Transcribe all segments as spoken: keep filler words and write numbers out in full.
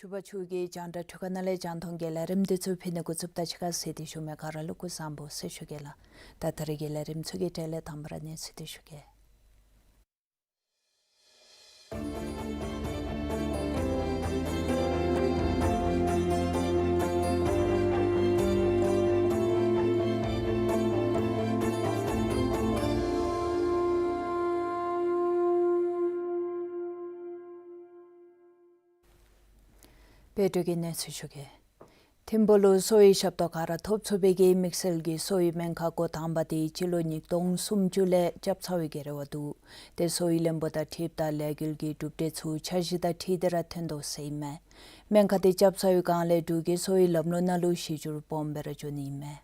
ཕྱུ་པ་ཕྱུགས་ཀྱིས་རྒྱང་བསྒྲགས་འཕྲུལ་ཁང་ནང་ལས་རྒྱང་མཐོང་གི་ལས་རིམ་འདི་ཚུ་ཕུལ་ནི་འགོ་བཙུགསཔ་ད་གཅིག་ཁར་གསན་ཏེ་བཞུགས་མི་ག་ར་ལུ་སྐུ་གཟུགས་བཟང་པོ་ཟེར་ཞུ་གེ་ལགས། ད་ད་རིས་ཀྱི་ལས་རིམ་ཚུ་གི་གྲས་ལས་དང་པ་ར་གནས་ཚུལ་འདི་ཞུ་གེ། དཔལ་སྒྲོལ་གྱིས་གནས་ཚུལ་ཞུ་གེ། ཐིམ་ཕུག་ལུ་གསོ་བའི་ཞབས་ཏོག་ག་ར་ཐོབ་ཚུགས་པའི་གི་དམིགས་བསལ་གྱི་གསོ་བའི་སྨན་ཁང་འགོ་དང་པ་དེ་སྤྱི་ལོ་ཉིས་སྟོང་སུམ་ཅུ་ལས་རྐྱབ་ཚར་བའི་གི་རེ་བ་འདུག། དེ་གསོ་བའི་བློན་པོ་དང་འཁྲིལཝ་ད་ལས་འགུལ་གྱི་གྲུབ་འབྲས་ཚུ་འཆར་གཞི་དང་འཁྲིལ་ཏེ་ར་ཐོན་དོ་ཟེར་ཨིན་མས། སྨན་ཁང་དེ་རྐྱབ་ཚར་བའི་སྒང་ལས་འབྲུག་གི་གསོ་བའི་ལམ་ལུགས་ནང་ལུ་གཞི་འགྱུར་སྦོམ་སྦེ་ར་འགྱོ་ནི་ཨིན་མས།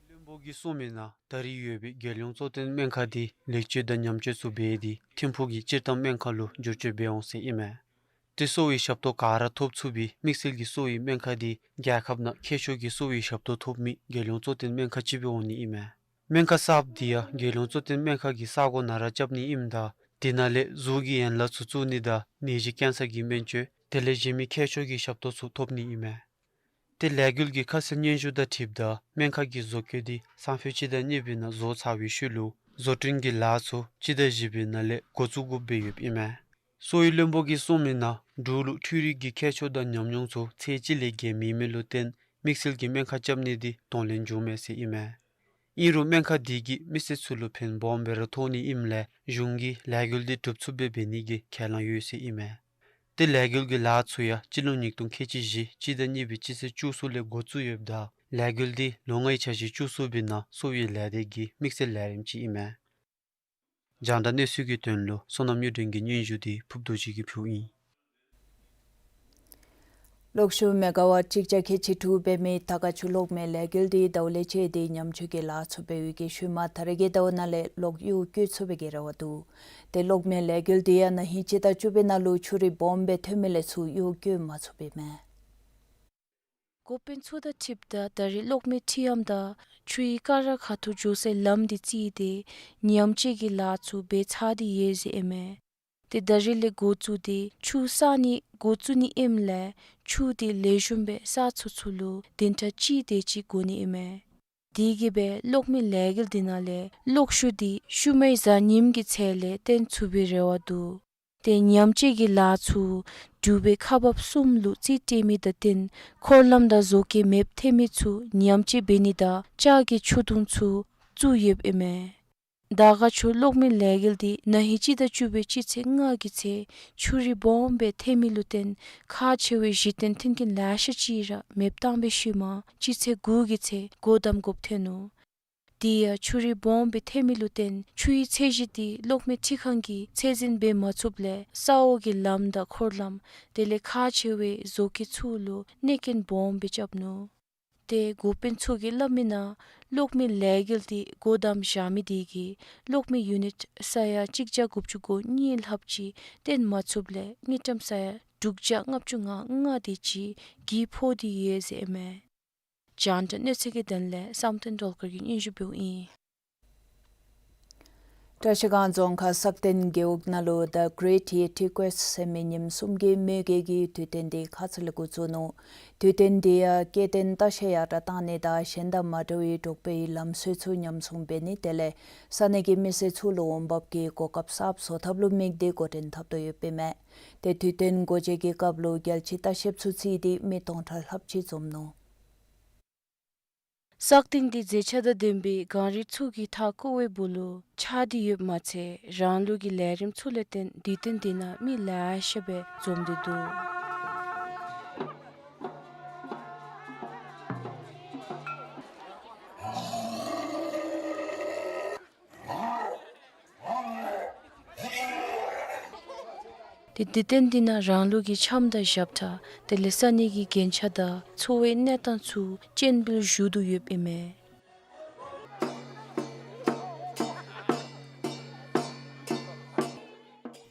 བློན་པོ་གིས་གསུངས་མི་ནང་ད་རིས་ཡོད་པའི་རྒྱལ་ཡོངས་གཙོ་བསྟེན་སྨན་ཁང་འདི་ལེགས་བཅོས་དང་ཉམས་བཅོས་ཚུ་འབད་དེ་ཐིམ་ཕུག་གི་སྤྱིར་བཏང་སྨན་ཁང་ལུ་བསྒྱུར་བཅོས་འབད་འོང་ཟེར་ཨིན་མས། དེ་གསོ་བའི་ཞབས་ཏོག་ག་ར་ཐོབ་ཚུགས་པའི་དམིགས་བསལ་གྱི་གསོ་བའི་སྨན་ཁང་འདི་རྒྱལ་ཁབ་ནང་མཁས་མཆོག་གི་གསོ་བའི་ཞབས་ཏོག་ཐོབ་མི་རྒྱལ་ཡོངས་གཙོ་བསྟེན་སྨན་ཁང་ཅིག་སྦེ་འོང་ནི་ཨིན་མས། སྨན་ཁང་གསརཔ་འདི་ཡང་རྒྱལ་ཡོངས་གཙོ་བསྟེན་སྨན་ཁང་གི་ས་གོ་ནང་ར་རྐྱབ་ནི་ཨིནམ་ད་དེ་ནང་ལས་གཟུགས་ཀྱི་ཡན་ལག་ཚུ་བཙུགས་ནི་དང་ནད་གཞི་ཀེན་སར་གྱི་སྨན་བཅོས་དེ་ལས་གཞན་མི་མཁས་མཆོག་གི་ཞབས་ཏོག་ཚུ་ཐོབ་ནི་ཨིན་མས། དེ་ལས་འགུལ་གྱི་ཁ་གསལ་སྙན་ཞུ་དང་འཁྲིལཝ་ད་སྨན་ཁང་གི་བཟོ་བཀོད་འདི་སང་ཕོད་སྤྱི་ཟླ་གཉིས་པའི་ནང་བཟོ་ཚར་བའི་ཤུལ་ལུ་བཟོ་སྐྲུན་གྱི་ལཱ་ཚུ་སྤྱི་ཟླ་བཞི་པའི་ནང་ལས་འགོ་བཙུགས་དགོཔ་སྦེ་ཡོདཔ་ཨིན་མས། གསོ་བའི་བློན་པོ་གིས་གསུངས་མི་ནང་འབྲུག་ལུ་འཕྲུལ་རིག་གི་མཁས་མཆོག་དང་ཉམས་མྱོང་ཚུ་ཚད་གཅིག་ལས་བརྒལ་མེད་མི་ལུ་བརྟེན་དམིགས་བསལ་གྱི་སྨན་ཁང་རྐྱབ་ནི་འདི་གདོང་ལེན་འབྱུངམ་མས་ཟེར་ཨིན་མས། ཨིན་རུང་སྨན་ཁང་འདི་གིས་མི་སེར་ཚུ་ལུ་ཕན་སྦོམ་སྦེ་ར་ཐོགས་ནི་ཨིནམ་ལས་གཞུང་གིས་ལས་འགུལ་འདི་གྲུབ་ཚུགསཔ་སྦེ་འབད་ནི་གི་ཁས་བླངས་ཡོད་ཟེར་ཨིན་མས། དེ་ལས་འགུལ་གྱི་ལཱ་ཚུ་ཡང་སྤྱི་ལོ་ཉིས་སྟོང་ཁལ་གཅིག་བཞི་སྤྱི་ཟླ་གཉིས་པའི་སྤྱི་ཚེས་བཅུ་གསུམ་ལས་འགོ་བཙུགས་ཡོདཔ་ད་ལས་འགུལ་འདི་ལོ་ལྔའི་འཆར་གཞི་བཅུ་གསུམ་པའི་ནང་གསོ་བའི་ལས་སྡེ་གི་དམིགས་བསལ་ལས་རིམ་ཅིག་ཨིན་མས། རྒྱང་བསྒྲགས་གནས་ཚུལ་གྱི་དོན་ལུ་བསོད་ནམས་གཡུ་སྒྲོན་གྱི་སྙན་ཞུ་འདི་ཕུརབ་རྡོ་རྗེ་གིས་ཕུལཝ་ཨིན། གློག་ཤུགས་མེ་ག་ཝཊ་གཅིག་བརྒྱ་ཁལ་གཅིག་དྲུག་འབད་མི་ད་ག་ཆུ་གློག་མེ་ལས་འགུལ་འདི་ཟླཝ་ལས་བཅད་དེ་ཉམས་བཅོས་ཀྱི་ལཱ་ཚུ་འབད་བའི་གི་ཤུལ་མ་ད་རེས་ཀྱི་ཟླཝ་ནང་ལས་གློག་གཡུག་བཀོལ་ཚུགས་པའི་གི་རེ་བ་འདུག། དེ་གློག་མེ་ལས་འགུལ་འདི་ཡང་ན་ཧིང་སྤྱི་ཟླ་བཅུ་པའི་ནང་ལུ་ཆུ་རུད་སྦོམ་སྦེ་ཐོན་མི་ལས་ཚུར་གཡུག་བཀོལ་མ་ཚུགསཔ་ཨིན་མས། འགོ་དཔོན་ཚུ་དང་འཁྲིལཝ་ད་ད་རེས་གློག་མེ་འཁྲི་ཡམ་དང་ཆུའི་ཀ་ར་ཁ་ཐུག་འགྱོ་སའི་ལམ་འདི་བརྩིས་ཏེ་ཉམས་བཅོས་ཀྱི་ལཱ་ཚུ་འབད་ཚར་ཏེ་ཡོད་ཟེར་ཨིན་མས། དེ་ད་རེས་ལས་འགོ་བཙུགས་ཏེ་ཆུ་བསག་ནི་འགོ་བཙུགས་ནི་ཨིནམ་ལས་ཆུ་དེ་ལེགས་ཤོམ་སྦེ་བསག་ཚུགས་ཚུགས་ལུ་བདུན་ཕྲག་གཅིག་དེ་ཅིག་འགོར་ནི་ཨིན་མས། དེ་གིས་སྦེ་གློག་མེ་ལས་འགུལ་འདི་ནང་ལས་གློག་ཤུགས་འདི་ཤུལ་མའི་གཟའ་ཉིམ་གི་ཚེས་ལས་བཏོན་ཚུགས་པའི་རེ་བ་འདུག། དེ་ཉམས་བཅོས་ཀྱི་ལཱ་ཚུ་འབྲུག་པའི་ཁག་འབག་གསུམ་ལུ་རྩིས་སྤྲོད་མི་དང་བསྟུན་འཁོར་ལམ་དང་བཟོ་བཀོད་མེདཔ་ཐལ་མི་ཚུ་ཉམས་བཅོས་འབད་ནི་དང་ལྕགས་ཀྱི་ཆུ་དུང་ཚུ་བཙུགས་ཡོདཔ་ཨིན་མས། ད་ག་ཆུ་གློག་མེ་ལས་འགུལ་འདི་ན་ཧིང་སྤྱི་ཟླ་བཅུ་པའི་སྤྱི་ཚེས་ལྔ་གི་ཚེས་ཆུ་རུད་སྦོམ་སྦེ་ཐོན་མི་ལུ་བརྟེན་ཁག་ཆེ་བའི་གཞི་རྟེན་མཐུན་རྐྱེན་ལེ་ཤ་ཅིག་ར་མེདཔ་བཏང་བའི་ཤུལ་མ་སྤྱི་ཚེས་དགུ་གི་ཚེས་སྒོ་བསྡམ་དགོཔ་ཐོན་ནུག། དེ་ཡང་ཆུ་རུད་སྦོམ་སྦེ་ཐོན་མི་ལུ་བརྟེན་ཆུའི་ཚད་གཞི་འདི་གློག་མེ་འཁྲི་ཁང་གིས་ཚད་འཛིན་འབད་མ་ཚུགསཔ་ལས་ས་འོག་གི་ལམ་དང་འཁོར་ལམ་དེ་ལས་ཁག་ཆེ་བའི་བཟོ་བཀོད་ཚུ་ལུ་གནོད་རྐྱེན་སྦོམ་སྦེ་རྐྱབ་ནུག། དེ་འགོ་དཔོན་ཚུ་གིས་སླབ་མི་ནང་གློག་མེ་ལས་འགུལ་འདི་སྒོ་བསྡམ་བཞག་མི་དེ་གིས་གློག་མེ་ཡུ་ནིཊ་ས་ཡ་གཅིག་བརྒྱ་དགུ་བཅུ་གོ་གཉིས་ལྷགཔ་ཅིག་བཏོན་མ་ཚུགསཔ་ལས་དངུལ་ཀྲམ་ས་ཡ་དྲུག་བརྒྱ་ལྔ་བཅུ་ང་ལྔ་དེ་ཅིག་གྱི་ཕོག་སྟེ་ཡོད་ཟེར་ཨིན་མས། རྒྱང་བསྒྲགས་གནས་ཚུལ་གྱི་དོན་ལས་བསམ་གཏན་སྒྲོལ་དཀར་གྱིས་སྙན་ཞུ་འབདཝ་ཨིན། བཀྲ་ཤིས་སྒང་རྫོང་ཁག་སག་སྟེང་རྒེད་འོག་ནང་ལུ་The Great Yeti Quest ཟེར་མི་ཉིནམ་གསུམ་གྱི་མོས་རྒྱལ་གྱི་དུས་སྟོན་འདི་ཁ་ཙ་ལས་འགོ་བཙུགས་ནུག། དུས་སྟོན་འདི་ཡང་སྐྱེ་ལྡན་ལྟ་བཤལ་ཡར་དྲག་གཏང་ནི་དང་གཞན་དང་མ་འདྲ་བའི་འབྲོག་པའི་ལམ་སྲོལ་ཚུ་ཉམས་སྲུང་འབད་ནི་དེ་ལས་ས་གནས་ཀྱི་མི་སེར་ཚུ་ལུ་འོང་འབབ་ཀྱི་གོ་སྐབས་གསརཔ་བཟོ་ཐབས་ལུ་དམིགས་ཏེ་འགོ་འདྲེན་འཐབ་དོ་ཡོདཔ་ཨིན་མས། དེ་དུས་སྟོན་སྒོ་འབྱེད་ཀྱི་སྐབས་ལུ་རྒྱལ་སྤྱིའི་ལྟ་བཤལཔ་ཚུ་བརྩིས་ཏེ་མི་སྟོང་ཕྲག་ལྷགཔ་ཅིག་འཛོམས་ནུག། སག་སྟེང་འདི་མཛེས་ཆ་དང་ལྡན་པའི་གངས་རི་ཚུ་གིས་མཐའ་བསྐོར་བའི་སྦུག་ལུ་ཆགས་ཏེ་ཡོདཔ་མ་ཚད་རང་ལུགས་ཀྱི་ལས་རིམ་ཚུ་ལས་བརྟེན་དུས་སྟོན་འདི་ནང་མི་ལེ་ཤ་སྦེ་འཛོམས་ཏེ་འདུག། ཏེ་དུས་སྟོན་འདི་ནང་རང་ལུགས་ཀྱི་འཆམ་དང་ཞབས་ཁྲ་དེ་ལས་ས་གནས་ཀྱི་རྒྱན་ཆ་དང་འཚོ་བའི་གནས་སྟངས་ཚུ་སྤྱན་འབུལ་ཞུ་དོ་ཡོདཔ་ཨིན་མས།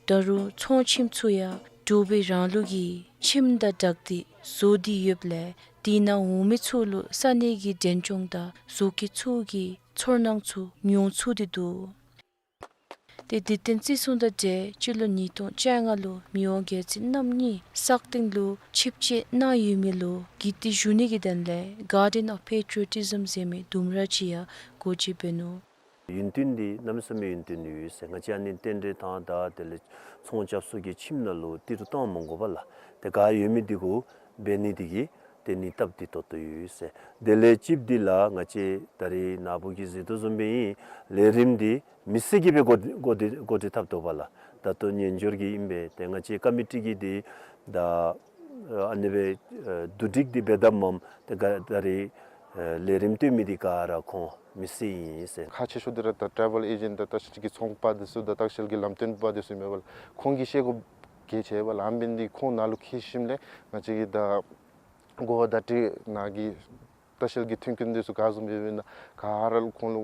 ད་རུང་ཚོང་ཁྱིམ་ཚུ་ཡང་འབྲུག་པའི་རང་ལུགས་ཀྱི་ཁྱིམ་དང་སྦྲགས་ཏེ་བཟོ་སྟེ་ཡོདཔ་ལས་དེ་ནང་འོང་མི་ཚུ་ལུ་ས་གནས་ཀྱི་འབྲས་ལྗོངས་དང་བཟོ་བཀོད་ཚུ་གི་ཚོར་སྣང་ཚུ་མྱོང་ཚུགས་ཏེ་འདུག། ཏེ་དུས་སྟོན་བརྩི་སྲུང་དང་འབྲེལ་སྤྱི་ལོ་ཉིས་སྟོང་བཅོ་ལྔ་ལུ་མི་དབང་རྒྱལ་བཙུན་རྣམ་གཉིས་སག་སྟེང་ལུ་ཆིབས་བསྐྱོད་གནང་ཡོད་མི་ལུ་གུས་བཏུད་ཞུ་ནི་གི་དོན་ལས་Garden of Patriotism ཟེར་མི་ལྡུམ་ར་ཅིག་ཡང་སྒོ་འབྱེད་འབད་ནུག། ཡུན་བརྟན་འདི་གནམ་མེད་ས་མེད་ཡུན་བརྟན་ཡོད་ཟེར། ང་བཅས་ཨ་ནི་རྟེན་འབྲེལ་དང་ད་དེ་ལས་ཚོང་རྐྱབ་ས་གི་ཁྱིམ་ནང་ལུ་ཏི་རུ་བཏང་མི་དགོ་པས་ལགས། ཏེ་ག་ཡོད་མི་འདི་གུ་འབད་ནི་འདི་གིས་ཏེ་ནི་སྟབས་བདེ་ཏོག་ཏོ་ཡོད་ཟེར། དེ་ལས་གཅིག་འདི་ལགས་ང་བཅས་ད་རིས་ནཱ་བུ་གིས་གཟིགས་དོ་བཟུམ་སྦེ་ཨིན། ལས་རིམ་འདི་མི་སེར་གྱིས་སྦེ་འགོ་འགོ་འགོ་འདྲེན་འཐབ་དོ་པས་ལགས། ད་ལྟོ་ཉན་ཞོར་གྱི་ཨིན་པས། ཏེ་ང་བཅས་ཀོ་མི་ཊི་གིས་འདི་ད་ཨ་ནི་སྦེ་ཨ་བསྡུ་སྒྲིག་འདི་འབད་དཔ་མས། ཏེ་ག་ད་རིས་ཨ་ལས་རིམ་སྟོན་མི་འདི་ག་ར་ཁོང་མི་སེར་ཨིན་ཟེར། ཁག་ཆེ་ཤོས་འདི་ར་ད་ཊེ་བེལ་ཨེ་ཇེནཊ་དང་ལྟ་བཤལ་གྱི་ཚོང་པ་འདི་ཚུ་དང་ལྟ་བཤལ་གྱི་ལམ་སྟོན་པ་འདི་ཚུ་ཨིན་མས་པ་ལགས། ཁོང་གིས་ཤེས་དགོཔ་གལ་ཆེ་བས་ལགས། ཨ་ནི་འབད་ནི་འདི་ཁོང་ནཱ་ལུ་འཁྱིད་ཞིནམ་ལས་ང་བཅས་ཀྱིས་ད་གོ་བརྡ་སྤྲོད་ནཱ་གི་ལྟ་བཤལ་གྱི་མཐུན་རྐྱེན་འདི་ཚུ་ག་བཟུམ་ཡོདཔ་ཨིན་ན་ག་ར་ལུ་ཁོང་ལུ་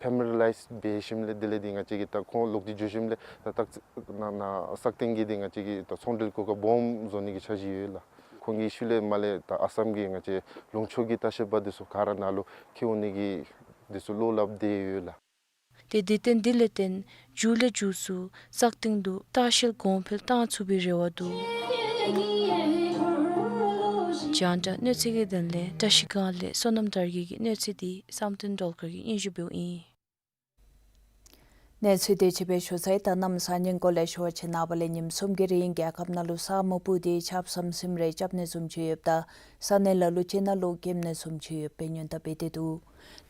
ཕེ་མི་ལི་ཡ་རའིཛ་འབད་ཞིནམ་ལས་དེ་ལས་འདི་ང་བཅས་ཀྱིས་ད་ཁོང་ལོག་སྟེ་འགྱོ་ཞིནམ་ལས་ད་ད་ནཱ་ནཱ་སག་སྟེང་གི་འདི་ང་བཅས་ཀྱིས་ད་ཚོང་འབྲེལ་གོ་སྐབས་སྦོམ་བཟོ་ནི་གི་འཆར་གཞི་ཡོད་ལགས། ཁོང་གི་ཤུལ་ལས་མར་ལས་ད་ཨ་སམ་གྱི་ང་བཅས་ལུང་ཕྱོགས་ཀྱི་ལྟ་བཤལ་པ་འདི་ཚུ་ག་ར་ནཱ་ལུ་འཁྱིད་འོང་ནི་གི་འདི་ཚུ་བློ་སླབ་སྟེ་ཡོད་ལགས། ཏེ་དུས་སྟོན་འདི་ལས་བརྟེན་མཇུག་ལས་མཇུག་སུ་སག་སྟེང་དུ་ལྟ་བཤལ་གོང་འཕེལ་གཏང་ཚུགས་པའི་རེ་བ་འདུག། རྒྱང་བསྒྲགས་གནས་ཚུལ་གྱི་དོན་ལས་བཀྲ་ཤིས་སྒང་ལས་བསོད་ནམས་དར་རྒྱས་ཀྱི་གནས་ཚུལ་འདི་བསམ་གཏན་སྒྲོལ་དཀར་གྱིས་སྙན་ཞུ་འབདཝ་ཨིན། གནས་ཚུལ་དེ་ཅིག་སྦེ་ཞུ་ཚར་ཡི། ད་གནམ་ས་བསྙེན་བཀུར་ལས་ཞུ་བ་ཅིན་ནངས་པ་ལས་ཉིནམ་གསུམ་གྱི་རིང་རྒྱལ་ཁབ་ནང་ལུ་ས་སྨུག་སྤུབས་ཏེ་ཆརཔ་ཟམ་ཟིམ་རེ་རྐྱབ་ནི་བཟུམ་ཅིག་ཡོདཔ་ད་ས་གནས་ལ་ལུ་ཅིག་ནང་ལུ་སྐེམ་ནི་བཟུམ་ཅིག་ཡོདཔ་སྦེ་སྙན་དུ་སྦེ་སྡོད་འདུག།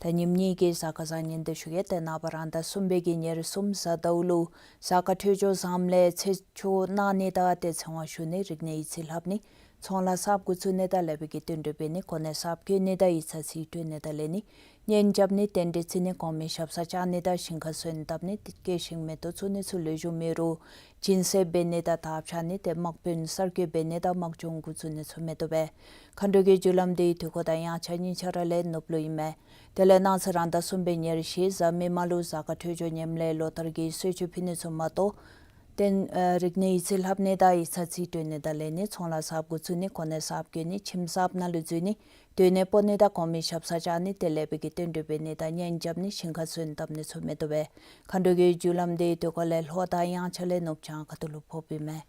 ད་ཉིནམ་གཉིས་ཀྱི་གཟའ་སྐར་བཟང་ངན་དེ་ཞུ་གེ། ཏེ་ནངས་པ་རང་ཟླ་གསུམ་པའི་གི་ཉེར་གསུམ་གཟའ་ཟླཝ་ལུ་གཟའ་སྐར་འཕྲོད་སྦྱོར་བཟངམ་ལས་ཚེས་བཅུ་གནང་ནི་དང་ཏེ་ཚེ་དབང་ཞུ་ནི་རིག་གནས་ཡིག་ཚང་ལྷབ་ནི་ཚོང་ལཱ་གསརཔ་འགོ་བཙུགས་ནི་དང་ལེགས་པའི་གི་བསྟུན་གྲོས་འབད་ནི་གོ་གནས་གསརཔ་བསྐོ་ནི་དང་ཡིག་ཚང་རྩིས་སྤྲོད་ནི་དང་ལེན་ནི་གཉེན་རྐྱབ་ནི་རྟེན་འབྲེལ་བརྩི་ནི་གོང་མའི་ཞབས་སར་བཅར་ནི་དང་ཞིང་ཁར་སོན་བཏབ་ནི་སྐྱེས་ཤིང་མེ་ཏོག་བཙུགས་ནི་ཚུ་ལེགས་ཤོམ་ཨིན་རུང་སྦྱིན་སྲེག་འབད་ནི་དང་དར་འཕྱར་ནི་ཏེ་དམག་དཔོན་གསར་བསྐོ་འབད་ནི་དང་དམག་སྦྱོང་འགོ་བཙུགས་ནི་ཚུ་མི་བཏུབ་པས། མཁའ་འགྲོ་གི་རྒྱུ་ལམ་འདི་དུས་འཁོར་དང་དབྱངས་འཆར་གཉིས་ཆ་ར་ལས་ནུབ་ལུ་ཨིན་མས། དེ་ལས་གནངས་ཚེ་རང་ཟླ་གསུམ་པའི་ཉེར་བཞི་གཟའ་མིག་དམར་ལུ་གཟའ་སྐར་འཕྲོད་སྦྱོར་ངནམ་ལས་ལོ་ལྟར་གྱི་གསོལ་མཆོད་ཕུལ་ནི་ཚུ་མ་གཏོགས་རྟེན་ཨ་རིག་གནས་ཡིག་ཚང་ལྷབ་ནི་དང་ཡིག་ཚང་རྩིས་སྤྲོད་ནི་དང་ལེན་ནི་ཚོང་ལཱ་གསརཔ་འགོ་བཙུགས་ནི་གོ་གནས་གསརཔ་བསྐོ་ནི་ཁྱིམ་གསརཔ་ནང་ལུ་འཛུལ་ནི་སྡོད་གནས་སྤོ་ནི་དང་གོང་མའི་ཞབས་སར་བཅར་ནི་ཏེ་ལེགས་པའི་གི་བསྟུན་གྲོས་འབད་ནི་དང་གཉེན་རྐྱབ་ནི་ཞིང་ཁར་སོན་བཏབ་ནི་ཚུ་མི་བཏུབ་པས། མཁའ་འགྲོ་གི་རྒྱུ་ལམ་འདི་དུས་འཁོར་ལས་ལྷོ་དང་དབྱངས་འཆར་ལས་ནུབ་བྱང་ཁ་ཐུག་ལུ་ཕོགཔ་ཨིན་མས།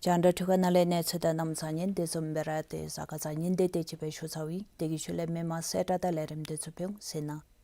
རྒྱང་བསྒྲགས་འཕྲུལ་ཁང་ནང་ལས་གནས་ཚུལ་དང་གནམ་བཟང་ངན་དེ་བཟུམ་སྦེ་ར་ཏེ་གཟའ་སྐར་བཟང་ངན་དེ་དེ་ཅིག་སྦེ་ཞུ་ཚརཝ་ཨིན། དེ་གི་ཤུལ་ལས་མི་མང་གསལ་བསྒྲགས་དང་ལས་རིམ་དེ་ཚུ་ཕུལ་འོང་། གསན་གནང་།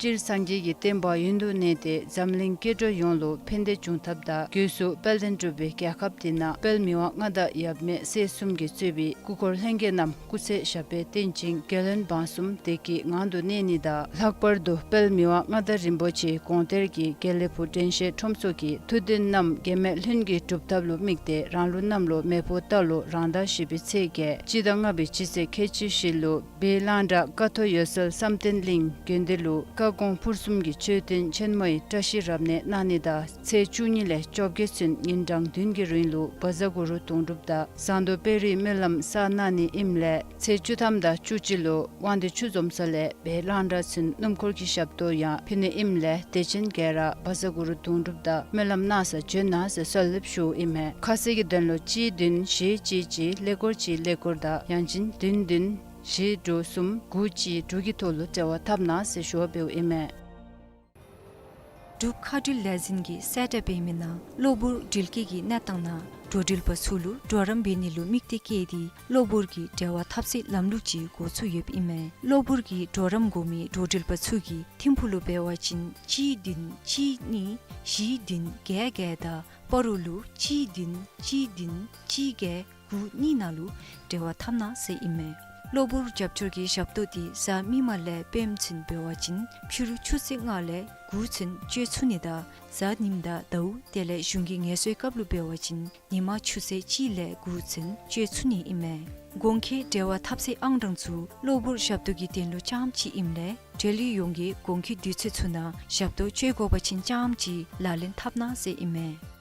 སྤྱིར་སངས་རྒྱས་ཀྱི་བསྟན་པ་ཡུན་དུ་གནས་ཏེ་འཛམ་གླིང་སྐྱེ་འགྲོ་ཡོངས་ལུ་ཕན་བདེ་འབྱུང་ཐབས་དང་སྒོས་སུ་དཔལ་ལྡན་འབྲུག་པའི་རྒྱལ་ཁབ་འདི་ནང་དཔལ་མི་དབང་མངའ་བདག་ཡབ་མེས་སྲས་གསུམ་གྱིས་གཙོས་པའི་སྐུ་འཁོར་ལྷན་རྒྱས་རྣམས་སྐུ་ཚེ་ཞབས་པད་བརྟན་ཅིང་རྒྱལ་བློན་འབངས་གསུམ་བདེ་སྐྱིད་ངང་དུ་གནས་ནི་དང་། ལྷག་པར་དུ་དཔལ་མི་དབང་མངའ་བདག་རིན་པོ་ཆེ་དགོངས་གཏེར་གྱི་དགེ་ལེགས་ཕུག་དྲན་ཤེས་ཁྲོམ་ཚོགས་ཀྱི་ཐུགས་འདུན་རྣམས་གེགས་མེད་ལྷུན་གྱིས་གྲུབ་ཐབས་ལུ་དམིགས་ཏེ་རང་ལུགས་གནམ་ལོ་མེ་ཕོ་རྟ་ལོ་རང་ཟླ་བཞི་པའི་ཚེས་བརྒྱད་སྤྱི་ཟླ་ལྔ་པའི་སྤྱི་ཚེས་ཁལ་གཅིག་བཞི་ལུ་སྦས་གླང་བྲག་ཀཿཐོག་འོད་གསལ་བསམ་གཏན་གླིང་དགོན་སྡེ་ལུ་བཀའ་དགོངས་ཕུར་གསུམ་གྱི་མཆོད་རྟེན་ཆེན་མོའི་བཀྲ་ཤིས་རབ་གནས་གནང་ནི་དང་། ཚེས་བཅུ་གཉིས་ལས་བཅོ་བརྒྱད་ཚུན་ཉིན་གྲངས་བདུན་གྱི་རིང་ལུ་བཛྲ་གུ་རུ་དུང་སྒྲུབ་དང་ཟངས་མདོག་དཔལ་རིའི་སྨོན་ལམ་བསགས་གནང་ནི་ཨིནམ་ལས། ཚེས་བཅུ་ཐམ་དང་བཅུ་གཅིག་ལུ་དབང་འདུས་ཆུ་འཛོམས་ས་ལས་སྦས་གླང་བྲག་ཚུན་སྣུམ་འཁོར་གྱི་ཞབས་ཏོག་ཡང་ཕུལ་ནི་ཨིནམ་ལས་དད་ཅན་ག་ར་བཛྲ་གུ་རུ་དུང་སྒྲུབ་དང་སྨོན་ལམ་གནང་སར་བྱོན་གནང་ཟེར་གསོལ་འདེབས་ཞུཝ་ཨིན་མས། ཁ་གསལ་གྱི་དོན་ལུ་གཅིག་བདུན་བཞི་གཅིག་གཅིག་ཀླད་ཀོར་གཅིག་ཀླད་ཀོར་དང་ཡང་ཅིན་བདུན་བདུན་བཞི་དྲུག་གསུམ་དགུ་གཅིག་དྲུག་གི་ཐོག་ལུ་འབྲེལ་བ་འཐབ་གནང་ཟེར་ཞུ་བ་འབདཝ་ཨིན་མས། འབྲུག་མཁའ་འགྲུལ་ལས་འཛིན་གྱིས་གསལ་བསྒྲགས་འབད་མི་ནང་གློ་བུར་འགྲུལ་སྐྱེལ་གྱི་གནས་སྟངས་ནང་འགྲོ་འགྲུལ་པ་ཚུ་ལུ་གྲོགས་རམ་འབད་ནི་ལུ་དམིགས་ཏེ་བཀོད་དེ་གློ་བུར་གྱི་འབྲེལ་བ་འཐབ་སའི་ལམ་ལུགས་ཅིག་འགོ་བཙུགས་ཡོདཔ་ཨིན་མས། གློ་བུར་གྱི་གྲོགས་རམ་དགོ་མི་འགྲོ་འགྲུལ་པ་ཚུ་གིས་ཐིམ་ཕུག་ལུ་འབད་བ་ཅིན་གཅིག་བདུན་གཅིག་གཉིས་བཞི་བདུན་བརྒྱད་བརྒྱད་དང་སྤ་རོ་ལུ་གཅིག་བདུན་གཅིག་བདུན་གཅིག་བརྒྱད་ དྲུག་གཉིས་ནང་ལུ་འབྲེལ་བ་འཐབ་གནང་ཟེར་ཨིན་མས། གློ་བུར་རྒྱབ་སྐྱོར་གྱི་ཞབས་ཏོག་འདི་གཟའ་མིག་དམར་ལས་སྤེནམ་ཚུན་འབད་བ་ཅིན་ཕྱི་རུ་ཆུ་ཚོད་ལྔ་ལས་དགུ་ཚུན་སྤྱོད་ཚུགས་ནི་དང་གཟའ་ཉིམ་དང་ཟླཝ་དེ་ལས་གཞུང་གི་ངལ་གསོའི་སྐབས་ལུ་འབད་བ་ཅིན་ཉིན་མ་ཆུ་ཚོད་གཅིག་ལས་དགུ་ཚུན་སྤྱོད་ཚུགས་ནི་ཨིན་མས། གོང་འཁོད་འབྲེལ་བ་འཐབ་སའི་ཨང་གྲངས་ཚུ་གློ་བུར་ཞབས་ཏོག་གི་དོན་ལུ་རྐྱངམ་གཅིག་ཨིནམ་ལས་འབྲེལ་ཡོད་ཡོངས་ཀྱིས་གོང་འཁོད་དུས་ཚོད་ཚུ་ནང་ཞབས་ཏོག་སྤྱོད་དགོ་པ་ཅིན་རྐྱངམ་གཅིག་ལག་ལེན་འཐབ་གནང་ཟེར་ཨིན་མས།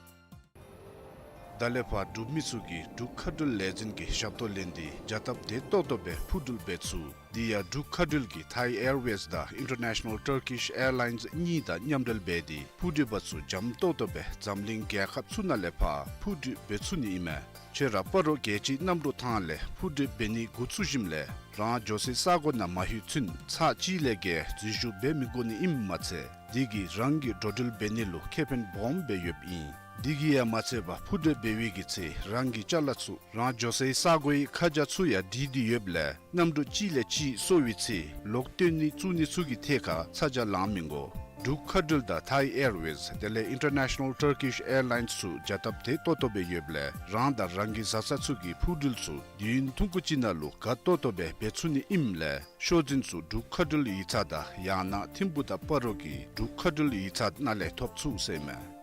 ད་ལས་ཕར་འབྲུག་མི་ཚུ་གིས་འབྲུག་མཁའ་འགྲུལ་ལས་འཛིན་གྱི་ཞབས་ཏོག་ལེན་ཏེ་བྱ་སྟབས་བདེ་ཏོག་ཏོ་སྦེ་འཕུར་འགྲུལ་འབད་ཚུགས། དེ་ཡང་འབྲུག་མཁའ་འགྲུལ་གྱིས་Thai Airways དང་International Turkish Airlines གཉིས་དང་མཉམ་འབྲེལ་འབད་དེ་འཕུར་འགྲུལ་པ་ཚུ་འཇམ་ཏོག་ཏོ་སྦེ་འཛམ་གླིང་རྒྱལ་ཁབ་ཚུ་ནང་ལས་ཕར་འཕུར་འགྲུལ་འབད་ཚུགས་ནི་ཨིན་མས། ཁྱོད་ར་སྤ་རོ་རྒྱལ་སྤྱིའི་གནམ་གྲུ་ཐང་ལས་འཕུར་འགྲུལ་འབད་ནི་འགོ་བཙུགས་ཞིནམ་ལས་རང་འགྱོ་སའི་ས་གོ་ནང་མ་ལྷོད་ཚུན་ཚར་གཅིག་ལས་བརྒལ་འཛུལ་ཞུགས་འབད་མི་དགོ་ནི་ཨིནམ་མ་ཚད་དེ་གིས་རང་གི་འགྲོ་འགྲུལ་འབད་ནི་ལུ་ཁེ་ཕན་སྦོམ་སྦེ་ཡོདཔ་ཨིན། དེ་གིས་ཡང་མ་ཚད་པར་འཕུར་འགྲུལ་འབད་བའི་གི་ཚེ་རང་གི་ཅ་ལ་ཚུ་རང་འགྱོ་སའི་ས་གོའི་ཁ་བྱང་ཚུ་ཡང་བྲིས་ཏེ་ཡོདཔ་ལས་གནམ་གྲུ་གཅིག་ལས་གཅིག་སོར་བའི་ཚེ་ལོག་སྟོན་ནི་བཙུགས་ནི་ཚུ་གི་ཐད་ཁར་ཚ་གྱང་ལང་མི་དགོ། འབྲུག་མཁའ་འགྲུལ་དང་Thai Airways དེ་ལས་International Turkish Airlines ཚུ་བྱ་སྟབས་བདེ་ཏོག་ཏོ་སྦེ་ཡོདཔ་ལས་རང་དང་རང་གི་བཟའ་ཚང་ཚུ་གི་འཕུར་འགྲུལ་ཚུ་དུས་ཡུན་ཐུང་ཀུ་ཅིག་ནང་ལུ་དགའ་ཏོག་ཏོ་སྦེ་འབད་ཚུགས་ནི་ཨིནམ་ལས་ཤོག་འཛིན་ཚུ་འབྲུག་མཁའ་འགྲུལ་ཡིག་ཚང་དང་ཡང་ན་ཐིམ་ཕུག་དང་སྤ་རོ་གི་འབྲུག་མཁའ་འགྲུལ་ཡིག་ཚང་ནང་ལས་ཐོབ་ཚུགས་ཟེར་མས།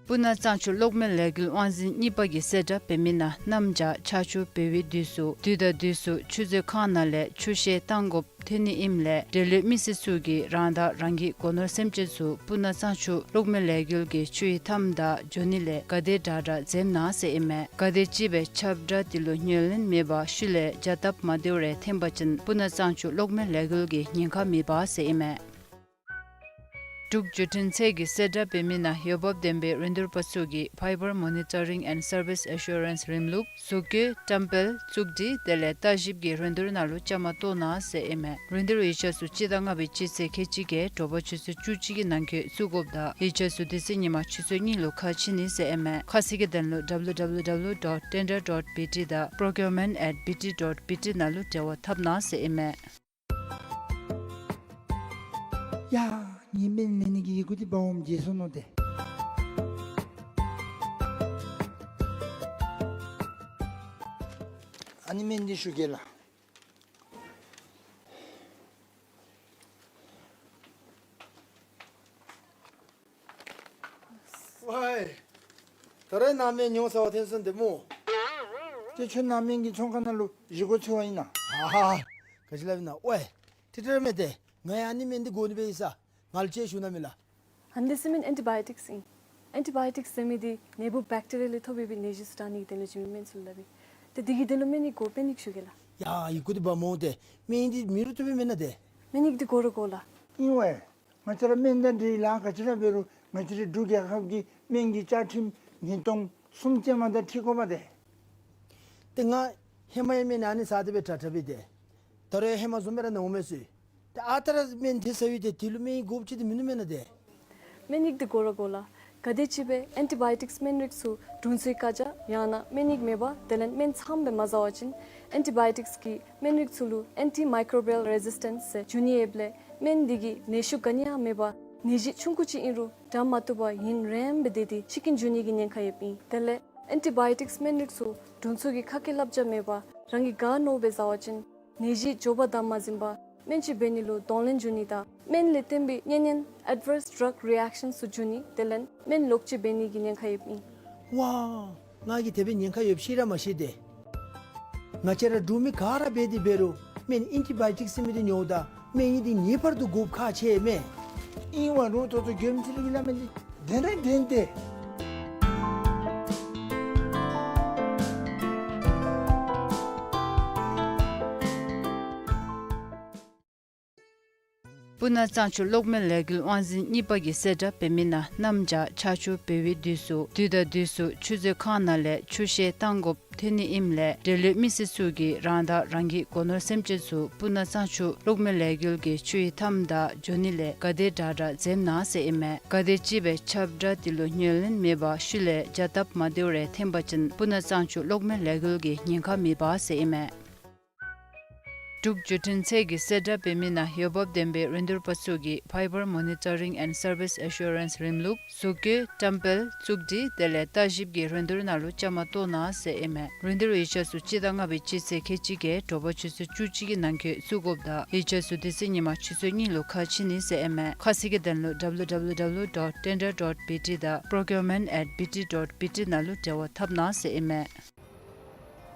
སྤུ་ན་གཙང་ཆུ་གློག་མེ་ལས་འགུལ་དབང་འཛིན་གཉིས་པ་གིས་གསལ་བསྒྲགས་འབད་མི་ནང་གནམ་བྱཱར་ཆར་ཆུ་འབེལ་བའི་དུས་སུ་དུས་དང་དུས་སུ་ཆུ་མཛོད་ཁང་ནང་ལས་ཆུ་བཤལ་བཏང་དགོཔ་ཐོན་ནི་ཨིནམ་ལས་འབྲེལ་ཡོད་མི་སེར་ཚུ་གིས་རང་དང་རང་གི་སྒོ་ནོར་སེམས་ཅན་ཚུ་སྤུ་ན་གཙང་ཆུ་གློག་མེ་ལས་འགུལ་གྱི་ཆུའི་མཐའམ་དང་འགྱོ་ནི་ལས་ག་དེ་དྲག་དྲག་འཛེམ་གནང་ཟེར་ཨིན་མས། ག་དེ་ཅིག་སྦེ་ཁྱབ་བསྒྲགས་དེ་ལུ་ཉན་ལེན་མེད་པར་ཤུལ་ལས་བྱ་སྟབས་མ་བདེཝ་རེ་འཐོན་པ་ཅིན་སྤུ་ན་གཙང་ཆུ་གློག་མེ་ལས་འགུལ་གྱི་ཉེན་ཁ་མེདཔ་ཟེར་ཨིན་མས། འབྲུག་བརྒྱུད་འཕྲིན་ཚད་ཀྱིས་གསལ་བསྒྲགས་འབད་མི་ནང་འོས་འབབ་ལྡན་པའི་རིན་བསྡུར་པ་ཚུ་གིས་Fibre Monitoring and Service Assurance རིམ་ལུགས་གཟུགས་བཀོད་བཀྲམ་སྤེལ་བཙུགས་སྒྲིག་དེ་ལས་ལྟ་ཞིབ་ཀྱི་རིན་བསྡུར་ནང་ལུ་བཅའ་མར་གཏོགས་གནང་ཟེར་ཨིན་མས། རིན་བསྡུར་ཡིག་ཆ་ཚུ་སྤྱི་ཟླ་ལྔ་པའི་སྤྱི་ཚེས་ཁལ་གཅིག་བརྒྱད་དྲོ་པ་ཆུ་ཚོད་བཅུ་གཅིག་གི་ནང་འཁོད་བཙུགས་དགོཔ་དང་ཡིག་ཆ་ཚུ་དེ་ཚེ་ཉིན་མ་ཆུ་ཚོད་གཉིས་ལུ་ཁ་ཕྱེ་ནི་ཟེར་ཨིན་མས། ཁ་གསལ་གྱི་དོན་ལུ་W W W dot tender dot B T དང་procurement at B T dot B T ནང་ལུ་འབྲེལ་བ་འཐབ་གནང་ཟེར་ཨིན་མས། ཡ། ངེའི་སྨན་ལེན་ནི་གི་ཡི་གུ་འདི་འབག་འོངམ་བརྗེད་སོ་ནུག་ཏེ། ཨ་ནི་སྨན་འདི་ཞུ་གེ་ལགས། ཝའི། ད་རེས་ནཱ་སྨན་ཉོ་ས་བ་ཐོན་སོང་ཏེ་སྨོ། ཏེ་ཁྱོད་ནཱ་སྨན་གྱི་ཚོང་ཁང་ནང་ལུ་གཞི་སྒོ་ཕྱེ་བ་ཨིན་ན། ཨ་ཧ། ག་ཅི་སླབ་ཨིན་ན་ཝའི། ཏེ་ཏེ་ར་མེན་ཏེ། ང་ཡང་ཨ་ནི་སྨན་འདི་དགོ་ནི་སྦེ་ཡོད་ས། ང་ལུ་ཅིག་ཞུ་གནང་མས་ལགས། ཨ་ནི་འདི་ཟེར་མི་ཨེན་ཊི་བཱ་ཡོ་ཊིཀསི་ཨིན། ཨེན་ཊི་བཱ་ཡོ་ཊིཀསི་ཟེར་མི་འདི་ནད་འབུཔ་བེཀ་ཊི་རི་ཡ་ལས་ཐོབ་པའི་ནད་གཞི་ཚུ་དྲག་ནི་གི་དོན་ལུ་བྱིན་མི་སྨན་ཚུ་ལགས་པས། ཏེ་འདི་གི་དོན་ལུ་སྨན་ཡིག་དགོ། སྨན་ཡིག་ཞུ་གེ་ལགས། ཡ་ཡི་གུ་འདི་འབག་འོང་ཏེ། སྨན་ཡིག་འདི་མེད་རུང་བཏུབ་པས་མེན་ན་ཏེ། སྨན་ཡིག་འདི་དགོ་ར་དགོ་ལགས། ཨིན་ཝའི། ང་བཅས་ར་སྨན་དང་འབྲེལ་ལཱ་ག་ཅི་ར་འབད་རུང་ང་བཅས་རའི་འབྲུག་རྒྱལ་ཁབ་ཀྱི་སྨན་གྱི་བཅའ་ཁྲིམས་ཉིས་སྟོང་གསུམ་ཅན་མ་དང་འཁྲིལ་དགོ་པས་ཏེ། ཏེ་ང་ཧེ་མ་ཡང་སྨན་ཨ་ནི་ཟ་སྟེ་སྦེ་དྲག་དྲག་པས་ཏེ། ད་རུང་ཧེ་མ་བཟུམ་སྦེ་ར་ན་འོང་མས་ཟེར། ཏེ་ཨ་རྟག་ར་སྨན་དེ་ཟ་ཡི་ཏེ་དེ་ལུ་སྨན་ཡིག་དགོཔ་ཅིག་ཏེ་མིན་ནུག་མེན་ན་ཏེ། སྨན་ཡིག་འདི་དགོ་ར་དགོ་ལགས། ག་དེ་ཅིག་སྦེ་ཨེན་ཊི་བཱ་ཡོ་ཊིཀསི་སྨན་རིགས་ཚུ་དྲུང་འཚོའི་བཀའ་རྒྱ་ཡང་ན་སྨན་ཡིག་མེད་པར་དེ་ལས་སྨན་ཚངམ་སྦེ་མ་ཟ་བ་ཅིན་ཨེན་ཊི་བཱ་ཡོ་ཊིཀསི་གི་སྨན་རིགས་ཚུ་ལུ་ཨེན་ཊི་མའི་ཀོ་བི་ཡལ་རེ་ཟིས་ཊེནསི་ཟེར་འབྱུང་ནི་ཡོདཔ་ལས་སྨན་འདི་གིས་ནད་ཤུགས་ག་ནི་ཡང་མེད་པར་ནད་གཞི་ཆུང་ཀུ་ཅིག་ཨིན་རུང་དྲག་མ་བཏུབ་པར་ཡུན་རིངམོ་སྦེ་སྡོད་དེ་འཆི་རྐྱེན་འབྱུང་ནི་གི་ཉེན་ཁ་ཡོདཔ་ཨིན། དེ་ལས་ཨེན་ཊི་བཱ་ཡོ་ཊིཀསི་སྨན་རིགས་ཚུ་དྲུང་འཚོ་གི་ཁ་སྐད་བསླབ་བྱ་མེད་པར་རང་གིས་ག་མནོཝ་སྦེ་ཟ་བ་ཅིན་ནད་གཞི་མགྱོགས་པར་དམ་མ་འཛིན་པར་སྨན་བཅོས་འབད་ནི་ལུ་གདོང་ལེན་འབྱུང་ནི་དང་སྨན་ལས་བརྟེན་པའི་གཉན་ཉེན་ཨེཌ་ཝརསི་ཌྲག་རི་ཨེཀ་ཤཱནསི་ཚུ་འབྱུང་ནི་དེ་ལས་སྨན་ལོག་སྤྱོད་འབད་ནི་གི་ཉེན་ཁ་ཡོདཔ་ཨིན། ཝའི། ང་གིས་དེ་སྦེ་ཉེན་ཁ་ཡོདཔ་ཤེས་ར་མ་ཤེས་ཏེ། ང་བཅས་ར་འབྲུག་མི་ག་ར་འབད་དེ་འབད་རུང་སྨན་ཨེན་ཊི་བཱ་ཡོ་ཊིཀསི་ཟེར་མི་འདི་ཉོཝ་ད་སྨན་ཡིག་འདི་ངེས་པར་དུ་དགོཔ་ཁག་ཆེ་མས། ཨིན་ཝའི་རུང་ཏོག་ཏོ་མགྱོནམ་ཅིག་ར་གི་སླབ་མི་འདི་བདེན་ར་བདེན་ཏེ། སྤུ་ན་གཙང་ཆུ་གློག་མེ་ལས་འགུལ་དབང་འཛིན་གཉིས་པ་གིས་གསལ་བསྒྲགས་འབད་མི་ནང་གནམ་བྱཱར་ཆར་ཆུ་འབེལ་བའི་དུས་སུ་དུས་དང་དུས་སུ་ཆུ་མཛོད་ཁང་ནང་ལས་ཆུ་བཤལ་བཏང་དགོཔ་ཐོན་ནི་ཨིནམ་ལས་འབྲེལ་ཡོད་མི་སེར་ཚུ་གིས་རང་དང་རང་གི་སྒོ་ནོར་སེམས་ཅན་ཚུ་སྤུ་ན་གཙང་ཆུ་གློག་མེ་ལས་འགུལ་གྱི་ཆུའི་མཐའམ་དང་འགྱོ་ནི་ལས་ག་དེ་དྲག་དྲག་འཛེམ་གནང་ཟེར་ཨིན་མས། ག་དེ་ཅིག་སྦེ་ཁྱབ་བསྒྲགས་དེ་ལུ་ཉན་ལེན་མེད་པར་ཤུལ་ལས་བྱ་སྟབས་མ་བདེཝ་རེ་འཐོན་པ་ཅིན་སྤུ་ན་གཙང་ཆུ་གློག་མེ་ལས་འགུལ་གྱི་ཉེན་ཁ་མེདཔ་ཟེར་ཨིན་མས། འབྲུག་བརྒྱུད་འཕྲིན་ཚད་ཀྱི་གསལ་བསྒྲགས་འབད་མི་ནང་འོས་འབབ་ལྡན་པའི་རིན་བསྡུར་པ་ཚུ་གིས་Fiber Monitoring and Service Assurance རིམ་ལུགས་བཟོ་བཀོད་བཀྲམ་སྤེལ་བཙུགས་སྒྲིག་དེ་ལས་ལྟ་ཞིབ་ཀྱི་རིན་བསྡུར་ནང་ལུ་བཅའ་མར་གཏོགས་གནང་ཟེར་ཨིན་མས། རིན་བསྡུར་ཡིག་ཆ་ཚུ་སྤྱི་ཟླ་ལྔ་པའི་སྤྱི་ཚེས་ཁལ་གཅིག་བརྒྱད་དྲོ་པ་ཆུ་ཚོད་བཅུ་གཅིག་གི་ནང་འཁོད་བཙུགས་དགོཔ་དང་ཡིག་ཆ་ཚུ་དེ་ཚེ་ཉིན་མ་ཆུ་ཚོད་གཉིས་ལུ་ཁ་ཕྱེ་ནི་ཟེར་ཨིན་མས། ཁ་གསལ་གྱི་དོན་ལུ་W W W dot tender dot B T དང་procurement at B T dot B T ནང་ལུ་འབྲེལ་བ་འཐབ་གནང་ཟེར་ཨིན་མས།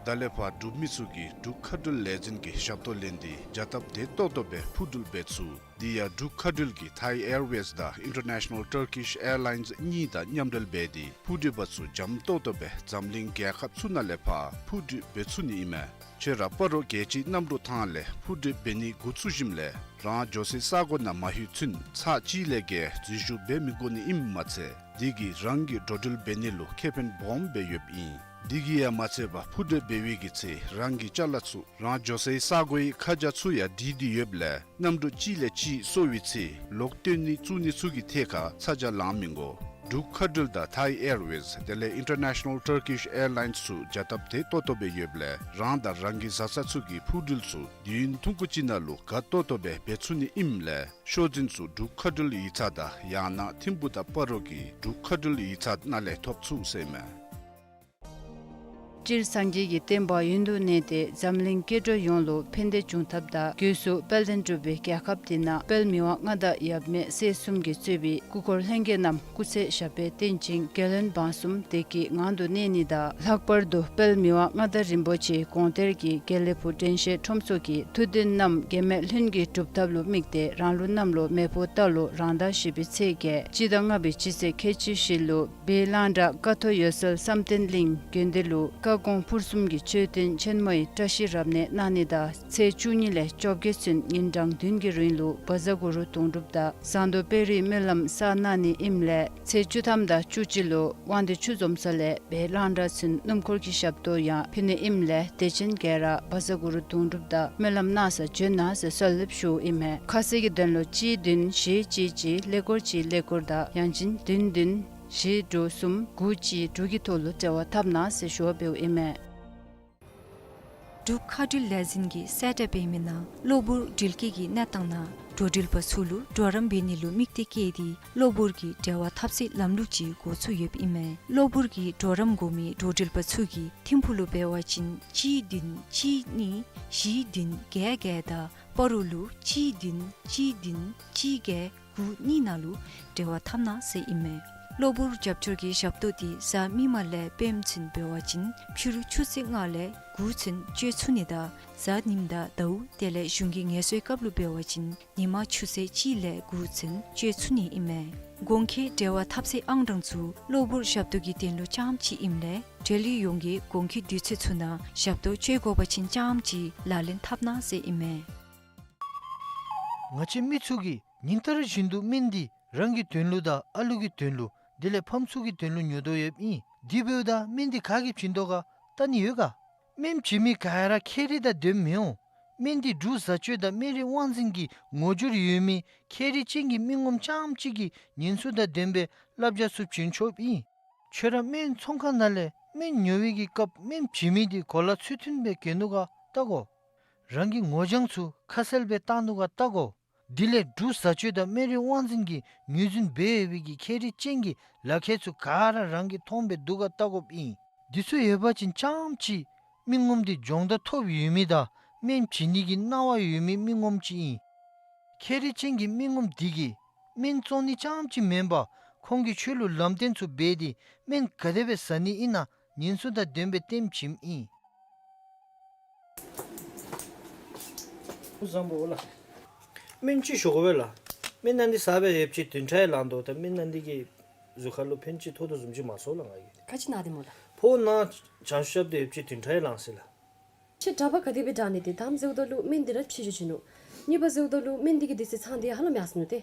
ད་ལས་ཕར་འབྲུག་མི་ཚུ་གིས་འབྲུག་མཁའ་འགྲུལ་ལས་འཛིན་གྱི་ཞབས་ཏོག་ལེན་ཏེ་བྱ་སྟབས་བདེ་ཏོག་ཏོ་སྦེ་འཕུར་འགྲུལ་འབད་ཚུགས། དེ་ཡང་འབྲུག་མཁའ་འགྲུལ་གྱིས་Thai Airways དང་International Turkish Airlines གཉིས་དང་མཉམ་འབྲེལ་འབད་དེ་འཕུར་འགྲུལ་པ་ཚུ་འཇམ་ཏོག་ཏོ་སྦེ་འཛམ་གླིང་རྒྱལ་ཁབ་ཚུ་ནང་ལས་ཕར་འཕུར་འགྲུལ་འབད་ཚུགས་ནི་ཨིན་མས། ཁྱོད་ར་སྤ་རོ་རྒྱལ་སྤྱིའི་གནམ་གྲུ་ཐང་ལས་འཕུར་འགྲུལ་འབད་ནི་འགོ་བཙུགས་ཞིནམ་ལས་རང་འགྱོ་སའི་ས་གོ་ནང་མ་ལྷོད་ཚུན་ཚར་གཅིག་ལས་བརྒལ་འཛུལ་ཞུགས་འབད་མི་དགོ་ནི་ཨིནམ་མ་ཚད་དེ་གིས་རང་གི་འགྲོ་འགྲུལ་འབད་ནི་ལུ་ཁེ་ཕན་སྦོམ་སྦེ་ཡོདཔ་ཨིན། དེ་གིས་ཡང་མ་ཚད་པར་འཕུར་འགྲུལ་འབད་བའི་གི་ཚེ་རང་གི་ཅ་ལ་ཚུ་རང་འགྱོ་སའི་ས་གོའི་ཁ་བྱང་ཚུ་ཡང་བྲིས་ཏེ་ཡོདཔ་ལས་གནམ་གྲུ་གཅིག་ལས་གཅིག་སོར་བའི་ཚེ་ལོག་བཏོན་ནི་བཙུགས་ནི་ཚུ་གི་ཐད་ཁར་ཚ་གྱང་ལང་མི་དགོ། འབྲུག་མཁའ་འགྲུལ་དང་Thai Airways དེ་ལས་International Turkish Airlines ཚུ་བྱ་སྟབས་བདེ་ཏོག་ཏོ་སྦེ་ཡོདཔ་ལས་རང་དང་རང་གི་བཟའ་ཚང་ཚུ་གི་འཕུར་འགྲུལ་ཚུ་དུས་ཡུན་ཐུང་ཀུ་ཅིག་ནང་ལུ་དགའ་ཏོག་ཏོ་སྦེ་འབད་ཚུགས་ནི་ཨིནམ་ལས་ཤོག་འཛིན་ཚུ་འབྲུག་མཁའ་འགྲུལ་ཡིག་ཚང་དང་ཡང་ན་ཐིམ་ཕུ་དང་སྤ་རོ་གི་འབྲུག་མཁའ་འགྲུལ་ཡིག་ཚང་ནང་ལས་ཐོབ་ཚུགས་ཟེར་མས། སྤྱིར་སངས་རྒྱས་ཀྱི་བསྟན་པ་ཡུན་དུ་གནས་ཏེ་འཛམ་གླིང་སྐྱེ་འགྲོ་ཡོངས་ལུ་ཕན་བདེ་འབྱུང་ཐབས་དང་སྒོས་སུ་དཔལ་ལྡན་འབྲུག་པའི་རྒྱལ་ཁབ་འདི་ནང་དཔལ་མི་དབང་མངའ་བདག་ཡབ་མེས་སྲས་གསུམ་གྱིས་གཙོས་པའི་སྐུ་འཁོར་ལྷན་རྒྱས་རྣམས་སྐུ་ཚེ་ཞབས་པད་བརྟན་ཅིང་རྒྱལ་བློན་འབངས་གསུམ་བདེ་སྐྱིད་ངང་དུ་གནས་ནི་དང་། ལྷག་པར་དུ་དཔལ་མི་དབང་མངའ་བདག་རིན་པོ་ཆེ་དགོངས་གཏེར་གྱི་དགེ་ལེགས་ཕུག་དྲན་ཤེས་ཁྲོམ་ཚོགས་ཀྱི་ཐུགས་འདུན་རྣམས་འགལ་མེད་ལྷུན་གྱིས་གྲུབ་ཐབས་ལུ་དམིགས་ཏེ་རང་ལུགས་གནམ་ལོ་མེ་ཕོ་རྟ་ལོ་རང་ཟླ་བཞི་པའི་ཚེས་བརྒྱད་སྤྱི་ཟླ་ལྔ་པའི་སྤྱི་ཚེས་ཁལ་གཅིག་བཞི་ལུ་སྦས་གླང་བྲག་ཀ་ཐོག་འོད་གསལ་བསམ་གཏན་གླིང་དགོན་སྡེ་ལུ་བཀའ་དགོངས་ཕུར་གསུམ་གྱི་མཆོད་རྟེན་ཆེན་མོའི་བཀྲ་ཤིས་རབ་གནས་གནང་ནི་དང་ཚེས་བཅུ་གཉིས་ལས་བཅོ་བརྒྱད་ཚུན་ཉིན་གྲངས་བདུན་གྱི་རིང་ལུ་བཛྲ་གུ་རུ་དུང་སྒྲུབ་དང་ཟངས་མདོག་དཔལ་རིའི་སྨོན་ལམ་བསགས་གནང་ནི་ཨིནམ་ལས་ཚེས་བཅུ་ཐམ་དང་བཅུ་གཅིག་ལུ་དབང་འདུས་ཆུ་འཛོམས་ས་ལས་སྦས་གླང་བྲག་ཚུན་སྣུམ་འཁོར་གྱི་ཞབས་ཏོག་ཡང་ཕུལ་ནི་ཨིནམ་ལས་དད་ཅན་ག་ར་བཛྲ་གུ་རུ་དུང་སྒྲུབ་དང་སྨོན་ལམ་གནང་སར་བྱོན་གནང་ཟེར་གསོལ་འདེབས་ཞུཝ་ཨིན་མས། ཁ་གསལ་གྱི་དོན་ལུ་གཅིག་བདུན་བཞི་གཅིག་གཅིག་ཀླད་ཀོར་གཅིག་ཀླད་ཀོར་དང་ཡང་ཅིན་བདུན་བདུན་བཞི་དྲུག་གསུམ་དགུ་གཅིག་དྲུག་གི་ཐོག་ལུ་འབྲེལ་བ་འཐབ་གནང་ཟེར་ཞུ་བ་འབདཝ་ཨིན་མས། འབྲུག་མཁའ་འགྲུལ་ལས་འཛིན་གྱིས་གསལ་བསྒྲགས་འབད་མི་ནང་གློ་བུར་འགྲུལ་སྐྱེལ་གྱི་གནས་སྟངས་ནང་འགྲོ་འགྲུལ་པ་ཚུ་ལུ་གྲོགས་རམ་འབད་ནི་ལུ་དམིགས་ཏེ་བསྐྱེད་དེ་གློ་བུར་གྱི་འབྲེལ་བ་འཐབ་སའི་ལམ་ལུགས་ཅིག་འགོ་བཙུགས་ཡོདཔ་ཨིན་མས། གློ་བུར་གྱི་གྲོགས་རམ་དགོ་མི་འགྲོ་འགྲུལ་པ་ཚུ་གིས་ཐིམ་ཕུག་ལུ་འབད་བ་ཅིན་གཅིག་བདུན་གཅིག་གཉིས་བཞི་བདུན་བརྒྱད་བརྒྱད་དང་སྤ་རོ་ལུ་གཅིག་བདུན་གཅིག་བདུན་གཅིག་བརྒྱད་དགུ་གཉིས་ནང་ལུ་འབྲེལ་བ་འཐབ་གནང་ཟེར་ཨིན་མས། གློ་བུར་རྒྱབ་སྐྱོར་གྱི་ཞབས་ཏོག་འདི་གཟའ་མིག་དམར་ལས་སྤེནམ་ཚུན་འབད་བ་ཅིན་ཕྱི་རུ་ཆུ་ཚོད་ལྔ་ལས་དགུ་ཚུན་སྤྱོད་ཚུགས་ནི་དང་གཟའ་ཉིམ་དང་ཟླཝ་དེ་ལས་གཞུང་གི་ངལ་གསོའི་སྐབས་ལུ་འབད་བ་ཅིན་ཉིན་མ་ཆུ་ཚོད་གཅིག་ལས་དགུ་ཚུན་སྤྱོད་ཚུགས་ནི་ཨིན་མས། གོང་འཁོད་འབྲེལ་བ་འཐབ་སའི་ཨང་གྲངས་ཚུ་གློ་བུར་ཞབས་ཏོག་གི་དོན་ལུ་རྐྱངམ་ཅིག་ཨིནམ་ལས་འབྲེལ་ཡོད་ཡོངས་ཀྱིས་གོང་འཁོད་དུས་ཚོད་ཚུ་ནང་ཞབས་ཏོག་སྤྱོད་དགོ་པ་ཅིན་རྐྱངམ་ཅིག་ལག་ལེན་འཐབ་གནང་ཟེར་ཨིན་མས། ང་བཅས་མི་ཚུ་གིས་ཉིན་ལྟར་བཞིན་དུ་སྨན་འདི་རང་གི་དོན་ལུ་དང་ཨ་ལུ་གི་དོན་ལུ་དེ་ལས་ཕམ་ཚུ་གི་དོན་ལུ་ཉོ་དོ་ཡོདཔ་ཨིན། དེ་འབདཝ་ད་སྨན་འདི་ག་གིས་བྱིན་དོ་ག་བལྟ་ནི་ཡོད་ག། སྨན་བྱིན་མི་ག་ར་ཁྱད་རིག་དང་ལྡནམ་མི་འོང་། སྨན་འདི་འབྲུག་བཟའ་སྤྱོད་དང་སྨན་རིགས་དབང་འཛིན་གྱི་ངོ་སྦྱོར་ཡོད་མི་ཁྱད་རིག་ཅན་གྱི་མི་ངོམ་རྐྱངམ་ཅིག་གིས་ཉེན་སྲུང་དང་ལྡན་པའི་བསླབ་བྱ་ཚུ་བྱིན་ཆོགཔ་ཨིན། ཁྱོད་ར་སྨན་ཚོང་ཁང་ནང་ལས་སྨན་ཉོ་བའི་གི་སྐབས་སྨན་བྱིན་མི་འདི་གོ་ལ་ཚུལ་མཐུན་སྦེ་གྱོན་ནུག་ག་བལྟ་དགོ། རང་གི་ངོ་རྐྱང་ཚུ་ཁ་གསལ་སྦེ་བཏང་ནུག་ག་བལྟ་དགོ། དེ་ལས་འབྲུག་བཟའ་སྤྱོད་དང་སྨན་རིགས་དབང་འཛིན་གྱི་ངོས་འཛིན་འབད་ཡོད་པའི་གི་ཁྱད་རིག་ཅན་གྱི་ལག་ཁྱེར་ཚུ་ག་ར་རང་གིས་མཐོང་སྦེ་འདུག་ག་བལྟ་དགོཔ་ཨིན། འདི་ཚུ་ཡོད་པ་ཅིན་རྐྱངམ་ཅིག་མི་ངོམ་འདི་སྦྱོང་བརྡར་ཐོབ་ཡོད་མི་དང་སྨན་བྱིན་ནི་གི་གནང་བ་ཡོད་མི་མི་ངོམ་ཅིག་ཨིན། ཁྱད་རིག་ཅན་གྱི་མི་ངོམ་འདི་གིས་སྨན་བཙོང་ནི་རྐྱངམ་ཅིག་མེན་པར་ཁོང་གིས་ཁྱོད་ལུ་ལམ་སྟོན་ཚུ་འབད་དེ་སྨན་ག་དེ་སྦེ་བཟའ་ནི་ཨིན་ན་ཉེན་སྲུང་དང་ལྡན་པའི་ལྟདམོ་བྱིནམ་ཨིན། བཟང་པོ་ལགས། སྨན་ཅིག་ཞུ་དགོ་པས་ལགས། སྨན་ནང་འདི་བཟའ་སྦེ་ཡོདཔ་ཅིག་བདུན་ཕྲག་ལང་དོ། ད་སྨན་ནང་འདི་གིས་གཟུགས་ཁར་ལུ་ཕན་ཅིག་ཐོགས་དོ་བཟུམ་ཅིག་མ་ཚོར་ལགས་ང་གིས། ག་ཅི་ན་སྟེ་སྨོ་ལགས། ཕོཝ་ནང་བྱང་ཤུབ་སྟེ་ཡོདཔ་ཅིག་བདུན་ཕྲག་ལངས་ཟེར་ལགས། ཁྱོད་གྲྭ་པ་ག་དེ་སྦེ་དྲག་ནི་དེ་དམ་ཟེརཝ་ད་ལུ་སྨན་འདི་ར་ཕྱི་འགྱོ་བྱིན་ནུག། གཉིས་པ་ཟེརཝ་ད་ལུ་སྨན་འདི་གིས་དེ་ཚེ་ཚང་འདི་ཧ་ལམ་ཡར་སོ་ནུག་ཏེ།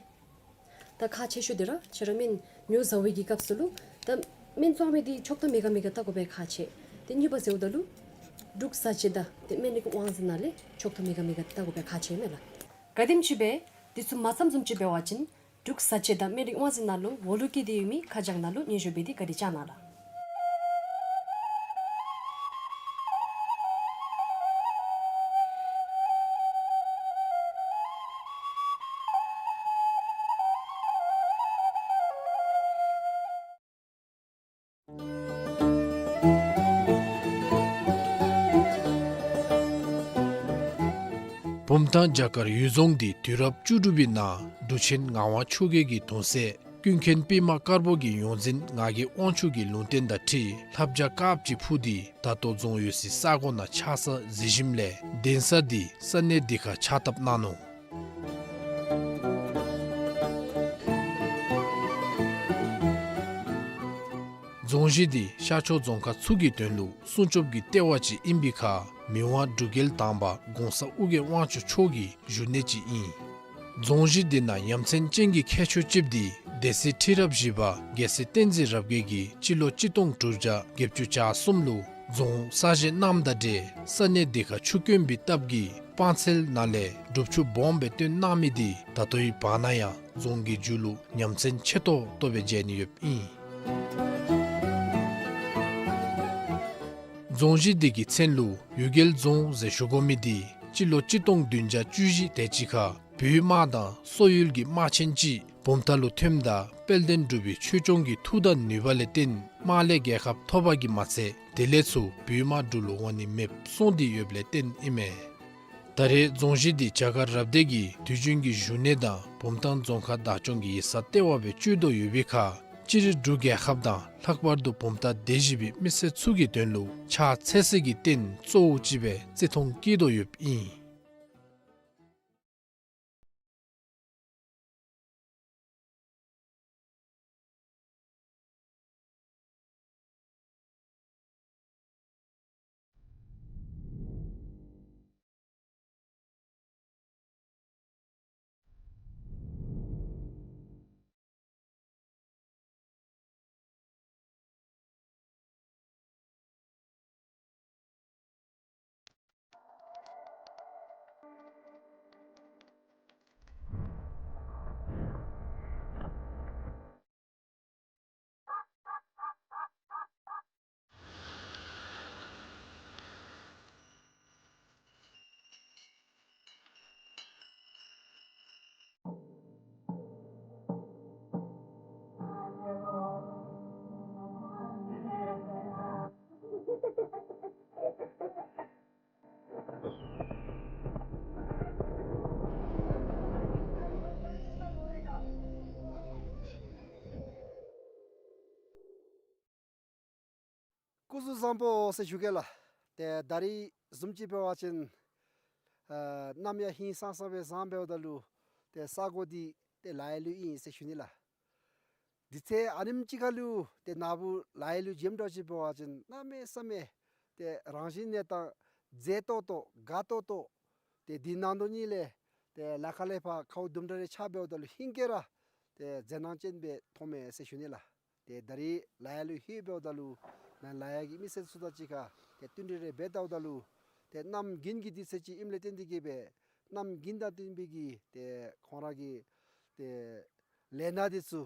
ད་ཁག་ཆེ་ཤོས་འདི་ར་ཁྱོད་ར་སྨན་ཉོ་བཟའ་བའི་གི་སྐབས་སུ་ལུ་ད་སྨན་བཙོང་མི་འདི་ཆོག་ཐམ་མེད་ག་མེད་ག་བལྟ་དགོ་པའི་ཁག་ཆེ། ཏེ་གཉིས་པ་ཟེརཝ་ད་ལུ་འབྲུག་བཟའ་སྤྱོད་དང་ཏེ་སྨན་རིགས་དབང་འཛིན་ནང་ལས་ཆོག་ཐམ་མེད་ག་མེད་ག་བལྟ་དགོ་པའི་ཁག་ཆེ་མས་ལགས། ག་དེམ་ཅིག་སྦེ་འདི་ཚུ་མ་བསམ་བཟུམ་ཅིག་འབད་བ་ཅིན་འབྲུག་བཟའ་སྤྱོད་དང་སྨན་རིགས་དབང་འཛིན་ནང་ལུ་འོག་ལུ་བཀོད་དེ་ཡོད་མི་ཁ་བྱང་ནང་ལུ་སྙན་ཞུ་འབད་དེ་བཀའ་དྲིན་བསྐྱང་གནང་ལགས། བུམ་ཐང་བྱ་དཀར་ཡུལ་རྫོང་འདི་དུས་རབས་བཅུ་དྲུག་པའི་ནང་འབྲུག་ཆེན་ངག་དབང་ཆོས་རྒྱལ་གྱི་གདུང་སྲས་ཀུན་མཁྱེན་པདྨ་དཀར་པོ་གི་ཡོངས་འཛིན་ངག་གི་དབང་ཕྱུག་གི་ལུང་བསྟན་དང་འཁྲིལ་ལྷ་བྱ་དཀརཔོ་ཅིག་འཕུར་ཏེ་ད་ལྟོ་རྫོང་ཡོད་སའི་ས་གོ་ནང་ཆགས་ས་གཟིགས་ཞིནམ་ལས་གདན་ས་འདི་ས་གནས་འདི་ཁར་ཕྱག་བཏབ་གནང་ནུག། རྫོང་གཞི་འདི་ཤར་ཕྱོགས་རྫོང་ཁག་ཚུ་གི་དོན་ལུ་སྲུང་སྐྱོབ་ཀྱི་ལྟེ་བ་ཅིག་ཨིན་པའི་ཁར་མི་དབང་འབྲུག་རྒྱལ་དང་པ་གོང་ས་ཨོ་རྒྱན་དབང་ཕྱུག་མཆོག་གི་བཞུགས་གནས་ཅིག་ཨིན། རྫོང་གཞི་འདི་ནང་ཡ་མཚན་ཅན་གྱི་ཁྱད་ཆོས་ཅིག་འདི་སྡེ་སྲིད་ཁྲི་རབས་བཞི་པ་རྒྱལ་སྲས་བསྟན་འཛིན་རབ་རྒྱས་ཀྱིས་སྤྱི་ལོ་གཅིག་སྟོང་དྲུག་བརྒྱ་བརྒྱད་ཅུ་གྱ་གསུམ་ལུ་རྫོང་གསར་བཞེངས་གནངམ་དང་འབྲེལ་ས་གནས་འདི་ཁར་ཆུ་དཀོན་པའི་སྟབས་ཀྱིས་སྤང་ཚལ་ནང་ལས་སྒྲུབ་ཆུ་སྦོམ་སྦེ་བཏོན་གནང་མི་འདི་ད་ལྟོའི་བར་ན་ཡང་རྫོང་གི་མཇུག་ལུ་ཡ་མཚན་ཆེ་ཏོག་ཏོ་སྦེ་མཇལ་ནི་ཡོདཔ་ཨིན། རྫོང་གཞི་འདི་གི་མཚན་ལུ་གཡུལ་རྒྱལ་རྫོང་ཟེར་ཞུ་དགོ་མི་འདི་སྤྱི་ལོ་གཅིག་སྟོང་བདུན་བརྒྱ་བཅུ་བཞི་དེ་ཅིག་ཁར་བོད་དམག་དང་སོག་ཡུལ་གྱི་དམག་ཆེན་ཅིག་བུམ་ཐང་ལུ་ཐོནམ་ད་དཔལ་ལྡན་འབྲུག་པའི་ཆོས་སྐྱོང་གི་མཐུ་དང་ནུས་པ་ལས་བརྟེན་དམག་ལས་རྒྱལ་ཁ་ཐོབ་པ་གིས་མ་ཚད་དེ་ལས་ཚུར་བོད་དམག་འབྲུག་ལུ་འོང་ནི་མེདཔ་སོང་སྟེ་ཡོདཔ་ལས་བརྟེན་ཨིན་མས། ད་རེས་རྫོང་གཞི་འདི་བྱ་དཀར་རབ་སྡེ་གི་དུས་རྒྱུན་གྱི་བཞུགས་གནས་དང་བུམ་ཐང་རྫོང་ཁག་བདག་སྐྱོང་གི་ཡིག་ཚང་ལྟེ་བ་སྦེ་སྤྱོད་དོ་ཡོད་པའི་ཁར་སྤྱིར་འབྲུག་རྒྱལ་ཁབ་དང་ལྷག་པར་དུ་བུམ་ཐང་སྡེ་བཞི་པའི་མི་སེར་ཚུ་གི་དོན་ལུ་ཕྱག་འཚལ་སའི་གི་རྟེན་གཙོ་བོ་ཅིག་སྦེ་བརྩི་མཐོང་བསྐྱེད་དོ་ཡོདཔ་ཨིན། སྐུ་གཟུགས་བཟང་པོ་ཟེར་ཞུ་གེ་ལགས། ཏེ་ད་རིས་བཟུམ་ཅིག་འབད་བ་ཅིན་ཨ་གནམ་ཡང་ཧིང་སངས་ས་སྦེ་བཟང་འབདཝ་ད་ལུ་ཏེ་ས་གོ་འདི་ཏེ་ལ་ཡ་ལུ་ཨིན་ཟེར་ཞུ་ནི་ལགས། དུས་ཚོད་ཨ་ནེམ་ཅིག་ཁར་ལུ་ཏེ་ན་བུ་ལ་ཡ་ལུ་འགྱོཝ་འདྲཝ་ཅིག་འབད་བ་ཅིན་གནམ་མེད་ས་མེད་ཏེ་རང་བཞིན་གནས་སྟངས་མཛེས་ཏོག་ཏོ་དགའ་ཏོག་ཏོ་ཏེ་དེ་ནང་དོག་ཉིད་ལས་ཏེ་ལ་ཁ་ལས་ཕར་ཁཝ་དུམ་གྲ་རེ་ཆགས་འབདཝ་ད་ལུ་ཧིང་གེ་ར་ཏེ་མཛེས་སྣང་ཅན་སྦེ་མཐོངམ་མས་ཟེར་ཞུ་ནི་ལགས། ཏེ་ད་རིས་ལ་ཡ་ལུ་ལྷོད་འབདཝ་ད་ལུ་ནཱ་ལ་ཡ་གི་མི་སེར་ཚུ་དང་གཅིག་ཁར་ཏེ་བསྟུན་གྲོས་རེ་འབད་བལྟཝ་ད་ལུ་ཏེ་གནམ་དགུན་གྱི་དུས་ཚོད་ཅིག་ཨིནམ་ལས་བརྟེན་ཏེ་གིས་སྦེ་གནམ་དགུན་དང་བསྟུན་པའི་གི་ཏེ་ཁོང་ར་གི་ཏེ་ལས་སྣ་འདི་ཚུ་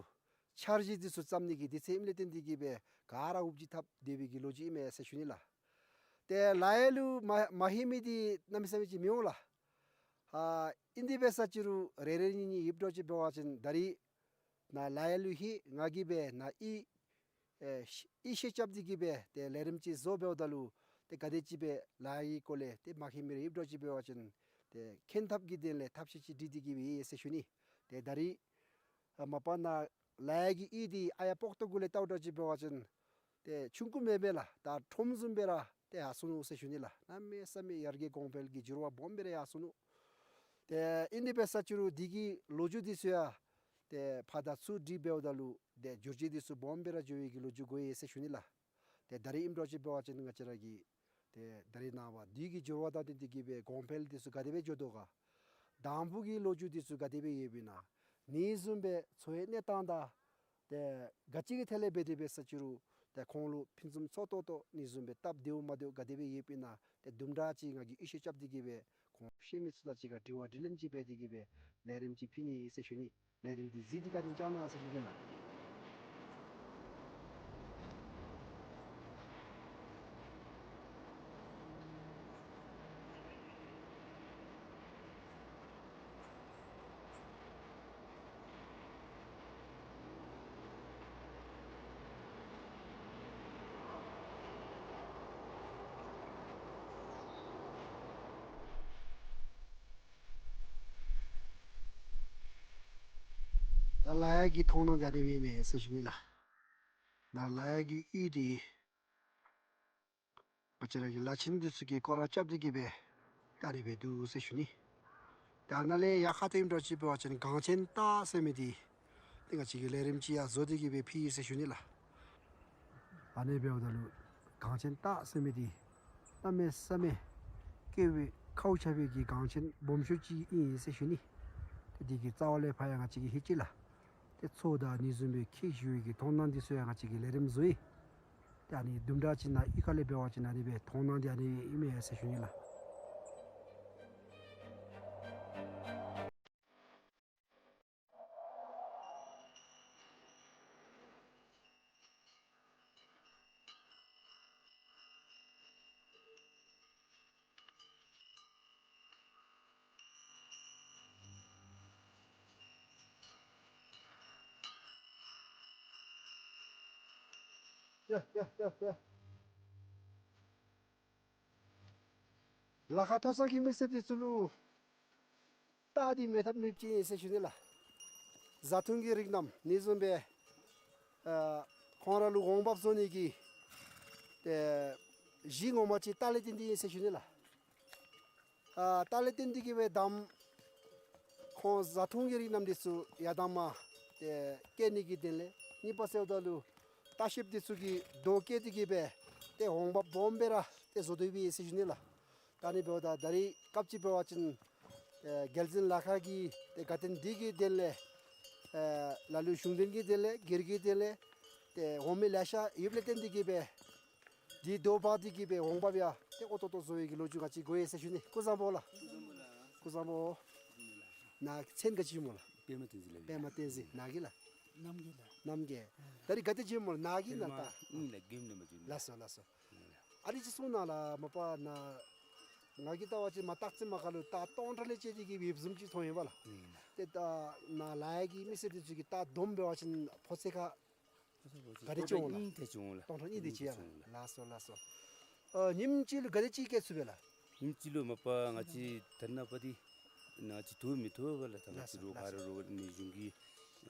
འཆར་གཞི་འདི་ཚུ་བརྩམ་ནི་གི་དུས་ཚོད་ཨིནམ་ལས་བརྟེན་ཏེ་གིས་སྦེ་ག་ར་འུབ་ཅིག་འཐབ་སྡོད་པའི་གི་ལོ་རྒྱུས་ཨིན་མས་ཟེར་ཞུ་ནི་ལགས། ཏེ་ལ་ཡ་ལུ་མ་མ་ལྷོད་མི་འདི་གནམ་མེད་ས་མེད་ཅིག་མི་འོང་ལགས། ཨ་ཨིན་དེ་འབད་ས་ཅིག་རུང་རེ་རེ་གཉིས་གཉིས་ཡོདཔ་འདྲཝ་ཅིག་འབད་བ་ཅིན་ད་རིས་ནཱ་ལ་ཡ་ལུ་ལྷོད་ང་གིས་སྦེ་ནཱ་ཨི་ཨེ་ཤ་ཨི་ཤེས་རྐྱབ་སྟེ་གིས་སྦེ་ཏེ་ལས་རིམ་ཅིག་བཟོ་འབདཝ་ད་ལུ་ཏེ་ག་དེ་ཅིག་སྦེ་ལ་ཡ་གི་སྐོར་ལས་ཏེ་མ་མཁྱེན་མི་རེ་ཡོདཔ་འདྲཝ་ཅིག་འབད་བ་ཅིན་ཏེ་མཁྱེན་ཐབས་ཀྱི་དོན་ལས་ཐབས་ཤེས་ཅིག་སྒྲིག་སྟེ་གིས་སྦེ་ཡོད་ཟེར་ཞུ་ནི། ཏེ་ད་རིས་ཨ་མ་པ་ནཱ་ལ་ཡ་གི་ཨི་འདི་ཨ་ཡ་སྤོག་ཏོ་གུ་ལས་བལྟཝ་འདྲཝ་ཅིག་འབད་བ་ཅིན་ཏེ་ཆུང་ཀུ་མེན་པས་ལགས། ད་ཁྲོམ་བཟུམ་སྦེ་ར་ཏེ་ཡར་སོ་ནུག་ཟེར་ཞུ་ནི་ལགས། གནམ་མེད་ས་མེད་ཡར་རྒྱས་གོང་འཕེལ་གྱི་འགྱུར་བ་སྦོམ་སྦེ་ར་ཡར་སོ་ནུག། ཏེ་ཨིན་དེ་འབད་ས་ཅིག་རུང་འདི་གི་ལོ་རྒྱུས་འདི་ཚུ་ཡང་ཏེ་ཕར་དང་ཚུར་དྲི་འབདཝ་ད་ལུ་ཏེ་འགྱུར་བཅོས་འདི་ཚུ་སྦོམ་སྦེ་ར་འགྱོ་བའི་གི་ལོ་རྒྱུས་གོ་ཡི་ཟེར་ཞུ་ནི་ལགས། ཏེ་ད་རིས་ཨིནམ་འདྲཝ་ཅིག་འབད་བ་ཅིན་ང་བཅས་ར་གི་ཏེ་ད་རིས་ནངས་པ་དུས་ཀྱི་འགྱུར་བ་དང་བསྟུན་ཏེ་གིས་སྦེ་གོང་འཕེལ་འདི་ཚུ་ག་དེ་སྦེ་འགྱོ་དོ་ག། དང་ཕུ་གི་ལོ་རྒྱུས་འདི་ཚུ་ག་དེ་སྦེ་ཡོདཔ་ཨིན་ན། ཨ་ནི་བཟུམ་སྦེ་འཚོ་བའི་གནས་སྟངས་དང་ཏེ་ག་ཅི་གི་ཐད་ལས་འབད་དེ་འབད་ས་ཅིག་རུང་ཏེ་ཁོང་ལུ་ཕུན་སུམ་ཚོགས་ཏོག་ཏོ་ཨ་ནི་བཟུམ་སྦེ་སྟབས་བདེཝ་མ་བདེཝ་ག་དེ་སྦེ་ཡོདཔ་ཨིན་ན། ཏེ་དུམ་གྲ་ཅིག་ང་གིས་ཨི་ཤེས་རྐྱབ་སྟེ་གིས་སྦེ་ཁོང་ཤེས་མི་ཚུ་དང་གཅིག་ཁར་དྲི་བ་དྲིས་ལན་ཅིག་འབད་དེ་གིས་སྦེ་ལས་རིམ་ཅིག་ཕུལ་ནི་ཟེར་ཞུ་ནི། ལས་རིམ་འདི་གཟིགས་ཏེ་བཀའ་དྲིན་བསྐྱང་གནང་ཟེར་ཞུ་ནི་ལགས། ད་ལ་ཡ་གི་མཐོང་སྣང་འདི་ཨ་ནི་སྦེ་ཨིན་མས་ཟེར་ཞུ་ནི་ལགས། ད་ལ་ཡ་གི་ཡུལ་འདི་ང་བཅས་ར་གི་ལ་ཆེན་འདི་ཚུ་གིས་སྐོར་ར་རྐྱབ་སྟེ་གི་སྦེ་ད་ཨ་ནི་སྦེ་འདུག་ཟེར་ཞུ་ནི། ད་ནཱ་ལས་ཡར་ཁ་ཐུག་ཨིནམ་འདྲཝ་ཅིག་འབད་བ་ཅིན་གངས་ཅན་སྟག་ཟེར་མི་འདི་ཏེ་ང་བཅས་ཀྱིས་ལས་རིམ་ཅིག་ཡང་བཟོ་སྟེ་གི་སྦེ་ཕུལ་ཡི་ཟེར་ཞུ་ནི་ལགས། ཨ་ནི་འབདཝ་ད་ལུ་གངས་ཅན་སྟག་ཟེར་མི་འདི་གནམ་མེད་ས་མེད་སྐྱེ་བོའི་ཁ་བ་ཆགས་པའི་གི་གངས་ཅན་སྦོམ་ཤོས་ཅིག་ཨིན་ཟེར་ཞུ་ནི། ཏེ་འདི་གི་རྩ་བ་ལས་ཕར་ཡང་ང་བཅས་ཀྱིས་ཧེ་ཅི་ལགས། ཏེ་མཚོ་དང་ཨ་ནི་བཟུམ་སྦེ་ཁྱད་ཞུ་བའི་གི་མཐོང་སྣང་འདི་ཚུ་ཡང་ང་བཅས་ཀྱིས་ལས་རིམ་བཟོ་ཡི། ཏེ་ཨ་ནི་དུམ་གྲ་ཅིག་ནཱ་གཡུས་ཁ་ལས་འབད་བ་ཅིན་ཨ་ནི་སྦེ་མཐོང་སྣང་འདི་ཨ་ནི་ཨིན་མས་ཟེར་ཞུ་ནི་ལགས། ཡ་ཡ་ཡ་ཡ། ལ་ཁ་མཐོ་ས་གི་མི་སེར་འདི་ཚུ་ལུ་སྟག་འདི་མེད་ཐབས་མེདཔ་ཅིག་ཨིན་ཟེར་ཞུ་ནི་ལགས། བཟའ་འཐུང་གི་རིགས་རྣམས་ཨ་ནི་བཟུམ་སྦེ་ཨ་ཁོང་ར་ལུ་འོང་འབབ་བཟོ་ནི་གི་ཏེ་གཞི་ངོ་མ་ཅིག་སྟག་ལས་བརྟེན་ཏེ་ཨིན་ཟེར་ཞུ་ནི་ལགས། ཨ་སྟག་ལས་བརྟེན་ཏེ་གི་སྦེ་དམ་ཁོང་བཟའ་འཐུང་གི་རིགས་རྣམས་འདི་ཚུ་ཡར་དང་མར་ཏེ་སྐྱེལ་ནི་གི་དོན་ལས། གཉིས་པ་ཟེརཝ་ད་ལུ་ལྟ་བཤལཔ་འདི་ཚུ་གིས་རྡོ་བཀལ་ཏེ་གི་སྦེ་ཏེ་འོང་འབབ་སྦོམ་སྦེ་ར་ཏེ་བཟོ་སྡོད་པས་ཟེར་ཞུ་ནི་ལགས། ད་ཨ་ནི་འབདཝ་ད་ད་རིས་སྐབས་ཅིག་འབད་བ་ཅིན་ཨེ་རྒྱལ་འཛིན་ལ་ཁ་གི་ཏེ་དགའ་སྟོན་འདི་གི་དོན་ལས་ཨེ་ལ་ལུ་གཞུང་དོན་གྱི་དོན་ལས་སྒེར་གྱི་དོན་ལས་ཏེ་འོང་མི་ལེ་ཤ་ཡོདཔ་ལས་བརྟེན་ཏེ་གི་སྦེ་འདི་རྡོ་འབག་སྟེ་གི་སྦེ་འོང་འབབ་ཡང་ཏེ་ཨོ་ཏོ་ཏོ་བཟོ་བའི་གི་ལོ་རྒྱུས་ང་བཅས་གོ་ཡི་ཟེར་ཞུ་ནི། སྐུ་གཟུགས་བཟང་པོ་ལགས། སྐུ་གཟུགས་བཟང་པོ། ནཱ་མཚན་ག་ཅི་སྨོ་ལགས། པདྨ་བསྟན་འཛིན་ལགས། པདྨ་བསྟན་འཛིན། ནཱ་གི་ལགས། རྣམ་རྒྱལ་ལགས། རྣམ་རྒྱལ། ད་རིས་ག་དེ་བྱོནམ་སྨོ་ལགས། ནཱ་གི་ནཱ་ད། ཨིན་ལགས། མགྱོནམ་ནང་མ་བྱོན། ལགས་སོ་ལགས་སོ། ཨ་ནི་ཅིག་གསུང་གནང་ལགས། མ་པ་ནཱ་ང་གིས་བལྟ་བ་ཅིན་མ་སྟག་རྩེ་མ་ཁ་ལུ་སྟག་སྟོང་ཕྲག་ལས་བཅད་དེ་གི་ཡོདཔ་བཟུམ་ཅིག་མཐོང་ཡི་པ་ལགས། ཨིན་ལགས། ཏེ་ད་ནཱ་ལ་ཡ་གི་མི་སེར་འདི་ཚུ་གིས་སྟག་བསྡོམས་འབད་བ་ཅིན་ཕོ་ཚོད་ཁར་ག་དེ་ཅིག་འོང་ལགས། སྟོང་ཕྲག་གཉིས་དེ་ཅིག་འོང་ལགས། སྟོང་ཕྲག་གཉིས་དེ་ཅིག་ཡ། ལགས་སོ་ལགས་སོ། ཨ་ཉིནམ་གཅིག་ལུ་ག་དེ་ཅིག་སྐྱེ་ཚུགས་པས་ལགས། ཉིནམ་གཅིག་ལུ་མ་པ་ང་བཅས་ད་ནཱ་པ་འདི་ནཱ་ཅིག་དོ་མི་དོ་བས་ལགས། ད་ང་བཅས་རོགས་ག་ར་རོགས་ནི་གཞུང་གི་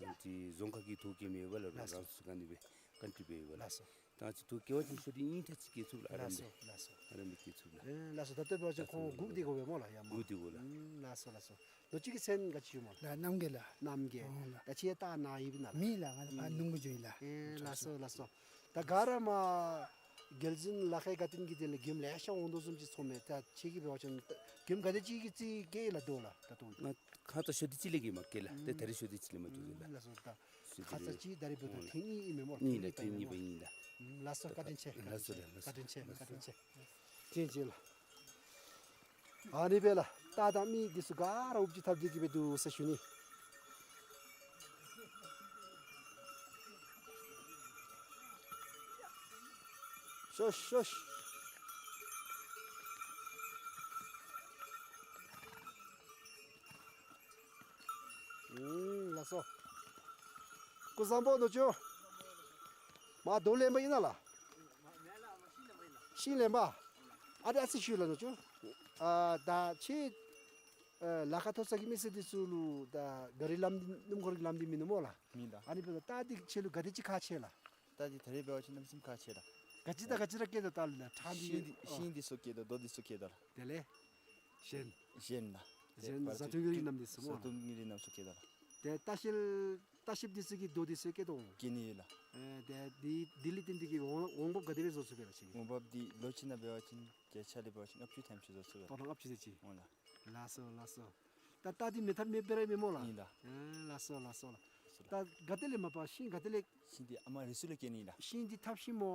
ཨ་ཅིག་རྫོང་ཁག་གིས་དོ་བསྐྱལ་མི་ཡོད་པས་ལགས། ལགས་སོ། རང་སོ་སོ་ག་ནི་སྦེ་ཀན་ཊི་སྦེ་ཡོད་པས་ལགས། ལགས་སོ། ད་ང་བཅས་དོ་བསྐྱལ་བ་ཅིན་ཤོ་འདི་གཉིས་ཐེངས་ཅིག་སྐྱེ་ཚུགས་ལགས། ཨ་རམ་ལགས་སོ་ལགས་སོ། ཨ་རམ་སྦེ་སྐྱེ་ཚུགས་ལགས། ཨེ་ལགས་སོ། ད་ལྟོ་འབད་བ་ཅིན་ཁོང་སྒུག་སྟེ་དགོ་པས་སྨོ་ལགས། ཡ་མ་སྒུག་སྟེ་དགོ་ལགས། ཨུམ་ལགས་སོ་ལགས་སོ། ལོ་རྒྱུས་ཀྱི་མཚན་ག་ཅི་ཡོད་སྨོ་ལགས། ལགས་རྣམ་རྒྱལ་ལགས། རྣམ་རྒྱལ། ཨོ་ལགས། ད་ཁྱེད་ད་ནཱ་ཡོདཔ་ཨིན་ན་ལགས། མེད་ལགས། ང་ད་ཨུམ་ནུབ་མོ་འགྱོ་ཡི་ལགས། ཨེ་ལགས་སོ་ལགས་སོ། ད་ག་ར་མ་རྒྱལ་འཛིན་ལ་ཁའི་དགའ་སྟོན་གྱི་དོན་ལས་མགྱོནམ་ལེ་ཤ་འོང་དོ་བཟུམ་ཅིག་མཐོངམ་མས། ད་ཁྱེད་ཀྱིས་འབད་བ་ཅིན་མགྱོནམ་ག་དེ་ཅིག་གི་རྩིས་བཀལ་ཡི་ལགས་ད་ལྟོ་ལགས། ད་ལྟོ་ང་ཁ་ཙ་ཤོ་འདི་ཅིག་ལས་ཀྱི་མ་བཀལ་ལགས། ཏེ་ད་རིས་ཤོ་འདི་ཅིག་ལས་མ་བྱུང་ཡི་ལགས། ཨུམ་ལགས་སོ། ད་ཤོ་ཁ་ཙ་ཅིག་ད་རིས་འབདཝ་ད་ཨོ་ཐེངས་གཉིས་ཨིན་མས་སྨོ་ལགས། ཨིན་ལགས། ཐེངས་གཉིས་པ་ཨིན་ལགས། ཨུམ་ལགས་སོ། བཀའ་དྲིན་ཆེ། ལགས་སོ་ལགས། བཀའ་དྲིན་ཆེ། བཀའ་དྲིན་ཆེ། བཀའ་དྲིན་ཆེ། ཅིག་ཅིག་ལགས། ཨ་ནི་སྦེ་ལགས། སྟག་དང་མི་འདི་ཚུ་ག་ར་འུབ་ཅིག་འཐབ་སྟེ་གི་སྦེ་འདུག་ཟེར་ཞུ་ནི། ཤོ་ཤོ་ཤོ། ཨུམ་ལགས་སོ། སྐུ་གཟུགས་བཟང་པོ་ནུ་གཅུང་། མར་རྡོ་ལེན་པར་ཨིན་ན་ལགས། ཤིང་ལེན་པར། ཨ་ཏེ་ཨ་ཙི་ཞུ་ལགས་ནུ་གཅུང་། ཨ་ད་ཁྱེད་ཨ་ལ་ཁ་མཐོ་ས་གི་མི་སེར་འདི་ཚུ་ལུ་ད་ག་རི་ལམ་འདི་སྣུམ་འཁོར་གྱི་ལམ་འདི་མིན་ནུག་སྨོ་ལགས། མེད་ད། ཨ་ནི་འབདཝ་ད་སྟག་འདི་ཁྱེད་ལུ་ག་དེ་ཅིག་ཁག་ཆེ་ལགས། སྟག་འདི་ད་རིས་འབད་བ་ཅིན་གནམ་མེད་ས་མེད་ཁག་ཆེ་ད། ག་ཅི་དང་ག་ཅི་ར་སྐྱེལ་དོ་ད་ལགས། ཁྲག་འདི་ཤིང་འདི་ཨོ་ཤིང་འདི་ཚུ་སྐྱེལ་དོ། རྡོ་འདི་ཚུ་སྐྱེལ་དོ་ལགས། དེ་ལས་གཞན། གཞན་ལགས། གཞན་བཟའ་འཐུང་གི་རིགས་རྣམས་འདི་ཚུ་སྨོ་ལགས། བཟའ་འཐུང་གི་རིགས་རྣམས་ཚུ་སྐྱེལ་དོ་ལགས། ཏེ་ལྟ་བཤལ་ལྟ་བཤལཔ་འདི་ཚུ་གིས་རྡོ་འདི་ཚུ་སྐྱེལ་དོ། སྐྱེལ་ནི་ཡོད་ལགས། ཨེ་ཏེ་འདི་འདི་ལས་བརྟེན་ཏེ་གི་འོང་འོང་འབབ་ག་དེ་སྦེ་བཟོ་ཚུགས་པས་ལགས་ཁྱེད་ཀྱིས། འོང་འབབ་འདི་ལོ་གཅིག་ནང་འབད་བ་ཅིན་བརྒྱ་ཆ་ལས་འབད་བ་ཅིན་ལྔ་བཅུ་ཐམ་ཅིག་བཟོ་ཚུགས་པས་ལགས། སྟོང་ཕྲག་ལྔ་བཅུ་དེ་ཅིག། འོང་ལགས། ལགས་སོ་ལགས་སོ། ད་སྟག་འདི་མེད་ཐབས་མེདཔ་སྦེ་ར་ཨིན་མས་སྨོ་ལགས། ཨིན་ལགས། ཨེ་ལགས་སོ་ལགས་སོ་ལགས། ད་ག་ཏེ་ལས་མ་པ་ཤིང་ག་ཏེ་ལས། ཤིང་འདི་ཨ་མ་རི་སུ་ལས་སྐྱེལ་ནི་ལགས། ཤིང་འདི་ཐབ་ཤིང་སྨོ།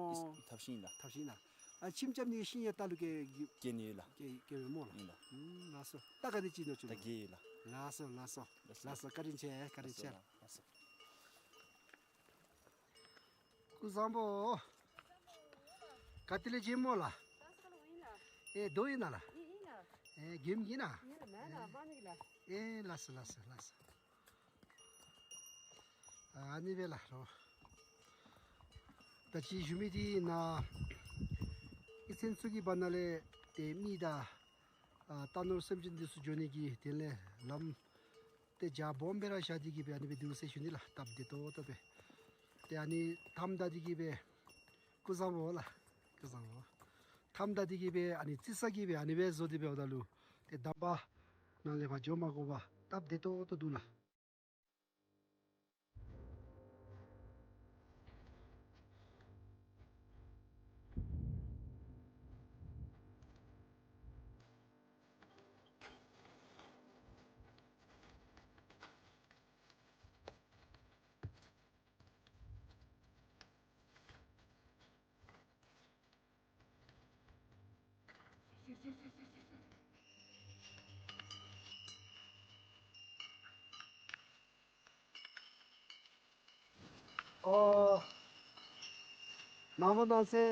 ཐབ་ཤིང་ལགས། ཐབ་ཤིང་ལགས། ཨ་ཁྱིམ་རྐྱབ་ནི་ཤིང་ཡང་སྟག་ལུ་སྐྱེལ་སྐྱེལ་ནི་ཡོད་ལགས། སྐྱེལ་སྐྱེལ་བས་སྨོ་ལགས། ཨིན་ལགས། ཨུམ་ལགས་སོ། སྟག་ག་དེ་ཅིག་ནུ་གཅུང་། སྟག་བརྒྱད་ཡོད་ལགས། ལགས་སོ་ལགས་སོ། ལགས་སོ། ལགས་སོ། བཀའ་དྲིན་ཆེ། བཀའ་དྲིན་ཆེ། ལགས་སོ་ལགས། ལགས་སོ། སྐུ་གཟུགས་བཟང་པོ། ག་ཏེ་ལས་བྱོནམ་སྨོ་ལགས། ཨེ་རྡོ་ཨིན་ན་ལགས། ཨེ་མགྱོནམ་ཨིན་ན། ཨེ་ལགས་སོ་ལགས་སོ་ལགས་སོ། ཨ་ནི་སྦེ་ལགས་རོགས། ད་ཅི་ཞུ་མི་འདི་ནཱ་ཨི་ཚན་ཚུ་གི་བར་ན་ལས་ཏེ་མི་དང་ཨ་རྟ་ནོར་སེམས་ཅན་འདི་ཚུ་འགྱོ་ནི་གི་དོན་ལས་ལམ་ ཏེ་རྒྱ་སྦོམ་སྦེ་ར་བཞག་སྟེ་གི་སྦེ་ཨ་ནི་སྦེ་འདུག་ཟེར་ཞུ་ནི་ལགས། སྟབས་བདེ་ཏོག་ཏོ་སྦེ། ཏེ་ཨ་ནི་མཐའམ་བདའ་སྟེ་གི་སྦེ་སྐུ་བཟང་པོ་ལགས། སྐུ་བཟང་པོ། མཐའམ་བདའ་སྟེ་གི་སྦེ་ཨ་ནི་རྩི་ས་གི་སྦེ་ཨ་ནི་སྦེ་བཟོ་སྟེ་འབདཝ་ད་ལུ་ཏེ་དམ་པ་ནཱ་ལས་ཕར་འགྱོ་མ་དགོ་པར་སྟབས་བདེ་ཏོག་ཏོ་འདུག་ལགས། ཨོ། ནངས་པ་གནངས་ཚེ་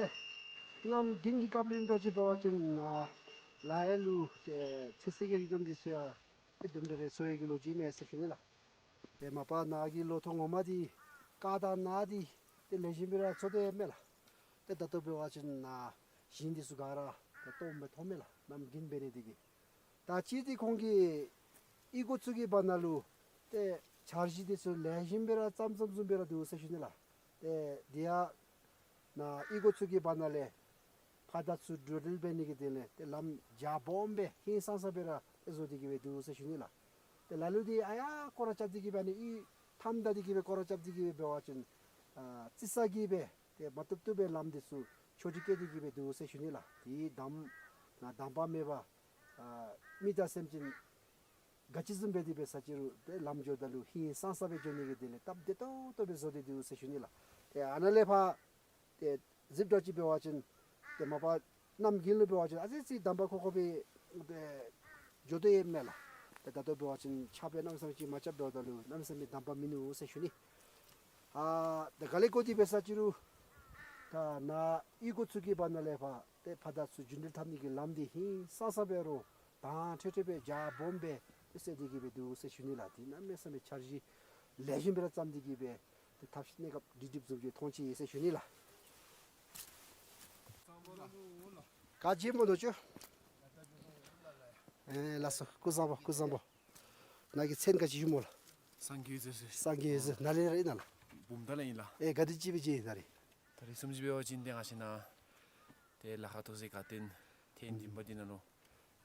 གནམ་དགུན་གྱི་སྐབས་ལུ་འདྲཝ་ཅིག་འབད་བ་ཅིན་ལ་ཡ་ལུ་ཚོད་བསྲེ་གི་རིགས་བསྣམས་ཏེ་ཚོད་ཡ་ཨེ་དུམ་གྲ་རེ་ཚོད་ཡ་གི་ལོ་རྒྱུས་མས་ཟེར་ཞུ་ནི་ལགས། ཏེ་མ་པ་ནཱ་གི་ལོ་ཐོག་ངོ་མ་འདི་རྐ་དང་ནཱ་འདི་ཏེ་ལེགས་ཤོམ་སྦེ་ར་ཚོད་དེ་མས་ལགས། ཏེ་ད་ལྟོ་འབད་བ་ཅིན་ནཱ་ཞིང་འདི་ཚུ་ག་ར་ཏེ་སྟོངམ་སྦེ་ཐོབ་མས་ལགས། གནམ་དགུན་འབད་ནི་འདི་གིས། ད་ཅི་འདི་ཁོང་གིས་ཨི་གོ་ཚུ་གི་བར་ན་ལུ་ཏེ་འཆར་གཞི་འདི་ཚུ་ལེགས་ཤོམ་སྦེ་ར་བརྩམ་བརྩམ་བཟུམ་སྦེ་ར་འདུག་ཟེར་ཞུ་ནི་ལགས། ཏེ་འདི་ཡང་ནཱ་ཨི་གོ་ཚུ་གི་བར་ན་ལས་ཕ་མཐའ་ཚུ་འགྲོ་འགྲུལ་འབད་ནི་གི་དོན་ལས་ཏེ་ལམ་རྒྱ་སྦོམ་སྦེ་ཧིང་སངས་ས་སྦེ་ར་ཏེ་བཟོ་སྟེ་གི་སྦེ་འདུག་ཟེར་ཞུ་ནི་ལགས། ཏེ་ལ་ལུ་འདི་ཨ་ཡར་སྐོར་ར་རྐྱབ་སྟེ་གི་སྦེ་ཨ་ནི་ཨི་མཐའམ་བདའ་སྟེ་གི་སྦེ་སྐོར་ར་རྐྱབ་སྟེ་གི་སྦེ་འབད་བ་ཅིན་ཨ་རྩི་ས་གི་སྦེ་ཏེ་མ་བཏུབ་བཏུབ་སྦེ་ལམ་འདི་ཚུ་ཆོ་འཕྲུལ་བཀལ་ཏེ་གི་སྦེ་འདུག་ཟེར་ཞུ་ནི་ལགས། ཏེ་དམ་ནཱ་དམ་པ་མེད་པར་ཨ་མི་དང་སེམས་ཅན་ག་ཅི་བཟུམ་སྦེ་འདི་འབད་ས་ཅི་རུང་ཏེ་ལམ་འགྱོཝ་ད་ལུ་ཧིང་སངས་ས་སྦེ་འགྱོ་ནི་གི་དོན་ལས་སྟབས་བདེ་ཏོག་ཏོ་སྦེ་བཟོ་སྟེ་འདུག་ཟེར་ཞུ་ནི་ལགས། ཏེ་ཨ་ནཱ་ལས་ཕར་ཏེ་གཟིགསཔ་འདྲཝ་ཅིག་འབད་བ་ཅིན་ཏེ་མ་པ་གནམ་དགུན་ལུ་འབད་བ་ཅིན་ཨ་ཙི་ཙི་དམ་པ་ཁོག་ཁོག་སྦེ་ཏེ་འགྱོ་དོ་ཡོདཔ་མས་ལགས། ཏེ་ད་ལྟོ་འབད་བ་ཅིན་ཆརཔ་སྦེ་གནམ་མེད་ས་མེད་ཅིག་མ་རྐྱབ་འགྱོཝ་ད་ལུ་གནམ་མེད་ས་མེད་དམ་པ་མིན་ནུག་ཟེར་ཞུ་ནི། ཨ་ད་ག་ལས་གོ་སྟེ་འབད་ས་ཅི་རུང་ད་ནཱ་ཨི་གོ་ཚུ་གི་བར་ན་ལས་ཕར་ཏེ་ཕ་མཐའ་ཚུ་འགྲོ་འགྲུལ་འཐབ་ནི་གི་ལམ་འདི་ཧིང་སངས་ས་སྦེ་རོ་དྭངས་ཁྲིག་ཁྲི་སྦེ་རྒྱ་སྦོམ་སྦེ་ཏེ་སེལ་ཏེ་གི་སྦེ་འདུག་ཟེར་ཞུ་ནི་ལགས། འདི་གནམ་མེད་ས་མེད་འཆར་གཞི་ལེགས་ཤོམ་སྦེ་ར་བརྩམས་ཏེ་གི་སྦེ་ཏེ་ཐབས་ཤེས་གནས་སྐབས་སྒྲིག་སྒྲིགཔ་བཟུམ་ཅིག་མཐོང་ཅི་ཟེར་ཞུ་ནི་ལགས། ག་ཅི་སྨོ་དོ་ཅོ། ཨེ་ལགས་སོ། སྐུ་བཟང་པོ་སྐུ་བཟང་པོ། ནཱ་གི་མཚན་ག་ཅི་ཞུ་སྨོ་ལགས། སངས་རྒྱས་འོད་ཟེར་ཟེར། སངས་རྒྱས་འོད་ཟེར། ནཱ་ལས་ར་ཨིན་ན་ལགས། བུམ་ཐང་ལས་ཨིན་ལགས། ཨེ་ག་དེ་ཅིག་སྦེ་མཇལ་ཡི་ད་རེས། ད་རེས་བཟུམ་ཅིག་འབད་བ་ཅིན་ཏེ་ང་བཅས་ནཱ་ཏེ་ལ་ཁ་ཐོག་ཟེར་དགའ་སྟོན་ཐེངས་བདུན་པ་འདི་ནང་ལུ་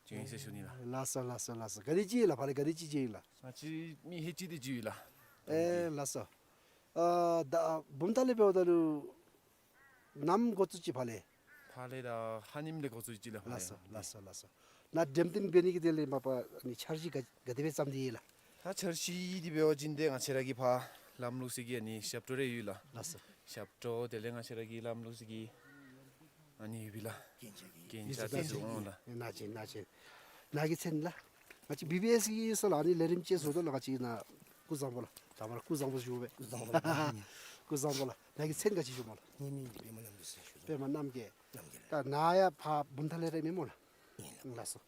བྱོན་ཡི་ཟེར་ཞུ་ནི་ལགས། ལགས་སོ་ལགས་སོ་ལགས་སོ། ག་དེ་ཅིག་ལགས། ཕར་ལས་ག་དེ་ཅིག་མཇལ་ཡི་ལགས། ང་བཅས་མི་ཧེ་ཅིག་དེ་ཅིག་ཡོད་ལགས། ཨེ་ལགས་སོ། ཨ་ད་བུམ་ཐང་ལས་འབདཝ་ད་ལུ་ནམ་འགོ་བཙུགས་ཅི་ཕར་ལས། ཕར་ལས་ད་ཧ་ནེམ་ལས་འགོ་བཙུགས་ཅི་ལགས་ཕར་ལས། ལགས་སོ་ལགས་སོ་ལགས་སོ། ནཱ་འགྲེམས་སྟོན་འབད་ནི་གི་དོན་ལས་མ་པ་ཨ་ནི་འཆར་གཞི་ག་ག་དེ་སྦེ་བརྩམས་ཏེ་ཡོད་ལགས། ད་འཆར་གཞི་འདི་འབད་བ་ཅིན་ཏེ་ང་བཅས་ར་གི་ཕར་ལམ་ལུགས་ཅིག་གི་ཨ་ནི་ཞབས་བྲོ་རེ་ཡོད་ལགས། ལགས་སོ། ཞབས་བྲོ་དེ་ལས་ང་བཅས་ར་གི་ལམ་ལུགས་ཅིག་གི་ཨ་ནི་ཡོད་པས་ལགས། རྒྱན་ཆ་གི་རྒྱན་ཆ་དེ་ཚུ་འོང་ལགས། ནཱ་ཅིག་ནཱ་ཅིག། ནཱ་གི་མཚན་ལགས། ང་བཅས་བི་བི་ཨེསི་གི་ཨིན་ས་ལགས། ཨ་ནི་ལས་རིམ་ཅིག་བཟོ་དོ་ལགས། ང་བཅས་ནཱ་སྐུ་བཟང་པོ་ལགས། ད་མ་ར་སྐུ་བཟང་པོ་ཞུ་བས། སྐུ་བཟང་པོ་ལགས། སྐུ་བཟང་པོ་ལགས། ནཱ་གི་མཚན་ག་ཅི་ཞུ་སྨོ་ལགས། ངེའི་མིང་འདི་པདྨ་རྣམ་རྒྱལ་ཟེར་ཞུ་དོ། པདྨ་རྣམ་རྒྱལ། རྣམ་རྒྱལ་ལགས། ད་ནཱ་ཡར་ཕར་བུམ་ཐང་ལས་ར་ཨིན་མས་སྨོ་ལགས། ཨིན་ལགས། ལགས་སོ།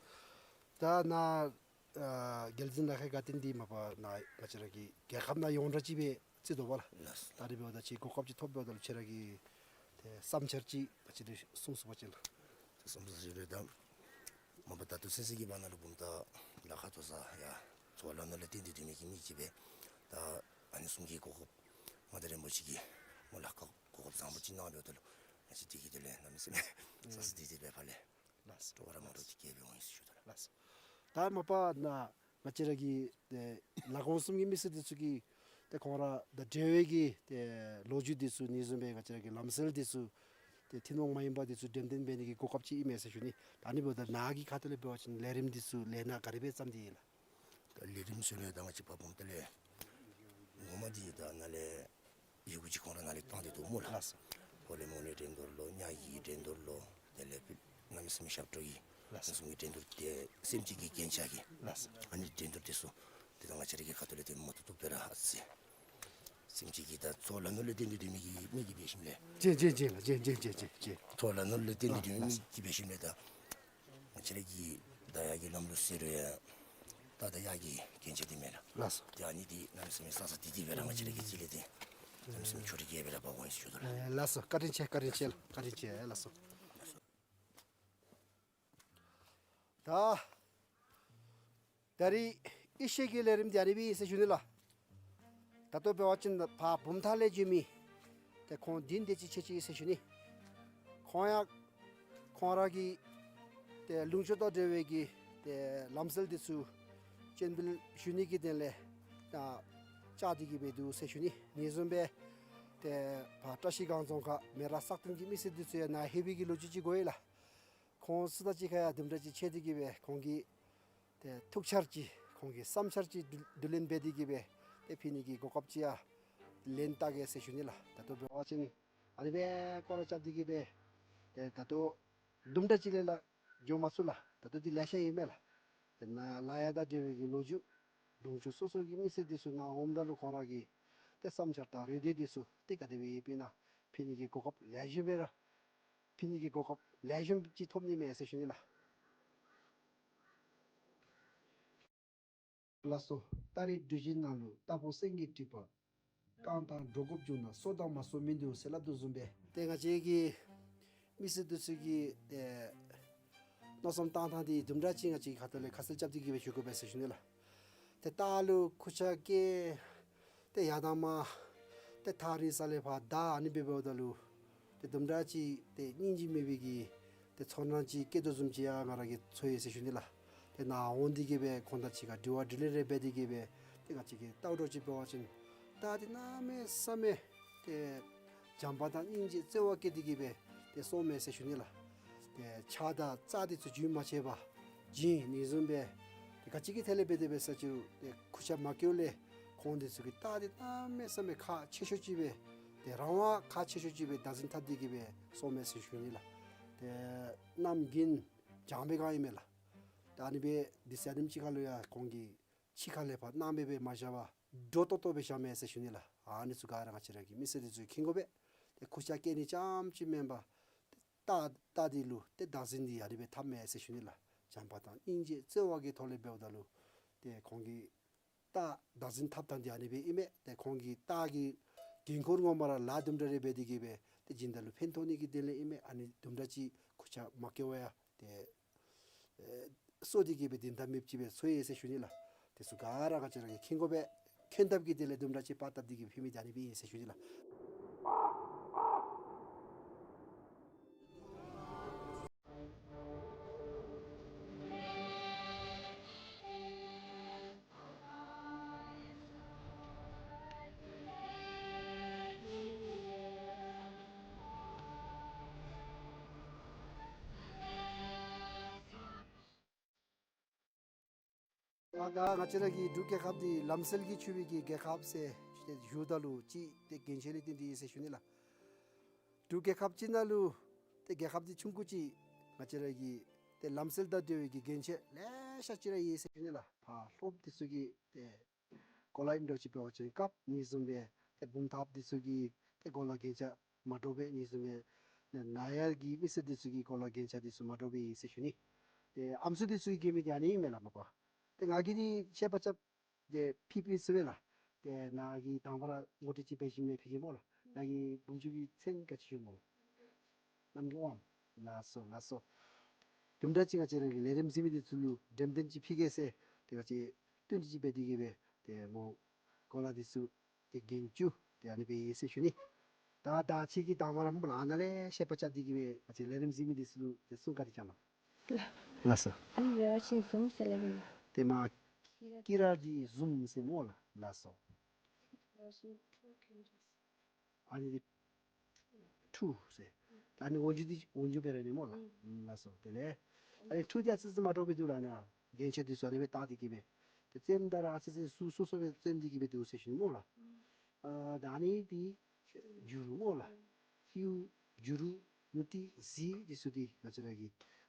ད་ནཱ་ཨ་རྒྱལ་འཛིན་ལ་ཁའི་དགའ་སྟོན་འདི་མ་པ་ནཱ་ང་བཅས་ར་གི་རྒྱལ་ཁབ་ནང་ཡོངས་གྲགས་ཅིག་སྦེ་བརྩི་དོ་བ་ལགས། ལགས། ད་རེས་འབདཝ་ད་ཅིག་གོ་སྐབས་ཅིག་ཐོབ་འབདཝ་ད་ལུ་ཁྱེད་ར་གི་ཏེ་བསམ་འཆར་ཅིག་ང་བཅས་ལུ་གསུང་ཚུགས་པ་ཅིན་ལགས། ཏེ་བསམ་འཆར་ཅིག་རེ་ད་མ་པ་ད་ལྟོ་ཚུན་ཚོད་ཀྱི་བར་ན་ལུ་བུམ་ཐང་ལ་ཁ་ཐོག་ས་ཡ་འཚོ་བ་ལམ་ནོར་ལས་བརྟེན་ཏེ་སྡོད་མི་གི་མི་ཅིག་སྦེ་ད་ཨ་ནི་གསུམ་གྱི་གོ་སྐབས་མ་ད་རིན་པོ་ཆེ་གིས་མོ་ལ་ཁ་གོ་སྐབས་བཟང་པོ་ཅིག་གནང་འབདཝ་ད་ལུ་ང་བཅས་འདི་གི་དོན་ལས་གནམ་མེད་ས་མེད་ས་སི་ཏི་ཏི་སྦེ་ཕར་ལས། ལགས་སོ། སྤྲོ་བ་ར་མ་འདྲཝ་ཅིག་སྐྱེས་སྦེ་འོང་ཡི་ཟེར་ཞུ་དོ་ལགས། ལགས་སོ། ད་མ་པ་ནཱ་ང་བཅས་ར་གི་ཏེ་ལ་ཁོང་གསུམ་གྱི་མི་སེར་འདི་ཚུ་གིས་ཏེ་ཁོང་ར་དང་འབྲེལ་བའི་གི་ཏེ་ལོ་རྒྱུས་འདི་ཚུ་ཨ་ནི་བཟུམ་སྦེ་ང་བཅས་ར་གི་ལམ་སྲོལ་འདི་ཚུ་ཏེ་ཐུན་མོང་མ་ཡིན་པ་འདི་ཚུ་འགྲེམས་སྟོན་འབད་ནི་གི་གོ་སྐབས་ཅིག་ཨིན་མས་ཟེར་ཞུ་ནི། ད་ཨ་ནི་འབདཝ་ད་ནཱ་གི་ཁ་ཐུག་ལས་འབད་བ་ཅིན་ལས་རིམ་འདི་ཚུ་ལས་སྣ་ག་དེ་སྦེ་བརྩམས་ཏེ་ཡོད་ལགས། ད་ལས་རིམ་ཟེར་ལས་ད་ང་བཅས་ཕར་བུམ་ཐང་ལས་ངོ་མ་འདི་ད་ནཱ་ལས་ཡི་གུ་ཅིག་ཁོང་ར་ནཱ་ལས་བཏང་སྟེ་འདུག་སྨོ་ལགས། ལགས་སོ། ཧོ་ལས་མོ་ལས་འགྲན་བསྡུར་ལོ་ཉ་གི་འགྲན་བསྡུར་ལོ་དེ་ལས་གནམ་མེད་ས་མེད་ཞབས་བྲོ་གི་ལགས་སོ། གནམ་མེད་ས་མེད་འགྲན་བསྡུར་ཏེ་སེམས་ཅན་གྱི་རྒྱན་ཆ་གི་ལགས་སོ། ཨ་ནི་འགྲན་བསྡུར་འདི་ཚུ་ཏེ་ད་ང་བཅས་ར་གི་ཁ་ཐུག་ལས་ཏེ་མ་ཐུབ་ཐུབ་སྦེ་ར་ཨ་ཙི་སེམས་ཅན་གྱི་ད་འཚོ་བ་ལམ་ནོར་ལས་བརྟེན་ཏེ་སྡོད་མི་གི་མི་གིས་འབད་ཞིནམ་ལས་ཅིག་ཅིག་ཅིག་ཅིག་ཅིག། འཚོ་བ་ལམ་ནོར་ལས་བརྟེན་ཏེ་སྡོད་མི་གིས་འབད་ཞིནམ་ལས་ད་ང་བཅས་ར་གི་ད་ཡར་གྱི་ལམ་ལུགས་ཟེར་རུང་ཡང་ད་ད་ཡར་གྱི་རྒྱན་ཆ་འདི་མས་ལགས། ལགས་སོ། ཏེ་ཨ་ནི་འདི་གནམ་མེད་ས་མེད་ས་སི་ཏི་ཏི་སྦེ་ར་ང་བཅས་ར་གི་ཅིག་ལས་ཏེ་གནམ་མེད་ས་མེད་ཆོ་འཕྲུལ་རྐྱབ་སྦེ་ར་འབག་འོང་ཡི་ཟེར་ཞུ་དོ་ལགས། ཨེ་ལགས་སོ། བཀའ་དྲིན་ཆེ་བཀའ་དྲིན་ཆེ་ལགས། བཀའ་དྲིན་ཆེ་ལགས་སོ། ད་ད་རིས་ ཡེ་ཤེས་ཀྱི་ལས་རིམ་འདི་ཨ་ནི་སྦེ་ཨིན་ཟེར་ཞུ་ནི་ལགས། ད་ལྟོ་འབད་བ་ཅིན་ཕར་བུམ་ཐང་ལས་བྱོན་མི་ཏེ་ཁོང་བདུན་དེ་ཅིག་ཆགས་ཅི་ཟེར་ཞུ་ནི། ཁོང་ཡང་ཁོང་ར་གི་ཏེ་ལུང་ཕྱོགས་དང་འབྲེལ་བའི་གི་ཏེ་ལམ་སྲོལ་འདི་ཚུ་སྤྱན་འབུལ་ཞུ་ནི་གི་དོན་ལས་ད་བཅར་ཏེ་གི་སྦེ་འདུག་ཟེར་ཞུ་ནི། ཨ་ནི་བཟུམ་སྦེ་ཏེ་ཕར་བཀྲ་ཤིས་སྒང་རྫོང་ཁག་མེ་རག་སག་སྟེང་གི་མི་སེར་འདི་ཚུ་ཡང་ནཱ་ལྷོད་པའི་གི་ལོ་རྒྱུས་ཅིག་གོ་ཡི་ལགས། ཁོང་ཚུ་དང་གཅིག་ཁར་ཡང་དུམ་གྲ་ཅིག་ཕྱད་དེ་གི་སྦེ་ཁོང་གི་ཏེ་ཐུགས་འཆར་ཅིག་ཁོང་གི་བསམ་འཆར་ཅིག་བསྡུ་བསྡུ་ལེན་འབད་དེ་གི་སྦེ་ཏེ་ཕུལ་ནི་གི་གོ་སྐབས་ཅིག་ཡང་ལེན་བལྟ་གེ་ཟེར་ཞུ་ནི་ལགས། ད་ལྟོ་འབད་བ་ཅིན་ཨ་ནི་སྦེ་སྐོར་ར་རྐྱབ་སྟེ་གི་སྦེ་ཏེ་ད་ལྟོ་དུམ་གྲ་ཅིག་ལས་ལྷག་འགྱོ་མ་ཚུགས་ལགས། ད་ལྟོ་འདི་ལེ་ཤ་ཨིན་མས་ལགས། ཏེ་ནཱ་ལཱ་གཡོག་དང་འབྲེལ་བའི་གི་ལོ་རྒྱུས་ལུང་ཕྱོགས་སོ་སོ་གི་མི་སེར་འདི་ཚུ་ནཱ་འོངམ་ད་ལུ་ཁོང་ར་གི་ཏེ་བསམ་འཆར་དང་རེ་འདུན་འདི་ཚུ་ཏེ་ག་དེ་སྦེ་ཡོདཔ་ཨིན་ན་ཕུལ་ནི་གི་གོ་སྐབས་ལེགས་ཤོམ་སྦེ་ར་ཕུལ་ནི་གི་གོ་སྐབས་ལེགས་ཤོམ་ཅིག་ཐོབ་ནི་མས་ཟེར་ཞུ་ནི་ལགས། ལགས་སོ། སྟ་རེ་སྦྲུལ་གཞི་ནང་ལུ་རྟ་ཕོ་སེང་གེ་འཁྲིག་པ། རྐང་ཐང་འགྲོ་དགོཔ་བྱུང་ན་གསོ་དང་མ་གསོ་མི་འདུག་ཟེར་སླབ་དོ་བཟུམ་སྦེ། ཏེ་ང་བཅས་ཀྱི་མི་སེར་འདི་ཚུ་གིས་ཏེ་མནོ་བསམ་བཏང་ཐངས་འདི་དུམ་གྲ་ཅིག་ང་བཅས་ཁ་ཐུག་ལས་ཁ་གསལ་རྐྱབ་སྟེ་གི་སྦེ་ཞུ་དགོ་པས་ཟེར་ཞུ་ནི་ལགས། ཏེ་རྟ་ལུ་ཁུར་ཆ་བཀལ་ཏེ་ཡར་དང་མར་ཏེ་ཐག་རིང་ས་ལས་ཕར་བདའ་ཨ་ནི་སྦེ་འབདཝ་ད་ལུ་ཏེ་དུམ་གྲ་ཅིག་ཏེ་སྙིང་རྗེ་མེད་པའི་གི་ཏེ་ཚོར་སྣང་ཅིག་སྐྱེ་དོ་བཟུམ་ཅིག་ཡང་ང་ར་གིས་ཚོར་ཡི་ཟེར་ཞུ་ནི་ལགས། ཏེ་ནཱ་འོང་སྟེ་གི་སྦེ་ཁོང་དང་གཅིག་ཁར་དྲི་བ་དྲིས་ལན་རེ་འབད་དེ་གི་སྦེ་ཏེ་ང་བཅས་ཀྱིས་བལྟཝ་འདྲཝ་ཅིག་འབད་བ་ཅིན་རྟ་འདི་གནམ་མེད་ས་མེད་ཏེ་བྱམས་པ་དང་སྙིང་རྗེ་བརྩེ་བ་བསྐྱེད་དེ་གི་སྦེ་ཏེ་གསོཝ་མས་ཟེར་ཞུ་ནི་ལགས། ཏེ་ཆགས་སྡང་རྩ་འདི་ཚུ་རྒྱུན་མ་ཆད་པར་བྱིན་ནི་བཟུམ་སྦེ་ཏེ་ག་ཅི་གི་ཐད་ལས་འབད་དེ་འབད་ས་ཅིག་རུང་ཏེ་ཁུར་ཆ་མ་བཀལཝ་ལས་ཁོང་འདི་ཚུ་གིས་རྟ་འདི་གནམ་མེད་ས་མེད་ཁག་ཆེ་ཤོས་ཅིག་སྦེ་ཏེ་རང་དབང་ཁག་ཆེ་ཤོས་ཅིག་སྦེ་བདག་འཛིན་འཐབ་སྟེ་གི་སྦེ་གསོཝ་མས་ཟེར་ཞུ་ནི་ལགས། ཏེ་གནམ་དགུན་གྱང་སྦེ་གང་ཨིན་མས་ལགས། ད་ཨ་ནི་སྦེ་འདི་ཟེར་རིམ་ཅིག་ཁར་ལུ་ཡང་ཁོང་གིས་ཕྱི་ཁ་ལས་ཕར་གནམ་སྦེ་སྦེ་མ་བཞག་པར་སྒྲོ་ཏོག་ཏོ་སྦེ་བཞགཔ་མས་ཟེར་ཞུ་ནི་ལགས། ཨ་ནི་ཚུ་ག་ར་ང་བཅས་ར་གི་མི་སེར་འདི་ཚུ་མཁྱེན་དགོ་པས། ཏེ་ཁུར་ཆ་བཀལ་ནི་རྐྱངམ་ཅིག་མེན་པར་རྟ་རྟ་འདི་ལུ་ཏེ་བདག་འཛིན་འདི་ཨ་ནི་སྦེ་འཐབ་མས་ཟེར་ཞུ་ནི་ལགས། བྱམས་པ་དང་སྙིང་རྗེ་བརྩེ་བ་གི་ཐོག་ལས་འབདཝ་ད་ལུ་ཏེ་ཁོང་གིས་རྟ་བདག་འཛིན་འཐབ་ཐངས་འདི་ཨ་ནི་སྦེ་ཨིན་མས། ཏེ་ཁོང་གིས་རྟ་གི་འགན་ཁུར་ངོ་མ་ར་ལཱ་དུམ་གྲ་རེ་འབད་དེ་གི་སྦེ་ཏེ་སྦྱིན་བདག་ལུ་ཕན་ཐོགས་ནི་གི་དོན་ལས་ཨིན་མས། ཨ་ནི་དུམ་གྲ་ཅིག་ཁུར་ཆ་མ་བཀལ་བར་ཡང་ཏེ་ཨེ་གསོ་སྟེ་གི་སྦེ་བདེན་མཐའ་མེདཔ་ཅིག་སྦེ་ཚོར་ཡི་ཟེར་ཞུ་ནི་ལགས། དེ་ཚུ་ག་ར་ང་བཅས་ར་གིས་མཁྱེན་དགོ་པས། མཁྱེན་ཐབས་ཀྱི་དོན་ལས་དུམ་གྲ་ཅིག་པར་བཏབ་སྟེ་གི་ཕུལ་མི་འདི་ཨ་ནི་སྦེ་ཨིན་ཟེར་ཞུ་ནི་ལགས། ཨ་ད་ང་བཅས་ར་གི་འབྲུག་རྒྱལ་ཁབ་འདི་ལམ་སྲོལ་གྱིས་ཕྱུག་པའི་གི་རྒྱལ་ཁབ་ཟེར་ཞུཝ་ད་ལུ་ཅིག་ཏེ་རྒྱན་ཆ་ནི་ཏན་ཏན་ཨིན་ཟེར་ཞུ་ནི་ལགས། འབྲུག་རྒྱལ་ཁབ་ཅིག་ནང་ལུ་ཏེ་རྒྱལ་ཁབ་འདི་ཆུང་ཀུ་ཅིག་ང་བཅས་ར་གི་ཏེ་ལམ་སྲོལ་དང་འབྲེལ་བའི་གི་རྒྱན་ཆ་ལེ་ཤ་ཅིག་ར་ཡོད་ཟེར་ཞུ་ནི་ལགས། ཕར་ལྷོ་པ་འདི་ཚུ་གི་ཏེ་གོ་ལ་ཨིནམ་འདྲཝ་ཅིག་འབད་བ་ཅིན་ཀབ་ཨ་ནི་བཟུམ་སྦེ་ཏེ་བུམ་ཐང་པ་འདི་ཚུ་གི་ཏེ་གོ་ལ་རྒྱན་ཆ་མ་འདྲཝ་སྦེ་ཨ་ནི་བཟུམ་སྦེ་ནཱ་ཡར་གྱི་མི་སེར་འདི་ཚུ་གི་གོ་ལ་རྒྱན་ཆ་འདི་ཚུ་མ་འདྲཝ་སྦེ་ཨིན་ཟེར་ཞུ་ནི། ཏེ་ཨམ་སྲུ་འདི་ཚུ་གིས་གྱོན་མི་འདི་ཨ་ནི་ཨིན་མས་ལགས་མ་པ། ཏེ་ང་གིས་འདི་བཤད་པ་རྐྱབ་སྟེ་ཕུལ་ཕུལ་ཚུགས་པས་ལགས། ཏེ་ནཱ་གིས་དང་པ་ར་ངོ་སྤྲོད་ཅིག་འབད་ཞིནམ་ལས་ཕུལ་གེ་སྨོ་ལགས། ནཱ་གི་བུམོ་ཆུང་ཀུའི་མཚན་ག་ཅི་ཞུཝ་སྨོ། རྣམ་རྒྱལ་དབངམ། ལགས་སོ་ལགས་སོ། དུམ་གྲ་ཅིག་ང་བཅས་ར་གི་ལས་རིམ་གཟིགས་མི་འདི་ཚུ་ལུ་འགྲེམས་སྟོན་ཅིག་ཕུལ་གེ་ཟེར་ཏེ་ང་བཅས་བསྟུན་གྲོས་ཅིག་འབད་དེ་གི་སྦེ་ཏེ་མོ་གོ་ལ་འདི་ཚུ་ཏེ་རྒྱན་བཅུ་ཏེ་ཨ་ནི་སྦེ་ཡོད་ཟེར་ཞུ་ནི། ད་ད་ཅི་གི་དང་པ་ར་སྨོ་ལགས་ཨ་ནཱ་ལས་བཤད་པ་རྐྱབ་སྟེ་གི་སྦེ་ང་བཅས་ལས་རིམ་གཟིགས་མི་འདི་ཚུ་ལུ་ཏེ་གསུང་བཀའ་དྲིན་བསྐྱང་གནང་། ལགས། ལགས་སོ། ཨ་ནི་འབད་བ་ཅིན་བཟུམ་ཟེར་སླབ་ཨིན། ཏེ་མ་ཀི་ར་འདི་བཟུམ་ཟེར་སྨོ་ལགས། ལགས་སོ། ཨ་ནི་འདི་ཁྲུ་ཟེར། ད་ཨ་ནི་འོག་འཇུག་འདི་འོག་འཇུག་སྦེ་ར་ཨིན་སྨོ་ལགས། ཨུམ། ལགས་སོ། དེ་ལས་ཨ་ནི་ཁྲུ་འདི་ཨ་ཙི་ཙི་མ་འདྲཝ་སྦེ་འདུག་ལགས། ནཱ་རྒྱན་ཆ་འདི་ཚུ་ཨ་ནི་སྦེ་བཏགས་ཏེ་གི་སྦེ་ཏེ་རྩེདམོ་ད་ར་ཨ་ཙི་ཙི་ཚུ་སོ་སོ་སྦེ་རྩེད་དེ་གི་སྦེ་འདུག་ཟེར་ཞུ་ནི་སྨོ་ལགས། ཨ་ད་ཨ་ནི་འདི་འགྱུར་སྨོ་ལགས། ཧེའུ་འགྱུར་ནུ་ཏི་གཟི་འདི་ཚུ་འདི་ང་བཅས་ར་གི་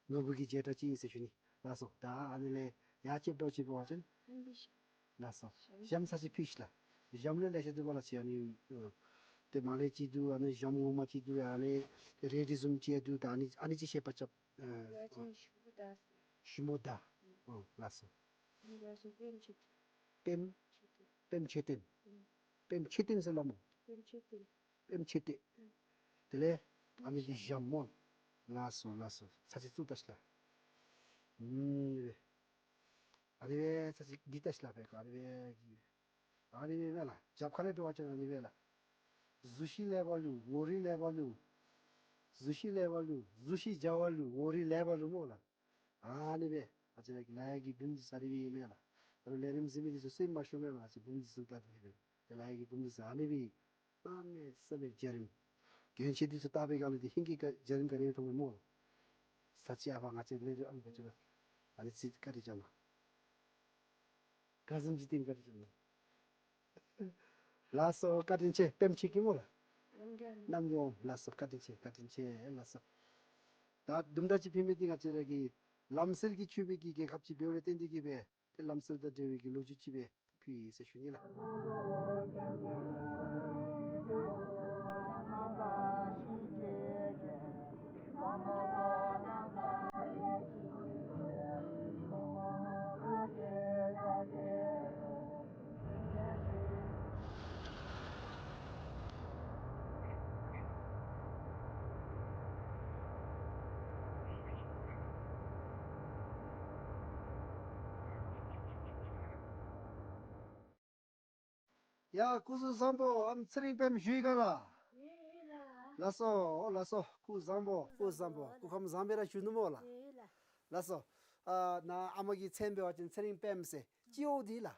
ནོར་བུ་གི་བྱེ་བྲག་ཅིག་ཨིན་ཟེར་ཞུ་ནི། ལགས་སོ། ད་ཨ་ནི་ལས་ཡར་ཅིག་འདྲཝ་ཅིག་འབད་བ་ཅིན། ལགས་སོ། ཞྭམོ་ཚར་ཅིག་ཕུལ་ཤིག་ལགས། ཞྭམོ་ལེ་ལེ་ཤ་འདུག་པ་ལགས། ཅིག་ཨ་ནི་ཨ་ཏེ་མ་ལེགས་ཅིག་འདུག། ཨ་ནི་ཞྭམོ་ངོ་མ་ཅིག་འདུག། ཨ་ནི་རལ་གྲི་བཟུམ་ཅིག་འདུག། ད་ཨ་ནི་ཨ་ནི་ཅིག་བཤད་པ་རྐྱབ། ཨ་ཞྭམོ་མདའ། ཞྭམོ་མདའ། ཨོ་ལགས་སོ། པདྨ་པདྨ་མཆོད་རྟེན། པདྨ་མཆོད་རྟེན། པདྨ་མཆོད་རྟེན་ཟེར་སླབ་སྨོ། པདྨ་མཆོད་རྟེན། པདྨ་མཆོད་རྟེན། དེ་ལས་ཨ་ནི་འདི་ཞྭམོ་སྨོ། ལགས་སོ་ལགས་སོ། ཚར་ཅིག་བཙུགས་ད་ཤིག་ལགས། ཨུམ། ཨ་ནི་སྦེ་ཚར་ཅིག་གི་ད་ཤི་ལ་སྦེ་ག་ཨ་ནི་སྦེ་གི་ཨ་ནི་སྦེ་མས་ལགས། རྒྱབ་ཁ་ལས་འབད་བ་ཅིན་ཨ་ནི་སྦེ་ལགས། གཟུགས་ཤིག་ལེགས་པ་ལུ་ངོ་རིས་ལེགས་པ་ལུ། གཟུགས་ཤིག་ལེགས་པ་ལུ་གཟུགས་ཤིག་བྱ་བ་ལུ་ངོ་རིས་ལེགས་པ་ལུ་སྨོ་ལགས། ཨ་ནི་སྦེ་ང་བཅས་ར་གི་ལཱ་གཡོག་གི་འབུམ་འདི་ཚུ་ཨ་ནི་སྦེ་ཨིན་མས་ལགས། ད་རུང་ལས་རིམ་གཟིགས་མི་འདི་ཚུ་སེམས་མ་ཤོར་བར་ང་བཅས་འབུམ་འདི་ཚུ་བལྟ་སྟེ་ཡོད། ཏེ་ལཱ་གཡོག་གི་འབུམ་འདི་ཚུ་ཨ་ནི་སྦེ་གནམ་མེད་ས་མེད་འཇའ་རིསམོ། གྱོན་ཆས་འདི་ཚུ་བལྟ་བའི་སྒང་ལས་འདི་ཧིང་གི་ག་འཇའ་རིསམོ་ག་ནི་མཐོང་མས་སྨོ། ས་ཅིག་ཨ་ཕར་ང་བཅས་ལས་རིམ་ཨ་ནི་སྦེ་ཅིག་ཨ་ནི་ཚིག་བཀའ་དྲིན་བསྐྱང་གནང་། ག་བཟུམ་ཅིག་བཏིང་བཀའ་དྲིན་བསྐྱང་གནང་། ལགས་སོ། བཀའ་དྲིན་ཆེ། པདྨ་ཆོས་ཀྱི་སྨོ་ལགས། རྣམ་རྒྱལ། ལགས་སོ། བཀའ་དྲིན་ཆེ། བཀའ་དྲིན་ཆེ། ལགས་སོ། ད་དུམ་གྲ་ཅིག་ཕུལ་མི་འདི་ང་བཅས་ར་གི་ལམ་སྲོལ་གྱི་ཆོས་པའི་གི་རྒྱལ་ཁབ་ཅིག་འབདཝ་ལས་བརྟེན་ཏེ་གིས་སྦེ་ཏེ་ལམ་སྲོལ་དང་འབྲེལ་བའི་གི་ལོ་རྒྱུས་ཅིག་སྦེ་ཕུལ་ཡི་ཟེར་ཞུ་ནི་ལགས། ཡ་སྐུ་གཟུགས་བཟང་པོ། ཨམ་ཚེ་རིང་པདྨ་བཞུགས་ཡི་ག་ལགས། ལགས་སོ། ཨོ་ལགས་སོ། སྐུ་གཟུགས་བཟང་པོ། སྐུ་གཟུགས་བཟང་པོ། སྐུ་ཁམས་བཟང་པོ་ར་བཞུགས་ནུག་སྨོ་ལགས། ལགས་སོ། ཨ་ནཱ་ཨ་མ་གི་མཚན་འབད་བ་ཅིན་ཚེ་རིང་པདྨ་ཟེར། སྤྱི་བོ་འདི་ལགས།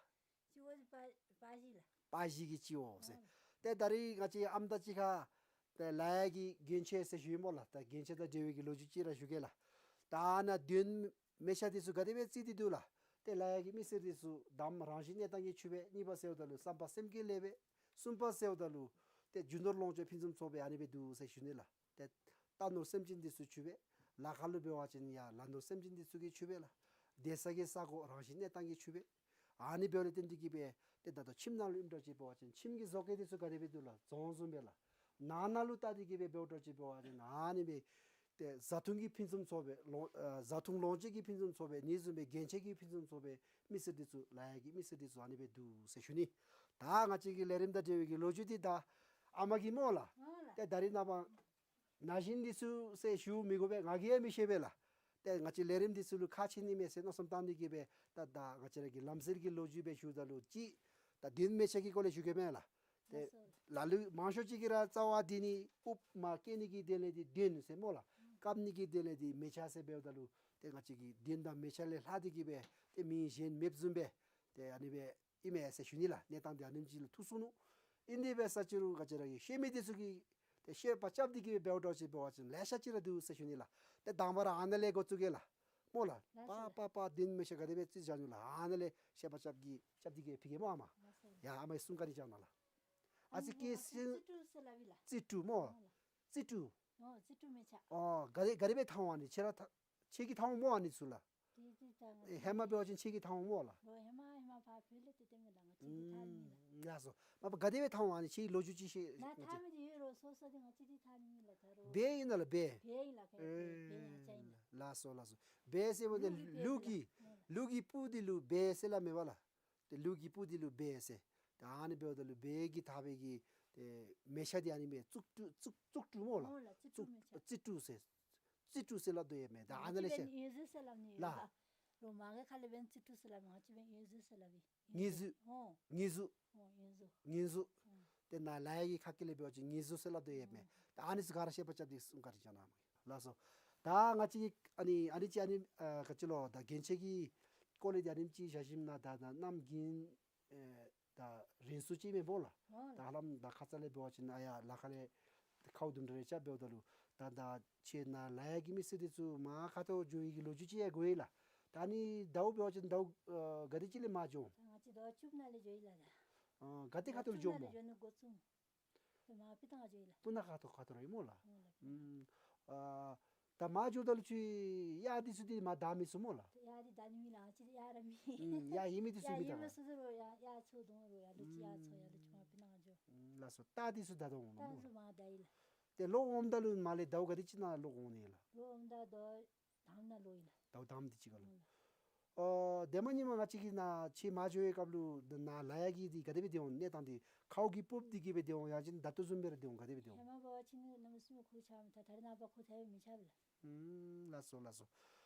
སྤྱི་བོ་འདི་པ་པ་བཞི་ལགས། པ་བཞི་གི་སྤྱི་བོ་ཟེར། ཨ་ཏེ་ད་རིས་ང་བཅས་ཨམ་དང་གཅིག་ཁར་ཏེ་ལཱ་གཡོག་གི་གྱོན་ཆས་ཟེར་ཞུ་ཡི་སྨོ་ལགས། ད་གྱོན་ཆས་དང་འབྲེལ་བའི་གི་ལོ་རྒྱུས་ཅིག་ར་ཞུ་གེ་ལགས། ད་ནཱ་གདོན་མལ་ཆ་འདི་ཚུ་ག་དེ་སྦེ་བརྩིས་ཏེ་འདུག་ལགས། ཏེ་ལཱ་གཡོག་གི་མི་སེར་འདི་ཚུ་དང་པ་རང་བཞིན་གནས་སྟངས་ཀྱིས་འཆུགས་པས། གཉིས་པ་ཟེརཝ་ད་ལུ་བསམ་པ་སེམས་བསྐྱེད་ལས་པས། གསུམ་པ་ཟེརཝ་ད་ལུ་ཏེ་རྒྱུ་ནོར་ལོངས་སྤྱོད་ཕུན་སུམ་ཚོགས་པས། ཨ་ནི་སྦེ་འདུག་ཟེར་ཞུ་ནི་ལགས། ཏེ་རྟ་ནོར་སེམས་ཅན་འདི་ཚུ་འཆུགས་པས། ལ་ཁ་ལུ་འབད་བ་ཅིན་ཡང་ལ་ནོར་སེམས་ཅན་འདི་ཚུ་གིས་འཆུགས་པས་ལགས། སྡོད་ས་གི་ས་གོ་རང་བཞིན་གནས་སྟངས་ཀྱིས་འཆུགས་པས། ཨ་ནི་འབདཝ་ལས་བརྟེན་ཏེ་གིས་སྦེ་ཏེ་ད་ལྟོ་ཁྱིམ་ནང་ལུ་ཨིནམ་འདྲཝ་ཅིག་འབད་བ་ཅིན་ཁྱིམ་གྱི་བཟོ་བཀོད་འདི་ཚུ་ག་དེ་སྦེ་འདུག་ལགས། རྫོང་བཟུམ་སྦེ་ལགས། ནང་ན་ལུ་བལྟ་སྟེ་གིས་སྦེ་འབདཝ་འདྲཝ་ཅིག་འབད་བ་ཅིན་ཨ་ནི་སྦེ་ཏེ་བཟའ་འཐུང་གི་ཕུན་སུམ་ཚོགས་པས། ལོངས་ཨ་བཟའ་འཐུང་ལོངས་སྤྱོད་ཀྱི་ཕུན་སུམ་ཚོགས་པས། ཨ་ནི་བཟུམ་སྦེ་གྱོན་ཆས་ཀྱི་ཕུན་སུམ་ཚོགས་པས། མི་སེར་འདི་ཚུ་ལཱ་གཡོག་གི་མི་སེར་འདི་ཚུ་ཨ་ནི་སྦེ་འདུག་ཟེར་ཞུ་ནི། ད་ང་བཅས་ཀྱི་ལས་རིམ་དང་འབྲེལ་བའི་གི་ལོ་རྒྱུས་འདི་ད་ཨ་མ་གིས་སྨོ་ལགས། ཨོ་ལགས། ཏེ་ད་རིས་ནངས་པ་ན་གཞོན་འདི་ཚུ་ཟེར་ཞུ་མི་དགོ་པས། ང་གིས་ཡང་མི་ཤེས་པས་ལགས། ཏེ་ང་བཅས་ལས་རིམ་འདི་ཚུ་ལུ་ཁག་ཆེ་ནི་མས་ཟེར་མནོ་བསམ་བཏང་སྟེ་གིས་སྦེ་ད་ད་ང་བཅས་ར་གི་ལམ་སྲོལ་གྱི་ལོ་རྒྱུས་སྦེ་ཞུཝ་ད་ལུ་ཅིག་ད་གདོན་མལ་ཆ་གི་སྐོར་ལས་ཞུ་གེ་མས་ལགས། ཏེ་ལགས་སོ། ལ་ལུ་མང་ཤོས་ཅིག་གིས་ར་རྩ་བ་འདི་ནི་སྤུབ་མ་བཀལ་ནི་གི་དོན་ལས་འདི་གདོན་ཟེར་སྨོ་ལགས། བཀབ་ནི་གི་དོན་ལས་འདི་མལ་ཆ་ཟེར་འབདཝ་ད་ལུ་ཏེ་ང་བཅས་ཀྱི་གདོན་དང་མལ་ཆ་ལས་ལྷག་སྟེ་གིས་སྦེ་ཏེ་མིང་གཞན་མེདཔ་བཟུམ་སྦེ་ཏེ་ཨ་ནི་སྦེ་ཨིན་མས་ཟེར་ཞུ་ནི་ལགས། གནས་སྟངས་འདི་ཨ་ནེམ་ཅིག་ལུ་ཐུག་སོང་ནུག། ཨིན་དེ་འབད་ས་ཅིག་རུང་ང་བཅས་ར་གི་ཤེས་མི་འདི་ཚུ་གིས་ཏེ་བཤད་པ་རྐྱབ་སྟེ་གིས་འབདཝ་འདྲཝ་ཅིག་འབད་བ་ཅིན་ལེ་ཤ་ཅིག་ར་འདུག་ཟེར་ཞུ་ནི་ལགས། ཏེ་དང་པ་ར་ཨ་ནཱ་ལས་འགོ་བཙུགས་གེ་ལགས། སྨོ་ལགས། ལགས་པ་སོ། པ་པ་གདོན་མལ་ཆ་ག་དེ་སྦེ་བརྩི་བཞག་ནུག་ལགས། ཨ་ནཱ་ལས་བཤད་པ་རྐྱབ་སྟེ་རྐྱབ་སྟེ་གིས་ཕུལ་གེ་སྨོ་ཨ་མ། ལགས་སོ། ཡ་ཨ་མ་གིས་གསུང་བཀའ་དྲིན་བསྐྱང་གནང་ལགས། ཨ་ཙི་སྐད་ཨ་ནི་ཅིག་རྩི་ཏོག་ཟེར་སླབ་ཨིན་ལགས། རྩི་ཏོག་སྨོ། ཨོ་ལགས། རྩི་ཏོག། ཨོ་རྩི་ཏོག་མལ་ཆ། ཨོ་ག་དེ་ག་དེ་སྦེ་འཐོན་འོང་ཨ་ནི་ཁྱེད་ར་ད་ཁྱེད་ཀྱིས་འཐོན་འོང་སྨོ་ཨ་ནི་ཚུ་ལགས། ཏེ་ཏེ་ད་ང་ཨེ་ཧེ་མ་འབད་བ་ཅིན་ཁྱེད་ཀྱིས་འཐོན་འོང་སྨོ་ལགས། ལོ་ཧེ་མ་ཧེ་མ་ཕར་བོད་ལས་ཏེ་ཏེ་མེན་ལགས། ང་ཁྱེད་ཀྱིས་འཐོན་ནི་ལགས། ཨུམ་ལགས་སོ། མ་པ་ག་དེ་སྦེ་འཐོན་འོང་ཨ་ནི་ཁྱེད་ལོ་རྒྱུས་ཅིག་ཤེས། ན་འཐོན་མི་འདི་ཡོད་རུང་སོ་སོ་འདི་ང་ཁྱེད་ཀྱིས་འཐོན་ནི་མེན་ལགས་ད་རུང་། བལ་ཨིན་ན་ལགས་བལ། བལ་ཨིན་ལགས། བལ་བལ་བལ་ཡ་ཅ་ཨིན་ལགས། ལགས་སོ་ལགས་སོ། བལ་ཟེར་བ་འདི་ལུག་གི་ལུག་གི་ཨོ་ལུག་གི་སྤུ་འདི་ལུ་བལ་ཟེར་སླབ་མས་པ་ལགས། ཏེ་ལུག་གི་སྤུ་འདི་ལུ་བལ་ཟེར། ཏེ་ཨ་ནི་འབདཝ་ད་ལུ་བལ་གྱིས་དག་པའི་གི་ཏེ་མལ་ཆ་འདི་ཨ་ནི་མས། རྩི་ཏོག་རྩི་རྩི་ཏོག་སྨོ་ལགས། ཨོ་ལགས། རྩི་ཏོག་མལ་ཆ། རྩི་ཏོག་ཟེར། རྩི་ཏོག་ཟེར་སླབ་དོ་ཡོད་མས། ད་ཨ་ནཱ་ལས་ང་བཅས་ཤེས། འབདན་ཡོད་ཟེར་སླབ་ནི་ཡོད་ལགས། ལགས། རོགས་མ་གི་ཁ་ལས་འབདན་རྩི་ཏོག་ཟེར་སླབ་མས། ང་བཅས་འབདན་ཡོད་ཟེར་སླབ་ཨིན། ངེ་ཟུག། ཨོ། ངེ་ཟུག། ཨོ་ངེ་ཟུག། ཨོ་ངེ་ཟུག། ཨོ། ཏེ་ནཱ་ལཱ་གཡོག་གི་ཁ་སྐད་ལས་འབད་བ་ཅིན་ངེ་ཟུག་ཟེར་སླབ་དོ་ཡོད་མས། ཨོ། ད་ཨ་ནི་ཚུ་ག་ར་བཤད་པ་རྐྱབ་སྟེ་གསུང་བཀའ་དྲིན་བསྐྱང་གནང་། ལགས་སོ། ད་ང་བཅས་ཨ་ནི་ཨ་ནི་ཅིག་ཨ་ནི་ཨ་ག་ཅི་ལོ་ད་གྱོན་ཆས་ཀྱི་སྐོར་ལས་འདི་ཨ་ནེམ་ཅིག་བཞག་ཞིནམ་ན་ད་ད་གནམ་དགུན་ཨེ་ད་རན་སུ་ཅིག་མས་སྨོ་ལགས། ཨོ་ལགས། ད་ཧ་ལམ་ད་ཁ་ཙ་ལས་འབད་བ་ཅིན་ཨ་ཡར་ལ་ཁ་ལས་ཁཝ་དུམ་གྲ་རེ་རྐྱབ་འབདཝ་ད་ལུ་ད་ད་ཁྱེད་ནཱ་ལཱ་གཡོག་གི་མི་སེར་འདི་ཚུ་མར་ཁ་ཐུག་འགྱོ་བའི་གི་ལོ་རྒྱུས་ཅིག་ཡང་གོ་ཡི་ལགས། ད་ཨ་ནི་ཟླཝ་འབད་བ་ཅིན་ཟླཝ་ཨ་ག་དེ་ཅིག་ལས་མར་འགྱོ་འོང་། ད་ང་བཅས་ཟླཝ་བཅུ་པ་ནང་ལས་འགྱོ་ཡི་ལགས། ད་ཨ་ག་ཏེ་ཁ་ཐུག་ལུ་འགྱོ་འོང་སྨོ། ཟླཝ་བཅུ་པ་ནང་ལས་འགྱོ་ནི་འགོ་བཙུགས། མར་སྤུ་ན་ཁ་འགྱོ་ཡི་ལགས། སྤུ་ན་ཁ་ཐུག་ཁ་ཐུག་ར་ཨིན་སྨོ་ལགས། ཨོ་ལགས། ཨུམ། ཨ་ད་མར་འགྱོཝ་ད་ལུ་ཁྱོད་གཡག་འདི་ཚུ་འདི་མར་བདའ་མི་ཚུགས་སྨོ་ལགས། གཡག་འདི་བདའ་ནི་མེད་ལགས། ང་བཅས་གཡག་ར་མེད། ཨུམ། གཡག་ཡོད་མི་འདི་ཚུ་མི་བདའ་ག་ལགས། གཡག་ཚོ་དོང་རུང་གཡག་ལུ་ཅིག་གཡག་ཚོ་ཡར་ལུ་ཅིག་མར་སྤུ་ན་ཁ་འགྱོ། ཨུམ། ལགས་སོ། སྟག་འདི་ཚུ་བདའ་དོ་འོང་ནི་སྨོ་ལགས། སྟག་ཚུ་མར་བདའ་ཡི་ལགས། ཏེ་ལོག་འོངམ་ད་ལུ་མར་ལས་ཟླཝ་ག་དེ་ཅིག་ནང་ལོག་འོང་ནི་ལགས། ལོག་འོངམ་ད་ཟླཝ་དང་པ་ནང་ལོག་ཡི་ལགས། ཟླཝ་དང་པ་འདི་ཅིག་ཁར་ལོག། ཨོ་ལགས། ཨོ་དེ་མ་ཉིནམ་ང་བཅས་ཀྱིས་ནཱ་ཁྱེད་མར་འགྱོ་བའི་སྐབས་ལུ་ནཱ་ལཱ་གཡོག་གི་འདི་ག་དེ་སྦེ་སྡོད་འོང་། གནས་སྟངས་འདི་ཁཝ་གིས་སྤུབས་ཏེ་གིས་སྦེ་སྡོད་འོང་ཡང་ཅིན་ད་ལྟོ་བཟུམ་སྦེ་ར་སྡོད་འོང་། ག་དེ་སྦེ་སྡོད་འོང་། ཧེ་མ་འབད་བ་ཅིན་གནམ་མེད་ས་མེད་ཁུག་ཆགས་མས། ད་ད་རེས་ནངས་པ་ཁུག་ཐལ་མི་ཆགས་པས་ལགས། ཨུམ། ལགས་སོ་ལགས་སོ།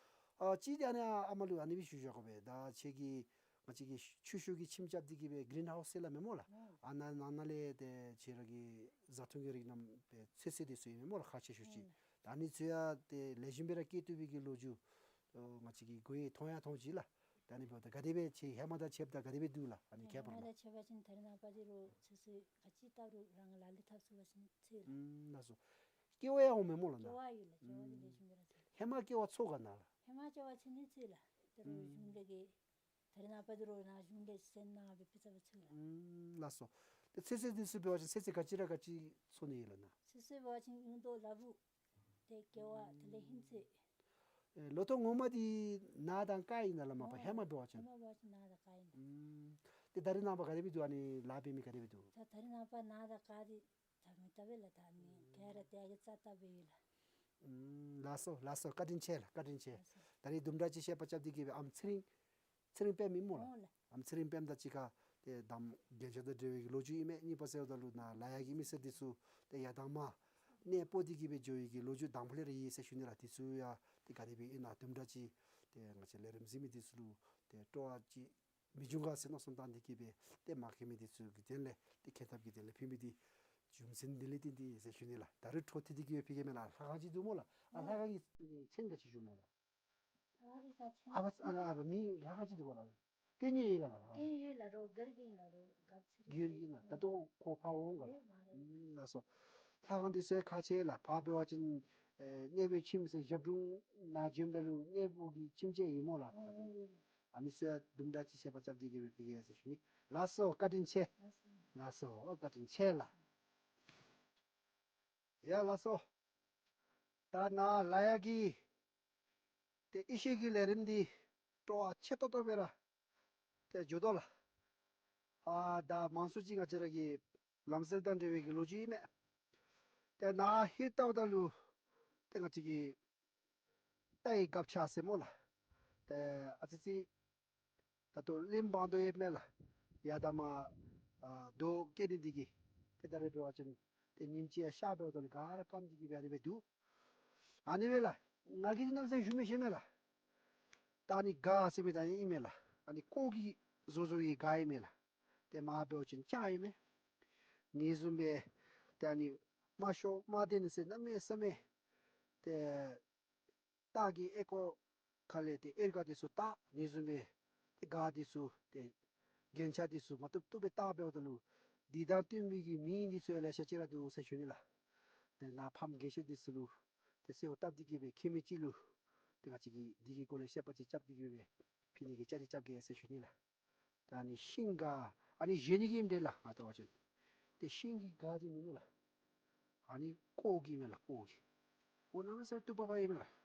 ཨ་ཅི་ཏེ་ཨ་ནི་ཨ་མ་ལུ་ཨ་ནི་སྦེ་ཞུ་བཞག་དགོ་པས། ད་ཁྱེད་ཀྱིས་ང་བཅས་ཀྱི་ཆུ་ཤུགས་ཀྱི་ཁྱིམ་རྐྱབ་སྟེ་གི་སྦེ་གི་རིན་ཧའུསི་ཟེར་སླབ་མས་སྨོ་ལགས། ཨོ། ཨ་ནཱ་ནང་ན་ལས་ཏེ་ཁྱེད་ར་གི་བཟའ་འཐུང་གི་རིགས་རྣམས་སྦེ་ཚོད་བསྲེ་འདི་ཚུ་ཨིན་མས་སྨོ་ལགས། ཁག་ཆེ་ཤོས་ཅིག། ཨོ། ད་ཨ་ནི་ཚུ་ཡང་ཏེ་ལེགས་ཤོམ་སྦེ་ར་སྐྱེ་བཏུབ་པའི་གི་ལོ་རྒྱུས་ཨོ་ང་བཅས་ཀྱིས་གོ་ཡི་མཐོང་ཡང་མཐོང་ཅི་ལགས། ད་ཨ་ནི་འབདཝ་ད་ག་དེ་སྦེ་ཁྱེད་ཧེ་མ་དང་ཕྱདཔ་ད་ག་དེ་སྦེ་འདུག་ལགས། ཨ་ནི་ཁྱད་པར་ཧེ་མ་ལུ། དང་ཕྱདཔ་ཅིན་ད་རེས་ནངས་པ་འདི་ལུ་ཚོད་བསྲེ་ག་ཅི་བཏབ་རུང་རང་ལག་ལེན་འཐབ་ཚུགས་པ་ཅིན་ཚོད་ལགས། ཨུམ་ལགས་སོ། སྐྱེ་བ་ཡང་འོང་མས་སྨོ་ལགས་ན། སྐྱེ་བ་ཡོད་ལགས། སྐྱེ་བ་འདི་ལེགས་ཤོམ་སྦེ་ར་ཚོད་ལགས། ཧེ་མ་སྐྱེ་བ་ཚུ་ག་ན་ལགས། ཧེ་མ་སྐྱེ་བ་ཚུ་ནི་ཚོད་ལགས། ད་རུང་ཨུམ་གཞུང་ལས་ཀྱི་ད་རེས་ནངས་པ་འདི་ལུ་ན་གཞུང་ལས་སོན་ནང་སྦེ་ཕུལ་ཚར་བ་ཚུད་ལགས། ཨུམ་ལགས་སོ། ཏེ་ཚོད་བསྲེ་འདི་ཚུ་འབད་བ་ཅིན་ཚོད་བསྲེ་ག་ཅི་ར་ག་ཅི་ཚོད་ནི་ཡོད་ལགས་ན། ཚོད་བསྲེ་འབད་བ་ཅིན་ཨིན་དོ་ལ་བུ་ཏེ་ཀེ་བ་དེ་ལས་ཧིང་ཚོད། ཨེ་ལོ་ཐོག་ངོ་མ་འདི་ནཱ་དང་ཀ་ཨིན་ན་ལགས་མ་པ། ཨོ་ཧེ་མ་འབད་བ་ཅིན། ཧེ་མ་འབད་བ་ཅིན་ནཱ་དང་ཀ་ཨིན། ཨུམ་ཏེ་ད་རེས་ནངས་པ་ག་དེ་སྦེ་འདུག། ཨ་ནི་ལཱ་འབད་མི་ག་དེ་སྦེ་འདུག། ད་ད་རེས་ནངས་པ་ནཱ་དང་ཀ་འདི་ད་མི་བལྟ་བས་ལགས། ད་ནི་ག་ར་ཏེ་གི་རྩ་བལྟ་བས་ཡོད་ལགས། ཨུམ་ལགས་སོ་ལགས་སོ། བཀའ་དྲིན་ཆེ་ལགས། བཀའ་དྲིན་ཆེ། ལགས་སོ། ད་རེས་དུམ་གྲ་ཅིག་བཤད་པ་རྐྱབ་སྟེ་གི་སྦེ་ཨམ་ཚེ་རིང་ཚེ་རིང་དཔལ་ཨིན་སྨོ་ལགས། ཨོ་ལགས། ཨམ་ཚེ་རིང་དཔལ་དང་གཅིག་ཁར་ཏེ་གདམ་རྒྱན་ཆ་དང་འབྲེལ་བའི་གི་ལོ་རྒྱུས་ཨིན་མས། གཉིས་པ་ཟེརཝ་ད་ལུ་ནཱ་ལ་ཡ་གི་མི་སེར་འདི་ཚུ་ཏེ་ཡར་དང་མར་གནས་སྤོ་སྟེ་གི་སྦེ་འགྱོ་བའི་གི་ལོ་རྒྱུས་དང་པོ་ལས་ར་ཡོད་ཟེར་ཞུ་ནི་ལགས། དེ་ཚུ་ཡང་ཏེ་ག་དེ་སྦེ་ཨིན་ན་དུམ་གྲ་ཅིག་ཏེ་ང་བཅས་ལས་རིམ་གཟིགས་མི་འདི་ཚུ་ལུ་ཏེ་སྤྲོ་བ་ཅིག་མི་འབྱུང་ག་ཟེར་མནོ་བསམ་བཏང་སྟེ་གི་སྦེ་ཏེ་མ་མཁྱེན་མི་འདི་ཚུ་གི་དོན་ལས་ཏེ་མཁྱེན་ཐབས་ཀྱི་དོན་ལས་ཕུལ་མི་འདི་རྒྱུ་མཚན་འདི་ལས་བརྟེན་ཏེ་ཟེར་ཞུ་ནི་ལགས། ད་རུང་འཕྲོ་མཐུད་དེ་གི་སྦེ་ཕུལ་གེ་མས་ལགས། ལྷ་ཁང་ཅིག་འདུག་སྨོ་ལགས། ཨ་ལྷ་ཁང་གི་མཚན་ག་ཅི་ཞུ་སྨོ་ལགས། ཨ་བ་ཨ་ཨ་བ་མི་ལྷ་ཁང་ཅིག་འདུག་གོ་ལགས། ཀེ་ཉི་ཡེ་ལགས། ཀེ་ཉི་ཡེ་ལགས། རོ་གར་གྱི་ལགས། རོ་གར་ཚིག་གིར་གྱི་ལགས། ད་ལྟོ་ཁོ་ཕར་འོང་ག་ལགས། ཨུམ་ལགས་སོ། ལྷ་ཁང་འདི་ཚུ་ཁག་ཆེ་ལགས། ཕར་འབད་བ་ཅིན་ཨེ་གནས་པའི་ཁྱིམ་ཟེར་ཞབས་དྲུང་ནང་བྱོནམ་ད་ལུ་གནས་པོ་གི་ཁྱིམ་ཆས་ཨིན་སྨོ་ལགས། ཨུམ། ཨ་ནི་ཚུ་དུམ་གྲ་ཅིག་བཤད་པ་རྐྱབ་སྟེ་གི་སྦེ་ཕུལ་གེ་ཟེར་ཞུ་ནི། ལགས་སོ། བཀའ་དྲིན་ཆེ། ལགས་སོ། ལགས་སོ། བཀའ་དྲིན་ཆེ་ལགས། ཡ་ལགས་སོ། ད་ནཱ་ལ་ཡ་གི་ཏེ་ཡེ་ཤེས་ཀྱི་ལས་རིམ་འདི་སྤྲོ་བ་ཆེ་ཏོག་ཏོ་སྦེ་ར་ཏེ་འགྱོ་དོ་ལགས། ཨ་ད་མང་སུ་ཅིག་ང་བཅས་ར་གི་ལམ་སྲོལ་དང་འབྲེལ་བའི་གི་ལོ་རྒྱུས་ཨིན་མས། ཏེ་ནཱ་ཧེ་བལྟཝ་ད་ལུ་ཏེ་ང་བཅས་ཀྱི་རྟའི་སྒ་ཆས་ཟེར་སྨོ་ལགས། ཏེ་ཨ་ཙི་ཅིག་ད་ལྟོ་གླིང་བང་དོ་ཡོདཔ་མས་ལགས། ཡར་དང་མར་ཨ་རྡོ་བཀལ་ནི་འདི་གིས་ཏེ་ད་རེས་འབད་བ་ཅིན་ཏེ་ཉིནམ་ཅིག་ཡང་ཤར་འབདཝ་ད་ལུ་ག་ར་སྐམ་སྟེ་གི་སྦེ་ཨ་ནི་སྦེ་འདུག། ཨ་ནི་སྦེ་ལགས། ང་གིས་གནམ་མེད་ས་མེད་ཞུ་མི་ཤེས་མས་ལགས། ད་ཨ་ནི་སྒ་ཟེར་མི་ད་ཨིན་མས་ལགས། ཨ་ནི་ཀོ་གིས་བཟོ་བཟོ་བའི་སྒ་ཨིན་མས་ལགས། ཏེ་མར་འབད་བ་ཅིན་ལྕགས་ཨིན་མས། ཨ་ནི་བཟུམ་སྦེ་ཏེ་ཨ་ནི་དམར་ཤོག་དམར་ལྡན་ཟེར་གནམ་མེད་ས་མེད་ཏེ་སྟག་གི་ཨོལ་ལྐོག་ཁ་ལས་ཏེ་ཨོལ་ཀ་འདི་ཚུ་བཏགས། ཨ་ནི་བཟུམ་སྦེ་ཏེ་སྒ་འདི་ཚུ་ཏེ་རྒྱན་ཆ་འདི་ཚུ་མ་བཏུབ་བཏུབ་སྦེ་བཏགས་འབདཝ་ད་ལུ་འདི་དང་བསྟུན་མི་གི་མིང་འདི་ཚུ་ཡང་ལེ་ཤ་ཅིག་ར་འདུག་ཟེར་ཞུ་ནི་ལགས། ཏེ་ནཱ་ཕམ་དགེ་བཤེས་འདི་ཚུ་ལུ་ཏེ་གསོལཝ་བཏབ་སྟེ་གི་སྦེ་མཁྱེན་མི་ཅིག་ལུ་ཏེ་ང་བཅས་ཀྱིས་འདི་གི་སྐོར་ལས་བཤད་པ་ཅིག་རྐྱབ་སྟེ་གི་སྦེ་ཕུལ་ནི་གི་བཅའ་སྒྲིག་རྐྱབ་གེ་ཟེར་ཞུ་ནི་ལགས། ད་ཨ་ནི་ཤིང་སྒ་ཨ་ནི་བཞེངས་ནི་གི་ཨིནམ་འདྲས་ལགས། ང་བལྟ་བ་ཅིན་ཏེ་ཤིང་གི་སྒ་འདི་མེན་ན་ལགས། ཨ་ནི་ཀོ་གི་མས་ལགས། ཀོ་གི། ཀོ་གནམ་མེད་ས་མེད་སྟུག་པ་པ་ཨིན་མས་ལགས།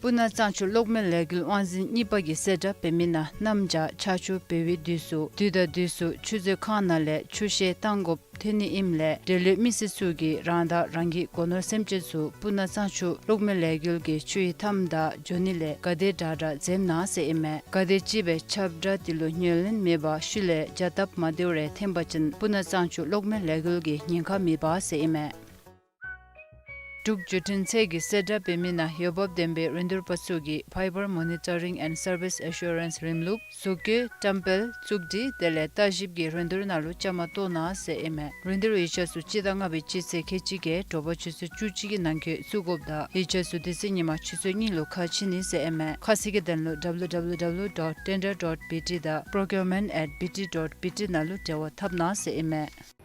སྤུ་ན་གཙང་ཆུ་གློག་མེ་ལས་འགུལ་དབང་འཛིན་གཉིས་པ་གིས་གསལ་བསྒྲགས་འབད་མི་ནང་གནམ་བྱཱར་ཆར་ཆུ་འབེལ་བའི་དུས་སུ་དུས་དང་དུས་སུ་ཆུ་མཛོད་ཁང་ནང་ལས་ཆུ་བཤལ་བཏང་དགོཔ་ཐོན་ནི་ཨིནམ་ལས་འབྲེལ་ཡོད་མི་སེར་ཚུ་གིས་རང་དང་རང་གི་སྒོ་ནོར་སེམས་ཅན་ཚུ་སྤུ་ན་གཙང་ཆུ་གློག་མེ་ལས་འགུལ་གྱི་ཆུའི་མཐའམ་དང་འགྱོ་ནི་ལས་ག་དེ་དྲག་དྲག་འཛེམ་གནང་ཟེར་ཨིན་མས། ག་དེ་ཅིག་སྦེ་ཁྱབ་བསྒྲགས་འདི་ལུ་ཉན་ལེན་མེད་པར་ཤུལ་ལས་བྱ་སྟབས་མ་བདེཝ་རེ་འཐོན་པ་ཅིན་སྤུ་ན་གཙང་ཆུ་གློག་མེ་ལས་འགུལ་གྱི་ཉེན་ཁ་མེད་པ་ཟེར་ཨིན་མས། འབྲུག་བརྒྱུད་འཕྲིན་ཚད་ཀྱི་གསལ་བསྒྲགས་འབད་མི་ནང་འོས་འབབ་ལྡན་པའི་རིན་བསྡུར་པ་ཚུ་གིས་Fiber Monitoring and Service Assurance རིམ་ལུགས་བཟོ་བཀོད་བཀྲམ་སྤེལ་བཙུགས་སྒྲིག་དེ་ལས་བརྟག་ཞིབ་ཀྱི་རིན་བསྡུར་ནང་ལུ་བཅའ་མར་གཏོགས་གནང་ཟེར་ཨིན་མས། རིན་བསྡུར་ཡིག་ཆ་ཚུ་སྤྱི་ཟླ་ལྔ་པའི་སྤྱི་ཚེས་ཁལ་གཅིག་བརྒྱད་དྲོ་པ་ཆུ་ཚོད་བཅུ་གཅིག་གི་ནང་འཁོད་བཙུགས་དགོཔ་དང་ཡིག་ཆ་ཚུ་དེ་ཚེ་ཉིན་མ་ཆུ་ཚོད་གཉིས་ལུ་ཁ་ཕྱེ་ནི་ཟེར་ཨིན་མས། ཁ་གསལ་གྱི་དོན་ལུ་W W W dot tender dot B T དང་procurement at B T dot B T ནང་ལུ་འབྲེལ་བ་འཐབ་གནང་ཟེར་ཨིན་མས།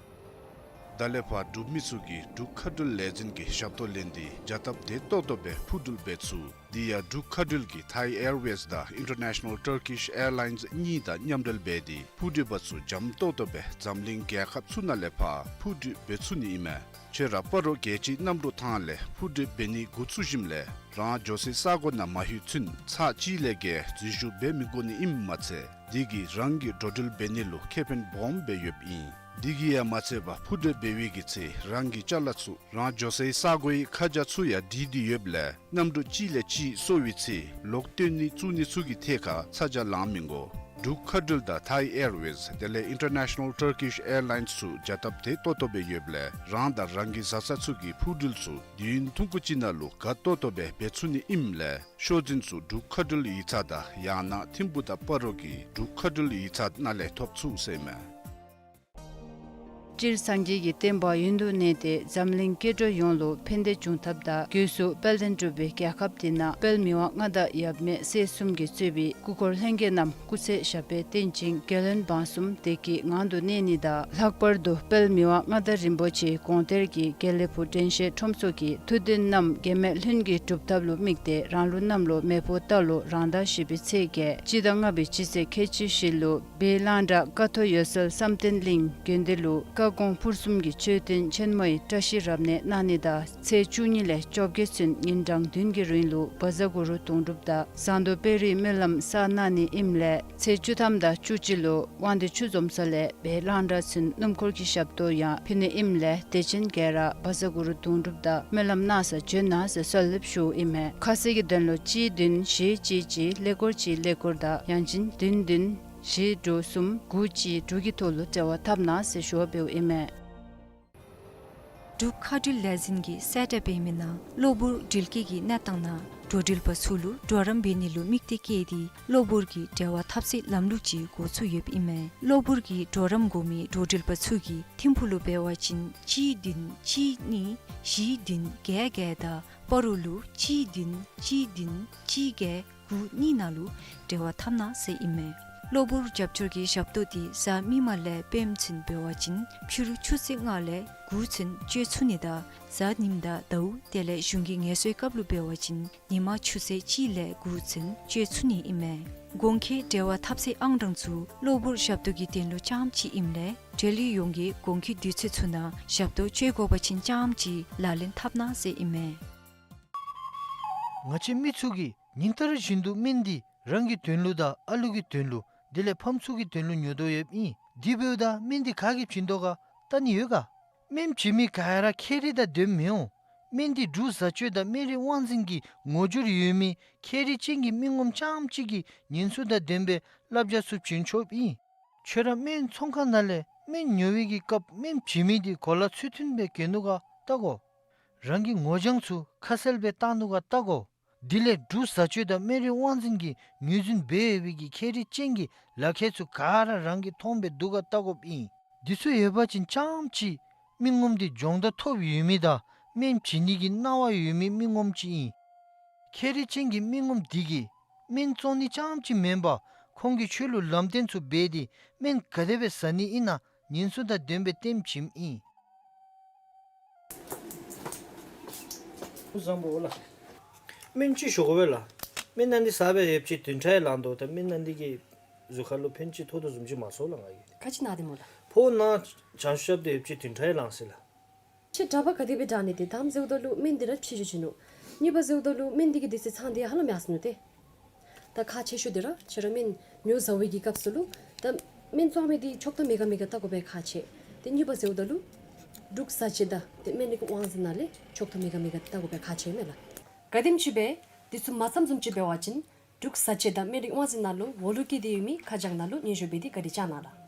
ད་ལས་ཕར་འབྲུག་མི་ཚུ་གིས་འབྲུག་མཁའ་འགྲུལ་ལས་འཛིན་གྱི་ཞབས་ཏོག་ལེན་ཏེ་བྱ་སྟབས་བདེ་ཏོག་ཏོ་སྦེ་འཕུར་འགྲུལ་འབད་ཚུགས། དེ་ཡང་འབྲུག་མཁའ་འགྲུལ་གྱིས་Thai Airways དང་International Turkish Airlines གཉིས་དང་མཉམ་འབྲེལ་འབད་དེ་འཕུར་འགྲུལ་པ་ཚུ་འཇམ་ཏོག་ཏོ་སྦེ་འཛམ་གླིང་རྒྱལ་ཁབ་ཚུ་ནང་ལས་ཕར་འཕུར་འགྲུལ་འབད་ཚུགས་ནི་ཨིན་མས། ཁྱོད་ར་སྤ་རོ་རྒྱལ་སྤྱིའི་གནམ་གྲུ་ཐང་ལས་འཕུར་འགྲུལ་འབད་ནི་འགོ་བཙུགས་ཞིནམ་ལས་རང་འགྱོ་སའི་ས་གོ་ནང་མ་ལྷོད་ཚུན་ཚར་གཅིག་ལས་བརྒལ་འཛུལ་ཞུགས་འབད་མི་དགོ་ནི་ཨིནམ་མ་ཚད་དེ་གིས་རང་གི་འགྲོ་འགྲུལ་འབད་ནི་ལུ་ཁེ་ཕན་སྦོམ་སྦེ་ཡོདཔ་ཨིན། དེ་གིས་ཡང་མ་ཚད་པར་འཕུར་འགྲུལ་འབད་བའི་གི་ཚེ་རང་གི་ཅ་ལ་ཚུ་རང་འགྱོ་སའི་ས་གོའི་ཁ་བྱང་ཚུ་ཡང་བྲིས་ཏེ་ཡོདཔ་ལས་གནམ་གྲུ་གཅིག་ལས་གཅིག་སོར་བའི་ཚེ་ལོག་བཏོན་ནི་བཙུགས་ནི་ཚུ་གི་ཐད་ཁར་ཚ་གྱང་ལང་མི་དགོ། འབྲུག་མཁའ་འགྲུལ་དང་Thai Airways དེ་ལས་International Turkish Airlines ཚུ་བྱ་སྟབས་བདེ་ཏོག་ཏོ་སྦེ་ཡོདཔ་ལས་རང་དང་རང་གི་བཟའ་ཚང་ཚུ་གི་འཕུར་འགྲུལ་ཚུ་དུས་ཡུན་ཐུང་ཀུ་ཅིག་ནང་ལུ་དགའ་ཏོག་ཏོ་སྦེ་འབད་ཚུགས་ནི་ཨིནམ་ལས་ཤོག་འཛིན་ཚུ་འབྲུག་མཁའ་འགྲུལ་ཡིག་ཚང་དང་ཡང་ན་ཐིམ་ཕུ་དང་སྤ་རོ་གི་འབྲུག་མཁའ་འགྲུལ་ཡིག་ཚང་ནང་ལས་ཐོབ་ཚུགས་ཟེར་ཨིན་མས། སྤྱིར་སངས་རྒྱས་ཀྱི་བསྟན་པ་ཡུན་དུ་གནས་ཏེ་འཛམ་གླིང་སྐྱེ་འགྲོ་ཡོངས་ལུ་ཕན་བདེ་འབྱུང་ཐབས་དང་སྒོས་སུ་དཔལ་ལྡན་འབྲུག་པའི་རྒྱལ་ཁབ་འདི་ནང་དཔལ་མི་དབང་མངའ་བདག་ཡབ་མེས་སྲས་གསུམ་གྱིས་གཙོས་པའི་སྐུ་འཁོར་ལྷན་རྒྱས་རྣམས་སྐུ་ཚེ་ཞབས་པད་བརྟན་ཅིང་རྒྱལ་བློན་འབངས་གསུམ་བདེ་སྐྱིད་ངང་དུ་གནས་ནི་དང་། ལྷག་པར་དུ་དཔལ་མི་དབང་མངའ་བདག་རིན་པོ་ཆེའི་དགོངས་གཏེར་གྱི་དགེ་ལེགས་ཕུག་དྲན་ཤེས་ཁྲོམ་ཚོགས་ཀྱི་ཐུགས་འདུན་རྣམས་འགལ་མེད་ལྷུན་གྱིས་གྲུབ་ཐབས་ལུ་དམིགས་ཏེ་རང་ལུགས་གནམ་ལོ་མེ་ཕོ་རྟ་ལོ་རང་ཟླ་བཞི་པའི་ཚེས་བརྒྱད་སྤྱི་ཟླ་ལྔ་པའི་སྤྱི་ཚེས་ཁལ་གཅིག་བཞི་ལུ་སྦས་གླང་བྲག་ཀ་ཐོག་འོད་གསལ་བསམ་གཏན་གླིང་དགོན་སྡེ་ལུ་བཀའ་དགོངས་ཕུར་གསུམ་གྱི་མཆོད་རྟེན་ཆེན་མོའི་བཀྲ་ཤིས་རབ་གནས་གནང་ནི་དང་ཚེས་བཅུ་གཉིས་ལས་བཅོ་བརྒྱད་ཚུན་ཉིན་གྲངས་བདུན་གྱི་རིང་ལུ་བཛྲ་གུ་རུ་དུང་སྒྲུབ་དང་ཟངས་མདོག་དཔལ་རིའི་སྨོན་ལམ་བསགས་གནང་ནི་ཨིནམ་ལས་ཚེས་བཅུ་ཐམ་དང་བཅུ་གཅིག་ལུ་དབང་འདུས་ཆུ་འཛོམས་ས་ལས་སྦས་གླང་བྲག་ཚུན་སྣུམ་འཁོར་གྱི་ཞབས་ཏོག་ཡང་ཕུལ་ནི་ཨིནམ་ལས་དད་ཅན་ག་ར་བཛྲ་གུ་རུ་དུང་སྒྲུབ་དང་སྨོན་ལམ་གནང་སར་བྱོན་གནང་ཟེར་གསོལ་འདེབས་ཞུཝ་ཨིན་མས། ཁ་གསལ་གྱི་དོན་ལུ་གཅིག་བདུན་བཞི་གཅིག་གཅིག་ཀླད་ཀོར་གཅིག་ཀླད་ཀོར་དང་ཡང་ཅིན་བདུན་བདུན་བཞི་དྲུག་གསུམ་དགུ་གཅིག་དྲུག་གི་ཐོག་ལུ་འབྲེལ་བ་འཐབ་གནང་ཟེར་ཞུ་བ་འབདཝ་ཨིན་མས། འབྲུག་མཁའ་འགྲུལ་ལས་འཛིན་གྱིས་གསལ་བསྒྲགས་འབད་མི་ནང་གློ་བུར་འགྲུལ་སྐྱེལ་གྱི་གནས་སྟངས་ནང་འགྲོ་འགྲུལ་པ་ཚུ་ལུ་གྲོགས་རམ་འབད་ནི་ལུ་དམིགས་ཏེ་བསྐྱེད་དེ་གློ་བུར་གྱི་འབྲེལ་བ་འཐབ་སའི་ལམ་ལུགས་ཅིག་འགོ་བཙུགས་ཡོདཔ་ཨིན་མས། གློ་བུར་གྱི་གྲོགས་རམ་དགོ་མི་འགྲོ་འགྲུལ་པ་ཚུ་གིས་ཐིམ་ཕུག་ལུ་འབད་བ་ཅིན་གཅིག་བདུན་གཅིག་གཉིས་བཞི་བདུན་བརྒྱད་བརྒྱད་དང་སྤ་རོ་ལུ་གཅིག་བདུན་གཅིག་བདུན་གཅིག་བརྒྱད་དགུ་གཉིས་ནང་ལུ་འབྲེལ་བ་འཐབ་གནང་ཟེར་ཨིན་མས། གློ་བུར་རྒྱབ་སྐྱོར་གྱི་ཞབས་ཏོག་འདི་གཟའ་མིག་དམར་ལས་སྤེནམ་ཚུན་འབད་བ་ཅིན་ཕྱི་རུ་ཆུ་ཚོད་ལྔ་ལས་དགུ་ཚུན་སྤྱོད་ཚུགས་ནི་དང་གཟའ་ཉིམ་དང་ཟླཝ་དེ་ལས་གཞུང་གི་ངལ་གསོའི་སྐབས་ལུ་འབད་བ་ཅིན་ཉིན་མ་ཆུ་ཚོད་གཅིག་ལས་དགུ་ཚུན་སྤྱོད་ཚུགས་ནི་ཨིན་མས། གོང་འཁོད་འབྲེལ་བ་འཐབ་སའི་ཨང་གྲངས་ཚུ་གློ་བུར་ཞབས་ཏོག་གི་དོན་ལུ་རྐྱངམ་ཅིག་ཨིནམ་ལས་འབྲེལ་ཡོད་ཡོངས་ཀྱིས་གོང་འཁོད་དུས་ཚོད་ཚུ་ནང་ཞབས་ཏོག་སྤྱོད་དགོ་པ་ཅིན་རྐྱངམ་ཅིག་ལག་ལེན་འཐབ་གནང་ཟེར་ཨིན་མས། ང་བཅས་མི་ཚུ་གིས་ཉིན་ལྟར་བཞིན་དུ་སྨན་འདི་རང་གི་དོན་ལུ་དང་ཨ་ལུ་གི་དོན་ལུ་དེ་ལས་ཕམ་ཚུ་གི་དོན་ལུ་ཉོ་དོ་ཡོདཔ་ཨིན། དེ་འབདཝ་ད་སྨན་འདི་ག་གིས་བྱིན་དོ་ག་བལྟ་ནི་ཡོད་ག། སྨན་བྱིན་མི་ག་ར་ཁྱད་རིག་དང་ལྡནམ་མི་འོང་། སྨན་འདི་འབྲུག་བཟའ་སྤྱོད་དང་སྨན་རིགས་དབང་འཛིན་གྱི་ངོ་སྦྱོར་ཡོད་མི་ཁྱད་རིག་ཅན་གྱི་མི་ངོམ་རྐྱངམ་ཅིག་གིས་ཉེན་སྲུང་དང་ལྡན་པའི་བསླབ་བྱ་ཚུ་བྱིན་ཆོགཔ་ཨིན། ཁྱོད་ར་སྨན་ཚོང་ཁང་ནང་ལས་སྨན་ཉོ་བའི་གི་སྐབས་སྨན་བྱིན་མི་འདི་གོ་ལ་ཚུལ་མཐུན་སྦེ་གྱོན་ནུག་ག་བལྟ་དགོ། རང་གི་ངོ་རྐྱང་ཚུ་ཁ་གསལ་སྦེ་བཏགས་ནུག་ག་བལྟ་དགོ། དེ་ལས་འབྲུག་བཟའ་སྤྱོད་དང་སྨན་རིགས་དབང་འཛིན་གྱི་ངོས་འཛིན་འབད་ཡོད་པའི་གི་ཁྱད་རིག་ཅན་གྱི་ལག་ཁྱེར་ཚུ་ག་ར་རང་གིས་མཐོང་སྦེ་འདུག་ག་བལྟ་དགོཔ་ཨིན། འདི་ཚུ་ཡོད་པ་ཅིན་རྐྱངམ་ཅིག་མི་ངོམ་འདི་སྦྱོང་བརྡར་ཐོབ་ཡོད་མི་དང་སྨན་བྱིན་ནི་གི་གནང་བ་ཡོད་མི་མི་ངོམ་ཅིག་ཨིན། ཁྱད་རིག་ཅན་གྱི་མི་ངོམ་འདི་གིས་སྨན་བཙོང་ནི་རྐྱངམ་ཅིག་མེན་པར་ཁོང་གིས་ཁྱོད་ལུ་ལམ་སྟོན་ཚུ་འབད་དེ་སྨན་ག་དེ་སྦེ་བཟའ་ནི་ཨིན་ན་ཉེན་སྲུང་དང་ལྡན་པའི་ལྟདམོ་བྱིནམ་ཨིན། བཟང་པོ་ལགས། སྨན་ཅིག་ཞུ་དགོ་པས་ལགས། སྨན་ནང་འདི་བཟའ་བའི་ཡོདཔ་ཅིག་བདུན་ཕྲག་ལང་དོ། ད་སྨན་ནང་འདི་གིས་གཟུགས་ཁར་ལུ་ཕན་ཅིག་ཐོགས་དོ་བཟུམ་ཅིག་མ་ཚོར་ལགས་ང་གིས། ག་ཅི་ན་སྟེ་སྨོ་ལགས། ཕོཝ་ནང་བྱང་ཤུབ་སྟེ་ཡོདཔ་ཅིག་བདུན་ཕྲག་ལངས་ཟེར་ལགས། ཁྱོད་གྲྭ་པ་ག་དེ་སྦེ་དྲག་ནི་དེ་དམ་ཟེརཝ་ད་ལུ་སྨན་འདི་ར་ཕྱི་འགྱོ་བྱིན་ནུག། གཉིས་པ་ཟེརཝ་ད་ལུ་སྨན་འདི་གི་དུས་ཚོད་ཚང་སྟེ་ཧ་ལམ་ཡར་སོ་ནུག་ཏེ། ད་ཁག་ཆེ་ཤོས་འདི་ར་ཁྱོད་ར་སྨན་ཉོ་བཟའ་བའི་གི་སྐབས་སུ་ལུ་ད་སྨན་བཙོང་མི་འདི་ཆོག་ཐམ་མེད་ག་མེད་ག་བལྟ་དགོ་པའི་ཁག་ཆེ། ཏེ་གཉིས་པ་ཟེརཝ་ད་ལུ་འབྲུག་བཟའ་སྤྱོད་དང་ཏེ་སྨན་རིགས་དབང་འཛིན་ནང་ལས་ཆོག་ཐམ་མེད་ག་མེད་ག་བལྟ་དགོ་པའི་ཁག་ཆེ་མས་ལགས། ག་དེམ་ཅིག་སྦེ་འདི་ཚུ་མ་ཚངམ་བཟུམ་ཅིག་འབད་བ་ཅིན་འབྲུག་བཟའ་སྤྱོད་དང་སྨན་རིགས་དབང་འཛིན་ནང་ལུ་འོག་ལུ་བཀོད་དེ་ཡོད་མི་ཁ་བྱང་ནང་ལུ་སྙན་ཞུ་འབད་དེ་བཀའ་དྲིན་བསྐྱང་གནང་ལགས།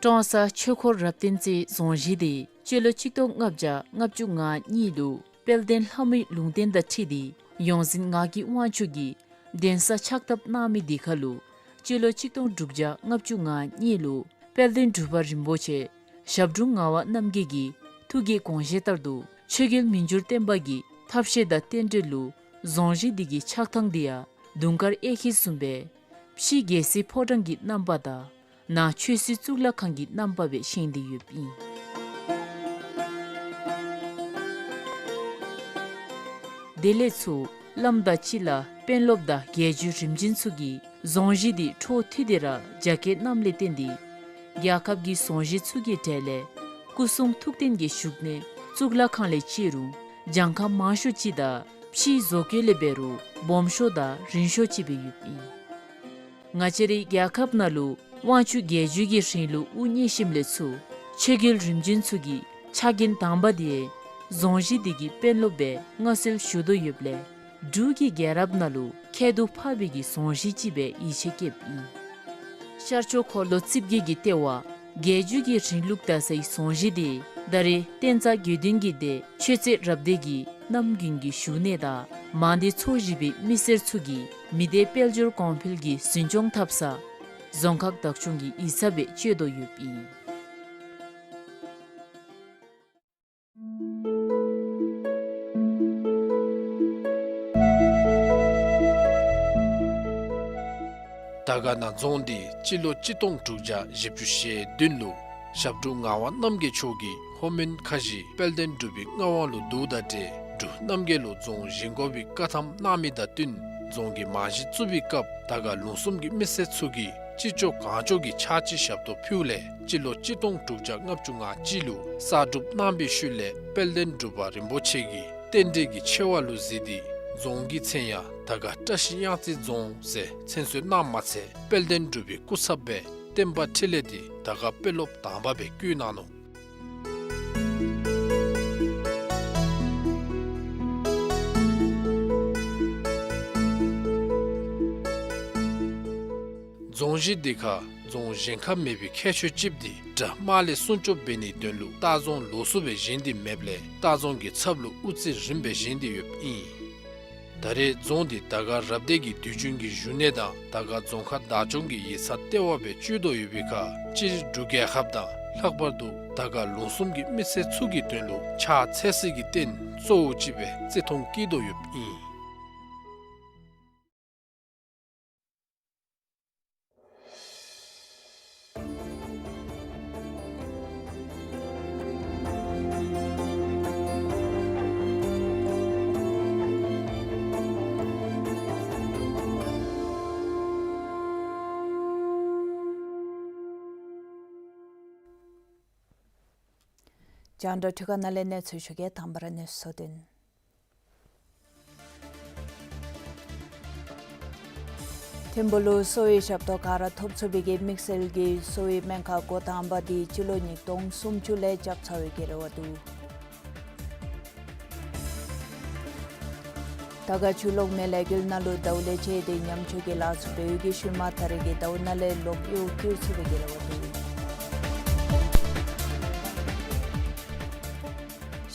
ཀྲོང་གསར་ཆོས་འཁོར་རབ་བརྟན་རྩེའི་རྫོང་གཞིས་དེ་སྤྱི་ལོ་གཅིག་སྟོང་ལྔ་བརྒྱ་ལྔ་བཅུ་ང་གཉིས་ལུ་དཔལ་ལྡན་ལྷ་མོའི་ལུང་བསྟན་དང་འཁྲིལ་ཏེ་ཡོངས་འཛིན་ངག་གི་དབང་ཕྱུག་གིས་གདན་ས་ཕྱག་བཏབ་གནང་མི་དེ་ཁར་ལུ་སྤྱི་ལོ་གཅིག་སྟོང་དྲུག་བརྒྱ་ལྔ་བཅུ་ང་གཉིས་ལུ་དཔལ་ལྡན་འབྲུག་པ་རིན་པོ་ཆེ་ཞབས་དྲུང་ངག་དབང་རྣམ་རྒྱལ་གྱི་ཐུགས་ཀྱི་དགོངས་བཞེད་ལྟར་དུ་ཆོས་རྒྱལ་མི་འགྱུར་བརྟན་པ་གི་ཐབས་ཤེས་དང་རྟེན་འབྲེལ་ལུ་རྫོང་གཞིས་འདི་གི་ཆགས་ཐངས་འདི་ཡང་དུང་དཀར་གཡས་འཁྱིལ་བཟུམ་སྦེ་ཕྱི་རྒྱལ་སྲིད་ཕོ་བྲང་གི་རྣམ་པ་དང་ནང་ཆོས་སྲིད་གཙུག་ལག་ཁང་གི་རྣམ་པ་སྦེ་བཞེངས་ཏེ་ཡོདཔ་ཨིན། དེ་ལས་ཚུར་བླམ་དང་གཅིག་ཁར་དཔོན་སློབ་དང་རྒྱལ་བརྒྱུད་རིམ་བྱོན་ཚུ་གིས་རྫོང་གཞིས་འདི་འཕྲོ་མཐུད་དེ་ར་རྒྱ་སྐྱེད་གནངམ་ལས་བརྟེན་ཏེ་རྒྱལ་ཁབ་ཀྱི་རྫོང་གཞིས་ཚུ་གི་གྲས་ལས་སྐུ་གསུང་ཐུགས་རྟེན་གྱི་བཞུགས་གནས་གཙུག་ལག་ཁང་ལས་བཅད་རུང་གྱངས་ཁ་མང་ཤོས་ཅིག་དང་ཕྱིའི་བཟོ་བཀོད་ལས་འབད་རུང་སྦོམ་ཤོས་དང་རིང་ཤོས་ཅིག་སྦེ་ཡོདཔ་ཨིན། ང་བཅས་རའི་རྒྱལ་ཁབ་ནང་ལུ་དབང་ཕྱུག་རྒྱལ་བརྒྱུད་ཀྱི་རིང་ལུགས་དབུ་བརྙེས་ཞིནམ་ལས་ཚུར་ཆོས་རྒྱལ་རིམ་བྱོན་ཚུ་གི་ཕྱག་འགན་དང་པ་དེ་རྫོང་གཞིས་འདི་གི་དཔོན་སློབ་སྦེ་མངའ་གསོལ་ཞུ་དོ་ཡོདཔ་ལས་འབྲུག་གི་རྒྱལ་རབས་ནང་ལུ་ཁྱད་དུ་འཕགས་པའི་གི་རྫོང་གཞིས་ཅིག་སྦེ་ཡིད་ཆེས་བསྐྱེདཔ་ཨིན། ཤར་ཕྱོགས་འཁོར་ལོ་རྩིབས་བརྒྱད་ཀྱི་ལྟེ་བ་རྒྱལ་བརྒྱུད་ཀྱི་རིང་ལུགས་དར་སའི་རྫོང་གཞིས་དེ་ད་རེས་བསྟན་རྩ་དགེ་འདུན་གྱི་སྡེ་ཆོས་རྩེ་རབ་སྡེ་གི་རྣམ་རྒྱུན་གྱི་བཞུགས་གནས་དང་མང་སྡེ་ཚོ་བཞི་པའི་མི་སེར་ཚུ་གིས་མི་སྡེ་དཔལ་འབྱོར་གོང་འཕེལ་གྱི་འཛིན་སྐྱོང་འཐབ་ས་རྫོང་ཁག་བདག་སྐྱོང་གི་ཡིག་ཚང་སྦེ་སྤྱོད་དོ་ཡོདཔ་ཨིན། དར་དཀར་ན་རྫོང་འདི་སྤྱི་ལོ་གཅིག་སྟོང་དྲུག་བརྒྱ་བཞི་བཅུ་ཞེ་བདུན་ལུ་ཞབས་དྲུང་ངག་དབང་རྣམ་རྒྱལ་མཆོག་གིས་ལྷོ་མོན་ཁ་བཞི་དཔལ་ལྡན་འབྲུག་པའི་མངའ་དབང་ལུ་བསྡུཝ་དང་འབྲེལ་འབྲུག་རྣམ་རྒྱལ་ལུ་རྫོང་བཞེངས་དགོ་པའི་བཀའ་ཐམ་གནང་མི་དང་བསྟུན་རྫོང་གི་རྨང་གཞི་བཙུགས་པའི་སྐབས་དར་དཀར་ལུང་གསུམ་གྱི་མི་སེར་ཚུ་གིས་ཅི་ལྕོགས་གང་ལྕོགས་ཀྱི་ཕྱག་ཕྱི་ཞབས་ཏོག་ཕུལཝ་ལས་སྤྱི་ལོ་གཅིག་སྟོང་དྲུག་བརྒྱ་ལྔ་བཅུ་ང་གཅིག་ལུ་གསར་སྒྲུབ་གནང་པའི་ཤུལ་ལས་དཔལ་ལྡན་འབྲུག་པ་རིན་པོ་ཆེ་གིས་རྟེན་འབྲེལ་གྱི་ཆེ་བ་ལུ་གཟིགས་ཏེ་རྫོང་གི་མཚན་ཡང་དར་དཀར་བཀྲ་ཤིས་གཡང་རྩེ་རྫོང་ཟེར་མཚན་གསོལ་གནངམ་མ་ཚད་དཔལ་ལྡན་འབྲུག་པའི་སྐུ་ཚབ་སྦེ་བསྟན་པ་འཕྲིན་ལས་དེ་དར་དཀར་དཔོན་སློབ་དང་པ་སྦེ་བསྐོ་གནང་ནུག། རྫོང་གཞིས་འདི་ཁར་རྫོང་བཞེངས་ཁར་མེད་པའི་ཁྱད་ཆོས་ཅིག་འདི་དགྲ་དམག་ལས་སྲུང་སྐྱོབ་འབད་ནིའི་དོན་ལུ་ལྟ་རྫོང་ལོགས་སུ་སྦེ་བཞེངས་ཏེ་མེདཔ་ལས་ལྟ་རྫོང་གི་ཚབ་ལུ་དབུ་རྩེ་རིངམ་སྦེ་བཞེངས་ཏེ་ཡོདཔ་ཨིན། ད་རེས་རྫོང་འདི་དར་དཀར་རབ་སྡེ་གི་དུས་རྒྱུན་གྱི་བཞུགས་གནས་དང་དར་དཀར་རྫོང་ཁག་བདག་སྐྱོང་གི་ཡིག་ཚང་ལྟེ་བ་སྦེ་སྤྱོད་དོ་ཡོད་པའི་ཁར་སྤྱིར་འབྲུག་རྒྱལ་ཁབ་དང་ལྷག་པར་དུ་དར་དཀར་ལུང་གསུམ་གྱི་མི་སེར་ཚུ་གི་དོན་ལུ་ཕྱག་འཚལ་སའི་གི་རྟེན་གཙོ་བོ་ཅིག་སྦེ་བརྩི་མཐོང་བསྐྱེད་དོ་ཡོདཔ་ཨིན། རྒྱང་བསྒྲགས་འཕྲུལ་ཁང་ནང་ལས་གནས་ཚུལ་ཞུ་གེ། དང་པ་ར་གནས་ཚུལ་དོན། ཐིམ་ཕུག་ལུ་གསོ་བའི་ཞབས་ཏོག་ག་ར་ཐོབ་ཚུགས་པའི་གི་དམིགས་བསལ་གྱི་གསོ་བའི་སྨན་ཁང་འགོ་དང་པ་འདི་སྤྱི་ལོ་ཉིས་སྟོང་སུམ་ཅུ་ལས་རྐྱབ་ཚར་བའི་གི་རེ་བ་འདུག། དར་དཀར་ཆུ་གློག་མེ་ལས་འགུལ་ནང་ལུ་ཟླཝ་ལས་བཅད་དེ་ཉམས་བཅོས་ཀྱི་ལཱ་ཚུ་འབད་བའི་གི་ཤུལ་མ་ད་རེས་ཀྱི་ཟླཝ་ནང་ལས་ལོག་གཡུག་བསྐྱུར་ཚུགས་པའི་གི་རེ་བ་འདུག།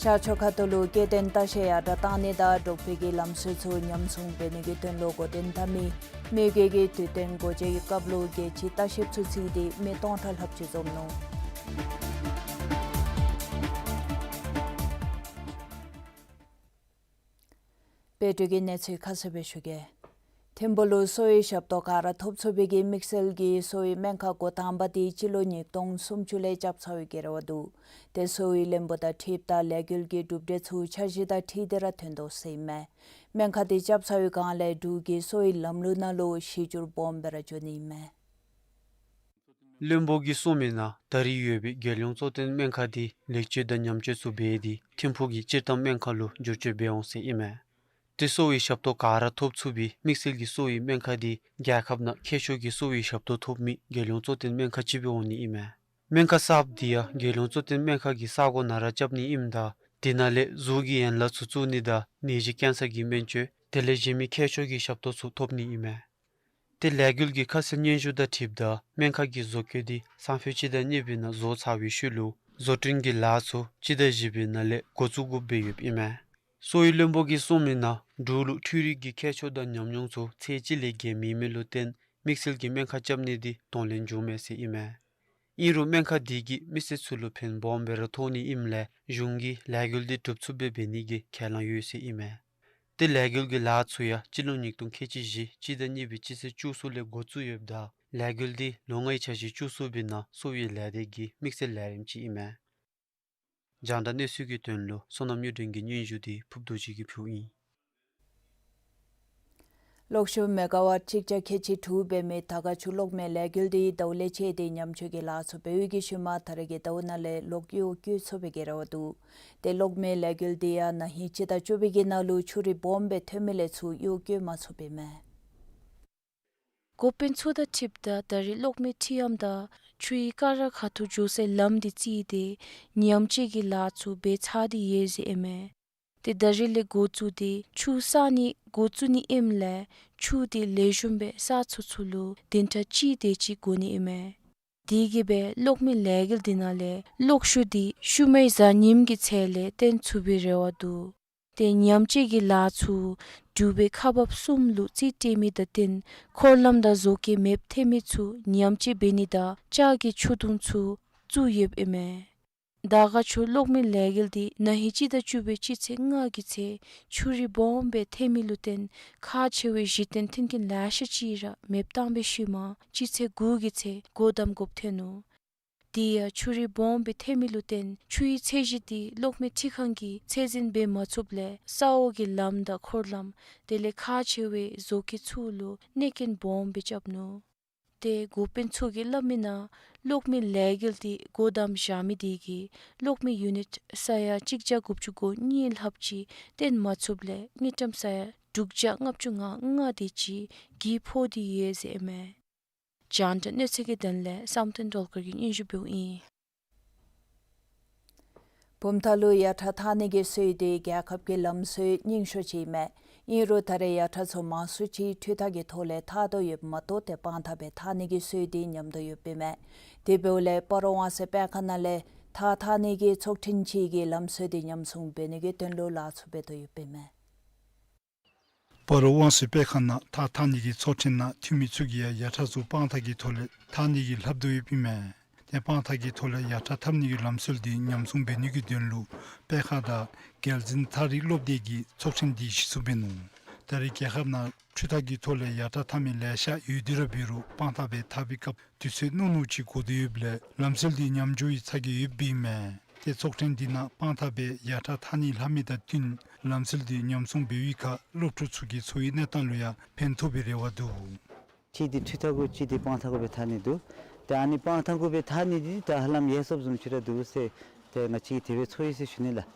ཤར་ཕྱོགས་ཁ་ཐུག་ལུ་སྐྱེ་ལྡན་ལྟ་བཤལ་ཡར་དྲག་གཏང་ནི་དང་འབྲོག་པའི་གི་ལམ་སྲོལ་ཚུ་ཉམས་སྲུང་འབད་ནི་གི་དོན་ལུ་འགོ་འདྲེན་འཐབ་མི་མི་སྒེར་གྱི་དུས་སྟོན་སྒོ་འབྱེད་ཀྱི་སྐབས་ལུ་རྒྱལ་སྤྱིའི་ལྟ་བཤལཔ་ཚུ་བརྩིས་ཏེ་མི་སྟོང་ཕྲག་ལྷགཔ་ཅིག་འཛོམས་ནུག། དཔལ་སྒྲོལ་གྱི་གནས་ཚུལ་ཁ་གསལ་སྦེ་ཞུ་གེ། ཐིམ་ཕུག་ལུ་གསོ་བའི་ཞབས་ཏོག་ག་ར་ཐོབ་ཚུགས་པའི་གི་དམིགས་བསལ་གྱི་གསོ་བའི་སྨན་ཁང་འགོ་དང་པ་འདི་སྤྱི་ལོ་ཉིས་སྟོང་སུམ་ཅུ་ལས་རྐྱབ་ཚར་བའི་གི་རེ་བ་འདུག། དེ་གསོ་བའི་བློན་པོ་དང་འཁྲིལཝ་ད་ལས་འགུལ་གྱི་གྲུབ་འབྲས་ཚུ་འཆར་གཞི་དང་འཁྲིལ་ཏེ་ར་ཐོན་དོ་ཟེར་ཨིན་མས། སྨན་ཁང་འདི་རྐྱབ་ཚར་བའི་སྒང་ལས་འབྲུག་གི་གསོ་བའི་ལམ་ལུགས་ནང་ལུ་གཞི་འགྱུར་སྦོམ་སྦེ་ར་འགྱོ་ནི་ཨིན་མས། བློན་པོ་གིས་གསུངས་མི་ནང་ད་རེས་ཡོད་པའི་རྒྱལ་ཡོངས་གཙོ་བསྟེན་སྨན་ཁང་འདི་ལེགས་བཅོས་དང་ཉམས་བཅོས་ཚུ་འབད་དེ་ཐིམ་ཕུག་གི་སྤྱིར་བཏང་སྨན་ཁང་ལུ་བསྒྱུར་བཅོས་འབད་འོང་ཟེར་ཨིན་མས། དེ་གསོ་བའི་ཞབས་ཏོག་ག་ར་ཐོབ་ཚུགས་པའི་དམིགས་བསལ་གྱི་གསོ་བའི་སྨན་ཁང་འདི་རྒྱལ་ཁབ་ནང་ཁྱད་ཆོས་ཀྱི་གསོ་བའི་ཞབས་ཏོག་ཐོབ་མི་རྒྱལ་ཡོངས་གཙོ་བསྟེན་སྨན་ཁང་ཅིག་སྦེ་འོང་ནི་ཨིན་མས། སྨན་ཁང་གསརཔ་འདི་ཡང་རྒྱལ་ཡོངས་གཙོ་བསྟེན་སྨན་ཁང་གི་ས་གོ་ནང་ར་རྐྱབ་ནི་ཨིནམ་ད་དེ་ནང་ལས་གཟུགས་ཀྱི་ཡན་ལག་ཚུ་བཙུགས་ནི་དང་ནད་གཞི་ཀེན་སར་གྱི་སྨན་བཅོས་དེ་ལས་གཞན་མི་ཁྱད་ཆོས་ཀྱི་ཞབས་ཏོག་ཚུ་ཐོབ་ནི་ཨིན་མས། ཏེ་ལས་འགུལ་གྱི་ཁ་གསལ་སྙན་ཞུ་དང་འཁྲིལཝ་ད་སྨན་ཁང་གི་བཟོ་བཀོད་འདི་སང་ཕོད་སྤྱི་ཟླ་གཉིས་པའི་ནང་བཟོ་ཚར་བའི་ཤུལ་ལུ་བཟོ་སྐྲུན་གྱི་ལཱ་ཚུ་སྤྱི་ཟླ་བཞི་པའི་ནང་ལས་འགོ་བཙུགས་དགོཔ་སྦེ་ཡོདཔ་ཨིན་མས། གསོ་བའི་བློན་པོ་གིས་གསུངས་མི་ནང་འབྲུག་ལུ་འཕྲུལ་རིག་གི་ཁྱད་ཆོས་དང་ཉམས་མྱོང་ཚུ་ཚད་གཅིག་ལས་བརྒལ་མེད་མི་ལུ་བརྟེན་དམིགས་བསལ་གྱི་སྨན་ཁང་རྐྱབ་ནི་འདི་གདོང་ལེན་འབྱུང་མས་ཟེར་ཨིན་མས། ཨིན་རུང་སྨན་ཁང་འདི་གིས་མི་སེར་ཚུ་ལུ་ཕན་སྦོམ་སྦེ་ར་ཐོགས་ནི་ཨིནམ་ལས་གཞུང་གིས་ལས་འགུལ་འདི་གྲུབ་ཚུགསཔ་སྦེ་འབད་ནི་གི་ཁས་བླངས་ཡོད་ཟེར་ཨིན་མས། ཏེ་ལས་འགུལ་གྱི་ལཱ་ཚུ་ཡང་སྤྱི་ལོ་ཉིས་སྟོང་ཁལ་གཅིག་བཞི་སྤྱི་ཟླ་གཉིས་པའི་སྤྱི་ཚེས་བཅུ་གསུམ་ལས་འགོ་བཙུགས་ཡོདཔ་ད་ལས་འགུལ་འདི་ལོ་ལྔའི་འཆར་གཞི་བཅུ་གསུམ་པའི་ནང་ཚུད་པའི་ལས་སྡེ་གི་དམིགས་བསལ་ལས་རིམ་ཅིག་ཨིན་མས། རྒྱང་བསྒྲགས་གནས་ཚུལ་གྱི་དོན་ལུ་བསོད་ནམས་གཡུ་སྒྲོན་གྱི་སྙན་ཞུ་འདི་ཕུརབ་རྡོ་རྗེ་གིས་ཕུལཝ་ཨིན། གློག་ཤུགས་མེ་ག་ཝཊ་གཅིག་བརྒྱ་ཁལ་གཅིག་དྲུག་འབད་མི་དར་དཀར་ཆུ་གློག་མེ་ལས་འགུལ་འདི་ཟླཝ་ལས་བཅད་དེ་ཉམས་བཅོས་ཀྱི་ལཱ་ཚུ་འབད་བའི་གི་ཤུལ་མ་ད་རེས་ཀྱི་ཟླཝ་ནང་ལས་གློག་གཡོག་བཀོལ་ཚུགས་པའི་གི་རེ་བ་འདུག། ཏེ་གློག་མེ་ལས་འགུལ་འདི་ཡང་ན་ཧིང་སྤྱི་ཟླ་བཅུ་པའི་གི་ནང་ལུ་ཆུ་རུད་སྦོམ་སྦེ་ཐོན་མི་ལས་ཚུར་གཡོག་བཀོལ་མ་ཚུགསཔ་ཨིན་མས། འགོ་དཔོན་ཚུ་དང་འཁྲིལཝ་ད་ད་རེས་གློག་མེ་འཕྲི་ཡངམ་དང་ཆུའི་ཀ་ར་ཁ་ཐུག་འགྱོ་སའི་ལམ་འདི་བརྩིས་ཏེ་ཉམས་བཅོས་ཀྱི་ལཱ་ཚུ་འབད་ཚར་ཏེ་ཡོད་ཟེར་ཨིན་མས། ཏེ་ད་རེས་ལས་འགོ་བཙུགས་ཏེ་ཆུ་བསགས་ནི་འགོ་བཙུགས་ནི་ཨིནམ་ལས་ཆུ་འདི་ལེགས་ཤོམ་སྦེ་བསགས་ཚུགས་ཚུགས་ལུ་བདུན་ཕྲག་གཅིག་དེ་ཅིག་འགོར་ནི་ཨིན་མས། དེ་གིས་སྦེ་གློག་མེ་ལས་འགུལ་འདི་ནང་ལས་གློག་ཤུགས་འདི་ཤུལ་མའི་གཟའ་ཉིམ་གི་ཚེས་ལས་བཏོན་ཚུགས་པའི་རེ་བ་འདུག། ཏེ་ཉམས་བཅོས་ཀྱི་ལཱ་ཚུ་འབྲུག་པའི་ཁག་འབག་གསུམ་ལུ་རྩིས་སྤྲོད་མི་དང་བསྟུན་འཁོར་ལམ་དང་བཟོ་བཀོད་མེདཔ་ཐལ་མི་ཚུ་ཉམས་བཅོས་འབད་ནི་དང་ལྕགས་ཀྱི་ཆུ་དུང་ཚུ་བཙུགས་ཡོདཔ་ཨིན་མས། དར་དཀར་ཆུ་གློག་མེ་ལས་འགུལ་འདི་ན་ཧིང་སྤྱི་ཟླ་བཅུ་པའི་སྤྱི་ཚེས་ལྔ་གི་ཚེ་ཆུ་རུད་སྦོམ་སྦེ་ཐོན་མི་ལུ་བརྟེན་ཁག་ཆེ་བའི་གཞི་རྟེན་མཐུན་རྐྱེན་ལེ་ཤ་ཅིག་ར་མེདཔ་བཏང་བའི་ཤུལ་མ་སྤྱི་ཚེས་དགུ་གི་ཚེ་སྒོ་བསྡམ་དགོཔ་ཐོན་ནུག། དེ་ཡང་ཆུ་རུད་སྦོམ་སྦེ་ཐོན་མི་ལུ་བརྟེན་ཆུའི་ཚད་གཞི་འདི་གློག་མེ་འཕྲི་ཁང་གིས་ཚད་འཛིན་འབད་མ་ཚུགསཔ་ལས་ས་འོག་གི་ལམ་དང་འཁོར་ལམ་དེ་ལས་ཁག་ཆེ་བའི་བཟོ་བཀོད་ཚུ་ལུ་གནོད་རྐྱེན་སྦོམ་སྦེ་རྐྱབ་ནུག། ཏེ་འགོ་དཔོན་ཚུ་གིས་སླབ་མི་ནང་གློག་མེ་ལས་འགུལ་འདི་སྒོ་བསྡམ་བཞག་མི་དེ་གིས་གློག་མེ་ཡུ་ནིཊ་ས་ཡ་གཅིག་བརྒྱ་དགུ་བཅུ་གོ་གཉིས་ལྷགཔ་ཅིག་བཏོན་མ་ཚུགསཔ་ལས་དངུལ་ཀྲམ་ས་ཡ་དྲུག་བརྒྱ་ལྔ་བཅུ་ང་ལྔ་དེ་ཅིག་གྱིས་ཕོག་སྟེ་ཡོད་ཟེར་ཨིན་མས། རྒྱང་བསྒྲགས་གནས་ཚུལ་གྱི་དོན་ལས་བསམ་གཏན་སྒྲོལ་དཀར་གྱིས་སྙན་ཞུ་འབདཝ་ཨིན། བུམ་ཐང་ལུ་ཡར་ཐག་འཐག་ནི་གི་སྲོལ་འདི་རྒྱལ་ཁབ་ཀྱི་ལམ་སྲོལ་རྙིང་ཤོས་ཅིག་ཨིན་མས། ཨིན་རུང་ད་རེས་ཡར་ཐག་ཚུ་མང་སུ་ཅིག་འཕྲུལ་ཐག་གི་ཐོག་ལས་འཐག་དོ་ཡོདཔ་མ་གཏོགས་ཏེ་སྤང་ཐང་སྦེ་འཐག་ནི་གི་སྲོལ་འདི་ཉམས་དོ་ཡོདཔ་ཨིན་མས། དེ་འབདཝ་ལས་སྤ་རོ་དབང་གསལ་སྤེལ་ཁང་ནང་ལས་ཐག་འཐག་ནི་གི་ཚོགས་ཐེངས་ཅིག་གི་ལམ་སྲོལ་འདི་ཉམས་སྲུང་འབད་ནི་གི་དོན་ལུ་ལཱ་ཚུ་འབད་དོ་ཡོདཔ་ཨིན་མས། སྤ་རོ་དབང་གསལ་སྤེལ་ཁང་ནང་ཐག་འཐག་ནི་གི་ཚོགས་ཐེངས་ནང་འཐུས་མི་ཚུ་གིས་ཡང་ཡར་ཐག་ཚུ་སྤང་ཐང་གི་ཐོག་ལས་འཐག་ནི་གི་ལྷབ་དོ་ཡོདཔ་ཨིན་མས། ཏེ་སྤང་ཐང་གི་ཐོག་ལས་ཡར་ཐག་འཐག་ནི་གི་ལམ་སྲོལ་འདི་ཉམས་སྲུང་འབད་ནི་གི་དོན་ལུ་སྤེལ་ཁང་དང་རྒྱལ་འཛིན་ཐག་རིག་སློབ་སྡེ་གིས་ཚོགས་ཐེངས་འདི་གཞི་བཙུགས་འབད་ནུག། ད་རེས་རྒྱལ་ཁབ་ནང་འཕྲུལ་ཐག་གི་ཐོག་ལས་ཡར་ཐག་འཐག་མི་ལེ་ཤ་ཡོད་དེ་ར་འབད་རུང་སྤང་ཐང་སྦེ་འཐག་པའི་སྐབས་དུས་ཚོད་རྣོ་རྣོ་ཅིག་འགོར་དོ་ཡོདཔ་ལས་ལམ་སྲོལ་འདི་ཉམས་འགྱོ་བའི་ཚ་གྱང་ཡོདཔ་ཨིན་མས། ཏེ་ཚོགས་ཐེངས་འདི་ནང་སྤང་ཐང་སྦེ་ཡར་ཐག་འཐག་ནི་ལྷབ་མི་དང་བསྟུན་ལམ་སྲོལ་འདི་ཉམས་སྲུང་འབད་བའི་ཁར་སློབ་ཕྲུག་ཚུ་གི་འཚོ་བའི་གནས་སྟངས་ལུ་ཡང་ཕན་ཐོགས་པའི་རེ་བ་འདུག། གཅིག་འདི་འཕྲུལ་ཐག་གུ་གཅིག་འདི་སྤང་ཐང་གུ་སྦེ་འཐག་ནི་འདུག། ཏེ་ཨ་ནི་སྤང་ཐང་གུ་སྦེ་འཐག་ནི་འདི་ད་ཧ་ལམ་ཡོདཔ་བཟུམ་ཅིག་ར་འདུག་ཟེར་ཏེ་ང་བཅས་ཀྱིས་དེ་སྦེ་ཚོར་ཡི་ཟེར་ཞུ་ནི་ལགས།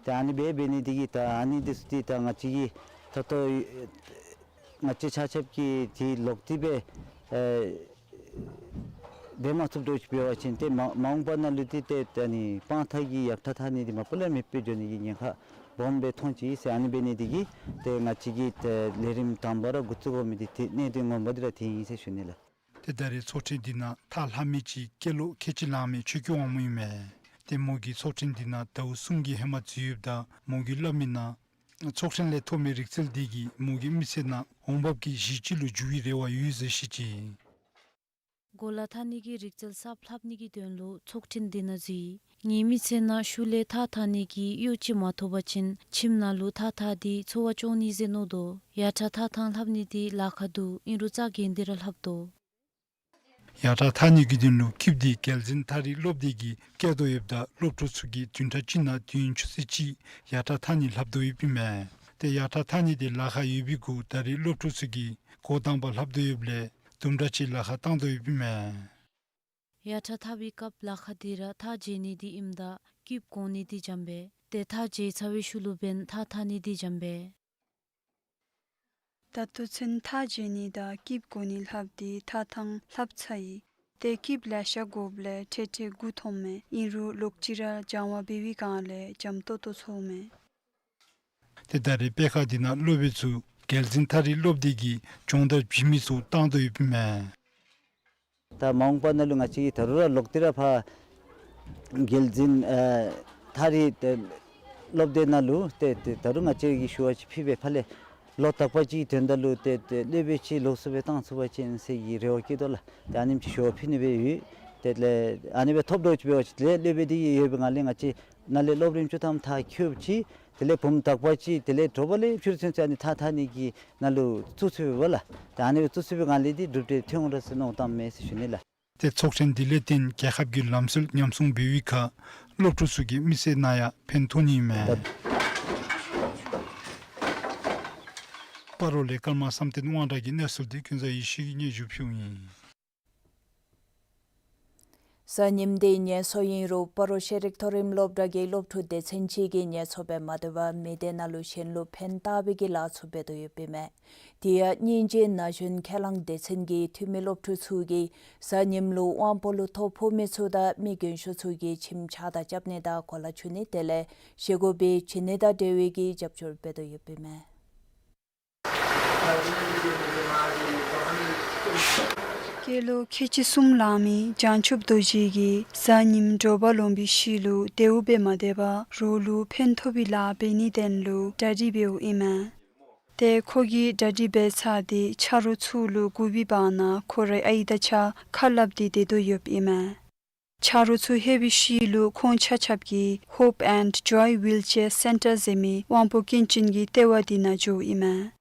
ཏེ་ཨ་ནི་སྦེ་འབད་ནི་འདི་གིས་ད་ཨ་ནི་འདི་ཚུ་འདི་ད་ང་བཅས་ཀྱིས་ད་ལྟོ་ང་བཅས་ཆ་ཁྱབ་ཀྱིས་འདི་ལོག་སྟེ་སྦེ་ཨེ་འབད་མ་ཚུགསཔ་འདྲཝ་ཅིག་འབད་བ་ཅིན་ཏེ་མ་མ་འོངས་པ་ནང་ལུ་འདི་ཏེ་ཨ་ནི་སྤང་ཐང་གི་ཡར་ཐག་འཐག་ནི་འདི་མ་པ་ལས་མེདཔ་སྦེ་འགྱོ་ནི་གི་ཉེན་ཁ་སྦོམ་སྦེ་མཐོང་ཅི་ཟེར། ཨ་ནི་འབད་ནི་འདི་གིས་ཏེ་ང་བཅས་ཀྱིས་ཏེ་ལས་རིམ་དང་པ་ར་འགོ་བཙུགས་དགོ་མི་འདི་ཏེ་གནད་དོན་ངོ་མ་འདི་ར་དེ་ཨིན་ཟེར་ཞུ་ནི་ལགས། ཏེ་ད་རེས་ཚོགས་ཐེངས་འདི་ནང་ཐག་ལྷབ་མི་ཅིག་སྐྱེས་ལོ་ཁལ་གཅིག་ལང་མི་ཆོས་སྐྱིད་དབང་མོ་ཨིན་མས། ཏེ་མོ་གིས་ཚོགས་ཐེངས་འདི་ནང་ཟླཝ་གསུམ་གྱི་ཧེ་མ་འཛུལ་ཡོདཔ་ད་མོ་གིས་སླབ་མི་ནང་ཚོགས་ཐེངས་ལས་ཐོབ་མི་རིག་རྩལ་འདི་གིས་མོ་གི་མི་ཚེ་ནང་འོང་འབབ་ཀྱི་གཞི་ཅིག་ལུ་འགྱུར་བའི་རེ་བ་ཡོད་ཟེར་བཤད་ཅི། གོ་ལ་འཐག་ནི་གི་རིག་རྩལ་གསརཔ་ལྷབ་ནི་གི་དོན་ལུ་ཚོགས་ཐེངས་འདི་ནང་འཛུལ་ཡི། ངེའི་མི་ཚེ་ནང་ཤུལ་ལས་ཐག་འཐག་ནི་གི་གཡོག་ཅིག་མ་ཐོབ་པ་ཅིན་ཁྱིམ་ནང་ལུ་ཐག་འཐག་སྟེ་འཚོ་བ་སྐྱོང་ནི་ཟེར་མནོ་དོ། ཡར་ཐག་འཐག་ཐངས་ལྷབ་ནི་འདི་ལཱ་ཁག་འདུག། ཨིན་རུང་རྩ་འགེངས་ཏེ་ར་ལྷབ་དོ། ཡར་ཐག་འཐག་ནི་གི་དོན་ལུ་སྐྱིདཔ་འདི་རྒྱལ་འཛིན་ཐག་རིག་སློབ་སྡེ་གིས་བཀལ་དོ་ཡོདཔ་ད་སློབ་ཕྲུག་ཚུ་གིས་བདུན་ཕྲག་གཅིག་ནང་དུས་ཡུན་ཆུ་ཚོད་གཅིག་ཡར་ཐག་འཐག་ནི་ལྷབ་དོ་ཡོདཔ་ཨིན་མས། ཏེ་ཡར་ཐག་འཐག་ནི་འདི་ལཱ་ཁག་ཡོད་པའི་གུ་ད་རེས་སློབ་ཕྲུག་ཚུ་གིས་འགོ་དང་པ་ལྷབ་དོ་ཡོདཔ་ལས་དུམ་གྲ་ཅིག་ལཱ་ཁག་བཏང་དོ་ཡོདཔ་ཨིན་མས། ཡར་ཐག་འཐག་པའི་སྐབས་ལཱ་ཁག་འདི་ར་ཐག་བཅད་ནི་འདི་ཨིནམ་ད་སྐྱིདཔ་གོང་ནི་འདི་འཇམ་པས། ཏེ་ཐག་བཅད་ཚར་བའི་ཤུལ་ལུ་འབདན་ཐག་འཐག་ནི་འདི་འཇམ་པས། ད་ལྟོ་ཚུན་ཐག་བཅད་ནི་དང་སྐྱིདཔ་གོང་ནི་ལྷབ་སྟེ་ཐག་ཐངས་ལྷབ་ཚར་ཡི། ཏེ་སྐྱིདཔ་ལེ་ཤ་དགོཔ་ལས་ཁྲལ་ཁྲལ་དགུ་ཐོབ་མས། ཨིན་རུང་ལོག་ཅི་ར་སྦྱང་བ་འབད་བའི་སྒང་ལས་འཇམ་ཏོང་ཏོ་ཚོརཝ་མས། ཏེ་ད་རེས་སྤེལ་ཁང་འདི་ནང་སློབ་དཔོན་ཚུ་ རྒྱལ་འཛིན་མཐའ་རིས་སློབ་སྡེ་གིས་སྦྱོང་བརྡར་བྱིན་མི་ཚུ་བཏང་དོ་ཡོདཔ་ཨིན་མས། ད་མ་འོངས་པ་ནང་ལུ་ང་བཅས་ད་རུང་ར་ལོག་སྟེ་ར་ཕར་རྒྱལ་འཛིན་ཨ་མཐའ་རིས་ཏེ་སློབ་སྡེ་ནང་ལུ་ཏེ་ཏེ་ད་རུང་ང་བཅས་ཀྱིས་ཞུ་བ་ཅིག་ཕུལ་སྦེ་ཕར་ལས་ལོ་དག་པ་ཅིག་དོན་དག་ལུ་ཏེ་ཏེ་སློབ་དཔོན་ཅིག་ལོགས་སུ་སྦེ་བཏང་ཚུགས་པ་ཅིན་ཟེར་གྱི་རེ་བ་བསྐྱེད་དོ་ལགས། ཏེ་ཨ་ནེམ་ཅིག་ཞུ་བ་ཕུལ་ནི་སྦེ་ཡོད། དེ་ལས་ཨ་ནི་སྦེ་ཐོབ་འགྱོ་ཅིག་འབད་བ་ཅིན་དེ་ལས་སློབ་དཔོན་འདི་ཡོད་པའི་ངང་ལས་ང་བཅས་ནཱ་ལས་སློབ་རིམ་བཅུ་ཐམ་མཐར་འཁྱོལཝ་ཅིག་དེ་ལས་བུམོ་དག་པ་ཅིག་དེ་ལས་དྲོ་པ་ལས་ཕྱི་རུ་ཚུན་ཚོད་ཨ་ནི་མཐའ་མཐའ་ནི་གི་ནང་ལུ་བཙུགས་ཚུགས་པས་ལགས། ཏེ་ཨ་ནི་སྦེ་བཙུགས་ཚུགས་པའི་ངང་ལས་འདི་གྲུབ་འབྲས་ཐོན་འོང་ར་ཟེར་མནོ་བསམ་བཏངམ་མས་ཟེར་ཞུ་ནི་ལགས། ཏེ་ཚོགས་ཐེངས་འདི་ལས་བརྟེན་རྒྱལ་ཁབ་ཀྱི་ལམ་སྲོལ་ཉམས་སྲུང་འབད་བའི་ཁར་སློབ་ཕྲུག་ཚུ་གི་མི་ཚེ་ནང་ཡང་ཕན་ཐོགས་ནི་ཨིན་མས། སྤ་རོ་ལས་ཀརྨ་བསམ་གཏན་དབང་གྲགས་ཀྱི་གནས་ཚུལ་འདི་ཀུན་བཟང་ཡེ་ཤེས་ཀྱིས་སྙན་ཞུ་ཕུལཝ་ཨིན། གཟའ་ཉིམ་འདི་ངལ་གསོ་ཨིན་རུང་སྤ་རོ་ཤེས་རིག་མཐོ་རིམ་སློབ་གྲྭ་གི་སློབ་ཕྲུག་སྡེ་ཚན་ཅིག་གིས་ངལ་གསོ་སྦེ་མ་སྡོད་པར་མི་སྡེ་ནང་ལུ་གཞན་ལུ་ཕན་བཏགས་པའི་གི་ལཱ་ཚུ་འབད་དོ་ཡོདཔ་ཨིན་མས། དེ་ཡང་སྙིང་རྗེ་ན་གཞོན་ཁས་བླངས་སྡེ་ཚན་གྱི་འཐུས་མི་སློབ་ཕྲུག་ཚུ་གིས་གཟའ་ཉིམ་ལུ་དབང་པོ་ལུ་ཐོ་ཕོག་མི་ཚུ་དང་མི་རྒན་ཤོས་ཚུ་གི་ཁྱིམ་ཕྱགས་བདའ་རྐྱབ་ནི་དང་གོ་ལ་ཆུད་ནི་དེ་ལས་བཞེས་སྒོ་སྦེ་བྱིན་ནི་དང་འབྲེལ་བའི་གི་རྒྱབ་སྐྱོར་འབད་དོ་ཡོདཔ་ཨིན་མས། སྐྱེས་ལོ་ཁལ་གཅིག་གསུམ་ལང་མི་བྱང་ཆུབ་རྡོ་རྗེ་གིས་གཟའ་ཉིམ་དྲོ་པ་ལོང་བའི་ཤུལ་ལུ་དེའུ་སྦེ་མ་སྡོད་པར་རོགས་ལུ་ཕན་ཐོགས་པའི་ལཱ་འབད་ནིའི་དོན་ལུ་གྲ་སྒྲིག་འབདཝ་ཨིན་མས། ཏེ་ཁོ་གིས་གྲ་སྒྲིག་འབད་ཚར་ཏེ་ཆ་རོགས་ཚུ་ལུ་བསྒུགས་པའི་བར་ན་ཁོ་རའི་ཨའི་དང་གཅིག་ཁར་སླབ་སྟེ་སྡོད་དོ་ཡོདཔ་ཨིན་མས། ཆ་རོགས་ཚུ་ལྷོད་པའི་ཤུལ་ལུ་ཁོང་ཆ་ཁྱབ་ཀྱིས་Hope and Joy Wheelchair Centre ཟེར་མི་དབང་པོ་སྐྱོན་ཅན་གྱི་ལྟེ་བ་འདི་ནང་འགྱོཝ་ཨིན་མས།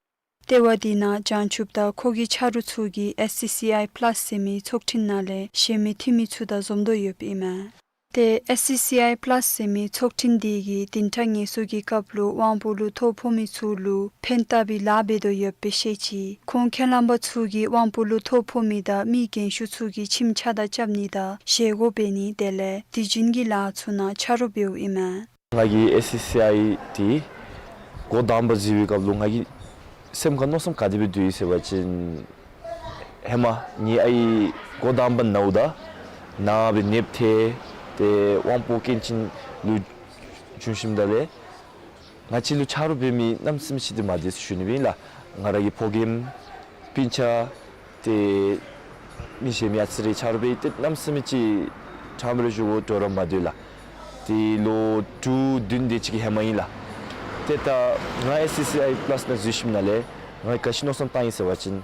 ལྟེ་བ་འདི་ནང་བྱང་ཆུབ་དང་ཁོ་གི་ཆ་རོགས་ཚུ་གིས་ཨེས་སི་སི་ཨའི་པ་ལཱསི་ཟེར་མི་ཚོགས་ཐེངས་ནང་ལས་གཞན་མི་འཐུས་མི་ཚུ་དང་འཛོམས་དོ་ཡོདཔ་ཨིན་མས། ཏེ་ཨེས་སི་སི་ཨའི་པ་ལཱསི་ཟེར་མི་ཚོགས་ཐེངས་འདི་གིས་བདུན་ཕྲག་ངལ་གསོ་གི་སྐབས་ལུ་དབང་པོ་ལུ་ཐོ་ཕོག་མི་ཚུ་ལུ་ཕན་བཏགས་པའི་ལཱ་འབད་དོ་ཡོདཔ་སྦེ་བཤད་ཅི། ཁོང་ཁས་བླངས་པ་ཚུ་གིས་དབང་པོ་ལུ་ཐོ་ཕོག་མི་དང་མི་རྒན་ཤོས་ཚུ་གི་ཁྱིམ་ཕྱགས་བདའ་རྐྱབ་ནི་དང་བཞེས་སྒོ་འབད་ནི་དེ་ལས་དུས་རྒྱུན་གྱི་ལཱ་ཚུ་ནང་ཆ་རོགས་འབདཝ་ཨིན་མས། ང་གིས་ཨེས་སི་སི་ཨའི་འདི་འགོ་དང་པ་འཛུལ་བའི་སྐབས་ལུ་ང་གི་སེམས་ཁར་མནོ་བསམ་ག་དེ་སྦེ་འདུག་ཡི་ཟེར་བ་ཅིན་ཧེ་མ་ངེའི་ཨའི་འགོ་དང་པ་ནཝ་ད་ནཱ་སྦེ་ནདཔ་ཐལ་ཏེ་དབང་པོ་སྐྱོན་ཅན་ལུ་བྱོན་ཞིནམ་ད་ལས་ང་བཅས་ལུ་ཆ་རོགས་འབད་མི་གནམ་མེད་ས་མེད་ཅིག་འདི་མ་སྡོད་ཟེར་ཞུ་ནི་སྦེ་ཨིན་ལགས། ང་ར་གི་ཕོ་རྒནམ་སྤུན་ཆ་ཏེ་མི་གཞན་མི་ཨ་ཙི་རེ་ཆ་རོགས་འབད་ཏེ་གནམ་མེད་ས་མེད་ཅིག་ཁྲམ་རེ་ཞུ་དགོ་འགྲོ་ར་མ་སྡོད་ལགས། ཏེ་ལོ་དྲུག་བདུན་དེ་ཅིག་གི་ཧེ་མ་ཨིན་ལགས། ཏེ་ད་ང་ཨེས་སི་སི་ཨའི་པ་ལཱསི་ནང་འཛུལ་ཞིནམ་ལས་ང་གིས་ག་ཅི་མནོ་བསམ་བཏང་ཡི་ཟེར་བ་ཅིན་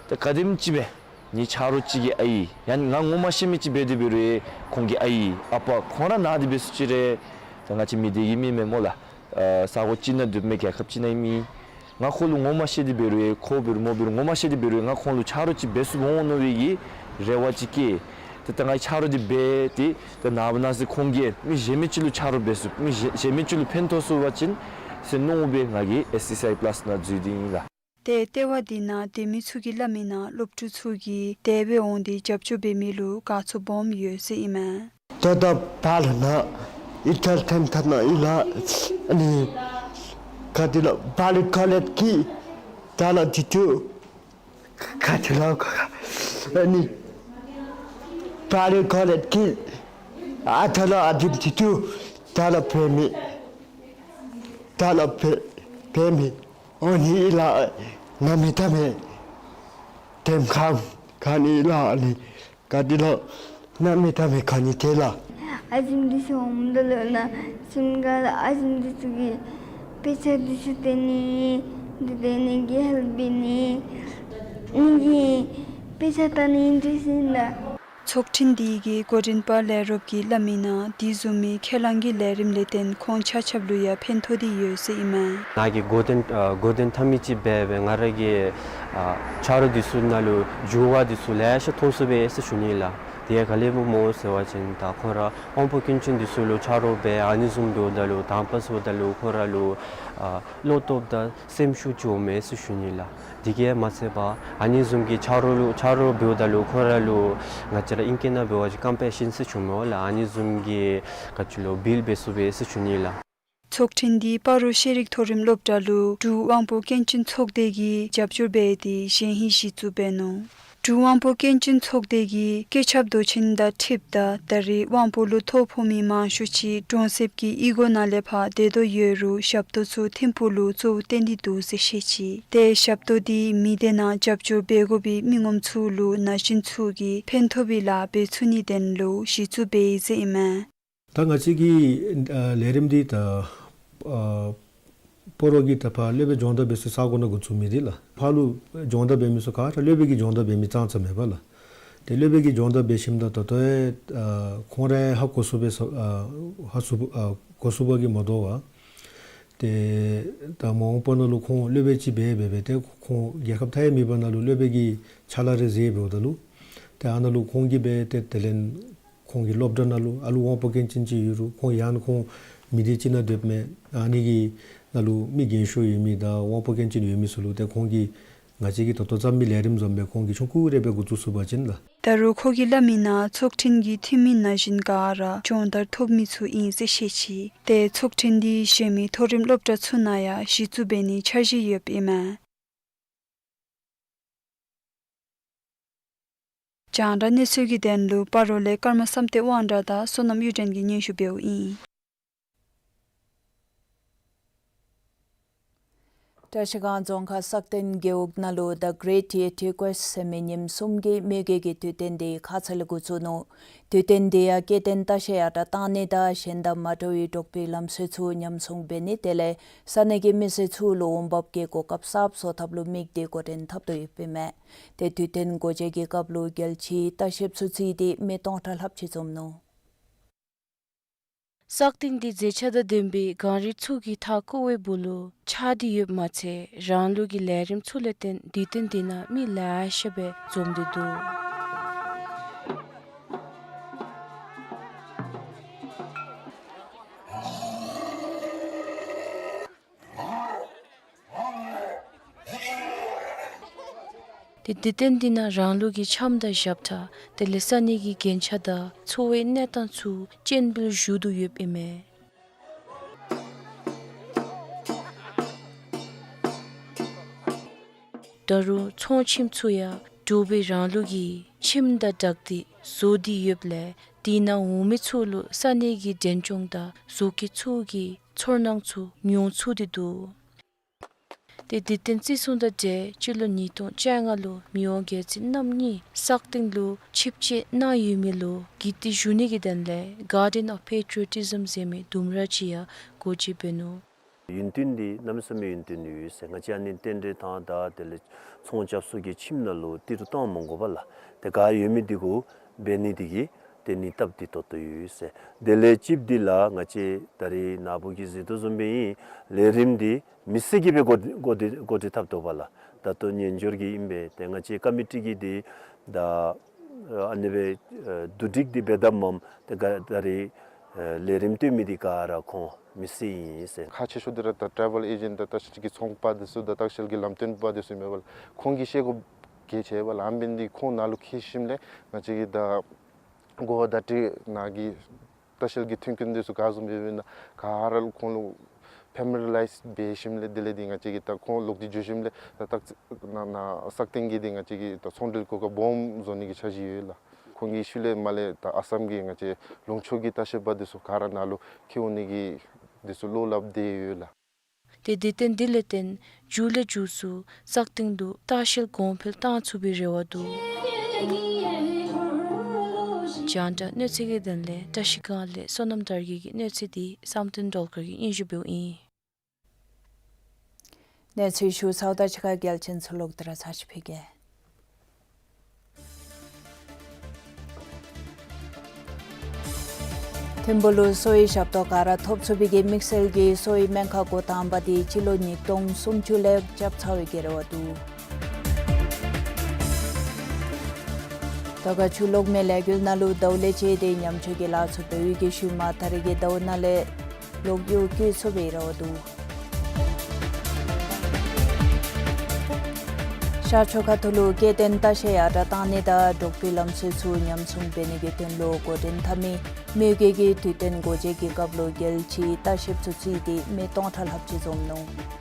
ད་ག་དེམ་ཅིག་སྦེ་ངེའི་ཆ་རོགས་ཅིག་གི་ཨའི་ཡང་ང་ངོ་མ་ཤེས་མི་ཅིག་འབད་དེ་འབད་རུང་ཁོང་གི་ཨའི་ཨ་པ་ཁོང་ར་ནཱ་འདི་འབད་སོང་ཅི་རུང་ད་ང་བཅས་མི་སྡེ་གི་མི་མེན་སྨོ་ལགས། ཨ་ས་གོ་ཅིག་ནང་འདུག་མི་རྒྱལ་ཁབ་ཅིག་ནང་ཨིན་མི་ང་ཁོ་ལུ་ངོ་མ་ཤེས་ཏེ་འབད་རུང་ཁོ་འབད་རུང་མོ་འབད་རུང་ངོ་མ་ཤེས་ཏེ་འབད་རུང་ང་ཁོང་ལུ་ཆ་རོགས་ཅིག་འབད་ཚུགསཔ་འོང་མནོ་བའི་གི་རེ་བ་ཅིག་བསྐྱེད། ཏེ་ད་ང་ཆ་རོགས་འདི་འབད་དེ་ད་ནངས་པ་གནངས་ཚེ་ཁོང་གིས་མི་གཞན་མི་ཅིག་ལུ་ཆ་རོགས་འབད་ཚུགས་མི་གཞན་གཞན་མི་ཅིག་ལུ་ཕན་ཐོགས་ཚུགས་པ་ཅིན་ཟེར་མནོ་སྦེ་ང་གིས་ཨེས་སི་སི་ཨའི་པ་ལཱསི་ནང་འཛུལ་ཏེ་ཨིན་ལགས། ཏེ་ལྟེ་བ་འདི་ནང་སྡོད་མི་ཚུ་གིས་སླབ་མི་ནང་སློབ་ཕྲུག་ཚུ་གིས་དེ་སྦེ་འོང་སྟེ་རྒྱབ་སྐྱོར་འབད་མི་ལུ་དགའ་ཚོར་སྦོམ་ཡོད་ཟེར་ཨིན་མས། ད་ལྟོ་པཱ་ལགས་ནཱ་ཨི་ཊལ་ཐེམ་ཐ་ནཱ་ཨིན་ལགས། ཨ་ནི་ག་དེ་ལོ་པཱ་ལགས་ཀོ་ལེཇ་གི་ད་ལོ་དེ་ཚུ་ག་དེ་ལོ་ཨ་ནི་པཱ་ལགས་ཀོ་ལེཇ་གི་ཨ་ད་ལོ་ཨ་དེ་དེ་ཚུ་ད་ལོ་འབད་མི་ད་ལོ་འབད་འབད་མི་འོང་ནི་ཨིན་ལགས། གནམ་མེད་ས་མེད་དེམ་ཁམས་ག་ནི་ལགས། ཨ་ནི་ག་དེ་ལོ་གནམ་མེད་ས་མེད་ག་ནི་ཏེ་ལགས། ཨ་ཞེམ་འདི་ཚུ་འོངམ་ད་ལུ་ནཱ་སེམས་ཁར་ཨ་ཞེམ་འདི་ཚུ་གིས་དཔེ་ཆ་འདི་ཚུ་སྟོན་ནི་འདི་སྟོན་ནི་གི་ཧེལཔ་འབད་ནི་ནི་གི་དཔེ་ཆ་ལྟ་ནི་འདི་ཚུ་ཨིན་ལགས། ཚོགས་ཐེངས་འདི་གི་འགོ་འདྲེན་པ་ལས་རོགསཔ་གིས་སླབ་མི་ནང་དེ་བཟུམ་མའི་ཁས་བླངས་ཀྱི་ལས་རིམ་ལས་བརྟེན་ཁོང་ཆ་ཁྱབ་ལུ་ཡང་ཕན་ཐོགས་ཏེ་ཡོད་ཟེར་ཨིན་མས། ནཱ་གི་འགོ་འདྲེན་ཨ་འགོ་འདྲེན་འཐབ་མི་ཅིག་འབད་སྦེ་ང་ར་གིས་ཨ་ཆ་རོགས་འདི་ཚུ་ནང་ལུ་འགྱུར་བ་འདི་ཚུ་ལེ་ཤ་ཐོན་སོང་པས་ཟེར་ཞུ་ནི་ལགས། དེ་ཡང་ག་ལས་སྦེ་སྨོ་ཟེར་བ་ཅིན་ད་ཁོང་ར་དབང་པོ་སྐྱོན་ཅན་འདི་ཚུ་ལུ་ཆ་རོགས་འབད་ཨ་ནི་བཟུམ་འབདཝ་ད་ལུ་དང་པ་ཟེརཝ་ད་ལུ་ཁོང་ར་ལུ་ཨ་བློ་སྟོབས་དང་སེམས་ཤུགས་ཅིག་འོང་མས་ཟེར་ཞུ་ནི་ལགས། དེ་གིས་མ་ཚད་པར་ཨ་ནི་བཟུམ་གྱི་ཆ་རོགས་ལུ་ཆ་རོགས་འབདཝ་ད་ལུ་ཁོང་ར་ལུ་ང་བཅས་ར་ཨིང་སྐད་ནང་འབད་བ་ཅིན་ཀམ་པེ་ཤཱན་ཟེར་ཞུཝ་མས་ལགས། ཨ་ནི་བཟུམ་གྱི་ག་ཅི་ལོ་བིལཌ་འབད་ཚུགས་པས་ཟེར་ཞུ་ནི་ལགས། ཚོགས་ཐེངས་འདི་སྤ་རོ་ཤེས་རིག་མཐོ་རིམ་སློབ་གྲྭ་ལུ་འབྲུག་དབང་པོ་སྐྱོན་ཅན་ཚོགས་སྡེ་གིས་རྒྱབ་སྐྱོར་འབད་དེ་གཞན་ཧིང་གཞི་བཙུགས་འབད་ནུག། འབྲུག་དབང་པོ་སྐྱོན་ཅན་ཚོགས་སྡེ་གིས་སྐུ་ཞབས་མདོ་ཆེན་དང་འཁྲིལཝ་ད་ད་རེས་དབང་པོ་ལུ་ཐོ་ཕོག་མི་མང་ཤོས་ཅིག་གྲོང་གསེབ་ཀྱི་གཡུས་སྒོ་ནང་ལས་ཕར་སྡོད་དོ་ཡོད་རུང་ཞབས་ཏོག་ཚུ་ཐིམ་ཕུག་ལུ་གཙོ་བོ་བཏོན་ཏེ་འདུག་ཟེར་བཤད་ཅི། ཏེ་ཞབས་ཏོག་འདི་མི་སྡེ་ནང་རྒྱབ་སྐྱོར་འབད་དགོ་པའི་མི་ངོམ་ཚུ་ལུ་ན་གཞོན་ཚུ་གིས་ཕན་ཐོགས་པའི་ལཱ་འབད་ཚུགས་ནིའི་དོན་ལུ་གཞི་བཙུགས་འབད་ཡི་ཟེར་ཨིན་མས། ད་ང་བཅས་ཀྱི་ཨ་ལས་རིམ་འདི་ད་ཨ་སྤ་རོ་གི་ད་ཕར་སློབ་དཔོན་སྦྱོང་བརྡར་འབད་སའི་ས་གོ་ནང་འགོ་བཙུགས་མི་འདི་ལགས། ཕར་ལུ་སྦྱོང་བརྡར་འབད་མི་ཚུ་ག་ར་སློབ་དཔོན་གྱི་སྦྱོང་བརྡར་འབད་མི་ཙང་ཙ་མེད་པས་ལགས། ཏེ་སློབ་དཔོན་གྱི་སྦྱོང་བརྡར་འབད་ཞིནམ་ད་ད་ལྟོ་ཡང་ཨ་ཁོང་ར་ཧ་གོ་ཚུགས་པས་ཟེར་ཨ་ཧ་ཚུགས་ཨ་གོ་ཚུགས་པ་གིས་མ་དོ་བར་ཏེ་ད་མ་འོངས་པ་ནང་ལུ་ཁོང་སློབ་དཔོན་ཅིག་འབད་འབད་འབད་ཏེ་ཁོང་རྒྱལ་ཁབ་མཐའ་ཡས་མེད་པ་ནང་ལུ་སློབ་དཔོན་གྱི་ཕྱག་ལཱ་རེ་མཛད་འབདཝ་ད་ལུ་ཏེ་ཨ་ནཱ་ལུ་ཁོང་གིས་འབད་ཏེ་དེ་ལས་ཁོང་གི་སློབ་གྲྭ་ནང་ལུ་ཨ་ལུ་དབང་པོ་སྐྱོན་ཅན་ཅིག་ཡོད་རུང་ཁོང་ཡང་ཁོང་མི་སྡེ་ཅིག་ནང་སྡོདཔ་མས། ཨ་ནི་གི་ནང་ལུ་མི་རྒན་ཤོས་ཡོད་མི་དང་དབང་པོ་སྐྱོན་ཅན་ཡོད་མི་ཚུ་ལུ་ཏེ་ཁོང་གིས་ང་བཅས་ཀྱིས་ད་ལྟོ་བརྩམས་མི་ལས་རིམ་བཟུམ་སྦེ་ཁོང་གིས་ཆུང་ཀུ་རེ་སྦེ་འགོ་བཙུགས་ཚུགས་པ་ཅིན་ལགས། ད་རུང་ཁོ་གིས་སླབ་མིའི་ནང་ཚོགས་ཐེངས་ཀྱི་འཐུས་མི་ན་གཞོན་ག་ར་སྦྱོང་བརྡར་ཐོབ་མི་ཚུ་ཨིན་ཟེར་བཤད་ཅི། ཏེ་ཚོགས་ཐེངས་འདི་གཞན་མི་མཐོ་རིམ་སློབ་གྲྭ་ཚུ་ནང་ཡང་གཞི་བཙུགས་འབད་ནིའི་འཆར་གཞི་ཡོདཔ་ཨིན་མས། རྒྱང་བསྒྲགས་གནས་ཚུལ་གྱི་དོན་ལུ་སྤ་རོ་ལས་ཀརྨ་བསམ་གཏན་དབང་གྲགས་དང་བསོད་ནམས་གཡུ་སྒྲོན་གྱིས་སྙན་ཞུ་འབདཝ་ཨིན། བཀྲ་ཤིས་སྒང་རྫོང་ཁག་སག་སྟེང་རྒེད་འོག་ནང་ལུ་The Great Year Earthquake ཟེར་མི་ཉིནམ་གསུམ་གྱི་མི་རྒོད་ཀྱི་དུས་སྟོན་འདི་ཁ་ཙ་ལས་འགོ་བཙུགས་ནུག། དུས་སྟོན་འདི་ཡང་སྐྱེ་ལྡན་ལྟ་བཤལ་ཡར་དྲགས་གཏང་ནི་དང་གཞན་དང་མ་འདྲ་བའི་འབྲོག་པའི་ལམ་སྲོལ་ཚུ་ཉམས་སྲུང་འབད་ནི་དེ་ལས་ས་གནས་ཀྱི་མི་སེར་ཚུ་ལུ་འོང་འབབ་ཀྱི་གོ་སྐབས་གསརཔ་བཟོ་ཐབས་ལུ་དམིགས་ཏེ་འགོ་འདྲེན་འཐབ་དོ་ཡོདཔ་ཨིན་མས། ཏེ་དུས་སྟོན་སྒོ་འབྱེད་ཀྱི་སྐབས་ལུ་རྒྱལ་སྤྱིའི་ལྟ་བཤལཔ་ཚུ་བརྩིས་ཏེ་མི་སྟོང་ཕྲག་ལྷགཔ་ཅིག་འཛོམས་ནུག། སག་སྟེང་འདི་མཛེས་ཆ་དང་ལྡན་པའི་གངས་རི་ཚུ་གིས་མཐའ་བསྐོར་བའི་སྦུག་ལུ་ཆགས་ཏེ་ཡོདཔ་མ་ཚད་རང་ལུགས་ཀྱི་ལས་རིམ་ཚུ་ལས་བརྟེན་དུས་སྟོན་འདི་ནང་མི་ལེ་ཤ་སྦེ་འཛོམས་ཏེ་འདུག། ཏེ་དུས་སྟོན་འདི་ནང་རང་ལུགས་ཀྱི་འཆམ་དང་ཞབས་ཁྲ་དེ་ལས་ས་གནས་ཀྱི་རྒྱན་ཆ་དང་འཚོ་བའི་གནས་སྟངས་ཚུ་སྤྱན་འབུལ་ཞུ་དོ་ཡོདཔ་ཨིན་མས། ད་རུང་ཚོང་ཁྱིམ་ཚུ་ཡང་འབྲོག་པའི་རང་ལུགས་ཀྱི་ཁྱིམ་དང་སྦྲགས་ཏེ་བཟོ་སྟེ་ཡོདཔ་ལས་དེ་ནང་འོང་མི་ཚུ་ལུ་ས་གནས་ཀྱི་འབྲས་ལྗོངས་དང་བཟོ་བཀོད་ཚུ་གི་ཚོར་སྣང་ཚུ་མྱོང་ཚུགས་ཏེ་འདུག། ཏེ་དུས་སྟོན་བརྩི་སྲུང་དང་འབྲེལ་སྤྱི་ལོ་ཉིས་སྟོང་བཅོ་ལྔ་ལུ་མི་དབང་རྒྱལ་བཙུན་རྣམ་གཉིས་སག་སྟེང་ལུ་ཆིབས་བསྐྱོད་གནང་ཡོད་མི་ལུ་གུས་བཏུད་ཞུ་ནི་གི་དོན་ལས་Garden of Patriotism ཟེར་མི་ལྡུམ་ར་ཅིག་ཡང་སྒོ་འབྱེད་འབད་ནུག། ཡུན་བརྟན་འདི་གནམ་མེད་ས་མེད་ཡུན་བརྟན་ཡོད་ཟེར། ང་བཅས་ཨ་ནི་རྟེན་འབྲེལ་དང་ད་དེ་ལས་ཚོང་རྐྱབ་ས་གི་ཁྱིམ་ནང་ལུ་ཏི་རུ་བཏང་མ་དགོ་པར་ལགས། ཏེ་ག་ཡོད་མི་འདི་གུ་འབད་ནི་འདི་གིས་ཏེ་ནི་སྟབས་བདེ་ཏོག་ཏོ་ཡོད་ཟེར། དེ་ལས་ཅིག་འདི་ལགས་ང་བཅས་ད་རེས་ནཱ་བུ་གིས་གཟིགས་དོ་བཟུམ་སྦེ་ཨིན། ལས་རིམ་འདི་མི་སེར་གྱིས་སྦེ་འགོ་འགོ་འགོ་འདྲེན་འཐབ་དོ་བ་ལགས། ད་ལྟོ་ཉན་འབྱོར་གྱི་ཨིན་པས། ཏེ་ང་བཅས་ཀ་མི་ཊི་གིས་འདི་ད་ཨ་ནི་སྦེ་ཨ་བསྡུ་སྒྲིག་འདི་འབད་དཔ་མས། ཏེ་ག་ད་རེས་ཨ་ལས་རིམ་སྟོན་མི་འདི་ག་ར་ཁོང་མི་སེར་ཨིན་ཟེར། ཁག་ཆེ་ཤོས་འདི་ར་ད་ཊེ་ཝེལ་ཨེ་ཇེནཊ་དང་ལྟ་བཤལ་གྱི་ཚོང་པ་འདི་ཚུ་དང་ལྟ་བཤལ་གྱི་ལམ་སྟོན་པ་འདི་ཚུ་ཨིན་མས་པ་ལགས། ཁོང་གིས་ཤེས་དགོཔ་གལ་ཆེ་བས་ལགས། ཨ་འབདན་འདི་ཁོང་ནཱ་ལུ་འཁྱིད་ཞིནམ་ལས་ང་བཅས་ཀྱི་ད་གོ་བ་བརྡ་སྤྲོད་ནང་གི་ལྟ་བཤལ་གྱི་མཐུན་རྐྱེན་འདི་ཚུ་ག་བཟུམ་སྦེ་ཡོདཔ་ཨིན་ན་ག་ར་ལུ་ཁོང་ལུ་ཕེ་མི་ལི་ཡ་རའིཛ་འབད་ཞིནམ་ལས་དེ་ལས་འདི་ང་བཅས་ཀྱིས་ད་ཁོང་ལོག་སྟེ་འགྱོ་ཞིནམ་ལས་ད་ད་ནཱ་ནཱ་སག་སྟེང་གི་འདི་ང་བཅས་ཀྱིས་ད་ཚོང་འབྲེལ་གོ་སྐབས་སྦོམ་བཟོ་ནི་གི་འཆར་གཞི་ཡོད་ལགས། ཁོང་གི་ཤུལ་ལས་མར་ལས་ད་ཨ་སམ་གྱི་ང་བཅས་ལུང་ཕྱོགས་ཀྱི་ལྟ་བཤལ་པ་འདི་ཚུ་ག་ར་ནཱ་ལུ་འཁྱིད་འོང་ནི་གི་འདི་ཚུ་བློ་སླབ་སྟེ་ཡོད་ལགས། ཏེ་དུས་སྟོན་འདི་ལས་བརྟེན་མཇུག་ལས་མཇུག་སུ་སག་སྟེང་དུ་ལྟ་བཤལ་གོང་འཕེལ་གཏང་ཚུགས་པའི་རེ་བ་འདུག། རྒྱང་བསྒྲགས་གནས་ཚུལ་གྱི་དོན་ལས་བཀྲ་ཤིས་སྒང་ལས་བསོད་ནམས་དར་རྒྱས་ཀྱི་གནས་ཚུལ་འདི་བསམ་གཏན་སྒྲོལ་དཀར་གྱིས་སྙན་ཞུ་འབདཝ་ཨིན། གནས་ཚུལ་ཞུ་ཚརཝ་དང་གཅིག་ཁར་གལ་ཆེན་ཚུ་ལོག་སྟེ་ར་ཚར་ཅིག་ཕུལ་གེ། ཐིམ་ཕུག་ལུ་གསོ་བའི་ཞབས་ཏོག་ག་ར་ཐོབ་ཚུགས་པའི་གི་དམིགས་བསལ་གྱི་གསོ་བའི་སྨན་ཁང་འགོ་དང་པ་འདི་སྤྱི་ལོ་ཉིས་སྟོང་སུམ་ཅུ་ལས་རྐྱབ་ཚར་བའི་གི་རེ་བ་འདུག། དར་དཀར་ཆུ་གློག་མེ་ལས་འགུལ་ནང་ལུ་ཟླཝ་ལས་བཅད་དེ་ཉམས་བཅོས་ཀྱི་ལཱ་ཚུ་འབད་བའི་གི་ཤུལ་མ་ད་རེས་ཀྱི་ཟླཝ་ནང་ལས་ལོག་གཡུག་བཀོལ་ཚུགས་པའི་རེ་བ་འདུག། ཤར་ཕྱོགས་ཁ་ཐུག་ལུ་སྐྱེ་ལྡན་ལྟ་བཤལ་ཡར་དྲགས་གཏང་ནི་དང་འབྲོག་པའི་ལམ་སྲོལ་ཚུ་ཉམས་སྲུང་འབད་ནི་གི་དོན་ལུ་འགོ་འདྲེན་འཐབ་མི་མི་རྒོད་ཀྱི་དུས་སྟོན་སྒོ་འབྱེད་ཀྱི་སྐབས་ལུ་རྒྱལ་སྤྱིའི་ལྟ་བཤལཔ་ཚུ་བརྩིས་ཏེ་མི་སྟོང་ཕྲག་ལྷགཔ་ཅིག་འཛོམས་ནུག།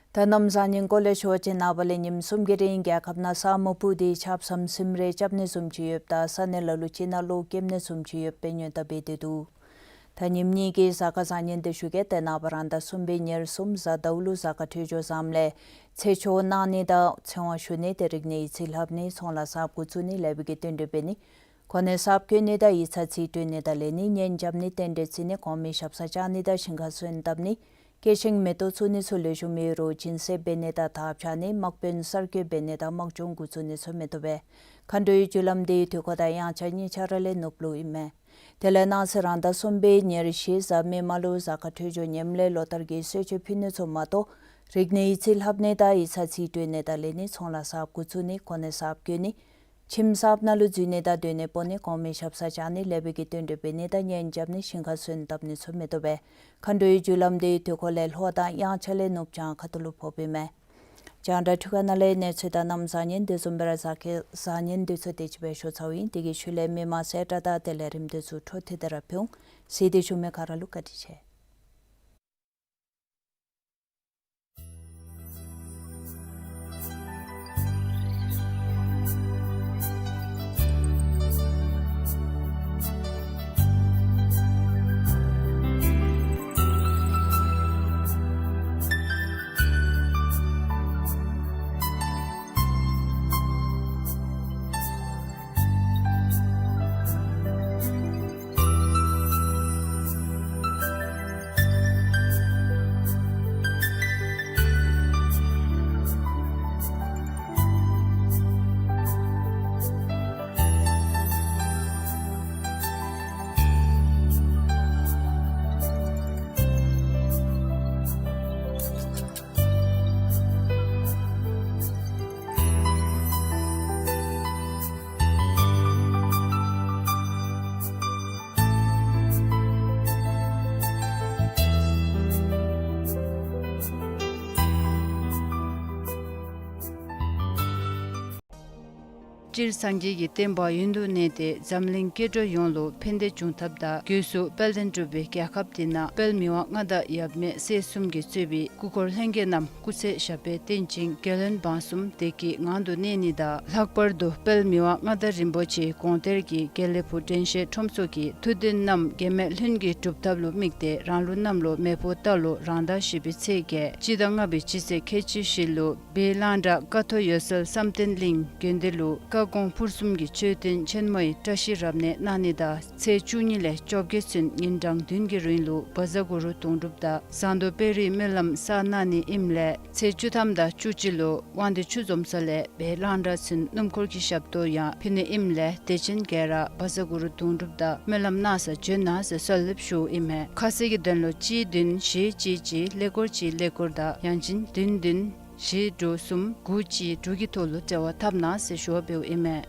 ད་གནམ་བཟང་ངན་སྐོར་ལས་ཞུ་བ་ཅིན་ནངས་པ་ལས་ཉིནམ་གསུམ་གྱི་རིང་རྒྱལ་ཁབ་ནང་ས་སྨུག་སྤུབས་ཏེ་ཆརཔ་ཟམ་ཟིམ་རེ་རྐྱབ་ནི་བཟུམ་ཅིག་ཡོདཔ་ད་ས་གནས་ལ་ལུ་ཅིག་ནང་གློག་ཀེམ་ནི་བཟུམ་ཅིག་ཡོདཔ་སྦེ་སྙན་ཐོ་འབད་དེ་འདུག། ད་ཉིནམ་གཉིས་ཀྱི་གཟའ་སྐར་བཟང་ངན་འདི་ཞུ་གེ། ཏེ་ནངས་པ་རང་ཟླ་གསུམ་པའི་ཉེར་གསུམ་གཟའ་ཟླཝ་ལུ་གཟའ་སྐར་འཕྲོད་སྦྱོར་བཟངམ་ལས་ཚེ་ཆོག་གནང་ནི་དང་ཚེ་དབང་ཞུ་ནི་ཏེ་རིག་གནས་ཡིག་རྩིས་ལྷབ་ནི་ཚོང་ལཱ་གསརཔ་འགོ་བཙུགས་ནི་ལེགས་པའི་གི་རྟེན་འབྲེལ་འབད་ནི་གོ་གནས་གསརཔ་བསྐོ་ནི་དང་ཡིག་ཚང་རྩིས་སྤྲོད་ནི་དང་ལེན་ནི་གཉེན་རྐྱབ་ནི་རྟེན་འབྲེལ་བརྩི་ནི་གོང་མའི་ཞབས་སར་བཅར་ནི་དང་ཞིང་ཁར་སོན་བཏབ་ནི་སྐྱེད་ཤིང་མེ་ཏོག་བཙུགས་ནི་ཚུ་ལེགས་ཤོམ་ཡོད་རུང་སྦྱིན་སྲེག་འབད་ནི་དང་དར་འཕྱར་ནི་དམག་དཔོན་གསར་བསྐོ་འབད་ནི་དང་དམག་སྦྱོང་འགོ་བཙུགས་ནི་ཚུ་མི་བཏུབ་པས། མཁའ་འགྲོའི་རྒྱུ་ལམ་འདི་དུས་འཁོར་དང་དབྱངས་འཆར་གཉིས་ཆ་ར་ལས་ནུབ་ལུ་ཨིན་མས། དེ་ལས་གནངས་ཚེ་རང་ཟླ་གསུམ་པའི་ཉེར་བཞི་གཟའ་མིག་དམར་ལུ་གཟའ་སྐར་འཕྲོད་སྦྱོར་ངནམ་ལས་ལོ་ལྟར་གྱི་གསོལ་མཆོད་ཕུལ་ནི་ཚུ་མ་གཏོགས་རིག་གནས་ཡིག་རྩིས་ལྷབ་ནི་དང་ཡིག་ཚང་རྩིས་སྤྲོད་ནི་དང་ལེན་ནི་ཚོང་ལཱ་གསརཔ་འགོ་བཙུགས་ནི་གོ་གནས་གསརཔ་བསྐོ་ནི་ཁྱིམ་གསརཔ་ནང་ལུ་འཛུལ་ནི་དང་སྡོད་གནས་སྤོ་ནི་གོང་མའི་ཞབས་སར་བཅར་ནི་ལེགས་པའི་གི་རྟེན་འབྲེལ་འབད་ནི་དང་གཉེན་རྐྱབ་ནི་ཞིང་ཁར་སོན་བཏབ་ནི་ཚུ་མི་བཏུབ་པས། མཁའ་འགྲོའི་རྒྱུ་ལམ་འདི་དུས་འཁོར་ལས་ལྷོ་དང་དབྱངས་འཆར་ལས་ནུབ་བྱང་ཁ་ཐུག་ལུ་ཕོགཔ་ཨིན་མས། རྒྱང་བསྒྲགས་འཕྲུལ་ཁང་ནང་ལས་གནས་ཚུལ་དང་གནམ་བཟང་ངན་དེ་བཟུམ་སྦེ་ར་གཟའ་སྐར་བཟང་ངན་དེ་ཚུ་དེ་ཅིག་སྦེ་ཞུ་ཚརཝ་ཨིན། དེ་གི་ཤུལ་ལས་མི་མང་གསལ་བསྒྲགས་དང་དེ་ལས་རིམ་དེ་ཚུ་འཕྲོ་མཐུད་དེ་ར་ཕུལ་འོང་། གཟིགས་ཏེ་བཞུགས་མི་ག་ར་ལུ་བཀའ་དྲིན་ཆེ། སྤྱིར་སངས་རྒྱས་ཀྱི་བསྟན་པ་ཡུན་དུ་གནས་ཏེ་འཛམ་གླིང་སྐྱེ་འགྲོ་ཡོངས་ལུ་ཕན་བདེ་འབྱུང་ཐབས་དང་སྒོས་སུ་དཔལ་ལྡན་འབྲུག་པའི་རྒྱལ་ཁབ་འདི་ནང་དཔལ་མི་དབང་མངའ་བདག་ཡབ་མེས་སྲས་གསུམ་གྱིས་གཙོས་པའི་སྐུ་འཁོར་ལྷན་རྒྱས་རྣམས་སྐུ་ཚེ་ཞབས་པད་བརྟན་ཅིང་རྒྱལ་བློན་འབངས་གསུམ་བདེ་སྐྱིད་ངང་དུ་གནས་ནི་དང་ལྷག་པར་དུ་དཔལ་མི་དབང་མངའ་བདག་རིན་པོ་ཆེའི་དགོངས་གཏེར་གྱི་དགེ་ལེགས་ཕུག་དྲན་ཤེས་ཁྲོམ་ཚོགས་ཀྱི་ཐུགས་འདུན་རྣམས་གེགས་མེད་ལྷུན་གྱིས་གྲུབ་ཐབས་ལུ་དམིགས་ཏེ་རང་ལུགས་གནམ་ལོ་མེ་ཕོ་རྟ་ལོ་རང་ཟླ་བཞི་པའི་ཚེས་བརྒྱད་སྤྱི་ཟླ་ལྔ་པའི་སྤྱི་ཚེས་ཁལ་གཅིག་བཞི་ལུ་སྦས་གླང་བྲག་ཀ་ཐོག་འོད་གསལ་བསམ་གཏན་གླིང་དགོན་སྡེ་ལུ་བཀའ་དགོངས་ཕུར་གསུམ་གྱི་མཆོད་རྟེན་ཆེན་མོའི་བཀྲ་ཤིས་རབ་གནས་གནང་ནི་དང་ཚེས་བཅུ་གཉིས་ལས་བཅོ་བརྒྱད་ཚུན་ཉིན་གྲངས་བདུན་གྱི་རིང་ལུ་བཛྲ་གུ་རུ་དུང་སྒྲུབ་དང་ཟངས་མདོག་དཔལ་རིའི་སྨོན་ལམ་བསགས་གནང་ནི་ཨིནམ་ལས་ཚེས་བཅུ་ཐམ་དང་བཅུ་གཅིག་ལུ་དབང་འདུས་ཆུ་འཛོམས་ས་ལས་སྦས་གླང་བྲག་ཚུན་སྣུམ་འཁོར་གྱི་ཞབས་ཏོག་ཡང་ཕུལ་ནི་ཨིནམ་ལས་དད་ཅན་ག་ར་བཛྲ་གུ་རུ་དུང་སྒྲུབ་དང་སྨོན་ལམ་གནང་སར་བྱོན་གནང་ཟེར་གསོལ་འདེབས་ཞུཝ་ཨིན་མས། ཁ་གསལ་གྱི་དོན་ལུ་གཅིག་བདུན་བཞི་གཅིག་གཅིག་ཀླད་ཀོར་གཅིག་ཀླད་ཀོར་དང་ཡང་ཅིན་བདུན་བདུན་བཞི་དྲུག་གསུམ་དགུ་གཅིག་དྲུག་གི་ཐོག་ལུ་འབྲེལ་བ་འཐབ་གནང་ཟེར་ཞུ་བ་འབདཝ་ཨིན་མས།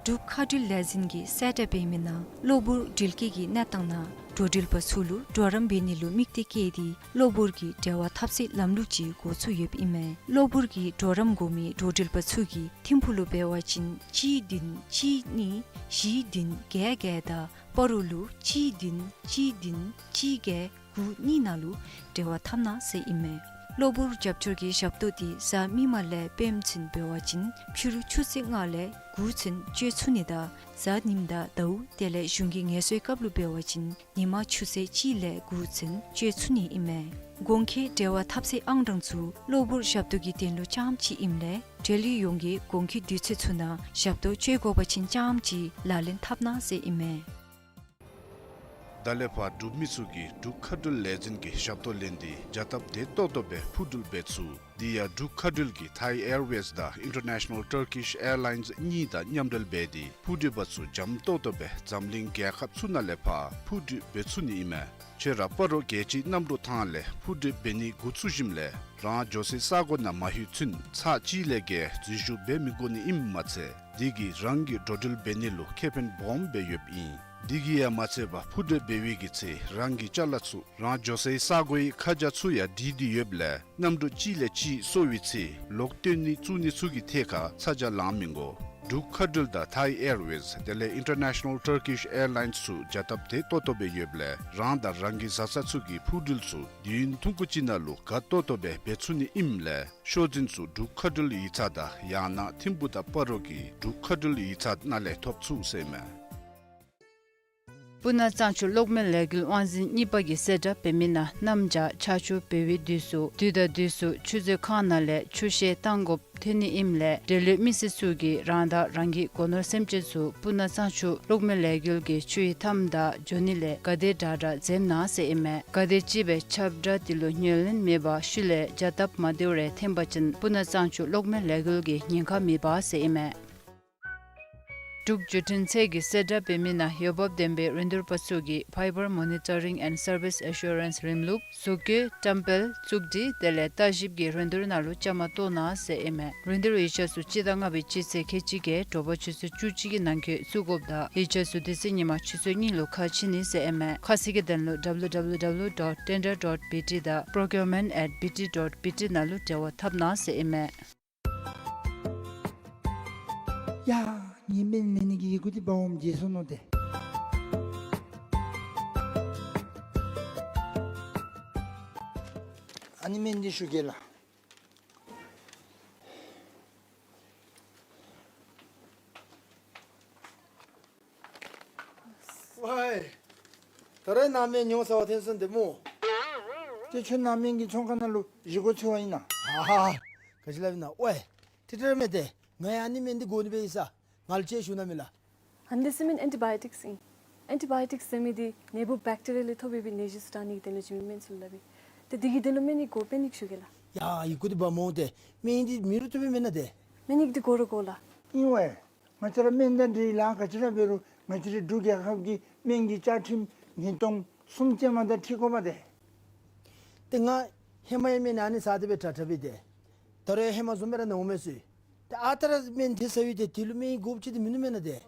འབྲུག་མཁའ་འགྲུལ་ལས་འཛིན་གྱིས་གསལ་བསྒྲགས་འབད་མི་ནང་གློ་བུར་འགྲུལ་སྐྱེལ་གྱི་གནས་སྟངས་ནང་འགྲོ་འགྲུལ་པ་ཚུ་ལུ་གྲོགས་རམ་འབད་ནི་ལུ་དམིགས་ཏེ་བསྐྱལ་ཏེ་གློ་བུར་གྱི་འབྲེལ་བ་འཐབ་སའི་ལམ་ལུགས་ཅིག་འགོ་བཙུགས་ཡོདཔ་ཨིན་མས། གློ་བུར་གྱི་གྲོགས་རམ་དགོ་མི་འགྲོ་འགྲུལ་པ་ཚུ་གིས་ཐིམ་ཕུག་ལུ་འབད་བ་ཅིན་གཅིག་བདུན་གཅིག་གཉིས་བཞི་བདུན་བརྒྱད་བརྒྱད་དང་སྤ་རོ་ལུ་གཅིག་བདུན་གཅིག་བདུན་གཅིག་བརྒྱད་དགུ་གཉིས་ནང་ལུ་འབྲེལ་བ་འཐབ་གནང་ཟེར་ཨིན་མས། གློ་བུར་རྒྱབ་སྐྱོར་གྱི་ཞབས་ཏོག་འདི་གཟའ་མིག་དམར་ལས་སྤེནམ་ཚུན་འབད་བ་ཅིན་ཕྱི་རུ་ཆུ་ཚོད་ལྔ་ལས་དགུ་ཚུན་སྤྱོད་ཚུགས་ནི་དང་གཟའ་ཉིམ་དང་ཟླཝ་དེ་ལས་གཞུང་གི་ངལ་གསོའི་སྐབས་ལུ་འབད་བ་ཅིན་ཉིན་མ་ཆུ་ཚོད་གཅིག་ལས་དགུ་ཚུན་སྤྱོད་ཚུགས་ནི་ཨིན་མས། གོང་འཁོད་འབྲེལ་བ་འཐབ་སའི་ཨང་གྲངས་ཚུ་གློ་བུར་ཞབས་ཏོག་གི་དོན་ལུ་རྐྱངམ་ཅིག་ཨིནམ་ལས་འབྲེལ་ཡོད་ཡོངས་ཀྱིས་གོང་འཁོད་དུས་ཚོད་ཚུ་ནང་ཞབས་ཏོག་སྤྱོད་དགོ་པ་ཅིན་རྐྱངམ་ཅིག་ལག་ལེན་འཐབ་གནང་ཟེར་ཨིན་མས། ད་ལས་ཕར་འབྲུག་མི་ཚུ་གིས་འབྲུག་མཁའ་འགྲུལ་ལས་འཛིན་གྱི་ཞབས་ཏོག་ལེན་ཏེ་བྱ་སྟབས་བདེ་ཏོག་ཏོ་སྦེ་འཕུར་འགྲུལ་འབད་ཚུགས། དེ་ཡང་འབྲུག་མཁའ་འགྲུལ་གྱིས་Thai Airways དང་International Turkish Airlines གཉིས་དང་མཉམ་འབྲེལ་འབད་དེ་འཕུར་འགྲུལ་པ་ཚུ་འཇམ་ཏོག་ཏོ་སྦེ་འཛམ་གླིང་རྒྱལ་ཁབ་ཚུ་ནང་ལས་ཕར་འཕུར་འགྲུལ་འབད་ཚུགས་ནི་ཨིན་མས། ཁྱོད་ར་སྤ་རོ་རྒྱལ་སྤྱིའི་གནམ་གྲུ་ཐང་ལས་འཕུར་འགྲུལ་འབད་ནི་འགོ་བཙུགས་ཞིནམ་ལས་རང་འགྱོ་སའི་ས་གོ་ནང་མ་ལྷོད་ཚུན་ཚར་གཅིག་ལས་བརྒལ་འཛུལ་ཞུགས་འབད་མི་དགོ་ནི་ཨིནམ་མ་ཚད་དེ་གིས་རང་གི་འགྲོ་འགྲུལ་འབད་ནི་ལུ་ཁེ་ཕན་སྦོམ་སྦེ་ཡོདཔ་ཨིན། དེ་གིས་ཡང་མ་ཚད་པར་འཕུར་འགྲུལ་འབད་བའི་གི་ཚེ་རང་གི་ཅ་ལ་ཚུ་རང་འགྱོ་སའི་ས་གོའི་ཁ་བྱང་ཚུ་ཡང་བྲིས་ཏེ་ཡོདཔ་ལས་གནམ་གྲུ་གཅིག་ལས་གཅིག་སོར་བའི་ཚེ་ལོག་བཏོན་ནི་བཙུགས་ནི་ཚུ་གི་ཐད་ཁར་ཚ་གྱང་ལང་མི་དགོ། འབྲུག་མཁའ་འགྲུལ་དང་ཐའི་ཨེར་ཝེསི་དེ་ལས་ཨིན་ཊར་ནེ་ཤ་ནཱལ་ཊར་ཀིཤ་ཨེར་ལའིནསི་ཚུ་བྱ་སྟབས་དེ་ཏོག་ཏོ་སྦེ་ཡོདཔ་ལས་རང་དང་རང་གི་བཟའ་ཚང་ཚུ་གི་འཕུར་འགྲུལ་ཚུ་དུས་ཡུན་ཐུང་ཀུ་ཅིག་ནང་ལུ་དགའ་ཏོག་ཏོ་སྦེ་འབད་ཚུགས་ནི་ཨིནམ་ལས་ཤོག་འཛིན་ཚུ་འབྲུག་མཁའ་འགྲུལ་ཡིག་ཚང་དང་ཡང་ན་ཐིམ་ཕུག་དང་སྤ་རོ་གི་འབྲུག་མཁའ་འགྲུལ་ཡིག་ཚང་ནང་ལས་ཐོབ་ཚུགས་ཟེར་ཨིན་མས། སྤུ་ན་གཙང་ཆུ་གློག་མེ་ལས་འགུལ་དབང་འཛིན་གཉིས་པ་གིས་གསལ་བསྒྲགས་འབད་མི་ནང་གནམ་བྱཱར་ཆར་ཆུ་འབབ་པའི་དུས་སུ་དུས་དང་དུས་སུ་ཆུ་མཛོད་ཁང་ནང་ལས་ཆུ་བཤལ་བཏང་དགོཔ་ཐོན་ནི་ཨིནམ་ལས་འབྲེལ་ཡོད་མི་སེར་ཚུ་གིས་རང་དང་རང་གི་སྒོ་ནོར་སེམས་ཅན་ཚུ་སྤུ་ན་གཙང་ཆུ་གློག་མེ་ལས་འགུལ་གྱི་ཆུའི་མཐའམ་དང་འགྱོ་ནི་ལས་ག་དེ་དྲག་དྲག་འཛེམ་གནང་ཟེར་ཨིན་མས། ག་དེམ་ཅིག་སྦེ་ཁྱབ་བསྒྲགས་དེ་ལུ་ཉན་ལེན་མེད་པར་ཤུལ་ལས་བྱ་སྟབས་མ་བདེཝ་རེ་འཐོན་པ་ཅིན་སྤུ་ན་གཙང་ཆུ་གློག་མེ་ལས་འགུལ་གྱི་ཉེན་ཁ་མེདཔ་ཟེར་ཨིན་མས། འབྲུག་བརྒྱུད་འཕྲིན་ཚད་ཀྱིས་གསལ་བསྒྲགས་འབད་མི་ནང་འོས་འབབ་ལྡན་པའི་རིན་བསྡུར་པ་ཚུ་གིས་Fiber Monitoring and Service Assurance རིམ་ལུགས་གཟུགས་བཀོད་བཀྲམ་སྤེལ་བཙུགས་སྒྲིག་དེ་ལས་བརྟག་ཞིབ་ཀྱི་རིན་བསྡུར་ནང་ལུ་བཅའ་མར་གཏོགས་གནང་ཟེར་ཨིན་མས། རིན་བསྡུར་ཡིག་ཆ་ཚུ་སྤྱི་ཟླ་ལྔ་པའི་སྤྱི་ཚེས་ཁལ་གཅིག་བརྒྱད་དྲོ་པ་ཆུ་ཚོད་བཅུ་གཅིག་གི་ནང་འཁོད་བཙུགས་དགོཔ་དང་ཡིག་ཆ་ཚུ་དེ་ཚེ་ཉིན་མ་ཆུ་ཚོད་གཉིས་ལུ་ཁ་ཕྱེ་ནི་ཟེར་ཨིན་མས། ཁ་གསལ་གྱི་དོན་ལུ་W W W dot tender dot B T དང་procurement at B T dot B T ནང་ལུ་འབྲེལ་བ་འཐབ་གནང་ཟེར་ཨིན་མས། ཡ། ངེའི་སྨན་ལེན་ནི་གི་ཡི་གུ་འདི་འབག་འོངམ་བརྗེད་སོ་ནུག་ཏེ། ཨ་ནི་སྨན་འདི་ཞུ་གེ་ལགས། ཝའི། ད་རེས་ནཱ་སྨན་ཉོ་ཟེར་བ་ཐོན་སོང་ཏེ་སྨོ། ཏེ་ཁྱོད་ནཱ་སྨན་གྱི་ཚོང་ཁང་ནང་ལུ་བཞེས་སྒོ་འཚོལ་བར་ཨིན་ན། ཧ་ཧ། ག་ཅི་སླབ་ཨིན་ན། ཝའི། ཏེ་ཏེ་ར་མེན་ཏེ། ང་ཡང་ཨ་ནི་སྨན་འདི་དགོ་ནི་སྦེ་ཨིན་ས། ང་ལུ་ཅིག་ཞུ་གནང་མས་ལགས། ཨ་ནི་འདི་ཟེར་མི་ཨེན་ཊི་བཱ་ཡོ་ཊིཀསི་ཨིན། ཨེན་ཊི་བཱ་ཡོ་ཊིཀསི་ཟེར་མི་འདི་ནད་འབུཔ་བེཀ་ཊི་རི་ཡ་ལས་ཐོབ་པའི་ནད་གཞི་ཚུ་དྲག་ནི་གི་དོན་ལུ་བྱིན་མི་སྨན་ཚུ་ལུ་སླབ་ཨིན། ཏེ་འདི་གི་དོན་ལུ་སྨན་ཡིག་དགོ། སྨན་ཡིག་ཞུ་གེ་ལགས། ཡ། ཡི་གུ་འདི་འབག་འོང་ཏེ། སྨན་ཡིག་འདི་མེད་རུང་བཏུབ་པས་མེན་ན་ཏེ། སྨན་ཡིག་འདི་དགོ་ར་དགོ་ལགས། ཨིན་ཝའི། ང་བཅས་ར་སྨན་དང་འབྲེལ་ལཱ་ག་ཅི་ར་འབད་རུང་ང་བཅས་རའི་འབྲུག་རྒྱལ་ཁབ་ཀྱི་སྨན་གྱི་བཅའ་ཁྲིམས་ཉིས་སྟོང་གསུམ་ཅན་མ་དང་འཁྲིལ་དགོ་པས་ཏེ། ཏེ་ང་ཧེ་མ་ཡང་སྨན་ཨ་ནི་ཟ་སྟེ་སྦེ་དྲག་དྲག་སྦེ་ཏེ། ད་རུང་ཡང་ཧེ་མ་བཟུམ་སྦེ་ར་ན་འོང་མས་ཟེར། ཏེ་ཨ་རྟག་ར་སྨན་དེ་ཟ་ཡི་ཏེ་དེ་ལུ་སྨན་ཡིག་དགོཔ་ཅིག་ཏེ་མིན་ནུག་མེན་ན་ཏེ།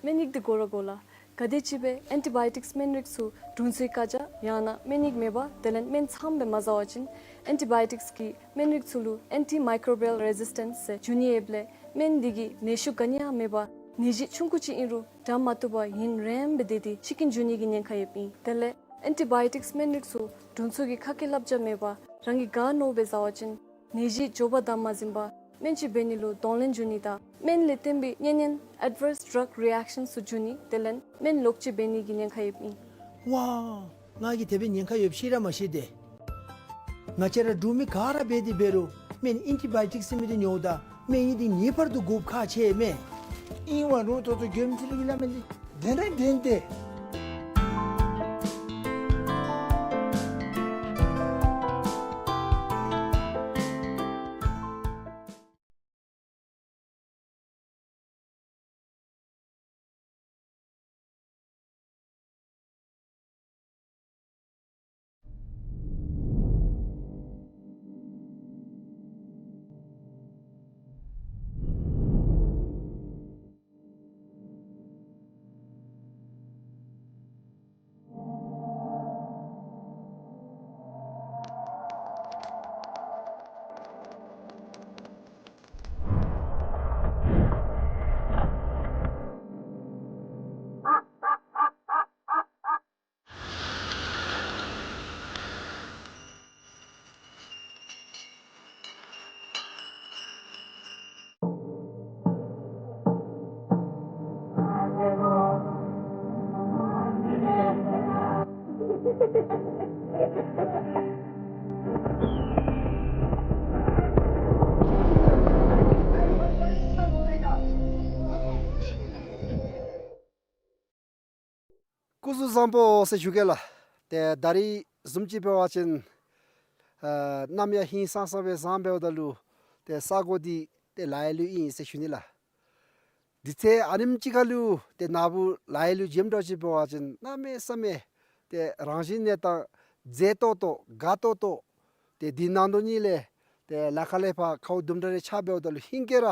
སྨན་ཡིག་འདི་དགོ་ར་དགོ་ལགས། ག་དེམ་ཅིག་སྦེ་ཨེན་ཊི་བཱ་ཡོ་ཊིཀསི་སྨན་རིགས་ཚུ་དྲུང་འཚོའི་བཀའ་རྒྱ་ཡང་ན་སྨན་ཡིག་མེད་པར་དེ་ལས་སྨན་ཚངམ་སྦེ་མ་ཟ་བ་ཅིན་ཨེན་ཊི་བཱ་ཡོ་ཊིཀསི་གི་སྨན་རིགས་ཚུ་ལུ་ཨེན་ཊི་མའི་ཀོ་རོ་བཱལ་རེ་ཟིས་ཊེནསི་ཟེར་འབྱུང་ནི་ཡོདཔ་ལས་སྨན་འདི་གིས་ནད་ཤུགས་ག་ནི་ཡང་མེད་པར་ནད་གཞི་ཆུང་ཀུ་ཅིག་ཨིན་རུང་དྲག་མ་བཏུབ་པར་ཡུན་རིངམོ་སྦེ་སྡོད་དེ་འཆི་རྐྱེན་འབྱུང་ནི་གི་ཉེན་ཁ་ཡོདཔ་ཨིན། དེ་ལས་ཨེན་ཊི་བཱ་ཡོ་ཊིཀསི་སྨན་རིགས་ཚུ་དྲུང་འཚོ་གི་ཁ་སྐད་བསླབ་བྱ་མེད་པར་རང་གིས་ག་མནོ་སྦེ་ཟ་བ་ཅིན་ནད་གཞི་མགྱོགས་པར་དམ་མ་འཛིན་པར་སྨན་བཅོས་འབད་ནི་ལུ་གདོང་ལེན་འབྱུང་ནི་དང་སྨན་ལས་བརྟེན་པའི་གཉན་ཉེན་ཨེཌ་ཝརསི་ཌྲག་རི་ཨེཀ་ཤཱནསི་ཚུ་འབྱུང་ནི་དེ་ལས་སྨན་ལོག་སྤྱོད་འབད་ནི་གི་ཉེན་ཁ་ཡོདཔ་ཨིན། ཝའི། ང་གིས་དེ་སྦེ་ཉེན་ཁ་ཡོདཔ་ཤེས་ར་མ་ཤེས་ཏེ། ང་བཅས་ར་འབྲུག་མི་ག་ར་འབད་དེ་འབད་རུང་སྨན་ཨེན་ཊི་བཱ་ཡོ་ཊིཀསི་ཟེར་མི་འདི་ཉོཝ་ད་སྨན་ཡིག་འདི་ངེས་པར་དུ་དགོཔ་ཁག་ཆེ་མས། ཨིན་ཝའི། རུང་ཏོག་ཏོ་མགྱོནམ་ཅིག་ལུ་གི་སླབ་མི་འདི་བདེན་ར་བདེན་ཏེ། སྐུ་གཟུགས་བཟང་པོ་ཟེར་ཞུ་གེ་ལགས། ཏེ་ད་རིས་བཟུམ་ཅིག་འབད་བ་ཅིན་ཨ་གནམ་ཡང་ཧིང་སངས་ས་སྦེ་བཟང་འབདཝ་ད་ལུ་ཏེ་ས་གོ་འདི་ཏེ་ལ་ཡ་ལུ་ཨིན་ཟེར་ཞུ་ནི་ལགས། དུས་ཚོད་ཨ་ནེམ་ཅིག་ཁར་ལུ་ཏེ་ནཱ་བུ་ལ་ཡ་ལུ་འགྱོཝ་འདྲཝ་ཅིག་འབད་བ་ཅིན་གནམ་མེད་ས་མེད་ཏེ་རང་བཞིན་གནས་སྟངས་མཛེས་ཏོག་ཏོ་དགའ་ཏོག་ཏོ་ཏེ་འདི་ནང་དོ་ནི་ལས་ཏེ་ལ་ཁ་ལས་ཕར་ཁཝ་དུམ་གྲ་རེ་ཆགས་འབདཝ་ད་ལུ་ཧིང་གིས་ར་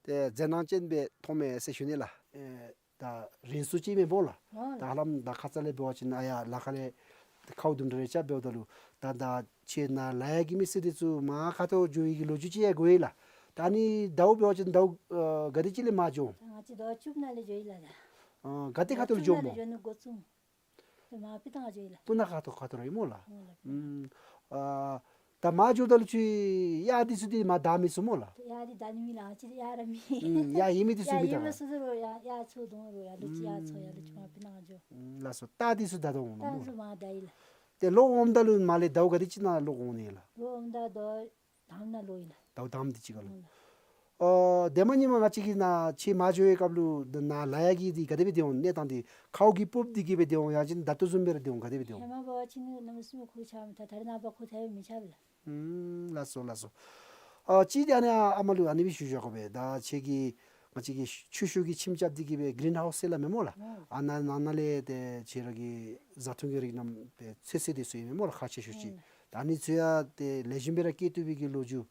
ཏེ་མཛེས་སྣང་ཅན་སྦེ་མཐོངམ་མས་ཟེར་ཞུ་ནི་ལགས། ཨེ་ད་རིང་སུ་ཅིག་མེན་པོ་ལགས། ཨོ་ད་ཧ་ལམ་ད་ཁ་ཙ་ལས་འབད་བ་ཅིན་ཨ་ཡར་ལ་ཁ་ལས་ཁཝ་དུམ་གྲ་རེ་ཆགས་འབདཝ་ད་ལུ་ད་ད་ཁྱེད་ནཱ་ལ་ཡ་གི་མི་སེར་འདི་ཚུ་མར་ཁ་ཐུག་འགྱོ་ནི་གི་ལོ་རྒྱུས་ཅིག་ཡང་གོ་ཡི་ལགས། ད་ཨ་ནི་ཟླཝ་འབད་བ་ཅིན་ཟླཝ་ཨ་ག་དེ་ཅིག་ལས་མར་འགྱོ་འོང་། ད་ང་བཅས་ཟླཝ་བཅུ་པ་ནང་ལས་འགྱོ་ཡི་ལགས། ཨ་ག་ཏེ་ཁ་ཐུག་ལས་འགྱོཝ་སྨོ། ཟླཝ་བཅུ་པ་ནང་ལས་འགྱོ་ནི་འགོ་བཙུགས། ད་མར་སྤུ་ན་ཁ་འགྱོ་ཡི་ལགས། སྤུ་ན་ཁ་ཐུག་ཁ་ཐུག་ར་ཨིན་སྨོ་ལགས། ཨོ་ལགས། ཨུམ། ཨ་ད་མར་འགྱོཝ་ད་ལུ་ཁྱོད་གཡག་འདི་ཚུ་འདི་མར་བདའ་མི་ཚུགས་སྨོ་ལགས། གཡག་འདི་བདའ་ནི་མེད་ལགས། ང་བཅས་གཡག་ར་མེད། ཨུམ། གཡག་ཡོད་མི་འདི་ཚུ་གཡག་མི་ཡོད་ད་མི་ཚུགས་རུང་ཡང་གཡག་ཚུ་བརྡུང་རུང་ཡང་ལོག་ཅིག་གཡག་ཚུ་ཡར་ལོག་ཅིག་མར་སྤུ་ན་ཁ་འགྱོ། ཨུམ། ལགས་སོ། རྟ་འདི་ཚུ་བདའ་བཏང་འོང་ནི་སྨོ་ལགས། རྟ་ཚུ་མར་བདའ་ཡི་ལགས། ཏེ་ལོག་འོངམ་ད་ལུ་མར་ལས་ཟླཝ་ག་དེ་ཅིག་ནང་ལོག་འོང་ནི་ལགས། ལོག་འོངམ་ད་ཟླཝ་དང་པ་ནང་ལོག་ཡི་ལགས། ཟླཝ་དང་པ་དེ་ཅིག་ཁར་ལུ། ཨོ་ལགས། ཨོ་དེ་མ་ཉིནམ་ང་བཅས་ཀྱིས་ནཱ་ཁྱོད་མར་འགྱོ་བའི་སྐབས་ལུ་ནཱ་ལ་ཡག་གི་འདི་ག་དེ་སྦེ་སྡོད་འོང་། གནས་སྟངས་འདི་ཁཝ་གིས་སྤུབས་ཏེ་གི་སྦེ་སྡོད་འོང་ཡང་ཅིན་ད་ལྟོ་བཟུམ་སྦེ་ར་སྡོད་འོང་། ག་དེ་སྦེ་སྡོད་འོང་། ཧེ་མ་འབད་བ་ཅིན་གནམ་མེད་ས་མེད་ཁུག་ཆགས་མི་ད་ད་རེས་ནངས་པ་ཁུག་ཐལ་མི་ཆགས་པས་ལགས། ཨུམ། ལགས་སོ་ལགས་སོ། ཨ་ཅིག་ཏེ་ཨ་ནི་ཨ་མ་ལུ་ཨ་ནི་སྦེ་ཞུ་བཞག་དགོ་པས། ད་ཁྱོད་ཀྱིས་ང་བཅས་ཀྱིས་ཆུ་ཤུགས་ཀྱི་ཁྱིམ་རྐྱབ་སྟེ་གི་སྦེ་གི་རིན་ཧའུསི་ཟེར་སླབ་མས་སྨོ་ལགས། ཨོ། ཨ་ནཱ་ནང་ན་ལས་ཏེ་ཁྱོད་ར་གི་བཟའ་འཐུང་གི་རིགས་རྣམས་ཏེ་ཚོད་བསྲེ་འདི་ཚུ་ཨིན་མས་སྨོ་ལགས། ཁག་ཆེ་ཤོས་ཅིག། ཨོ། ད་ཨ་ནི་ཚུ་ཡང་ཏེ་ལེགས་ཤོམ་སྦེ་ར་སྐྱེ་བཏུབ་པའི་གི་ལོ་རྒྱུས་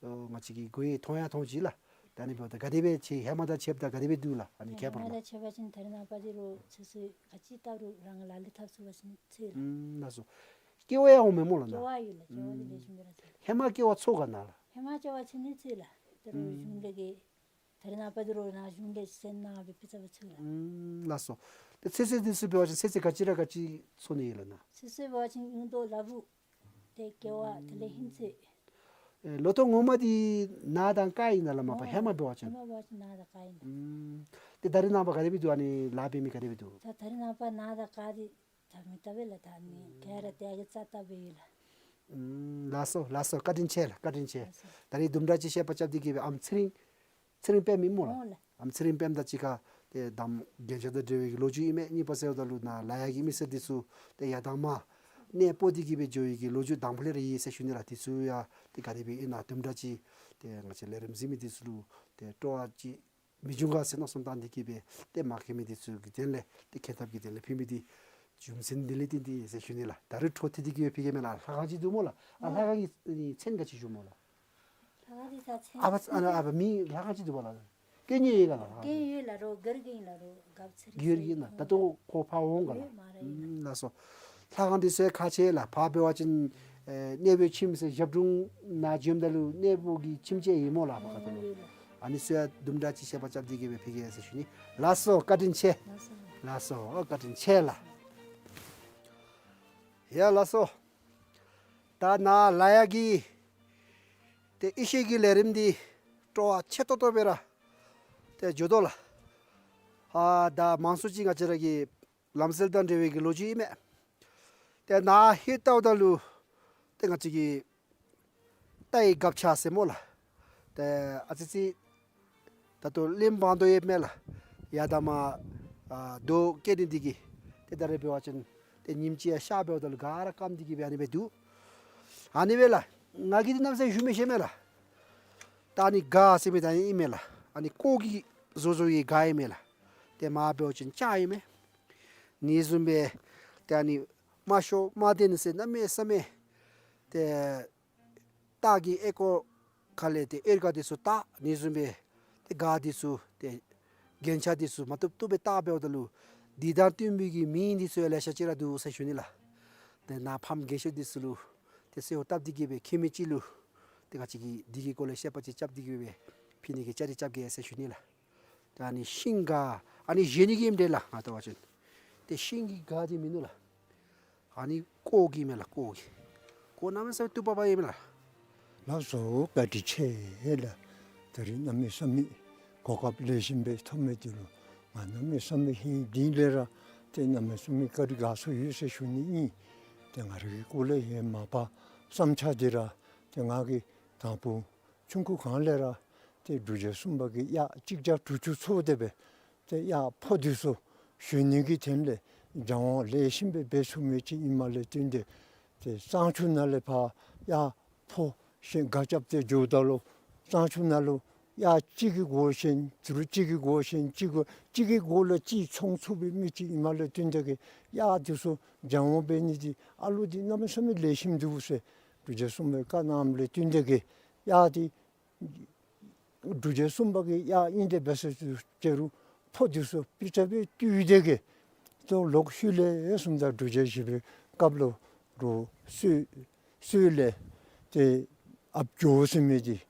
ཨོ་ང་བཅས་ཀྱིས་གོ་ཡི་མཐོང་ཡང་མཐོང་ཅི་ལགས། ད་ཨ་ནི་འབདཝ་ད་ག་དེ་སྦེ་ཁྱོད་ཧེ་མ་དང་ཕྱདཔ་ད་ག་དེ་སྦེ་འདུག་ལགས། ཨ་ནི་ཁྱད་པར་ལགས། ཧེ་མ་དང་ཕྱད་པ་ཅིན་ད་རེས་ནངས་པ་འདི་ལུ་ཚོད་བསྲེ་ག་ཅི་བཏབ་རུང་རང་ལག་ལེན་འཐབ་ཚུགས་པ་ཅིན་ཚོད་ལགས། ཨུམ། ལགས་སོ། སྐྱེ་བ་ཡང་འོང་མས་སྨོ་ལགས་ནཱ། སྐྱེ་བ་ཡོད་ལགས། སྐྱེ་བ་འདི་ལེགས་ཤོམ་སྦེ་ར་ཚུད། ཧེ་མ་སྐྱེ་བ་ཚུགས་ག་ནཱ་ལགས། ཧེ་མ་སྐྱེ་བ་ཚུགས་ནི་ཚུགས་ལགས། ད་རུང་གཞུང་ལས་ཀྱི་ད་རེས་ནངས་པ་འདི་རུང་ནཱ་གཞུང་ལས་སོན་གནང་སྦེ་ཕུལ་ཚར་བ་ཚུགས་ལགས། ཨུམ། ལགས་སོ། ཏེ་ཚོད་བསྲེ་འདི་ཚུ་འབད་བ་ཅིན་ཚོད་བསྲེ་ག་ཅི་ར་ག་ཅི་འཚོ་ནི་ཨིན་ལགས་ནཱ། ཚོད་བསྲེ་འབད་བ་ཅིན་ཡུངས་ཏོག་ལ་ཕུག་ཏེ་ཀེ་བ་དེ་ལས་ཧིང་ཚོད། ཨེ་ལོ་ཐོག་ངོ་མ་འདི་ནཱ་དང་ཀ་ཨིན་ན་ལགས་མ་པ། ཨོ་ཧེ་མ་འབད་བ་ཅིན། ཧེ་མ་འབད་བ་ཅིན་ནཱ་དང་ཀ་ཨིན། ཨུམ། ཏེ་ད་རེས་ནངས་པ་ག་དེ་སྦེ་འདུག། ཨ་ནི་ལཱ་འབད་མི་ག་དེ་སྦེ་འདུག། ད་ད་རེས་ནངས་པ་ནཱ་དང་ཀ་འདི་ད་མི་བཏུབ་པས་ལགས། ད་ཨ་ནི་ག་ར་ཏེ་གི་རྩ་བཏབ་སྦེ་ཡོད་ལགས། ཨུམ། ལགས་སོ་ལགས་སོ། བཀའ་དྲིན་ཆེ་ལགས། བཀའ་དྲིན་ཆེ། ལགས་སོ། ད་རིས་དུམ་གྲ་ཅིག་བཤད་པ་རྐྱབ་སྟེ་གི་སྦེ་ཨམ་ཚེ་རིང་ཚེ་རིང་དཔལམོ་ཨིན་སྨོ་ལགས། ཨོ་ལགས། ཨམ་ཚེ་རིང་དཔལམོ་དང་གཅིག་ཁར་ཏེ་གདམ་རྒྱན་ཆ་དང་འབྲེལ་བའི་གི་ལོ་རྒྱུས་ཨིན་མས། གཉིས་པ་ཟེརཝ་ད་ལུ་ནཱ་ལ་ཡག་གི་མི་སེར་འདི་ཚུ་ཏེ་ཡར་དང་མར་གནས་སྤོ་སྟེ་གི་སྦེ་འགྱོ་བའི་གི་ལོ་རྒྱུས་དང་པ་ལས་ར་ཡོད་ཟེར་ཞུ་ནི་ལགས། འདི་ཚུ་ཡང་ཏེ་ག་དེ་སྦེ་ཨིན་ན་དུམ་གྲ་ཅིག་ཏེ་ང་བཅས་ལས་རིམ་གཟིགས་མི་འདི་ཚུ་ལུ་ཏེ་སྤྲོ་བ་ཅིག་མི་འབྱུང་ག་ཟེར་མནོ་བསམ་བཏང་སྟེ་གི་སྦེ་ཏེ་མ་མཁྱེན་མི་འདི་ཚུ་གི་དོན་ལས་ཏེ་མཁྱེན་ཐབས་ཀྱི་དོན་ལས་ཕུལ་མི་འདི་རྒྱུ་མཚན་འདི་ལས་བརྟེན་ཏེ་ཨིན་ཟེར་ཞུ་ནི་ལགས། ད་རུང་འཕྲོ་མཐུད་དེ་གི་སྦེ་ཕུལ་གེ་མས་ལགས། ལྷ་ཁང་ཅིག་འདུག་སྨོ་ལགས། ཨ་ལྷ་ཁང་གི་མཚན་ག་ཅི་ཞུཝ་སྨོ་ལགས། ལྷ་ཁང་འདི་ས་མཚན་ཨ་བ་ཨ་ནཱ་ཨ་བ་མི་ལྷ་ཁང་ཅིག་འདུག་པ་ལགས། སྐྱེ་མྱོང་ཡོད་ག་ལགས། སྐྱེ་མྱོང་ཡོད་ལགས། རོགས་སྒར་གྱི་ཨིན་ལགས། རོགས་སྒརཔ་ཚེ་རིང་སྒར་གྱི་ཨིན་ན། ད་ལྟོ་ཁོ་ཕར་འོང་ག་ལགས། ཡོད་མ་རེད། ཨུམ། ལགས་སོ། ལྷ་ཁང་འདི་ཚུ་ཁག་ཆེ་ལགས། ཕར་འབད་བ་ཅིན་ཨེ་གནས་པའི་ཁྱིམ་ཟེར་ཞབས་དྲུང་ནཱ་བྱོནམ་ད་ལུ་གནས་པའི་གི་ཁྱིམ་ཅིག་ཨིན་སྨོ་ལགས། ཕར་ཁ་ཐུག་ལུ། ཨ་ནི་ཚུ་ཡང་དུམ་གྲ་ཅིག་བཤད་པ་རྐྱབ་སྟེ་གི་སྦེ་ཕུལ་གེ་ཟེར་ཞུ་ནི། ལགས་སོ། བཀའ་དྲིན་ཆེ། ལགས་སོ། ལགས་སོ། ཨོ་བཀའ་དྲིན་ཆེ་ལགས། ཡ་ལགས་སོ། ད་ནཱ་ལ་ཡག་གི་ཏེ་ཡེ་ཤེས་ཀྱི་ལས་རིམ་འདི་སྤྲོ་བ་ཆེ་ཏོག་ཏོ་སྦེ་ར་ཏེ་འགྱོ་དོ་ལགས། ཨ་ད་མང་སུ་ཅིག་ང་བཅས་ར་གི་ལམ་སྲོལ་དང་འབྲེལ་བའི་གི་ལོ་རྒྱུས་ཨིན་མས། ཏེ་ནཱ་ཧེ་བལྟཝ་ད་ལུ་ཏེ་ང་བཅས་ཀྱི་རྟའི་སྒ་ཆས་ཟེར་སྨོ་ལགས། ཏེ་ཨ་ཙི་ཅིག་ད་ལྟོ་གླིང་བང་རྡོག་ཡོདཔ་མས་ལགས། ཡར་དང་མར་ཨ་རྡོ་བཀལ་ནི་འདི་གིས་ཏེ་ད་རེས་འབད་བ་ཅིན་ཏེ་ཉིནམ་ཅིག་ཡར་ཤར་འབདཝ་ད་ལུ་ག་ར་སྐམ་སྟེ་གི་སྦེ་ཨ་ནི་སྦེ་འདུག། ཨ་ནི་སྦེ་ལགས། ང་གིས་འདི་གནམ་མེད་ས་མེད་ཞུ་མི་ཤེས་མས་ལགས། ད་ཨ་ནི་སྒ་ཟེར་མི་ད་ཨ་ནི་ཨིན་མས་ལགས། ཨ་ནི་ཀོ་གིས་བཟོ་བཟོ་བའི་སྒ་ཨིན་མས་ལགས། ཏེ་མར་འབད་བ་ཅིན་ལྕགས་ཨིན་མས། ཨ་ནི་བཟུམ་སྦེ་ཏེ་ཨ་ནི་དམའ་ཤོས་དམའ་ཏོག་ཏོ་ཟེར་གནམ་མེད་ས་མེད་ཏེ་སྟག་གི་ཨོལ་ཀོ་ཁ་ལས་ཏེ་ཨོལ་ཀ་འདི་ཚུ་བཏགས། ཨ་ནི་བཟུམ་སྦེ་ཏེ་སྒ་འདི་ཚུ་ཏེ་རྒྱན་ཆ་འདི་ཚུ་མ་བཏུབ་བཏུབ་སྦེ་བཏགས་འབདཝ་ད་ལུ་འདི་དང་བསྟུན་པའི་གི་མིང་འདི་ཚུ་ཡང་ལེ་ཤ་ཅིག་ར་འདུག་ཟེར་ཞུ་ནི་ལགས། ཏེ་ནཱ་ཕམ་རྒས་ཤོས་འདི་ཚུ་ལུ་ཏེ་གསོལཝ་བཏབ་སྟེ་གི་སྦེ་མཁྱེན་མི་ཅིག་ལུ་ཏེ་ང་བཅས་ཀྱིས་འདི་གི་སྐོར་ལས་བཤད་པ་ཅིག་རྐྱབ་སྟེ་གི་སྦེ་ཕུལ་ནི་གི་བཅའ་སྒྲིག་རྐྱབ་གེ་ཟེར་ཞུ་ནི་ལགས། ད་ཨ་ནི་ཤིང་སྒ་ཨ་ནི་བཞེངས་ནི་གི་ཨིནམ་འདྲས་ལགས། ང་བལྟ་བ་ཅིན་ཏེ་ཤིང་གི་སྒ་འདི་མིན་འདུག་ལགས། ཨ་ནི་ཀོ་གི་མས་ལགས། ཀོ་གི། ཀོ་གནམ་མེད་ས་མེད་སྟུག་པ་པ་ཨིན་མས་ལགས། ལགས་སོ། བཀའ་དྲིན་ཆེ་ལགས། ད་རིས་གནམ་མེད་ས་མེད་གོ་སྐབས་ལེགས་ཤོམ་སྦེ་ཐོབ་མི་འདི་ལུ་ང་གནམ་མེད་ས་མེད་ཧིང་གཏིང་ལས་ར་ཏེ་གནམ་མེད་ས་མེད་བཀའ་དྲིན་དགའ་ཚོར་ཡོད་ཟེར་ཞུ་ནི་ཨིན། ཏེ་ང་རའི་གི་སྐོར་ལས་ཧེ་མ་པ་བསམ་འཆར་འདི་ར་ཏེ་ང་གིས་དང་ཕུ་ཆུང་ཀུ་སྒང་ལས་ར་ཏེ་འབྲུག་རྒྱལ་གསུམ་པ་གི་གཡག་གཅིག་བརྒྱ་དྲུག་ཅུ་འཚོལ་ཏེ་སྦེ་ཏེ་གཡག་ཕོ་འདི་ཚུ་བཞོ་ནི་གི་དོན་ལས་སྦྱང་བ་ལེགས་ཤོམ་སྦེ་འབད་ཚུགས་མི་ཅིག་ཨིནམ་ལས་བརྟེན་ཏེ་ཏེ་གཙང་ཆུ་ནང་ལས་ཕར་གཡག་ཕོ་བཞོ་སྒ་རྐྱབ་སྟེ་འགྱོཝ་ད་ལུ་གཙང་ཆུ་ནང་ལུ་གཡག་གཅིག་གི་མགུ་བཞོ་གཅིག་གི་མགུ་བཞོ་གཅིག་གི་གཅིག་གི་མགུ་ལུ་གཅིག་ཚོང་ཚུགས་པའི་མི་ཅིག་ཨིནམ་ལས་བརྟེན་ཏེ་གི་གཡག་འདི་ཚུ་སྦྱང་བ་འབད་ནི་འདི་ཨ་ལུ་འདི་གནམ་མེད་ས་མེད་ལེགས་ཤོམ་འདུག་ཟེར་འབྲུག་རྒྱལ་གསུམ་པའི་བཀའ་གནངམ་ལས་བརྟེན་ཏེ་གི་གཡག་འདི་འབྲུག་རྒྱལ་གསུམ་པ་གི་གཡག་ཨིན་ཏེ་འབད་ས་ཅིག་རུང་ཕོ་འདི་ཚུ་སྤུས་ཚད་སྦེ་བཏུལ་ཏེ་གི་ཏེ་ལོག་ཤུལ་ལས་གསུམ་ད་འབྲུག་རྒྱལ་བཞི་པའི་སྐབས་ལུ་རུང་སྲོད་སྲོད་ལས་ཏེ་ཨཔ་གྱོ་ཟེར་མི་འདི་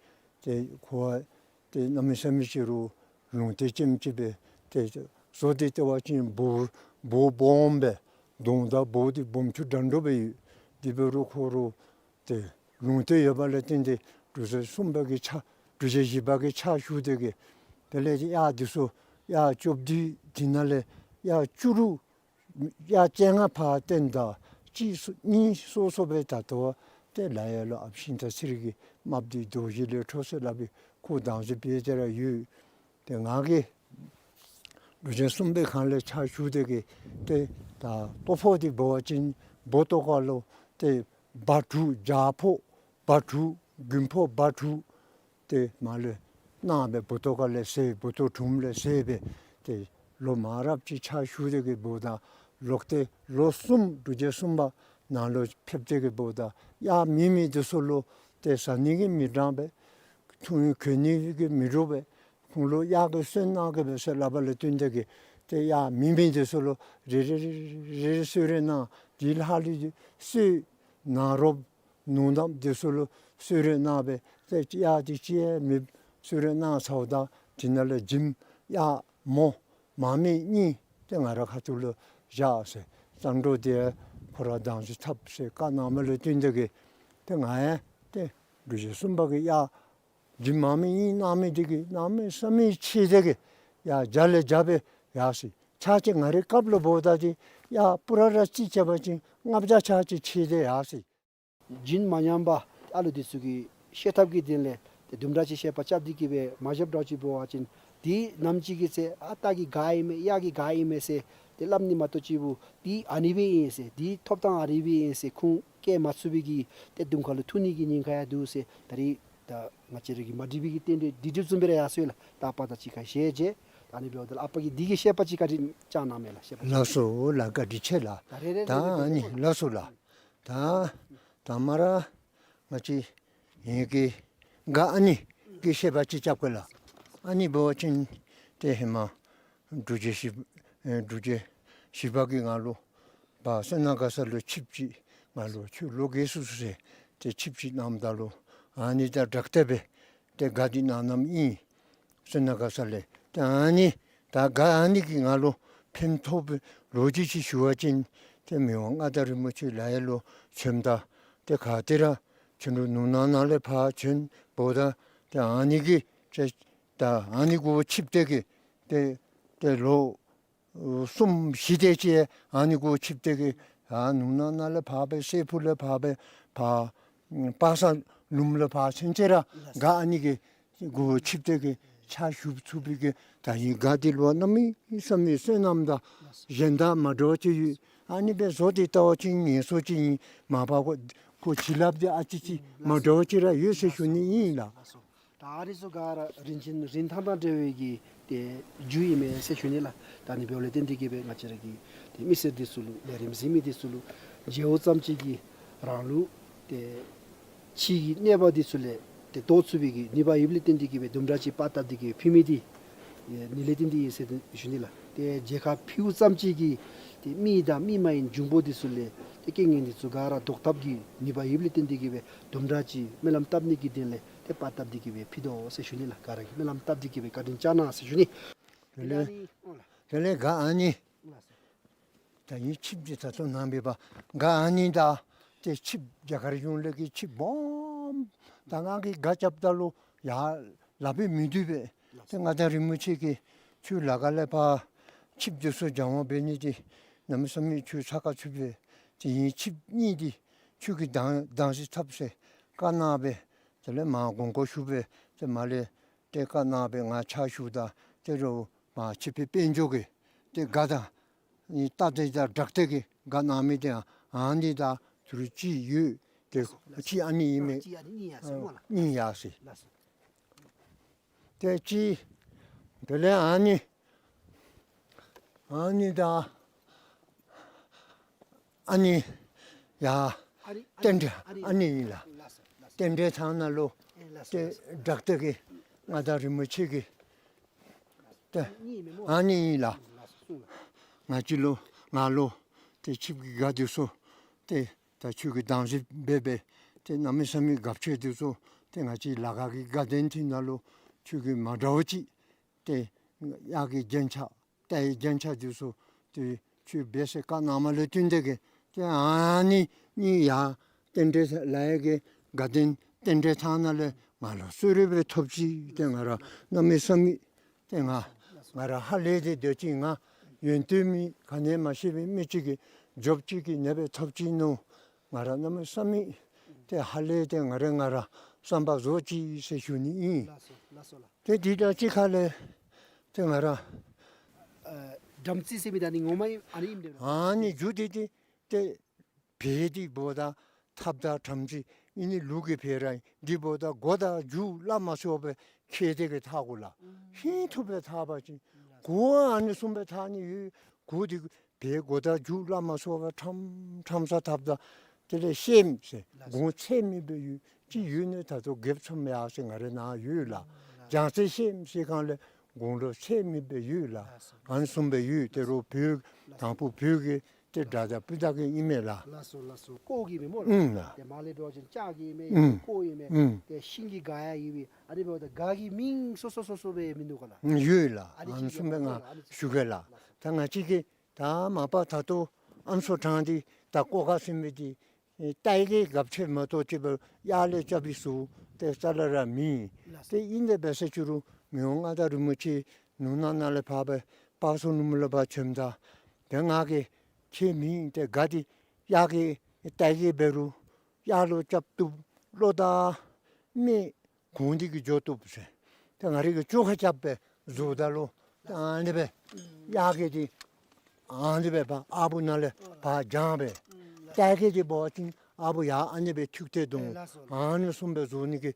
ཏེ་ཁོ་ཏེ་གནམ་མེད་ས་མེད་ཅིག་རུང་ལུང་བསྟན་ཅན་ཅིག་སྦེ་ཏེ་བཟོ་སྟེ་ལྟ་བ་ཅིན་འབོ་འབོ་སྦོམ་སྦེ་གདོང་དང་འབོ་འདི་སྦོམ་ཆུང་འདྲ་འདྲ་སྦེ་ཡོད། དེ་འབད་རུང་ཁོ་རུང་ཏེ་ལུང་བསྟན་ཡོད་པ་ལས་བརྟེན་ཏེ་འབྲུག་རྗེ་གསུམ་པ་གི་ཕྱག་འབྲུག་རྗེ་བཞི་པ་གི་ཕྱག་ཞུ་སྟེ་གི་དེ་ལས་གཡག་འདི་ཚུ་གཡག་བཅོ་བརྡུང་འདི་ནང་ལས་གཡག་བཅུ་དྲུག་གཡག་བཅོ་ལྔ་ཕར་བཏོན་ད་གཅིག་སོ་གཉིས་སོ་སོ་སྦེ་ད་ལྟོ་ཏེ་ལ་ཡ་ལུ་ཨཔ་ཤིང་དང་ཚེ་རིང་གི་རྨགཔ་འདི་རྡོ་རྗེ་ལས་འཕྲོ་ཟེར་སླབ་པའི་ཁོ་བདག་འཛིན་འབད་དེ་ར་ཡོད། ཏེ་ང་གིས་འབྲུག་རྗེ་གསུམ་པའི་སྒང་ལས་ཕྱག་ཞུ་སྟེ་གི་ཏེ་ད་ལྟོ་ཕོག་འདི་འབད་བ་ཅིན་སྦོ་ཏོག་ཁ་ལུ་ཏེ་སྦ་དྲུག་རྒྱ་ཕོག་སྦ་དྲུག་དགུན་ཕོག་སྦ་དྲུག་ཏེ་མར་ལས་གནང་སྦེ་སྦོ་ཏོག་ཁ་ལས་ཟེར་སྦོ་ཏོག་དྲུམ་ལས་ཟེར་སྦེ་ཏེ་ལོ་མང་རབས་ཅིག་ཕྱག་ཞུ་སྟེ་གི་འབདཝ་ད་ལོག་སྟེ་ལོ་གསུམ་འབྲུག་རྗེ་གསུམ་པ་ནང་ལུ་ཕེབས་ཏེ་གི་འབདཝ་ད་གཡག་མེད་མི་འདི་ཚུ་ལུ་ཏེ་བཟའ་ནི་གི་མི་འདྲ་བས། འཐུང་གོན་ནི་གི་མི་འདྲ་བས། ཁོང་ལུ་གཡག་གིས་གསོལ་གནང་གེ་སྦེ་ཟེར་སླབ་པ་ལས་བརྟེན་ཏེ་གི་ཏེ་གཡག་མེད་མི་འདི་ཚུ་ལུ་རེ་རེ་རེ་རེ་གསོལ་རས་གནང་། དེ་ལྷག་ལུས་གསོལ་ནཱ་རོཔ་ནོར་གནགཔོ་འདི་ཚུ་ལུ་གསོལ་རས་གནང་སྦེ་ཏེ་གཡག་འདི་གཅིག་ཡང་མེདཔ་གསོལ་རས་གནང་ཚརཝ་ད་དེ་ནང་ལས་བྱེམ་གཡག་མོ་མ་མི་གཉིས་ཏེ་ང་རའི་ཁ་ཐུག་ལུ་བཞག་ཟེར། རྩ་འགྲོ་འདི་ཁོ་ར་བདག་འཛིན་འཐབ་ཟེར་བཀའ་གནངམ་ལས་བརྟེན་ཏེ་གི་ཏེ་ང་ཡང་ཏེ་འབྲུག་རྗེ་གསུམ་པ་གི་གཡག་བྱེམ་མ་མི་གཉིས་གནང་མི་འདི་གིས་གནམ་མེད་ས་མེད་ཆེ་སྟེ་གི་གཡག་བརྒྱ་ལས་བརྒྱ་སྦེ་ཡར་སོ་ཡི། ཕྱག་ཕྱིད་ང་རའི་སྐབས་ལུ་འབདཝ་ད་ཏེ་གཡག་པུ་ར་ར་གཅིག་བྱས་པ་ཅིན་ལྔ་བརྒྱ་ཕྱག་ཕྱིད་ཆེ་སྟེ་ཡར་སོ་ཡི། རྒྱུན་མ་ཉམས་པར་ཨ་ལུ་འདི་ཚུ་གིས་ཤེས་ཐབས་ཀྱི་དོན་ལས་ཏེ་དུམ་གྲ་ཅིག་བཤད་པ་རྐྱབ་སྟེ་གི་སྦེ་མ་བཞགཔ་འདྲཝ་ཅིག་འབད་བ་ཅིན་དེ་ནམ་ཅིག་གི་ཚེ་ཨ་རྟ་གི་སྒ་ཨིན་མས་གཡག་གི་སྒ་ཨིན་མས་ཟེར་ཏེ་སླབ་ནི་མ་གཏོགས་གཅིག་པུ་དེ་ཨ་ནི་སྦེ་ཨིན་ཟེར་དེ་ཐོབ་ཐངས་ཨ་རི་སྦེ་ཨིན་ཟེར་ཁུངས་བཀལ་མ་ཚུགས་པའི་གི་ཏེ་དུམ་ཁ་ལུ་ཐུག་ནི་གི་ཉེན་ཁ་ཡང་འདུག་ཟེར། ད་རིས་ད་ང་བཅས་ར་གིས་མ་འགྲིག་པའི་གི་རྟེན་འབྲེལ་འདི་འགྲིགཔ་བཟུམ་སྦེ་ར་ཡར་སོ་ཡི་ལགས། ད་པ་ད་ཅིག་ཁར་ཞལ་མཇལ། ད་ཨ་ནི་འབདཝ་ད་ལུ་ཨ་པ་གིས་འདི་གི་བཤད་པ་ཅིག་བཀའ་དྲིན་བསྐྱང་གནང་མས་ལགས། བཤད་པ་ཅིག། ལགས་སོ་ལགས། བཀའ་དྲིན་ཆེ་ལགས། ད་རེ་རེ་ད་རེ་རེ་ཨ་ནི་ལགས་སོ་ལགས། ད་ད་མ་ར་ང་བཅས་ངེ་གི་སྒ་ཨ་ནི་གི་བཤད་པ་ཅིག་རྐྱབ་གེ་ལགས། ཨ་ནི་འབད་བ་ཅིན་ཏེ་ཧེ་མ་འབྲུག་རྗེ་བཞི་ཨེ་འབྲུག་རྗེ་བཞི་པ་གིས་ང་ལུ་ཕར་སོ་ནམ་དགའ་ས་ལུ་ཆིབས་ཅིག་ང་ལུ་ཁྱོད་ལོ་རྒས་སོ་ཡི་ཟེར་ཏེ་ཆིབས་ཅིག་གནངམ་ད་ལུ་ཨ་ནི་དང་སྦྲགས་ཏེ་སྦེ་ཏེ་སྒ་འདི་གནང་གནངམ་ཨིན། སོ་ནམ་དགའ་ས་ལས། ཏེ་ཨ་ནི་ད་སྒ་ཨ་ནི་གིས་ང་ལུ་ཕན་ཐོགས་པའི་ལོ་རྒྱུས་ཅིག་ཞུ་བ་ཅིན་ཏེ་མི་དབང་མངའ་བདག་རིན་པོ་ཆེ་ལ་ཡ་ལུ་བྱོནམ་ད་ཏེ་ག་ཏེ་ར་ཁྱོད་ལུ་ནུབ་ནང་ན་ལས་ཕར་བྱོན་འབདཝ་ད་ཏེ་ཨ་ནི་གིས་ཏེ་ད་ཨ་ནི་གུ་ཆིབས་ཏེ་གི་ཏེ་ཏེ་ལོ་གསུམ་བཞི་དེ་ཅིག་ཨ་ནི་གུ་ཆིབས་ཏེ་གི་ཨ་ནུབ་ནང་ན་ལས་ཕར་སྦེ་སྲས་ཕུག་ལས་ཕར་སྦེ་ཕར་པ་སངས་ལུངམ་ལས་ཕར་ཚུན་ཚོད་ར་སྒ་ཨ་ནི་གི་གུ་ཆིབས་ཏེ་གི་ཕྱག་ཞུ་ཚུགས་པའི་གི་ད་ཨ་ནི་སྒ་འདི་ལུ་གནམ་མེད་ས་མེད་བསོད་ནམས་དང་གཞན་དང་མ་འདྲཝ་ཅིག་ཡོད། ཨ་ནི་སྦེ་བཟོ་སྟེ་ལྟ་བ་ཅིན་ངལ་གསོ་ཅིག་ཨིན། མ་པ་ཁོ་ཁོ་བྱིན་རླབས་འདི་ཨ་ཙི་ཅིག་མ་འདྲཝ་ཅིག་ར་ཡོད་ཟེར་ཞུ་ནི་ཨིན་ལགས། ད་ཨ་རི་ཚུ་ག་ར་རིན་ཆེན་རིན་ཐང་དང་འབྲེལ་བའི་གི་ཏེ་རྒྱུ་ཨིན་མས་ཟེར་ཞུ་ནི་ལགས། ད་ཨ་ནི་འབདཝ་ལས་བརྟེན་ཏེ་གི་སྦེ་ང་བཅས་ར་གི་ཏེ་མི་སེར་འདི་ཚུ་ལུ་ལས་རིམ་གཟིགས་མི་འདི་ཚུ་ལུ་མཇལཝ་ཙམ་ཅིག་གིས་རང་ལུ་ཏེ་ཕྱི་གི་གནོད་པ་འདི་ཚུ་ལས་ཏེ་བཟློག་ཚུགས་པའི་གི་ནུས་པ་ཡོདཔ་ལས་བརྟེན་ཏེ་གི་སྦེ་དུམ་གྲ་ཅིག་པར་བཏབ་སྟེ་གི་ཕུལ་མི་འདི་ཨ་ནི་ལས་བརྟེན་ཏེ་ཨིན་ཟེར་ཞུ་ནི་ལགས། ཏེ་མཇལ་ཁ་ཕུལཝ་ཙམ་ཅིག་གིས་ཏེ་མི་དང་མི་མ་ཡིན་འབྱུང་པོ་འདི་ཚུ་ལས་ཏེ་རྐྱེན་ངན་འདི་ཚུ་ག་ར་བཟློག་ཐབས་ཀྱི་ནུས་པ་ཡོདཔ་ལས་བརྟེན་ཏེ་གི་སྦེ་དུམ་གྲ་ཅིག་སྨོན་ལམ་བཏབ་ནི་གི་དོན་ལས་ཏེ་པར་བཏབ་སྟེ་གི་སྦེ་ཕུལ་དོ་ཟེར་ཞུ་ནི་ལགས། ག་ར་གིས་སྨོན་ལམ་བཏབ་སྟེ་གི་སྦེ་བཀའ་དྲིན་བསྐྱང་གནང་ཟེར་ཞུ་ནི། དེ་ལས་ཨ་ནི་ཨོ་ལགས། དེ་ལས་སྒ་ཨ་ནི་ཨོ་ལགས་སོ། ད་ཨ་ནི་ཆིབས་འདི་ད་ལྟོ་གནང་མི་པ་སྒ་ཨ་ནི་ད་ཏེ་ཆིབས་རྒྱ་གར་གཞུང་ལས་ཀྱི་ཆིབས་སྦོམ་ད་ང་གིས་སྒ་རྐྱབ་ད་ལུ་ཡར་ལག་པས་མི་བཏུབ་པས། ཏེ་མངའ་བདག་རིན་པོ་ཆེ་གིས་ཁྱོད་ལ་ཁ་ལས་ཕར་ཆིབས་འདི་ཚུ་སྦྱང་བ་འབད་ནི་འདི་གནམ་མེད་ས་མེད་ཁྱོད་ཚ་ཁ་ཚུད་པས། ཏེ་ཨ་ནི་ཆིབས་གཉིས་འདི་ཁྱོད་ཀྱིས་བདག་བདག་འཛིན་འཐབ་ཟེར་བཀའ་གནང་སྦེ་དེ་ལས་མར་དགོངས་སྐོར་ཞུ་སྦེ་ཏེ་མར་ལས་ཏེ་བཀའ་གནང་སྦེ་ང་ཕྱག་ཞུཝ་ད་ཏེ་རོགས་མར་ཆིབས་དཔོན་དཔལ་འབྱོར་གྱིས་ཏེ་སྒ་དང་ཨེ་རྟ་དེ་དང་སྦྲགས་ཏེ་གི་སྒ་གནང་མི་དེ་ཨ་ནི་དང་ཚུར་གཅིག་ཡོད། ཏེ་གཅིག་ཨ་ནི་ཨིན་མས། གཅིག་ཨ་ནི་གཉིས་ཡར་སོ་སྨོ་ལགས། གཉིས་ཡར་སོ་ཡི། ལགས་སོ། ཏེ་གཅིག་དེ་ལས་ཨ་ནི་ཨ་ནི་དང་ཨ་ནི་ཡ་ཨ་ནི་རྟེན་འབྲེལ་ཨ་ནི་ཨ་ནི་ཨིན་ལགས། ལགས་སོ་ལགས་སོ། རྟེན་འབྲེལ་ཐང་ནང་ལུ་ཨེ་ལགས་སོ་ཏེ་ལགས་སོ། སྦྲགས་ཏེ་གི་མངའ་བདག་རིན་པོ་ཆེ་གིས་ཏེ་ཨ་ནི་ཨིན་མས་སྨོ། ཨ་ནི་ཨིན་ལགས། ལགས་སོ་གསུངས་ལགས། ང་བཅས་ལུ་ང་ལུ་ཏེ་ཆིབས་ཀྱི་སྒ་འདི་ཚུ་ཏེ་ད་ཁྱོད་ཀྱིས་བདག་འཛིན་འབད་སྦེ་ཏེ་གནམ་མེད་ས་མེད་དགའ་སྤྲོ་འདི་ཚུ་ ཏེ་ང་བཅས་ལ་དྭགས་ཀྱི་དགའ་ལྡན་ཁྲི་ནང་ལུ་ཁྱོད་ཀྱིས་མ་འདྲཝ་ཅིག་ཏེ་གཡག་གི་རྒྱན་ཆ་རྟའི་རྒྱན་ཆ་འདི་ཚུ་ཏེ་ཁྱོད་འབད་ཟེར་བཀའ་གནངམ་ལས་བརྟེན་ཏེ་གིས་ཏེ་ཨ་ནི་ནི་ཡར་རྟེན་འབྲེལ་ལ་ཡ་གི་དགའ་ལྡན་རྟེན་འབྲེལ་ཐང་ནང་ལས་ང་ལུ་གསོལ་རས་སྦེ་ཐོབ་ཅི། ཏེ་ང་ར་གནམ་མེད་ས་མེད་ཏེ་ང་ང་ར་ཧ་ལས་ཏེ་སྡོད་ཅི། ང་ཡོན་ཏན་མེད་ག་ནི་མ་ཤེས་པའི་མི་ཅིག་གིས་རྒྱོབ་ཅིག་གིས་ནེ་སྦེ་ཐོབ་ཅི་ནོ། ང་ར་གནམ་མེད་ས་མེད་ཏེ་ཧ་ལས་ཏེ་ང་ར་ང་ར་བསམ་པ་རྫོགས་ཅི་ཟེར་ཞུ་ནི་ཨིན། ལགས་སོ་ལགས་སོ་ལགས། ཏེ་འདི་དང་གཅིག་ཁར་ལས་ཏེ་ང་ར་ཨ་སྦྲམ་རྩི་ཟེར་མི་ད་ནི་ངོ་མ་ཨིན་ཨ་ནི་ཨིནམ་འདྲས་ལགས། ཨ་ནི་རྒྱུ་འདི་ཏེ་ཏེ་བལ་འདི་འབདཝ་ད་ཐགཔ་དང་སྦྲམ་རྩི་ཨ་ནི་ལུག་གི་བལ་ར་ཨིན། འདི་འབདཝ་ད་མགོ་དང་མཇུག་སླབ་མ་ཚུགས་པར་ཁྱེར་ཏེ་གིས་འཐག་དགོ་ལགས། ཧིང་ཐུབ་པའི་འཐག་པ་ཅིན་གོ་ཨ་ནི་བཟུམ་སྦེ་འཐག་ནི་ཡོད། གོ་འདི་བལ་མགོ་དང་མཇུག་སླབ་མ་ཚུགས་པར་ཁྲམ་ཁྲམ་ས་འཐགཔ་ད་དེ་ལས་ཤེམ་ཟེར་གོང་ཚད་མེད་པའི་ཡོད། ཅིག་ཡོད་ནི་ད་ལྟོ་རྒྱབ་ཚུམ་ཡར་ཟེར་ང་རའི་ནང་ཡོད་ལགས། ལགས། རྒྱང་ཚད་ཤེམ་ཟེར་སྒང་ལས་གོང་ལུ་ཚད་མེད་པའི་ཡོད་ལགས། ཨ་ནི་བཟུམ་སྦེ་ཡོད། ཏེ་རོགས་བོད་དང་ཕུ་བོད་ཀྱི་ཏེ་དགྲ་དང་སྤུན་ཟླ་གི་ཨིན་མས་ལགས། ལགས་སོ་ལགས་སོ། ཀོ་གི་མེན་སྨོ་ལགས། ཨུམ་ལགས། ཏེ་མར་ལས་འགྲོ་བ་ཅིན་ལྕགས་ཀྱི་ཨིན་མས། ཨུམ། ཀོ་ཨིན་མས། ཨུམ། ཏེ་ཤིང་གི་སྒ་ཡང་ཡོད་པས། ཨ་ནི་འབདཝ་ད་སྒ་གི་མིང་སོ་སོ་སོ་སོ་སྦེ་མིན་འདུག་ག་ལགས། ཨུམ་ཡོད་ལགས། ཨ་ནི་ཨ་ནི་བཟུམ་སྦེ་ང་ཞུ་གེ་ལགས། ད་ང་བཅས་ཀྱིས་ད་མ་པ་ད་ལྟོ་ཨ་ནི་ཚུ་དྲངས་ཏེ་ད་ཀོ་ཁ་ཟེར་མི་འདི་ཨེ་རྟ་གི་སྒ་ཕྱེ་མ་གཏོགས་ཅིག་སྦེ་གཡག་ལས་རྐྱབ་པའི་བཟོ་ཏེ་རྩ་ལས་ར་མེད། ལགས་སོ། ཏེ་ཨིན་དེ་སྦེ་ཟེར་ཅི་རུང་མི་དབང་མངའ་བདག་རིན་པོ་ཆེ་ནུབ་ནང་ན་ལས་ཕར་སྦེ་དཔག་བསམ་ནུབ་མོ་ལས་ཕར་བྱོནམ་ད་ཏེ་ང་གིས་ཁྱད་མེད་ཏེ་སྒ་འདི་གཡག་གི་རྟ་གི་འབད་རུང་གཡག་ལུ་རྐྱབ་བཏུབ། གློ་དང་སྨད་གོང་འདི་གིས་འགྱོ་བཏུབ་ཟེར། ཏེ་ང་རའི་གི་བཅོ་ཁ་རྐྱབ་སྦེ་བཟོཝ་ད་ལུ་ཏེ་ཨ་ནི་སྦེ་གཡག་གི་འདི་ཨ་ནི་སྦེ་ཕར་ཨ་བུ་ནང་ལས་ཕར་བརྒྱངས་སྦེ་རྟ་གི་འདི་འབད་བ་ཅིན་ཨ་བུ་ཡར་ཨ་ནི་སྦེ་འཐུ་སྟེ་འདུག། ཨ་ནི་བཟུམ་སྦེ་བཟོ་ནི་གི་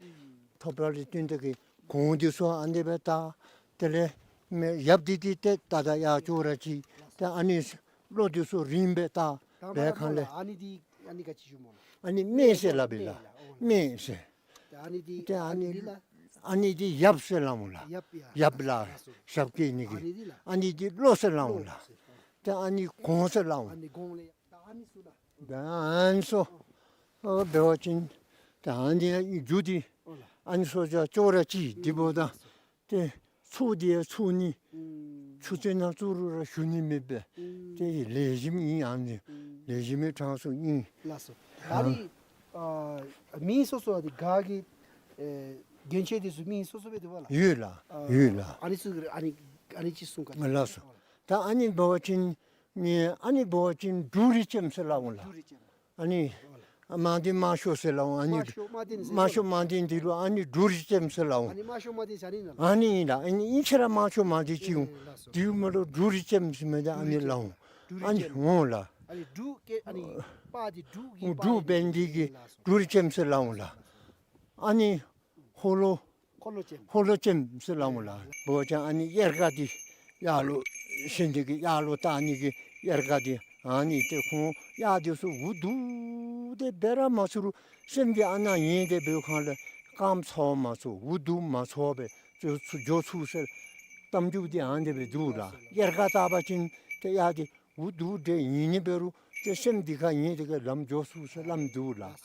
ཐོབ་ར་ལས་བརྟེན་ཏེ་གིས་གོང་འདི་ཚུ་ཨ་ནི་སྦེ་བཏགས། དེ་ལས་མེ་ཡབ་འདི་འདི་ཏེ་ད་ད་ཡར་ཅོག་ར་གཅིག། ཏེ་ཨ་ནི་གློ་འདི་ཚུ་རིངམ་སྦེ་བཏགས། འབད་ཁར་ལས་ཨ་ནི་འདི་ཨ་ནི་ག་ཅི་ཞུ་སྨོ་ལགས། ཨ་ནི་སྨད་ཟེར་སླབ་ཨིན་ལགས། སྨད་ཟེར། ཏེ་ཨ་ནི་འདི་ཏེ་ཨ་ཨ་ནི་ནི་འདི་ལགས། ཨ་ནི་འདི་ཡབ་ཟེར་སླབ་འོང་ལགས། ཡབ་ཡ། ཡབ་ལགས། ལགས་སོ། ཞབས་སྐྱེལ་ནི་གི། ཨ་ནི་འདི་ལགས། ཨ་ནི་འདི་གློ་ཟེར་སླབ་འོང་ལགས། ལགས་སོ། ཏེ་ཨ་ནི་གོང་ཟེར་སླབ་འོང་། ཨ་ནི་གོང་ལས་ད་ཨ་ནི་ཚུ་ལགས། ད་ཨ་ནི་ཚུ་ཨོ་འབད་བ་ཅིན་ད་ཨ་ནི་རྒྱུ་འདི་ཨོ་ལགས། ཨ་ནི་ཚུ་ཅོག་ར་གཅིག་འདི་འབདཝ་ད། ཨུམ། ཏེ་ཚོགས་འདི་ཚོགས་ནི་ཨུམ་ཆུ་ཚོད་ནང་ཚུ་རུང་ར་ཞུ་ནི་མེད་པས། ཨུམ་ཏེ་ལེགས་ཤོམ་ཨིན། ཨ་ནི་ཨུམ་ལེགས་ཤོམ་གྱི་གྲངས་སུ་ཨིན། ལགས་སོ། ད་ཨ་ནི་ཨ་མིང་སོ་སོ་འདི་སྒ་གི་ཨེ་རྒྱན་ཆ་འདི་ཚུ་མིང་སོ་སོ་སྦེ་འདུག་པ་ལགས། ཡོད་ལགས། ཨ་ཡོད་ལགས། ཨ་ནི་ཚུ་ཨ་ནི་ཨ་ནི་ཅིག་གསུང་ག། ལགས་སོ། ད་ཨ་ནི་འབད་བ་ཅིན་ནི་ཨ་ནི་འབད་བ་ཅིན་འབྲུག་རིས་ལྕེམ་ཟེར་སླབ་འོང་ལགས། འབྲུག་རིས་ལྕེམ། ཨ་ནི་དམར་ལྡན་དམར་ཤོག་ཟེར་སླབ་འོང་། ཨ་ནི་དམར་ཤོག་དམར་ལྡན་ཟེར། དམར་ཤོག་དམར་ལྡན་འདི་ལུ་ཨ་ནི་འབྲུག་རིས་ལྕེམ་ཟེར་སླབ་འོང་། ཨ་ནི་དམར་ཤོག་དམར་ལྡན་ཟེར་ཨ་ནི་ཨིན་ལགས། ཨ་ནི་ཨིན་ལགས། ཨ་ནི་ཨིན་ཕྱིར་ར་དམར་ཤོག་དམར་ལྡན་ཅིག་འོང་། ཨེ་ལགས་སོ། དེ་མ་ལུ་འབྲུག་རིས་ལྕེམ་ཟེར་མི་འདི་ཨ་ནི་སླབ་འོང་། འབྲུག་རིས་ལྕེམ། ཨ་ནི་འོང་ལགས། ཨ་ནི་འབྲུག་ཀེ་ཨ་ནི་པར་འདི་འབྲུག་གི་འབྲུག་པར་འབད་ནི་འདི་གིས། ལགས་སོ། འབྲུག་རིས་ལྕེམ་ཟེར་སླབ་འོང་ལགས། ཨ་ནི་ཧོ་ལོ། ཧོ་ལོ་ལྕེམ། ཧོ་ལོ་ལྕེམ་ཟེར་སླབ་འོང་ལགས། འབད་བ་ཅིན་ཨ་ནི་གཡེར་ཀ་འདི་གཡག་ལུ་བཞེས་ནི་གི་གཡག་ལུ་བཏགས་ནི་གི་གཡེར་ཀ་འདི་ཨ་ནི་ཏེ་ཁོང་གཡག་འདི་ཚུ་འུ་སྡུག་སྟེ་འབད་ར་མ་ཚུགས་རུང་སེམས་ཀྱིས་ཨ་ནཱ་ཉལ་ཏེ་འབད་ཁར་ལས་རྐངམ་ཚ་བ་མ་ཚོར་འུ་སྡུག་མ་ཚོར་བར་འགྱོ་ཚུགས་འགྱོ་ཚུགས་ཟེར་གཏམ་རྒྱུད་འདི་ཨ་ནི་སྦེ་འདུག་ལགས། གཡེར་ཀ་བཏགས་པ་ཅིན་ཏེ་གཡག་འདི་འུ་སྡུག་སྟེ་ཉལ་ནི་འབད་རུང་ཏེ་སེམས་འདི་ཁར་ཉལ་ཏེ་གིས་ལམ་འགྱོ་ཚུགས་ཟེར་སླབ་འདུག་ལགས།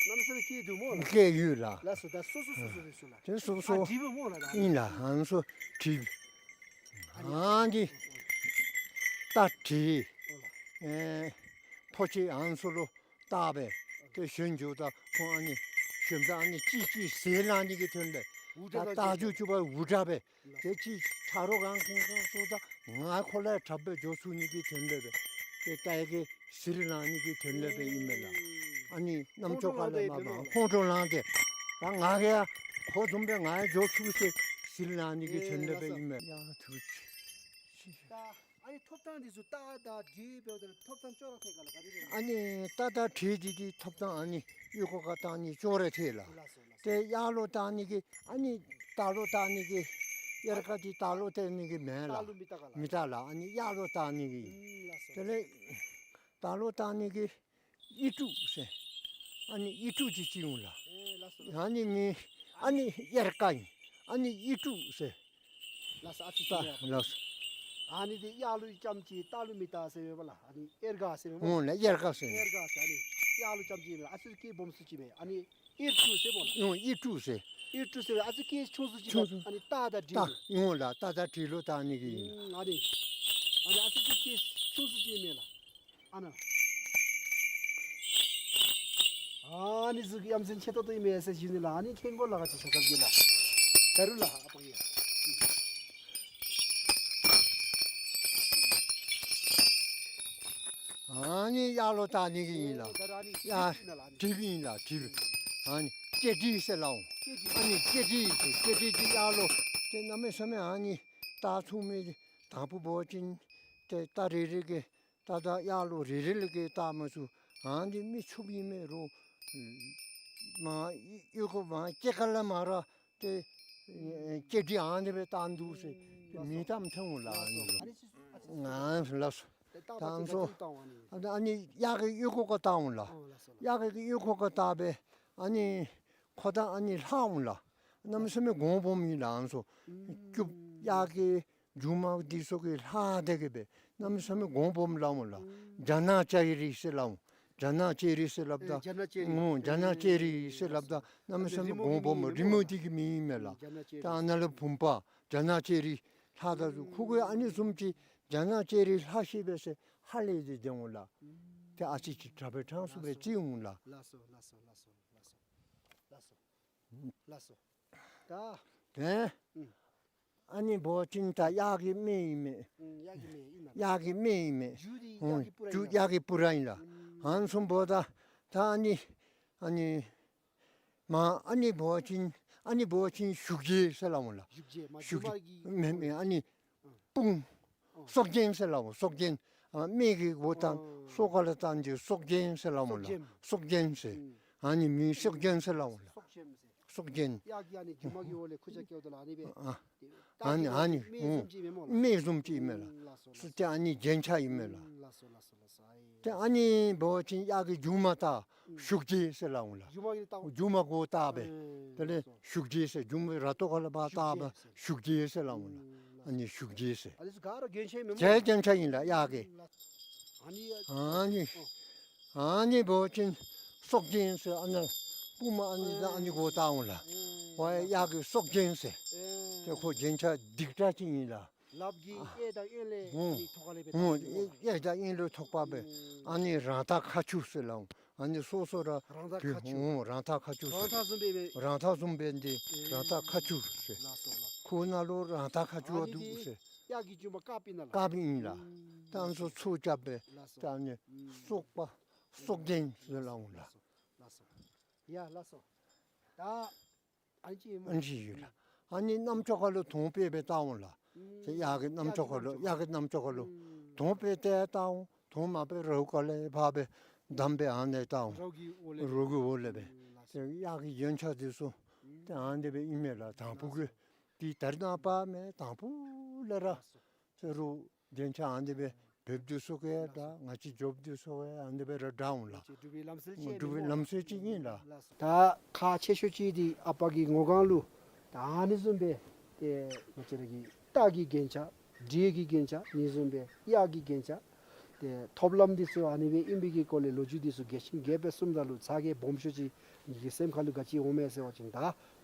གནམ་མེད་ས་མེད་སྐྱེས་འདུག་སྨོ་ལགས། སྐྱེས་ཡོད་ལགས། ལགས་སོ། ད་སོ་སོ་སོ་སོ་རེ་ཞུ་ལགས། ཏེ་སོ་སོ་ཨ་འབྲི་བ་སྨོ་ལགས། ད་ཨིན་ལགས། ཨ་ནི་ཚུ་འབྲི། ཨ་ནི་ཨ་འདི་རྟ་དྲེལ་ཨེ་ཕོ་ཆེན་ཨ་ནི་ཚུ་ལུ་བཏགས་སྦེ་ཏེ་ཞོན་འགྱོཝ་ད་ཁོང་ཨ་ནི་ཞོནམ་ད་ཨ་ནི་ཅིག་ཅིག་ཟེར་སླབ་ནི་གི་དོན་ལས་ད་རྟ་རྒྱུག་རྒྱུག་པར་འུར་སྒྲ་སྦེ་ཏེ་ཅིག་ཆ་རོགས་གང་གང་གང་སོང་ད་ང་ཁོ་ལས་དྲག་སྦེ་འགྱོ་ཚུགས་ནི་གི་དོན་ལས་སྦེ་ཏེ་རྟ་གི་ཟིལ་ལང་ནི་གི་དོན་ལས་སྦེ་ཨིན་མས་ལགས། ཨ་ནི་རྣམ་ཅོ་ཁ་ལས་མར་མར་ཁོང་ཁྲོ་ལངས་ཏེ་ད་ང་གིས་ཡང་ཁོ་བཟུམ་སྦེ་ང་ཡང་འགྱོ་ཚུགས་ཟེར་ཟིལ་ལང་ནི་གི་དོན་ལས་སྦེ་ཨིན་མས་ལགས། ད་ཨ་ནི་ཐོབ་ཐང་འདི་ཚུ་རྟ་དང་དྲེལ་འབདཝ་ད་ཐོབ་ཐང་ཅོག་ར་འཐད་ག་ལགས། ག་དེ་སྦེ། ཨ་ནི་རྟ་དང་དྲེལ་འདི་འདི་ཐོབ་ཐང་ཨ་ནི་གཡུས་སྒོ་ཁར་བཏགས་ནི་ཅོག་ར་འཐད་ལགས། ལགས་སོ་ལགས། ཏེ་གཡག་ལུ་བཏགས་ནི་གི་ཨ་ནི་རྟ་ལུ་བཏགས་ནི་གི་གཡེར་ཀ་འདི་རྟ་ལུ་བཏགས་ནི་གི་མེན་ལགས། རྟ་ལུ་མི་བཏགས་ག་ལགས། མི་བཏགས་ལགས། ཨ་ནི་གཡག་ལུ་བཏགས་ནི་གི། ཨུམ་ལགས་སོ། དེ་ལས་རྟ་ལུ་བཏགས་ནི་གི་ཨི་ཀྲུག་ཟེར། ཨ་ནི་ཨི་ཀྲུག་ཅིག་ཅིག་འོང་ལགས། ཨེ་ལགས་སོ་ལགས། ཨ་ནི་མི་ཨ་ནི་གཡེར་ཀ་ཨིན། ཨ་ནི་ཨི་ཀྲུག་ཟེར། ལགས་སོ། ཨ་ཙི་ད་ཅིག་ལགས་སོ། ཨ་ནི་འདི་གཡག་ལུ་ཨིན་ཙམ་ཅིག་རྟ་ལུ་མི་བཏགས་ཟེར་བས་ལགས། ཨ་ནི་གཡེར་ཀ་ཟེར་བས་སྨོ། འོང་ལགས། གཡེར་ཀ་ཟེར། གཡེར་ཀ་ཟེར། ཨ་ནི་ ཡར་ལུ་ཙམ་ཅིག་མེན་ལགས། ཨ་ཙི་སྐད་སྦོམ་སུ་ཅིག་མས། ཨ་ནི་ཨིར་ཀྲུ་ཟེར་སྨོ་ལགས། ཨོ་ཨིར་ཀྲུ་ཟེར། ཨིར་ཀྲུ་ཟེར་ཨ་ཙི་སྐད་ཆུང་སུ་ཅིག་ཆུང་མས། སུ། ཨ་ནི་ཏ་དང་དྲི་ཏ་ལུ། ཨོ་ལགས། ཏ་དང་དྲི་ལུ་བཏགས་ནི་གི་ཨིན། ཨ་ནི་ཨ་ནི་ཨ་ཙི་ཅིག་སྐད་ཆུང་སུ་ཅིག་མས་ལགས། ཨ་ནཱ། ཨ་ནི་ཟུག་གི་ཡ་མཚན་ཆེ་ཏོག་ཏོ་ཨིན་མས་ཟེར་ཞུ་ནི་ལགས། ཨ་ནི་མཁྱེན་དགོ་ལགས། ང་བཅས་ཆ་ཁྱབ་ཀྱིས་ལགས། ད་རུང་ལགས་ཨ་པ་གིས། ཨ་ནི་ཡར་ལུ་བཏགས་ནི་གི་ཨིན་ལགས། ད་རུང་ཨ་ནི་ཡར་དྲིལ་བུ་ཨིན་ལགས། དྲིལ་བུ། ཨ་ནི་ལྕེ་དྲིལ་ཟེར་སླབ་འོང་། ལྕེ་དྲིལ། ཨ་ནི་ལྕེ་དྲིལ་ཟེར། ལྕེ་དྲིལ་འདི་ཡར་ལུ་ཏེ་གནམ་མེད་ས་མེད་ཨ་ནི་བཏགས་ཚུགས་མི་དང་པོ་འབད་བ་ཅིན་ཏེ་ཏ་རེ་རེ་གིས་ཏ་དང་ཡར་ལུ་རེ་རེ་ལས་གིས་བཏགས་མི་ཚུགས། ཨ་ནི་མི་ཆུབ་ཨིན་མས་རོགས། མ་ཨོལ་ལྐོག་མ་སྐྱེ་ཀ་ལས་མར་ཏེ་ལྕེ་དྲིལ་ཨ་ནི་སྦེ་བཏགས་འདུག་ཟེར་མིང་བཏགས་ཐོན་འོང་ལགས། ཨ་ནི་ལགས་སོ། ཨ་ནི་ཡར་གི་ཨོལ་ལྐོག་ཁར་བཏགས་འོང་ལགས། ཡར་གི་ཨོལ་ལྐོག་ཁར་བཏགས་སྦེ་ཨ་ནི་ཁོ་དང་ཨ་ནི་ལྷག་འོང་ལགས། གནམ་མེད་ས་མེད་གོང་སྦོམ་ཨིན་ལགས། ཨ་ནི་ཚུ་སྐྱུག་ཡར་གི་མཇུག་མ་འདི་ཚུ་གིས་ལྷག་སྟེ་གིས་སྦེ་གནམ་མེད་ས་མེད་གོང་སྦོམ་སླབ་འོང་ལགས། ཛ་ན་ཅེ་རི་ཟེར་སླབ་འོང་། ཛ་ན་ཅེ་རི་ཟེར་སླབ་ད། ཨོ་ཛ་ན་ཅེ་རི་ཟེར་སླབ་ད་གནམ་མེད་ས་མེད་གོང་སྦོམ་རི་མོ་འདི་གི་མིང་ཨིན་མས་ལགས། ད་ཨ་ནཱ་ལུ་བུམ་པ་ཛ་ན་ཅེ་རི་ལྷག་ད་ཚུ་ཁོ་གིས་ཨ་ནི་བཟུམ་ཅིག་ཛ་ན་ཅེ་རི་ལྷག་ཤེས་པས་ཟེར་ཧ་ལས་ཏེ་སྡོད་འོང་ལགས། ཏེ་ཨ་ཙི་ཅིག་དྲག་པའི་གྲངས་སུ་སྦེ་བརྩི་འོང་ལགས། ལགས་སོ་ལགས་སོ་ལགས་སོ་ལགས་སོ། ལགས་སོ། ལགས་སོ། ད། ཏེ་ཨ་ནི་འབད་བ་ཅིན་ད་གཡག་གི་སྨད་ཨིན་མས། གཡག་གི་སྨད་ཨིན་ན། གཡག་གི་སྨད་ཨིན་མས། མཇུག་འདི་གཡག་གི་སྤུ་ར་ཨིན་ན། ཨ་ནི་བཟུམ་འབདཝ་ད་ད་ཨ་ནི་ཨ་ནི་མ་ཨ་ནི་འབད་བ་ཅིན་ཨ་ནི་འབད་བ་ཅིན་ཞུགས་རྗེས་ཟེར་སླབ་འོང་ལགས། ཞུགས་རྗེས་མ་ཞུགས་རྗེས་མ་གི་མེན་མེན་ཨ་ནི་དཔུང་སྲོག་རྒྱན་ཟེར་སླབ་འོང་། སྲོག་རྒྱན། ཨ་སྨད་ཀྱི་གུ་བཏང་སྲོག་ཁ་ལུ་བཏང་སྟེ་སྲོག་རྒྱན་ཟེར་སླབ་འོང་ལགས། སྲོག་རྒྱན་ཟེར། ཨ་ནི་མིང་སྲོག་རྒྱན་ཟེར་སླབ་འོང་ལགས། སྲོག་རྒྱན། གཡག་གི་ཨ་ནི་མཇུག་མ་གི་འོག་ལས་ཁུ་ཆ་བཀལཝ་ད་ལུ་ཨ་ནི་སྦེ། ཨ་ནི་ཨ་ནི་སྨད་བཟུམ་ཅིག་ཨིན་མས་ལགས། ལགས་སོ། ཏེ་ཨ་ནི་རྒྱན་ཆ་ཨིན་མས་ལགས། ལགས་སོ་ལགས་སོ་ལགས་སོ། ཏེ་ཨ་ནི་འབད་བ་ཅིན་གཡག་གི་མཇུག་མ་བཏགས་ཞུགས་རྗེས་ཟེར་སླབ་འོང་ལགས། མཇུག་མ་གུ་བཏགས་སྦེ། དེ་ལས་ཞུགས་རྗེས་ཟེར། མཇུག་མའི་ར་ཏོ་ཁ་ལུ་ཕར་བཏགས་སྦེ་ཞུགས་རྗེས་ཟེར་སླབ་འོང་ལགས། ཨ་ནི་ཞུགས་རྗེས་ཟེར། ཨ་ནི་ཚུ་ག་ར་རྒྱན་ཆ་ཨིན་མས་སྨོ། རྒྱན་ཆ་ཨིན་ལགས་གཡག་གི། ཨ་ནི་ཨ་ནི་ཨ་ནི་འབད་བ་ཅིན་སྲོག་རྒྱན་ཟེར། ཨ་ནི་དཔུང་མ་ཨ་ནི་དང་ཨ་ནི་གུ་བཏགས་འོང་ལགས། ཨོ་གཡག་གི་སྲོག་རྒྱན་ཟེར། ཏེ་ཁོ་རྒྱན་ཆ་སྡིག་དྲགས་ཅིག་ཨིན་ལགས། ལགཔ་གི་གཡས་དང་གཡོན་ལས་ཨ་ནི་ཐོག་ཁ་ལས་སྦེ་ཨོ་བཏགས་ཨོ་གཡས་དང་གཡོན་ལས་ཐོག་པ་སྦེ། ཨ་ནི་རང་རྟ་ཁ་ཆུ་ཟེར་སླབ་འོང་། ཨ་ནི་སོ་སོ་ར་རང་རྟ་ཁ་ཆུ། ཨོ་རང་རྟ་ཁ་ཆུ་ཟེར། རང་རྟ་བཟུམ་སྦེ་སྦེ། རང་རྟ་བཟུམ་སྦེ་འདི་རང་རྟ་ཁ་ཆུ་ཟེར། ལགས་སོ་ལགས། ཁོ་ནང་ལུ་རང་རྟ་ཁ་ཆུ་བ་འདུག་ཟེར། གཡག་གི་མཇུག་མ་དཀརཔོ་ཨིན་ན་ལགས། དཀརཔོ་ཨིན་ལགས། ད་ཨ་ནི་ཚུ་ཚོ་རྐྱབ་སྦེ། ལགས་སོ། ད་ཨ་ནི་སྲོག་པ་སྲོག་རྒྱན་ཟེར་སླབ་འོང་ལགས། ལགས་སོ། ཡ་ལགས་སོ། ད་ཨ་ནི་ཅིག་ཨིན་སྨོ། ཨ་ནི་ཅིག་ཡོད་ལགས། ཨ་ནི་རྣམ་ཅོག་ཁ་ལུ་དོང་སྤོས་སྦེ་བཏགས་འོང་ལགས། ཏེ་གཡག་གི་རྣམ་ཅོག་ཁ་ལུ་གཡག་གི་རྣམ་ཅོག་ཁ་ལུ་དོང་སྤོས་ཏེ་བཏགས་འོང་། དོང་མ་སྤོས་རཝ་ཁ་ལས་ཕར་སྦེ་བསྡམས་སྦེ་ཨ་ནི་བཏགས་འོང་། རཝ་གི་འོག་ལས་སྦེ། རཝ་གི་འོག་ལས་སྦེ། ཏེ་གཡག་གི་རྒྱན་ཆ་འདི་ཚུ་ཏེ་ཨ་ནི་སྦེ་ཨིན་མས་ལགས། དང་ཕུ་གི་ཏེ་ད་རེས་ནངས་པ་མེན། དང་ཕུ་ལས་ར་ཟེར་རུང་རྒྱན་ཆ་ཨ་ནི་སྦེ་འབདཝ་འདི་ཚུ་གིས་ད་ང་བཅས་འབྱོརཔ་འདི་ཚུ་གིས་ཨ་ནི་སྦེ་ར་འདྲ་འོང་ལགས། འབྲུག་པའི་ལམ་སྲོལ་ཅིག་ཨིན་ལགས། ད་ཁག་ཆེ་ཤོས་ཅིག་འདི་ཨ་པ་གི་ངོ་གང་ལུ་ད་ཨ་ནི་བཟུམ་སྦེ་ཏེ་ང་བཅས་ར་གི་རྟ་གི་རྒྱན་ཆ་འབྲི་གི་རྒྱན་ཆ་ཨ་ནི་བཟུམ་སྦེ་གཡག་གི་རྒྱན་ཆ་ཏེ་ཐོབ་ལམ་འདི་ཚུ་ཨ་ནི་སྦེ་ཨིན་པའི་གི་སྐོར་ལས་ལོ་རྒྱུས་འདི་ཚུ་རྒྱས་ཤིང་རྒྱས་སྦེ་གསུངམ་ད་ལུ་ཚ་གྱང་སྦོམ་ཤོས་ཅིག་ངེ་གི་སེམས་ཁ་ལུ་ག་ཅི་འོང་མས་ཟེར་བ་ཅིན་ད་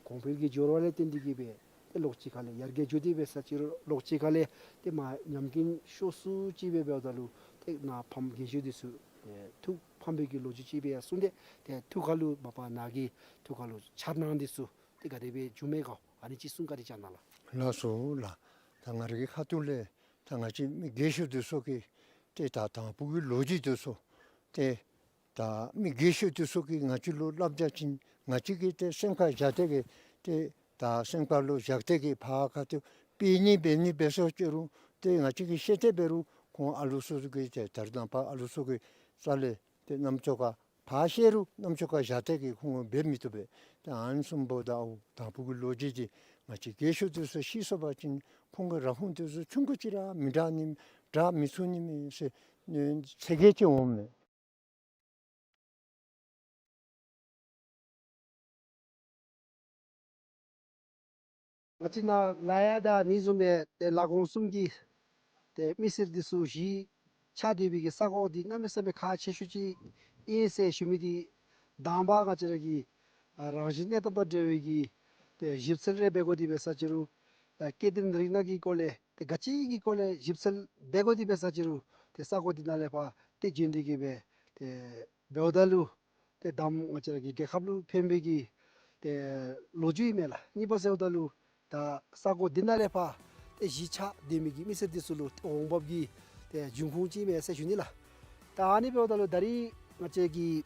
གོང་འཕེལ་གྱི་འགྱུར་བ་ལས་བརྟེན་ཏེ་གིས་སྦེ་ཏེ་ལོགས་ཅིག་ཁ་ལས་ཡར་རྒྱས་འགྱོ་སྟེ་སྦེ་ས་ཅིག་རུང་ལོགས་ཅིག་ཁ་ལས་ཏེ་མར་ཉམས་རྐྱེན་ཤོར་སུ་ཅིག་སྦེ་འབདཝ་ད་ལུ་ཏེ་ནཱ་ཕམ་རྒས་ཤོས་འདི་ཚུ་ཏེ་ཐུགས་ཕམ་པའི་གི་ལོ་རྒྱུས་ཅིག་སྦེ་གསུངས་ཏེ་ཏེ་ཐུགས་ཁ་ལུ་མ་པ་ནཱ་གི་ཐུགས་ཁ་ལུ་འཆར་སྣང་འདི་ཚུ་ཏེ་ག་དེ་སྦེ་བྱུང་མས་ག། ཨ་ནི་ཅིག་གསུང་བཀའ་དྲིན་བསྐྱང་གནང་ལགས། ལགས་སོ་ལགས། ད་ང་རའི་གི་ཁ་ཐུག་ལས་ད་ང་བཅས་མི་རྒས་ཤོས་འདི་ཚུ་གིས་ཏེ་ད་དང་ཕུ་གི་ལོ་རྒྱུས་འདི་ཚུ་ཏེ་ད་མི་རྒས་ཤོས་འདི་ཚུ་གིས་ང་བཅས་ལུ་སླབ་བྱ་ཅིན་ང་བཅས་ཀྱིས་ཏེ་སེམས་ཁར་བཞག་སྟེ་གིས་ཏེ་ད་སེམས་ཁ་ལུ་བཞག་སྟེ་གིས་ཕར་ཁ་ཐུག་སྤེལ་ནི་འབད་ནི་འབད་སོ་ཅི་རུང་ཏེ་ང་བཅས་ཀྱིས་ཤེས་ཏེ་འབད་རུང་ཁོང་ཨ་ལུ་ཚུ་གིས་ཏེ་ད་རེས་ནངས་པ་ཨ་ལུ་ཚུ་གི་རྩ་ལས་ཏེ་རྣམ་ཅོག་ཁར་ཕར་བཤད་རུང་རྣམ་ཅོག་ཁར་བཞག་སྟེ་གིས་ཁོང་འབད་མི་བཏུབ་པས། ཏེ་ཨ་ནི་བཟུམ་འབདཝ་ད་ཨོ་དང་ཕུ་གི་ལོ་རྒྱུས་འདི་ང་བཅས་རྒས་ཤོས་འདི་ཚུ་ཤེས་སོང་པ་ཅིན་ཁོང་གི་ར་ཧུང་འདི་ཚུ་ཆུང་ཀུ་ཅིག་ར་མི་འདྲ་ནི་འདྲ་མི་ཚུགས་ནི་མས་ཟེར་ཚ་གྱང་ཅིག་འོང་མས། ང་བཅས་ནཱ་ལ་ཡ་ད་ཨ་ནི་བཟུམ་སྦེ་ཏེ་ལ་གོང་གསུམ་གྱི་ཏེ་མི་སེར་འདི་ཚུ་གཞིས་ཆགས་སྡོད་པའི་གི་ས་གོ་འདི་གནམ་མེད་ས་མེད་ཁག་ཆེ་ཤོས་ཅིག་ ཨིན་ཟེར་ཞུ་མི་འདི་དང་པ་ང་བཅས་ར་གི་ཨ་རང་བཞིན་གནས་སྟངས་དང་འབྲེལ་བའི་གི་ཏེ་ཞིབ་འཚོལ་རེ་འབད་དགོ་འདི་འབད་ས་ཅིག་རུང་ཨ་སྐྱེ་ལྡན་རིགས་སྣ་གི་སྐོར་ལས་ཏེ་ག་ཅི་གི་སྐོར་ལས་ཞིབ་འཚོལ་འབད་དགོ་འདི་འབད་ས་ཅིག་རུང་ཏེ་ས་གོ་འདི་ནང་ལས་ཕར་ཏེ་བྱོན་ཏེ་གི་སྦེ་ཏེ་འབདཝ་ད་ལུ་ཏེ་ད་ང་བཅས་ར་གི་རྒྱལ་ཁབ་ལུ་ཕན་པའི་གི་ཏེ་ལོ་རྒྱུས་ཨིན་མས་ལགས། གཉིས་པ་ཟེརཝ་ད་ལུ་ད་ས་གོ་འདི་ནང་ལས་ཕར་ཏེ་གཞིས་ཆགས་སྡོད་མི་གི་མི་སེར་འདི་ཚུ་ལུ་ཏེ་འོང་འབབ་ཀྱི་ཏེ་འབྱུང་ཁུངས་ཅིག་ཨིན་མས་ཟེར་ཞུ་ནི་ལགས། ད་ཨ་ནི་འབདཝ་ད་ལུ་ད་རིས་ང་བཅས་ཀྱི་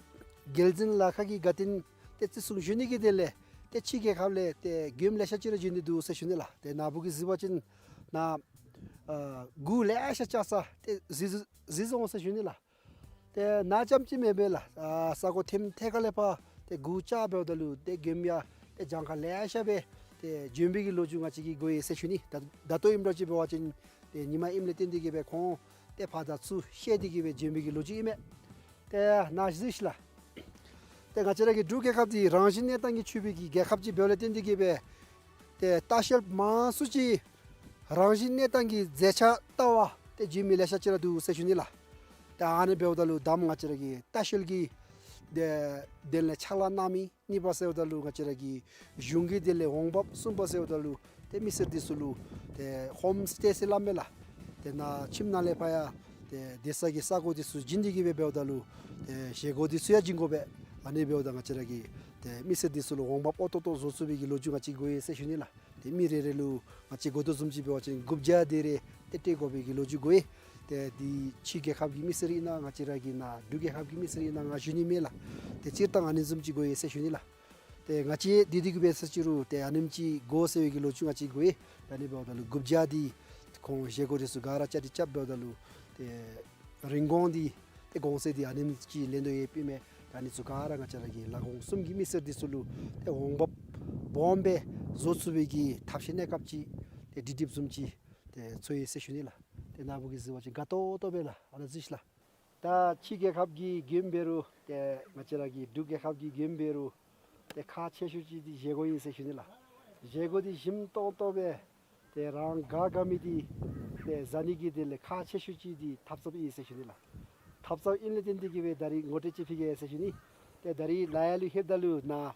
རྒྱལ་འཛིན་ལ་ཁ་གི་དགའ་སྟོན་ཏེ་བརྩི་སྲུང་ཞུ་ནི་གི་དོན་ལས་ཏེ་ཕྱི་རྒྱལ་ཁབ་ལས་ཏེ་མགྱོནམ་ལེ་ཤ་ཅིག་ར་བྱོན་ནི་འདུག་ཟེར་ཞུ་ནི་ལགས། ཏེ་ནཱ་བུ་གིས་གཟིགས་པ་ཅིན་ནཱ་ཨ་གུར་ལེ་ཤ་བཅག་ས་ཏེ་གཟིགས་གཟིགས་སོང་ཟེར་ཞུ་ནི་ལགས། ཏེ་ནཱ་རྐྱངམ་ཅིག་མེན་པས་ལགས། ཨ་ས་གོ་ཐེམ་ཐད་ཁ་ལས་ཕར་ཏེ་གུར་བཅག་འབདཝ་ད་ལུ་ཏེ་མགྱོནམ་ཡང་ཏེ་གྱངས་ཁ་ལེ་ཤ་སྦེ་ཏེ་བྱོན་པའི་གི་ལོ་རྒྱུས་ང་བཅས་ཀྱིས་གོ་ཡི་ཟེར་ཞུ་ནི། ད་ད་ལྟོ་ཨིནམ་འདྲཝ་ཅིག་འབད་བ་ཅིན་ཏེ་ཉི་མ་ཨིནམ་ལས་བརྟེན་ཏེ་གི་སྦེ་ཁོང་ཏེ་ཕར་དང་ཚུར་བཤལ་ཏེ་གི་སྦེ་བྱོན་པའི་གི་ལོ་རྒྱུས་ཨིན་མས། ཏེ་ནཱ་གཟིགས་ཤིག་ལགས། ཏེ་ང་བཅས་ར་གི་འབྲུག་རྒྱལ་ཁབ་འདི་རང་བཞིན་གནས་སྟངས་ཀྱིས་ཕྱུག་པའི་གི་རྒྱལ་ཁབ་ཅིག་འབདཝ་ལས་བརྟེན་ཏེ་གི་སྦེ་ཏེ་ལྟ་བཤལ་མང་སུ་ཅིག་རང་བཞིན་གནས་སྟངས་ཀྱི་མཛེས་ཆ་ལྟ་བར་ཏེ་བྱོན་མི་ལེ་ཤ་ཅིག་ར་འདུག་ཟེར་ཞུ་ནི་ལགས། ཏེ་ཨ་ནི་འབདཝ་ད་ལུ་ད་ང་བཅས་ར་གི་ལྟ་བཤལ་གྱི་ཏེ་དོན་ལས་ཕྱག་ལཱ་གནང་མི་གཉིས་པ་ཟེརཝ་ད་ལུ་ང་བཅས་ར་གི་གཞུང་གི་དོན་ལས་འོང་འབབ། གསུམ་པ་ཟེརཝ་ད་ལུ་ཏེ་མི་སེར་འདི་ཚུ་ལུ་ཏེ་ཧོམ་སི་ཊེ་ཟེར་སླབ་མས་ལགས། ཏེ་ནཱ་ཁྱིམ་ནང་ལས་ཕར་ཡང་ཏེ་སྡོད་ས་གི་ས་གོ་འདི་ཚུ་བྱིན་ཏེ་གི་སྦེ་འབདཝ་ད་ལུ་ཏེ་བཞེས་སྒོ་འདི་ཚུ་ཡང་བྱིན་དགོ་པས། ཨ་ནི་འབདཝ་ད་ང་བཅས་ར་གི་ཏེ་མི་སེར་འདི་ཚུ་ལུ་འོང་འབབ་ཨོ་ཏོག་ཏོ་བཟོ་ཚུགས་པའི་གི་ལོ་རྒྱུས་ང་བཅས་གོ་ཡི་ཟེར་ཞུ་ནི་ལགས། ཏེ་མི་རེ་རེ་ལུ་ང་བཅས་གོ་དོ་བཟུམ་ཅིག་འབད་བ་ཅིན་དགུ་བརྒྱ་དེ་རེ་ཏེ་སྤྲོད་དགོ་པའི་གི་ལོ་རྒྱུས་གོ་ཡི། ཏེ་འདི་ཕྱི་རྒྱལ་ཁབ་ཀྱི་མི་སེར་ཨིན་ན་ང་བཅས་ར་གི་ནཱ་འབྲུག་རྒྱལ་ཁབ་ཀྱི་མི་སེར་ཨིན་ན་ང་ཞུ་ནི་མེད་ལགས། ཏེ་སྤྱིར་བཏང་ཨ་ནི་བཟུམ་ཅིག་གོ་ཡི་ཟེར་ཞུ་ནི་ལགས། ཏེ་ང་བཅས་འདི་འདི་གི་འབད་ས་ཅིག་རུང་ཏེ་ཨ་ནེམ་ཅིག་དགོ་ཟེར་བའི་གི་ལོ་རྒྱུས་ང་བཅས་གོ་ཡི། ཨ་ནི་འབདཝ་ད་ལུ་དགུ་བརྒྱ་འདི་ཁོང་བཞེས་སྒོ་འདི་ཚུ་ག་ར་བཅའ་སྒྲིག་རྐྱབ་འབདཝ་ད་ལུ་ཏེ་རིན་གོང་འདི་ཏེ་གོང་ཚད་འདི་ཨ་ནེམ་ཅིག་ལེན་དོ་ཡོདཔ་ཨིན་མས། ད་ཨ་ནི་ཚུ་ག་ར་ང་བཅས་ར་གི་ལ་གོང་གསུམ་གྱི་མི་སེར་འདི་ཚུ་ལུ་ཏེ་འོང་འབབ་སྦོམ་སྦེ་བཟོ་ཚུགས་པའི་གི་ཐབས་ཤེས་གནས་སྐབས་ཅིག་ཏེ་འདི་འདི་བཟུམ་ཅིག་ཏེ་ཚོར་ཡི་ཟེར་ཞུ་ནི་ལགས། ཏེ་ནཱ་བུ་གིས་གཟིགས་པ་ཅིན་དགའ་ཏོག་ཏོ་སྦེ་ལགས། ཨ་ནཱ་གཟིགས་ཤིག་ལགས། ད་ཕྱི་རྒྱལ་ཁབ་ཀྱི་མགྱོནམ་འབད་རུང་ཏེ་ང་བཅས་ར་གི་འབྲུག་རྒྱལ་ཁབ་ཀྱི་མགྱོནམ་འབད་རུང་ཏེ་ཁག་ཆེ་ཤོས་ཅིག་འདི་བཞེས་སྒོ་ཨིན་ཟེར་ཞུ་ནི་ལགས། བཞེས་སྒོ་འདི་ཞིམ་ཏོང་ཏོ་སྦེ་ཏེ་རང་དགའ་དགའ་མི་འདི་ཏེ་བཟའ་ནི་གི་དོན་ལས་ཁག་ཆེ་ཤོས་ཅིག་འདི་ཐབ་ཚངཔ་ཨིན་ཟེར་ཞུ་ནི་ལགས། ཐབ་ཚངཔ་ཨིནམ་ལས་བརྟེན་ཏེ་གི་སྦེ་ད་རིས་ངོ་སྤྲོད་ཅིག་ཕུལ་གེ་ཟེར་ཞུ་ནི། ཏེ་ད་རིས་ལ་ཡ་ལུ་ལྷོདཔ་ད་ལུ་ནཱ་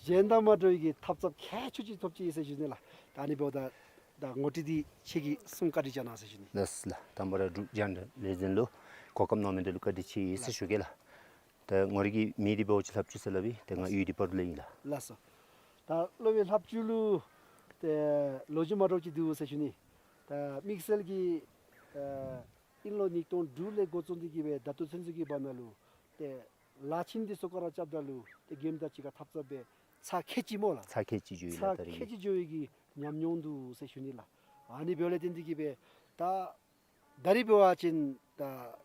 གཞན་དང་མ་འདྲ་བའི་གི་ཐབ་ཚངཔ་ཁྱད་ཆོས་ཅིག་ཐོབ་ཅི་ཟེར་ཞུ་ནི་ལགས། ད་ཨ་ནི་འབདཝ་ད་ད་ངོ་སྤྲོད་འདི་ཁྱེད་ཀྱིས་གསུང་བཀའ་དྲིན་བསྐྱང་གནང་ཟེར་ཞུ་ནི། ལགས་ལགས། དང་པ་ར་འབྲུག་རྒྱང་བསྒྲགས་ལས་འཛིན་ལུ་གོ་སྐབས་གནང་མི་འདི་ལུ་བཀའ་དྲིན་ཆེ་ཟེར་ཞུ་གེ་ལགས། ད་ང་རའི་གི་མིང་འདི་འབད་བ་ཅིན་ལྷབ་ཆུ་ཟེར་སླབ་ཨིན། ད་ང་གཡུས་འདི་སྤ་རོ་ལས་ཨིན་ལགས། ལགས་སོ། ད་སློབ་དཔོན་ལྷབ་ཆུ་ལུ་ཏེ་ལོ་རྒྱུས་མ་འདྲཝ་ཅིག་འདུག་ཟེར་ཞུ་ནི། ད་དམིགས་བསལ་གྱིས་ཨ་དབྱིན་ལོ་ཉིས་སྟོང་དྲུག་ལས་འགོ་བཙུགས་ཏེ་གི་སྦེ་ད་ལྟོ་ཚུན་ཚོད་ཀྱི་བར་ན་ལུ་ཏེ་ལ་ཆེན་འདི་ཚུ་ག་ར་རྐྱབ་ད་ལུ་ཏེ་མགྱོནམ་དང་གཅིག་ཁར་ཐབ་ཚངཔ་སྦེ་ཚར་ཁལ་གཅིག་སྨོ་ལགས། ཚར་ཁལ་གཅིག་འགྱོ་ཡི་ལགས། ཚར་ད་རིས་ཁལ་གཅིག་འགྱོ་བའི་གི་ཉམས་མྱོང་འདུག་ཟེར་ཞུ་ནི་ལགས། ཨ་ནི་འབདཝ་ལས་བརྟེན་ཏེ་གི་སྦེ་ད་ད་རིས་འབད་བ་ཅིན་ད་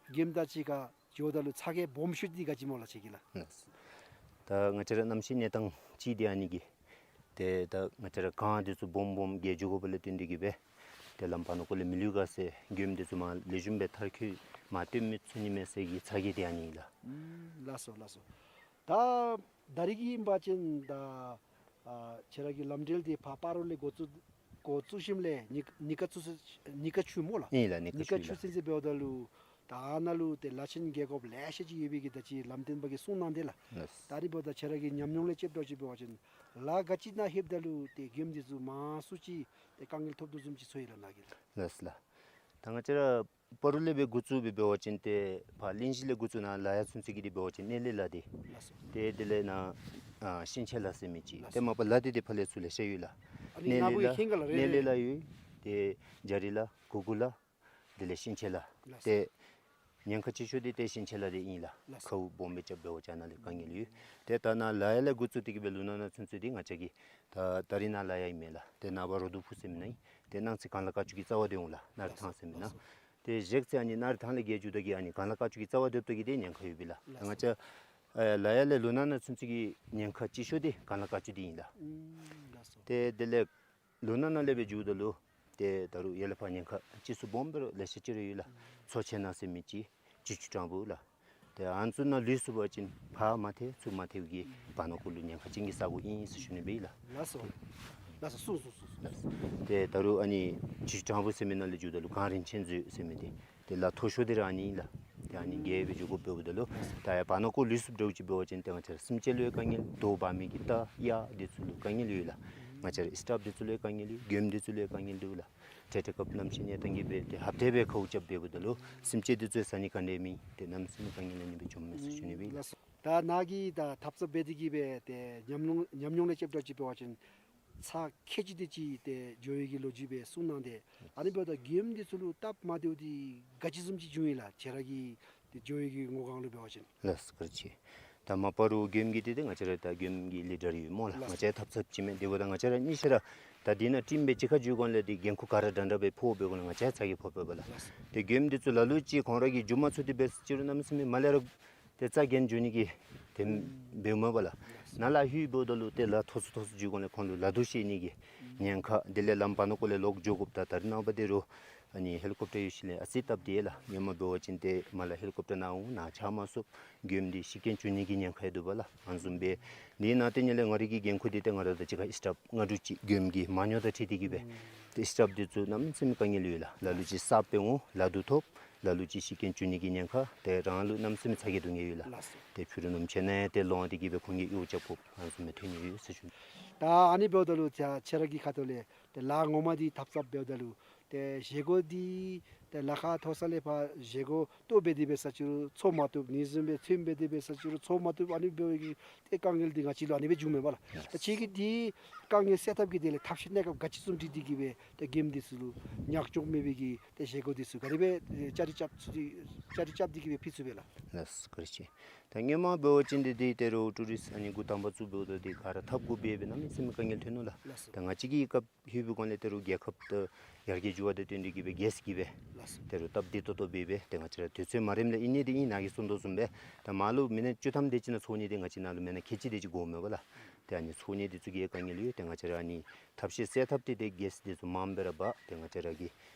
མགྱོནམ་དང་གཅིག་ཁར་འགྱོཝ་ད་ལུ་ཚ་གྱང་སྦོམ་ཤོས་འདི་ག་ཅི་སྨོ་ལགས་ཁྱེད་ཀྱི་ལགས། ལགས། ད་ང་བཅས་ར་གནམ་གཤིས་གནས་སྟངས་ཅིག་འདི་ཨ་ནི་གིས་ཏེ་ད་ང་བཅས་ར་གངས་འདི་ཚུ་སྦོམ་སྦོམ་རྒྱས་འགྱོ་དགོཔ་ལས་བརྟེན་ཏེ་གི་སྦེ་ཏེ་ལམ་བར་ན་ཀོ་ལས་མི་ལུས་ག་ཟེར་མགྱོནམ་འདི་ཚུ་མར་ལེགས་ཤོམ་སྦེ་མཐར་འཁྱོལ་མ་བཏོན་མི་ཚུགས་ནི་མས་ཟེར་གྱི་ཚ་གྱང་འདི་ཨ་ནི་ཨིན་ལགས། ཨུམ་ལགས་སོ་ལགས་སོ། ད་ད་རིས་ཀྱི་ཨིན་པ་ཅིན་ད་ཨ་ཁྱེད་ར་གི་ལམ་འགྲུལ་འདི་ཕར་སྤ་རོ་ལས་འགོ་བཙུགས་འགོ་བཙུགས་ཞིནམ་ལས་ཉི་ཉི་ཁ་ཚུ་ཉི་ཁ་ཆུ་སྨོ་ལགས། ཨིན་ལགས། ཉི་ཁ་ཉི་ཁ་ཆུ་ལགས། ཆུ་ཚན་ཚན་འབདཝ་ད་ལུ་ད་ཨ་ནཱ་ལུ་ཏེ་ལ་ཆེན་རྒྱས་དགོཔ་ལེ་ཤ་ཅིག་ཡོད་པའི་གི་ད་ཅི་ལམ་སྟོན་པ་གིས་གསུངས་གནང་དེས་ལགས། ལགས། ད་རིས་འབདཝ་ད་ཁྱེད་ར་གི་ཉམས་མྱོང་ལས་དཔྱདཔ་འདྲཝ་ཅིག་འབད་བ་ཅིན་ལ་ག་ཅི་ནང་ལྷོདཔ་ད་ལུ་ཏེ་མགྱོནམ་འདི་ཚུ་མང་སུ་ཅིག་ཏེ་དཀའ་ངལ་ཐོབ་དོ་བཟུམ་ཅིག་ཚོར་ཡི་ལགས་ནཱ་གིས་ལགས། ལགས་ལགས། ད་ང་བཅས་ར་སྤ་རོ་ལས་སྦེ་འགོ་བཙུགས་སྦེ་འབད་བ་ཅིན་ཏེ་ཕར་གླིང་བཞི་ལས་འགོ་བཙུགས་ནཱ་ལ་ཡ་ཚུན་ཚོད་ཀྱི་འདི་འབད་བ་ཅིན་སྣེ་ལེན་ལ་འདི། ལགས་སོ། ཏེ་དེ་ལས་ནཱ་ཨ་ཤིང་ཆེན་ལ་ཟེར་མི་ཅིག། ལགས་སོ། ཏེ་མ་པ་ལ་འདི་ཏེ་ཕར་ལས་ཚུར་ལེ་ཤ་ཡོད་ལགས། ཨ་ནི་སྣེ་ནཱ་ལེན་བུ་ལ་ཧིང་ག་ལ་རེ་སྣེ་ལེན་རེ་ལ་ཡོད། ཏེ་རྒྱ་རི་ལ་གུར་གུ་ལ་དེ་ལས་ཤིང་ཆེན་ལ། ལགས་སོ། ཏེ་ཉེན་ཁ་ཆེ་ཤོས་འདི་ཏེ་ཤིང་ཆེན་ལ་འདི་ཨིན་ལགས། ལགས་སོ། ཁཝ་སྦོམ་སྦེ་རྐྱབ་འབད་བ་ཅིན་ཨ་ནཱ་ལས་དཀའ་ངལ་ཡོད། ཏེ་ད་ནཱ་ལ་ཡ་ལས་འགོ་བཙུགས་ཏེ་གི་སྦེ་ལོ་ན་ན་ཚུན་ཚོད་འདི་ང་བཅས་ཀྱིས་ད་ད་རིས་ནཱ་ལ་ཡ་ཨིན་མས་ལགས། ཏེ་ནངས་པ་རོ་དུ་ཕུ་ཟེར་མི་ནང་ཨིན། ཏེ་གནངས་ཚེ་གངས་ལ་དཀར་ཆུ་གི་རྩ་བར་སྡོད་འོང་ལགས། ནཱ་རི་ཐང་ཟེར་མི་ནང་། ལགས་སོ། ཏེ་གཞེས་ཚེ་ཨ་ནི་ནཱ་རི་ཐང་ལས་བརྒལ་འགྱོཝ་ད་གི་ཨ་ནི་གངས་ལ་དཀར་ཆུ་གི་རྩ་བར་སྡོདཔ་ད་གི་ཏེ་ཉེན་ཁ་ཡོད་པས་ལགས། ལགས་སོ། ང་བཅས་ཨ་ལ་ཡ་ལས་ལོ་ན་ན་ཚུན་ཚོད་ཀྱི་ཉེན་ཁ་ཆེ་ཤོས་འདི་གངས་ལ་དཀར་ཆུ་འདི་ཨིན་ལགས། ཨུམ་ལགས་སོ། ཏེ་དེ་ལས་ལོ་ན་ན་ལས་སྦེ་འགྱོཝ་ད་ལུ་ཏེ་ད་རུང་ཡར་ལས་ཕར་ཉེན་ཁ་ཅིག་ཚུ་སྦོམ་སྦེ་ར་ལེ་ཤ་ཅིག་ར་ཡོད་ལགས། མཚོ་ཆེན་ནང་ཟེར་མི་ཅིག་བྱི་ཅུང་སྦྲང་བུ་ལགས། ཏེ་ཨ་ནི་ཚུ་ནང་ལུས་སོང་པ་ཅིན་ཕར་མ་ཐལ་ཚུར་མ་ཐལཝ་གི་བར་ན་ཀོ་ལུ་ཉེན་ཁ་ཅན་གྱི་ས་གོ་ཨིན་ཟེར་ཞུ་ནི་སྦེ་ཨིན་ལགས། ལགས་སོ། ལགས་སོ། གསུངས་གསུངས་གསུངས་གསུངས། ཏེ་ད་རུང་ཨ་ནི་བྱི་ཅུང་སྦྲང་བུ་ཟེར་མི་ནང་ལས་འགྱོཝ་ད་ལུ་གངས་རིན་ཆེན་མཛོད་ཟེར་མི་འདི་ཏེ་ལ་མཐོ་ཤོས་འདི་ར་ཨ་ནི་ཨིན་ལགས། ཏེ་ཨ་ནི་གིས་སྦེ་འགྱོ་དགོཔ་འབདཝ་ད་ལུ་ད་ཡར་བར་ན་ཀོ་ལུས་སུབ་འདྲཝ་ཅིག་འབད་བ་ཅིན་ཏེ་ང་བཅས་ར་སེམས་ཅན་ལུ་ཡང་དཀའ་ངལ། དོ་འབག་མི་གི་རྟ་གཡག་འདི་ཚུ་ལུ་དཀའ་ངལ་ཡོད་ལགས། ང་བཅས་ར་སི་ཊཕ་འདི་ཚུ་ལུ་ཡང་དཀའ་ངལ་ཡོད། མགྱོནམ་འདི་ཚུ་ལུ་ཡང་དཀའ་ངལ་འདུག་ལགས། ཏེ་དེ་སྐབས་གནམ་གཤིས་གནས་སྟངས་ཀྱིས་སྦེ་ཏེ་ཧབ་ཏེ་སྦེ་ཁཝ་རྐྱབ་འབདཝ་ད་ལུ་སེམས་ཅན་འདི་ཚུ་ཟ་ནི་ག་ནི་མེད། ཏེ་གནམ་མེད་ས་མེད་དཀའ་ངལ་ཨ་ནི་སྦེ་བྱུངམ་མས་ཟེར་ཞུ་ནི་སྦེ་ཨིན་ལགས། ད་ནཱ་གིས་ད་འཐབ་རྩོད་འབད་དེ་གིས་སྦེ་ཏེ་ཉམས་མྱོང་ཉམས་མྱོང་ལས་དཔྱེ་འབད་བ་ཅིན་ཚར་ཁལ་གཅིག་དེ་ཅིག་ཏེ་འགྱོ་བའི་གི་ལོ་རྒྱུས་སྦེ་གསུངས་གནང་སྟེ། ཨ་ནི་འབདཝ་ད་མགྱོནམ་འདི་ཚུ་ལུ་སྟབས་མ་བདེཝ་འདི་ག་ཅི་བཟུམ་ཅིག་བྱུང་ཡི་ལགས། ཁྱེད་ར་གི་ཏེ་འགྱོ་བའི་གི་ངོ་གང་ལུ་འབད་བ་ཅིན། ལགས་སོ། བཀའ་དྲིན་ཆེ། ད་མ་པ་རུ་མགྱོནམ་གྱི་འདི་ཏེ་ང་བཅས་ར་ད་མགྱོནམ་གྱི་ལི་ཌར་ཡོད་སྨོ་ལགས། ལགས་སོ། ང་བཅས་འཐབ་འཐབཔ་ཅིག་མས། དེ་འབདཝ་ད་ང་བཅས་ར་གཉིས་ཆ་ར་ད་འདི་ནང་ཊིམ་སྦེ་གཅིག་ཁར་འགྱོ་དགོཔ་ལས་ཏེ་འགན་ཁུར་ག་ར་འདྲ་འདྲ་སྦེ་ཕོགཔ་འབད་དགོཔ་ལས་ང་བཅས་ཚ་གྱང་ཕོགཔ་འབདཝ་ལགས། ལགས་སོ། ཏེ་མགྱོནམ་འདི་ཚུ་ལ་ལུ་ཅིག་ཁོང་ར་གིས་འགྱོ་མ་ཚུགས་ཏེ་འབད་ཟེར་ཅི་རུང་གནམ་མེད་ས་མེད་མར་ལས་ར་ཏེ་རྩ་འགེངས་འགྱོ་ནི་གི་དེམ་འབདཝ་མས་པ་ལགས། ནཱ་ལས་ལྷོད་འབདཝ་ད་ལུ་ཏེ་ལ་མཐོ་སུ་མཐོ་སུ་འགྱོ་དགོཔ་ལས་ཁོང་ལུ་ལ་དུག་བཤལ་ནི་གི་ཉེན་ཁ། དེ་ལས་ལམ་བར་ན་ཀོ་ལས་ལོག་འགྱོ་དགོཔ་ད་ད་རེས་ནངས་པ་འདི་རུང་ཨ་ནི་ཧེ་ལི་ཀོབ་ཊར་ཡོད་ཞིནམ་ལས་ཨ་ཙི་སྟབས་བདེ་ལགས། སྔོན་མ་འབད་བ་ཅིན་ཏེ་མར་ལས་ཧེ་ལི་ཀོབ་ཊར་ནང་འོང་ནཱ་འཕྱར་མ་ཚུགས། མགྱོནམ་འདི་ཤི་རྐྱེན་བྱུང་ནི་གི་ཉེན་ཁ་ཡང་འདུག་པ་ལགས། ཨ་ནི་བཟུམ་སྦེ་འདི་ནང་ཏེ་ནི་ལས་ང་རའི་གི་འགན་ཁུར་འདི་ཏེ་ང་ར་དང་གཅིག་ཁར་སི་ཊཕ་ལྔ་དྲུག་ཅིག་མགྱོནམ་གྱི་མ་ཉོ་དང་འཁྲིལ་ཏེ་གིས་སྦེ་ཏེ་སི་ཊཕ་འདི་ཚུ་གནམ་མེད་ས་མེད་དཀའ་ངལ་ཡོད་ལགས། ལ་ལུ་ཅིག་གསརཔ་སྦེ་འོང་ལ་དུག་ཐོབ། ལ་ལུ་ཅིག་ཤི་རྐྱེན་བྱུང་ནི་གི་ཉེན་ཁ། ཏེ་རང་ལུ་གནམ་མེད་ས་མེད་ཚ་གྱང་སྡུག་བསྔལ་ཡོད་ལགས། ལགས་སོ། ཏེ་ཕྱི་རུ་ནུམ་ཆེ་ནང་ཏེ་ལོང་སྟེ་གིས་སྦེ་ཁོང་གིས་གཡོག་རྐྱབ་དགོཔ་ཨ་ནི་བཟུམ་མའི་ཐོན་ནི་ཡོད་ཟེར་ཞུ་ནི། ད་ཨ་ནི་འབདཝ་ད་ལུ་ཏེ་ཁྱེད་ར་གི་ཁ་ཐུག་ལས་ཏེ་ལཱ་ངོ་མ་འདི་འཐབ་འཐབཔ་འབདཝ་ད་ལུ་ཏེ་བཞེས་སྒོ་འདི་ཏེ་ལ་ཁ་མཐོ་ས་ལས་ཕར་བཞེས་སྒོ་ལྟོ་འབད་དེ་འབད་ཟེར་ཅི་རུང་འཚོ་མ་བཏུབ། ཨ་ནི་བཟུམ་སྦེ་ཚོདམ་འབད་དེ་འབད་ཟེར་ཅི་རུང་འཚོ་མ་བཏུབ། ཨ་ནི་འབད་བའི་གི་ཏེ་དཀའ་ངལ་འདི་ང་བཅས་ལུ་ཨ་ནི་སྦེ་བྱུངམ་མས་པ་ལགས། ལགས། ད་ཁྱེད་ཀྱིས་འདི་དཀའ་ངལ་སེལ་ཐབས་ཀྱི་དོན་ལས་ཐབས་ཤེས་གནས་སྐབས་ག་ཅི་བཟུམ་ཅིག་འདི་གིས་སྦེ་ཏེ་མགྱོནམ་འདི་ཚུ་ལུ་ཉག་ཕྲ་མེད་པའི་གི་ཏེ་བཞེས་སྒོ་འདི་ཚུ་ག་དེ་སྦེ་ཨེ་བསྐྱར་རེ་རྐྱབ་ཚུགས་ཏེ་བསྐྱར་རེ་རྐྱབ་སྟེ་གིས་སྦེ་ཕུལ་ཚུགས་པས་ལགས། ལགས་སོ། བཀའ་དྲིན་ཆེ། ད་སྔོན་མ་འབད་བ་ཅིན་འདི་འདི་ཏེ་རུང་ཊུ་རིསཊ་ཨ་ནི་འགོ་དང་པ་བཙུགས་འབདཝ་ད་འདི་ག་ར་འཐབ་དགོཔ་སྦེ་སྦེ་གནམ་མེད་ས་མེད་དཀའ་ངལ་ཐོན་ནུག་ལགས། ལགས་སོ། ད་ང་བཅས་ཀྱི་སྐབས་ལྷོད་པའི་སྒང་ལས་ཏེ་རུང་རྒྱལ་ཁབ་ད་ཡར་རྒྱས་འགྱོ་བ་དང་བསྟུན་ཏེ་གིས་སྦེ་གེསི་གི་སྦེ་ལགས་སོ། ཏེ་རུང་སྟབས་བདེ་ཏོག་ཏོ་སྦེ་སྦེ་ཏེ་ང་བཅས་ར་དུས་ཚོད་མ་རནམ་ལས་ཨིན་ནི་འདི་ཨིན། ནཱ་གིས་གསུང་དོ་བཟུམ་སྦེ་ད་མར་ལུ་མི་ནིཊ་བཅུ་ཐམ་དེ་ཅིག་ནང་ཚོགས་ནི་འདི་ང་བཅས་ནཱ་ལུ་མི་ནིཊ་ཁལ་གཅིག་དེ་ཅིག་འགོརཝ་མས་པ་ལགས། ཏེ་ཨ་ནི་ཚོགས་ནི་འདི་ཚུ་གི་དཀའ་ངལ་ཡོད། ཏེ་ང་བཅས་ར་ཨ་ནི་ཐབས་ཤེས་སེལ་ཐབས་འདི་ཏེ་གེསི་འདི་ཚུ་མངམ་སྦེ་ར་འབག་ཏེ་ང་བཅས་ར་གི་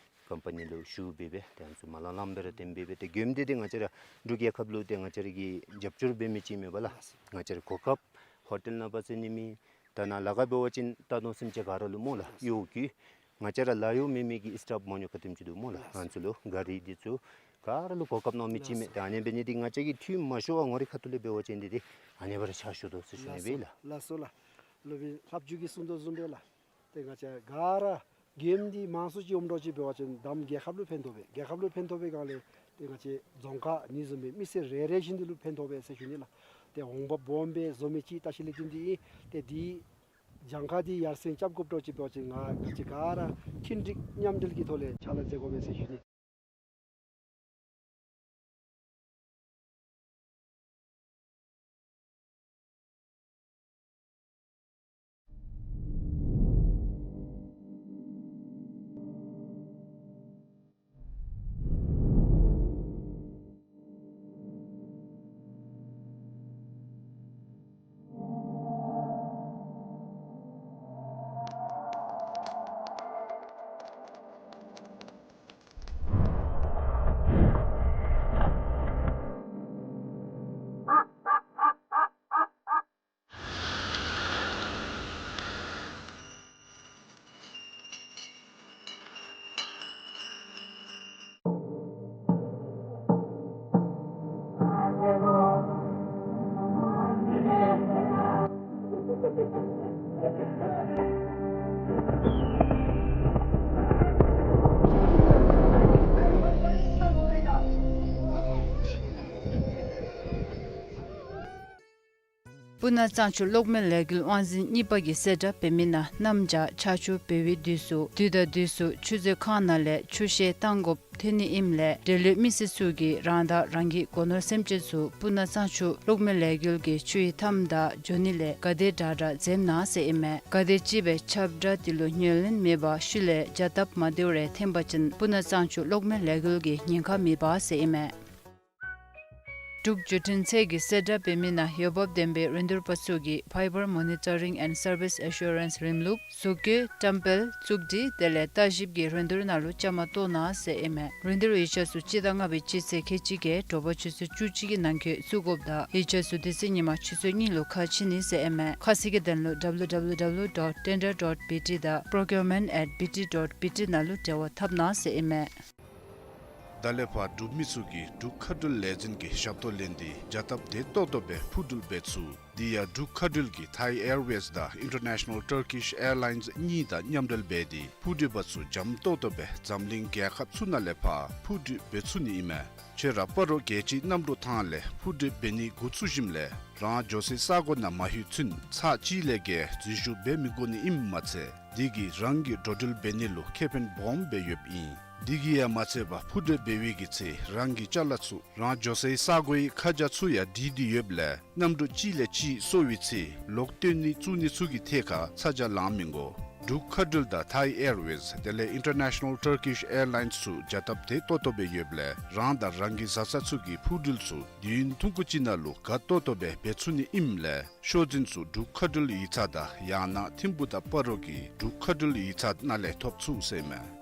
ཀམ་པ་ནི་ལུ་ཞུ་སྦེ་སྦེ་ཏེ་ཨ་ནི་ཚུ་མ་ལང་ལངམ་སྦེ་ར་འཐོན་སྦེ་སྦེ་ཏེ་མགྱོནམ་འདི་ཏེ་ང་བཅས་ར་འབྲུག་རྒྱལ་ཁབ་ལུ་ཏེ་ང་བཅས་ར་གིས་རྒྱབ་སྐྱོར་འབད་མི་ཅིག་མས་པ་ལགས། ལགས་སོ། ང་བཅས་ར་གོ་སྐབས་ཧོ་ཊེལ་ནང་ཕར་ཟེར་ནི་མེད། ད་ནཱ་ལ་ཁར་འབད་བ་ཅིན་ད་དུང་སེམས་ཅན་ག་ར་ལུ་སྨོ་ལགས། ལགས་སོ། གཡོག་གི་ང་བཅས་ར་ལཱ་གཡོག་མེད་མི་གི་སི་ཊཕ་མང་ཉུང་ག་དེམ་ཅིག་འདུག་སྨོ་ལགས། ལགས་སོ། ཨ་ནི་ཚུ་ལུ་གཱ་རི་འདི་ཚུ་ག་ར་ལུ་གོ་སྐབས་གནང་མི་ཅིག་མས། ལགས་སོ། ཏེ་ཨ་ནི་འབད་ནི་འདི་ང་བཅས་ཀྱི་འཐུས་མ་ཤོར་བར་ངོ་རིས་ཁ་ཐུག་ལས་འབད་བ་ཅིན་འདི་ཏེ་ཨ་ནི་སྦེ་ར་ཆ་ཞུ་དོ་ཟེར་ཞུ་ནི་སྦེ་ལགས། ལགས་སོ་ལགས། སློབ་དཔོན་ལྷབ་ཇུ་གིས་གསུང་དོ་བཟུམ་སྦེ་ལགས། ཏེ་ང་བཅས་ག་ར་མགྱོནམ་འདི་མང་སུ་ཅིག་འོངམ་འདྲཝ་ཅིག་འབད་བ་ཅིན་དང་པ་རྒྱལ་ཁབ་ལུ་ཕན་ཐོགས་པས། རྒྱལ་ཁབ་ལུ་ཕན་ཐོགས་པའི་སྒང་ལས་ཏེ་ང་བཅས་རྫོང་ཁག་ཨ་ནི་བཟུམ་སྦེ་མི་སེར་རེ་རེ་བཞིན་དུ་ལུ་ཕན་ཐོགས་པས་ཟེར་ཞུ་ནི་ལགས། ཏེ་འོང་འབབ་སྦོམ་སྦེ་བཟོ་མི་ཅིག་ལྟ་བཤལ་ལས་བརྟེན་ཏེ་ཨིན། ཏེ་འདི་གྱངས་ཁ་འདི་ཡར་སེང་རྐྱབ་དགོཔ་འདྲཝ་ཅིག་འབད་བ་ཅིན་ང་ང་བཅས་ག་ར་མཐུན་སྒྲིག་མཉམ་འབྲེལ་གྱི་ཐོག་ལས་ཕྱག་ལཱ་མཛད་དགོ་པས་ཟེར་ཞུ་ནི། སྤུ་ན་གཙང་ཆུ་གློག་མེ་ལས་འགུལ་དབང་འཛིན་གཉིས་པ་གིས་གསལ་བསྒྲགས་འབད་མི་ནང་གནམ་བྱཱར་ཆར་ཆུ་འབེལ་བའི་དུས་སུ་དུས་དང་དུས་སུ་ཆུ་མཛོད་ཁང་ནང་ལས་ཆུ་བཤལ་བཏང་དགོཔ་ཐོན་ནི་ཨིནམ་ལས་འབྲེལ་ཡོད་མི་སེར་ཚུ་གིས་རང་དང་རང་གི་སྒོ་ནོར་སེམས་ཅན་ཚུ་སྤུ་ན་གཙང་ཆུ་གློག་མེ་ལས་འགུལ་གྱི་ཆུ་ཡི་མཐའམ་བདའ་འགྱོ་ནི་ལས་ག་དེ་དྲག་དྲག་འཛེམ་གནང་ཟེར་ཨིན་མས། ག་དེ་ཅིག་སྦེ་ཁྱབ་བསྒྲགས་འདི་ལུ་ཉན་ལེན་མེད་པར་ཤུལ་ལས་བྱ་སྟབས་མ་བདེཝ་རེ་འཐོན་པ་ཅིན་སྤུ་ན་གཙང་ཆུ་གློག་མེ་ལས་འགུལ་གྱིས་ཉེན་ཁ་མི་འབག་ཟེར་ཨིན་མས། འབྲུག་བརྒྱུད་འཕྲིན་ཚད་ཀྱིས་གསལ་བསྒྲགས་འབད་མི་ནང་འོས་འབབ་ལྡན་པའི་རིན་བསྡུར་པ་ཚུ་གིས་Fiber Monitoring and Service Assurance རིམ་ལུགས་གཟུགས་བཀོད་བཀྲམ་སྤེལ་བཙུགས་སྒྲིག་དེ་ལས་ལྟ་ཞིབ་ཀྱི་རིན་བསྡུར་ནང་ལུ་བཅའ་མར་གཏོགས་གནང་ཟེར་ཨིན་མས། རིན་བསྡུར་ཡིག་ཆ་ཚུ་སྤྱི་ཟླ་ལྔ་པའི་སྤྱི་ཚེས་ཁལ་གཅིག་བརྒྱད་དྲོ་པ་ཆུ་ཚོད་བཅུ་གཅིག་གི་ནང་འཁོད་བཙུགས་དགོཔ་དང་ཡིག་ཆ་ཚུ་དེ་ཚེ་ཉིན་མ་ཆུ་ཚོད་གཉིས་ལུ་ཁ་ཕྱེ་ནི་ཟེར་ཨིན་མས། ཁ་གསལ་གྱི་དོན་ལུ་W W W dot tender dot B T དང་procurement at B T dot B T ནང་ལུ་འབྲེལ་བ་འཐབ་གནང་ཟེར་ཨིན་མས། ད་ལས་ཕར་འབྲུག་མི་ཚུ་གིས་འབྲུག་མཁའ་འགྲུལ་ལས་འཛིན་གྱི་ཞབས་ཏོག་ལེན་ཏེ་བྱ་སྟབས་བདེ་ཏོག་ཏོ་སྦེ་འཕུར་འགྲུལ་འབད་ཚུགས། དེ་ཡང་འབྲུག་མཁའ་འགྲུལ་གྱིས་Thai Airways དང་International Turkish Airlines གཉིས་དང་མཉམ་འབྲེལ་འབད་དེ་འཕུར་འགྲུལ་པ་ཚུ་འཇམ་ཏོག་ཏོ་སྦེ་འཛམ་གླིང་རྒྱལ་ཁབ་ཚུ་ནང་ལས་ཕར་འཕུར་འགྲུལ་འབད་ཚུགས་ནི་ཨིན་མས། ཁྱོད་ར་སྤ་རོ་རྒྱལ་སྤྱིའི་གནམ་གྲུ་ཐང་ལས་འཕུར་འགྲུལ་འབད་ནི་འགོ་བཙུགས་ཞིནམ་ལས་རང་འགྱོ་སའི་ས་གོ་ནང་མ་ལྷོད་ཚུན་ཚར་གཅིག་ལས་བརྒལ་འཛུལ་ཞུགས་འབད་མི་དགོ་ནི་ཨིནམ་མ་ཚད་དེ་གིས་རང་གི་འགྲོ་འགྲུལ་འབད་ནི་ལུ་ཁེ་ཕན་སྦོམ་སྦེ་ཡོདཔ་ཨིན། དེ་གིས་ཡང་མ་ཚད་པར་འཕུར་འགྲུལ་འབད་བའི་གི་ཚེ་རང་གི་ཅ་ལ་ཚུ་རང་འགྱོ་སའི་ས་གོའི་ཁ་བྱང་ཚུ་ཡང་བྲིས་ཏེ་ཡོདཔ་ལས་གནམ་གྲུ་གཅིག་ལས་གཅིག་སོར་བའི་ཚེ་ལོག་བཏོན་ནི་བཙུགས་ནི་ཚུ་གི་ཐད་ཁར་ཚ་གྱང་ལང་མི་དགོ། འབྲུག་མཁའ་འགྲུལ་དང་Thai Airways དེ་ལས་International Turkish Airlines ཚུ་བྱ་སྟབས་བདེ་ཏོག་ཏོ་སྦེ་ཡོདཔ་ལས་རང་དང་རང་གི་བཟའ་ཚང་ཚུ་གི་འཕུར་འགྲུལ་ཚུ་དུས་ཡུན་ཐུང་ཀུ་ཅིག་ནང་ལུ་དགའ་ཏོག་ཏོ་སྦེ་འབད་ཚུགས་ནི་ཨིནམ་ལས་ཤོག་འཛིན་ཚུ་འབྲུག་མཁའ་འགྲུལ་ཡིག་ཚང་དང་ཡང་ན་ཐིམ་ཕུག་དང་སྤ་རོ་གི་འབྲུག་མཁའ་འགྲུལ་ཡིག་ཚང་ནང་ལས་ཐོབ་ཚུགས་ཟེར་ཨིན་མས།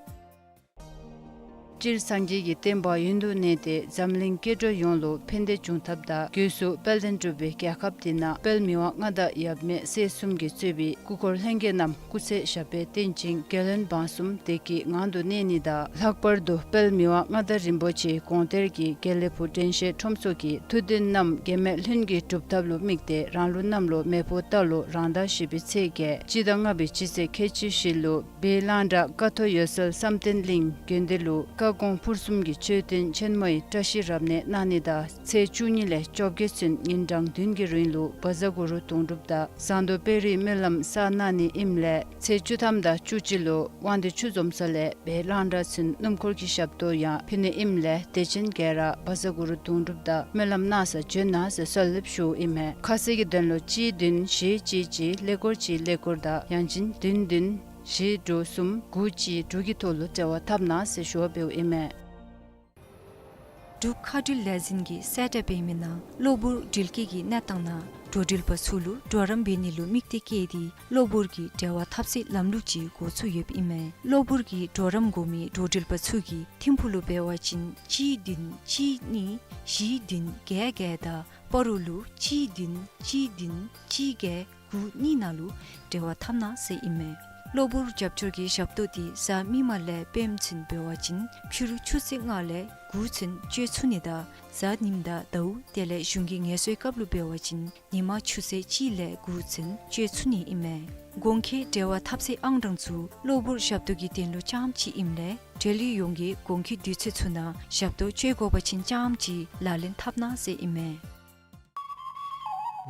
སྤྱིར་སངས་རྒྱས་ཀྱི་བསྟན་པ་ཡུན་དུ་གནས་ཏེ་འཛམ་གླིང་སྐྱེ་འགྲོ་ཡོངས་ལུ་ཕན་བདེ་འབྱུང་ཐབས་དང་སྒོས་སུ་དཔལ་ལྡན་འབྲུག་པའི་རྒྱལ་ཁབ་འདི་ནང་དཔལ་མི་དབང་མངའ་བདག་ཡབ་མེས་སྲས་གསུམ་གྱིས་གཙོས་པའི་སྐུ་འཁོར་ལྷན་རྒྱས་རྣམས་སྐུ་ཚེ་ཞབས་པད་བརྟན་ཅིང་རྒྱལ་བློན་འབངས་གསུམ་བདེ་སྐྱིད་ངང་དུ་གནས་ནི་དང་ལྷག་པར་དུ་དཔལ་མི་དབང་མངའ་བདག་རིན་པོ་ཆེའི་དགོངས་གཏེར་གྱི་དགེ་ལེགས་ཕུག་དྲན་ཤེས་ཁྲོམ་ཚོགས་ཀྱི་ཐུགས་འདུན་རྣམས་གེགས་མེད་ལྷུན་གྱིས་གྲུབ་ཐབས་ལུ་དམིགས་ཏེ་རང་ལུགས་གནམ་ལོ་མེ་ཕོ་རྟ་ལོ་རང་ཟླ་བཞི་པའི་ཚེས་བརྒྱད་སྤྱི་ཟླ་ལྔ་པའི་སྤྱི་ཚེས་ཁལ་གཅིག་བཞི་ལུ་སྦས་གླང་བྲག་ཀ་ཐོག་འོད་གསལ་བསམ་གཏན་གླིང་དགོན་སྡེ་ལུ་བཀའ་དགོངས་ཕུར་གསུམ་གྱི་མཆོད་རྟེན་ཆེན་མོའི་བཀྲ་ཤིས་རབ་གནས་གནང་ནི་དང་ཚེས་བཅུ་གཉིས་ལས་བཅོ་བརྒྱད་ཚུན་ཉིན་གྲངས་བདུན་གྱི་རིང་ལུ་བཛྲ་གུ་རུ་དུང་སྒྲུབ་དང་ཟངས་མདོག་དཔལ་རིའི་སྨོན་ལམ་བསགས་གནང་ནི་ཨིནམ་ལས་ཚེས་བཅུ་ཐམ་དང་བཅུ་གཅིག་ལུ་དབང་འདུས་ཆུ་འཛོམས་ས་ལས་སྦས་གླང་བྲག་ཚུན་སྣུམ་འཁོར་གྱི་ཞབས་ཏོག་ཡང་ཕུལ་ནི་ཨིནམ་ལས་དད་ཅན་ག་ར་བཛྲ་གུ་རུ་དུང་སྒྲུབ་དང་སྨོན་ལམ་གནང་སར་བྱོན་གནང་ཟེར་གསོལ་འདེབས་ཞུཝ་ཨིན་མས། ཁ་གསལ་གྱི་དོན་ལུ་གཅིག་བདུན་བཞི་གཅིག་གཅིག་ཀླད་ཀོར་གཅིག་ཀླད་ཀོར་དང་ཡང་ཅིན་བདུན་བདུན་བཞི་དྲུག་གསུམ་དགུ་གཅིག་དྲུག་གི་ཐོག་ལུ་འབྲེལ་བ་འཐབ་གནང་ཟེར་ཞུ་བ་འབདཝ་ཨིན་མས། འབྲུག་མཁའ་འགྲུལ་ལས་འཛིན་གྱིས་གསལ་བསྒྲགས་འབད་མི་ནང་གློ་བུར་འགྲུལ་སྐྱེལ་གྱི་གནས་སྟངས་ནང་འགྲོ་འགྲུལ་པ་ཚུ་ལུ་གྲོགས་རམ་འབད་ནི་ལུ་དམིགས་ཏེ་བསྐྱལ་ཏེ་གློ་བུར་གྱི་འབྲེལ་བ་འཐབ་སའི་ལམ་ལུགས་ཅིག་འགོ་བཙུགས་ཡོདཔ་ཨིན་མས། གློ་བུར་གྱི་གྲོགས་རམ་དགོ་མི་འགྲོ་འགྲུལ་པ་ཚུ་གིས་ཐིམ་ཕུག་ལུ་འབད་བ་ཅིན་གཅིག་བདུན་གཅིག་གཉིས་བཞི་བདུན་བརྒྱད་བརྒྱད་དང་སྤ་རོ་ལུ་གཅིག་བདུན་གཅིག་བདུན་གཅིག་བརྒྱད་དགུ་གཉིས་ནང་ལུ་འབྲེལ་བ་འཐབ་གནང་ཟེར་ཨིན་མས། གློ་བུར་རྒྱབ་སྐྱོར་གྱི་ཞབས་ཏོག་འདི་གཟའ་མིག་དམར་ལས་སྤེནམ་ཚུན་འབད་བ་ཅིན་ཕྱི་རུ་ཆུ་ཚོད་ལྔ་ལས་དགུ་ཚུན་སྤྱོད་ཚུགས་ནི་དང་གཟའ་ཉིམ་དང་ཟླཝ་དེ་ལས་གཞུང་གི་ངལ་གསོའི་སྐབས་ལུ་འབད་བ་ཅིན་ཉིན་མ་ཆུ་ཚོད་གཅིག་ལས་དགུ་ཚུན་སྤྱོད་ཚུགས་ནི་ཨིན་མས། གོང་འཁོད་འབྲེལ་བ་འཐབ་སའི་ཨང་གྲངས་ཚུ་གློ་བུར་ཞབས་ཏོག་གི་དོན་ལུ་རྐྱངམ་ཅིག་ཨིནམ་ལས་འབྲེལ་ཡོད་ཡོངས་ཀྱིས་གོང་འཁོད་དུས་ཚོད་ཚུ་ནང་ཞབས་ཏོག་སྤྱོད་དགོ་པ་ཅིན་རྐྱངམ་ཅིག་ལག་ལེན་འཐབ་གནང་ཟེར་ཨིན་མས།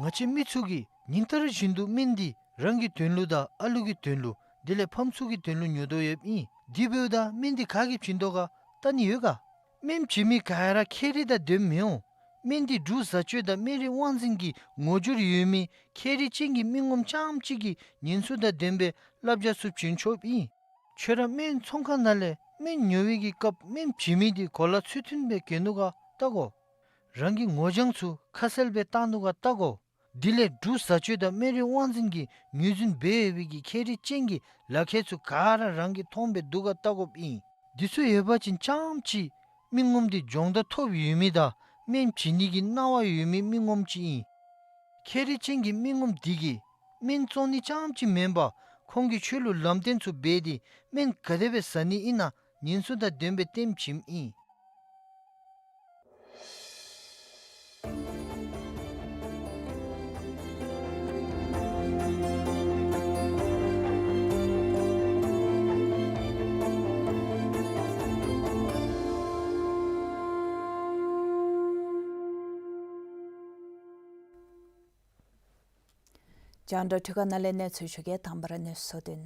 ང་བཅས་མི་ཚུ་གིས་ཉིན་ལྟར་བཞིན་དུ་སྨན་འདི་རང་གི་དོན་ལུ་དང་ཨ་ལུ་གི་དོན་ལུ་དེ་ལས་ཕམ་ཚུ་གི་དོན་ལུ་ཉོ་དོ་ཡོདཔ་ཨིན། དེ་འབདཝ་ད་སྨན་འདི་ག་གིས་བྱིན་དོ་ག་བལྟ་ནི་ཡོད་ག། སྨན་བྱིན་མི་ག་ར་ཁྱད་རིག་དང་ལྡནམ་མི་འོང་། སྨན་འདི་འབྲུག་བཟའ་སྤྱོད་དང་སྨན་རིགས་དབང་འཛིན་གྱི་ངོ་སྦྱོར་ཡོད་མི་ཁྱད་རིག་ཅན་གྱི་མི་ངོམ་རྐྱངམ་ཅིག་གིས་ཉེན་ཚུལ་དང་ལྡན་པའི་བསླབ་བྱ་ཚུ་བྱིན་ཆོགཔ་ཨིན། ཁྱོད་ར་སྨན་ཚོང་ཁང་ནང་ལས་སྨན་ཉོ་བའི་གི་སྐབས་སྨན་བྱིན་མི་འདི་གོ་ལ་ཚུལ་མཐུན་སྦེ་གྱོན་ནུག་ག་བལྟ་དགོ། རང་གི་ངོ་རྐྱང་ཚུ་ཁ་གསལ་སྦེ་བཏང་ནུག་ག་བལྟ་དགོ། དེ་ལས་འབྲུག་བཟའ་སྤྱོད་དང་སྨན་རིགས་དབང་འཛིན་གྱིས་ངོས་འཛིན་འབད་ཡོད་པའི་གི་ཁྱད་རིག་ཅན་གྱི་ལག་ཁྱེར་ཚུ་ག་ར་རང་གིས་མཐོང་སྦེ་འདུག་ག་བལྟ་དགོཔ་ཨིན། འདི་ཚུ་ཡོད་པ་ཅིན་རྐྱངམ་ཅིག་མི་ངོམ་འདི་སྦྱོང་བརྡར་ཐོབ་ཡོད་མི་དང་སྨན་བྱིན་ནི་གི་གནང་བ་ཡོད་མི་མི་ངོམ་ཅིག་ཨིན། ཁྱད་རིག་ཅན་གྱི་མི་ངོམ་འདི་གིས་སྨན་བཙོང་ནི་རྐྱངམ་ཅིག་མེན་པར་ཁོང་གིས་ཁྱོད་ལུ་ལམ་སྟོན་ཚུ་འབད་དེ་སྨན་ག་དེ་སྦེ་བཟའ་ནི་ཨིན་ན་ཉེན་ཚུལ་དང་ལྡན་པའི་སྟོནམ་བྱིནམ་ཨིན། རྒྱང་བསྒྲགས་འཕྲུལ་ཁང་ནང་ལས་གནས་ཚུལ་ཞུ་གེ། དང་པ་ར་གནས་ཚུལ་གཙོ་དོན།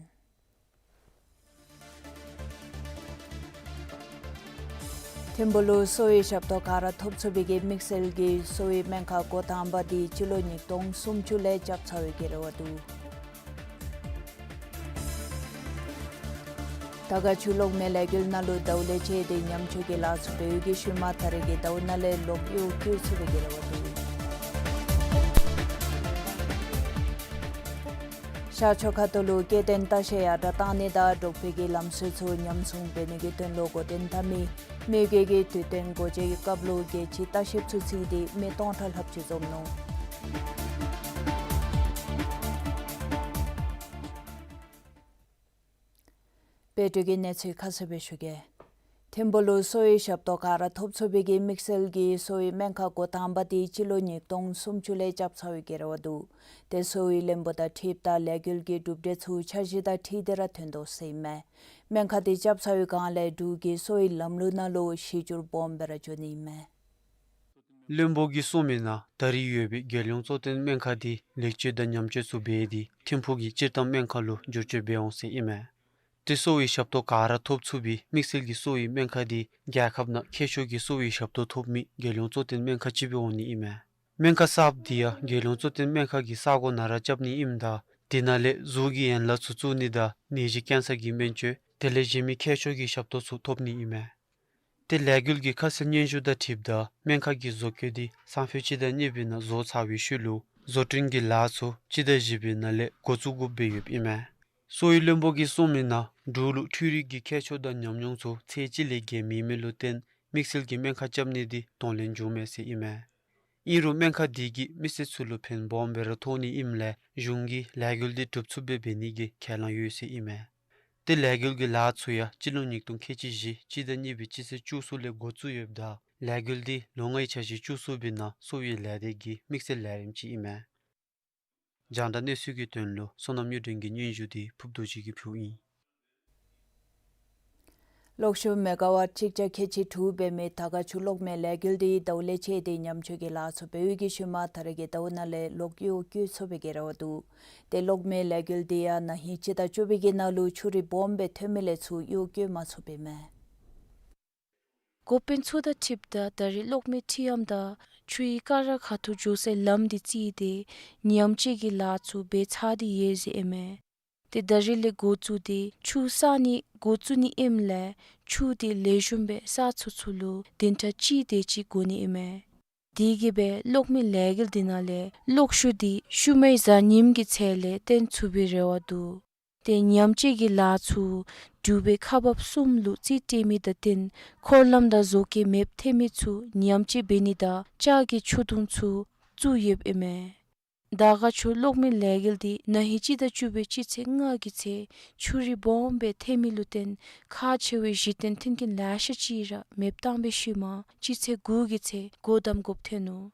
ཐིམ་ཕུག་ལུ་གསོ་བའི་ཞབས་ཏོག་ག་ར་ཐོབ་ཚུགས་པའི་གི་དམིགས་བསལ་གྱི་གསོ་བའི་སྨན་ཁང་འགོ་དང་པ་འདི་སྤྱི་ལོ་ཉིས་སྟོང་སུམ་ཅུ་ལས་རྐྱབ་ཚར་བའི་གི་རེ་བ་འདུག། དར་དཀར་ཆུ་གློག་མེ་ལས་འགུལ་ནང་ལུ་ཟླཝ་ལས་བཅད་དེ་ཉམས་བཅོས་ཀྱི་ལཱ་ཚུ་འབད་བའི་གི་ཤུལ་མ་ད་རེས་ཀྱི་ཟླཝ་ནང་ལས་ལོག་གཡུག་བསྐྱུར་ཚུགས་པའི་གི་རེ་བ་འདུག། ཤར་ཕྱོགས་ཁ་ཐུག་ལུ་སྐྱེ་ལྡན་ལྟ་བཤལ་ཡར་དྲག་གཏང་ནི་དང་འབྲོག་པའི་གི་ལམ་སྲོལ་ཚུ་ཉམས་སྲུང་འབད་ནི་གི་དོན་ལུ་འགོ་འདྲེན་འཐབ་མི་མེས་རྒྱལ་གྱི་དུས་སྟོན་སྒོ་འབྱེད་ཀྱི་སྐབས་ལུ་རྒྱལ་སྤྱིའི་ལྟ་བཤལཔ་ཚུ་ཚུད་དེ་མི་སྟོང་ཕྲག་ལྷགཔ་ཅིག་འཛོམས་ནུག། དཔལ་སྒྲོལ་གྱིས་གནས་ཚུལ་ཁ་གསལ་སྦེ་ཞུ་གེ། ཐིམ་ཕུག་ལུ་གསོ་བའི་ཞབས་ཏོག་ག་ར་ཐོབ་ཚུགས་པའི་གི་དམིགས་བསལ་གྱི་གསོ་བའི་སྨན་ཁང་འགོ་དང་པ་དེ་སྤྱི་ལོ་ཉིས་སྟོང་སུམ་ཅུ་ལས་རྐྱབ་ཚར་བའི་གི་རེ་བ་འདུག། དེ་གསོ་བའི་བློན་པོ་དང་འཁྲིལཝ་ད་ལས་འགུལ་གྱི་གྲུབ་འབྲས་ཚུ་འཆར་གཞི་དང་འཁྲིལ་ཏེ་ར་ཐོན་དོ་ཟེར་ཨིན་མས། སྨན་ཁང་དེ་རྐྱབ་ཚར་བའི་སྒང་ལས་འབྲུག་གི་གསོ་བའི་ལམ་ལུགས་ནང་ལུ་གཞི་འགྱུར་སྦོམ་སྦེ་ར་འགྱོ་ནི་ཨིན་མས། བློན་པོ་གིས་གསུངས་མི་ནང་ད་རིས་ཡོད་པའི་རྒྱལ་ཡོངས་གཙོ་བསྟེན་སྨན་ཁང་དེ་ལེགས་བཅོས་དང་ཉམས་བཅོས་ཚུ་འབད་དེ་ཐིམ་ཕུག་གི་སྤྱིར་བཏང་སྨན་ཁང་ལུ་བསྒྱུར་བཅོས་འབད་འོང་ཟེར་ཨིན་མས། དེ་གསོ་བའི་ཞབས་ཏོག་ག་ར་ཐོབ་ཚུགས་པའི་དམིགས་བསལ་གྱི་གསོ་བའི་སྨན་ཁང་དེ་རྒྱལ་ཁབ་ནང་མཁས་མཆོག་གི་གསོ་བའི་ཞབས་ཏོག་ཐོབ་མི་རྒྱལ་ཡོངས་གཙོ་བསྟེན་སྨན་ཁང་ཅིག་སྦེ་འོང་ནི་ཨིན་མས། སྨན་ཁང་གསརཔ་དེ་ཡང་རྒྱལ་ཡོངས་གཙོ་བསྟེན་སྨན་ཁང་གི་ས་གོ་ནང་ར་རྐྱབ་ནི་ཨིནམ་ད་དེ་ནང་ལས་གཟུགས་ཀྱི་ཡན་ལག་ཚུ་བཙུགས་ནི་དང་ནད་གཞི་ཀེན་སར་གྱི་སྨན་བཅོས་དེ་ལས་གཞན་མི་མཁས་མཆོག་གི་ཞབས་ཏོག་ཚུ་ཐོབ་ནི་ཨིན་མས། དེ་ལས་འགུལ་གྱི་ཁ་གསལ་སྙན་ཞུ་དང་འཁྲིལཝ་ད་སྨན་ཁང་གི་བཟོ་བཀོད་དེ་སང་ཕོད་སྤྱི་ཟླ་གཉིས་པའི་ནང་བཟོ་ཚར་བའི་ཤུལ་ལུ་བཟོ་སྐྲུན་གྱི་ལཱ་ཚུ་སྤྱི་ཟླ་བཞི་པའི་ནང་ལས་འགོ་བཙུགས་དགོཔ་སྦེ་ཡོདཔ་ཨིན་མས། གསོ་བའི་བློན་པོ་གིས་གསུངས་མི་ནང་འབྲུག་ལུ་འཕྲུལ་རིག་གི་མཁས་མཆོག་དང་ཉམས་མྱོང་ཚུ་ཚད་གཅིག་ལས་བརྒལ་མེད་མི་ལུ་བརྟེན་དམིགས་བསལ་གྱི་སྨན་ཁང་རྐྱབ་ནི་དེ་གདོང་ལེན་འབྱུངམ་མས་ཟེར་ཨིན་མས། ཨིན་རུང་སྨན་ཁང་དེ་གིས་མི་སེར་ཚུ་ལུ་ཕན་སྦོམ་སྦེ་ར་ཐོགས་ནི་ཨིནམ་ལས་གཞུང་གིས་ལས་འགུལ་དེ་གྲུབ་ཚུགསཔ་སྦེ་འབད་ནི་གི་ཁས་བླངས་ཡོད་ཟེར་ཨིན་མས། དེ་ལས་འགུལ་གྱི་ལཱ་ཚུ་ཡང་སྤྱི་ལོ་ཉིས་སྟོང་ཁལ་གཅིག་བཞི་སྤྱི་ཟླ་གཉིས་པའི་སྤྱི་ཚེས་བཅུ་གསུམ་ལས་འགོ་བཙུགས་ཡོདཔ་ད་ལས་འགུལ་དེ་ལོ་ལྔའི་འཆར་གཞི་བཅུ་གསུམ་པའི་ནང་གསོ་བའི་ལས་སྡེ་གི་དམིགས་བསལ་ལས་རིམ་ཅིག་ཨིན་མས། རྒྱང་བསྒྲགས་གནས་ཚུལ་གྱི་དོན་ལུ་བསོད་ནམས་གཡུ་སྒྲོན་གྱི་སྙན་ཞུ་དེ་ཕུརབ་རྡོ་རྗེ་གིས་ཕུལཝ་ཨིན། གློག་ཤུགས་མེ་ག་ཝཊ་གཅིག་བརྒྱ་ཁལ་གཅིག་དྲུག་འབད་མི་དར་དཀར་ཆུ་གློག་མེ་ལས་འགུལ་དེ་ཟླཝ་ལས་བཅད་དེ་ཉམས་བཅོས་ཀྱི་ལཱ་ཚུ་འབད་བའི་གི་ཤུལ་མ་ད་རེས་ཀྱི་ཟླཝ་ནང་ལས་གློག་གཡོག་བཀོལ་ཚུགས་པའི་གི་རེ་བ་འདུག། དེ་གློག་མེ་ལས་འགུལ་དེ་ཡང་ན་ཧིང་སྤྱི་ཟླ་བཅུ་པའི་གི་ནང་ལུ་ཆུ་རུད་སྦོམ་སྦེ་ཐོན་མི་ལས་ཚུར་གཡོག་བཀོལ་མ་ཚུགསཔ་ཨིན་མས། འགོ་དཔོན་ཚུ་དང་འཁྲིལཝ་ད་ད་རེས་གློག་མེ་འཐུ་ཡམ་དང་ཆུའི་ཀ་ར་ཁ་ཐུག་འགྱོ་སའི་ལམ་དེ་བརྩིས་ཏེ་ཉམས་བཅོས་ཀྱི་ལཱ་ཚུ་འབད་ཚར་ཏེ་ཡོད་ཟེར་ཨིན་མས། དེ་ད་རེས་ལས་འགོ་བཙུགས་ཏེ་ཆུ་བསག་ནི་འགོ་བཙུགས་ནི་ཨིནམ་ལས་ཆུ་དེ་ལེགས་ཤོམ་སྦེ་བསག་ཚུགས་ཚུགས་ལུ་བདུན་ཕྲག་གཅིག་དེ་ཅིག་འགོར་ནི་ཨིན་མས། དེ་གིས་སྦེ་གློག་མེ་ལས་འགུལ་དེ་ནང་ལས་གློག་ཤུགས་དེ་ཤུལ་མའི་གཟའ་ཉིམ་གི་ཚེས་ལས་བཏོན་ཚུགས་པའི་རེ་བ་འདུག། དེ་ཉམས་བཅོས་ཀྱི་ལཱ་ཚུ་འབྲུག་པའི་ཁག་འབགཔ་གསུམ་ལུ་རྩིས་སྤྲོད་མི་དང་བསྟུན་འཁོར་ལམ་དང་བཟོ་བཀོད་མེདཔ་ཐལ་མི་ཚུ་ཉམས་བཅོས་འབད་ནི་དང་ལྕགས་ཀྱི་ཆུ་དུང་ཚུ་བཙུགས་ཡོདཔ་ཨིན་མས། དར་དཀར་ཆུ་གློག་མེ་ལས་འགུལ་དེ་ན་ཧིང་སྤྱི་ཟླ་བཅུ་པའི་སྤྱི་ཚེས་ལྔ་གི་ཚེས་ཆུ་རུད་སྦོམ་སྦེ་ཐོན་མི་ལུ་བརྟེན་ཁག་ཆེ་བའི་གཞི་རྟེན་མཐུན་རྐྱེན་ལེ་ཤ་ཅིག་ར་མེདཔ་བཏང་བའི་ཤུལ་མ་སྤྱི་ཚེས་དགུ་གི་ཚེས་སྒོ་བསྡམ་དགོཔ་ཐོན་ནུག།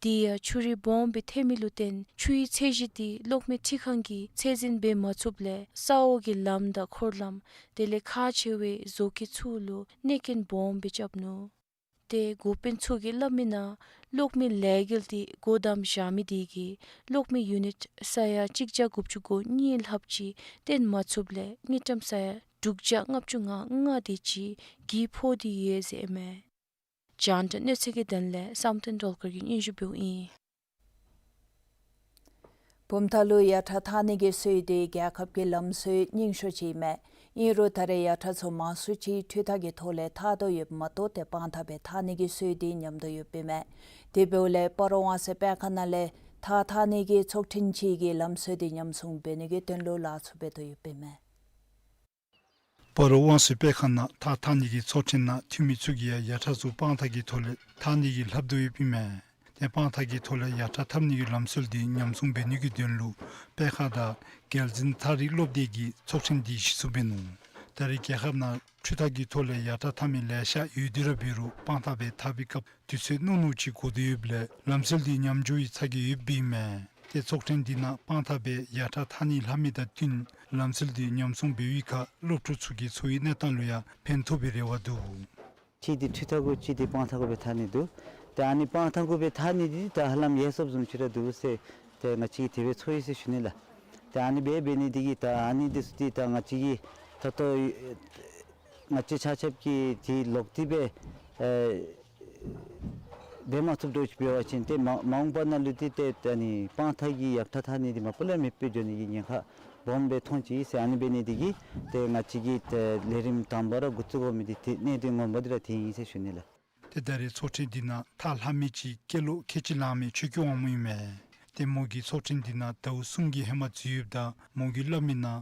དེ་ཡང་ཆུ་རུད་སྦོམ་སྦེ་ཐོན་མི་ལུ་བརྟེན་ཆུའི་ཚད་གཞི་དེ་གློག་མེ་འཐུ་ཁང་གིས་ཚད་འཛིན་འབད་མ་ཚུགསཔ་ལས་ས་འོག་གི་ལམ་དང་འཁོར་ལམ་དེ་ལས་ཁག་ཆེ་བའི་བཟོ་བཀོད་ཚུ་ལུ་གནོད་རྐྱེན་སྦོམ་སྦེ་རྐྱབ་ནུག། དེ་འགོ་དཔོན་ཚུ་གིས་སླབ་མི་ནང་གློག་མེ་ལས་འགུལ་དེ་སྒོ་བསྡམ་བཞག་མི་དེ་གིས་གློག་མེ་ཡུ་ནིཊ་ས་ཡ་གཅིག་བརྒྱ་དགུ་བཅུ་གོ་གཉིས་ལྷགཔ་ཅིག་བཏོན་མ་ཚུགསཔ་ལས་དངུལ་ཀྲམ་ས་ཡ་དྲུག་བརྒྱ་ལྔ་བཅུ་ང་ལྔ་དེ་ཅིག་གྱི་ཕོག་སྟེ་ཡོད་ཟེར་ཨིན་མས། རྒྱང་བསྒྲགས་གནས་ཚུལ་གྱི་དོན་ལས་བསམ་གཏན་སྒྲོལ་དཀར་གྱིས་སྙན་ཞུ་འབདཝ་ཨིན། བུམ་ཐང་ལུ་ཡར་ཐང་འཐག་ནི་གི་སྲོལ་དེ་རྒྱལ་ཁབ་ཀྱི་ལམ་སྲོལ་རྙིང་ཤོས་ཅིག་ཨིན་མས། ཨིན་རུང་ད་རེས་ཡར་ཐང་ཚུ་མང་སུ་ཅིག་འཕྲུལ་ཐག་གི་ཐོག་ལས་འཐག་དོ་ཡོདཔ་མ་གཏོགས་ཏེ་སྤང་ཐང་སྦེ་འཐག་ནི་གི་སྲོལ་དེ་ཉམས་དོ་ཡོདཔ་ཨིན་མས། དེ་འབདཝ་ལས་སྤ་རོ་དབང་གསལ་སྤེལ་ཁང་ནང་ལས་འཐག་འཐག་ནི་གི་ཚོགས་ཐེངས་ཅིག་གི་ལམ་སྲོལ་དེ་ཉམས་སྲུང་འབད་ནི་གི་དོན་ལུ་ལཱ་ཚུ་འབད་དོ་ཡོདཔ་ཨིན་མས། སྤ་རོ་དབང་གསལ་སྤེལ་ཁང་ནང་འཐག་འཐག་ནི་གི་ཚོགས་ཐེངས་ནང་འཐུས་མི་ཚུ་གིས་ཡང་ཡར་ཐང་ཚུ་སྤང་ཐང་གི་ཐོག་ལས་འཐག་ནི་གི་ལྷབ་དོ་ཡོདཔ་ཨིན་མས། ཏེ་སྤང་ཐང་གི་ཐོག་ལས་ཡར་ཐང་འཐག་ནི་གི་ལམ་སྲོལ་དེ་ཉམས་སྲུང་འབད་ནི་གི་དོན་ལུ་སྤེལ་ཁང་དང་རྒྱལ་འཛིན་ཐག་རིག་སློབ་སྡེ་གིས་ཚོགས་ཐེངས་དེ་གཞི་བཙུགས་འབད་ནུག། ད་རེས་རྒྱལ་ཁབ་ནང་འཕྲུལ་ཐག་གི་ཐོག་ལས་ཡར་ཐང་འཐག་མི་ལེ་ཤ་ཡོད་དེ་ར་འབད་རུང་སྤང་ཐང་སྦེ་འཐག་པའི་སྐབས་དུས་ཚོད་རྣོ་རྣོ་ཅིག་འགོར་དོ་ཡོདཔ་ལས་ལམ་སྲོལ་དེ་ཉམས་འགྱོ་བའི་ཚ་གྱང་ཡོདཔ་ཨིན་མས། ཏེ་ཚོགས་ཐེངས་དེ་ནང་སྤང་ཐང་སྦེ་ཡར་ཐང་འཐག་ནི་ལྷབ་མི་དང་བསྟུན་ལམ་སྲོལ་དེ་ཉམས་སྲུང་འབད་བའི་ཁར་སློབ་ཕྲུག་ཚུ་གི་འཚོ་བའི་གནས་སྟངས་ལུ་ཡང་ཕན་ཐོགས་པའི་རེ་བ་འདུག། གཅིག་དེ་འཕྲུལ་ཐག་གུ་གཅིག་དེ་སྤང་ཐང་གུ་སྦེ་འཐག་ནི་འདུག། ཏེ་ཨ་ནི་སྤང་ཐང་གུ་སྦེ་འཐག་ནི་དེ་ད་ཧ་ལམ་ཡལ་སོཔ་བཟུམ་ཅིག་ར་འདུག་ཟེར་ཏེ་ང་བཅས་ཀྱིས་དེ་སྦེ་ཚོར་ཡི་ཟེར་ཞུ་ནི་ལགས། ཏེ་ཨ་ནི་སྦེ་འབད་ནི་དེ་གིས་ད་ཨ་ནི་དེ་ཚུ་དེ་ད་ང་བཅས་ཀྱིས་ད་ལྟོ་ང་བཅས་ཆ་ཁྱབ་ཀྱིས་དེ་ལོག་སྟེ་སྦེ་ཨེ་འབད་མ་ཚུགསཔ་འདྲཝ་ཅིག་འབད་བ་ཅིན་ཏེ་མ་མ་འོངས་པ་ནང་ལུ་ཏེ་ཏེ་ཨ་ནི་སྤང་ཐང་གི་ཡར་ཐང་འཐག་ནི་འདི་མ་པ་ལས་མེདཔ་སྦེ་འགྱོ་ནི་གི་ཉེན་ཁ་སྦོམ་སྦེ་མཐོང་ཅི་ཟེར། ཨ་ནི་འབད་ནི་འདི་གིས་ཏེ་ང་བཅས་ཀྱིས་ཏེ་ལས་རིམ་དང་པ་ར་འགོ་བཙུགས་དགོ་མི་འདི་ཏེ་གནད་དོན་ངོ་མ་འདི་ར་དེ་ཨིན་ཟེར་ཞུ་ནི་ལགས། ཏེ་ད་རེས་ཚོགས་ཐེངས་འདི་ནང་འཐག་ལྷབ་མི་ཅིག་སྐྱེས་ལོ་ཁལ་གཅིག་ལང་མི་ཆོས་སྐྱོང་དབང་མོ་ཨིན་མས། ཏེ་མོ་གིས་ཚོགས་ཐེངས་འདི་ནང་ཟླཝ་གསུམ་གྱི་ཧེ་མ་འཛུལ་ཡོདཔ་ད་མོ་གིས་སླབ་མི་ནང་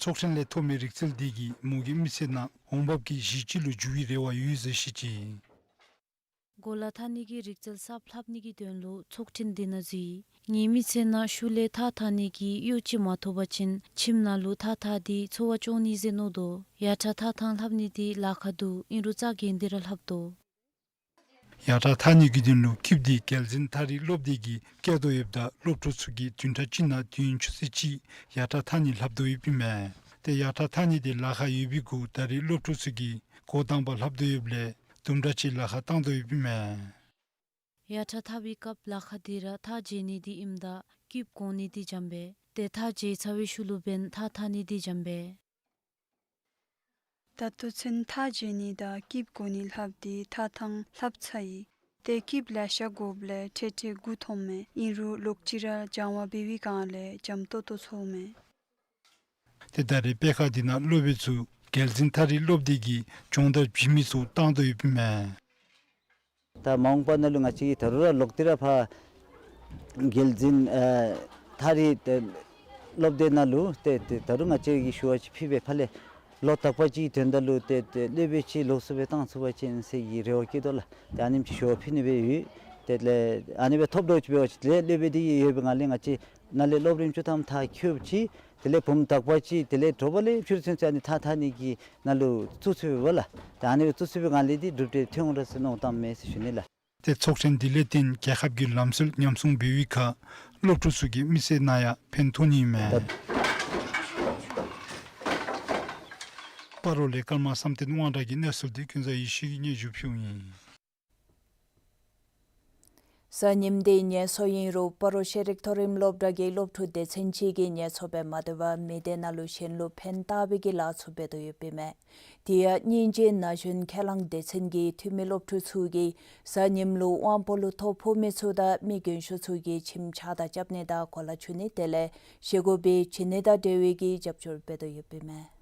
ཚོགས་ཐེངས་ལས་ཐོབ་མི་རིག་རྩལ་འདི་གིས་མོ་གི་མི་ཚེ་ནང་འོང་འབབ་ཀྱི་གཞི་ཅིག་ལུ་འགྱུར་བའི་རེ་བ་ཡོད་ཟེར་བཤད་ཅི། གོ་ལ་འཐག་ནི་གི་རིག་རྩལ་གསརཔ་ལྷབ་ནི་གི་དོན་ལུ་ཚོགས་ཐེངས་འདི་ནང་འཛུལ་ཡི། ངེའི་མི་ཚེ་ནང་ཤུལ་ལས་ཐགས་འཐག་ནི་གི་གཡོག་ཅིག་མ་ཐོབ་པ་ཅིན་ཁྱིམ་ནང་ལུ་ཐགས་འཐག་སྟེ་འཚོ་བ་སྐྱོང་ནི་ཟེར་མནོ་དོ། ཡར་ཐགས་འཐག་ཐངས་ལྷབ་ནི་འདི་ལཱ་ཁག་འདུག། ཨིན་རུང་རྩ་འགེངས་ཏེ་ར་ལྷབ་དོ། ཡར་ཐགས་འཐག་ནི་གི་དོན་ལུ་སྐུདཔ་འདི་རྒྱལ་འཛིན་ཐགས་རིག་སློབ་སྡེ་གིས་བཀལ་དོ་ཡོདཔ་ད་སློབ་ཕྲུག་ཚུ་གིས་བདུན་ཕྲག་གཅིག་ནང་དུས་ཡུན་ཆུ་ཚོད་གཅིག་ཡར་ཐགས་འཐག་ནི་ལྷབ་དོ་ཡོདཔ་ཨིན་མས། ཏེ་ཡར་ཐགས་འཐག་ནི་འདི་ལཱ་ཁག་ཡོད་པའི་གུ་ད་རེས་སློབ་ཕྲུག་ཚུ་གིས་འགོ་དང་པ་ལྷབ་དོ་ཡོདཔ་ལས་དུམ་གྲ་ཅིག་ལཱ་ཁག་བཏང་དོ་ཡོདཔ་ཨིན་མས། ཡར་ཐགས་འཐག་པའི་སྐབས་ལཱ་ཁག་འདི་ར་ཐགས་འགེངས་ནི་འདི་ཨིནམ་ད་སྐུདཔ་གོན་ནི་འདི་འཇམ་པས། ཏེ་ཐགས་འགེངས་ཚར་བའི་ཤུལ་ལུ་འབདན་ཐགས་འཐག་ནི་འདི་འཇམ་པས། ད་ལྟོ་ཚུན་ཐགས་འགེངས་ནི་དང་སྐུདཔ་གོན་ནི་ལྷབ་སྟེ་ཐགས་འཐག་ཐངས་ལྷབ་ཚར་ཡི། ཏེ་སྐུདཔ་ལེ་ཤ་དགོཔ་ལས་ཁྲེ་ཁྲེ་དགུ་ཐོནམ་མས། ཨིན་རུང་ལོག་ཅི་ར་སྦྱང་བ་འབད་བའི་སྒང་ལས་འཇམ་ཏོག་ཏོ་ཚོརཝ་མས། ཏེ་ད་རེས་དཔེ་ཁང་འདི་ནང་སློབ་དཔོན་ཚུ་རྒྱལ་འཛིན་ཐགས་རིག་སློབ་སྡེ་གིས་སྦྱོང་བརྡར་བྱིན་མི་ཚུ་བཏང་དོ་ཡོདཔ་ཨིན་མས། ད་མ་འོངས་པ་ནང་ལུ་ང་བཅས་ཀྱིས་ད་རུང་ར་ལོག་སྟེ་ར་ཕར་རྒྱལ་འཛིན་ཨེ་ཐགས་རིག་ཏེ་སློབ་སྡེ་ནང་ལུ་ཏེ་ཏེ་ད་རུང་ང་བཅས་ཀྱིས་ཞུ་བ་ཅིག་ཕུལ་སྦེ་ཕར་ལས་ལོ་དག་པ་ཅིག་གི་དོན་དག་ལུ་ཏེ་ཏེ་སློབ་དཔོན་ཅིག་ལོགས་སུ་སྦེ་བཏང་ཚུགས་པ་ཅིན་ཟེར་གྱི་རེ་བ་བསྐྱེད་དོ་ལགས། ཏེ་ཨ་ནེམ་ཅིག་ཞུ་བ་ཕུལ་ནི་སྦེ་ཡོད། དེ་ལས་ཨ་ནི་སྦེ་ཐོབ་དོ་ཅིག་འབད་བ་ཅིན་དེ་ལས་སློབ་དཔོན་འདི་ཡོད་པའི་ངང་ལས་ང་བཅས་ནཱ་ལས་སློབ་རིམ་བཅུ་ཐམ་ཐགས་འཁྱོལཝ་ཅིག་དེ་ལས་བུམོ་དག་པ་ཅིག་དེ་ལས་དྲོ་པ་ལས་ཕྱི་རུ་ཚུན་ཚོད་ཨ་ནི་ཐགས་འཐག་ནི་གི་ནང་ལུ་བཙུགས་ཚུགས་པས་ལགས། ད་ཨ་ནི་སྦེ་བཙུགས་ཚུགས་པའི་ངང་ལས་འདི་གྲུབ་འབྲས་ཐོན་འོང་ར་ཟེར་མནོ་བསམ་མས་ཟེར་ཞུ་ནི་ལགས། ཏེ་ཚོགས་ཐེངས་འདི་ལས་བརྟེན་རྒྱལ་ཁབ་ཀྱི་ལམ་སྲོལ་ཉམས་སྲུང་འབད་བའི་ཁར་སློབ་ཕྲུག་ཚུ་གི་མི་ཚེ་ནང་ཡང་ཕན་ཐོགས་ནི་ཨིན་མས། སྤ་རོ་ལས་ཀརྨ་བསམ་གཏན་དབང་གྲགས་ཀྱི་གནས་ཚུལ་འདི་ཀུན་བཟང་ཡེ་ཤེས་ཀྱིས་སྙན་ཞུ་ཕུལཝ་ཨིན། གཟའ་ཉིམ་འདི་ངལ་གསོ་ཨིན་རུང་སྤ་རོ་ཤེས་རིག་མཐོ་རིམ་སློབ་གྲྭ་གི་སློབ་ཕྲུག་སྡེ་ཚན་ཅིག་གིས་ངལ་གསོ་སྦེ་མ་སྡོད་པར་མི་སྡེ་ནང་ལུ་གཞན་ལུ་ཕན་བཏགས་པའི་གི་ལཱ་ཚུ་འབད་དོ་ཡོདཔ་ཨིན་མས། དེ་ཡང་སྙིང་རྗེ་ན་གཞོན་ཁས་བླངས་སྡེ་ཚན་གྱི་འཐུས་མི་སློབ་ཕྲུག་ཚུ་གིས་གཟའ་ཉིམ་ལུ་དབང་པོ་ལུ་ཐོ་ཕོག་མི་ཚུ་དང་མི་རྒན་ཤོས་ཚུ་གི་ཁྱིམ་ཕྱགས་བདའ་རྐྱབ་ནི་དང་གོ་ལ་འཁྱུ་ནི་དེ་ལས་བཞེས་སྒོ་འབད་བྱིན་ནི་དང་འབྲེལ་བའི་གི་རྒྱབ་སྐྱོར་འབད་དོ་ཡོདཔ་ཨིན་མས།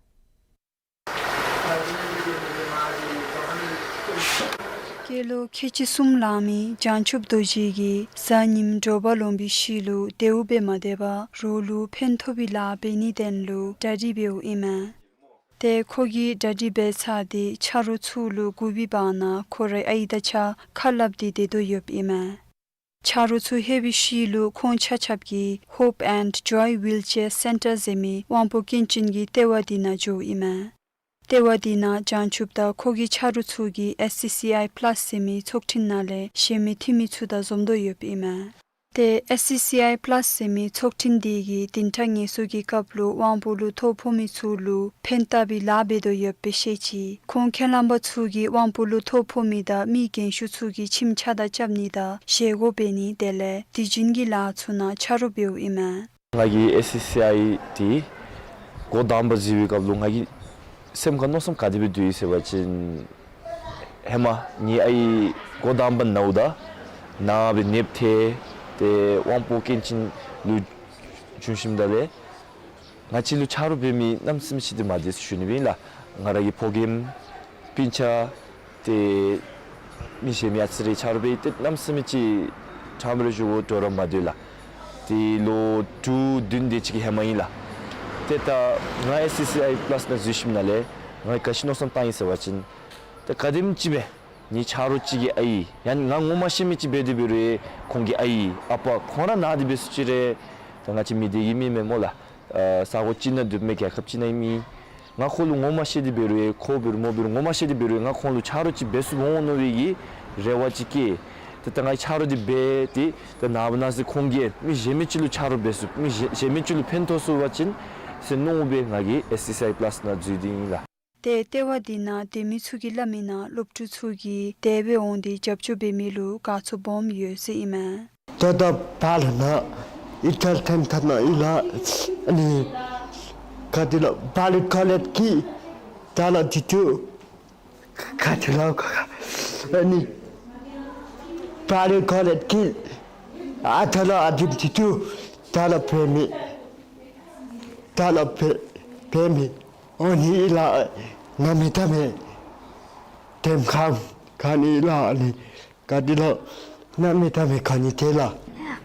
སྐྱེས་ལོ་ཁལ་གཅིག་གསུམ་ལང་མི་བྱང་ཆུབ་རྡོ་རྗེ་གིས་གཟའ་ཉིམ་དྲོ་པ་ལོང་པའི་ཤུལ་ལུ་དེའུ་སྦེ་མ་སྡོད་པར་རོགས་ལུ་ཕན་ཐོགས་པའི་ལཱ་འབད་ནིའི་དོན་ལུ་གྲ་སྒྲིག་འབདཝ་ཨིན་མས། ཏེ་ཁོ་གིས་གྲ་སྒྲིག་འབད་ཚར་ཏེ་ཆ་རོགས་ཚུ་ལུ་བསྒུགས་པའི་བར་ན་ཁོ་རའི་ཨའི་དང་གཅིག་ཁ་སླབ་སྟེ་སྡོད་དོ་ཡོདཔ་ཨིན་མས། ཆ་རོགས་ཚུ་ལྷོད་པའི་ཤུལ་ལུ་ཁོང་ཆ་ཁྱབ་ཀྱིས་Hope and Joy Wheelchair Center ཟེར་མི་དབང་པོ་སྐྱོན་ཅན་གྱི་ལྟེ་བ་འདི་ནང་འགྱོཝ་ཨིན་མས། ལྟེ་བ་འདི་ནང་བྱང་ཆུབ་དང་ཁོ་གི་ཆ་རོགས་ཚུ་གིས་ཨེས་སི་སི་ཨའི་པ་ལཱསི་ཟེར་མི་ཚོགས་ཐེངས་ནང་ལས་གཞན་མི་འཐུས་མི་ཚུ་དང་འཛོམས་དོ་ཡོདཔ་ཨིན་མས། ཏེ་ཨེས་སི་སི་ཨའི་པ་ལཱསི་ཟེར་མི་ཚོགས་ཐེངས་འདི་གིས་བདུན་ཕྲག་ངལ་གསོ་གི་སྐབས་ལུ་དབང་པོ་ལུ་ཐོ་ཕོག་མི་ཚུ་ལུ་ཕན་བཏགས་པའི་ལཱ་འབད་དོ་ཡོདཔ་སྦེ་བཤད་ཅི། ཁོང་ཁས་བླངས་པ་ཚུ་གིས་དབང་པོ་ལུ་ཐོ་ཕོག་མི་དང་མི་རྒན་ཤོས་ཚུ་གི་ཁྱིམ་ཕྱགས་བདའ་རྐྱབ་ནི་དང་བཞེས་སྒོ་འབད་ནི་དེ་ལས་དུས་རྒྱུན་གྱི་ལཱ་ཚུ་ནང་ཆ་རོགས་འབདཝ་ཨིན་མས། ང་གིས་ཨེས་སི་སི་ཨའི་འདི་འགོ་དང་པ་འཛུལ་བའི་སྐབས་ལུ་ང་གིས་སེམས་ཁར་མནོ་བསམ་ག་དེ་སྦེ་བཏང་ཡི་ཟེར་བ་ཅིན་ཧེ་མ་ངེའི་ཨའི་འགོ་དང་པ་ནཝ་ད་ན་སྦེ་ནདཔ་ཐལ་ཏེ་དབང་པོ་སྐྱོན་ཅན་ལུ་བྱོན་ཞིནམ་ད་ལས་ང་བཅས་ལུ་ཆ་རོགས་འབད་མི་གནམ་མེད་ས་མེད་ཅིག་འདི་མ་སྡོད་ཟེར་ཞུ་ནི་སྦེ་ཨིན་ལགས། ང་ར་གི་ཕོ་རྒནམ་སྤུན་ཆ་ཏེ་མི་གཞན་མི་ཨ་ཙི་རེ་ཆ་རོགས་འབད་ཏེ་གནམ་མེད་ས་མེད་ཅིག་ཁྲམ་རེ་ཞུ་དགོ་འགྲོ་ར་མ་སྡོད་ལགས། ཏེ་ལོ་དྲུག་བདུན་དེ་ཅིག་གི་ཧེ་མ་ཨིན་ལགས། ཏེ་ད་ང་ཨེས་སི་སི་ཨའི་པ་ལཱསི་ནང་འཛུལ་ཞིནམ་ལས་ང་གིས་ག་ཅི་མནོ་བསམ་བཏང་ཡི་ཟེར་བ་ཅིན་ད་ག་དེམ་ཅིག་སྦེ་ངེའི་ཆ་རོགས་ཅིག་གི་ཨའི་ཡང་ང་ངོ་མ་ཤེས་མི་ཅིག་འབད་དེ་འབད་རུང་ཁོང་གི་ཨའི་ཨ་པ་ཁོང་ར་ན་སྟེ་འབད་སོང་ཅི་རུང་ད་ང་བཅས་མི་སྡེ་གི་མི་མས་སྨོ་ལགས། ཨ་ས་གོ་ཅིག་ནང་སྡོདཔ་མས། རྒྱལ་ཁབ་ཅིག་ནང་ཨིན་མས། ང་ཁོ་ལུ་ངོ་མ་ཤེས་ཏེ་འབད་རུང་ཁོ་འབད་རུང་མོ་འབད་རུང་ངོ་མ་ཤེས་ཏེ་འབད་རུང་ང་ཁོང་ལུ་ཆ་རོགས་ཅིག་འབད་ཚུགས་འོང་མནོ་བའི་གི་རེ་བ་ཅིག་བསྐྱེད། ཏེ་ད་ང་ཆ་རོགས་འདི་འབད་དེ་ད་ནངས་པ་གནངས་ཚེ་ཁོང་གིས་མི་གཞན་མི་ཅིག་ལུ་ཆ་རོགས་འབད་ཚུགས་མི་གཞན་གཞན་མི་ཅིག་ལུ་ཕན་ཐོགས་ཚུགས་པ་ཅིན་ཟེར་མནོ་སྦེ་ང་གིས་ཨེས་སི་སི་ཨའི་པ་ལཱསི་ནང་འཛུལ་ཏེ་ཨིན་ལགས། ཏེ་ལྟེ་བ་འདི་ནང་སྡོད་མི་ཚུ་གིས་སླབ་མིའི་ནང་སློབ་ཕྲུག་ཚུ་གིས་དེ་སྦེ་འོང་སྟེ་རྒྱབ་སྐྱོར་འབད་མི་ལུ་དགའ་ཚོར་སྦོམ་ཡོད་ཟེར་ཨིན་མས། ད་ད་བ་ལ་ན་ཨི་ཐལ་ཐན་ཐ་ན་ཨི་ལ་ཨ་ནི་ག་དེ་ལོ་བ་ལི་ཁ་ལེད་ཀི་ད་ལ་དི་ཏུ་ག་དེ་ལོ་ཨ་ནི་བ་ལི་ཁ་ལེད་ཀི་ཨ་ཐ་ལ་ཨ་དིམ་དི་ཏུ་ད་ལ་བེ་མི་ད་ལ་བེ་བེ་མི་ཨོ་ནི་ཨི་ལ་ང་མི་ད་མེ་དེམ་ཁམ་ག་ནི་ཨི་ལ་ཨ་ནི་ག་དེ་ལོ་ང་མི་ད་མེ་ག་ནི་དེ་ལ།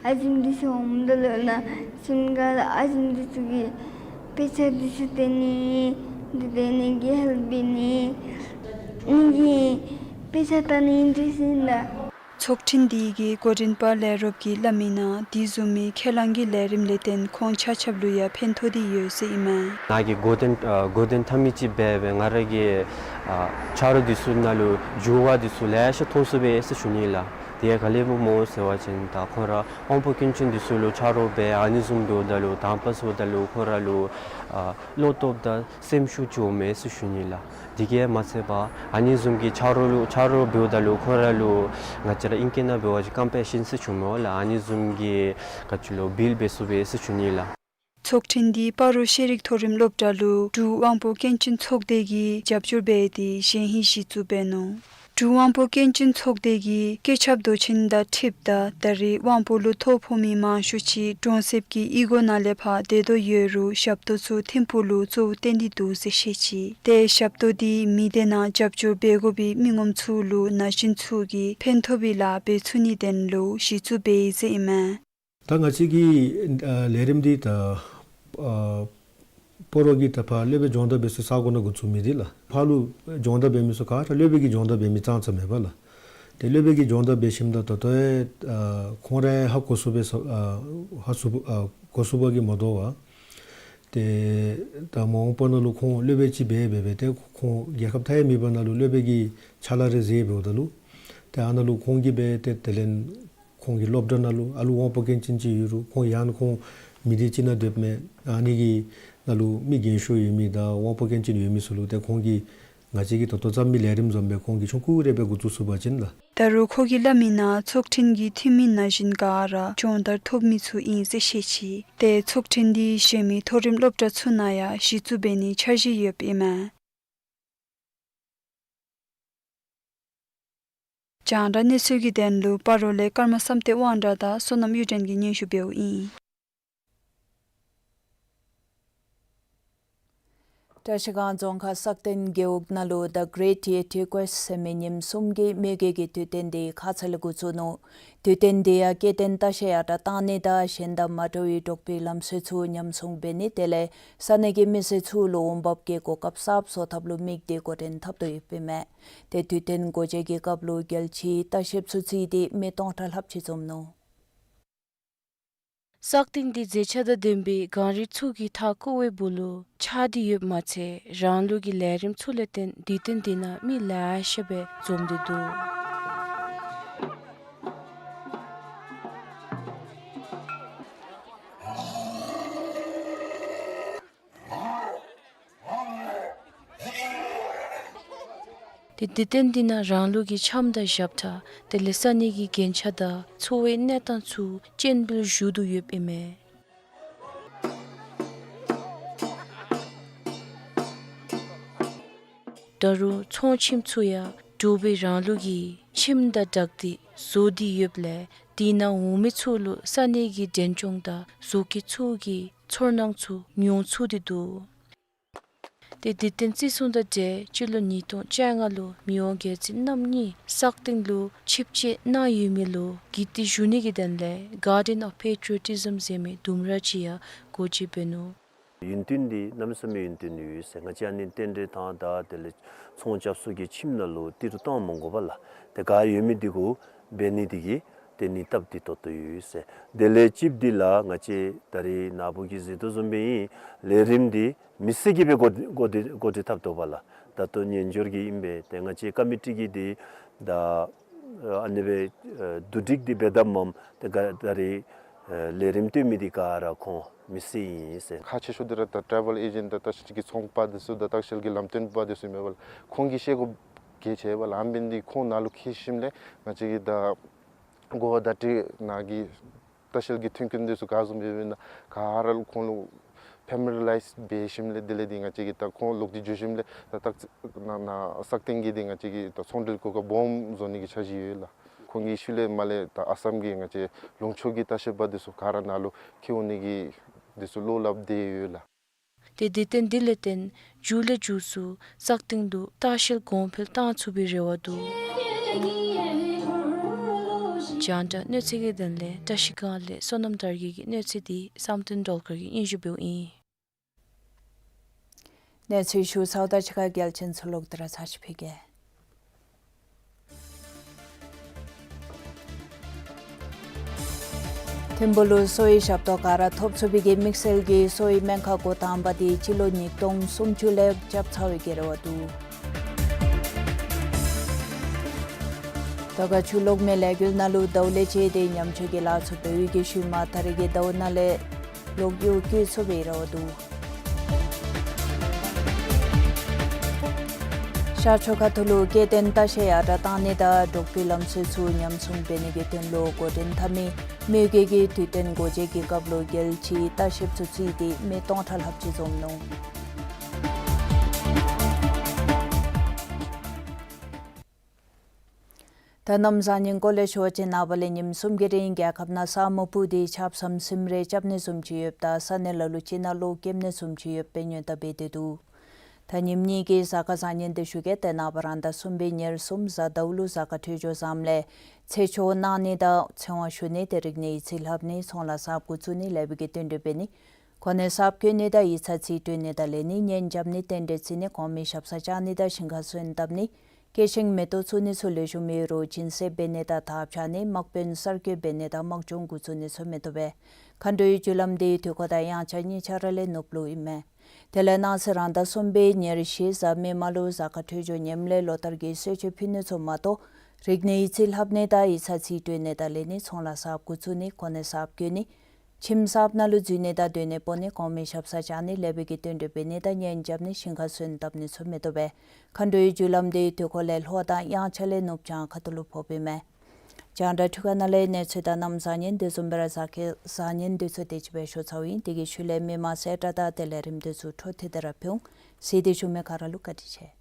ཨ་ཙི་འདི་སོང་འདི་ལོ་ན་སིམ་ག་ལ་ཨ་ཙི་འདི་ཚུ་གི་དཔེ་ཆ་འདི་ཚུ་སྟོན་ནི་འདི་སྟོན་ནི་གི་ཧེལཔ་འབད་ནི་ནི་གི་དཔེ་ཆ་ལྟ་ནི་འདི་ཚུ་ཨིན་ལགས། ཚོགས་ཐེངས་འདི་གི་འགོ་འདྲེན་པ་ལས་རོགསཔ་གིས་སླབ་མི་ནང་དེ་བཟུམ་མའི་ཁས་བླངས་ཀྱི་ལས་རིམ་ལས་བརྟེན་ཁོང་ཆ་ཁྱབ་ལུ་ཡང་ཕན་ཐོགས་ཏེ་ཡོད་ཟེར་ཨིན་མས། ནཱ་གི་འགོ་འདྲེན་ཨ་འགོ་འདྲེན་འཐབ་མི་ཅིག་འབད་སྦེ་ང་ར་གིས་ཨ་ཆ་རོགས་འདི་ཚུ་ནང་ལུ་འགྱུར་བ་འདི་ཚུ་ལེ་ཤ་མཐོང་ཚུགས་པས་ཟེར་ཞུ་ནི་ལགས། དེ་ཡང་ག་ལས་སྦེ་སྨོ་ཟེར་བ་ཅིན་ད་ཁོང་ར་དབང་པོ་སྐྱོན་ཅན་འདི་ཚུ་ལུ་ཆ་རོགས་འབད་ཨ་ནི་བཟུམ་འབདཝ་ད་ལུ་དང་པ་ཟེརཝ་ད་ལུ་ཁོང་ར་ལུ་ཨ་བློ་སྟོབས་དང་སེམས་ཤུགས་ཅིག་འོང་མས་ཟེར་ཞུ་ནི་ལགས། དེ་གིས་མ་ཚད་པར་ཨ་ནི་བཟུམ་གྱི་ཆ་རོགས་ལུ་ཆ་རོགས་འབདཝ་ད་ལུ་ཁོང་ར་ལུ་ང་བཅས་ར་ཨིང་སྐད་ནང་འབད་བ་ཅིན་ཀམ་པེ་ཤཱན་ཟེར་ཞུཝ་མས་ལགས། ཨ་ནི་བཟུམ་གྱི་ག་ཅི་ལོ་བིལ་འབད་ཚུགས་པས་ཟེར་ཞུ་ནི་ལགས། ཚོགས་ཐེངས་འདི་སྤ་རོ་ཤེས་རིག་མཐོ་རིམ་སློབ་གྲྭ་ལུ་འབྲུག་དབང་པོ་སྐྱོན་ཅན་ཚོགས་སྡེ་གིས་རྒྱབ་སྐྱོར་འབད་དེ་གཞན་ཧིང་གཞི་བཙུགས་འབད་ནུག། འབྲུག་དབང་པོ་སྐྱོན་ཅན་ཚོགས་སྡེ་གིས་སྐུ་ཚབ་མདོ་ཆེན་དང་འཁྲིལཝ་ད་ད་རེས་དབང་པོ་ལུ་ཐོ་ཕོག་མི་མང་ཤོས་ཅིག་གྲོང་གསེབ་ཀྱི་གཡུས་སྒོ་ནང་ལས་ཕར་སྡོད་དོ་ཡོད་རུང་ཞབས་ཏོག་ཚུ་ཐིམ་ཕུག་ལུ་གཙོ་བོ་བཏོན་ཏེ་འདུག་ཟེར་བཤད་ཅི། ཏེ་ཞབས་ཏོག་འདི་མི་སྡེ་ནང་རྒྱབ་སྐྱོར་འབད་དགོ་པའི་མི་ངོམ་ཚུ་ལུ་ན་གཞོན་ཚུ་གིས་ཕན་ཐོགས་པའི་ལཱ་འབད་ཚུགས་ནིའི་དོན་ལུ་གཞི་བཙུགས་འབད་ཡི་ཟེར་ཨིན་མས། ད་ང་བཅས་ཀྱི་ཨ་ལས་རིམ་འདི་ད་ཨ་སྤ་རོ་གི་ད་ཕར་སློབ་དཔོན་སྦྱོང་བརྡར་འབད་སའི་ས་གོ་ནང་འགོ་བཙུགས་མི་འདི་ལགས། ཕར་ལུ་སྦྱོང་བརྡར་འབད་མི་ཚུ་ག་ར་སློབ་དཔོན་གྱི་སྦྱོང་བརྡར་འབད་མི་ཙང་ཙ་མེད་པས་ལགས། ཏེ་སློབ་དཔོན་གྱི་སྦྱོང་བརྡར་འབད་ཞིནམ་ད་ད་ལྟོ་ཨ་ཁོང་ར་ཧ་གོ་ཚུགས་པའི་ས་ཨ་ཧ་ཚུགས་ཨ་གོ་ཚུགས་པ་གིས་མ་དོ་བར་ཏེ་ད་མ་འོངས་པ་ནང་ལུ་ཁོང་སློབ་དཔོན་ཅིག་འབད་འབད་འབད་ཏེ་ཁོང་རྒྱལ་ཁབ་མཐའ་ཡས་མེད་པ་ནང་ལུ་སློབ་དཔོན་གྱི་ཕྱག་ལཱ་རེ་མཛད་འབདཝ་ད་ལུ་ཏེ་ཨ་ནཱ་ལུ་ཁོང་གིས་འབད་ཏེ་དེ་ལས་ཁོང་གི་སློབ་གྲྭ་ནང་ལུ་ཨ་ལུ་དབང་པོ་སྐྱོན་ཅན་ཅིག་ཡོད་རུང་ཁོང་ཡང་ཁོང་མི་སྡེ་ཅིག་ནང་སྡོདཔ་མས། ཨ་ནི་གི་ནང་ལུ་མི་རྒན་ཤོས་ཡོད་མི་དང་དབང་པོ་སྐྱོན་ཅན་ཡོད་མི་ཚུ་ལུ་ཏེ་ཁོང་གིས་ང་བཅས་ཀྱིས་ད་ལྟོ་བརྩམས་མི་ལས་རིམ་བཟུམ་སྦེ་ཁོང་གིས་ཆུང་ཀུ་རེ་སྦེ་འགོ་བཙུགས་ཚུགས་པ་ཅིན་ལགས། ད་རུང་ཁོ་གིས་སླབ་མི་ནང་ཚོགས་ཐེངས་ཀྱི་འཐུས་མི་ན་གཞོན་ག་ར་སྦྱོང་བརྡར་ཐོབ་མི་ཚུ་ཨིན་ཟེར་བཤད་ཅི། ཏེ་ཚོགས་ཐེངས་འདི་གཞན་མི་མཐོ་རིམ་སློབ་གྲྭ་ཚུ་ནང་ཡང་གཞི་བཙུགས་འབད་ནིའི་འཆར་གཞི་ཡོདཔ་ཨིན་མས། རྒྱང་བསྒྲགས་གནས་ཚུལ་གྱི་དོན་ལུ་སྤ་རོ་ལས་ཀརྨ་བསམ་གཏན་དབང་གྲགས་དང་བསོད་ནམས་གཡུ་སྒྲོན་གྱིས་སྙན་ཞུ་འབདཝ་ཨིན། བཀྲ་ཤིས་སྒང་རྫོང་ཁག་སག་སྟེང་རྒེད་འོག་ནང་ལུ་The Great Tiete Quest ཟེར་མི་ཉིནམ་གསུམ་གྱི་མེས་རྒྱལ་གྱི་དུས་སྟོན་འདི་ཁ་ཙ་ལས་འགོ་བཙུགས་ནུག། དུས་སྟོན་འདི་ཡང་སྐྱེ་ལྡན་རྟ་ཤ་ཡར་དྲགས་གཏང་ནི་དང་གཞན་དང་མ་འདྲ་བའི་འབྲོག་པའི་ལམ་སྲོལ་ཚུ་ཉམས་སྲུང་འབད་ནི་དེ་ལས་ས་གནས་ཀྱི་མི་སེར་ཚུ་ལུ་འོང་འབབ་ཀྱི་གོ་སྐབས་གསརཔ་བཟོ་ཐབས་ལུ་དམིགས་ཏེ་འགོ་འདྲེན་འཐབ་དོ་ཡོདཔ་ཨིན་མས། ཏེ་དུས་སྟོན་སྒོ་འབྱེད་ཀྱི་སྐབས་ལུ་རྒྱལ་སྤྱིའི་ལྟ་བཤལཔ་ཚུ་རྩིས་ཏེ་མི་སྟོང་ཕྲག་ལྷགཔ་ཅིག་འཛོམས་ནུག། སག་སྟེང་འདི་མཛེས་ཆ་དང་ལྡན་པའི་གངས་རི་ཚུ་གིས་མཐའ་བསྐོར་བའི་སྦུག་ལུ་ཆགས་ཏེ་ཡོདཔ་མ་ཚད་རང་ལུགས་ཀྱི་ལས་རིམ་ཚུ་ལས་བརྟེན་དུས་སྟོན་འདི་ནང་མི་ལེ་ཤ་སྦེ་འཛོམས་ཏེ་འདུག། ཏེ་དུས་སྟོན་འདི་ནང་རང་ལུགས་ཀྱི་འཆམ་དང་ཞབས་ཁྲ་དེ་ལས་ས་གནས་ཀྱི་རྒྱན་ཆ་དང་འཚོ་བའི་གནས་སྟངས་ཚུ་སྤྱན་འབུལ་ཞུ་དོ་ཡོདཔ་ཨིན་མས། ད་རུང་ཚོང་ཁྱིམ་ཚུ་ཡང་འབྲོག་པའི་རང་ལུགས་ཀྱི་ཁྱིམ་དང་སྦྲགས་ཏེ་བཟོ་སྟེ་ཡོདཔ་ལས་དེ་ནང་འོང་མི་ཚུ་ལུ་ས་གནས་ཀྱི་འབྲས་ལྗོངས་དང་བཟོ་བཀོད་ཚུ་གི་ཚོར་སྣང་ཚུ་མྱོང་ཚུགས་ཏེ་འདུག། ཏེ་དུས་སྟོན་བརྩི་སྲུང་དང་འབྲེལ་སྤྱི་ལོ་ཉིས་སྟོང་བཅོ་ལྔ་ལུ་མི་དབང་རྒྱལ་བཙུན་རྣམ་གཉིས་སག་སྟེང་ལུ་ཆིབས་བསྐྱོད་གནང་ཡོད་མི་ལུ་གུས་བཏུད་ཞུ་ནི་གི་དོན་ལས་Garden of Patriotism ཟེར་མི་ལྡུམ་ར་ཅིག་ཡང་སྒོ་འབྱེད་འབད་ནུག། ཡོན་ཏན་འདི་གནམ་མེད་ས་མེད་ཡོན་ཏན་ཡོད་ཟེར། ང་བཅས་ཨ་ནི་རྟེན་འབྲེལ་དང་ད་དེ་ལས་ཚོང་རྐྱབ་ས་གི་ཁྱིམ་ནང་ལུ་ཏི་རུ་བཏང་མི་དགོ་པས་ལགས། ཏེ་ག་ཡོད་མི་འདི་གུ་འབད་ནི་འདི་གིས་ཏེ་ནི་སྟབས་བདེ་ཏོག་ཏོ་ཡོད་ཟེར། དེ་ལས་ཅིག་འདི་ལགས་ང་བཅས་ད་རེས་ནཱ་བུ་གིས་གཟིགས་དོ་བཟུམ་སྦེ་ཨིན། ལས་རིམ་འདི་མི་སེར་གྱིས་སྦེ་འགོ་འགོ་འདྲེན་འགོ་འདྲེན་འཐབ་དོ་བས་ལགས། ད་ལྟོ་སྙན་ཞུ་གི་ཨིན་པས། ཏེ་ང་བཅས་ཀ་མི་ཊི་གིས་འདི་ད་ཨ་ནི་སྦེ་བསྡུ་སྒྲིག་འདི་འབད་དཔ་མས། ཏེ་ག་ད་རེས་ལས་རིམ་སྟོན་མི་འདི་ག་ར་ཁོང་མི་སེར་ཨིན་ཟེར། ཁག་ཆེ་ཤོས་འདི་ར་ད་ཊེ་བཱལ་ཨེ་ཇེནཊ་དང་ལྟ་བཤལ་གྱི་ཚོང་པ་འདི་ཚུ་དང་ལྟ་བཤལ་གྱི་ལམ་སྟོན་པ་འདི་ཚུ་མས་པ་ལགས། ཁོང་གིས་ཤེས་དགོཔ་གལ་ཆེ་བས་ལགས། ཨ་ནི་འབད་ནི་འདི་ཁོང་ནཱ་ལུ་འཁྱིད་ཞིནམ་ལས་ང་བཅས་ཀྱི་ད་གོ་བ་བརྡ་སྤྲོད་ནང་གི་ལྟ་བཤལ་གྱི་མཐུན་རྐྱེན་འདི་ཚུ་ག་བཟུམ་སྦེ་ཡོདཔ་ཨིན་ན་ག་ར་ལུ་ཁོང་ལུ་ཕེ་མི་ལི་ཡ་རའིཛ་འབད་ཞིནམ་ལས་དེ་ལས་འདི་ང་བཅས་ཀྱིས་ད་ཁོང་ལོག་སྟེ་འགྱོ་ཞིནམ་ལས་ད་ད་ནཱ་ནཱ་སག་སྟེང་གི་འདི་ང་བཅས་ཀྱིས་ད་ཚོང་འབྲེལ་གོ་སྐབས་སྦོམ་བཟོ་ནི་གི་འཆར་གཞི་ཡོད་ལགས། ཁོང་གི་ཤུལ་ལས་མར་ལས་ད་ཨ་སམ་གྱི་ང་བཅས་ལུང་ཕྱོགས་ཀྱི་ལྟ་བཤལ་པ་འདི་ཚུ་ག་ར་ནཱ་ལུ་འཁྱིད་འོང་ནི་གི་འདི་ཚུ་བློ་སླབ་སྟེ་ཡོད་ལགས། ཏེ་དུས་སྟོན་འདི་ལས་བརྟེན་མཇུག་ལས་མཇུག་སུ་སག་སྟེང་དུ་ལྟ་བཤལ་གོང་འཕེལ་གཏང་ཚུགས་པའི་རེ་བ་འདུག། རྒྱང་བསྒྲགས་གནས་ཚུལ་གྱི་དོན་ལས་བཀྲ་ཤིས་སྒང་ལས་བསོད་ནམས་དར་རྒྱས་ཀྱི་གནས་ཚུལ་འདི་བསམ་གཏན་སྒྲོལ་དཀར་གྱིས་སྙན་ཞུ་འབདཝ་ཨིན། གནས་ཚུལ་ཞུ་ཚརཝ་ད་གཅིག་ཁར་གལ་ཆེན་ཚུ་ལོག་སྟེ་ར་ཚར་ཅིག་ཕུལ་གེ། ཐིམ་ཕུག་ལུ་གསོ་བའི་ཞབས་ཏོག་ག་ར་ཐོབ་ཚུགས་པའི་གི་དམིགས་བསལ་གྱི་གསོ་བའི་སྨན་ཁང་འགོ་དང་པ་དེ་སྤྱི་ལོ་ཉིས་སྟོང་སུམ་ཅུ་ལས་རྐྱབ་ཚར་བའི་གི་རེ་བ་འདུག། དར་དཀར་ཆུ་གློག་མེ་ལས་འགུལ་ནང་ལུ་ཟླཝ་ལས་བཅད་དེ་ཉམས་བཅོས་ཀྱི་ལཱ་ཚུ་འབད་བའི་གི་ཤུལ་མ་ད་རེས་ཀྱི་ཟླཝ་ནང་ལས་གློག་གཡུག་བཀོལ་ཚུགས་པའི་རེ་བ་འདུག། ཤར་ཕྱོགས་ཁ་ཐུག་ལུ་སྐྱེ་ལྡན་ལྟ་བཤལ་ཡར་དྲག་བཏང་ནི་དང་འབྲོག་པའི་ལམ་སྲོལ་ཚུ་ཉམས་སྲུང་འབད་ནི་གི་དོན་ལུ་འགོ་འདྲེན་འཐབ་མི་མི་སྒེར་གྱི་དུས་སྟོན་སྒོ་འབྱེད་ཀྱི་སྐབས་ལུ་རྒྱལ་སྤྱིའི་ལྟ་བཤལཔ་ཚུ་བརྩིས་ཏེ་མི་སྟོང་ཕྲག་ལྷགཔ་ཅིག་འཛོམས་ནུག། ད་གནམ་བཟང་ངན་སྐོར་ལས་ཞུ་བ་ཅིན་ནངས་པ་ལས་ཉིནམ་གསུམ་གྱི་རིང་རྒྱལ་ཁབ་ནང་ས་སྨུག་སྤུབས་ཏེ་ཆརཔ་སིམ་སིམ་རེ་རྐྱབ་ནི་བཟུམ་ཅིག་ཡོདཔ་ད་ས་གནས་ལ་ལུ་ཅིག་ནང་གློག་རྐྱབ་ནི་བཟུམ་ཅིག་ཡོདཔ་སྦེ་ཉེན་བརྡ་འབད་དེ་འདུག། ད་ཉིནམ་གཉིས་ཀྱི་གཟའ་སྐར་བཟང་ངན་དེ་ཞུ་གེ། ཏེ་ནངས་པ་རང་ཟླ་གསུམ་པའི་ཉེར་གསུམ་གཟའ་ཟླཝ་ལུ་གཟའ་སྐར་འཕྲོད་སྦྱོར་བཟངམ་ལས་ཚེ་མཆོག་གནང་ནི་དང་ཚེ་དབང་ཞུ་ནི་དེ་རིག་གནས་ཡིག་ཚང་ལྷབ་ནི་ཚོང་ལཱ་གསརཔ་འགོ་བཙུགས་ནི་ལེགས་པའི་གི་རྟེན་འབྲེལ་འབད་ནི། གོ་གནས་གསརཔ་བསྐོ་ནི་དང་ཡིག་ཚང་རྩིས་སྤྲོད་ནི་དང་ལེན་ནི། གཉེན་རྐྱབ་ནི་རྟེན་འབྲེལ་བརྩི་ནི། གོང་མའི་ཞབས་སར་བཅར་ནི་དང་ཞིང་ཁར་སོན་བཏབ་ནི། སྐྱེད་ཤིང་མེ་ཏོག་བཙུགས་ནི་ཚུ་ལེགས་ཤོམ་ཡོད་རུང་སྦྱིན་སྲེག་འབད་ནི་དང་དར་འཕྱར་ནི། དམག་དཔོན་གསར་བསྐོ་འབད་ནི་དང་དམག་སྦྱོང་འགོ་བཙུགས་ནི་ཚུ་མི་བཏུབ་པས། མཁའ་འགྲོའི་རྒྱུ་ལམ་དེ་དུས་འཁོར་དང་དབྱངས་འཆར་གཉིས་ཆ་ར་ལས་ནུབ་ལུ་ཨིན་མས། དེ་ལས་གནངས་ཚེ་རང་ཟླ་གསུམ་པའི་ཉེར་བཞི་གཟའ་མིག་དམར་ལུ་གཟའ་སྐར་འཕྲོད་སྦྱོར་ངནམ་ལས་ལོ་ལྟར་གྱི་གསོལ་མཆོད་ཕུལ་ནི་ཚུ་མ་གཏོགས་རིག་གནས་ཡིག་ཚང་ལྷབ་ནི་དང་ཡིག་ཚང་རྩིས་སྤྲོད་ནི་དང་ལེན་ནི་ཚོང་ལཱ་གསརཔ་འགོ་བཙུགས་ནི་གོ་གནས་གསརཔ་བསྐོ་ནི། ཁྱིམ་གསརཔ་ནང་ལུ་འཛུལ་ནི་དང་སྡོད་གནས་སྤོ་ནི། གོང་མའི་ཞབས་སར་བཅར་ནི་ལེགས་པའི་གི་རྟེན་འབྲེལ་འབད་ནི་དང་གཉེན་རྐྱབ་ནི་ཞིང་ཁར་སོན་བཏབ་ནི་ཚུ་མི་བཏུབ་པས། མཁའ་འགྲོའི་རྒྱུ་ལམ་དེ་དུས་འཁོར་ལས་ལྷོ་དང་དབྱངས་འཆར་ལས་ནུབ་བྱང་ཁ་ཐུག་ལུ་ཕོགཔ་ཨིན་མས། རྒྱང་བསྒྲགས་འཕྲུལ་ཁང་ནང་ལས་གནས་ཚུལ་དང་གནམ་བཟང་ངན་དེ་བཟུམ་སྦེ་ར་གཟའ་སྐར་བཟང་ངན་དེ་ཚུ་དེ་ཅིག་སྦེ་ཞུ་ཚརཝ་ཨིན། དེ་གི་ཤུལ་ལས་མི་མང་གསལ་བསྒྲགས་དང་དེ་ལས་རིམ་དེ་ཚུ་འཕྲོ་མཐུད་དེ་ར་ཕུལ་འོང་། གཟིགས་ཏེ་བཞུགས་མི་ག་ར་ལུ་བཀའ་དྲིན་ཆེ།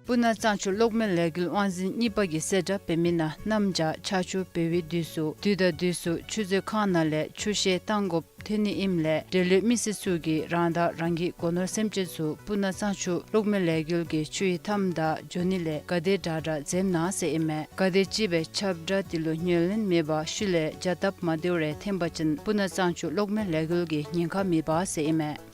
སྤུ་ན་གཙང་ཆུ་གློག་མེ་ལས་འགུལ་དབང་འཛིན་གཉིས་པ་གིས་གསལ་བསྒྲགས་འབད་མི་ནང་གནམ་བྱཱར་ཆར་ཆུ་འབབ་པའི་དུས་སུ་དུས་དང་དུས་སུ་ཆུ་མཛོད་ཁང་ནང་ལས་ཆུ་བཤལ་བཏང་དགོཔ་ཐོན་ནི་ཨིནམ་ལས་འབྲེལ་ཡོད་མི་སེར་ཚུ་གིས་རང་དང་རང་གི་སྒོ་ནོར་སེམས་ཅན་ཚུ་སྤུ་ན་གཙང་ཆུ་གློག་མེ་ལས་འགུལ་གྱི་ཆུ་ཡི་མཐའམ་དང་འགྱོ་ནི་ལས་ག་དེ་དྲག་དྲག་འཛེམ་གནང་ཟེར་ཨིན་མས། ག་དེ་ཅིག་སྦེ་ཁྱབ་བསྒྲགས་དེ་ལུ་ཉན་ལེན་མེད་པར་ཤུལ་ལས་བྱ་སྟབས་མ་བདེཝ་རེ་འཐོན་པ་ཅིན་སྤུ་ན་གཙང་ཆུ་གློག་མེ་ལས་འགུལ་གྱི་ཉེན་ཁ་མེད་པ་ཟེར་ཨིན་མས།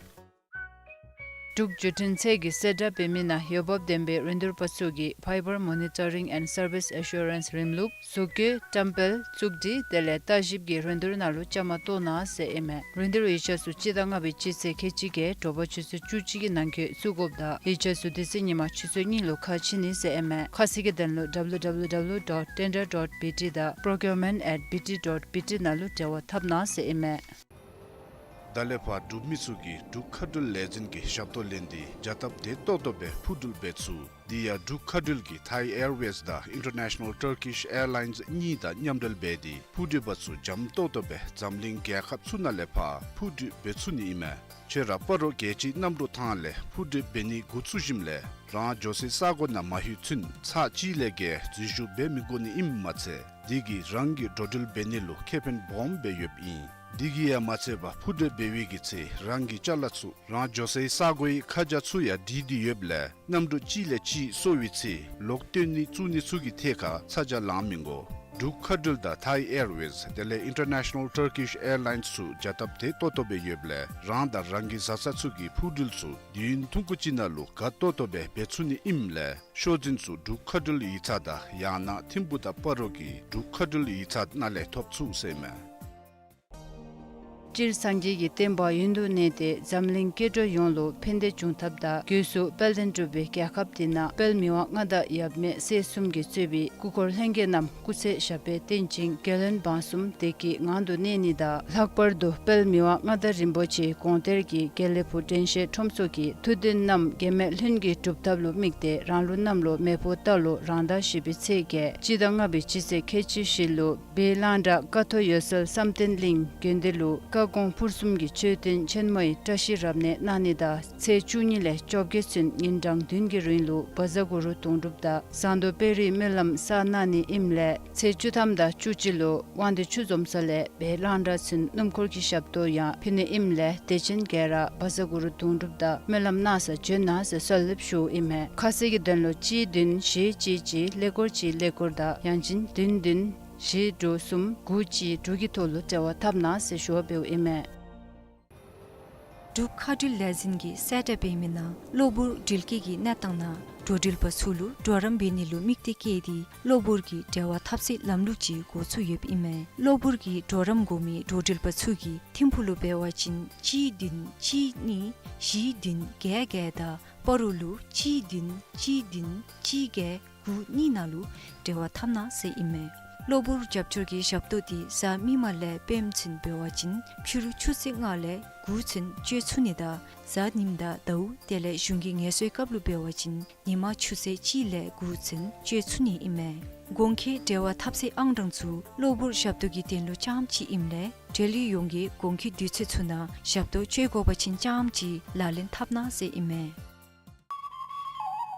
འབྲུག་བརྒྱུད་འཕྲིན་ཚད་ཀྱིས་གསལ་བསྒྲགས་འབད་མི་ནང་འོས་འབབ་ལྡན་པའི་རིན་བསྡུར་པ་ཚུ་གིས་Fiber Monitoring and Service Assurance རིམ་ལུགས་བཟོ་བཀོད་བཀྲམ་སྤེལ་བཙུགས་སྒྲིག་དེ་ལས་ལྟ་ཞིབ་ཀྱི་རིན་བསྡུར་ནང་ལུ་བཅའ་མར་གཏོགས་གནང་ཟེར་ཨིན་མས། རིན་བསྡུར་ཡིག་ཆ་ཚུ་སྤྱི་ཟླ་ལྔ་པའི་སྤྱི་ཚེས་ཁལ་གཅིག་བརྒྱད་དྲོ་པ་ཆུ་ཚོད་བཅུ་གཅིག་གི་ནང་འཁོད་བཙུགས་དགོཔ་དང་ཡིག་ཆ་ཚུ་དེ་ཚེ་ཉིན་མ་ཆུ་ཚོད་གཉིས་ལུ་ཁ་ཕྱེ་ནི་ཟེར་ཨིན་མས། ཁ་གསལ་གྱི་དོན་ལུ་W W W dot tender dot B T དང་procurement at B T dot B T ནང་ལུ་འབྲེལ་བ་འཐབ་གནང་ཟེར་ཨིན་མས། ད་ལས་ཕར་འབྲུག་མི་ཚུ་གིས་འབྲུག་མཁའ་འགྲུལ་ལས་འཛིན་གྱི་ཞབས་ཏོག་ལེན་ཏེ་བྱ་སྟབས་བདེ་ཏོག་ཏོ་སྦེ་འཕུར་འགྲུལ་འབད་ཚུགས། དེ་ཡང་འབྲུག་མཁའ་འགྲུལ་གྱིས་Thai Airways དང་International Turkish Airlines གཉིས་དང་མཉམ་འབྲེལ་འབད་དེ་འཕུར་འགྲུལ་པ་ཚུ་འཇམ་ཏོག་ཏོ་སྦེ་འཛམ་གླིང་རྒྱལ་ཁབ་ཚུ་ནང་ལས་ཕར་འཕུར་འགྲུལ་འབད་ཚུགས་ནི་ཨིན་མས། ཁྱོད་ར་སྤ་རོ་རྒྱལ་སྤྱིའི་གནམ་གྲུ་ཐང་ལས་འཕུར་འགྲུལ་འབད་ནི་འགོ་བཙུགས་ཞིནམ་ལས་རང་འགྱོ་སའི་ས་གོ་ནང་མ་ལྷོད་ཚུན་ཚར་གཅིག་ལས་བརྒལ་འཛུལ་ཞུགས་འབད་མི་དགོ་ནི་ཨིནམ་མ་ཚད་དེ་གིས་རང་གི་འགྲོ་འགྲུལ་འབད་ནི་ལུ་ཁེ་ཕན་སྦོམ་སྦེ་ཡོདཔ་ཨིན། དེ་གིས་ཡང་མ་ཚད་པར་འཕུར་འགྲུལ་འབད་བའི་གི་ཚེ་རང་གི་ཅ་ལ་ཚུ་རང་འགྱོ་སའི་ས་གོའི་ཁ་བྱང་ཚུ་ཡང་བྲིས་ཏེ་ཡོདཔ་ལས་གནམ་གྲུ་གཅིག་ལས་གཅིག་སོར་བའི་ཚེ་ལོག་བཏོན་ནི་བཙུགས་ནི་ཚུ་གི་ཐད་ཁར་ཚ་གྱང་ལང་མི་དགོ། འབྲུག་མཁའ་འགྲུལ་དང་Thai Airways དེ་ལས་International Turkish Airlines ཚུ་བྱ་སྟབས་བདེ་ཏོག་ཏོ་སྦེ་ཡོདཔ་ལས་རང་དང་རང་གི་བཟའ་ཚང་ཚུ་གི་འཕུར་འགྲུལ་ཚུ་དུས་ཡུན་ཐུང་ཀུ་ཅིག་ནང་ལུ་དགའ་ཏོག་ཏོ་སྦེ་འབད་ཚུགས་ནི་ཨིནམ་ལས་ཤོག་འཛིན་ཚུ་འབྲུག་མཁའ་འགྲུལ་ཡིག་ཚང་དང་ཡང་ན་ཐིམ་ཕུག་དང་སྤ་རོ་གི་འབྲུག་མཁའ་འགྲུལ་ཡིག་ཚང་ནང་ལས་ཐོབ་ཚུགས་ཟེར་ཨིན་མས། སྤྱིར་སངས་རྒྱས་ཀྱི་བསྟན་པ་ཡུན་དུ་གནས་ཏེ་འཛམ་གླིང་སྐྱེ་འགྲོ་ཡོངས་ལུ་ཕན་བདེ་འབྱུང་ཐབས་དང་སྒོས་སུ་དཔལ་ལྡན་འབྲུག་པའི་རྒྱལ་ཁབ་འདི་ནང་དཔལ་མི་དབང་མངའ་བདག་ཡབ་མེས་སྲས་གསུམ་གྱིས་གཙོས་པའི་སྐུ་འཁོར་ལྷན་རྒྱས་རྣམས་སྐུ་ཚེ་ཞབས་པད་བརྟན་ཅིང་རྒྱལ་བློན་འབངས་གསུམ་བདེ་སྐྱིད་ངང་དུ་གནས་ནི་དང་། ལྷག་པར་དུ་དཔལ་མི་དབང་མངའ་བདག་རིན་པོ་ཆེའི་དགོངས་གཏེར་གྱི་དགེ་ལེགས་ཕུག་དྲན་ཤེས་ཁྲོམ་ཚོགས་ཀྱི་ཐུགས་འདུན་རྣམས་འགལ་མེད་ལྷུན་གྱིས་གྲུབ་ཐབས་ལུ་དམིགས་ཏེ་རང་ལུགས་གནམ་ལོ་མེ་ཕོ་རྟ་ལོ་རང་ཟླ་བཞི་པའི་ཚེས་བརྒྱད་སྤྱི་ཟླ་ལྔ་པའི་སྤྱི་ཚེས་ཁལ་གཅིག་བཞི་ལུ་སྦས་གླང་བྲག་ཀ་ཐོག་འོད་གསལ་བསམ་གཏན་གླིང་དགོན་སྡེ་ལུ་བཀའ་དགོངས་ཕུར་གསུམ་གྱི་མཆོད་རྟེན་ཆེན་མོའི་བཀྲ་ཤིས་རབ་གནས་གནང་ནི་དང་ཚེས་བཅུ་གཉིས་ལས་བཅོ་བརྒྱད་ཚུན་ཉིན་གྲངས་བདུན་གྱི་རིང་ལུ་བཛྲ་གུ་རུ་དུང་སྒྲུབ་དང་ཟངས་མདོག་དཔལ་རིའི་སྨོན་ལམ་བསགས་གནང་ནི་ཨིནམ་ལས་ཚེས་བཅུ་ཐམ་དང་བཅུ་གཅིག་ལུ་དབང་འདུས་ཆུ་འཛོམས་ས་ལས་སྦས་གླང་བྲག་ཚུན་སྣུམ་འཁོར་གྱི་ཞབས་ཏོག་ཡང་ཕུལ་ནི་ཨིནམ་ལས་དད་ཅན་ག་ར་བཛྲ་གུ་རུ་དུང་སྒྲུབ་དང་སྨོན་ལམ་གནང་ས་བྱོན་གནང་ཟེར་གསོལ་འདེབས་ཞུཝ་ཨིན་མས། ཁ་གསལ་གྱི་དོན་ལུ་གཅིག་བདུན་བཞི་གཅིག་གཅིག་ཀླད་ཀོར་གཅིག་ཀླད་ཀོར་དང་ཡང་ཅིན་བདུན་བདུན་བཞི་དྲུག་གསུམ་དགུ་གཅིག་དྲུག་གི་ཐོག་ལུ་འབྲེལ་བ་འཐབ་གནང་ཟེར་ཞུ་བ་འབདཝ་ཨིན་མས། འབྲུག་མཁའ་འགྲུལ་ལས་འཛིན་གྱིས་གསལ་བསྒྲགས་འབད་མི་ནང་གློ་བུར་འགྲུལ་སྐྱེལ་གྱི་གནས་སྟངས་ནང་འགྲོ་འགྲུལ་པ་ཚུ་ལུ་གྲོགས་རམ་འབད་ནི་ལུ་དམིགས་ཏེ་བསྐྱལ་ཏེ་གློ་བུར་གྱི་འབྲེལ་བ་འཐབ་སའི་ལམ་ལུགས་ཅིག་འགོ་བཙུགས་ཡོདཔ་ཨིན་མས། གློ་བུར་གྱི་གྲོགས་རམ་དགོ་མི་འགྲོ་འགྲུལ་པ་ཚུ་གིས་ཐིམ་ཕུག་ལུ་འབད་བ་ཅིན་གཅིག་བདུན་གཅིག་གཉིས་བཞི་བདུན་བརྒྱད་བརྒྱད་དང་སྤ་རོ་ལུ་གཅིག་བདུན་གཅིག་བདུན་གཅིག་བརྒྱད་དགུ་གཉིས་ནང་ལུ་འབྲེལ་བ་འཐབ་གནང་ཟེར་ཨིན་མས། གློ་བུར་རྒྱབ་སྐྱོར་གྱི་ཞབས་ཏོག་འདི་གཟའ་མིག་དམར་ལས་སྤེནམ་ཚུན་འབད་བ་ཅིན་ཕྱི་རུ་ཆུ་ཚོད་ལྔ་ལས་དགུ་ཚུན་སྤྱོད་ཚུགས་ནི་དང་གཟའ་ཉིམ་དང་ཟླཝ་དེ་ལས་གཞུང་གི་ངལ་གསོའི་སྐབས་ལུ་འབད་བ་ཅིན་ཉིན་མ་ཆུ་ཚོད་གཅིག་ལས་དགུ་ཚུན་སྤྱོད་ཚུགས་ནི་ཨིན་མས། གོང་འཁོད་འབྲེལ་བ་འཐབ་སའི་ཨང་གྲངས་ཚུ་གློ་བུར་ཞབས་ཏོག་གི་དོན་ལུ་རྐྱངམ་ཅིག་ཨིནམ་ལས་འབྲེལ་ཡོད་ཡོངས་ཀྱིས་གོང་འཁོད་དུས་ཚོད་ཚུ་ནང་ཞབས་ཏོག་སྤྱོད་དགོ་པ་ཅིན་རྐྱངམ་ཅིག་ལག་ལེན་འཐབ་གནང་ཟེར་ཨིན་མས།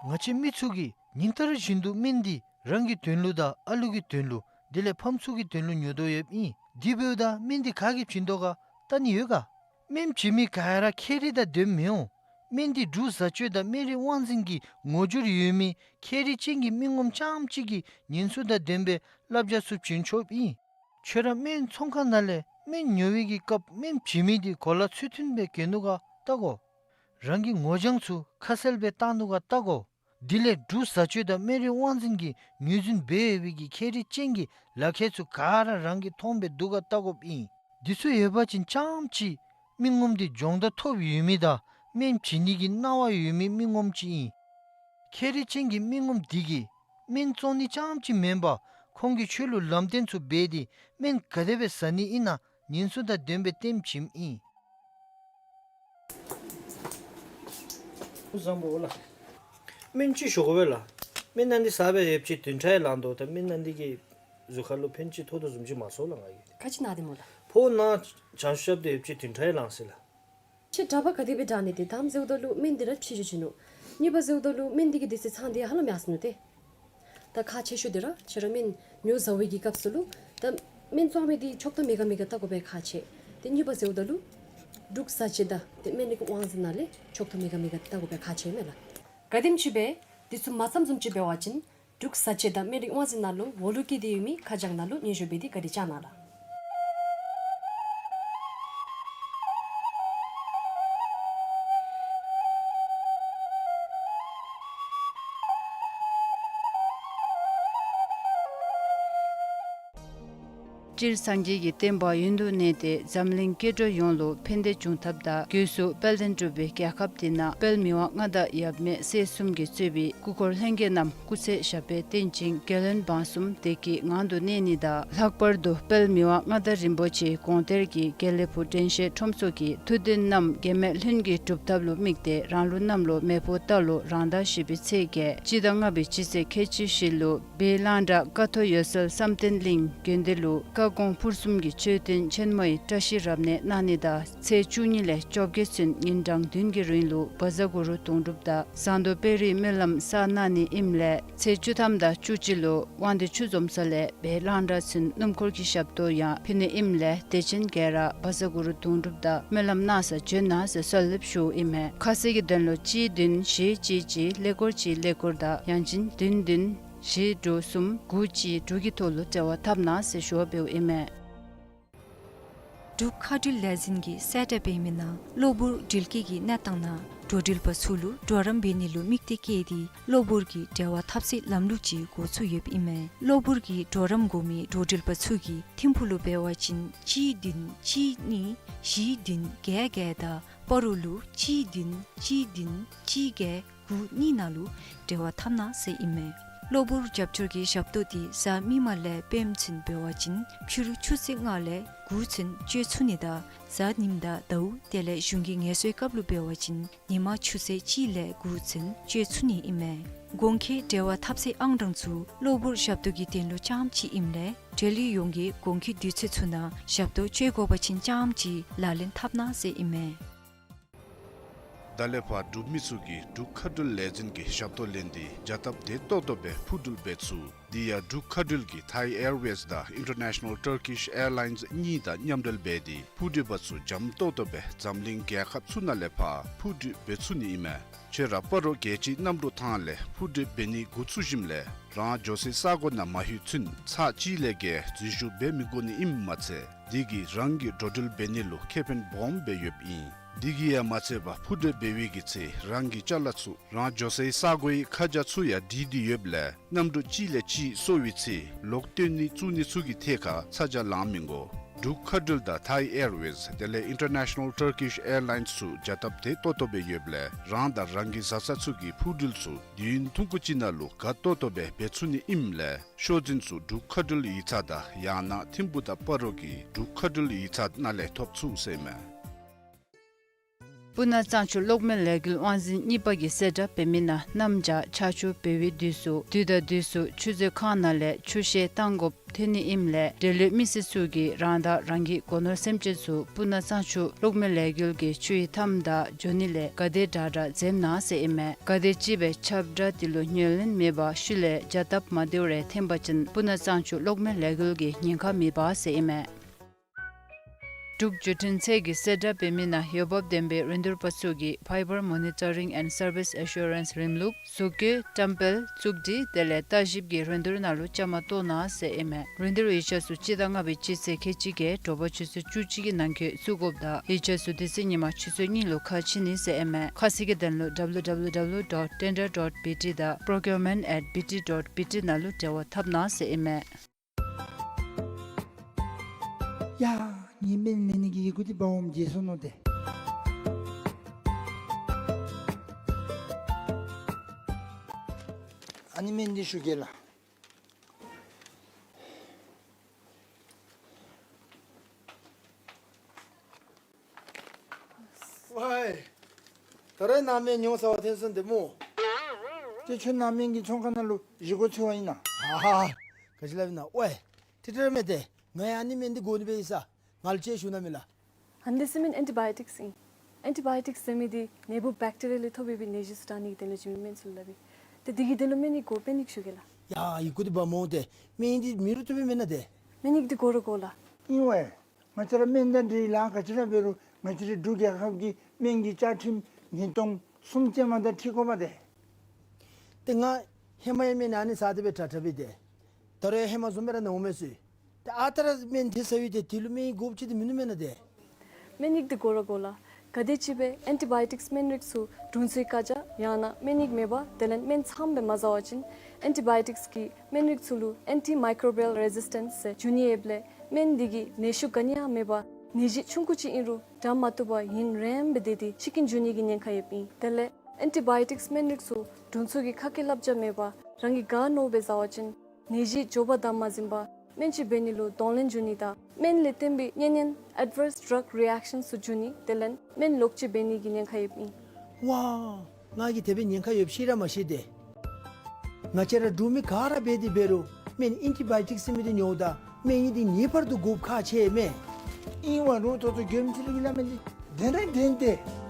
ང་བཅས་མི་ཚུ་གིས་ཉིན་ལྟར་བཞིན་དུ་སྨན་འདི་རང་གི་དོན་ལུ་དང་ཨ་ལུ་གི་དོན་ལུ་དེ་ལས་ཕམ་ཚུ་གི་དོན་ལུ་ཉོ་དོ་ཡོདཔ་ཨིན། དེ་འབདཝ་ད་སྨན་འདི་ག་གིས་བྱིན་དོ་ག་བལྟ་ནི་ཡོད་ག། སྨན་བྱིན་མི་ག་ར་ཁྱད་རིག་དང་ལྡནམ་མི་འོང་། སྨན་འདི་འབྲུག་བཟའ་སྤྱོད་དང་སྨན་རིག་དབང་འཛིན་གྱི་ངོ་སྦྱོར་ཡོད་མི་ཁྱད་རིག་ཅན་གྱི་མི་ངོམ་རྐྱངམ་ཅིག་གིས་ཉེན་ཚུལ་དང་ལྡན་པའི་བསླབ་བྱ་ཚུ་བྱིན་ཆོགཔ་ཨིན། ཁྱོད་ར་སྨན་ཚོང་ཁང་ནང་ལས་སྨན་ཉོ་བའི་གི་སྐབས་སྨན་བྱིན་མི་འདི་གོ་ལ་ཚུལ་མཐུན་སྦེ་གྱོན་ནུག་ག་བལྟ་དགོ། རང་གི་ངོ་རྐྱང་ཚུ་ཁ་གསལ་སྦེ་བཏགས་ནུག་ག་བལྟ་དགོ། དེ་ལས་འབྲུག་བཟའ་སྤྱོད་དང་སྨན་རིག་དབང་འཛིན་གྱིས་ངོས་འཛིན་འབད་ཡོད་པའི་གི་ཁྱད་རིག་ཅན་གྱི་ལག་ཁྱེར་ཚུ་ག་ར་རང་གིས་མཐོང་སྦེ་བསྡུ་ག་བལྟ་དགོཔ་ཨིན། འདི་ཚུ་ཡོད་པ་ཅིན་རྐྱངམ་ཅིག་མི་ངོམ་འདི་སྦྱོང་བརྡར་ཐོབ་ཡོད་མི་དང་སྨན་བྱིན་ནི་གི་གནང་བ་ཡོད་མི་མི་ངོམ་ཅིག་ཨིན། ཁྱད་རིག་ཅན་གྱི་མི་ངོམ་འདི་གིས་སྨན་བཙོང་ནི་རྐྱངམ་ཅིག་མེན་པར་ཁོང་གིས་ཁྱོད་ལུ་ལམ་སྟོན་ཚུ་འབད་དེ་སྨན་ག་དེ་སྦེ་བཟའ་ནི་ཨིན་ན་ཉེན་ཚུལ་དང་ལྡན་པའི་སྟོནམ་བྱིནམ་ཨིན། བཟང་པོ་ལགས། སྨན་ཅིག་ཞུ་དགོ་པས་ལགས། སྨན་ནང་འདི་ཟ་སྦེ་ཡོདཔ་ཅིག་བདུན་ཕྲག་ལང་དོ། ད་སྨན་ནང་འདི་གིས་གཟུགས་ཁར་ལུ་ཕན་ཅིག་ཐོགས་དོ་བཟུམ་ཅིག་མ་ཚོར་ལགས་ང་གིས། ག་ཅི་ན་སྟེ་སྨོ་ལགས། ཕོཝ་ནང་བྱང་ཤུབ་སྦེ་ཡོདཔ་ཅིག་བདུན་ཕྲག་ལང་ཡི་ལགས། ཁྱེད་གྲྭ་པ་ག་དེ་སྦེ་དྲག་ནི་དེ་དང་ཟེརཝ་ད་ལུ་སྨན་འདི་ར་ཕྱི་འགྱུར་བྱིན་ནུག། གཉིས་པ་ཟེརཝ་ད་ལུ་སྨན་འདི་གི་དེ་ཚེ་ཚང་འདི་ཧ་ལམ་ཡར་སོ་ནུག་ཏེ། ད་ཁག་ཆེ་ཤོས་འདི་ར་ཁྱེད་ར་སྨན་ཉོ་བཟའ་བའི་གི་སྐབས་སུ་ལུ་ད་སྨན་བཙོང་མི་འདི་ཆོག་ཐམ་མེད་ག་མེད་ག་བལྟ་དགོ་པའི་ཁག་ཆེ། ཏེ་གཉིས་པ་ཟེརཝ་ད་ལུ་འབྲུག་བཟའ་སྤྱོད་དང་ཏེ་སྨན་རིག་དབང་འཛིན་ནང་ལས་ཆོག་ཐམ་མེད་ག་མེད་ག་བལྟ་དགོ་པའི་ཁག་ཆེ་མས་ལགས། ག་དེམ་ཅིག་སྦེ་འདི་ཚུ་མ་བརྩམ་བཟུམ་ཅིག་འབད་བ་ཅིན་འབྲུག་བཟའ་སྤྱོད་དང་སྨན་རིག་དབང་འཛིན་ནང་ལུ་འོག་ལུ་སྐྱེས་ཏེ་ཡོད་མི་ཁ་བྱང་ནང་ལུ་སྙན་ཞུ་འབད་དེ་བཀའ་དྲིན་བསྐྱང་གནང་ལགས། སྤྱིར་སངས་རྒྱས་ཀྱི་བསྟན་པ་ཡུན་དུ་གནས་ཏེ་འཛམ་གླིང་སྐྱེ་འགྲོ་ཡོངས་ལུ་ཕན་བདེ་འབྱུང་ཐབས་དང་སྒོས་སུ་དཔལ་ལྡན་འབྲུག་པའི་རྒྱལ་ཁབ་འདི་ནང་དཔལ་མི་དབང་མངའ་བདག་ཡབ་མེས་སྲས་གསུམ་གྱིས་གཙོས་པའི་སྐུ་འཁོར་ལྷན་རྒྱས་རྣམས་སྐུ་ཚེ་ཞབས་པད་བརྟན་ཅིང་རྒྱལ་བློན་འབངས་གསུམ་བདེ་སྐྱིད་ངང་དུ་གནས་ནི་དང་། ལྷག་པར་དུ་དཔལ་མི་དབང་མངའ་བདག་རིན་པོ་ཆེའི་དགོངས་གཏེར་གྱི་དགེ་ལེགས་ཕུག་དྲན་ཤེས་ཁྲོམ་ཚོགས་ཀྱི་ཐུགས་འདུན་རྣམས་འགལ་མེད་ལྷུན་གྱིས་གྲུབ་ཐབས་ལུ་དམིགས་ཏེ་རང་ལུགས་གནམ་ལོ་མེ་ཕོ་རྟ་ལོ་རང་ཟླ་བཞི་པའི་ཚེས་བརྒྱད་སྤྱི་ཟླ་ལྔ་པའི་སྤྱི་ཚེས་ཁལ་གཅིག་བཞི་ལུ་སྦས་གླང་བྲག་ཀ་ཐོག་འོད་གསལ་བསམ་གཏན་གླིང་དགོན་སྡེ་ལུ་བཀའ་དགོངས་ཕུར་གསུམ་གྱི་མཆོད་རྟེན་ཆེན་མོའི་བཀྲ་ཤིས་རབ་གནས་གནང་ནི་དང་ཚེས་བཅུ་གཉིས་ལས་བཅོ་བརྒྱད་ཚུན་ཉིན་གྲངས་བདུན་གྱི་རིང་ལུ་བཛྲ་གུ་རུ་དུང་སྒྲུབ་དང་ཟངས་མདོག་དཔལ་རིའི་སྨོན་ལམ་བསགས་གནང་ནི་ཨིནམ་ལས་ཚེས་བཅུ་ཐམ་དང་བཅུ་གཅིག་ལུ་དབང་འདུས་ཆུ་འཛོམས་ས་ལས་སྦས་གླང་བྲག་ཚུན་སྣུམ་འཁོར་གྱི་ཞབས་ཏོག་ཡང་ཕུལ་ནི་ཨིནམ་ལས་དད་ཅན་ག་ར་བཛྲ་གུ་རུ་དུང་སྒྲུབ་དང་སྨོན་ལམ་གནང་ས་བྱོན་གནང་ཟེར་གསོལ་འདེབས་ཞུཝ་ཨིན་མས། ཁ་གསལ་གྱི་དོན་ལུ་གཅིག་བདུན་བཞི་གཅིག་གཅིག་ཀླད་ཀོར་གཅིག་ཀླད་ཀོར་དང་ཡང་ཅིན་བདུན་བདུན་བཞི་དྲུག་གསུམ་དགུ་གཅིག་དྲུག་གི་ཐོག་ལུ་འབྲེལ་བ་འཐབ་གནང་ཟེར་ཞུ་བ་འབདཝ་ཨིན་མས། འབྲུག་མཁའ་འགྲུལ་ལས་འཛིན་གྱིས་གསལ་བསྒྲགས་འབད་མི་ནང་གློ་བུར་འགྲུལ་སྐྱེལ་གྱི་གནས་སྟངས་ནང་ འགྲོ་འགྲུལ་པ་ཚུ་ལུ་གྲོགས་རམ་འབད་ནི་ལུ་དམིགས་གཏད་བསྐྱེད་དེ་གློ་བུར་གྱི་འབྲེལ་བ་འཐབ་སའི་ལམ་ལུགས་ཅིག་འགོ་བཙུགས་ཡོདཔ་ཨིན་མས། གློ་བུར་གྱི་གྲོགས་རམ་དགོ་མི་འགྲོ་འགྲུལ་པ་ཚུ་གིས་ཐིམ་ཕུག་ལུ་འབད་བ་ཅིན་གཅིག་བདུན་གཅིག་གཉིས་བཞི་བདུན་བརྒྱད་བརྒྱད་དང་སྤ་རོ་ལུ་གཅིག་བདུན་གཅིག་བདུན་གཅིག་བརྒྱད་དགུ་གཉིས་ནང་ལུ་འབྲེལ་བ་འཐབ་གནང་ཟེར་ཨིན་མས། གློ་བུར་རྒྱབ་སྐྱོར་གྱི་ཞབས་ཏོག་འདི་གཟའ་མིག་དམར་ལས་སྤེནམ་ཚུན་འབད་བ་ཅིན་ཕྱི་རུ་ཆུ་ཚོད་ལྔ་ལས་དགུ་ཚུན་སྤྱོད་ཚུགས་ནི་དང་གཟའ་ཉིམ་དང་ཟླཝ་དེ་ལས་གཞུང་གི་ངལ་གསོའི་སྐབས་ལུ་འབད་བ་ཅིན་ཉིན་མ་ཆུ་ཚོད་གཅིག་ལས་དགུ་ཚུན་སྤྱོད་ཚུགས་ནི་ཨིན་མས། གོང་འཁོད་འབྲེལ་བ་འཐབ་སའི་ཨང་གྲངས་ཚུ་གློ་བུར་ཞབས་ཏོག་གི་དོན་ལུ་རྐྱངམ་ཅིག་ཨིནམ་ལས་འབྲེལ་ཡོད་ཡོངས་ཀྱིས་གོང་འཁོད་དུས་ཚོད་ཚུ་ནང་ཞབས་ཏོག་སྤྱོད་དགོ་པ་ཅིན་རྐྱངམ་ཅིག་ལག་ལེན་འཐབ་གནང་ཟེར་ཨིན་མས། ད་ལས་ཕར་འབྲུག་མི་ཚུ་གིས་འབྲུག་མཁའ་འགྲུལ་ལས་འཛིན་གྱི་ཞབས་ཏོག་ལེན་ཏེ་བྱ་སྟབས་བདེ་ཏོག་ཏོ་སྦེ་འཕུར་འགྲུལ་འབད་ཚུགས། དེ་ཡང་འབྲུག་མཁའ་འགྲུལ་གྱིས་Thai Airways དང་International Turkish Airlines གཉིས་དང་མཉམ་འབྲེལ་འབད་དེ་འཕུར་འགྲུལ་པ་ཚུ་འཇམ་ཏོག་ཏོ་སྦེ་འཛམ་གླིང་རྒྱལ་ཁབ་ཚུ་ནང་ལས་ཕར་འཕུར་འགྲུལ་འབད་ཚུགས་ནི་ཨིན་མས། ཁྱོད་ར་སྤ་རོ་རྒྱལ་སྤྱིའི་གནམ་གྲུ་ཐང་ལས་འཕུར་འགྲུལ་འབད་ནི་འགོ་བཙུགས་ཞིནམ་ལས་རང་འགྱོ་སའི་ས་གོ་ནང་མ་ལྷོད་ཚུན་ཚར་གཅིག་ལས་བརྒལ་འཛུལ་ཞུགས་འབད་མི་དགོ་ནི་ཨིནམ་མ་ཚད་དེ་གིས་རང་གི་འགྲོ་འགྲུལ་འབད་ནི་ལུ་ཁེ་ཕན་སྦོམ་སྦེ་ཡོདཔ་ཨིན། དེ་གིས་ཡང་མ་ཚད་པར་འཕུར་འགྲུལ་འབད་བའི་གི་ཚེ་རང་གི་ཅ་ལ་ཚུ་རང་འགྱོ་སའི་ས་གོའི་ཁ་བྱང་ཚུ་ཡང་བྲིས་ཏེ་ཡོདཔ་ལས་གནམ་གྲུ་གཅིག་ལས་གཅིག་སོར་བའི་ཚེ་ལོག་བཏོན་ནི་བཙུགས་ནི་ཚུ་གི་ཐད་ཁར་ཚ་གྱང་ལང་མི་དགོ། འབྲུག་མཁའ་འགྲུལ་དང་Thai Airways དེ་ལས་International Turkish Airlines ཚུ་བྱ་སྟབས་བདེ་ཏོག་ཏོ་སྦེ་ཡོདཔ་ལས་རང་དང་རང་གི་བཟའ་ཚང་ཚུ་གི་འཕུར་འགྲུལ་ཚུ་དུས་ཡུན་ཐུང་ཀུ་ཅིག་ནང་ལུ་དགའ་ཏོག་ཏོ་སྦེ་འབད་ཚུགས་ནི་ཨིནམ་ལས་ཤོག་འཛིན་ཚུ་འབྲུག་མཁའ་འགྲུལ་ཡིག་ཚང་དང་ཡང་ན་ཐིམ་ཕུག་དང་སྤ་རོ་གི་འབྲུག་མཁའ་འགྲུལ་ཡིག་ཚང་ནང་ལས་ཐོབ་ཚུགས་ཟེར་མས། སྤུ་ན་གཙང་ཆུ་གློག་མེ་ལས་འགུལ་དབང་འཛིན་གཉིས་པ་གིས་གསལ་བསྒྲགས་འབད་མི་ནང་གནམ་བྱཱར་ཆར་ཆུ་འབབ་པའི་དུས་སུ་དུས་དང་དུས་སུ་ཆུ་མཛོད་ཁང་ནང་ལས་ཆུ་བཤལ་བཏང་དགོཔ་ཐོན་ནི་ཨིནམ་ལས་འབྲེལ་ཡོད་མི་སེར་ཚུ་གིས་རང་དང་རང་གི་སྒོ་ནོར་སེམས་ཅན་ཚུ་སྤུ་ན་གཙང་ཆུ་གློག་མེ་ལས་འགུལ་གྱི་ཆུའི་མཐའམ་དང་འགྱོ་ནི་ལས་ག་དེ་དྲག་དྲག་འཛེམ་གནང་ཟེར་ཨིན་མས། ག་དེ་ཅིག་སྦེ་ཁྱབ་བསྒྲགས་དེ་ལུ་ཉན་ལེན་མེད་པར་ཤུལ་ལས་བྱ་སྟབས་མ་བདེཝ་རེ་འཐོན་པ་ཅིན་སྤུ་ན་གཙང་ཆུ་གློག་མེ་ལས་འགུལ་གྱིས་ཉེན་ཁ་མེད་པ་ཟེར་ཨིན་མས། འབྲུག་བརྒྱུད་འཕྲིན་ཚད་ཀྱིས་གསལ་བསྒྲགས་འབད་མི་ནང་འོས་འབབ་ལྡན་པའི་རིན་བསྡུར་པ་ཚུ་གིས་Fiber Monitoring and Service Assurance རིམ་ལུགས་བཟོ་བཀོད་བཀྲམ་སྤེལ་བཙུགས་སྒྲིག་དེ་ལས་ལྟ་ཞིབ་ཀྱི་རིན་བསྡུར་ནང་ལུ་བཅའ་མར་གཏོགས་གནང་ཟེར་ཨིན་མས། རིན་བསྡུར་ཡིག་ཆ་ཚུ་སྤྱི་ཟླ་ལྔ་པའི་སྤྱི་ཚེས་ཁལ་གཅིག་གི་དྲོ་པ་ཆུ་ཚོད་བཅུ་གཅིག་གི་ནང་འཁོད་བཙུགས་དགོཔ་དང་ཡིག་ཆ་ཚུ་དེ་ཚེ་ཉིན་མ་ཆུ་ཚོད་གཉིས་ལུ་ཁ་ཕྱེ་ནི་ཟེར་ཨིན་མས། ཁ་གསལ་གྱི་དོན་ལུ་W W W dot tender dot B T དང་procurement at B T dot B T ནང་ལུ་འབྲེལ་བ་འཐབ་གནང་ཟེར་ཨིན་མས། ཡ། ངེའི་སྨན་ལེན་ནི་གི་ཡི་གུ་འདི་འབག་འོངམ་བརྗེད་སོ་ནུག་ཏེ། ཨ་ནི་སྨན་འདི་ཞུ་གེ་ལགས། ཝའི། ད་རེས་ནཱ་སྨན་ཉོ་ཟ་བར་འཐོན་སོང་ཏེ་སྨོ། ཏེ་ཁྱོད་ནཱ་སྨན་གྱི་ཚོང་ཁང་ནང་ལུ་བཞེས་སྒོ་འཚོལ་བར་ཨིན་ན། ཧ་ཧ། ག་ཅི་སླབ་ཨིན་ན། ཝའི། ཏེ་ཏེ་ར་མེན་ཏེ། ང་ཡང་ཨ་ནི་སྨན་འདི་དགོ་ནི་སྦེ་ཡོད་ས། ང་ལུ་ཅིག་ཞུ་གནང་མས་ལགས། ཨ་ནི་འདི་ཟེར་མི་ཨེན་ཊི་བཱ་ཡོ་ཊིཀསི་ཨིན། ཨེན་ཊི་བཱ་ཡོ་ཊིཀསི་ཟེར་མི་འདི་ནད་འབུཔ་བེཀ་ཊི་རི་ཡ་ལས་ཐོབ་པའི་ནད་གཞི་ཚུ་དྲག་ནི་གི་དོན་ལུ་བྱིན་མི་སྨན་ཚུ་ལུ་སླབ་ཨིན། ཏེ་འདི་གི་དོན་ལུ་སྨན་ནི་དགོ་པས་ནི་ཞུ་གེ་ལགས། ཡ་ཡི་གུ་འདི་འབག་འོང་ཏེ། སྨན་འདི་མེད་རུང་བཏུབ་པས་མེན་ན་ཏེ། སྨན་ནི་འདི་དགོ་ར་དགོ་ལགས། ཨིན་ཝའི། ང་བཅས་ར་སྨན་དང་འབྲེལ་ལཱ་ག་ཅི་ར་འབད་རུང་ང་བཅས་རའི་འབྲུག་རྒྱལ་ཁབ་ཀྱི་སྨན་གྱི་བཅའ་ཁྲིམས་ཉིས་སྟོང་གསུམ་ཅན་མ་དང་འཁྲིལ་དགོ་པས་ཏེ། ཏེ་ང་ཧེ་མ་ཡང་སྨན་ཨ་ནི་ཟ་སྟེ་སྦེ་དྲག་དྲག་སྦེ་ཏེ། ད་རུང་ཧེ་མ་བཟུམ་སྦེ་ར་ན་འོང་མས་ཟེར། ཏེ་ཨ་རྟག་ར་སྨན་ཐོན་ས་ཡོད་ཏེ་དེ་ལུ་སྨན་དགོཔ་ཅིག་ཏེ་མིན་ནུག་མེན་ན་ཏེ། སྨན་ཡིག་འདི་དགོ་ར་དགོ་ལགས། ག་དེ་ཅིག་སྦེ་ཨེན་ཊི་བཱ་ཡོ་ཊིཀསི་སྨན་རིགས་ཚུ་དྲུང་འཚོའི་བཀའ་རྒྱ་ཡང་ན་སྨན་ཡིག་མེད་པར་དེ་ལས་སྨན་ཚངམ་སྦེ་མ་ཟ་བ་ཅིན་ཨེན་ཊི་བཱ་ཡོ་ཊིཀསི་གི་སྨན་རིགས་ཚུ་ལུ་ཨེན་ཊི་མའི་ཀོ་བི་ཡལ་རེ་ཟིས་ཊེནསི་ཟེར་འབྱུང་ནི་ཡོདཔ་ལས་སྨན་འདི་གིས་ནད་ཤུགས་ག་ནི་ཡང་མེད་པར་ནད་གཞི་ཆུང་ཀུ་ཅིག་ཨིན་རུང་དྲག་མ་བཏུབ་པར་ཡུན་རིངམོ་སྦེ་སྡོད་དེ་འཆི་རྐྱེན་འབྱུང་ནི་གི་ཉེན་ཁ་ཡོདཔ་ཨིན། དེ་ལས་ཨེན་ཊི་བཱ་ཡོ་ཊིཀསི་སྨན་རིགས་ཚུ་དྲུང་འཚོ་གི་ཁ་སྐད་བསླབ་བྱ་མེད་པར་རང་གིས་ག་མནོཝ་སྦེ་ཟ་བ་ཅིན་ནད་གཞི་མགྱོགས་པར་དམ་མ་འཛིན་པར་སྨན་བཅོས་འབད་ནི་ལུ་གདོང་ལེན་འབྱུང་ནི་དང་སྨན་ལས་བརྟེན་པའི་གཉན་ཉེན་ཨེཌ་ཝརསི་ཌྲག་རི་ཨེཀ་ཤཱནསི་ཚུ་འབྱུང་ནི་དེ་ལས་སྨན་ལོག་སྤྱོད་འབད་ནི་གི་ཉེན་ཁ་ཡོདཔ་ཨིན། ཝའི། ང་གིས་དེ་སྦེ་ཉེན་ཁ་ཡོདཔ་ཤེས་ར་མ་ཤེས་ཏེ། ང་བཅས་ར་འབྲུག་མི་ག་ར་འབད་དེ་འབད་རུང་སྨན་ཨེན་ཊི་བཱ་ཡོ་ཊིཀསི་ཟེར་མི་འདི་ཉོཝ་ད་སྨན་ཡིག་འདི་ངེས་པར་དུ་དགོཔ་ཁག་ཆེ་མས། ཨིན་ཝའི་རུང་ད་ལྟོ་མགྱོནམ་ཅིག་ལུ་གི་སླབ་མི་འདི་བདེན་ར་བདེན་ཏེ།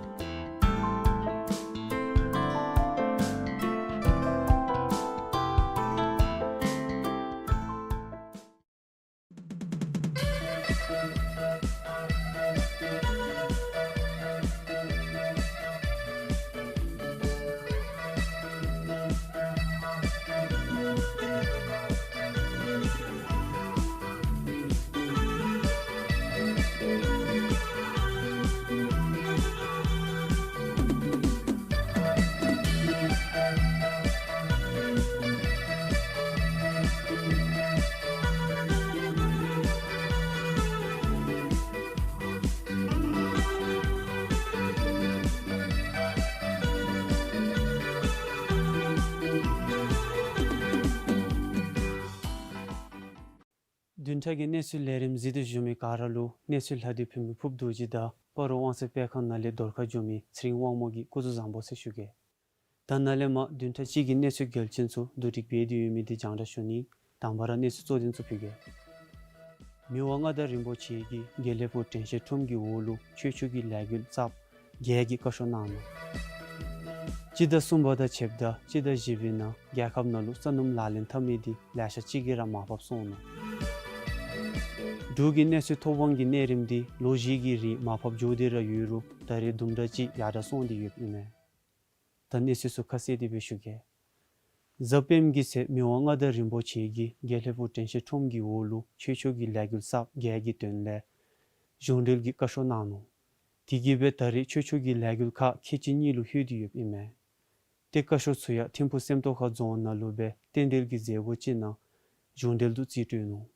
བདུན་ཕྲག་གི་གནས་ཚུལ་ལས་རིམ་གཟིགས་ཏེ་བཞུགས་མི་ག་ར་ལུ་གནས་ཚུལ་ལྷག་སྟེ་ཕུལ་མི་ཕུརཔ་རྡོ་རྗེ་དང་སྤ་རོ་དབང་གསལ་སྤེལ་ཁང་ནང་ལས་རྡོར་ཁ་འགྱོ་མི་ཚེ་རིང་དབང་མོ་གིས་སྐུ་གཟུགས་བཟང་པོ་ཟེར་ཞུ་གེ། ད་ནཱ་ལས་མར་བདུན་ཕྲག་གཅིག་གི་གནས་ཚུལ་གལ་ཆེན་ཚུ་བསྡུ་སྒྲིག་འབད་དེ་ཡོད་མི་དེ་རྒྱང་བསྒྲགས་ཞུ་ནི། དང་པ་ར་གནས་ཚུལ་གཙོ་དོན་ཚུ་ཕུལ་གེ། མི་དབང་མངའ་བདག་རིན་པོ་ཆེ་གིས་དགེ་ལེགས་ཕུག་དྲན་ཤེས་ཁྲོམ་གྱི་འོག་ལུ་ཆོས་ཕྱོགས་ཀྱི་ལས་འགུལ་གསརཔ་བརྒྱད་ཀྱི་བཀའ་ཤོག་གནང་ནུག། སྤྱི་ཟླ་གསུམ་པ་དང་ཕྱདཔ་ད་སྤྱི་ཟླ་བཞི་པའི་ནང་རྒྱལ་ཁབ་ནང་ལུ་ས་སྣུམ་ལག་ལེན་འཐབ་མི་དེ་ལེ་ཤ་ཅིག་གིས་ར་མར་ཕབ་སོང་ནུག། འབྲུག་གི་གནས་ཚུལ་ཐོབ་དབང་གི་གནས་རིམ་དེ་ལོ་བཞི་གི་རིང་མར་ཕབ་འགྱོ་སྟེ་ར་ཡོད་རུང་ད་རེས་དུམ་གྲ་ཅིག་ཡར་དྲག་སོང་སྟེ་ཡོདཔ་ཨིན་མས། ད་གནས་ཚུལ་ཚུ་ཁ་གསལ་ཏེ་སྦེ་ཞུ་གེ། གཟའ་སྤེནམ་གི་ཚེ་མི་དབང་མངའ་བདག་རིན་པོ་ཆེ་གིས་དགེ་ལེགས་ཕུག་དྲན་ཤེས་ཁྲོམ་གྱི་འོག་ལུ་ཆོས་ཕྱོགས་ཀྱི་ལས་འགུལ་གསརཔ་བརྒྱད་ཀྱི་དོན་ལས་གཞུང་འབྲེལ་གྱི་བཀའ་ཤོག་གནང་ནུག། དེ་གིས་སྦེ་ད་རེས་ཆོས་ཕྱོགས་ཀྱི་ལས་འགུལ་ཁག་ཁལ་གཅིག་གཉིས་ལུ་ལྷོད་དེ་ཡོདཔ་ཨིན་མས། ཏེ་བཀའ་ཤོག་ཚུ་ཡང་ཐིམ་ཕུག་སེམས་རྟོགས་ཁ་རྫོང་ནང་ལུ་སྦེ་རྟེན་འབྲེལ་གྱི་མཛད་སྒོ་ཅིག་ནང་གཞུང་འབྲེལ་དུ་རྩིས་སྤྲོད་ནུག།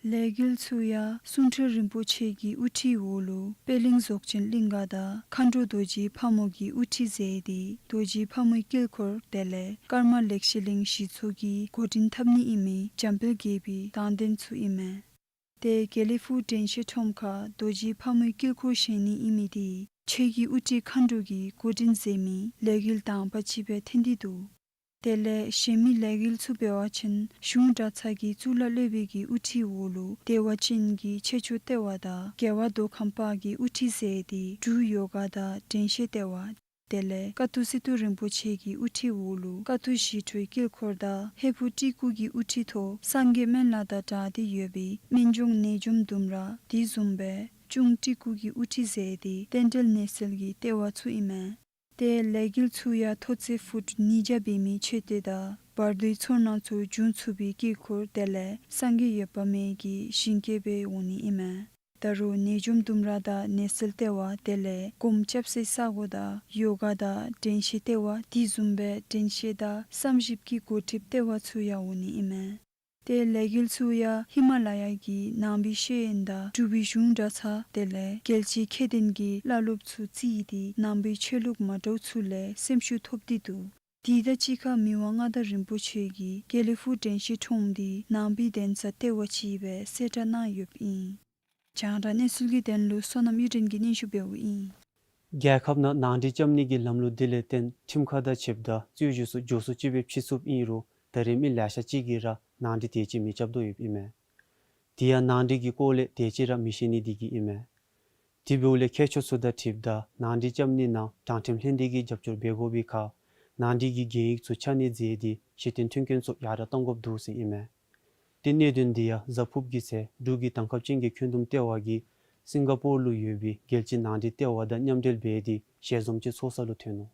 ལས་འགུལ་ཚུ་ཡང་གསུང་སྤྲུལ་རིན་པོ་ཆེ་གི་དབུ་ཁྲིད་འོག་ལུ་པད་གླིང་རྫོགས་ཆེན་གླིང་ག་དང་མཁའ་འགྲོ་རྡོ་རྗེ་ཕག་མོ་གི་དབུ་ཁྲིད་མཛད་དེ་རྡོ་རྗེ་ཕག་མོའི་དཀྱིལ་འཁོར་དེ་ལས་ཀརྨ་ལེགས་བཤད་གླིང་གཞི་ཚོགས་ཀྱིས་འགོ་འདྲེན་འཐབ་ནི་ཨིན་མི་འཇམ་དཔལ་དགྱེས་པའི་དང་འདོན་ཚུ་ཨིན་མས། ཏེ་དགེ་ལེགས་ཕུག་དྲན་ཤེས་ཁྲོམ་ཁར་རྡོ་རྗེ་ཕག་མོའི་དཀྱིལ་འཁོར་བཞེངས་ནི་ཨིན་མི་དེ་ཆོས་ཀྱི་དབུ་ཁྲིད་མཁའ་འགྲོ་གིས་འགོ་འདྲེན་མཛད་མི་ལས་འགུལ་དང་པ་ཅིག་སྦེ་ཐོན་ཏེ་འདུག། དེ་ལས་གཞན་མི་ལས་འགུལ་ཚུ་འབད་བ་ཅིན་གཞུང་གྲྭ་ཚང་གི་གཙུག་ལག་སློབ་དཔོན་གྱི་དབུ་ཁྲིད་འོག་ལུ་བདེ་བ་ཅན་གྱི་ཆོས་ཕྱོགས་ལྟེ་བ་དང་རྒྱལ་བ་མདོ་ཁམས་པ་གིས་དབུ་ཁྲིད་མཛད་དེ་འབྲུག་ཡོ་ག་དང་དྲན་ཤེས་ལྟེ་བ་དེ་ལས་ཀ་ཐུག་སི་ཏུ་རིན་པོ་ཆེ་གི་དབུ་ཁྲིད་འོག་ལུ་ཀ་ཐུག་ཞི་ཁྲོའི་དཀྱིལ་འཁོར་དང་ཧས་པོ་ཏི་ཀུ་གི་དབུ་ཁྲིད་ཐོག་སངས་རྒྱས་སྨན་བླ་དང་སྦྲགས་ཏེ་ཡོད་པའི་སྨན་ལྗོངས་ནད་འཇོམས་ལྡུམ་ར་དེ་བཟུམ་སྦེ་ཅུང་ཏི་ཀུ་གི་དབུ་ཁྲིད་མཛད་དེ་རྟེན་འབྲེལ་ནད་སེལ་གྱི་ལྟེ་བ་ཚུ་ཨིན་མས། ཏེ་ལས་འགུལ་ཚུ་ཡང་མཐོ་ཚད་ཕུཊ་ཉིས་བརྒྱ་འབད་མི་མཆོད་རྟེན་དང་བར་དོའི་ཚོར་སྣང་ཚུ་འབྱུང་ཚུགས་པའི་དཀྱིལ་འཁོར་དེ་ལས་སངས་རྒྱས་འོད་དཔག་མེད་ཀྱི་ཞིང་སྐྱེས་སྦེ་འོང་ནི་ཨིན་མས། ད་རུང་ནད་འཇོམས་ལྡུམ་ར་དང་ནད་སེལ་ལྟེ་བ་དེ་ལས་སྒོམ་རྐྱབ་སའི་ས་གོ་དང་ཡོ་ག་དང་དྲན་ཤེས་ལྟེ་བ་དེ་བཟུམ་སྦེ་དྲན་ཤེས་དང་བསམ་ཞིབ་ཀྱི་འགོ་ཁྲིད་ལྟེ་བ་ཚུ་ཡང་འོང་ནི་ཨིན་མས། ཏེ་ལས་འགུལ་ཚུ་ཡང་ཧི་མ་ལ་ཡ་གི་ནང་པའི་ཤེས་ཡོན་དང་འབྲུག་པའི་གཞུང་གྲྭ་ཚང་དེ་ལས་རྒྱལ་སྤྱིའི་མཁས་ལྡན་གྱི་བླ་སློབ་ཚུ་བརྩིས་ཏེ་ནང་པའི་ཆོས་ལུགས་མ་འདྲཝ་ཚུ་ལས་སེམས་ཤུགས་ཐོབ་སྟེ་འདུག། དེ་དང་གཅིག་ཁར་མི་དབང་མངའ་བདག་རིན་པོ་ཆེ་གིས་དགེ་ལེགས་ཕུག་དྲན་ཤེས་ཁྲོམ་དེ་ནང་པའི་གདན་ས་ལྟེ་བ་ཅིག་སྦེ་གསལ་བསྒྲགས་གནང་ཡོདཔ་ཨིན། རྒྱང་བསྒྲགས་གནས་ཚུལ་གྱི་དོན་ལུ་བསོད་ནམས་གཡུ་སྒྲོན་གྱིས་སྙན་ཞུ་འབདཝ་ཨིན། རྒྱལ་ཁབ་ནང་ནང་འགྲིག་རྐྱབ་ནི་གི་ལམ་ལུགས་དེ་ལས་བརྟེན་ཁྲིམས་ཁང་དང་ཕྱདཔ་ད་རྩོད་གཞི་ཚུ་མགྱོགས་སུ་ཅིག་སྦེ་ཕྱེ་ཚུགསཔ་ཨིན་རུང་ད་རེས་མི་ལེ་ཤ་ཅིག་གིས་ར་ནང་འགྲིག་དེ་ཅིག་མི་རྐྱབ་དོ་ཡོདཔ་ཨིན་མས། དེ་ཡང་ནང་འགྲིག་གི་སྐོར་ལས་དེ་ཅིག་ར་མི་ཤེས་ནི་དེ་གིས་ཨིན་མས། དེ་འབདཝ་ལས་མཁས་མཆོག་ཚུ་དང་འཁྲིལཝ་ད་ནང་འགྲིག་རྐྱབ་ནི་ནང་དྲང་ཁྲིམས་ལྷན་སྡེ་གིས་རྒྱབ་སྐྱོར་འབད་དགོ་པའི་ཁར་ནང་འགྲིག་གི་གན་ཡིག་ཚུ་ཆ་མཉམ་མཛད་དེ་གཞི་རྟེན་མཐུན་རྐྱེན་ཚུ་ཡར་དྲག་གཏང་དགོཔ་འདུག་ཟེར་ཨིན་མས། ཏེ་གནད་དོན་འདི་ཡང་གཟའ་ཕུརཔ་གི་ཚེ་འབྲུག་གི་དམ་ཁ་ཅན་གྱི་འཁོན་འདུམ་ལྟེ་བ་གིས་སིང་ག་པོར་ལུ་ཡོད་པའི་རྒྱལ་སྤྱིའི་ནང་འགྲིག་ལྟེ་བ་དང་མཉམ་འབྲེལ་འབད་དེ་ཞལ་འཛོམས་ཅིག་ཚོགས་ས་ལུ་ཐོན་ནུག།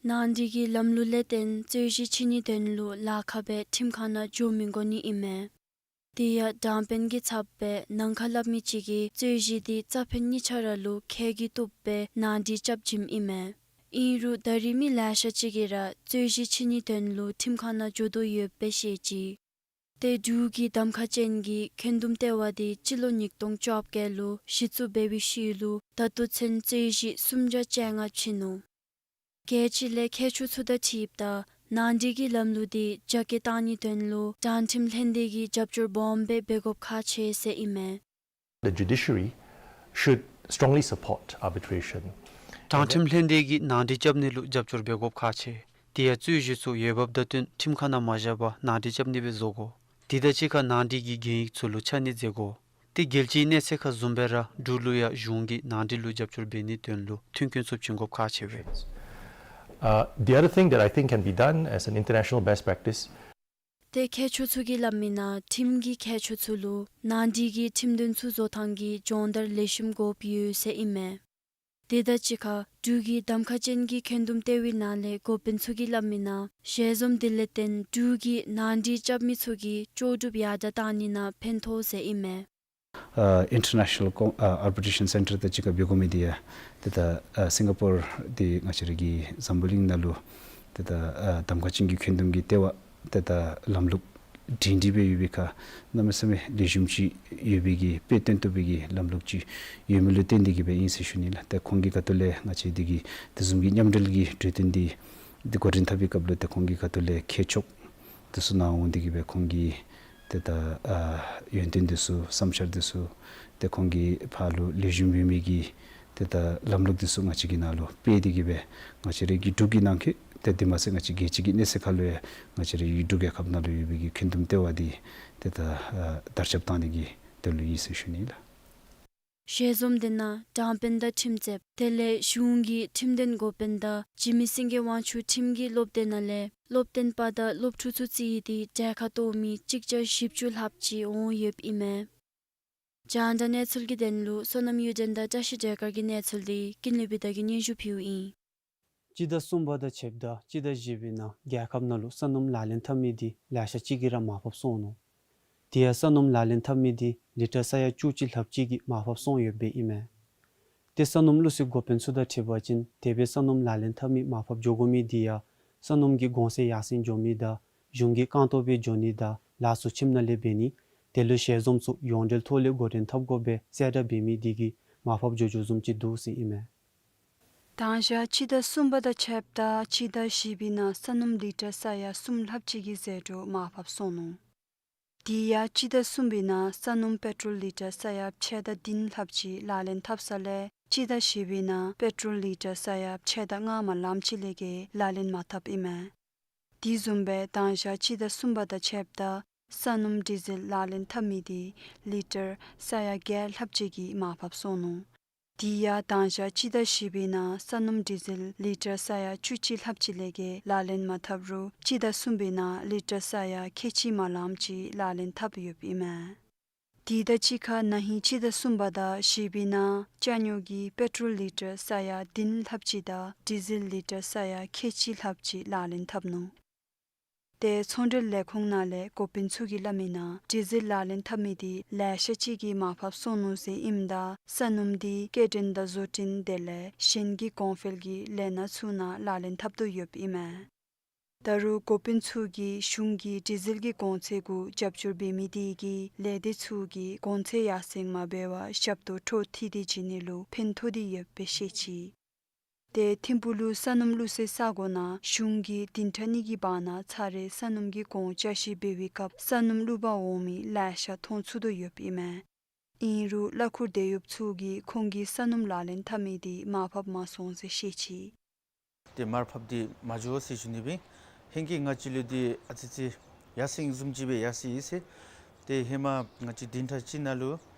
ནང་འགྲིག་གི་ལམ་ལུགས་ལས་བརྟེན་རྩོད་གཞི་ཕྱེ་ནིའི་དོན་ལུ་ལཱ་ཁག་སྦེ་ཁྲིམས་ཁང་ནང་འགྱོ་མི་དགོ་ནི་ཨིན་མས། དེ་ཡང་དྲང་དཔོན་གྱི་ཚབ་སྦེ་ནང་ཁར་སླབ་མི་ཅིག་གིས་རྩོད་གཞི་དེ་རྩ་ཕན་གཉིས་ཆ་ར་ལུ་ཁེ་གི་བཏུབ་སྦེ་ནང་འགྲིག་རྐྱབ་བྱིནམ་ཨིན་མས། ཨིན་རུང་ད་རེས་མི་ལེ་ཤ་ཅིག་གིས་ར་རྩོད་གཞི་ཕྱེ་ནིའི་དོན་ལུ་ཁྲིམས་ཁང་ནང་འགྱོ་དོ་ཡོདཔ་སྦེ་བཤད་ཅི། ཏེ་འབྲུག་གི་དམ་ཁ་ཅན་གྱི་འཁོན་འདུམ་ལྟེ་བ་དེ་སྤྱི་ལོ་ཉིས་སྟོང་བཅོ་བརྒྱད་ལུ་གཞི་བཙུགས་འབད་བའི་ཤུལ་ལུ་ད་ལྟོ་ཚུན་རྩོད་གཞི་སུམ་བརྒྱ་བཅོ་ལྔ་ཕྱེ་ནུག། རྒྱལ་སྤྱི་ལས་མཁས་མཆོག་ཚུ་དང་འཁྲིལཝ་ད་ནང་འགྲིག་གི་ལམ་ལུགས་དེ་རྒྱ་སྐྱེད་གཏང་ནིའི་དོན་ལུ་དྲང་ཁྲིམས་ལྷན་སྡེ་གིས་རྒྱབ་སྐྱོར་སྦོམ་སྦེ་འབད་དགོཔ་ཁག་ཆེ་ཟེར་ཨིན་མས། The judiciary should strongly support arbitration. དྲང་ཁྲིམས་ལྷན་སྡེ་གིས་ནང་འགྲིག་རྐྱབ་ནི་ལུ་རྒྱབ་སྐྱོར་འབད་དགོཔ་ཁག་ཆེ། དེ་ཡང་རྩོད་གཞི་ཚུ་འོས་འབབ་དང་བསྟུན་ཁྲིམས་ཁང་ནང་མ་བཞག་པར་ནང་འགྲིག་རྐྱབ་ནི་སྦེ་བཟོ་དགོ། དེ་དང་གཅིག་ཁར་ནང་འགྲིག་གི་གན་ཡིག་ཚུ་ལུ་ཆ་མཉམ་མཛད་དགོ། ཏེ་རྒྱལ་སྤྱིའི་གནས་ཚད་ཁར་བཟུམ་སྦེ་ར་འབྲུག་ལུ་ཡང་གཞུང་གིས་ནང་འགྲིག་ལུ་རྒྱབ་སྐྱོར་འབད་ནིའི་དོན་ལུ་མཐུན་རྐྱེན་ཚུ་བྱིན་དགོཔ་ཁག་ཆེ་བས། Uh, the other thing that I think can be done as an international best practice. ཏེ་མཁས་མཆོག་ཚུ་གིས་སླབ་མི་ནང་ཁྲིམས་ཀྱི་མཁས་མཆོག་ཚུ་ལུ་ནང་འགྲིག་གི་ཁྲིམས་དོན་ཚུ་བཟོ་ཐངས་ཀྱི་སྦྱོང་བརྡར་ལེགས་ཤོམ་དགོཔ་ཡོད་ཟེར་ཨིན་མས། དེ་དང་གཅིག་ཁར་འབྲུག་གི་དམ་ཁ་ཅན་གྱི་འཁོན་འདུམ་ལྟེ་བའི་ནང་ལས་འགོ་དཔོན་ཚུ་གིས་སླབ་མི་ནང་ཞལ་འཛོམས་དེ་ལས་བརྟེན་འབྲུག་གི་ནང་འགྲིག་རྐྱབ་མི་ཚུ་གི་ལྕོགས་གྲུབ་ཡར་དྲག་གཏང་ནི་ནང་ཕན་ཐོགས་ཟེར་ཨིན་མས། ཨ་International Com- ཨ་Arbitration Centre དང་གཅིག་ཁར་འབད་དགོ་མི་དེ་ཡང་ཏེ་ད་ཨ་སིང་ག་པོར་དེ་ང་བཅས་ར་གི་འཛམ་བུ་གླིང་ནང་ལུ་ཏེ་ད་ཨ་དམ་ཁ་ཅན་གྱི་འཁོན་འདུམ་གྱི་ལྟེ་བ་ཏེ་ད་ལམ་ལུགས་ སྒྲིང་སྒྲི་སྦེ་ཡོད་པའི་ཁར་གནམ་མེད་ས་མེད་ལེགས་ཤོམ་ཅིག་ཡོད་པའི་གི་དཔེ་སྟོན་ཐུབ་པའི་གི་ལམ་ལུགས་ཅིག་ཡོད་མི་ལུ་བརྟེན་ཏེ་གི་སྦེ་ཨིན་ཟེར་ཞུ་ནི་ལགས། ཏེ་ཁོང་གི་ཁ་ཐུག་ལས་ང་བཅས་འདི་གི་དེ་བཟུམ་གྱི་མཉམ་འབྲེལ་གྱི་གྲོས་བསྟུན་འདི་འདི་འགོ་འདྲེན་འཐབ་པའི་སྐབས་ལུ་ཏེ་ཁོང་གི་ཁ་ཐུག་ལས་མཁས་མཆོག་འདི་ཚུ་ནཱ་འོང་སྟེ་གི་སྦེ་ཁོང་གི་ཏེ་ད་ཨ་ཡོན་ཏན་འདི་ཚུ་བསམ་འཆར་འདི་ཚུ་ཏེ་ཁོང་གི་ཕར་ལུ་ལེགས་ཤོམ་ཡོད་མི་གི་ཏེ་ད་ལམ་ལུགས་འདི་ཚུ་ང་བཅས་ཀྱི་ནང་ལུ་སྤེལ་ཏེ་གི་སྦེ་ང་བཅས་རའི་གི་འབྲུག་གི་ནང་འཁོད་ཏེ་དེ་མ་ཚད་ང་བཅས་རྒྱལ་སྤྱི་གི་གནས་ཚད་ཁར་ལུ་ཡང་ང་བཅས་རའི་གི་འབྲུག་རྒྱལ་ཁབ་ནང་ལུ་ཡོད་པའི་གི་འཁོན་འདུམ་ལྟེ་བ་འདི་ཏེ་ད་ཨ་དར་ཁྱབ་བཏང་ནི་གི་དོན་ལུ་ཨིན་ཟེར་ཞུ་ནི་ལགས། ཞལ་འཛོམས་འདི་ནང་དྲང་དཔོན་དང་ཁྲིམས་རྩོདཔ་དེ་ལས་གཞུང་གི་ཁྲིམས་དོན་འགོ་དཔོན་དང་འཇིགས་མེད་སེང་གེ་དབང་ཕྱུག་ཁྲིམས་ཀྱི་སློབ་སྡེ་ནང་ལས་སློབ་སྟོན་པ་དང་སློབ་ཕྲུག་ཚུ་རྩིས་ཏེ་གྲལ་ཁར་གཏོགས་མི་གཅིག་བརྒྱ་བཞི་བཅུ་ལྷགཔ་ཅིག་འོང་ཡོདཔ་ཨིན་མས། རྒྱང་བསྒྲགས་གནས་ཚུལ་གྱི་དོན་ལུ་བསོད་ནམས་གཡུ་སྒྲོན་དང་བཀྲ་ཤིས་སྒྲོལ་དཀར་གྱི་གནས་ཚུལ་འདི་ཀུན་ལེགས་བི་དྷ་གིས་སྙན་ཞུ་ཕུལཝ་ཨིན། སྤྱི་ཟླ་གསུམ་པ་དང་ཕྱདཔ་ད་སྤྱི་ཟླ་བཞི་པའི་ནང་རྒྱལ་ཁབ་ནང་ལུ་ས་སྣུམ་ལག་ལེན་འཐབ་མི་འདི་ལེ་ཤ་ཅིག་གིས་ར་མར་ཕབ་སོང་ནུག། དེ་ཡང་ས་སྣུམ་ལག་ལེན་འཐབ་མི་འདི་ལི་ཊར་ས་ཡ་བཅུ་གཅིག་ལྷགཔ་ཅིག་གིས་མར་ཕབ་སོང་ཡོདཔ་ཨིན་མས། ཏེ་ས་སྣུམ་བླུགས་སའི་འགོ་དཔོན་ཚུ་དང་འཁྲིལ་བ་ཅིན་དེ་སྦེ་ས་སྣུམ་ལག་ལེན་འཐབ་མི་མར་ཕབ་འགྱོ་དགོ་མི་འདི་ཡང་ས་སྣུམ་གྱི་གོང་ཚད་ཡར་སེང་འགྱོ་མི་དང་གཞུང་གི་རྐང་སྟོང་སྦེ་འགྱོ་ནི་དང་ལཱ་ཚུ་ཁྱིམ་ནང་ལས་འབད་ནི་དེ་ལུ་ཞལ་འཛོམས་ཚུ་ཡོངས་འབྲེལ་ཐོག་ལས་འགོ་འདྲེན་འཐབ་དགོ་པའི་གསལ་བསྒྲགས་འབད་མི་འདི་གིས་མར་ཕབ་འགྱོ་འགྱོཝ་བཟུམ་ཅིག་འདུག་ཟེར་ཨིན་མས། དང་ཞག་སྤྱི་ཟླ་གསུམ་པ་དང་ཕྱདཔ་ད་སྤྱི་ཟླ་བཞི་པའི་ནང་ས་སྣུམ་ལི་ཊར་ས་ཡ་གསུམ་ལྷགཔ་ཅིག་གི་ཟད་འགྲོ་མར་ཕབ་སོང་ནུག། དེ་ཡང་སྤྱི་ཟླ་གསུམ་པའི་ནང་ས་སྣུམ་པེ་ཊོལ་ལི་ཊར་ས་ཡ་ཕྱེད་དང་བདུན་ལྷགཔ་ཅིག་ལག་ལེན་འཐབ་ས་ལས་སྤྱི་ཟླ་བཞི་པའི་ནང་པེ་ཊོལ་ལི་ཊར་ས་ཡ་ཕྱེད་དང་ལྔ་མ་ལངམ་ཅིག་ལས་བརྒལ་ལག་ལེན་མ་འཐབ་ཨིན་མས། དེ་བཟུམ་སྦེ་དང་ཞག་སྤྱི་ཟླ་གསུམ་པ་དང་ཕྱདཔ་ད་ས་སྣུམ་ཌི་ཟེལ་ལག་ལེན་འཐབ་མི་འདི་ལི་ཊར་ས་ཡ་བརྒྱད་ལྷགཔ་ཅིག་གིས་མར་ཕབ་སོང་ནུག། དེ་ཡང་དང་ཞག་སྤྱི་ཟླ་བཞི་པའི་ནང་ས་སྣུམ་ཌི་ཟེལ་ལི་ཊར་ས་ཡ་བཅུ་གཅིག་ལྷགཔ་ཅིག་ལས་བརྒལ་ལག་ལེན་མ་འཐབ་རུང་སྤྱི་ཟླ་གསུམ་པའི་ནང་ལི་ཊར་ས་ཡ་ཁལ་གཅིག་མ་ལངམ་ཅིག་ལག་ལེན་འཐབ་ཡོདཔ་ཨིན་མས། དེ་དང་གཅིག་ཁར་ན་ཧིང་སྤྱི་ཟླ་གསུམ་པ་དང་བཞི་པའི་ནང་ཅ་ཉོ་གི་པེ་ཊོལ་ལི་ཊར་ས་ཡ་བདུན་ལྷགཔ་ཅིག་དང་ཌི་ཟེལ་ལི་ཊར་ས་ཡ་ཁལ་གཅིག་ལྷགཔ་ཅིག་ལག་ལེན་འཐབ་ནུག། ཏེ་ཚོང་འབྲེལ་ལས་ཁུངས་ནང་ལས་འགོ་དཔོན་ཚུ་གིས་སླབ་མིའི་ནང་ཌི་ཟེལ་ལག་ལེན་འཐབ་མི་འདི་ལེ་ཤ་ཅིག་གིས་མར་ཕབ་སོང་ནུག་ཟེར་ཨིནམ་ད་ས་སྣུམ་འདི་སྐྱེལ་འདྲེན་དང་བཟོ་སྐྲུན་དེ་ལས་གཞན་གྱི་གོང་འཕེལ་གྱི་ལས་སྣ་ཚུ་ནང་ལག་ལེན་འཐབ་དོ་ཡོདཔ་ཨིན་མས། ད་རུང་འགོ་དཔོན་ཚུ་གིས་གཞུང་གིས་ཌི་ཟེལ་གྱི་གོང་ཚད་གུ་རྒྱབ་སྐྱོར་འབད་མི་དེ་གིས་ལས་སྡེ་ཚུ་གིས་གོང་ཚད་ཡར་སེང་མ་འབད་བར་ཞབས་ཏོག་འཕྲོ་མཐུད་དེ་བྱིན་ནི་ལུ་ཕན་ཐོགས་ཏེ་ཡོདཔ་སྦེ་བཤད་ཅི། ཏེ་ཐིམ་ཕུག་ལུ་ས་སྣུམ་བླུགས་སའི་ས་གོ་ནང་གཞུང་གིས་བདུན་ཕྲག་གཉིས་ཀྱི་བར་ན་ཚར་རེ་ས་སྣུམ་གྱི་གོང་བསྐྱར་ཞིབ་འབད་བའི་སྐབས་ས་སྣུམ་བླུག་པར་འོང་མི་ལེ་ཤ་མཐོང་ཚུགས་དོ་ཡོདཔ་ཨིན་མས། ཨིན་རུང་གླ་འཁོར་དེད་གཡོགཔ་ཚུ་གིས་ཁོང་གིས་ས་སྣུམ་ལག་ལེན་འཐབ་མི་འདི་མར་ཕབ་མ་སོང་ཟེར་བཤད་ཅི། ཏེ་མར་ཕབ་འདི་མ་འགྱོ་ཟེར་ཞུ་ནི་སྦེ་ཧེང་གི་ང་བཅས་ལུ་འདི་ཨ་ཙི་ཅིག་ཡར་སེང་བཟུམ་ཅིག་སྦེ་ཡར་སེང་ཡི་ཟེར། ཏེ་ཧེ་མ་ང་བཅས་བདུན་ཕྲག་གཅིག་ནང་ལུ་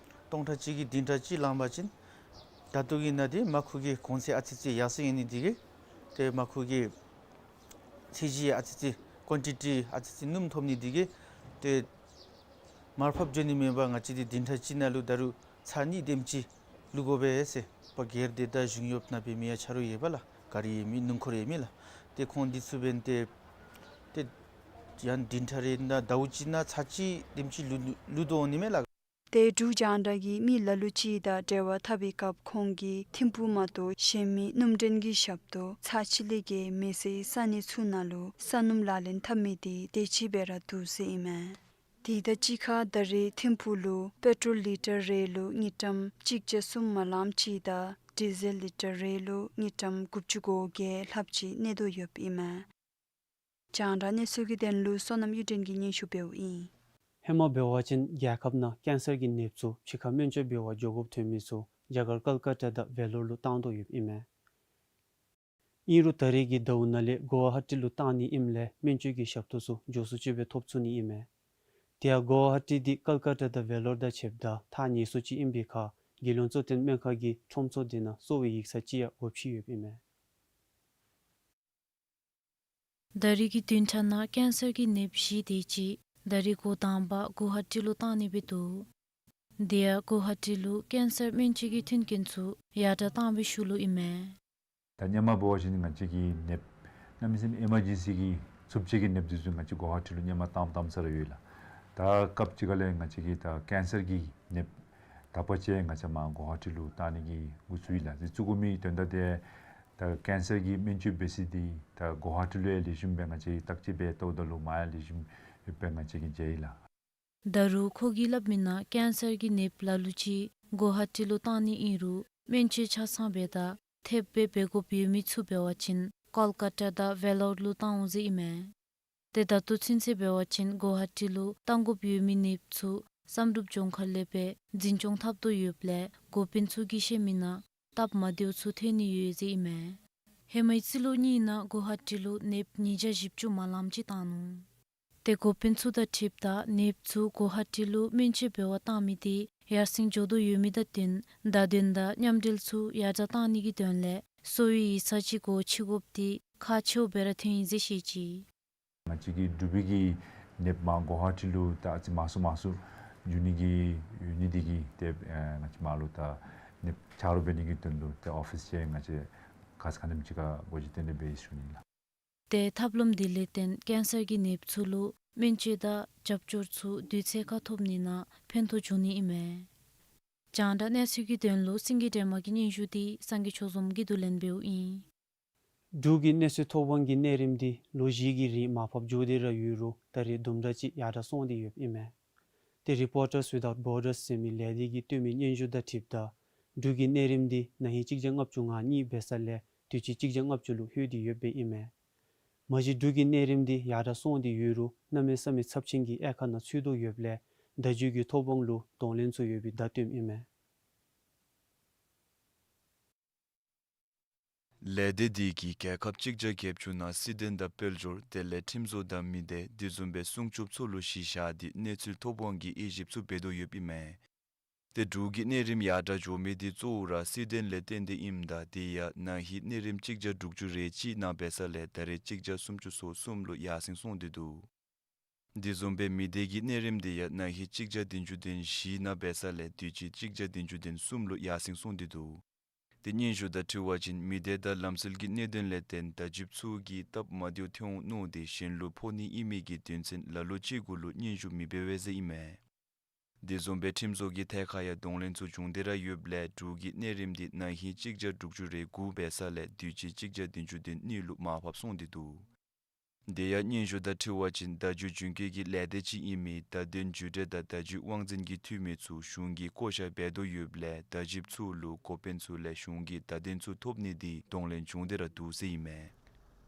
སྟོང་ཕྲག་གཅིག་གིས་བདུན་ཕྲག་གཅིག་ལང་པ་ཅིན་ད་ལྟོ་གི་ནང་འདི་མར་ཁུ་གི་གོང་ཚད་ཨ་ཙི་ཅིག་ཡར་སེང་ཡི་ནི་འདི་གིས་ཏེ་མར་ཁུ་གི་ཚད་གཞི་ཨ་ཙི་ཅིག་ཀོན་ཊི་ཊི་ཨ་ཙི་ཅིག་སྣུམ་ཐོབ་ནི་འདི་གིས་ཏེ་མར་ཕབ་འགྱོ་ནི་མེད་པར་ང་བཅས་འདི་བདུན་ཕྲག་གཅིག་ནང་ལུ་ད་རུང་ཚར་གཉིས་དེམ་ཅིག་བླུག་དགོ་པས་ཟེར། པ་སྒེར་སྡེ་དང་གཞུང་གཡོགཔ་ནང་འབད་མི་ཡང་ཆ་རོགས་ཡོད་པས་ལགས། ག་རི་ཡོད་མི་སྣུམ་འཁོར་ཡོད་མི་ལགས། ཏེ་ཁོང་འདི་ཚུ་འབདན་ཏེ་ཏེ་ཡང་བདུན་ཕྲག་རེ་ནང་ཟླཝ་གཅིག་ནང་ཚར་གཅིག་དེམ་ཅིག་བླུག་བླུག་དོ་འོང་ནི་མས་ལགས། ཏེ་འབྲུག་རྒྱང་བསྒྲགས་ཀྱིས་མི་ལ་ལུ་ཅིག་དང་འབྲེལ་བ་འཐབ་པའི་སྐབས་ཁོང་གིས་ཐིམ་ཕུག་མ་གཏོགས་གཞན་མི་སྣུམ་འདྲེན་གྱི་ཞབས་ཏོག་ཚར་གཅིག་ལས་བརྒལ་མེད་སའི་ས་གནས་ཚུ་ནང་ལུ་ས་སྣུམ་ལག་ལེན་འཐབ་མི་འདི་དེ་ཅིག་སྦེ་ར་འདུག་ཟེར་ཨིན་མས། དེ་དང་གཅིག་ཁར་ད་རེས་ཐིམ་ཕུག་ལུ་པེ་ཊོལ་ལི་ཊར་རེ་ལུ་དངུལ་ཀྲམ་གཅིག་བརྒྱ་གསུམ་མ་ལངམ་ཅིག་དང་ཌི་ཟེལ་ལི་ཊར་རེ་ལུ་དངུལ་ཀྲམ་དགུ་བཅུ་གོ་བརྒྱད་ལྷགཔ་ཅིག་གནས་དོ་ཡོདཔ་ཨིན་མས། རྒྱང་བསྒྲགས་གནས་ཚུལ་གྱི་དོན་ལུ་བསོད་ནམས་གཡུ་སྒྲོན་གྱིས་སྙན་ཞུ་འབདཝ་ཨིན། ཧེ་མ་འབད་བ་ཅིན་རྒྱལ་ཁབ་ནང་ཀེན་སར་གྱི་ནདཔ་ཚུ་ཕྱི་ཁར་སྨན་བཅོས་འབད་བར་འགྱོ་དགོཔ་ཐོན་མི་ཚུ་རྒྱ་གར་ཀལ་ཀ་ཏ་དང་ཝེ་ལོར་ལུ་བཏང་དོ་ཡོདཔ་ཨིན་མས། ཨིན་རུང་ད་རེས་ཀྱི་ཟླཝ་ནང་ལས་གུ་ཝ་ཧ་ཊི་ལུ་བཏང་ནི་ཨིནམ་ལས་སྨན་བཅོས་ཀྱི་ཞབས་ཏོག་ཚུ་མགྱོགས་སུ་ཅིག་སྦེ་ཐོབ་ཚུགས་ནི་ཨིན་མས། དེ་ཡང་གུ་ཝ་ཧ་ཊི་འདི་ཀལ་ཀ་ཏ་དང་ཝེ་ལོར་དང་ཕྱདཔ་ད་ཐག་ཉེ་སུ་ཅིག་ཨིན་པའི་ཁར་རྒྱལ་ཡོངས་གཙོ་བསྟེན་སྨན་ཁང་གི་ཁྲོམ་ཚོགས་འདི་ནང་གསོ་བའི་ཡིག་ཚང་ཅིག་ཡང་དབོར་ཅི་ཡོདཔ་ཨིན་མས། ད་རེས་ཀྱི་བདུན་ཕྲག་ནང་ཀེན་སར་གྱི་ནདཔ་བཞི་དེ་ཅིག་ད་རེས་འགོ་དང་པ་གུ་ཝ་ཧ་ཊི་ལུ་བཏང་ནི་སྦེ་འདུག། དེ་ཡང་གུ་ཝ་ཧ་ཊི་ལུ་ཀེན་སར་སྨན་བཅོས་ཀྱི་མཐུན་རྐྱེན་ཚུ་ཡར་དྲག་བཏང་བའི་ཤུལ་ལུ་ཨིན་མས། ད་སྔོན་མ་འབད་བ་ཅིན་ང་བཅས་ཀྱི་ནདཔ་གནམ་མེད་ས་མེད་ཨི་མར་ཇེན་སི་གི་རྩུབ་ཅན་གྱི་ནདཔ་འདི་ཚུ་ང་བཅས་གུ་ཝ་ཧ་ཊི་ལུ་སྔོན་མ་བཏངམ་བཏངམ་ས་ར་ཡོད་ལགས། ད་སྐབས་ཅིག་ཁ་ལས་ང་བཅས་ཀྱི་ད་ཀེན་སར་གྱི་ནདཔ་དག་པ་ཅིག་ང་བཅས་མར་གུ་ཝ་ཧ་ཊི་ལུ་བཏང་ནི་གི་འགོ་བཙུགས་ཡི་ལགས། དེ་བཙུགས་དགོ་མི་དོན་དག་དེ་ད་ཀེན་སར་གྱི་སྨན་བཅོས་འབད་ས་འདི་ད་གུ་ཝ་ཧ་ཊི་ལུ་ཡང་ལེགས་ཤོམ་སྦེ་ང་བཅས་བརྟག་དཔྱད་འབད་བལྟཝ་ད་ལུ་མར་ཡང་ལེགས་ཤོམ་ དཔེ་ང་བཅས་ཀྱིས་མཇལ་ཡི་ལགས། ད་རུང་ཁོ་གིས་སླབ་མི་ནང་ཀེན་སར་གྱི་ནདཔ་ལ་ལུ་ཅིག་གོ་ཧ་ཊི་ལུ་བཏང་ནི་ཨིན་རུང་སྨན་བཅོས་ཆ་ཚང་འབད་ད་ཐེབས་སྦེ་འབད་དགོཔ་ཡོད་མི་ཚུ་འབད་བ་ཅིན་ཀོལ་ཀ་ཊ་དང་ཝེ་ལོར་ལུ་བཏང་འོང་ཟེར་ཨིན་མས། ཏེ་ད་ལྟོ་ཚུན་ཚོད་འབད་བ་ཅིན་གོ་ཧ་ཊི་ལུ་བཏང་དགོཔ་ཡོད་མི་ནདཔ་ཚུ་བསམ་གྲུབ་ལྗོངས་མཁར་ལས་སྦེ་འཛིན་སྐྱོང་འཐབ་དོ་ཡོདཔ་ལས་འགོ་དཔོན་ཚུ་གིས་བཤད་མི་ནང་སྟབས་མ་བདེཝ་ཚུ་ཐོན་ནི་ཡོད་ཟེར་ཨིན་མས། ཧེ་མའི་རྩིས་ལོ་གཉིས་ནང་གོ་ཧ་ཊི་ལུ་ནདཔ་ཉིས་བརྒྱ་བཞི་བཅུ་མ་ལངམ་ཅིག་བཏང་ནུག། ཏེ་འགོ་དཔོན་ཚུ་དང་འཁྲིལཝ་ད་ནདཔ་ཚུ་གོ་ཧ་ཊི་ལུ་སྨན་བཅོས་འབད་བར་བཏང་མི་དེ་ཡར་སེང་འགྱོ་དོ་ཡོད་མི་དང་བསྟུན་བརྡ་དོན་དང་མཉམ་འབྲེལ་ཚུ་ཡར་དྲགས་བཏང་ནི་གི་དོན་ལས་གསོ་བའི་ཡིག་ཚང་ཅིག་སྒོ་ཕྱེ་དགོཔ་དེ་ཁག་ཆེཝ་སྦེ་ར་ཐོན་ཡི་ཟེར་བཤད་ཅི། ང་བཅས་ཀྱི་འབྲུག་པའི་གི་ནདཔ་མར་གོ་ཧ་ཊི་ལུ་ད་ཨ་ཙི་མང་སུ་མང་སུ་འགྱོ་ནི་གི་ཡོད་ནི་དེ་གིས་ཏེ་ཨེ་ང་བཅས་མར་ལུ་ད་ནདཔ་ཆ་རོགས་འབད་ནི་གི་དོན་ལུ་ཏེ་ཨོ་ཕིས་ཅིག་ང་བཅས་ཁ་ཙ་ཁ་ཉིནམ་ཅིག་ཁར་སྒོ་ཅིག་བཏོན་ཏེ་འབད་ཡི་ཟེར་ཞུ་ནི་ལགས། ཏེ་ཐབས་ལམ་དེ་ལས་བརྟེན་ཀེན་སར་གྱི་ནདཔ་ཚུ་ལུ་སྨན་བཅོས་དང་རྒྱབ་སྐྱོར་ཚུ་དུས་ཚོད་ཁར་ཐོབ་ནི་ནང་ཕན་ཐོགས་འབྱུང་ནི་ཨིན་མས། རྒྱང་བསྒྲགས་གནས་ཚུལ་གྱི་དོན་ལུ་སེང་གེ་སྒྲོལ་མ་གི་སྙན་ཞུ་དེ་སངས་རྒྱས་ཆོས་འཛོམས་ཀྱིས་བསྡུ་ལེན་འབདཝ་ཨིན། འབྲུག་གི་གནས་ཚུལ་ཐོབ་དབང་གི་གནས་རིམ་འདི་ལོ་བཞི་གི་རིང་མར་ཕབ་འགྱོ་སྟེ་ར་ཡོད་རུང་ད་རེས་དུམ་གྲ་ཅིག་ཡར་དྲགས་སོང་སྟེ་ཡོདཔ་ཨིན་མས། ཏེ་རི་པོར་ཊརསི་ཝི་དའུཊ་བོར་ཌརསི་ཟེར་མི་ལས་སྡེ་གིས་བཏོན་མི་སྙན་ཞུ་དང་འཁྲིལཝ་ད་འབྲུག་གི་གནས་རིམ་འདི་ན་ཧིང་གཅིག་བརྒྱ་ལྔ་བཅུ་ང་གཉིས་འབད་ས་ལས་དུས་ཅི་གཅིག་བརྒྱ་ལྔ་བཅུ་ལུ་ལྷོད་དེ་ཡོདཔ་ཨིན་མས། མ་གཞི་འབྲུག་གི་གནས་རིམ་འདི་ཡར་དྲགས་སོང་སྟེ་ཡོད་རུང་གནམ་མེད་ས་མེད་ཚབས་ཆེན་གྱི་དབྱེ་ཁག་ནང་ཚུད་དོ་ཡོདཔ་ལས་བརྡ་བརྒྱུད་ཀྱི་ཐོབ་དབང་ལུ་གདོང་ལེན་ཚུ་ཡོད་པའི་བརྡ་བཏོནམ་ཨིན་མས། ལས་སྡེ་འདི་གིས་རྒྱལ་ཁབ་གཅིག་བརྒྱ་བརྒྱད་ཅུ་ནང་སྲིད་དོན་དང་དཔལ་འབྱོར་དེ་ལས་ཁྲིམས་བཟོ་དང་མི་སྡེ་དེ་བཟུམ་སྦེ་སྲུང་སྐྱོབ་ཚུ་ལུ་གཞི་བཞག་སྟེ་གནས་ཚུལ་ཐོབ་དབང་གི་དབྱེ་ཞིབ་ཚུ་འབད་དོ་ཡོདཔ་ཨིན་མས། ཏེ་འབྲུག་གི་གནས་རིམ་ཡར་དྲགས་འགྱོ་མི་དེ་གཙོ་བོ་ར་སྲིད་དོན་ལས་བརྟེན་ཏེ་ཨིནམ་ད་དེ་ཡང་ན་ཧིང་གནས་རིམ་གཅིག་བརྒྱ་དྲུག་ཅུ་རེ་གཅིག་ནང་འབད་ས་ལས་ད་རེས་གཅིག་བརྒྱ་སུམ་ཅུ་སོ་གསུམ་ལུ་ཡར་སེང་སོང་སྟེ་འདུག། དེ་བཟུམ་སྦེ་མི་སྡེ་གི་གནས་རིམ་དེ་ཡང་ན་ཧིང་གཅིག་བརྒྱ་བདུན་ཅུ་དོན་བཞི་ནང་འབད་ས་ལས་དུས་ཅི་གཅིག་བརྒྱ་བདུན་ཅུ་དོན་གསུམ་ལུ་ཡར་སེང་སོང་སྟེ་འདུག། ཏེ་སྙན་ཞུ་དང་འཁྲིལ་བ་ཅིན་མི་སྡེ་དང་ལམ་སྲོལ་གྱི་གནད་དོན་ལས་བརྟེན་བརྡ་བརྒྱུདཔ་ཚུ་གིས་སྟབས་མ་བདེཝ་ཐོན་འོང་མནོ་སྟེ་གཞན་ལུ་ཕོག་ནི་ཨིན་མི་གི་དོན་ཚན་ལ་ལུ་ཅིག་གུ་ལུ་སྙན་ཞུ་མི་འབད་བས་ཟེར་ཨིན་མས། དེ་བཟུམ་སྦེ་ཁྲིམས་བཟོ་གི་ཐད་ཁར་ཡང་གདོང་ལེན་ཚུ་བྱུང་སྟེ་ར་ཡོདཔ་ལས་འབྲུག་གི་གནས་རིམ་དེ་ན་ཧིང་གཅིག་བརྒྱ་དྲུག་ཅུ་རེ་དགུ་འབད་ས་ལས་དུས་ཅི་གཅིག་བརྒྱ་བདུན་ཅུ་དོན་གཉིས་ལུ་མར་ཕབ་སོང་སྟེ་འདུག། དེ་ཡང་སྙན་ཞུ་དང་འཁྲིལ་བ་ཅིན་བརྡ་བརྒྱུད་བརྒྱུད་སྐུལ་གྱི་ལས་སྡེ་ཅིག་ཨིན་མི་བརྡ་དོན་བརྒྱུད་འབྲེལ་དང་བརྡ་བརྒྱུད་དབང་འཛིན་གྱི་འཐུས་མི་ཚུ་གཞུང་གིས་བསྐོ་བཞག་འབད་དོ་ཡོདཔ་ལས་བརྡ་བརྒྱུདཔ་ཚུ་ལུ་འགོ་དཔོན་ཚུ་ལས་གཞུང་གི་བརྡ་དོན་ཚུ་ཐོབ་ནི་དེ་གདོང་ལེན་བྱུང་སྟེ་ར་འདུག་ཟེར་ཨིན་མས།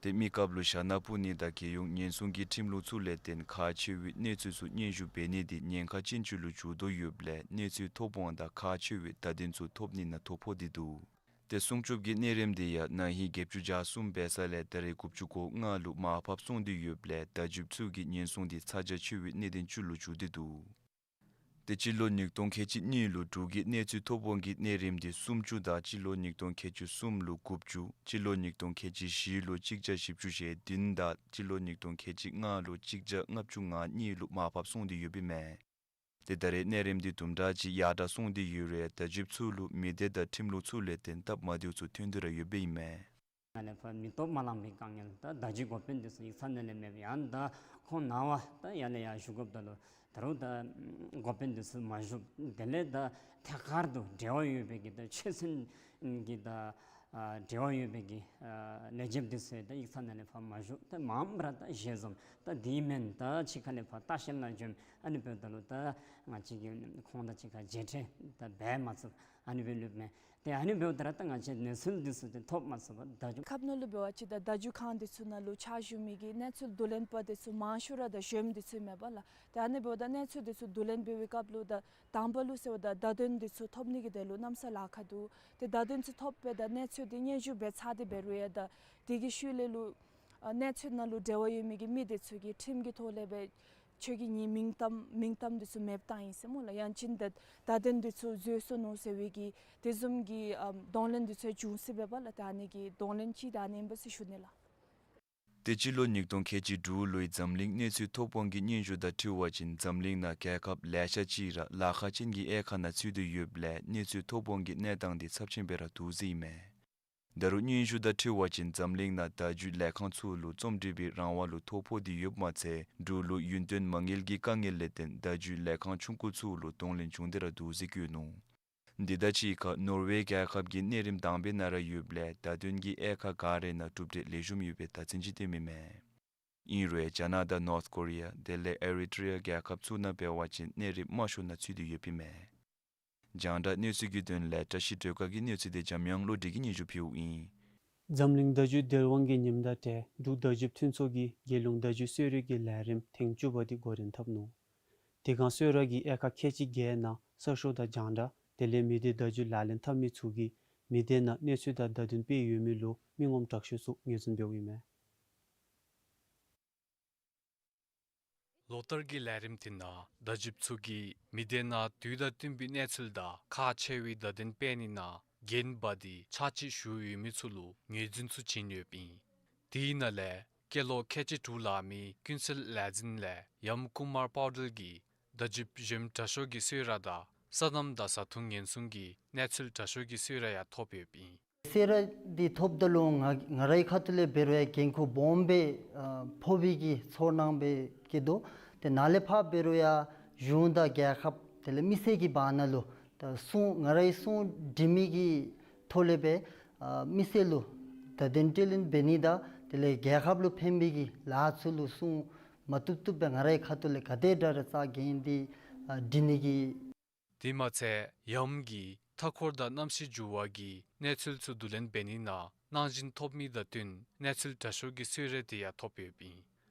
ཏེ་མི་རྐྱབ་ལུ་ཞྭ་ནག་ཕུ་ནི་དང་རྒྱལ་ཡོངས་ཉེན་སྲུང་གི་ཁྲིམས་ལུགས་ཚུ་ལས་བརྟེན་ཁག་ཆེ་བའི་གནས་ཚུལ་ཚུ་སྙན་ཞུ་འབད་ནི་དེ་ཉེན་ཁ་ཅན་ཅིག་ལུ་གྱུར་དོ་ཡོདཔ་ལས་གནས་ཚུལ་ཐོབ་དབང་དང་ཁག་ཆེ་བའི་བརྡ་དོན་ཚུ་ཐོབ་ནི་ནང་ཐོ་ཕོག་སྟེ་འདུག། ཏེ་སྲུང་སྐྱོབ་ཀྱི་གནས་རིམ་དེ་ཡང་ན་ཧིང་བརྒྱད་ཅུ་གྱ་གསུམ་འབད་ས་ལས་ད་རེས་དགུ་བཅུ་གོ་ལྔ་ལུ་མར་ཕབ་སོང་སྟེ་ཡོདཔ་ལས་བརྡ་བརྒྱུདཔ་ཚུ་གི་ཉེན་སྲུང་དེ་ཚ་གྱང་ཆེ་བའི་གནད་དོན་ཅིག་ལུ་གྱུར་ཏེ་འདུག། ཏེ་སྤྱི་ལོ་ཉིས་སྟོང་ཁལ་གཅིག་གཉིས་ལུ་འབྲུག་གི་གནས་ཚུལ་ཐོབ་དབང་གི་གནས་རིམ་དེ་སུམ་ཅུ་དང་སྤྱི་ལོ་ཉིས་སྟོང་ཁལ་གཅིག་གསུམ་ལུ་དགུ་བཅུ། སྤྱི་ལོ་ཉིས་སྟོང་ཁལ་གཅིག་བཞི་ལུ་གཅིག་བརྒྱ་བཞི་བཅུ་ཞེ་བདུན་དང་སྤྱི་ལོ་ཉིས་སྟོང་ཁལ་གཅིག་ལྔ་ལུ་གཅིག་བརྒྱ་ལྔ་བཅུ་ང་གཉིས་ལུ་མར་ཕབ་སོང་སྟེ་ཡོདཔ་ཨིན་མས། ཏེ་ད་རེས་གནས་རིམ་དེ་དུམ་གྲ་ཅིག་ཡར་དྲགས་སོང་སྟེ་ཡོད་རུང་བརྡ་བརྒྱུདཔ་ཚུ་ལུ་མི་སྡེ་དང་ཁྲིམས་ལུགས་ཚུ་ལས་བརྟེན་སྟབས་མ་བདེཝ་ཚུ་ཐོན་ཏེ་ར་ཡོདཔ་ཨིན་མས། ནཱ་ལས་ཕར་མི་སྟོབས་མ་ལངས་པའི་དཀའ་ངལ་ད་བརྡ་བརྒྱུད་འགོ་དཔོན་འདི་ཚུ་ཡིག་ཚང་ནང་ལས་མེདཔ་ཡང་ད་ཁོང་ནང་པ་ད་ཡར་ལས་ཡར་ཞུ་དགོཔ་ད་ལུ་ད་རུང་ད་འགོ་དཔོན་འདི་ཚུ་མ་བཞུགས། དེ་ལས་ད་ཐད་ཀར་དུ་འབྲེལ་བ་ཡོད་པའི་གི་ད་ཆོས་སྲིད་ཀྱི་ད་ཨ་འབྲེལ་བ་ཡོད་པའི་གི་ཨ་ལས་བྱེདཔ་འདི་ཚུ་ད་ཡིག་ཚང་ནང་ལས་ཕར་མ་བཞུགས། ད་མངམ་ར་ད་ཞལ་འཛོམས་ད་དེ་མེན་ད་ཕྱི་ཁ་ལས་ཕར་ལྟ་བཤལ་ནང་འབྱོནམ་ཨ་ནི་འབདཝ་ད་ལུ་ད་ང་བཅས་ཀྱིས་ཁོང་དང་གཅིག་ཁར་མཇལ་འཕྲད་ད་འབད་མ་ཚུགས། ཨ་ནི་སྦེ་ལུསཔ་མས། ཏེ་ཨ་ནི་འབདཝ་ད་ར་ད་ང་བཅས་གནས་ཚུལ་འདི་ཚུ་ཏེ་ཐོབ་མ་ཚུགས་པར་བརྡ་བརྒྱུད་ཁབ་ནང་ལུ་འབད་བ་ཅིན་ད་བརྡ་བརྒྱུད་ཁང་འདི་ཚུ་ནང་ལུ་ཕྱག་ཞུ་མི་གི་གནས་ཚུལ་བསྡུ་ལེན་པ་འདི་ཚུ་མང་ཤོས་ར་ད་གཞོནམ་འདི་ཚུ་མས་པ་ལགས། ཏེ་ཨ་ནི་འབདཝ་ད་གནས་ཚུལ་འདི་ཚུ་བསྡུ་ལེན་འབད་བའི་སྐབས་ལུ་ད་དང་པ་ལུ་ཟེརཝ་ད་བརྡ་དོན་འདི་ཚུ་ཐོབ་ནི་གི་དོན་ལུ་གནམ་ས་ལཱ་ཁག་འདུག། ཏེ་བརྡ་དོན་ཚུ་ཐོབ་སྦེ་ད་གནས་ཚུལ་འདི་སྙན་ཞུ་འབད་ཚར་ཏེ་འབད་རུང་ཡང་ད་དེ་གི་ཤུལ་ལས་ལུ་ཨ་གནས་ཚུལ་ནང་ལུ་འབྲེལ་བ་ཡོད་མི་གི་མི་འདི་ཚུ་གིས་ཁྲིམས་ཀྱི་ཐོག་ལས་སྦེ་ཁྱོད་ཀྱིས་ངེའི་མིང་གཏམ་མིང་གཏམ་འདི་ཚུ་མེདཔ་བཏང་ཡི་ཟེར་སྨོ་ལགས། ཡང་ཅིན་ད་བརྡ་དོན་འདི་ཚུ་འཛོལ་སོ་ནུག་ཟེར་བའི་གི་དེ་བཟུམ་གྱི་ཨམ་གདོང་ལེན་འདི་ཚུ་བྱུང་སོ་ཡི་པ་ལགས། ད་ཨ་ནི་གི་གདོང་ལེན་ཅིག་ད་ཨ་ནི་ཨིན་པས་ཟེར་ཞུ་ནི་ལགས། ཏེ་སྤྱི་ལོ་ཉིས་སྟོང་ཁལ་གཅིག་དྲུག་ལོའི་འཛམ་གླིང་གནས་ཚུལ་ཐོབ་དབང་གི་སྙན་ཞུ་དང་འཁྲིལ་བ་ཅིན་འཛམ་གླིང་ནང་རྒྱལ་ཁབ་ལེ་ཤ་ཅིག་ར་ལཱ་ཁག་ཅན་གྱི་དབྱེ་ཁག་ནང་ཚུད་དེ་ཡོདཔ་ལས་གནས་ཚུལ་ཐོབ་དབང་གི་གནས་སྟངས་འདི་ཚབས་ཆེན་སྦེ་ར་འདུག་ཟེར་ཨིན་མས། ད་རུང་སྙན་ཞུ་དང་འཁྲིལ་བ་ཅིན་འཛམ་གླིང་ནང་བརྡ་བརྒྱུད་ལས་ཁང་ཚུ་ལུ་རྩོམ་སྒྲིག་པའི་རང་དབང་ལུ་ཐོ་ཕོག་སྟེ་ཡོདཔ་མ་ཚད་འབྲུག་ལུ་ཡུན་བརྟན་མ་དངུལ་གྱི་དཀའ་ངལ་ལས་བརྟེན་བརྡ་བརྒྱུད་ལས་ཁང་ཆུང་ཀུ་ཚུ་ལུ་གདོང་ལེན་བྱུང་སྟེ་ར་འདུག་ཟེར་བཀོད་ནུག། འདི་དང་གཅིག་ཁར་ནོར་ཝེ་རྒྱལ་ཁབ་ཀྱི་གནས་རིམ་དང་པའི་ནང་ར་ཡོདཔ་ལས་བརྡ་དོན་གྱི་དབྱེ་ཁག་ག་རའི་ནང་གྲུབ་འབྲས་ལེགས་ཤོམ་ཡོད་པའི་བརྡ་མཚོན་ཅིག་སྟོནམ་ཨིན་མས། ཨིན་རུང་རྒྱ་ནག་དང་ནོརཐ་ཀོ་རི་ཡ་དེ་ལས་ཨེ་རི་ཊི་རི་ཡ་རྒྱལ་ཁབ་ཚུ་ནང་འབད་བ་ཅིན་གནས་རིམ་དམའ་ཤོས་ནང་ཚུད་དེ་ཡོདཔ་ཨིན་མས། རྒྱང་བསྒྲགས་གནས་ཚུལ་གྱི་དོན་ལས་བཀྲ་ཤིས་སྒྲོལ་དཀར་གྱི་གནས་ཚུལ་དེ་འཇམ་དབྱངས་བློ་གྲོས་ཀྱིས་སྙན་ཞུ་ཕུལཝ་ཨིན། འཛམ་གླིང་བརྡ་བརྒྱུད་སྡེ་དབང་གི་ཉིནམ་དང་འབྲེལ་འབྲུག་བརྡ་བརྒྱུད་མཐུན་ཚོགས་ཀྱིས་རྒྱལ་ཡོངས་བརྡ་བརྒྱུད་གསོལ་རས་ཀྱི་ལས་རིམ་ཐེངས་བཅུ་པ་དེ་འགོ་འདྲེན་འཐབ་ནུག། དེ་སྒང་གསོལ་རས་ཀྱི་དབྱེ་ཁག་ཁལ་གཅིག་བརྒྱད་ནང་གསར་ཤོག་དང་རྒྱང་བསྒྲགས་དེ་ལས་མི་སྡེ་བརྡ་བརྒྱུད་ལག་ལེན་འཐབ་མི་ཚུ་གིས་མི་སྡེ་ནང་གནས་ཚུལ་དང་བརྡ་དོན་སྤེལ་ཡོད་མི་ལུ་མི་ངོམ་དྲག་ཤོས་ཚུ་ངོས་འཛིན་འབདཝ་ཨིན་མས། ལོ་ལྟར་གྱི་ལས་རིམ་དེ་ནང་བརྡ་བརྒྱུདཔ་ཚུ་གིས་མི་སྡེ་ནང་དུས་དང་བསྟུན་པའི་གནས་ཚུལ་དང་ཁག་ཆེ་བའི་བརྡ་དོན་སྤེལ་ནི་ནང་འགན་འབག་སྟེ་ཕྱག་ཕྱིད་ཞུ་ཡོད་མི་ཚུ་ལུ་ངོས་འཛིན་ཚུ་བྱིན་ཡོདཔ་ཨིན། དེའི་ནང་ལས་སྐྱེས་ལོ་ཁལ་གཅིག་དྲུག་ལང་མི་ཀུན་གསལ་ལས་འཛིན་ལས་ཡམ་ཀུ་མར་པཱ་ཊེལ་གྱིས་བརྡ་བརྒྱུདཔ་གཞོནམ་དྲག་ཤོས་ཀྱི་གསོལ་རས་དང་སོ་ནམ་དང་བཟའ་འཐུང་ཉེན་སྲུང་གི་གནས་ཚུལ་དྲག་ཤོས་ཀྱི་གསོལ་རས་ཡང་ཐོབ་ཡོདཔ་ཨིན། གསོལ་རས་འདི་ཐོབ་ད་ལུ་ང་ང་རའི་ཁ་ཐུག་ལས་འབད་རུང་ཡང་འགན་ཁུར་སྦོམ་སྦེ་ཨ་ཕོག་པའི་གི་ཚོར་སྣང་སྦེ་སྐྱེ་དོ། ཏེ་ནཱ་ལས་ཕར་འབད་རུང་ཡང་གཞུང་དང་རྒྱལ་ཁབ་དེ་ལས་མི་སེར་གྱི་བར་ན་ལུ་ད་སྲུང་ང་རའི་སྲུང་སྒྲིག་མི་གི་ཐོག་ལས་སྦེ་ཨ་མི་སེར་ལུ་བརྡ་དོན་སྤྲོད་ལེན་འབད་ནི་དང་དེ་ལས་རྒྱལ་ཁབ་ལུ་ཕན་པའི་གི་ལཱ་ཚུ་ལུ་སྲུང་མ་བཏུབ་བཏུབ་སྦེ་ང་རའི་ཁ་ཐུག་ལས་ག་དེ་དྲག་ར་རྩ་འགེངས་ཏེ་ཨ་སྒྲིག་ནི་གི། དེ་མ་ཚད་ཡམ་གྱིས་མཐའ་འཁོར་དང་གནམ་གཤིས་འགྱུར་བ་གི་གནས་ཚུལ་ཚུ་བསྡུ་ལེན་འབད་ནི་ནང་གནང་སྦྱིན་ཐོབ་མི་དང་བསྟུན་གནས་ཚུལ་དྲག་ཤོས་ཀྱི་གསོལ་རས་དེ་ཡང་ཐོབ་ཡོདཔ་ཨིན།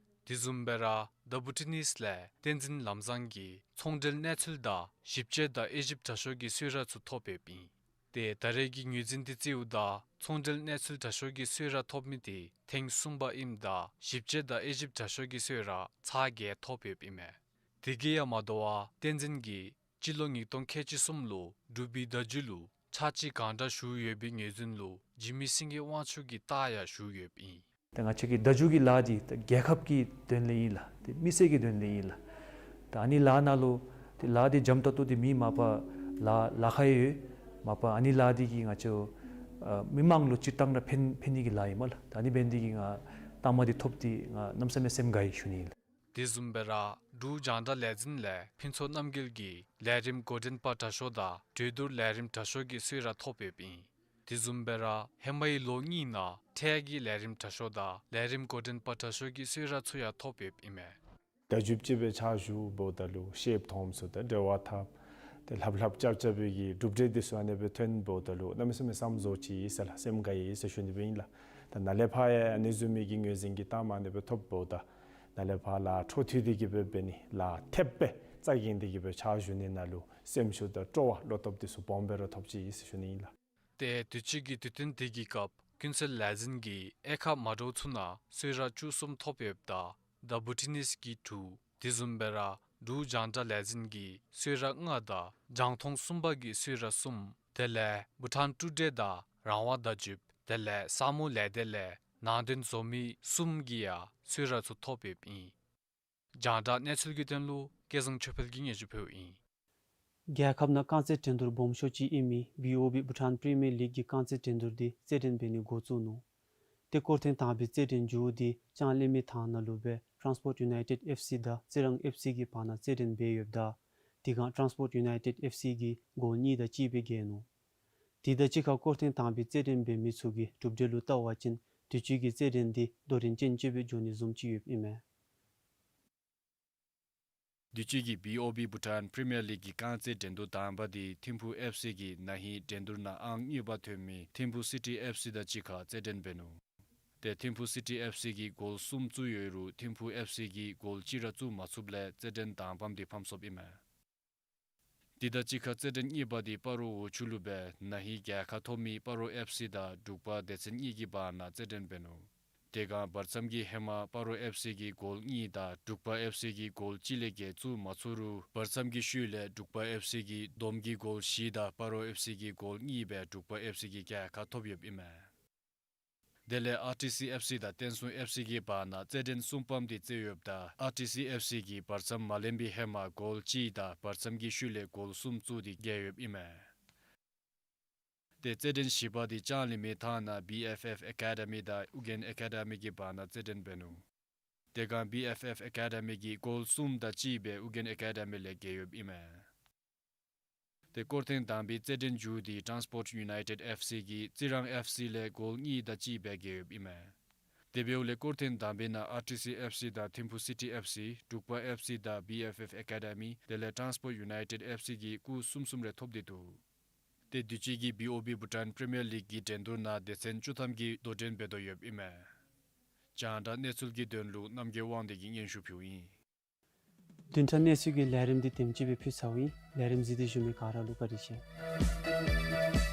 དེ་བཟུམ་སྦེ་ར་ད་བུ་ཊི་ནིས་ལས་བསྟན་འཛིན་ལམ་བཟང་གིས་ཚོང་འབྲེལ་གནས་ཚུལ་དང་ཞིབ་དཔྱད་དང་དབྱེ་ཞིབ་དྲག་ཤོས་ཀྱི་གསོལ་རས་ཚུ་ཐོབ་ཡོདཔ་ཨིན། ཏེ་ད་རེས་ཀྱི་ངོས་འཛིན་དེ་བརྩིཝ་ད་ཚོང་འབྲེལ་གནས་ཚུལ་དྲག་ཤོས་ཀྱི་གསོལ་རས་ཐོབ་མི་དེ་ཐེངས་གསུམ་པ་ཨིནམ་ད་ཞིབ་དཔྱད་དང་དབྱེ་ཞིབ་དྲག་ཤོས་ཀྱི་གསོལ་རས་ཚར་བརྒྱད་ཐོབ་ཡོདཔ་ཨིན་མས། དེ་གིས་ཡང་མ་དོ་བར་བསྟན་འཛིན་གྱིས་སྤྱི་ལོ་ཉིས་སྟོང་ཁལ་གཅིག་གསུམ་ལུ་འབྲུག་པའི་བརྡ་བརྒྱུད་ལུ་ཕྱག་ཕྱིད་གང་དྲག་ཞུ་ཡོད་པའི་ངོས་འཛིན་ལུ་འཇིགས་མེད་སེང་གེ་དབང་ཕྱུག་གི་རྟགས་ཡང་ཞུ་ཡོདཔ་ཨིན། ད་ང་བཅས་ཀྱི་བརྡ་བརྒྱུད་ཀྱི་ལཱ་འདི་ད་རྒྱལ་ཁབ་ཀྱི་དོན་ལས་ཨིན་ལགས། ཏེ་མི་སེར་གྱི་དོན་ལས་ཨིན་ལགས། ད་ཨ་ནི་ལཱ་ནང་ལུ་ཏེ་ལཱ་འདི་འཇམ་ཏག་ཏོ་འདི་མེད། མ་པ་ལཱ་ལཱ་ཁག་ཡང་ཡོད། མ་པ་ཨ་ནི་ལཱ་འདི་གིས་ང་བཅས་ཨ་མི་མང་ལུ་སྤྱིར་བཏང་ར་ཕན་ཕན་ནི་གི་ལཱ་ཨིན་མས་ལགས། ད་ཨ་ནི་འབད་ནི་འདི་གིས་ང་རྟགས་མ་འདི་ཐོབ་སྟེ་ང་གནམ་མེད་ས་མེད་སེམས་དགའ་ཡི་ཞུ་ནི་ཨིན་ལགས། དེ་བཟུམ་སྦེ་ར་འབྲུག་རྒྱང་བསྒྲགས་ལས་འཛིན་ལས་ཕུན་ཚོགས་རྣམ་རྒྱལ་གྱིས་ལས་རིམ་འགོ་འདྲེན་པ་དྲག་ཤོས་དང་གྲོས་བསྡུར་ལས་རིམ་དྲག་ཤོས་ཀྱི་གསོལ་རས་ཐོབ་ཡོདཔ་ཨིན། དེ་བཟུམ་སྦེ་ར་ཧེ་མའི་ལོ་གཉིས་ནང་འཕྲལ་གྱི་ལས་རིམ་དྲག་ཤོས་དང་ལས་རིམ་འགོ་འདྲེན་པ་དྲག་ཤོས་ཀྱི་གསོལ་རས་ཚུ་ཡང་ཐོབ་ཡོདཔ་ཨིན་མས། བརྡ་བརྒྱུདཔ་ཅིག་སྦེ་ཕྱག་ཞུཝ་ད་ལུ་ཤེསཔ་མཐོངམ་ཚུ་དང་འབྲེལ་བ་འཐབ་སྟེ་ལྷབ་ལྷབ་རྐྱབ་རྐྱབ་པའི་གི་གྲུབ་འབྲས་འདི་ཚུ་ཨ་ནེ་སྦེ་ཐོན་འབདཝ་ད་ལུ་གནམ་མེད་ས་མེད་བསམ་བཟོ་ཅིག་ཡོད་ཟེར་ལགས། སེམས་དགའ་ཡི་ཟེར་ཞུ་ནི་སྦེ་ཨིན་ལགས། ད་ནཱ་ལས་ཕར་ཡང་ཨ་ནི་བཟུམ་མའི་གི་ངོས་འཛིན་གྱི་རྟགས་མ་ཨ་ནེ་སྦེ་ཐོབ་འབདཝ་ད་ནཱ་ལས་ཕར་ལཱ་འཕྲོ་མཐུད་དེ་གི་སྦེ་འབད་ནི་ལཱ་ཐེབས་སྦེ་རྩ་འགེངས་ཏེ་གི་སྦེ་ཕྱག་ཞུ་ནི་ནང་ལུ་སེམས་ཤུགས་དང་སྤྲོ་བ་བློ་སྟོབས་འདི་ཚུ་སྦོམ་སྦེ་ར་ཐོབ་ཅི་ཟེར་ཞུ་ནི་ཨིན་ལགས། ཏེ་དུས་ཅི་གི་དུས་སྟོན་དེ་གི་སྐབས་ཀུན་གསལ་ལས་འཛིན་གྱིས་དབྱེ་ཁག་མ་འདྲཝ་ཚུ་ནང་གསོལ་རས་བཅུ་གསུམ་ཐོབ་ཡོདཔ་ད་ད་བུ་ཊི་ནིས་ཀྱིས་དྲུག། དེ་བཟུམ་སྦེ་ར་འབྲུག་རྒྱང་བསྒྲགས་ལས་འཛིན་གྱིས་གསོལ་རས་ལྔ་དང་རྒྱང་མཐོང་གསུམ་པ་གིས་གསོལ་རས་གསུམ། དེ་ལས་བྷུ་ཊཱན་ཀྲུ་ཌེ་དང་རང་དབང་བརྡ་བརྒྱུདཔ་དེ་ལས་ས་མོ་ལས་སྡེ་ལས་ནང་དོན་བཟོ་མི་གསུམ་གྱིས་ཡང་གསོལ་རས་ཚུ་ཐོབ་ཡོདཔ་ཨིན། རྒྱང་བསྒྲགས་གནས་ཚུལ་གྱི་དོན་ལུ་སྐལ་བཟང་ཆོས་འཕེལ་གྱིས་སྙན་ཞུ་ཕུལཝ་ཨིན། རྒྱལ་ཁབ་ནང་རྐང་རྩེད་འགྲན་བསྡུར་སྦོམ་ཤོས་ཅིག་ཨིན་མི་བི་ཨོ་བི་བྷུ་ཊཱན་པི་རི་མི་ཡར་ལིག་གི་རྐང་རྩེད་འགྲན་བསྡུར་འདི་རྩེད་འགྲན་འབད་ནི་འགོ་བཙུགས་ནུག། ཏེ་སྐོར་ཐེངས་དང་པའི་རྩེད་འགྲན་མཇུག་འདི་ལྕང་གླིང་མི་ཐང་ནང་ལུ་སྦེ་ཊཱནསི་པོརཊ་ཡུ་ནའི་ཊེཌ་ཨེཕ་སི་དང་རྩི་རང་ཨེཕ་སི་གི་བར་ན་རྩེད་འགྲན་འབད་ཡོདཔ་ད་དེ་སྒང་ཊཱནསི་པོརཊ་ཡུ་ནའི་ཊེཌ་ཨེཕ་སི་གིས་གོལ་གཉིས་དང་གཅིག་སྦེ་རྒྱལ་ནུག། དེ་དང་གཅིག་ཁར་སྐོར་ཐེངས་དང་པའི་རྩེད་འགྲན་འབད་མི་ཚུ་གི་གྲུབ་འབྲས་ལུ་བལྟ་བ་ཅིན་དུས་ཅི་གི་རྩེད་འགྲན་འདི་དོ་རིན་ཅན་ཅིག་སྦེ་འགྱོ་ནི་བཟུམ་ཅིག་ཡོདཔ་ཨིན་མས། དུས་ཅི་གི་བི་ཨོ་བི་བྷུ་ཊཱན་པི་རི་མི་ཡར་ལིག་གི་རྐང་རྩེད་འགྲན་བསྡུར་དང་པ་འདི་ཐིམ་ཕུ་ཨེཕ་སི་གིས་ན་ཧིང་འགྲན་བསྡུར་ནང་ཨང་གཉིས་པ་ཐོན་མི་ཐིམ་ཕུ་སི་ཊི་ཨེཕ་སི་དང་གཅིག་ཁར་རྩེད་འགྲན་འབད་ནུག། ཏེ་ཐིམ་ཕུ་སི་ཊི་ཨེཕ་སི་གིས་གོལ་གསུམ་བཙུགས་ཡོད་རུང་ཐིམ་ཕུ་ཨེཕ་སི་གིས་གོལ་གཅིག་ར་བཙུགས་མ་ཚུགསཔ་ལས་རྩེད་འགྲན་དང་པམ་འདི་ཕམ་སོཔ་ཨིན་མས། དེ་དང་གཅིག་ཁར་རྩེད་འགྲན་གཉིས་པ་འདི་སྤ་རོ་འོག་ཆུ་ལུ་སྦེ་ན་ཧིང་རྒྱལ་ཁ་ཐོབ་མི་སྤ་རོ་ཨེཕ་སི་དང་འབྲུག་པ་སྡེ་ཚན་གཉིས་ཀྱི་བར་ན་རྩེད་འགྲན་འབད་ནུག། དེ་སྒང་བར་མཚམས་ཀྱི་ཧེ་མ་སྤ་རོ་ཨེཕ་སི་གིས་གོལ་གཉིས་དང་འབྲུག་པ་ཨེཕ་སི་གིས་གོལ་གཅིག་ལས་བརྒལ་བཙུགས་མ་ཚུགས་རུང་བར་མཚམས་ཀྱི་ཤུལ་ལས་འབྲུག་པ་ཨེཕ་སི་གིས་བསྡོམས་ཀྱིས་གོལ་བཞི་དང་སྤ་རོ་ཨེཕ་སི་གིས་གོལ་གཉིས་སྦེ་འབྲུག་པ་ཨེཕ་སི་གིས་རྒྱལ་ཁ་ཐོབ་ཡོདཔ་ཨིན་མས། དེ་ལས་ཨར་ཊི་སི་ཨེཕ་སི་དང་བསྟན་སྲུང་ཨེཕ་སི་གི་བར་ན་རྩེད་འགྲན་གསུམ་པམ་འདི་རྩེ་ཡོདཔ་ད་ཨར་ཊི་སི་ཨེཕ་སི་གིས་བར་མཚམས་མ་ལེན་པའི་ཧེ་མ་གོལ་གཅིག་དང་བར་མཚམས་ཀྱི་ཤུལ་ལས་གོལ་གསུམ་བཙུགས་ཏེ་རྒྱལ་ཡོདཔ་ཨིན་མས། ཏེ་རྩེད་འགྲན་བཞི་པ་འདི་ལྕང་གླིང་མི་ཐང་ནང་བི་ཨེཕ་ཨེཕ་ཨེ་ཀ་ཌི་མི་དང་ཨུ་རྒྱན་ཨེ་ཀ་ཌི་མི་གི་བར་ན་རྩེད་འགྲན་འབད་ནུག། དེ་སྒང་བི་ཨེཕ་ཨེཕ་ཨེ་ཀ་ཌི་མི་གིས་གོལ་གསུམ་དང་གཅིག་སྦེ་ཨུ་རྒྱན་ཨེ་ཀ་ཌི་མི་ལས་རྒྱལ་ཡོདཔ་ཨིན་མས། ཏེ་སྐོར་ཐེངས་དང་པའི་རྩེད་འགྲན་མཇུག་འདི་ཊཱནསི་པོརཊ་ཡུ་ནའི་ཊེཌ་ཨེཕ་སི་གིས་རྩི་རང་ཨེཕ་སི་ལས་གོལ་གཉིས་དང་གཅིག་སྦེ་རྒྱལ་ཡོདཔ་ཨིན་མས། དེ་འབདཝ་ལས་སྐོར་ཐེངས་དང་པའི་ནང་ཨར་ཊི་སི་ཨེཕ་སི་དང་ཐིམ་ཕུ་སི་ཊི་ཨེཕ་སི་འབྲུག་པ་ཨེཕ་སི་དང་བི་ཨེཕ་ཨེཕ་ཨེ་ཀ་ཌ་མི་དེ་ལས་ཊཱན་སི་པོརཊ་ཡུ་ནའི་ཊེཌ་ཨེཕ་སི་གི་སྐུ་གསུམ་གསུམ་རེ་ཐོབ་སྟེ་འདུག། ཏེ་དུས་ཅི་གི་བི་ཨོ་བི་བྷུ་ཊཱན་པི་རི་མི་ཡར་ལིག་གི་འགྲན་བསྡུར་ནང་སྡེ་ཚན་བཅུ་ཐམ་གྱིས་དོ་འགྲན་འབད་དོ་ཡོདཔ་ཨིན་མས། རྒྱང་བསྒྲགས་གནས་ཚུལ་གྱི་དོན་ལུ་རྣམ་རྒྱལ་དབང་འདུས་ཀྱིས་སྙན་ཞུ་ཕུལཝ་ཨིན། བདུན་ཕྲག་གནས་ཚུལ་གྱི་ལས་རིམ་འདི་དེམ་ཅིག་སྦེ་ཕུལ་ཚརཝ་ཨིན། ལས་རིམ་གཟིགས་ཏེ་བཞུགས་མི་ག་ར་ལུ་བཀའ་དྲིན་ཆེ།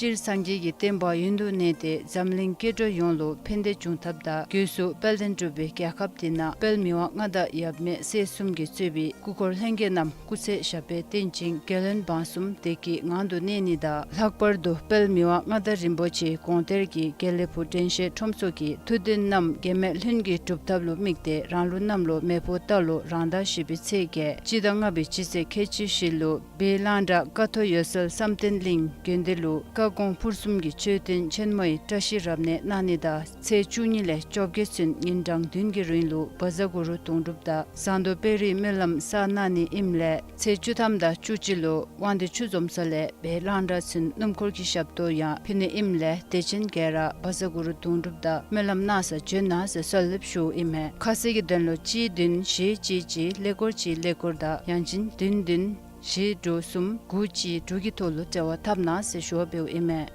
སྤྱིར་སངས་རྒྱས་ཀྱི་བསྟན་པ་ཡུན་དུ་གནས་ཏེ་འཛམ་གླིང་སྐྱེ་འགྲོ་ཡོངས་ལུ་ཕན་བདེ་འབྱུང་ཐབས་དང་སྒོས་སུ་དཔལ་ལྡན་འབྲུག་པའི་རྒྱལ་ཁབ་འདི་ནང་དཔལ་མི་དབང་མངའ་བདག་ཡབ་མེས་སྲས་གསུམ་གྱིས་གཙོས་པའི་སྐུ་འཁོར་ལྷན་རྒྱས་རྣམས་སྐུ་ཚེ་ཞབས་པད་བརྟན་ཅིང་རྒྱལ་བློན་འབངས་གསུམ་བདེ་སྐྱིད་ངང་དུ་གནས་ནི་དང་། ལྷག་པར་དུ་དཔལ་མི་དབང་མངའ་བདག་རིན་པོ་ཆེའི་དགོངས་གཏེར་གྱི་དགེ་ལེགས་ཕུག་དྲན་ཤེས་ཁྲོམ་ཚོགས་ཀྱི་ཐུགས་འདུན་རྣམས་འགལ་མེད་ལྷུན་གྱིས་གྲུབ་ཐབས་ལུ་དམིགས་ཏེ་རང་ལུགས་གནམ་ལོ་མེ་ཕོ་རྟ་ལོ་རང་ཟླ་བཞི་པའི་ཚེས་བརྒྱད་སྤྱི་ཟླ་ལྔ་པའི་སྤྱི་ཚེས་ཁལ་གཅིག་བཞི་ལུ་སྦས་གླང་བྲག་ཀ་ཐོག་འོད་གསལ་བསམ་གཏན་གླིང་དགོན་སྡེ་ལུ་བཀའ་དགོངས་ཕུར་གསུམ་གྱི་མཆོད་རྟེན་ཆེན་མོའི་བཀྲ་ཤིས་རབ་གནས་གནང་ནི་དང་། ཚེས་བཅུ་གཉིས་ལས་བཅོ་བརྒྱད་ཚུན་ཉིན་གྲངས་བདུན་གྱི་རིང་ལུ་བཛྲ་གུ་རུ་དུང་སྒྲུབ་དང་ཟངས་མདོག་དཔལ་རིའི་སྨོན་ལམ་བསགས་གནང་ནི་ཨིནམ་ལས། ཚེས་བཅུ་ཐམ་དང་བཅུ་གཅིག་ལུ་དབང་འདུས་ཆུ་འཛོམས་ས་ལས་སྦས་གླང་བྲག་ཚུན་སྣུམ་འཁོར་གྱི་ཞབས་ཏོག་ཡང་ཕུལ་ནི་ཨིནམ་ལས་དད་ཅན་ག་ར་བཛྲ་གུ་རུ་དུང་སྒྲུབ་དང་སྨོན་ལམ་གནང་སར་བྱོན་གནང་ཟེར་གསོལ་འདེབས་ཞུཝ་ཨིན་མས། ཁ་གསལ་གྱི་དོན་ལུ་གཅིག་བདུན་བཞི་གཅིག་གཅིག་ཀླད་ཀོར་གཅིག་ཀླད་ཀོར་དང་ཡང་ཅིན་བདུན་བདུན་བཞི་དྲུག་གསུམ་དགུ་གཅིག་དྲུག་གི་ཐོག་ལུ་འབྲེལ་བ་འཐབ་གནང་ཟེར་ཞུ་བ་འབདཝ་ཨིན་མས།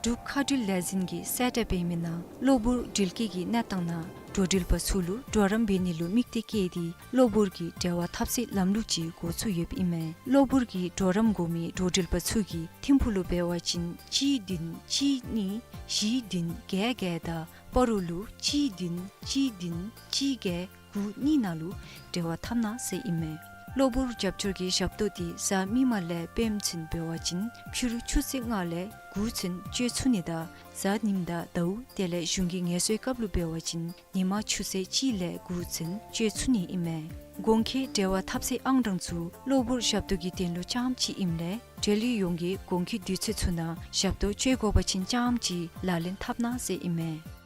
འབྲུག་མཁའ་འགྲུལ་ལས་འཛིན་གྱིས་གསལ་བསྒྲགས་འབད་མི་ནང་གློ་བུར་འགྲུལ་སྐྱེལ་གྱི་གནས་སྟངས་ནང་འགྲོ་འགྲུལ་པ་ཚུ་ལུ་གྲོགས་རམ་འབད་ནི་ལུ་དམིགས་ཏེ་བཀལ་ཏེ་གློ་བུར་གྱི་འབྲེལ་བ་འཐབ་སའི་ལམ་ལུགས་ཅིག་འགོ་བཙུགས་ཡོདཔ་ཨིན་མས། གློ་བུར་གྱི་གྲོགས་རམ་དགོ་མི་འགྲོ་འགྲུལ་པ་ཚུ་གིས་ཐིམ་ཕུག་ལུ་འབད་བ་ཅིན་གཅིག་བདུན་གཅིག་གཉིས་བཞི་བདུན་བརྒྱད་བརྒྱད་དང་སྤ་རོ་ལུ་གཅིག་བདུན་གཅིག་བདུན་གཅིག་བརྒྱད་དགུ་གཉིས་ནང་ལུ་འབྲེལ་བ་འཐབ་གནང་ཟེར་ཨིན་མས། གློ་བུར་རྒྱབ་སྐྱོར་གྱི་ཞབས་ཏོག་འདི་གཟའ་མིག་དམར་ལས་སྤེནམ་ཚུན་འབད་བ་ཅིན་ཕྱི་རུ་ཆུ་ཚོད་ལྔ་ལས་དགུ་ཚུན་སྤྱོད་ཚུགས་ནི་དང་གཟའ་ཉིམ་དང་ཟླཝ་དེ་ལས་གཞུང་གི་ངལ་གསོའི་སྐབས་ལུ་འབད་བ་ཅིན་ཉིན་མ་ཆུ་ཚོད་གཅིག་ལས་དགུ་ཚུན་སྤྱོད་ཚུགས་ནི་ཨིན་མས། གོང་འཁོད་འབྲེལ་བ་འཐབ་སའི་ཨང་གྲངས་ཚུ་གློ་བུར་ཞབས་ཏོག་གི་དོན་ལུ་རྐྱངམ་ཅིག་ཨིནམ་ལས་འབྲེལ་ཡོད་ཡོངས་ཀྱིས་གོང་འཁོད་དུས་ཚོད་ཚུ་ནང་ཞབས་ཏོག་སྤྱོད་དགོ་པ་ཅིན་རྐྱངམ་ཅིག་ལག་ལེན་འཐབ་གནང་ཟེར་ཨིན་མས།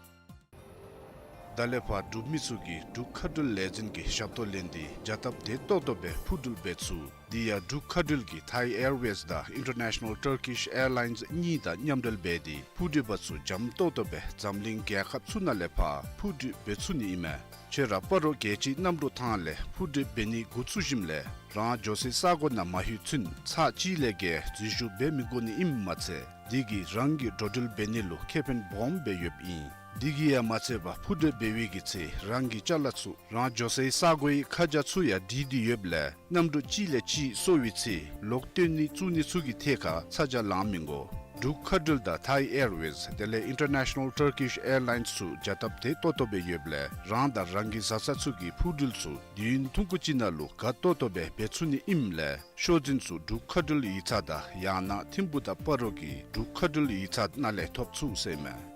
ད་ལས་ཕར་འབྲུག་མི་ཚུ་གིས་འབྲུག་མཁའ་འགྲུལ་ལས་འཛིན་གྱི་ཞབས་ཏོག་ལེན་ཏེ་བྱ་སྟབས་བདེ་ཏོག་ཏོ་སྦེ་འཕུར་འགྲུལ་འབད་ཚུགས། དེ་ཡང་འབྲུག་མཁའ་འགྲུལ་གྱིས་Thai Airways དང་International Turkish Airlines གཉིས་དང་མཉམ་འབྲེལ་འབད་དེ་འཕུར་འགྲུལ་པ་ཚུ་འཇམ་ཏོག་ཏོ་སྦེ་འཛམ་གླིང་རྒྱལ་ཁབ་ཚུ་ནང་ལས་ཕར་འཕུར་འགྲུལ་འབད་ཚུགས་ནི་ཨིན་མས། ཁྱོད་ར་སྤ་རོ་རྒྱལ་སྤྱིའི་གནམ་གྲུ་ཐང་ལས་འཕུར་འགྲུལ་འབད་ནི་འགོ་བཙུགས་ཞིནམ་ལས་རང་འགྱོ་སའི་ས་གོ་ནང་མ་ལྷོད་ཚུན་ཚར་གཅིག་ལས་བརྒལ་འཛུལ་ཞུགས་འབད་མི་དགོ་ནི་ཨིནམ་མ་ཚད་དེ་གིས་རང་གི་འགྲོ་འགྲུལ་འབད་ནི་ལུ་ཁེ་ཕན་སྦོམ་སྦེ་ཡོདཔ་ཨིན། དེ་གིས་ཡང་མ་ཚད་པར་འཕུར་འགྲུལ་འབད་བའི་གི་ཚེ་རང་གི་ཅ་ལ་ཚུ་རང་འགྱོ་སའི་ས་གོའི་ཁ་བྱང་ཚུ་ཡང་བྲིས་ཏེ་ཡོདཔ་ལས་གནམ་གྲུ་གཅིག་ལས་གཅིག་སོར་བའི་ཚེ་ལོག་བཏོན་ནི་བཙུགས་ནི་ཚུ་གི་ཐད་ཁར་ཚ་གྱང་ལང་མི་དགོ། འབྲུག་མཁའ་འགྲུལ་དང་Thai Airways དེ་ལས་International Turkish Airlines ཚུ་བྱ་སྟབས་བདེ་ཏོག་ཏོ་སྦེ་ཡོདཔ་ལས་རང་དང་རང་གི་བཟའ་ཚང་ཚུ་གི་འཕུར་འགྲུལ་ཚུ་དུས་ཡུན་ཐུང་ཀུ་ཅིག་ནང་ལུ་དགའ་ཏོག་ཏོ་སྦེ་འབད་ཚུགས་ནི་ཨིནམ་ལས་ཤོག་འཛིན་ཚུ་འབྲུག་མཁའ་འགྲུལ་ཡིག་ཚང་དང་ཡང་ན་ཐིམ་ཕུག་དང་སྤ་རོ་གི་འབྲུག་མཁའ་འགྲུལ་ཡིག་ཚང་ནང་ལས་ཐོབ་ཚུགས་ཟེར་མས།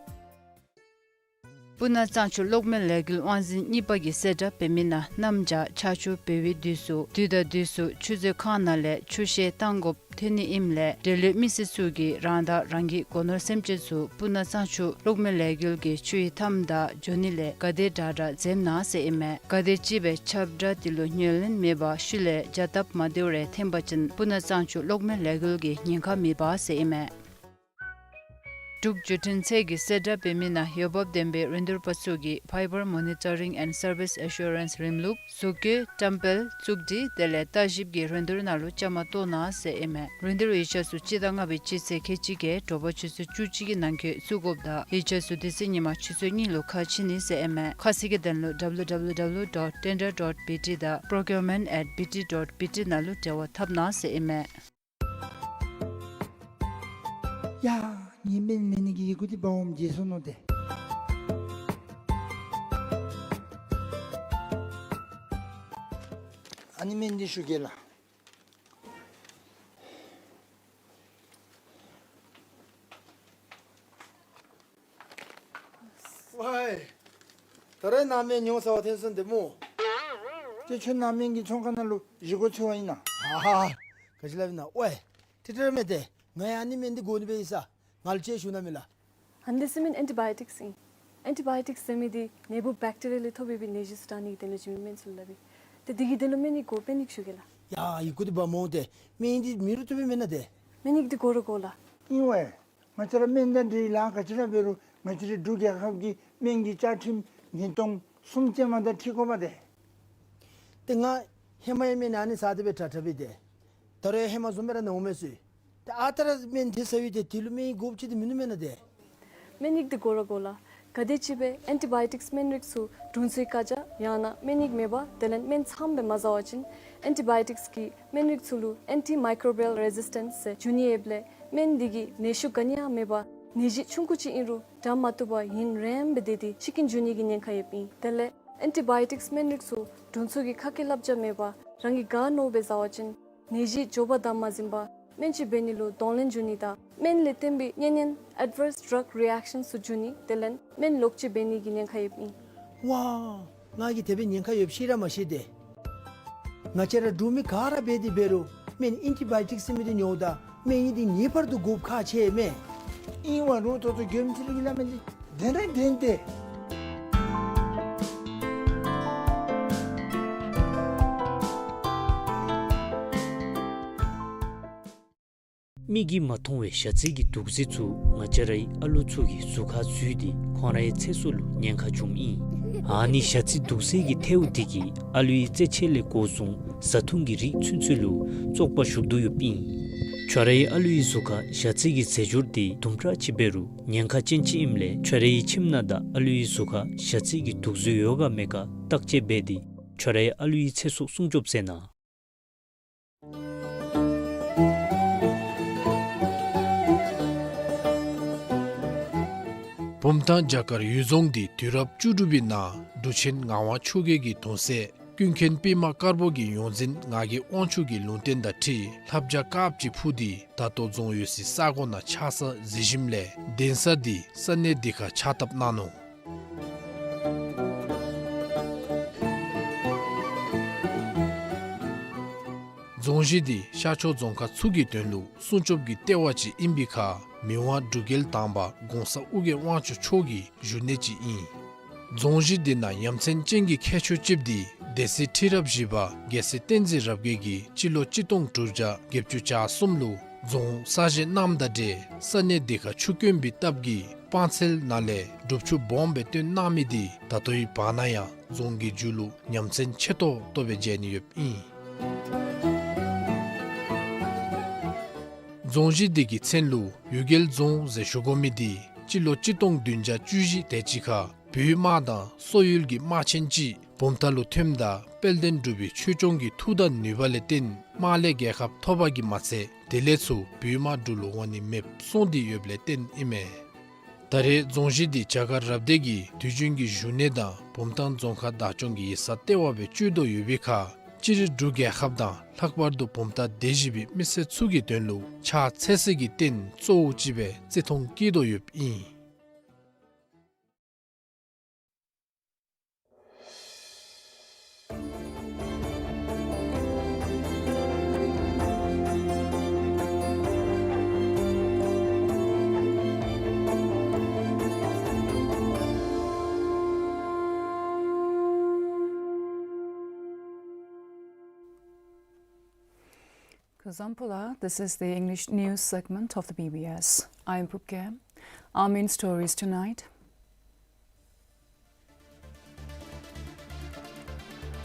སྤུ་ན་གཙང་ཆུ་གློག་མེ་ལས་འགུལ་དབང་འཛིན་གཉིས་པ་གིས་གསལ་བསྒྲགས་འབད་མི་ནང་གནམ་བྱཱར་ཆར་ཆུ་འབེལ་བའི་དུས་སུ་དུས་དང་དུས་སུ་ཆུ་མཛོད་ཁང་ནང་ལས་ཆུ་བཤལ་བཏང་དགོཔ་ཐོན་ནི་ཨིནམ་ལས་འབྲེལ་ཡོད་མི་སེར་ཚུ་གིས་རང་དང་རང་གི་སྒོ་ནོར་སེམས་ཅན་ཚུ་སྤུ་ན་གཙང་ཆུ་གློག་མེ་ལས་འགུལ་གྱི་ཆུ་ཡི་མཐའམ་དང་འགྱོ་ནི་ལས་ག་དེ་དྲག་དྲག་འཛེམ་གནང་ཟེར་ཨིན་མས། ག་དེམ་ཅིག་སྦེ་ཁྱབ་བསྒྲགས་དེ་ལུ་ཉན་ལེན་མེད་པར་ཤུལ་ལས་བྱ་སྟབས་མ་བདེཝ་རེ་འཐོན་པ་ཅིན་སྤུ་ན་གཙང་ཆུ་གློག་མེ་ལས་འགུལ་གྱིས་ཉེན་ཁ་མི་འབག་ཟེར་ཨིན་མས། འབྲུག་བརྒྱུད་འཕྲིན་ཚད་ཀྱིས་གསལ་བསྒྲགས་འབད་མི་ནང་འོས་འབབ་ལྡན་པའི་རིན་བསྡུར་པ་ཚུ་གིས་Fiber Monitoring and Service Assurance རིམ་ལུགས་བཟོ་བཀོད་བཀྲམ་སྤེལ་བཙུགས་སྒྲིག་དེ་ལས་ལྟ་ཞིབ་ཀྱི་རིན་བསྡུར་ནང་ལུ་བཅའ་མར་གཏོགས་གནང་ཟེར་ཨིན་མས། རིན་བསྡུར་ཡིག་ཆ་ཚུ་སྤྱི་ཟླ་ལྔ་པའི་སྤྱི་ཚེས་ཁལ་གཅིག་བརྒྱད་དྲོ་པ་ཆུ་ཚོད་བཅུ་གཅིག་གི་ནང་འཁོད་བཙུགས་དགོཔ་དང་ཡིག་ཆ་ཚུ་དེ་ཚེ་ཉིན་མ་ཆུ་ཚོད་གཉིས་ལུ་ཁ་ཕྱེ་ནི་ཟེར་ཨིན་མས། ཁ་གསལ་གྱི་དོན་ལུ་W W W dot tender dot B T དང་procurement at B T dot B T ནང་ལུ་འབྲེལ་བ་འཐབ་གནང་ཟེར་ཨིན་མས། ཡ། ཉི་མའི་ནི་ནི་གི་ཡི་གུ་འདི་འབག་འོངམ་བརྗེད་སོ་ནུག་ཏེ། ཨ་ནི་སྨན་འདི་ཞུ་གེ་ལགས། ཝའི། ད་རེས་ནཱ་སྨན་ཉོ་ས་བ་ཐོན་སོང་དེ་སྨོ། ཏེ་ཁྱོད་ནཱ་སྨན་གྱི་ཚོང་ཁང་ནང་ལུ་གཞི་སྒོ་ཕྱེ་བ་ཨིན་ན། ཨ་ཧ། ག་ཅི་སླབ་ཨིན་ན། ཝའི། ཏེ་ཏེ་ར་མེན་ཏེ། ང་ཡང་ཨ་ནི་སྨན་འདི་དགོ་ནི་སྦེ་ཨིན་ས། ང་ལུ་ཅིག་ཞུ་གནང་མས་ལགས། ཨ་ནི་འདི་ཟེར་མི་ཨེན་ཊི་བཱ་ཡོ་ཊིཀསི་ཨིན། ཨེན་ཊི་བཱ་ཡོ་ཊིཀསི་ཟེར་མི་འདི་ནད་འབུཔ་བེཀ་ཊི་རི་ཡ་ལས་ཐོབ་པའི་ནད་གཞི་ཚུ་དྲག་ནི་གི་དོན་ལུ་བྱིན་མི་སྨན་ཚུ་ལུ་སླབ་ཨིན། ཏེ་འདི་གི་དོན་ལུ་སྨན་ཡིག་དགོ་པས། སྨན་ཡིག་ཞུ་གེ་ལགས། ཡ་ཡི་གུ་འདི་འབག་འོང་སྟེ། སྨན་ཡིག་འདི་མེད་རུང་བཏུབ་པས་མེན་ན་ཏེ། སྨན་ཡིག་འདི་དགོ་ར་དགོ་ལགས། ཨིན་ཝའི། ང་བཅས་ར་སྨན་དང་འབྲེལ་ལཱ་ག་ཅི་ར་འབད་རུང་ང་བཅས་རའི་འབྲུག་རྒྱལ་ཁབ་ཀྱི་སྨན་གྱི་བཅའ་ཁྲིམས་ཉིས་སྟོང་གསུམ་ཅན་མ་དང་འཁྲིལ་དགོ་པས་ཏེ། ཏེ་ང་ཧེ་མ་ཡང་སྨན་ཨ་ནི་ཟ་སྟེ་སྦེ་དྲག་དྲག་སྦེ་ཏེ། ད་རུང་ཡང་ཧེ་མ་བཟུམ་སྦེ་ར་ན་འོང་མས་ཟེར། ཏེ་ཨ་རྟག་ར་སྨན་དེ་ཟ་བའི་ཏེ་དེ་ལུ་སྨན་ཡིག་དགོཔ་ཅིག་ཏེ་མིན་ནུག་མེན་ན་ཏེ། སྨན་ཡིག་འདི་དགོ་ར་དགོ་ལགས། ག་དེམ་ཅིག་སྦེ་ཨེན་ཊི་བཱ་ཡོ་ཊིཀསི་སྨན་རིགས་ཚུ་དྲུང་འཚོའི་བཀའ་རྒྱ་ཡང་ན་སྨན་ཡིག་མེད་པར་དེ་ལས་སྨན་ཚངམ་སྦེ་མ་ཟ་བ་ཅིན་ཨེན་ཊི་བཱ་ཡོ་ཊིཀསི་གི་སྨན་རིགས་ཚུ་ལུ་ཨེན་ཊི་མའི་ཀོ་བི་ཡལ་རེ་ཟིས་ཊེནསི་ཟེར་འབྱུང་ནི་ཡོདཔ་ལས་སྨན་འདི་གིས་ནད་ཤུགས་ག་ནི་ཡང་མེད་པར་ནད་གཞི་ཆུང་ཀུ་ཅིག་ཨིན་རུང་དྲག་མ་བཏུབ་པར་ཡུན་རིངམོ་སྦེ་སྡོད་དེ་འཆི་རྐྱེན་འབྱུང་ནི་གི་ཉེན་ཁ་ཡོདཔ་ཨིན། དེ་ལས་ཨེན་ཊི་བཱ་ཡོ་ཊིཀསི་སྨན་རིགས་ཚུ་དྲུང་འཚོ་གི་ཁ་སྐད་བསླབ་བྱ་མེད་པར་རང་གིས་ག་མནོཝ་སྦེ་ཟ་བ་ཅིན་ནད་གཞི་མགྱོགས་པ་དང་མ་ཟིན་པར་སྨན་བཅོས་འབད་ནི་ལུ་གདོང་ལེན་འབྱུང་ནི་དང་སྨན་ལས་བརྟེན་པའི་གཉན་ཉེན་ཨེཌ་ཝརསི་ཌྲག་རི་ཨེཀ་ཤཱནསི་ཚུ་འབྱུང་ནི་དེ་ལས་སྨན་ལོག་སྤྱོད་འབད་ནི་གི་ཉེན་ཁ་ཡོདཔ་ཨིན། ཝའི། ང་གིས་དེ་སྦེ་ཉེན་ཁ་ཡོདཔ་ཤེས་ར་མ་ཤེས་ཏེ། ང་བཅས་ར་འབྲུག་མི་ག་ར་འབད་དེ་འབད་རུང་སྨན་ཨེན་ཊི་བཱ་ཡོ་ཊིཀསི་ཟེར་མི་འདི་ཉོཝ་ད་སྨན་ཡིག་འདི་ངེས་པར་དུ་དགོཔ་ཁག་ཆེ་མས། ཨིན་ཝའི་རུང་ད་ལྟོ་མགྱོནམ་ཅིག་ལུ་གི་སླབ་མི་འདི་བདེན་ར་བདེན་ཏེ། མིག་གིས་མ་མཐོང་བའི་ཞ་རྩི་གི་དུག་རྫས་ཚུ་ང་བཅས་རའི་ཨ་ལུ་ཚུ་གི་གཟུགས་ཁར་འཛུལ་ཏེ་ཁོང་རའི་ཚེ་སྲོག་ལུ་ཉེན་ཁ་འབྱུངམ་ཨིན། ཨ་ནི་ཞ་རྩི་དུག་རྫས་ཀྱི་ཐལཝ་དེ་གིས་ཨ་ལུའི་རྩེད་ཆས་ལས་འགོ་བཟུང་བཟའ་འཐུང་གི་རིགས་ཚུན་ཚོད་ལུ་བཙོག་པ་ཞུགས་དོ་ཡོདཔ་ཨིན། ཁྱོད་རའི་ཨ་ལུའི་གཟུགས་ཁར་ཞ་རྩི་གི་རྫས་སྦྱོར་དེ་དུམ་གྲ་ཅིག་འབད་རུང་ཉེན་ཁ་ཅན་ཅིག་ཨིནམ་ལས་ཁྱོད་རའི་ཁྱིམ་ནང་དང་ཨ་ལུའི་གཟུགས་ཁར་ཞ་རྩི་གི་དུག་རྫས་ཡོད་ག་མེད་ག་བརྟག་དཔྱད་འབད་དེ་ཁྱོད་རའི་ཨ་ལུའི་ཚེ་སྲོག་སྲུང་སྐྱོབ་མཛད་གནང་། བུམ་ཐང་བྱ་དཀར་གཡུལ་རྫོང་འདི་དུས་རབས་བཅུ་དྲུག་པའི་ནང་འབྲུག་ཆེན་ངག་དབང་ཆོས་རྒྱལ་གྱི་གདུང་སྲས་ཀུན་མཁྱེན་པདྨ་དཀར་པོ་གི་ཡོངས་འཛིན་ངག་གི་དབང་ཕྱུག་གི་ལུང་བསྟན་དང་འཁྲིལ་ལྷ་བྱ་དཀརཔོ་ཅིག་འཕུར་ཏེ་ད་ལྟོ་རྫོང་ཡོད་སའི་ས་གོ་ནང་ཆགས་ས་གཟིགས་ཞིནམ་ལས་གདན་ས་འདི་ས་གནས་འདི་ཁར་ཕྱག་བཏབ་གནང་ནུག། རྫོང་གཞི་འདི་ཤར་ཕྱོགས་རྫོང་ཁག་ཚུ་གི་དོན་ལུ་སྲུང་སྐྱོབ་ཀྱི་ལྟེ་བ་ཅིག་ཨིན་པའི་ཁར་མི་དབང་འབྲུག་རྒྱལ་དང་པ་གོང་ས་ཨོ་རྒྱན་དབང་ཕྱུག་མཆོག་གི་བཞུགས་གནས་ཅིག་ཨིན། རྫོང་གཞི་འདི་ནང་ཡ་མཚན་ཅན་གྱི་ཁྱད་ཆོས་ཅིག་འདི་སྡེ་སྲིད་ཁྲི་རབས་བཞི་པ་རྒྱལ་སྲས་བསྟན་འཛིན་རབ་རྒྱས་ཀྱིས་སྤྱི་ལོ་གཅིག་སྟོང་དྲུག་བརྒྱ་བརྒྱད་ཅུ་གྱ་གསུམ་ལུ་རྫོང་གསར་བཞེངས་གནངམ་དང་འབྲེལ་ས་གནས་འདི་ཁར་ཆུ་དཀོན་པའི་སྟབས་ཀྱིས་སྤང་ཚལ་ནང་ལས་སྒྲུབ་ཆུ་སྦོམ་སྦེ་བཏོན་གནང་མི་འདི་ད་ལྟོའི་བར་ན་ཡང་རྫོང་གི་མཇུག་ལུ་ཡ་མཚན་ཆེ་ཏོག་ཏོ་སྦེ་མཇལ་ནི་ཡོདཔ་ཨིན། རྫོང་གཞི་འདི་གི་མཚན་ལུ་གཡུལ་རྒྱལ་རྫོང་ཟེར་ཞུ་དགོ་མི་འདི་སྤྱི་ལོ་གཅིག་སྟོང་བདུན་བརྒྱ་བཅུ་བཞི་དེ་ཅིག་ཁར་བོད་དམག་དང་སོག་ཡུལ་གྱི་དམག་ཆེན་ཅིག་བུམ་ཐང་ལུ་ཐོནམ་ད་དཔལ་ལྡན་འབྲུག་པའི་ཆོས་སྐྱོང་གི་མཐུ་དང་ནུས་པ་ལས་བརྟེན་དམག་ལས་རྒྱལ་ཁ་ཐོབ་པ་གིས་མ་ཚད་དེ་ལས་ཚུར་བོད་དམག་འབྲུག་ལུ་འོང་ནི་མེདཔ་སོང་སྟེ་ཡོདཔ་ལས་བརྟེན་ཨིན་མས། ད་རེས་རྫོང་གཞི་འདི་བྱ་དཀར་རབ་སྡེ་གི་དུས་རྒྱུན་གྱི་བཞུགས་གནས་དང་བུམ་ཐང་རྫོང་ཁག་བདག་སྐྱོང་གི་ཡིག་ཚང་ལྟེ་བ་སྦེ་སྤྱོད་དོ་ཡོད་པའི་ཁར་སྤྱིར་འབྲུག་རྒྱལ་ཁབ་དང་ལྷག་པར་དུ་བུམ་ཐང་སྡེ་བཞི་པའི་མི་སེར་ཚུ་གི་དོན་ལུ་ཕྱག་འཚལ་ས་གི་རྟེན་གཙོ་བོ་ཅིག་སྦེ་བརྩི་མཐོང་བསྐྱེད་དོ་ཡོདཔ་ཨིན། Kuzuzangpo, this is the English news segment of the B B S. I am Pupke. Our main stories tonight.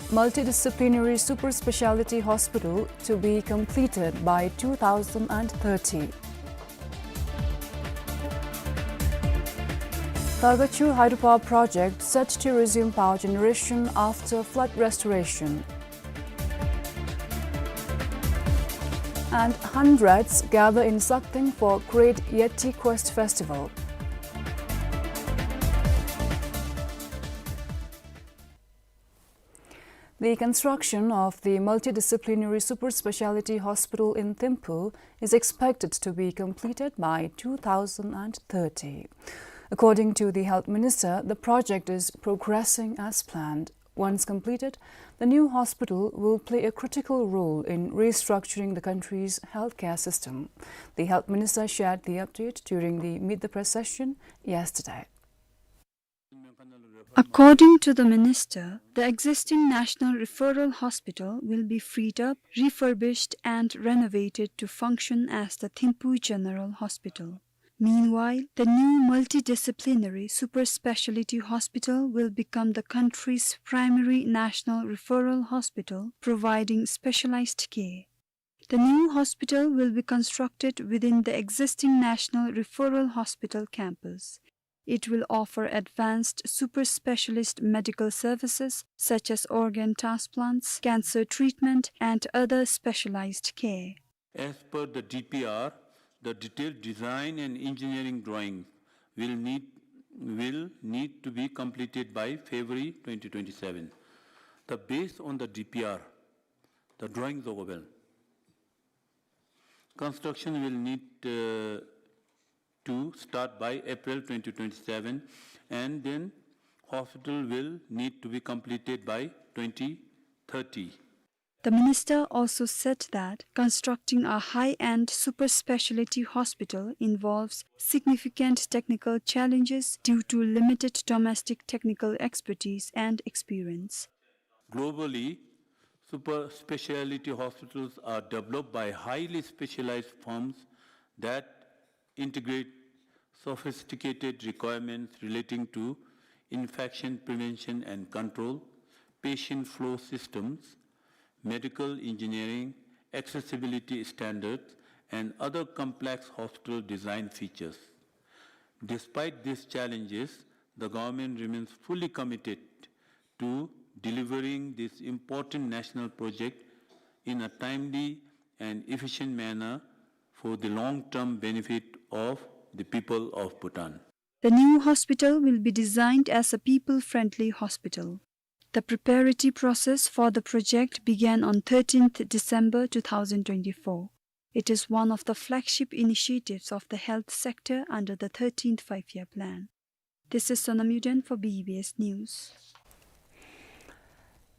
Multidisciplinary super speciality hospital to be completed by two thousand and thirty. Targachew hydropower project set to resume power generation after flood restoration. And hundreds gather in Sakteng for Great Yeti Quest Festival. The construction of the multidisciplinary super speciality hospital in Thimphu is expected to be completed by two thousand and thirty. According to the health minister, the project is progressing as planned. Once completed, the new hospital will play a critical role in restructuring the country's healthcare system. The health minister shared the update during the Meet the Press session yesterday. According to the minister, the existing National Referral Hospital will be freed up, refurbished and renovated to function as the Thimphu General Hospital. Meanwhile, the new multidisciplinary super speciality hospital will become the country's primary national referral hospital, providing specialized care. The new hospital will be constructed within the existing National Referral Hospital campus. It will offer advanced super specialist medical services such as organ transplants, cancer treatment, and other specialized care. As per the D P R, the detailed design and engineering drawings will need, will need to be completed by February twenty twenty-seven. The, based on the D P R, the drawings of well, construction will need, uh, to start by April twenty twenty-seven, and then hospital will need to be completed by twenty thirty. The minister also said that constructing a high-end super speciality hospital involves significant technical challenges due to limited domestic technical expertise and experience. Globally, super speciality hospitals are developed by highly specialized firms that integrate sophisticated requirements relating to infection prevention and control, patient flow systems, medical engineering, accessibility standards, and other complex hospital design features. Despite these challenges, the government remains fully committed to delivering this important national project in a timely and efficient manner for the long-term benefit of the people of Bhutan. The new hospital will be designed as a people-friendly hospital. The preparatory process for the project began on thirteenth December two thousand twenty-four. It is one of the flagship initiatives of the health sector under the thirteenth Five-Year Plan. This is Sonam Yuden for B B S News.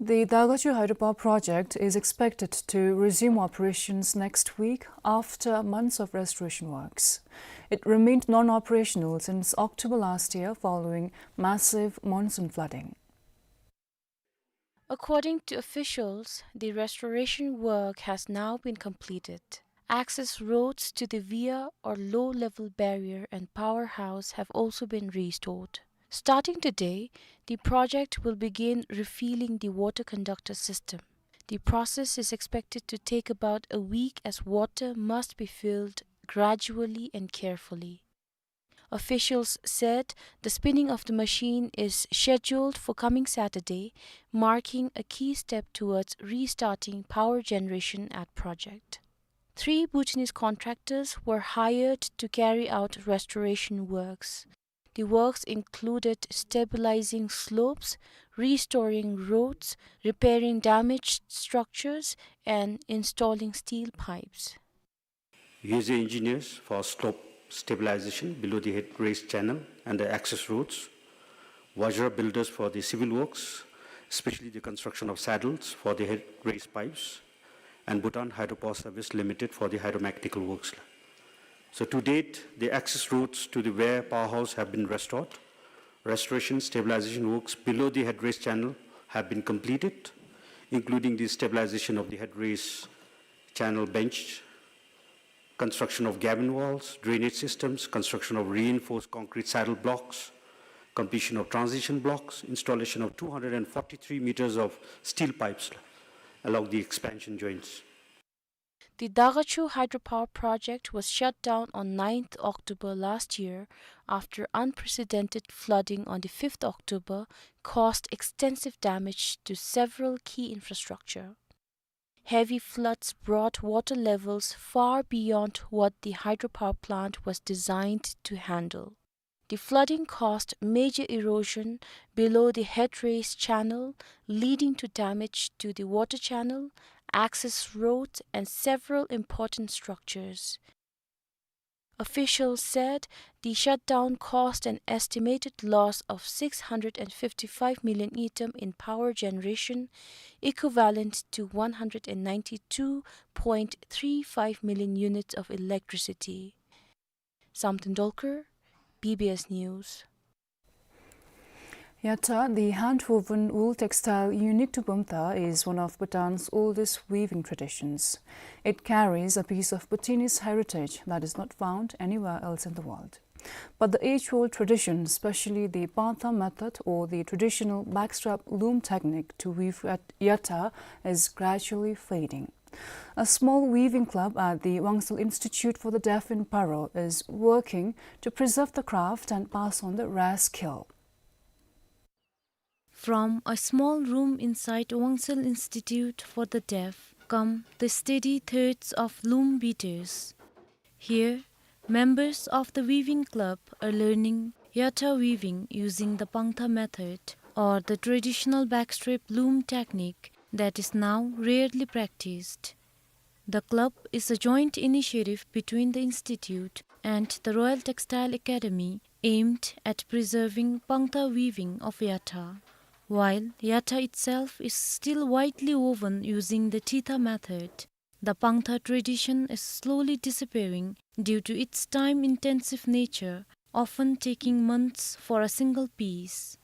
The Dagachhu hydropower project is expected to resume operations next week after months of restoration works. It remained non-operational since October last year following massive monsoon flooding. According to officials, the restoration work has now been completed. Access roads to the weir or low-level barrier and powerhouse have also been restored. Starting today, the project will begin refilling the water conductor system. The process is expected to take about a week as water must be filled gradually and carefully. Officials said the spinning of the machine is scheduled for coming Saturday, marking a key step towards restarting power generation at project. Three Bhutanese contractors were hired to carry out restoration works. The works included stabilizing slopes, restoring roads, repairing damaged structures, and installing steel pipes. Yeze engineers for slope stabilization below the head raise channel and the access roads, Vajra builders for the civil works, especially the construction of saddles for the head raise pipes, and Bhutan Hydropower Service Limited for the hydromechanical works. So to date, the access roads to the weir powerhouse have been restored. Restoration stabilization works below the head raise channel have been completed, including the stabilization of the head raise channel bench, construction of cabin walls, drainage systems, construction of reinforced concrete saddle blocks, completion of transition blocks, installation of two hundred and forty-three meters of steel pipes along the expansion joints. The Dagachhu hydropower project was shut down on ninth October last year after unprecedented flooding on the fifth October caused extensive damage to several key infrastructure. Heavy floods brought water levels far beyond what the hydropower plant was designed to handle. The flooding caused major erosion below the headrace channel, leading to damage to the water channel, access roads, and several important structures. Officials said the shutdown caused an estimated loss of six hundred and fifty-five million ngultrum in power generation, equivalent to one hundred and ninety-two point three five million units of electricity. Samten Dolkar, B B S News. Yatha, the hand-woven wool textile unique to Pangta, is one of Bhutan's oldest weaving traditions. It carries a piece of Bhutanese heritage that is not found anywhere else in the world. But the age-old tradition, especially the Pangta method or the traditional backstrap loom technique to weave yat-, yatha, is gradually fading. A small weaving club at the Wangsel Institute for the Deaf in Paro is working to preserve the craft and pass on the rare skill. From a small room inside Wangsel Institute for the Deaf come the steady threads of loom beaters. Here, members of the weaving club are learning yatha weaving using the Pangta method, or the traditional backstrap loom technique that is now rarely practiced. The club is a joint initiative between the institute and the Royal Textile Academy, aimed at preserving Pangta weaving of yatha. While yatha itself is still widely woven using the thitha method, the Pangta tradition is slowly disappearing due to its time-intensive nature, often taking months for a single piece.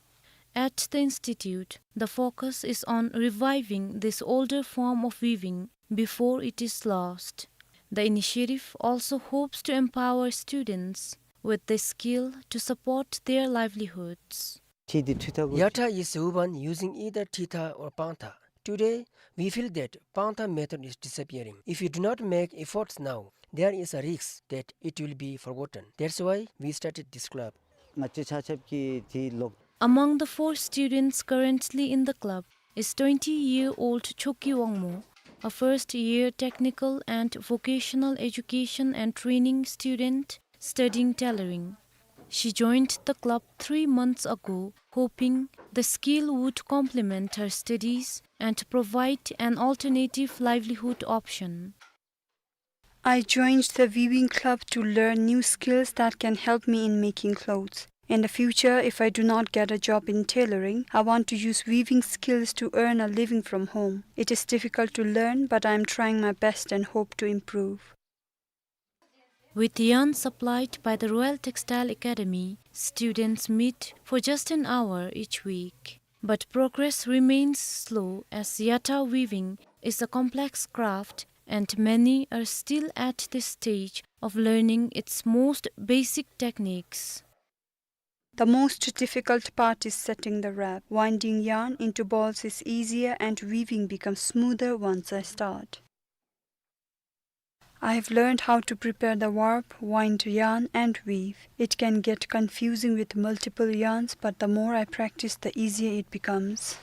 At the institute, the focus is on reviving this older form of weaving before it is lost. The initiative also hopes to empower students with the skill to support their livelihoods. Yatha is woven using either thitha or pangtha. Today, we feel that pangtha method is disappearing. If we do not make efforts now, there is a risk that it will be forgotten. That's why we started this club. Among the four students currently in the club is twenty-year-old Choki Wangmo, a first-year technical and vocational education and training student studying tailoring. She joined the club three months ago, hoping the skill would complement her studies and provide an alternative livelihood option. I joined the weaving club to learn new skills that can help me in making clothes. In the future, if I do not get a job in tailoring, I want to use weaving skills to earn a living from home. It is difficult to learn, but I am trying my best and hope to improve. With yarn supplied by the Royal Textile Academy, students meet for just an hour each week. But progress remains slow as yatha weaving is a complex craft and many are still at the stage of learning its most basic techniques. The most difficult part is setting the wrap. Winding yarn into balls is easier and weaving becomes smoother once I start. I have learned how to prepare the warp, wind yarn, and weave. It can get confusing with multiple yarns, but the more I practice, the easier it becomes.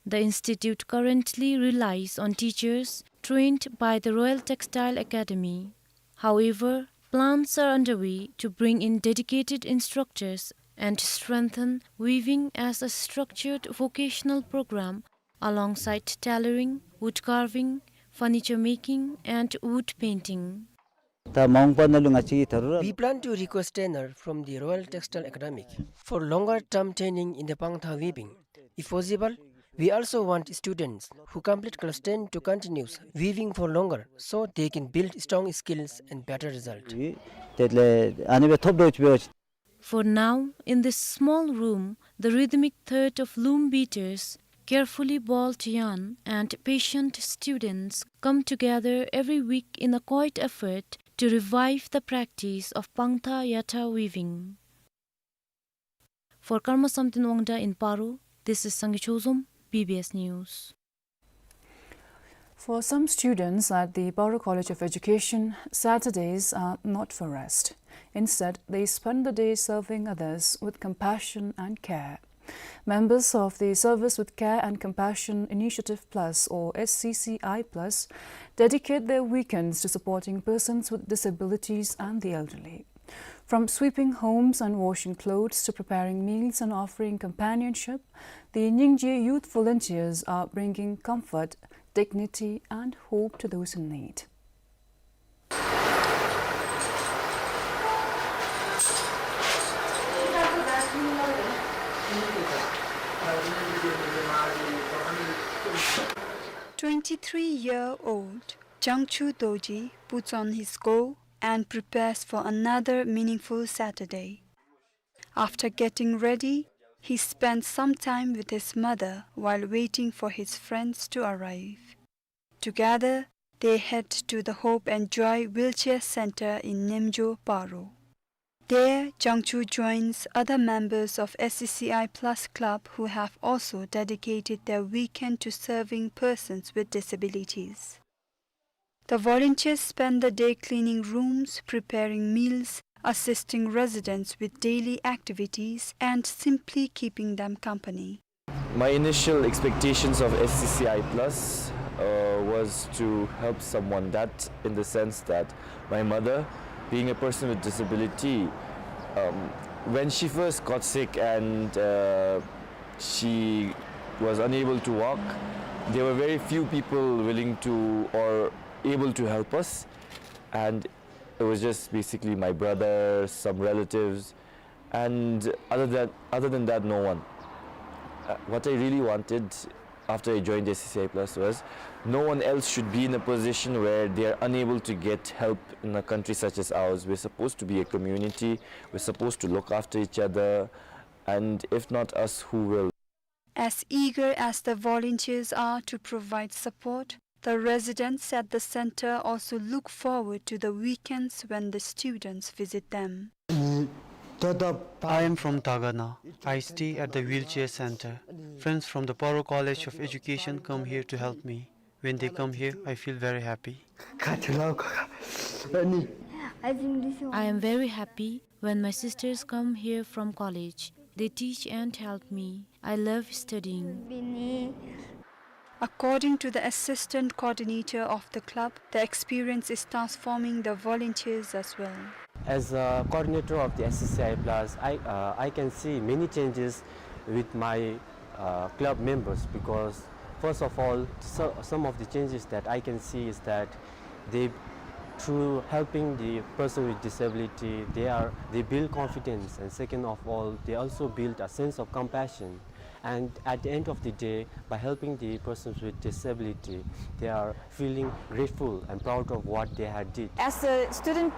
The institute currently relies on teachers trained by the Royal Textile Academy. However, plans are underway to bring in dedicated instructors and strengthen weaving as a structured vocational program alongside tailoring, wood carving, furniture making, and wood painting. ད་མ་འོངས་པ་ནང་ལུ་ང་བཅས་ཀྱིས་ད་རུང་ར། We plan to request trainer from the Royal Textile Academy for longer term training in the pangtha weaving. If possible, we also want students who complete class ten to continue weaving for longer so they can build strong skills and better result. དེ་ལས་ཨ་ནི་སྦེ་ཐོབ་འགྱོ་ཅིག་འབད་བ་ཅིན། For now, in this small room, the rhythmic thread of loom beaters, carefully balled yarn, and patient students come together every week in a quiet effort to revive the practice of pangtha yatha weaving. For Karma Samten Wangda in Paro, this is Sangay Chozom, B B S News. For some students at the Paro College of Education, Saturdays are not for rest. Instead, they spend the day serving others with compassion and care. Members of the Service with Care and Compassion Initiative Plus, or S C C I Plus, dedicate their weekends to supporting persons with disabilities and the elderly. From sweeping homes and washing clothes to preparing meals and offering companionship, the Ningje youth volunteers are bringing comfort, dignity, and hope to those in need. Twenty-three-year-old Jangchu Dorji puts on his go and prepares for another meaningful Saturday. After getting ready, he spends some time with his mother while waiting for his friends to arrive. Together, they head to the Hope and Joy Wheelchair Center in Nemjo, Paro. There, Jangchu joins other members of S C C I Plus Club who have also dedicated their weekend to serving persons with disabilities. The volunteers spend the day cleaning rooms, preparing meals, assisting residents with daily activities, and simply keeping them company. My initial expectations of S C C I Plus, uh, was to help someone, that in the sense that my mother, being a person with disability, um, when she first got sick and, uh, she was unable to walk, there were very few people willing to or able to help us, and it was just basically my brother, some relatives, and other than, other than that, no one. Uh, what I really wanted after I joined S C C I Plus was no one else should be in a position where they are unable to get help in a country such as ours. We're supposed to be a community, we're supposed to look after each other, and if not us, who will? As eager as the volunteers are to provide support, the residents at the center also look forward to the weekends when the students visit them. I am from Dagana. I stay at the wheelchair center. Friends from the Paro College of Education come here to help me. When they come here, I feel very happy. I am very happy when my sisters come here from college. They teach and help me. I love studying. According to the assistant coordinator of the club, the experience is transforming the volunteers as well. As a coordinator of the S C C I Plus, I, uh, I can see many changes with my, uh, club members, because first of all, so, some of the changes that I can see is that they, through helping the person with disability, they are, they build confidence, and second of all, they also build a sense of compassion. And at the end of the day, by helping the persons with disability, they are feeling grateful and proud of what they had did. As a student,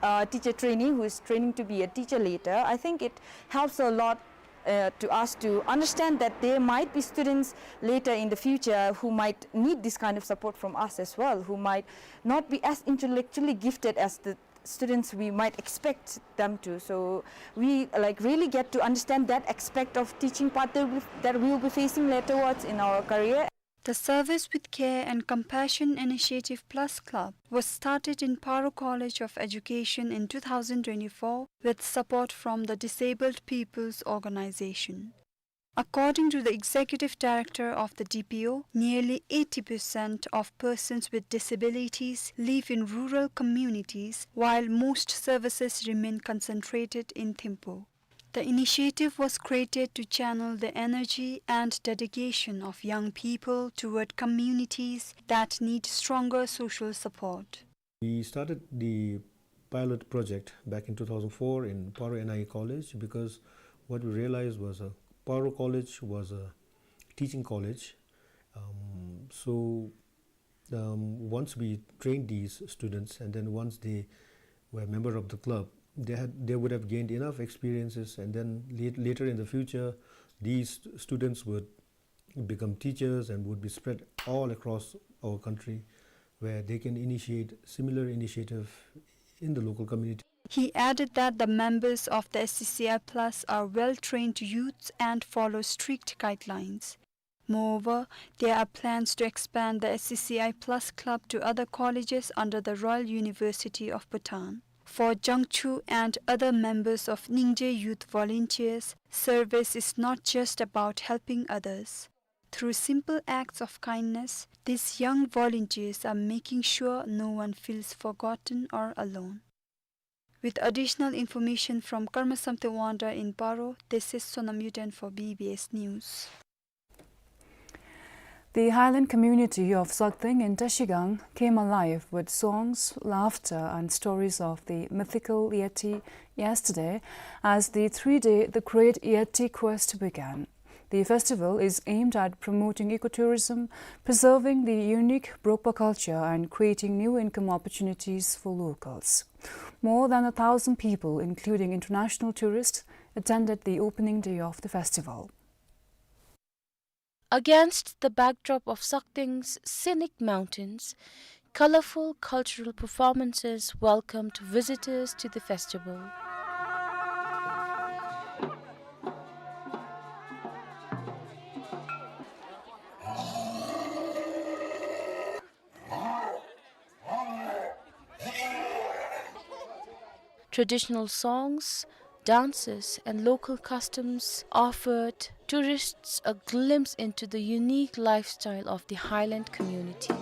uh, teacher trainee who is training to be a teacher later, I think it helps a lot, uh, to us to understand that there might be students later in the future who might need this kind of support from us as well, who might not be as intellectually gifted as the students we might expect them to. So we, like, really get to understand that aspect of teaching part that we, that we will be facing later on in our career. The Service with Care and Compassion Initiative Plus Club was started in Paro College of Education in two thousand twenty-four with support from the Disabled People's Organization. According to the executive director of the D P O, nearly eighty percent of persons with disabilities live in rural communities, while most services remain concentrated in Thimphu. The initiative was created to channel the energy and dedication of young people toward communities that need stronger social support. We started the pilot project back in two thousand four in Paro N I E College, because what we realized was, uh, Paro College was a teaching college. Um, so, um, once we trained these students, and then once they were a member of the club, they had, they would have gained enough experiences, and then lat-, later in the future, these students would become teachers and would be spread all across our country, where they can initiate similar initiative in the local community. He added that the members of the S C C I Plus are well-trained youths and follow strict guidelines. Moreover, there are plans to expand the S C C I Plus Club to other colleges under the Royal University of Bhutan. For Jangchu and other members of Ningje Youth Volunteers, service is not just about helping others. Through simple acts of kindness, these young volunteers are making sure no one feels forgotten or alone. With additional information from Karma Samten Wangda in Paro, this is Sonam Yuden for B B S News. The Highland community of Sakteng in Trashigang came alive with songs, laughter, and stories of the mythical Yeti yesterday as the three-day The Great Yeti Quest began. The festival is aimed at promoting ecotourism, preserving the unique Brokpa culture, and creating new income opportunities for locals. More than a thousand people, including international tourists, attended the opening day of the festival. Against the backdrop of Sakteng's scenic mountains, colorful cultural performances welcomed visitors to the festival. Traditional songs, dances, and local customs offered tourists a glimpse into the unique lifestyle of the highland community.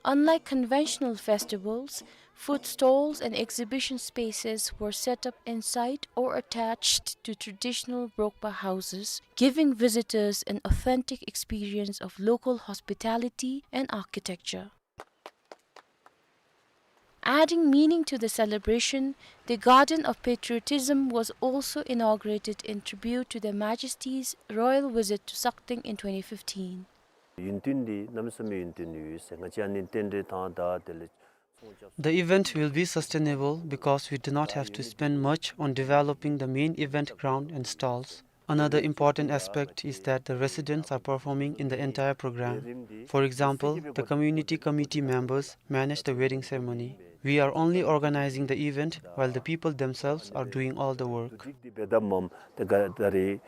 Unlike conventional festivals, food stalls and exhibition spaces were set up inside or attached to traditional Brokpa houses, giving visitors an authentic experience of local hospitality and architecture. Adding meaning to the celebration, the Garden of Patriotism was also inaugurated in tribute to Their Majesties' royal visit to Sakteng in twenty fifteen. ཡུན་བརྟན་འདི་གནམ་མེད་ས་མེད་ཡུན་བརྟན་ཡོད་ཟེར། ང་བཅས་ཨ་ནི་རྟེན་འབྲེལ་དང་ད་དེ་ལས་ཚོང་རྐྱབ། The event will be sustainable because we do not have to spend much on developing the main event ground and stalls. Another important aspect is that the residents are performing in the entire program. For example, the community committee members manage the wedding ceremony. We are only organizing the event while the people themselves are doing all the work. འདི་འབད་དམ་མམ་དེ་ག་ད་རེས་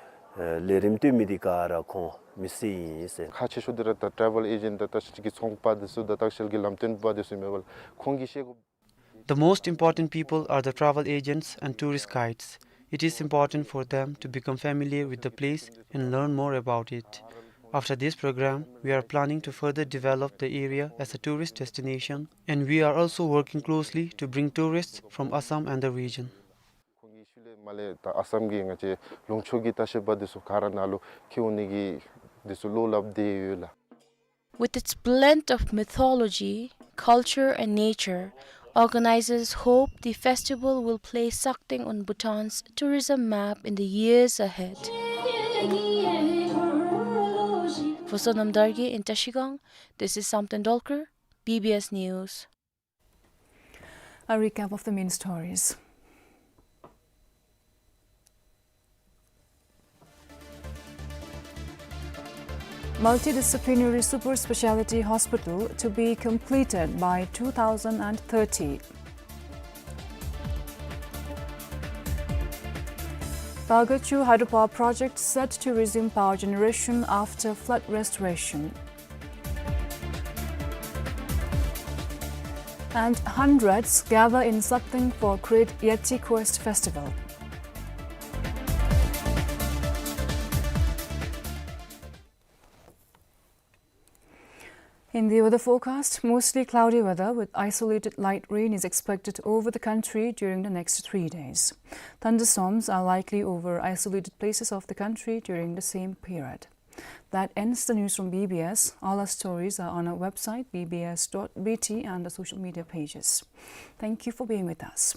ལས་རིམ་སྟོན་མི་འདི་ག་ར་ཁོང་མི་སེར་ཨིན་ཟེར། ཁག་ཆེ་ཤོས་འདི་ར་ད་ཊེ་བཱལ་ཨེ་ཇེནཊ་དང་ད་ཤེལ་གྱི་ཚོང་པ་འདི་ཚུ་དང་ད་ཤེལ་གྱི་ལམ་སྟོན་པ་འདི་ཚུ་ཨིན་མས་པ་ལགས། ཁོང་གིས་ཤེས་དགོ། The most important people are the travel agents and tourist guides. It is important for them to become familiar with the place and learn more about it. After this program, we are planning to further develop the area as a tourist destination, and we are also working closely to bring tourists from Assam and the region. ཁོང་གིས་ཤུལ་ལས་མར་ལས་ད་ཨ་སམ་གྱི་ང་བཅས་ལུང་ཕྱོགས་ཀྱི་ལྟ་བཤལ་པ་འདི་ཚུ་ག་ར་ནཱ་ལུ་འཁྱིད་འོང་ནི་གི་འདི་ཚུ་བློ་སླབ་སྟེ་ཡོད་ལགས། With its blend of mythology, culture, and nature, organizers hope the festival will place Sakteng on Bhutan's tourism map in the years ahead. For Sonam Dargye in Trashigang, this is Samten Dolkar, B B S News. A recap of the main stories. Multidisciplinary super speciality hospital to be completed by two thousand and thirty. Bargahchu hydropower project set to resume power generation after flood restoration. And hundreds gather in Sakteng for Great Yeti Quest Festival. In the weather forecast, mostly cloudy weather with isolated light rain is expected over the country during the next three days. Thunderstorms are likely over isolated places of the country during the same period. That ends the news from B B S. All our stories are on our website, B B S dot B T, and the social media pages. Thank you for being with us.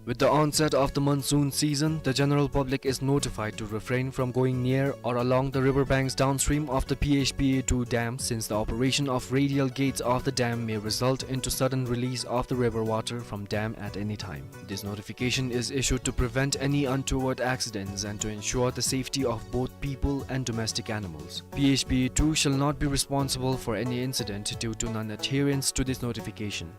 With the onset of the monsoon season, the general public is notified to refrain from going near or along the river banks downstream of the P H P A two dam, since the operation of radial gates of the dam may result into sudden release of the river water from dam at any time. This notification is issued to prevent any untoward accidents and to ensure the safety of both people and domestic animals. P H P A two shall not be responsible for any incident due to non-adherence to this notification.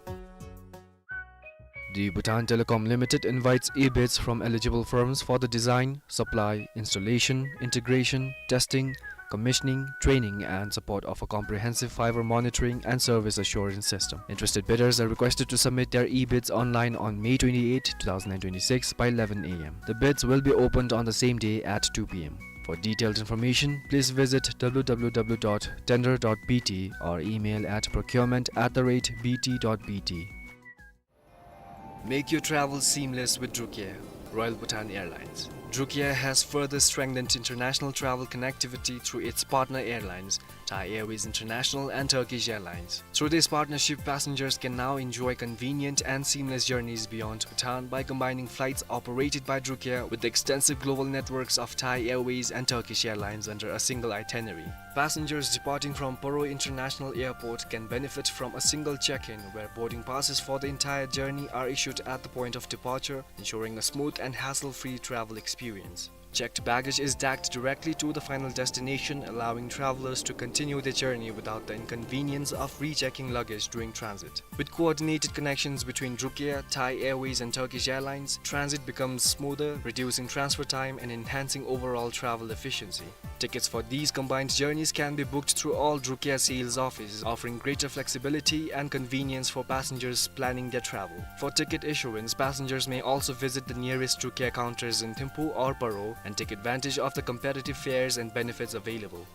The Bhutan Telecom Limited invites e-bids from eligible firms for the design, supply, installation, integration, testing, commissioning, training, and support of a comprehensive fiber monitoring and service assurance system. Interested bidders are requested to submit their e-bids online on May twenty-eighth, two thousand and twenty-six, by eleven A M. The bids will be opened on the same day at two P M. For detailed information, please visit W W W dot tender dot B T or email at procurement at the rate B T dot B T. Make your travel seamless with Druk Air, Royal Bhutan Airlines. Druk Air has further strengthened international travel connectivity through its partner airlines, Thai Airways International and Turkish Airlines. Through this partnership, passengers can now enjoy convenient and seamless journeys beyond Bhutan by combining flights operated by Druk Air with the extensive global networks of Thai Airways and Turkish Airlines under a single itinerary. Passengers departing from Paro International Airport can benefit from a single check-in, where boarding passes for the entire journey are issued at the point of departure, ensuring a smooth and hassle-free travel experience. Checked baggage is tagged directly to the final destination, allowing travelers to continue their journey without the inconvenience of rechecking luggage during transit. With coordinated connections between Druk Air, Thai Airways, and Turkish Airlines, transit becomes smoother, reducing transfer time and enhancing overall travel efficiency. Tickets for these combined journeys can be booked through all Druk Air sales offices, offering greater flexibility and convenience for passengers planning their travel. For ticket issuance, passengers may also visit the nearest Druk Air counters in Thimphu or Paro and take advantage of the competitive fares and benefits available.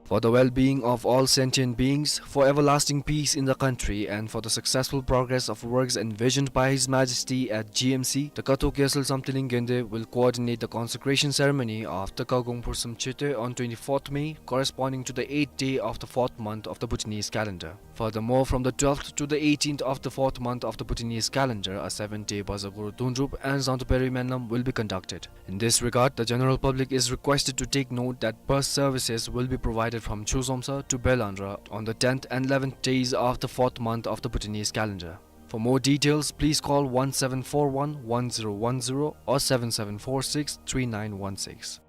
For the well-being of all sentient beings, for everlasting peace in the country, and for the successful progress of works envisioned by His Majesty at G M C, the Kathok Gyaltsel Samthiling Gende will coordinate the consecration ceremony of the Kagong Phursum Chete on twenty-fourth May, corresponding to the eighth day of the fourth month of the Bhutanese calendar. Furthermore, from the twelfth to the eighteenth of the fourth month of the Bhutanese calendar, a seven-day Bazaguru Dundrup and Zangtu Peri Menlam will be conducted. In this regard, the general public is requested to take note that bus services will be provided from Chozomsa to Belandra on the tenth and eleventh days of the fourth month of the Bhutanese calendar. For more details, please call one seven four one one zero one zero or seven seven four six three nine one six.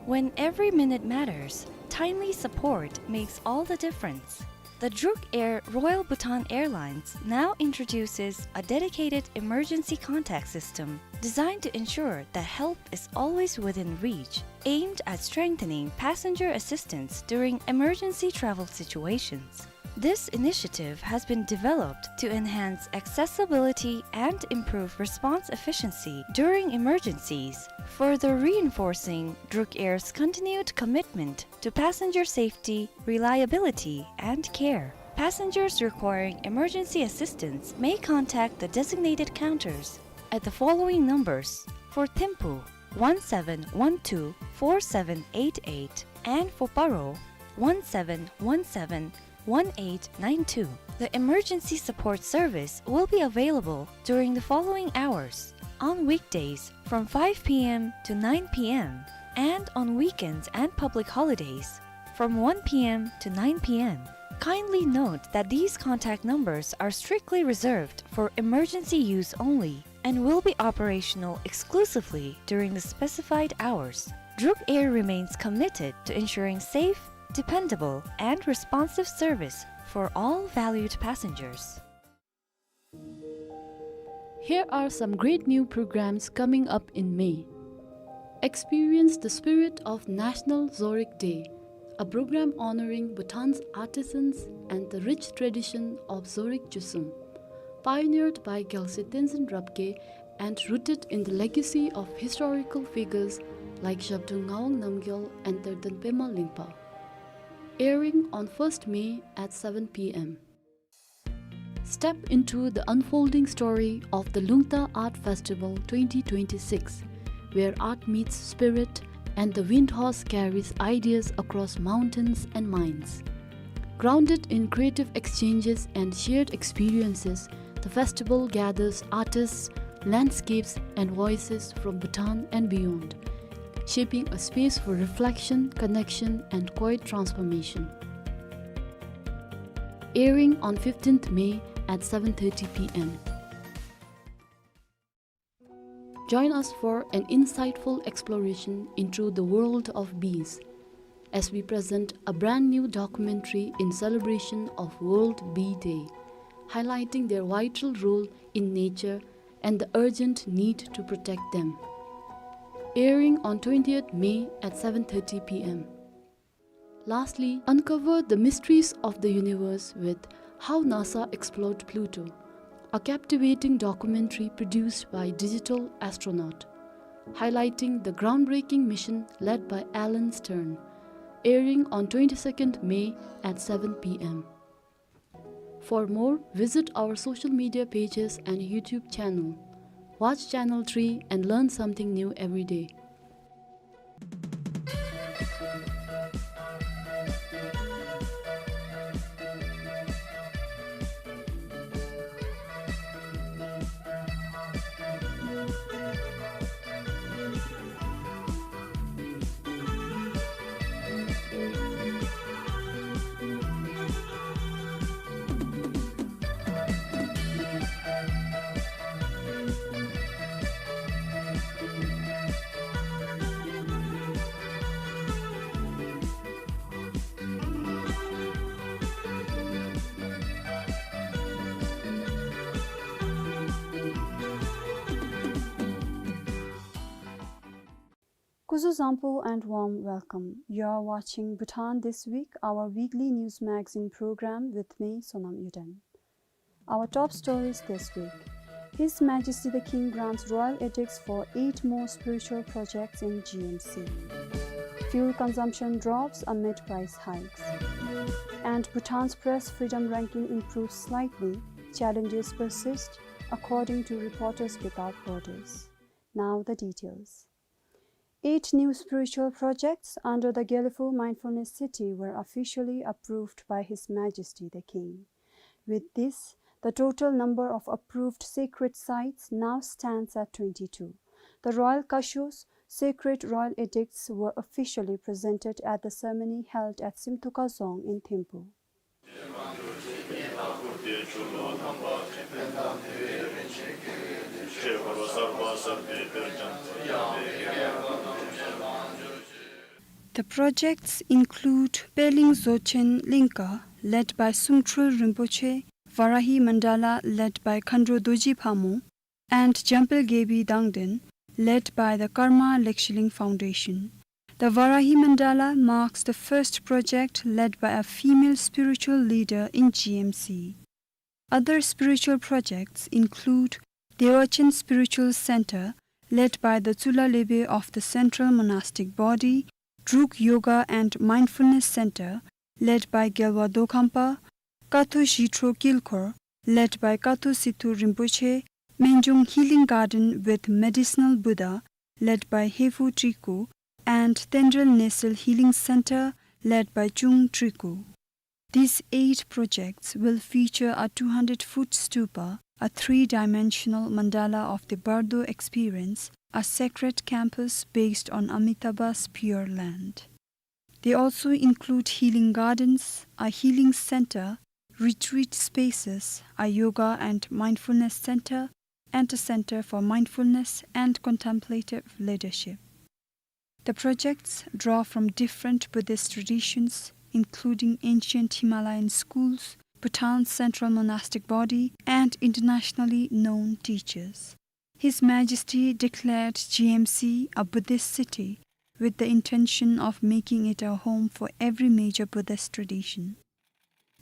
When every minute matters, timely support makes all the difference. The Druk Air Royal Bhutan Airlines now introduces a dedicated emergency contact system designed to ensure that help is always within reach, aimed at strengthening passenger assistance during emergency travel situations. This initiative has been developed to enhance accessibility and improve response efficiency during emergencies, further reinforcing Druk Air's continued commitment to passenger safety, reliability, and care. Passengers requiring emergency assistance may contact the designated counters at the following numbers: for Thimphu, one seven one two four seven eight eight, and for Paro, one seven one seven one eight nine two. The emergency support service will be available during the following hours: on weekdays from five P M to nine P M, and on weekends and public holidays from one P M to nine P M. Kindly note that these contact numbers are strictly reserved for emergency use only and will be operational exclusively during the specified hours. Druk Air remains committed to ensuring safe, dependable, and responsive service for all valued passengers. Here are some great new programs coming up in May. Experience the spirit of National Zorig Day, a program honoring Bhutan's artisans and the rich tradition of Zorig Chusum. Pioneered by Gyalse Tenzin Rabgye and rooted in the legacy of historical figures like Zhabdrung Ngawang Namgyal and Terden Pema Lingpa. Airing on first May at seven P M. Step into the unfolding story of the Lungta Art Festival twenty twenty-six, where art meets spirit and the wind horse carries ideas across mountains and minds. Grounded in creative exchanges and shared experiences, The festival gathers artists, landscapes, and voices from Bhutan and beyond, shaping a space for reflection, connection, and quiet transformation. Airing on fifteenth May at seven thirty p m. Join us for an insightful exploration into the world of bees as we present a brand new documentary in celebration of World Bee Day, highlighting their vital role in nature and the urgent need to protect them. Airing on twentieth May at seven thirty p m. Lastly, uncover the mysteries of the universe with How NASA Explored Pluto, a captivating documentary produced by Digital Astronaut, highlighting the groundbreaking mission led by Alan Stern, airing on twenty-second May at seven p m. For more, visit our social media pages and YouTube channel. Watch Channel three and learn something new every day. Kuzu Zampu and warm welcome. You are watching Bhutan This Week, our weekly news magazine program with me, Sonam Yuden. Our top stories this week. His Majesty the King grants royal edicts for eight more spiritual projects in G M C. Fuel consumption drops amid price hikes. And Bhutan's press freedom ranking improves slightly. Challenges persist, according to Reporters Without Borders. Now the details. Eight new spiritual projects under the Gelephu Mindfulness City were officially approved by His Majesty the King. With this, the total number of approved sacred sites now stands at twenty-two. The royal kashoes, sacred royal edicts, were officially presented at the ceremony held at Simtuka Dzong in Thimphu. The projects include Peling Dzogchen Lingka, led by Sumtrul Rinpoche, Varahi Mandala, led by Khandro Dorji Phamo, and Jampel Gebi Dangden, led by the Karma Lekshiling Foundation. The Varahi Mandala marks the first project led by a female spiritual leader in G M C. Other spiritual projects include Dewachen Spiritual Center, led by the Tsula Lebe of the Central Monastic Body, Druk Yoga and Mindfulness Center, led by Gyalwa Dokhampa, Kathu Zhitro Kilkhor, led by Kathu Sithu Rinpoche, Menjong Healing Garden with Medicinal Buddha, led by Hefu Triku, and Tendrel Nesel Healing Center, led by Chung Triku. These eight projects will feature a two hundred foot stupa, a three-dimensional mandala of the Bardo experience, a sacred campus based on Amitabha's Pure Land. They also include healing gardens, a healing center, retreat spaces, a yoga and mindfulness center, and a center for mindfulness and contemplative leadership. The projects draw from different Buddhist traditions, including ancient Himalayan schools, Bhutan's central monastic body, and internationally known teachers. His Majesty declared G M C a Buddhist city with the intention of making it a home for every major Buddhist tradition.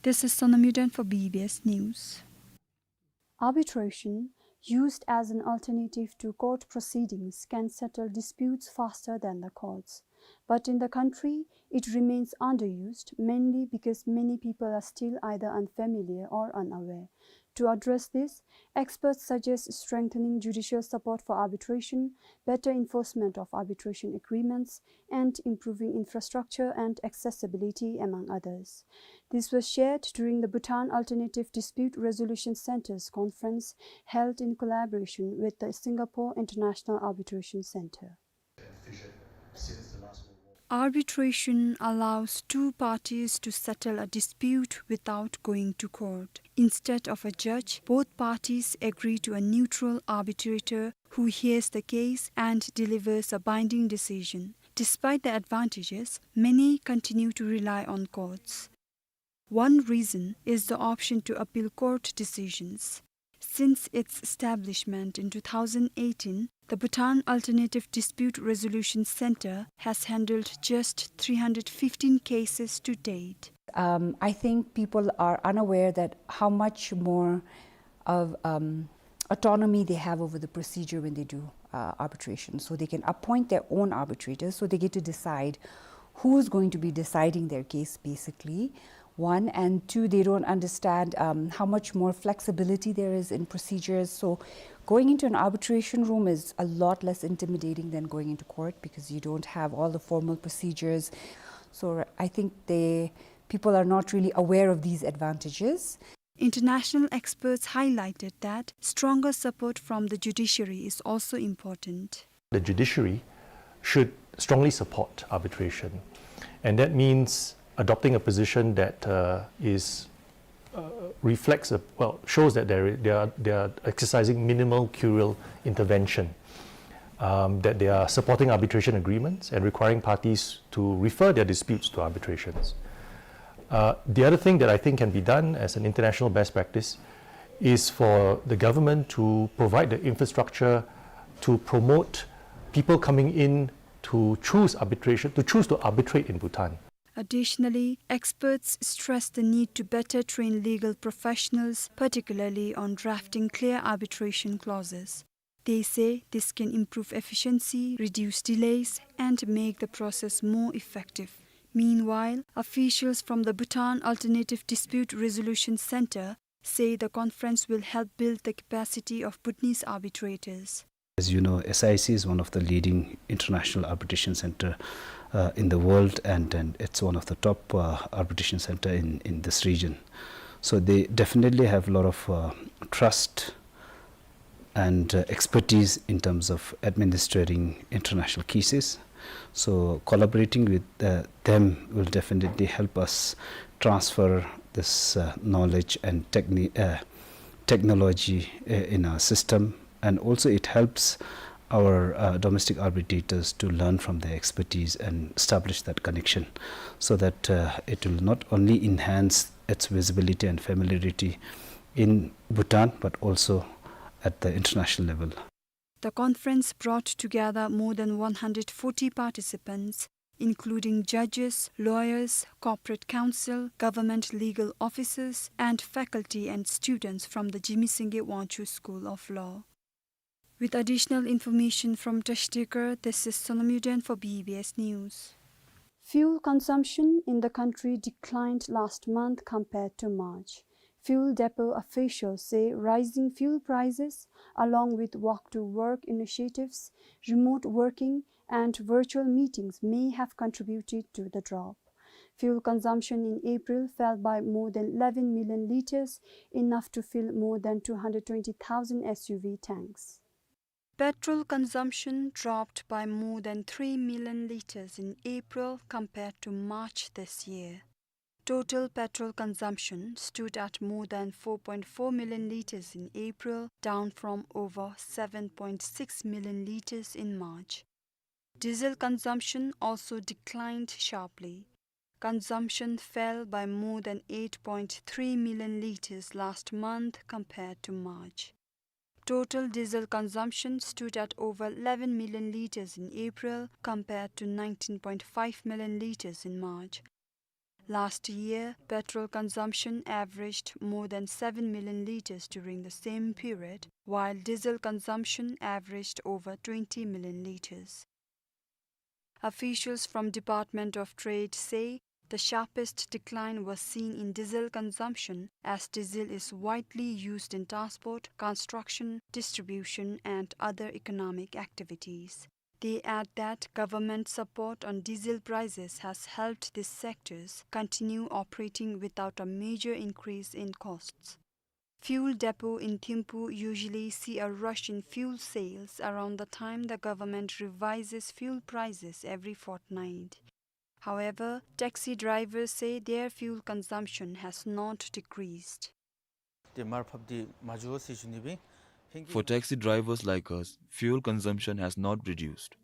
This is Sonam Yuden for B B S News. Arbitration, used as an alternative to court proceedings, can settle disputes faster than the courts. But in the country, it remains underused, mainly because many people are still either unfamiliar or unaware. To address this, experts suggest strengthening judicial support for arbitration, better enforcement of arbitration agreements, and improving infrastructure and accessibility, among others. This was shared during the Bhutan Alternative Dispute Resolution Center's conference held in collaboration with the Singapore International Arbitration Center. Arbitration allows two parties to settle a dispute without going to court. Instead of a judge, both parties agree to a neutral arbitrator who hears the case and delivers a binding decision. Despite the advantages, many continue to rely on courts. One reason is the option to appeal court decisions. Since its establishment in two thousand eighteen, the Bhutan Alternative Dispute Resolution Center has handled just three hundred fifteen cases to date. Um, I think people are unaware that how much more of, um, autonomy they have over the procedure when they do, uh, arbitration. So they can appoint their own arbitrators, so they get to decide who's going to be deciding their case, basically. One, and two, they don't understand, um, how much more flexibility there is in procedures. So going into an arbitration room is a lot less intimidating than going into court because you don't have all the formal procedures. So I think they, people are not really aware of these advantages. International experts highlighted that stronger support from the judiciary is also important. The judiciary should strongly support arbitration, and that means adopting a position that, uh, is, uh, reflects a, well, shows that they're, they are, they are exercising minimal curial intervention, um, that they are supporting arbitration agreements and requiring parties to refer their disputes to arbitrations. Uh, the other thing that I think can be done as an international best practice is for the government to provide the infrastructure to promote people coming in to choose arbitration, to choose to arbitrate in Bhutan. Additionally, experts stress the need to better train legal professionals, particularly on drafting clear arbitration clauses. They say this can improve efficiency, reduce delays, and make the process more effective. Meanwhile, officials from the Bhutan Alternative Dispute Resolution Center say the conference will help build the capacity of Bhutanese arbitrators. As you know, S I C is one of the leading international arbitration center, uh, in the world, and, and it's one of the top, uh, arbitration center in, in this region. So they definitely have a lot of, uh, trust and, uh, expertise in terms of administering international cases. So collaborating with, uh, them will definitely help us transfer this, uh, knowledge and techni-, uh, technology, uh, in our system. And also it helps our, uh, domestic arbitrators to learn from their expertise and establish that connection, so that, uh, it will not only enhance its visibility and familiarity in Bhutan, but also at the international level. The conference brought together more than one hundred forty participants, including judges, lawyers, corporate counsel, government legal officers, and faculty and students from the Jigme Singye Wangchuck School of Law. With additional information from Trashti Garh, this is Sonam Yuden for B B S News. Fuel consumption in the country declined last month compared to March. Fuel depot officials say rising fuel prices, along with walk-to-work initiatives, remote working, and virtual meetings, may have contributed to the drop. Fuel consumption in April fell by more than eleven million liters, enough to fill more than two hundred twenty thousand S U V tanks. Petrol consumption dropped by more than three million liters in April compared to March this year. Total petrol consumption stood at more than four point four million liters in April, down from over seven point six million liters in March. Diesel consumption also declined sharply. Consumption fell by more than eight point three million liters last month compared to March. Total diesel consumption stood at over eleven million liters in April, compared to nineteen point five million liters in March. Last year, petrol consumption averaged more than seven million liters during the same period, while diesel consumption averaged over twenty million liters. Officials from Department of Trade say The sharpest decline was seen in diesel consumption, as diesel is widely used in transport, construction, distribution, and other economic activities. They add that government support on diesel prices has helped these sectors continue operating without a major increase in costs. Fuel depot in Thimphu usually see a rush in fuel sales around the time the government revises fuel prices every fortnight. However, taxi drivers say their fuel consumption has not decreased. ཏེ་མར་ཕབ་སྟེ་མ་འགྱོ་ཟེར་ཞུ་ནི་སྦེ། ཧེང་གི། For taxi drivers like us, fuel consumption has not reduced.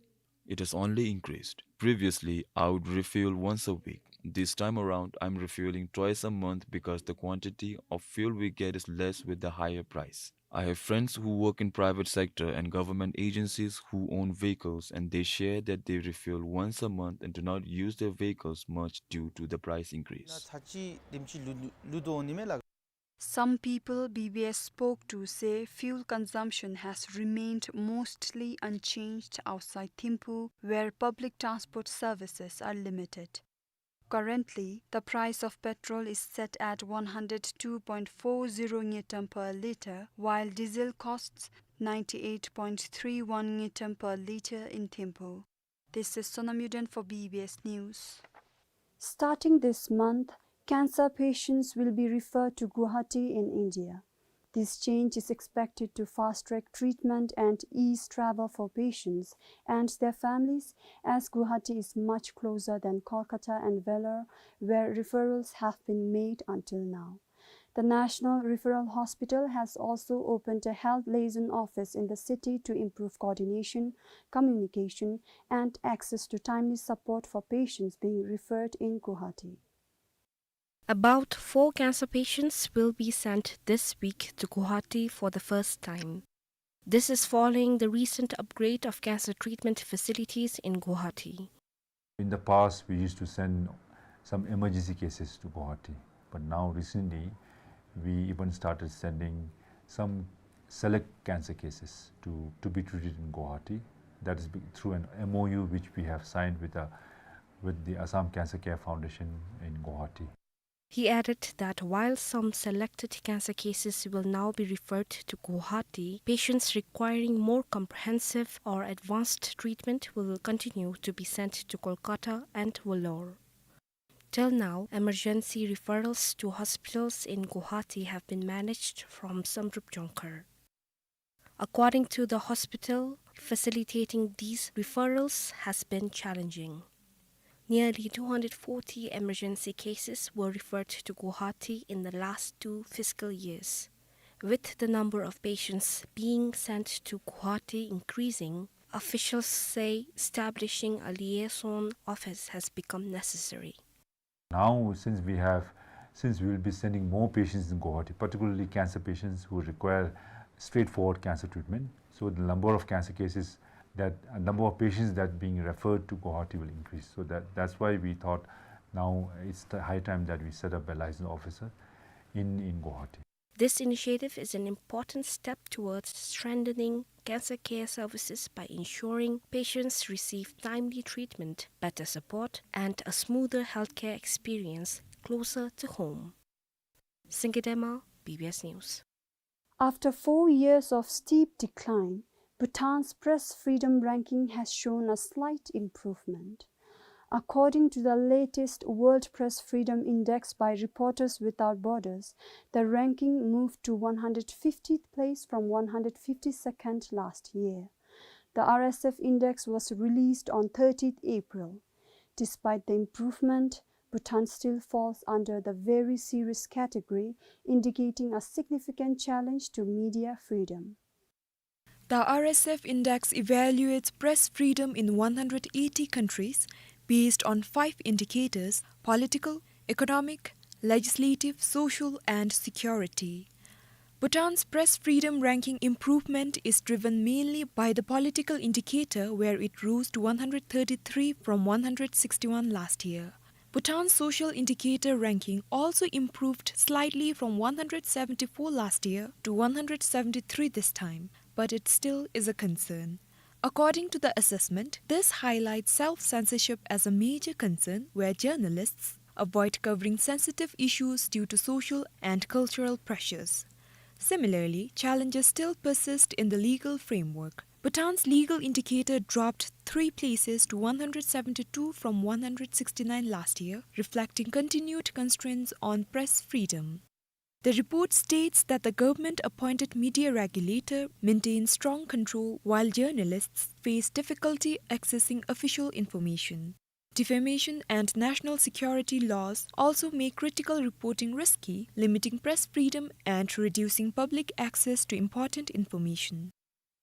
It has only increased. Previously, I would refuel once a week. This time around, I'm refueling twice a month because the quantity of fuel we get is less with the higher price. I have friends who work in private sector and government agencies who own vehicles, and they share that they refuel once a month and do not use their vehicles much due to the price increase. ཚར་གཅིག་དེམ་ཅིག་ལུ་ལུ་དོ་ནི་མས་ལགས། Some people B B S spoke to say fuel consumption has remained mostly unchanged outside Thimphu, where public transport services are limited. Currently, the price of petrol is set at one hundred two point four zero ngultrum per litre, while diesel costs ninety-eight point three one ngultrum per litre in Thimphu. This is Sonam Yuden for B B S News. Starting this month, cancer patients will be referred to Guwahati in India. This change is expected to fast-track treatment and ease travel for patients and their families, as Guwahati is much closer than Kolkata and Vellore, where referrals have been made until now. The National Referral Hospital has also opened a health liaison office in the city to improve coordination, communication, and access to timely support for patients being referred in Guwahati. About four cancer patients will be sent this week to Guwahati for the first time. This is following the recent upgrade of cancer treatment facilities in Guwahati. In the past, we used to send some emergency cases to Guwahati, but now recently, we even started sending some select cancer cases to, to be treated in Guwahati. That is be-, through an M O U which we have signed with, uh, with the Assam Cancer Care Foundation in Guwahati. He added that while some selected cancer cases will now be referred to Guwahati, patients requiring more comprehensive or advanced treatment will continue to be sent to Kolkata and Vellore. Till now, emergency referrals to hospitals in Guwahati have been managed from Samdrup Jongkhar. According to the hospital, facilitating these referrals has been challenging. Nearly two hundred forty emergency cases were referred to Guwahati in the last two fiscal years. With the number of patients being sent to Guwahati increasing, officials say establishing a liaison office has become necessary. Now, since we have, since we will be sending more patients in Guwahati, particularly cancer patients who require straightforward cancer treatment, so the number of cancer cases that, uh, number of patients that being referred to Guwahati will increase. So that, that's why we thought now it's the high time that we set up a liaison officer in, in Guwahati. This initiative is an important step towards strengthening cancer care services by ensuring patients receive timely treatment, better support, and a smoother healthcare experience closer to home. Singye Dema, B B S News. After four years of steep decline, Bhutan's press freedom ranking has shown a slight improvement. According to the latest World Press Freedom Index by Reporters Without Borders, the ranking moved to one hundred fiftieth place from one hundred fifty-second last year. The R S F index was released on thirtieth April. Despite the improvement, Bhutan still falls under the very serious category, indicating a significant challenge to media freedom. The R S F Index evaluates press freedom in one hundred eighty countries based on five indicators: political, economic, legislative, social, and security. Bhutan's press freedom ranking improvement is driven mainly by the political indicator, where it rose to one hundred thirty-three from one hundred sixty-one last year. Bhutan's social indicator ranking also improved slightly from one hundred seventy-four last year to one hundred seventy-three this time, but it still is a concern. According to the assessment, this highlights self-censorship as a major concern, where journalists, avoid covering sensitive issues due to social and cultural pressures. Similarly, challenges still persist in the legal framework. Bhutan's legal indicator dropped three places to one hundred seventy-two from one hundred sixty-nine last year, reflecting continued constraints on press freedom. The report states that the government-appointed media regulator maintains strong control while journalists face difficulty accessing official information. Defamation and national security laws also make critical reporting risky, limiting press freedom and reducing public access to important information.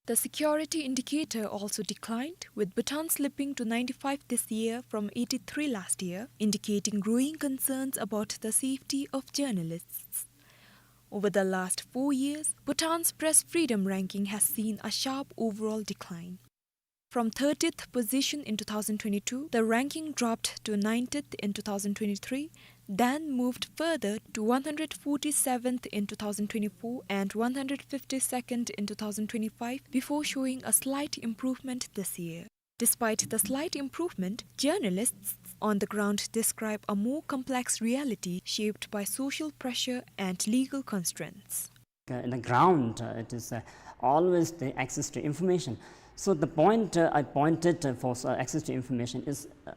The security indicator also declined, with Bhutan slipping to ninety-five this year from eighty-three last year, indicating growing concerns about the safety of journalists. Over the last four years, Bhutan's press freedom ranking has seen a sharp overall decline. From thirtieth position in two thousand twenty-two, the ranking dropped to ninetieth in two thousand twenty-three, then moved further to one hundred forty-seventh in two thousand twenty-four and one hundred fifty-second in two thousand twenty-five before showing a slight improvement this year. Despite the slight improvement, journalists on the ground describe a more complex reality shaped by social pressure and legal constraints. Uh, in the ground, uh, it is, uh, always the access to information. So the point, uh, I pointed, uh, for, uh, access to information is, uh,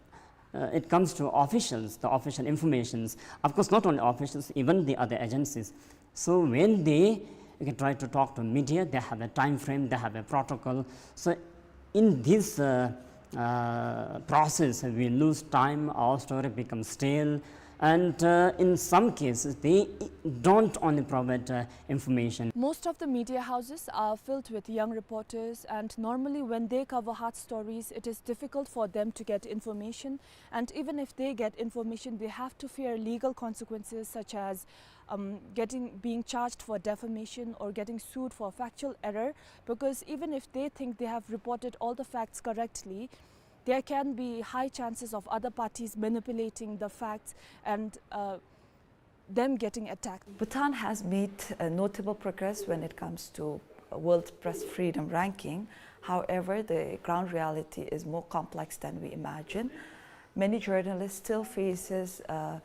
uh, it comes to officials, the official informations. Of course, not only officials, even the other agencies. So when they, you can try to talk to media, they have a time frame, they have a protocol. So in this, uh, uh, process, we lose time, our story becomes stale, and, uh, in some cases, they don't only provide, uh, information. Most of the media houses are filled with young reporters, and normally when they cover hard stories, it is difficult for them to get information. And even if they get information, they have to fear legal consequences such as, um, getting, being charged for defamation or getting sued for factual error, because even if they think they have reported all the facts correctly, there can be high chances of other parties manipulating the facts and, uh, them getting attacked. Bhutan has made, uh, notable progress when it comes to, uh, World Press Freedom Ranking. However, the ground reality is more complex than we imagine. Many journalists still faces, uh,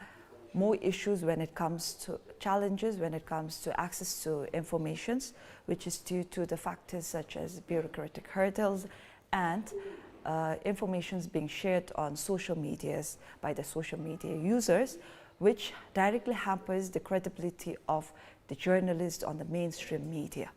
more issues when it comes to challenges when it comes to access to informations, which is due to the factors such as bureaucratic hurdles and, uh, informations being shared on social medias by the social media users, which directly hampers the credibility of the journalist on the mainstream media.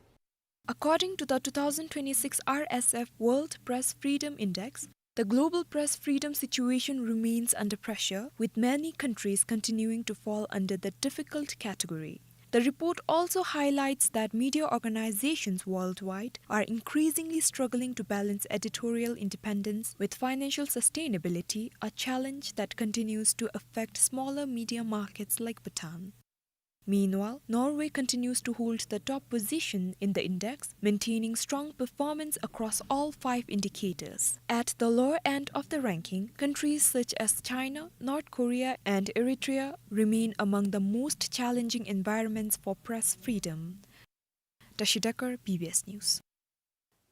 According to the two thousand twenty-six R S F World Press Freedom Index, the global press freedom situation remains under pressure, with many countries continuing to fall under the difficult category. The report also highlights that media organizations worldwide are increasingly struggling to balance editorial independence with financial sustainability, a challenge that continues to affect smaller media markets like Bhutan. Meanwhile, Norway continues to hold the top position in the index, maintaining strong performance across all five indicators. At the lower end of the ranking, countries such as China, North Korea, and Eritrea remain among the most challenging environments for press freedom. Tashi Dekar, B B S News.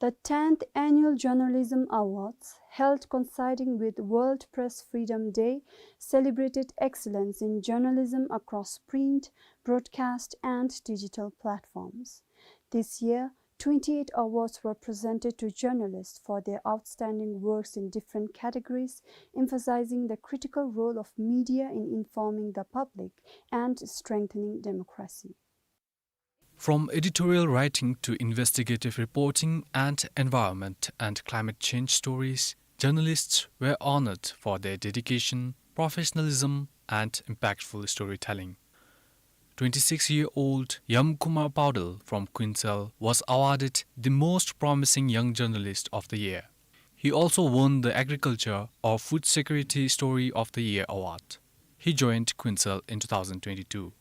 The tenth Annual Journalism Awards, held coinciding with World Press Freedom Day, celebrated excellence in journalism across print, broadcast, and digital platforms. This year, twenty-eight awards were presented to journalists for their outstanding works in different categories, emphasizing the critical role of media in informing the public and strengthening democracy. From editorial writing to investigative reporting and environment and climate change stories, journalists were honored for their dedication, professionalism, and impactful storytelling. Twenty-six-year-old Yam Kumar Paudel from Kuensel was awarded the Most Promising Young Journalist of the Year. He also won the Agriculture or Food Security Story of the Year award. He joined Kuensel in two thousand twenty-two.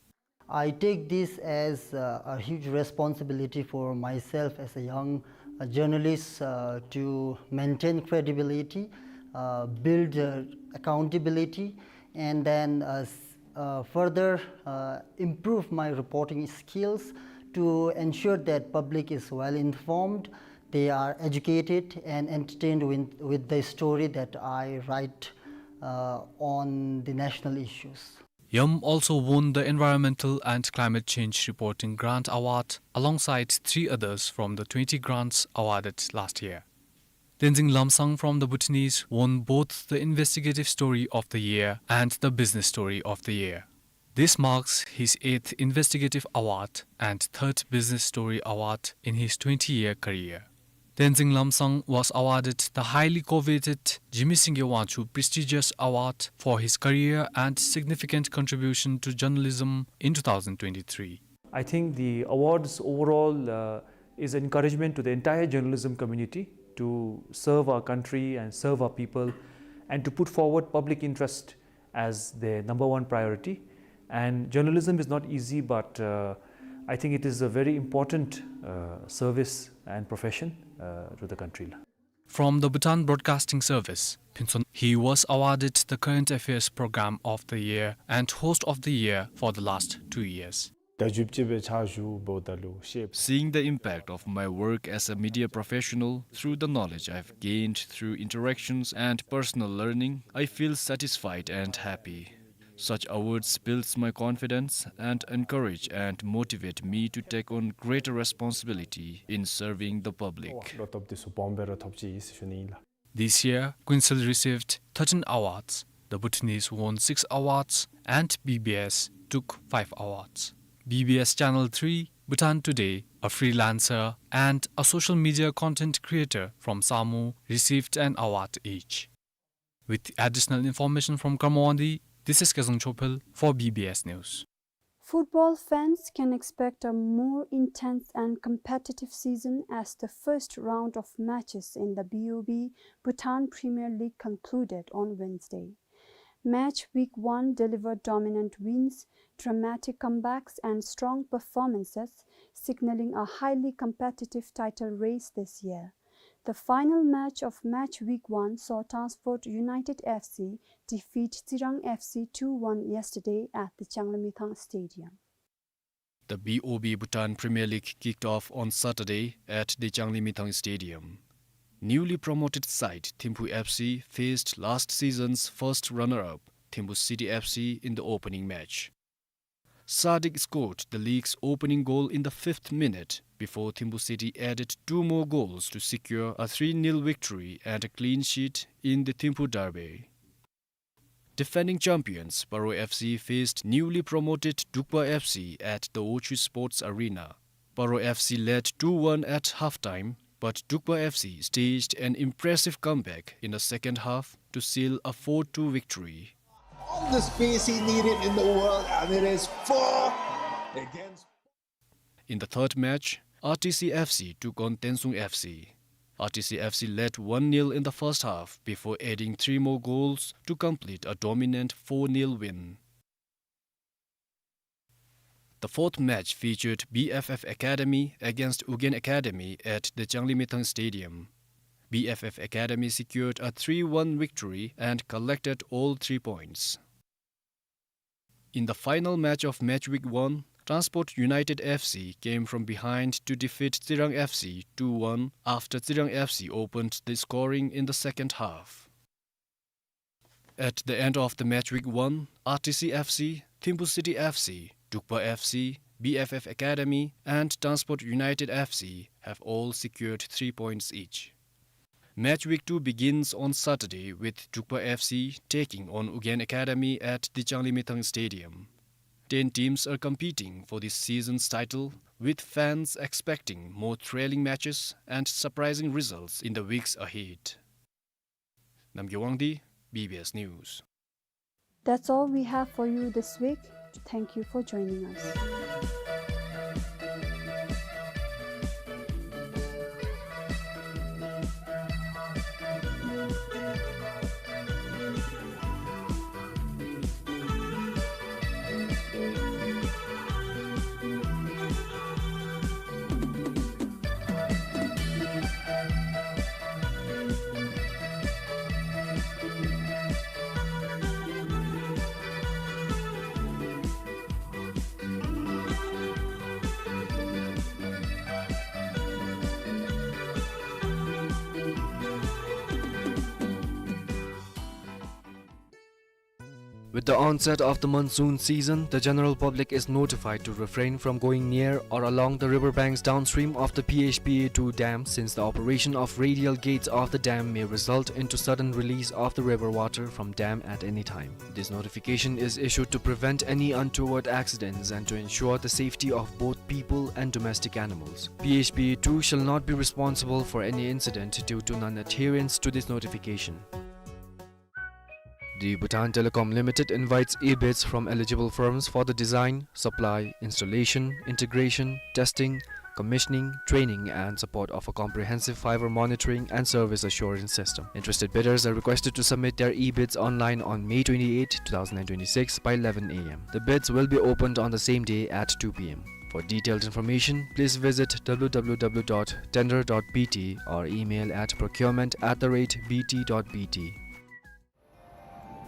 I take this as, uh, a huge responsibility for myself as a young, uh, journalist, uh, to maintain credibility, uh, build, uh, accountability, and then, uh, s-, uh, further, uh, improve my reporting skills to ensure that public is well informed, they are educated and entertained with, with the story that I write. uh, on the national issues. Yam also won the Environmental and Climate Change Reporting Grant Award alongside three others from the twenty grants awarded last year. Tenzing Lomsang from the Bhutanese won both the Investigative Story of the Year and the Business Story of the Year. This marks his eighth Investigative Award and third Business Story Award in his twenty-year career. Tenzing Lomsang was awarded the highly coveted Jigme Singye Wangchuck Prestigious Award for his career and significant contribution to journalism in two thousand twenty-three. I think the awards overall, uh, is encouragement to the entire journalism community to serve our country and serve our people and to put forward public interest as their number one priority. And journalism is not easy, but, uh, I think it is a very important, uh, service and profession, uh, to the country. From the Bhutan Broadcasting Service, Phuntsho, he was awarded the Current Affairs Program of the Year and Host of the Year for the last two years. Seeing the impact of my work as a media professional through the knowledge I've gained through interactions and personal learning, I feel satisfied and happy. Such awards builds my confidence and encourage and motivate me to take on greater responsibility in serving the public. This year, Queensel received thirteen awards, the Bhutanese won six awards, and B B S took five awards. B B S Channel three, Bhutan Today, a freelancer, and a social media content creator from Samu received an award each. With additional information from Kurmawangdi, this is Kezang Chophel for B B S News. Football fans can expect a more intense and competitive season as the first round of matches in the B O B Bhutan Premier League concluded on Wednesday. Match week one delivered dominant wins, dramatic comebacks, and strong performances, signaling a highly competitive title race this year. The final match of match week one saw Transport United F C defeat Tsirang F C two one yesterday at the Changlimithang Stadium. The B O B Bhutan Premier League kicked off on Saturday at the Changlimithang Stadium. Newly promoted side Thimphu F C faced last season's first runner-up Thimphu City F C in the opening match. Sadiq scored the league's opening goal in the fifth minute before Thimphu City added two more goals to secure a three nil victory and a clean sheet in the Thimphu derby. Defending champions Paro F C faced newly promoted Dukpa F C at the Ochu Sports Arena. Paro F C led two one at halftime, but Dukpa F C staged an impressive comeback in the second half to seal a four two victory. All the space he needed in the world, and it is four against. In the third match, R T C F C took on Tensung F C. R T C F C led one nil in the first half before adding three more goals to complete a dominant four nil win. The fourth match featured B F F Academy against Ugyen Academy at the Changlimithang Stadium. B F F Academy secured a three one victory and collected all three points. In the final match of match week one, Transport United F C came from behind to defeat Tsirang F C two one after Tsirang F C opened the scoring in the second half. At the end of the match week one, R T C F C, Thimphu City F C, Dukpa F C, B F F Academy, and Transport United F C have all secured three points each. Match week two begins on Saturday with Dukpa F C taking on Ugyen Academy at the Changlimithang Stadium. Ten teams are competing for this season's title, with fans expecting more thrilling matches and surprising results in the weeks ahead. Namgay Wangdi, B B S News. That's all we have for you this week. Thank you for joining us. With the onset of the monsoon season, the general public is notified to refrain from going near or along the river banks downstream of the P H P A two dam, since the operation of radial gates of the dam may result into sudden release of the river water from dam at any time. This notification is issued to prevent any untoward accidents and to ensure the safety of both people and domestic animals. P H P A two shall not be responsible for any incident due to non-adherence to this notification. The Bhutan Telecom Limited invites e-bids from eligible firms for the design, supply, installation, integration, testing, commissioning, training, and support of a comprehensive fiber monitoring and service assurance system. Interested bidders are requested to submit their e-bids online on May twenty-eighth, two thousand and twenty-six, by eleven A M. The bids will be opened on the same day at two P M. For detailed information, please visit W W W dot tender dot B T or email at procurement at the rate B T dot B T.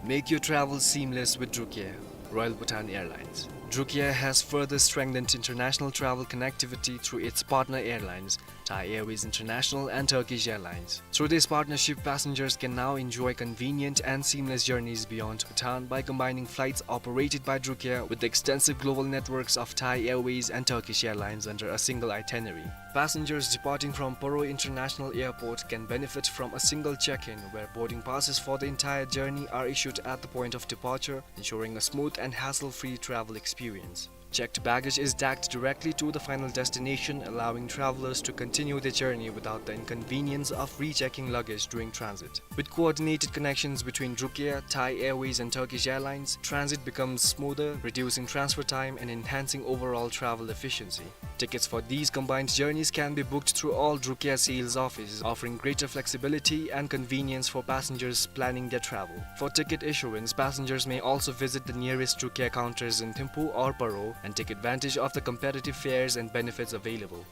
Make your travel seamless with Druk Air, Royal Bhutan Airlines. Druk Air has further strengthened international travel connectivity through its partner airlines, Thai Airways International and Turkish Airlines. Through this partnership, passengers can now enjoy convenient and seamless journeys beyond Bhutan by combining flights operated by Druk Air with the extensive global networks of Thai Airways and Turkish Airlines under a single itinerary. Passengers departing from Paro International Airport can benefit from a single check-in, where boarding passes for the entire journey are issued at the point of departure, ensuring a smooth and hassle-free travel experience. Checked baggage is tagged directly to the final destination, allowing travelers to continue their journey without the inconvenience of rechecking luggage during transit. With coordinated connections between Druk Air, Thai Airways, and Turkish Airlines, transit becomes smoother, reducing transfer time and enhancing overall travel efficiency. Tickets for these combined journeys can be booked through all Druk Air sales offices, offering greater flexibility and convenience for passengers planning their travel. For ticket issuance, passengers may also visit the nearest Druk Air counters in Thimphu or Paro and take advantage of the competitive fares and benefits available.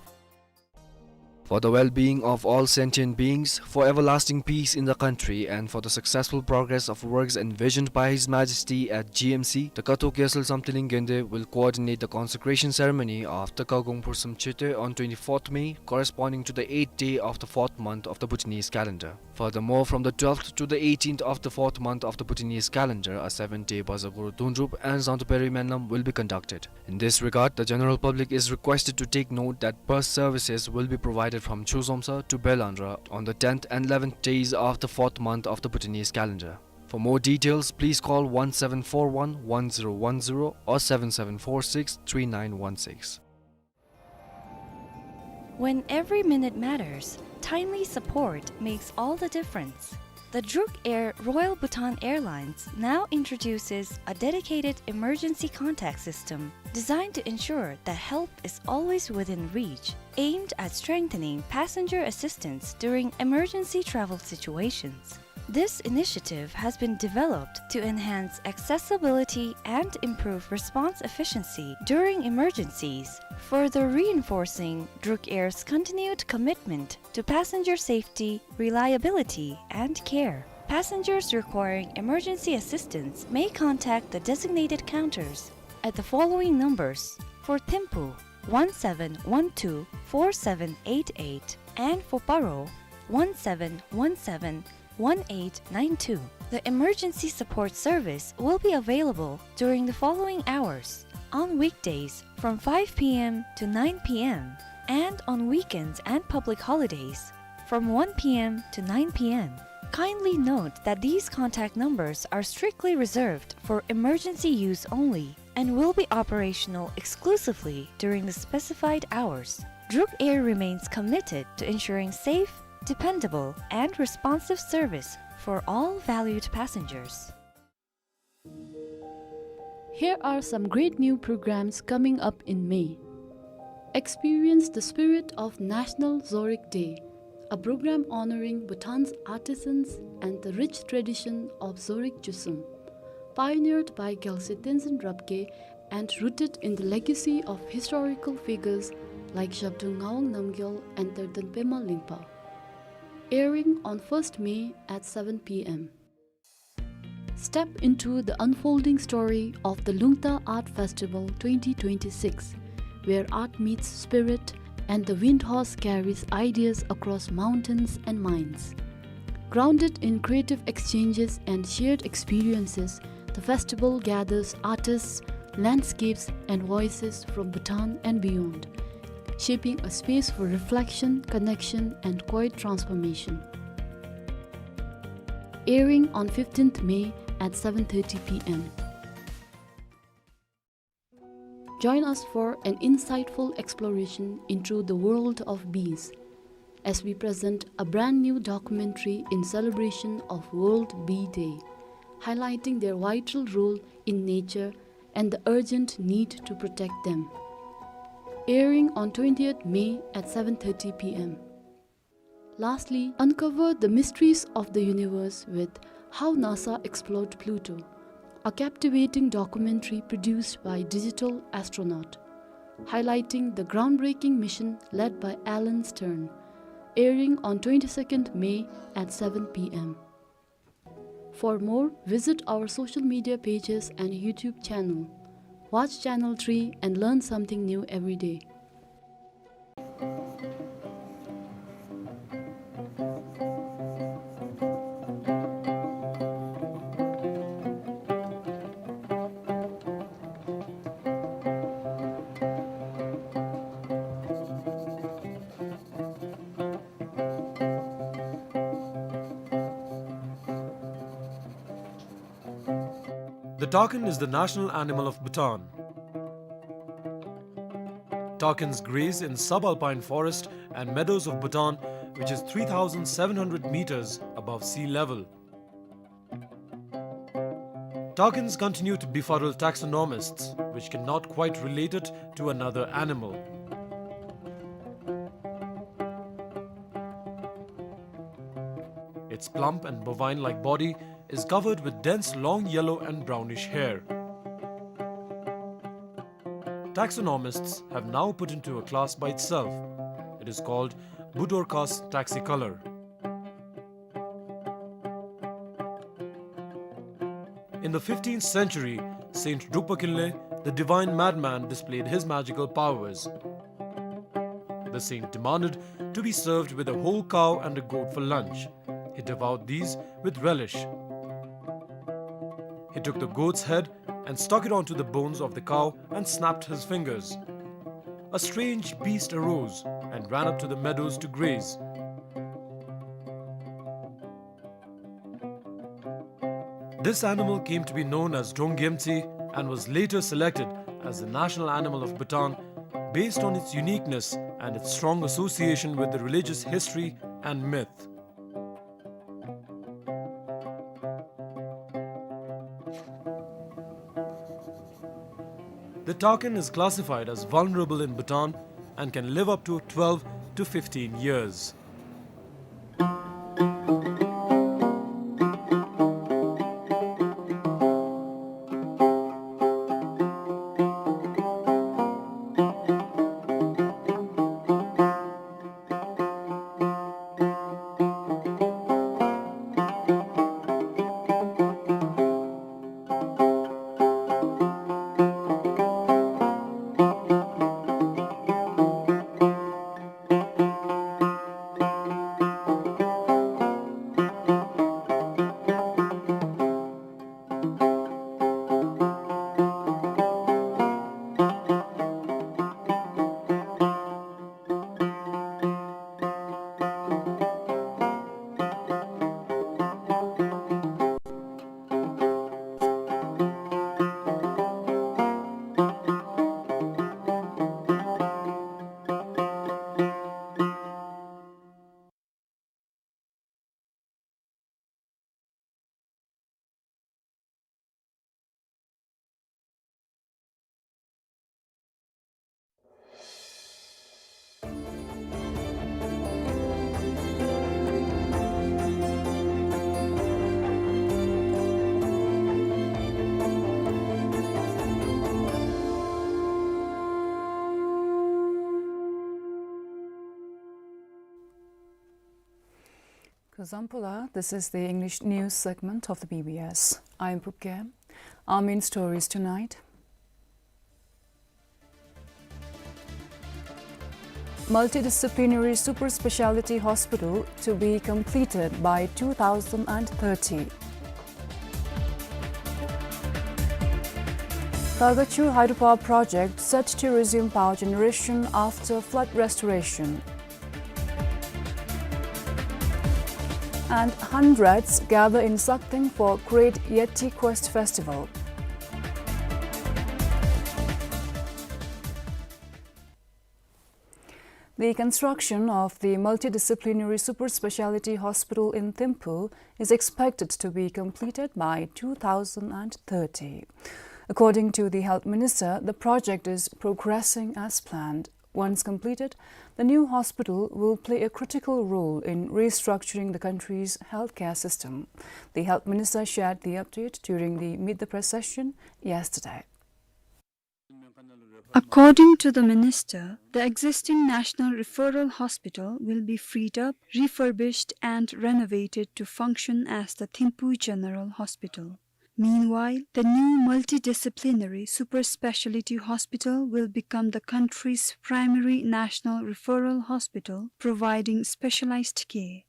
For the well-being of all sentient beings, for everlasting peace in the country, and for the successful progress of works envisioned by His Majesty at G M C, the Kathok Gyaltsel Samthiling Gende will coordinate the consecration ceremony of the Kagong Phursam Chete on twenty-fourth May, corresponding to the eighth day of the fourth month of the Bhutanese calendar. Furthermore, from the twelfth to the eighteenth of the fourth month of the Bhutanese calendar, a seven-day Baza Guru Dundrup and Zangdo Peri Menlam will be conducted. In this regard, the general public is requested to take note that bus services will be provided from Chuzomsa to Belandra on the tenth and eleventh days of the fourth month of the Bhutanese calendar. For more details, please call one seven four one one zero one zero or seven seven four six three nine one six. When every minute matters, timely support makes all the difference. The Druk Air Royal Bhutan Airlines now introduces a dedicated emergency contact system designed to ensure that help is always within reach, aimed at strengthening passenger assistance during emergency travel situations. This initiative has been developed to enhance accessibility and improve response efficiency during emergencies, further reinforcing Druk Air's continued commitment to passenger safety, reliability, and care. Passengers requiring emergency assistance may contact the designated counters at the following numbers: for Thimphu, one seven one two four seven eight eight, and for Paro, one seven one seven one eight nine two. The emergency support service will be available during the following hours: on weekdays from five P M to nine P M, and on weekends and public holidays from one P M to nine P M. Kindly note that these contact numbers are strictly reserved for emergency use only and will be operational exclusively during the specified hours. Druk Air remains committed to ensuring safe, dependable, and responsive service for all valued passengers. Here are some great new programs coming up in May. Experience the spirit of National Zorig Day, a program honoring Bhutan's artisans and the rich tradition of Zorig Chusum. Pioneered by Gyalse Tenzin Rabgye and rooted in the legacy of historical figures like Zhabdrung Ngawang Namgyal and Terden Pema Lingpa. Airing on first May at seven P M. Step into the unfolding story of the Lungta Art Festival twenty twenty-six, where art meets spirit and the wind horse carries ideas across mountains and minds. Grounded in creative exchanges and shared experiences, The festival gathers artists, landscapes, and voices from Bhutan and beyond, shaping a space for reflection, connection, and quiet transformation. Airing on fifteenth May at seven thirty p m. Join us for an insightful exploration into the world of bees as we present a brand new documentary in celebration of World Bee Day, highlighting their vital role in nature and the urgent need to protect them. Airing on twentieth May at seven thirty p m. Lastly, uncover the mysteries of the universe with How NASA Explored Pluto, a captivating documentary produced by Digital Astronaut, highlighting the groundbreaking mission led by Alan Stern, airing on twenty-second May at seven p m. For more, visit our social media pages and YouTube channel. Watch Channel three and learn something new every day. The takin is the national animal of Bhutan. Takins graze in subalpine forest and meadows of Bhutan, which is three thousand seven hundred meters above sea level. Takins continue to befuddle taxonomists, which cannot quite relate it to another animal. Its plump and bovine-like body is covered with dense long yellow and brownish hair. Taxonomists have now put into a class by itself. It is called Budorcas taxicolor. In the fifteenth century, Saint Drukpa Kinley, the divine madman, displayed his magical powers. The saint demanded to be served with a whole cow and a goat for lunch. He devoured these with relish. He took the goat's head and stuck it onto the bones of the cow and snapped his fingers. A strange beast arose and ran up to the meadows to graze. This animal came to be known as Drong Gyemtse and was later selected as the national animal of Bhutan based on its uniqueness and its strong association with the religious history and myth. The takin is classified as vulnerable in Bhutan and can live up to twelve to fifteen years. Kuzuzangpo, this is the English news segment of the B B S. I am Pupke. Our main stories tonight. Multidisciplinary super speciality hospital to be completed by two thousand and thirty. Dagachu hydropower project set to resume power generation after flood restoration. And hundreds gather in Sakdeng for Great Yeti Quest Festival. The construction of the multidisciplinary super speciality hospital in Thimphu is expected to be completed by two thousand and thirty. According to the health minister, the project is progressing as planned. Once completed, the new hospital will play a critical role in restructuring the country's healthcare system. The health minister shared the update during the Meet the Press session yesterday. According to the minister, the existing National Referral Hospital will be freed up, refurbished and renovated to function as the Thimphu General Hospital. Meanwhile, the new multidisciplinary super speciality hospital will become the country's primary national referral hospital, providing specialized care.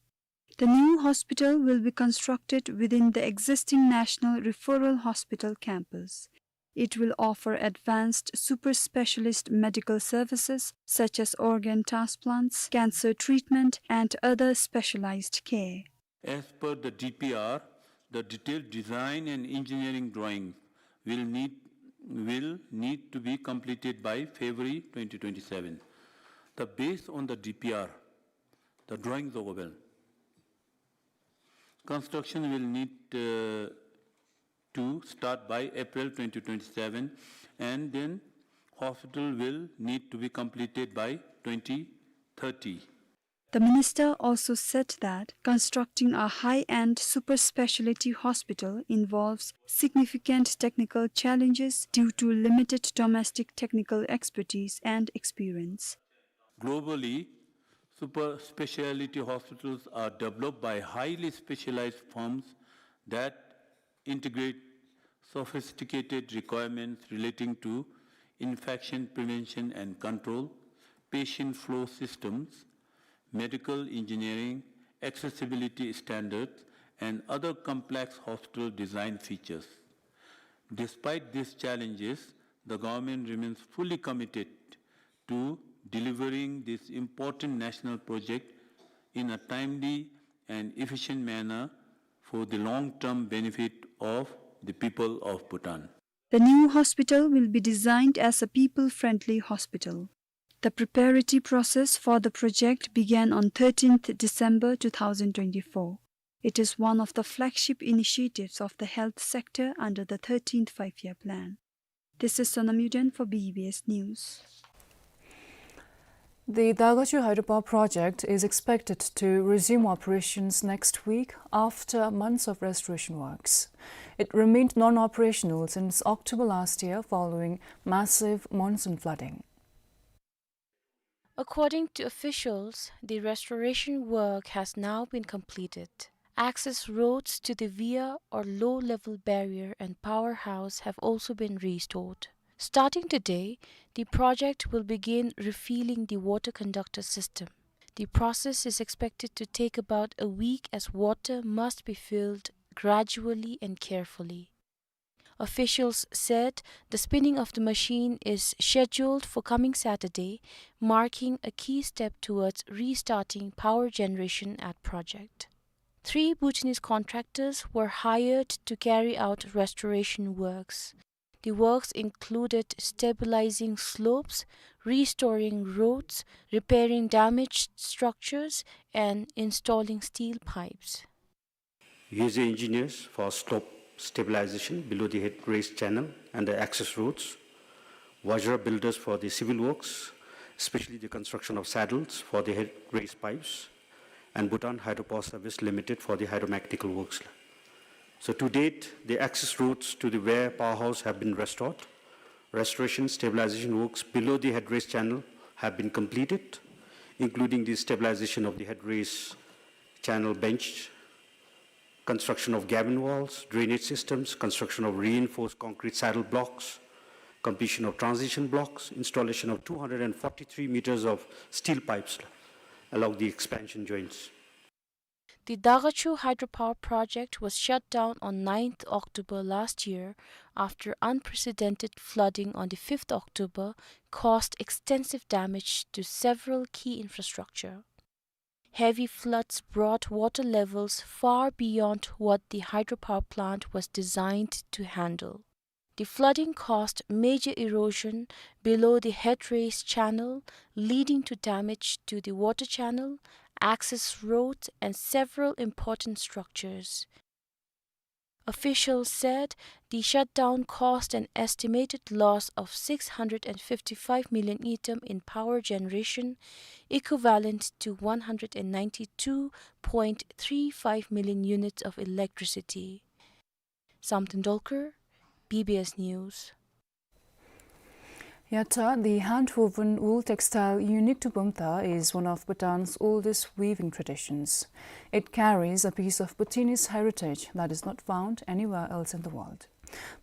The new hospital will be constructed within the existing National Referral Hospital campus. It will offer advanced super specialist medical services such as organ transplants, cancer treatment, and other specialized care. As per the D P R, the detailed design and engineering drawings will need, will need to be completed by February twenty twenty-seven. The, based on the D P R, the drawings of well, construction will need, uh, to start by April twenty twenty-seven, and then hospital will need to be completed by twenty thirty. The minister also said that constructing a high-end super speciality hospital involves significant technical challenges due to limited domestic technical expertise and experience. Globally, super speciality hospitals are developed by highly specialized firms that integrate sophisticated requirements relating to infection prevention and control, patient flow systems, medical engineering, accessibility standards, and other complex hospital design features. Despite these challenges, the government remains fully committed to delivering this important national project in a timely and efficient manner for the long-term benefit of the people of Bhutan. The new hospital will be designed as a people-friendly hospital. The preparatory process for the project began on thirteenth December two thousand twenty-four. It is one of the flagship initiatives of the health sector under the thirteenth Five-Year Plan. This is Sonam Yuden for B B S News. The Dagachu hydropower project is expected to resume operations next week after months of restoration works. It remained non-operational since October last year following massive monsoon flooding. According to officials, the restoration work has now been completed. Access roads to the weir or low-level barrier and powerhouse have also been restored. Starting today, the project will begin refilling the water conductor system. The process is expected to take about a week as water must be filled gradually and carefully. Officials said the spinning of the machine is scheduled for coming Saturday, marking a key step towards restarting power generation at project. Three Bhutanese contractors were hired to carry out restoration works. The works included stabilizing slopes, restoring roads, repairing damaged structures, and installing steel pipes. Yeze engineers for slope stabilization below the head race channel and the access roads, Vajra builders for the civil works, especially the construction of saddles for the head race pipes, and Bhutan Hydropower Service Limited for the hydromechanical works. So to date, the access roads to the weir powerhouse have been restored. Restoration stabilization works below the head race channel have been completed, including the stabilization of the head race channel bench, construction of cabin walls, drainage systems, construction of reinforced concrete saddle blocks, completion of transition blocks, installation of two hundred and forty-three meters of steel pipes along the expansion joints. The Dagachu hydropower project was shut down on ninth October last year after unprecedented flooding on the fifth October caused extensive damage to several key infrastructure. Heavy floods brought water levels far beyond what the hydropower plant was designed to handle. The flooding caused major erosion below the headrace channel, leading to damage to the water channel, access roads, and several important structures. Officials said the shutdown caused an estimated loss of six hundred and fifty-five million ngultrum in power generation, equivalent to one hundred and ninety-two point three five million units of electricity. Samten Dolkar, B B S News. Yatta, the hand-woven wool textile unique to Pangta, is one of Bhutan's oldest weaving traditions. It carries a piece of Bhutanese heritage that is not found anywhere else in the world.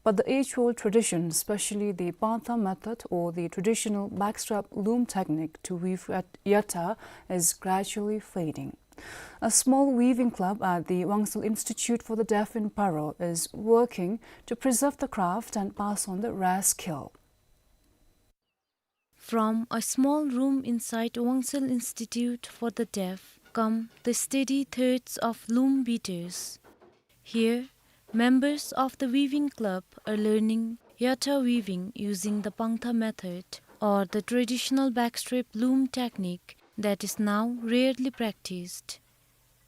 But the age-old tradition, especially the Pangta method or the traditional backstrap loom technique to weave yat-, yatta, is gradually fading. A small weaving club at the Wangsel Institute for the Deaf in Paro is working to preserve the craft and pass on the rare skill. From a small room inside Wangsel Institute for the Deaf come the steady threads of loom beaters. Here, members of the weaving club are learning yatta weaving using the Pangta method, or the traditional backstrap loom technique that is now rarely practiced.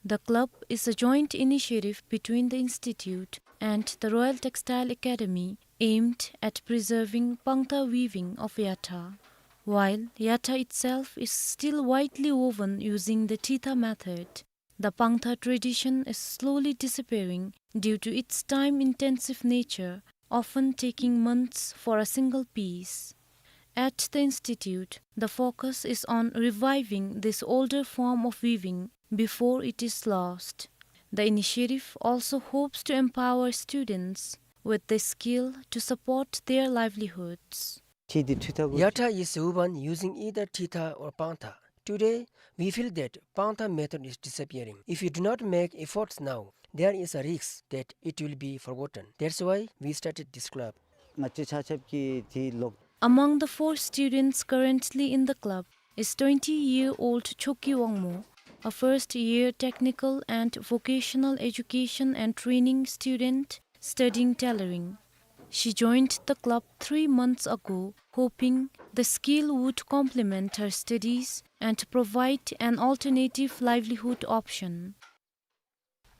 The club is a joint initiative between the institute and the Royal Textile Academy, aimed at preserving Pangta weaving of yatta. While yatta itself is still widely woven using the titha method, the Pangta tradition is slowly disappearing due to its time-intensive nature, often taking months for a single piece. At the institute, the focus is on reviving this older form of weaving before it is lost. The initiative also hopes to empower students with the skill to support their livelihoods. Yatta is woven using either titha or pangta. Today, we feel that pangta method is disappearing. If we do not make efforts now, there is a risk that it will be forgotten. That's why we started this club. Among the four students currently in the club is twenty-year-old Choki Wangmo, a first-year technical and vocational education and training student studying tailoring. She joined the club three months ago, hoping the skill would complement her studies and provide an alternative livelihood option.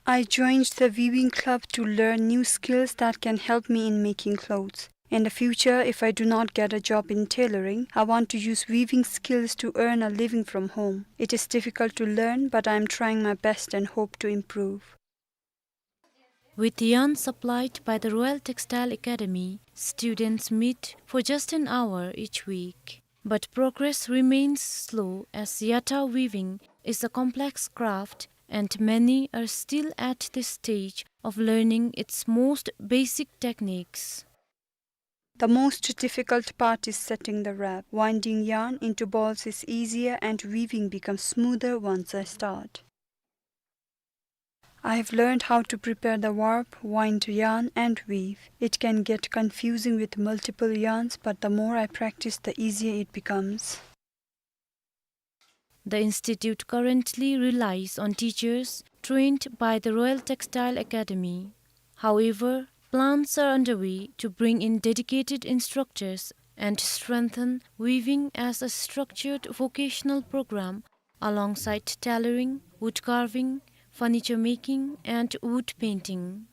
I joined the weaving club to learn new skills that can help me in making clothes. In the future, if I do not get a job in tailoring, I want to use weaving skills to earn a living from home. It is difficult to learn, but I am trying my best and hope to improve. With yarn supplied by the Royal Textile Academy, students meet for just an hour each week. But progress remains slow as yatta weaving is a complex craft and many are still at this stage of learning its most basic techniques. The most difficult part is setting the wrap. Winding yarn into balls is easier and weaving becomes smoother once I start. I have learned how to prepare the warp, wind yarn and weave. It can get confusing with multiple yarns, but the more I practice, the easier it becomes. The institute currently relies on teachers trained by the Royal Textile Academy. However, plans are underway to bring in dedicated instructors and strengthen weaving as a structured vocational program alongside tailoring, wood carving, furniture making, and wood painting.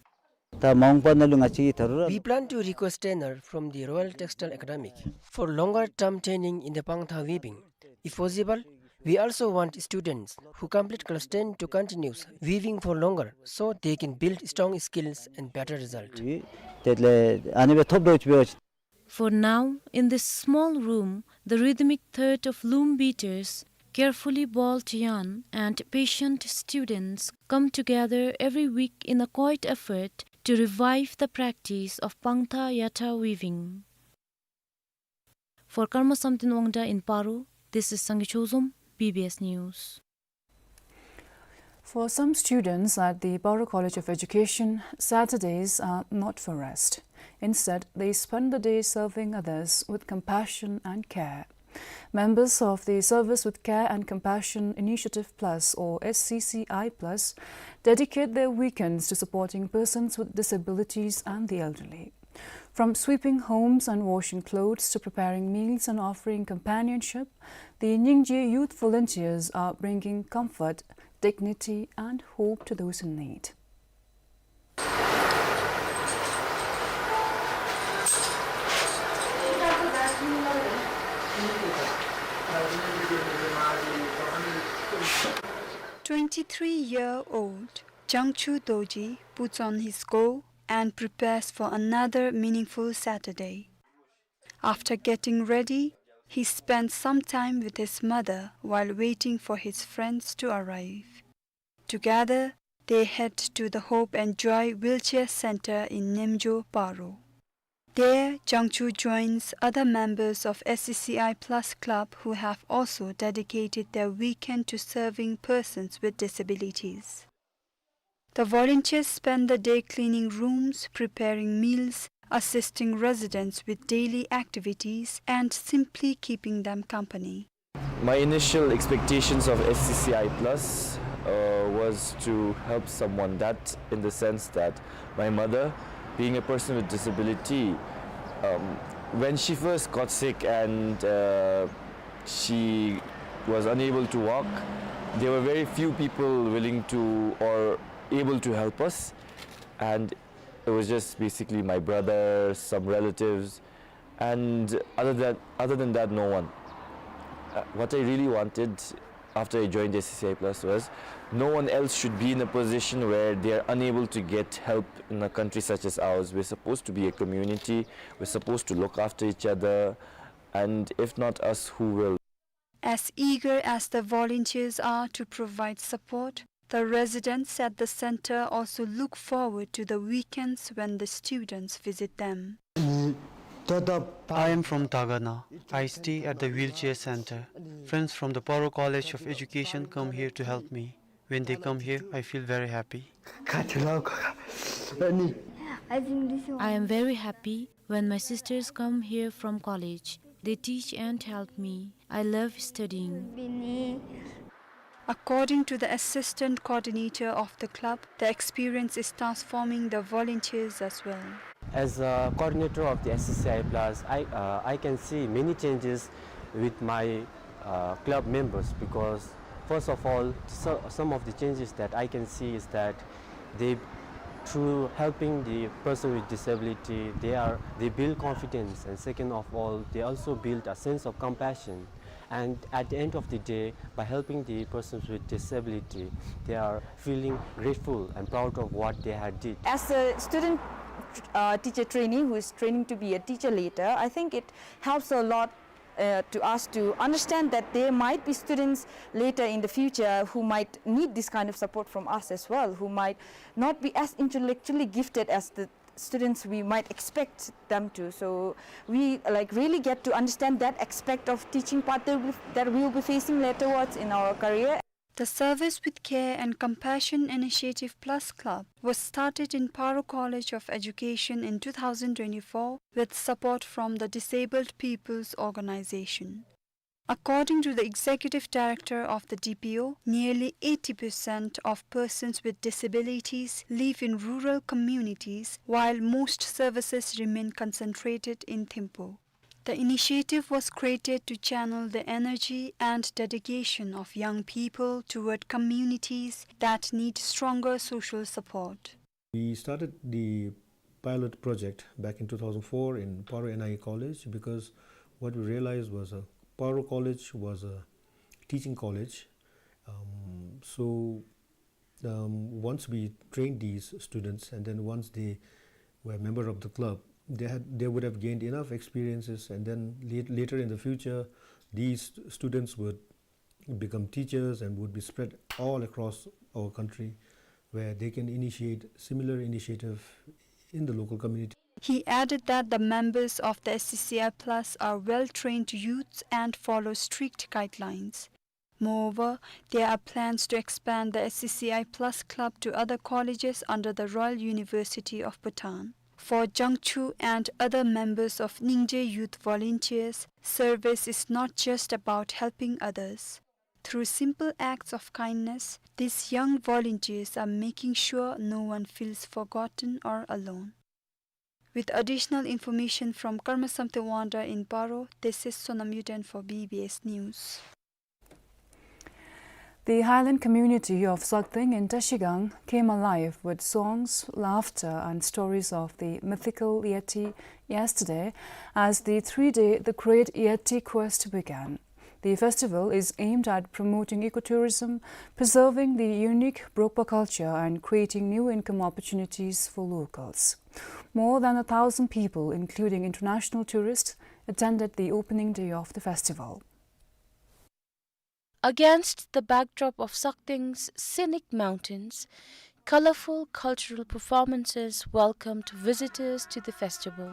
ད་མ་འོངས་པ་ནང་ལུ་ང་བཅས་ཀྱིས་ད་རུང་ར། We plan to request trainer from the Royal Textile Academy for longer term training in the pangta weaving. If possible, we also want students who complete class ten to continue weaving for longer so they can build strong skills and better result. དེ་ལས་ཨ་ནི་སྦེ་ཐོབ་འགྱོ་ཅི་འབད་བ་ཅིན། For now, in this small room, the rhythmic thread of loom beaters, carefully balled yarn, and patient students come together every week in a quiet effort to revive the practice of pangta yatta weaving. For Karma Samten Wangda in Paro, this is Sangay Chozom, B B S News. For some students at the Paro College of Education, Saturdays are not for rest. Instead, they spend the day serving others with compassion and care. Members of the Service with Care and Compassion Initiative Plus, or S C C I Plus, dedicate their weekends to supporting persons with disabilities and the elderly. From sweeping homes and washing clothes to preparing meals and offering companionship, the Nyingje youth volunteers are bringing comfort, dignity, and hope to those in need. Twenty-three-year-old Jangchu Dorji puts on his go and prepares for another meaningful Saturday. After getting ready, he spends some time with his mother while waiting for his friends to arrive. Together, they head to the Hope and Joy Wheelchair Center in Nemjo, Paro. There, Jangchu joins other members of S C C I Plus Club who have also dedicated their weekend to serving persons with disabilities. The volunteers spend the day cleaning rooms, preparing meals, assisting residents with daily activities, and simply keeping them company. My initial expectations of S C C I Plus, uh, was to help someone, that in the sense that my mother, being a person with disability, um, when she first got sick and, uh, she was unable to walk, there were very few people willing to or able to help us, and it was just basically my brother, some relatives, and other than, other than that, no one. Uh, what I really wanted after I joined S C C I Plus was no one else should be in a position where they are unable to get help in a country such as ours. We're supposed to be a community, we're supposed to look after each other, and if not us, who will? As eager as the volunteers are to provide support, the residents at the center also look forward to the weekends when the students visit them. I am from Dagana. I stay at the wheelchair center. Friends from the Paro College of Education come here to help me. When they come here, I feel very happy. I am very happy when my sisters come here from college. They teach and help me. I love studying. According to the assistant coordinator of the club, the experience is transforming the volunteers as well. As a coordinator of the S C C I Plus, I, uh, I can see many changes with my, uh, club members, because first of all, so, some of the changes that I can see is that they, through helping the person with disability, they are, they build confidence, and second of all, they also build a sense of compassion. And at the end of the day, by helping the persons with disability, they are feeling grateful and proud of what they had did. As a student, uh, teacher trainee who is training to be a teacher later, I think it helps a lot, uh, to us to understand that there might be students later in the future who might need this kind of support from us as well, who might not be as intellectually gifted as the students we might expect them to. So we, like, really get to understand that aspect of teaching part that we, that we will be facing later on in our career. The Service with Care and Compassion Initiative Plus Club was started in Paro College of Education in two thousand twenty-four with support from the Disabled People's Organization. According to the executive director of the D P O, nearly eighty percent of persons with disabilities live in rural communities, while most services remain concentrated in Thimphu. The initiative was created to channel the energy and dedication of young people toward communities that need stronger social support. We started the pilot project back in two thousand four in Paro N I E College, because what we realized was, uh, Paro College was a teaching college. Um, so, um, once we trained these students, and then once they were a member of the club, they had, they would have gained enough experiences, and then lat-, later in the future, these st-, students would become teachers and would be spread all across our country, where they can initiate similar initiative in the local community. He added that the members of the S C C I Plus are well-trained youths and follow strict guidelines. Moreover, there are plans to expand the S C C I Plus Club to other colleges under the Royal University of Bhutan. For Jangchu and other members of Ningje Youth Volunteers, service is not just about helping others. Through simple acts of kindness, these young volunteers are making sure no one feels forgotten or alone. With additional information from Karma Samte Wangda in Paro, this is Sonam Yuden for B B S News. The highland community of Sakteng in Trashigang came alive with songs, laughter, and stories of the mythical Yeti yesterday as the three-day The Great Yeti Quest began. The festival is aimed at promoting ecotourism, preserving the unique Brokpa culture, and creating new income opportunities for locals. More than a thousand people, including international tourists, attended the opening day of the festival. Against the backdrop of Sakteng's scenic mountains, colorful cultural performances welcomed visitors to the festival.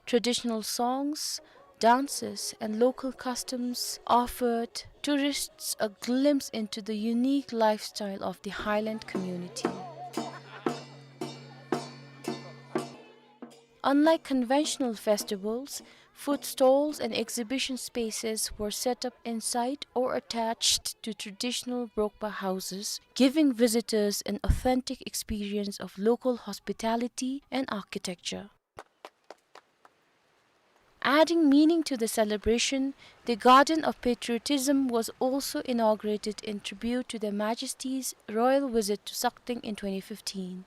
Traditional songs, dances, and local customs offered tourists a glimpse into the unique lifestyle of the highland community. Unlike conventional festivals, food stalls and exhibition spaces were set up inside or attached to traditional Brokpa houses, giving visitors an authentic experience of local hospitality and architecture. Adding meaning to the celebration, the Garden of Patriotism was also inaugurated in tribute to Their Majesty's royal visit to Sakteng in twenty fifteen.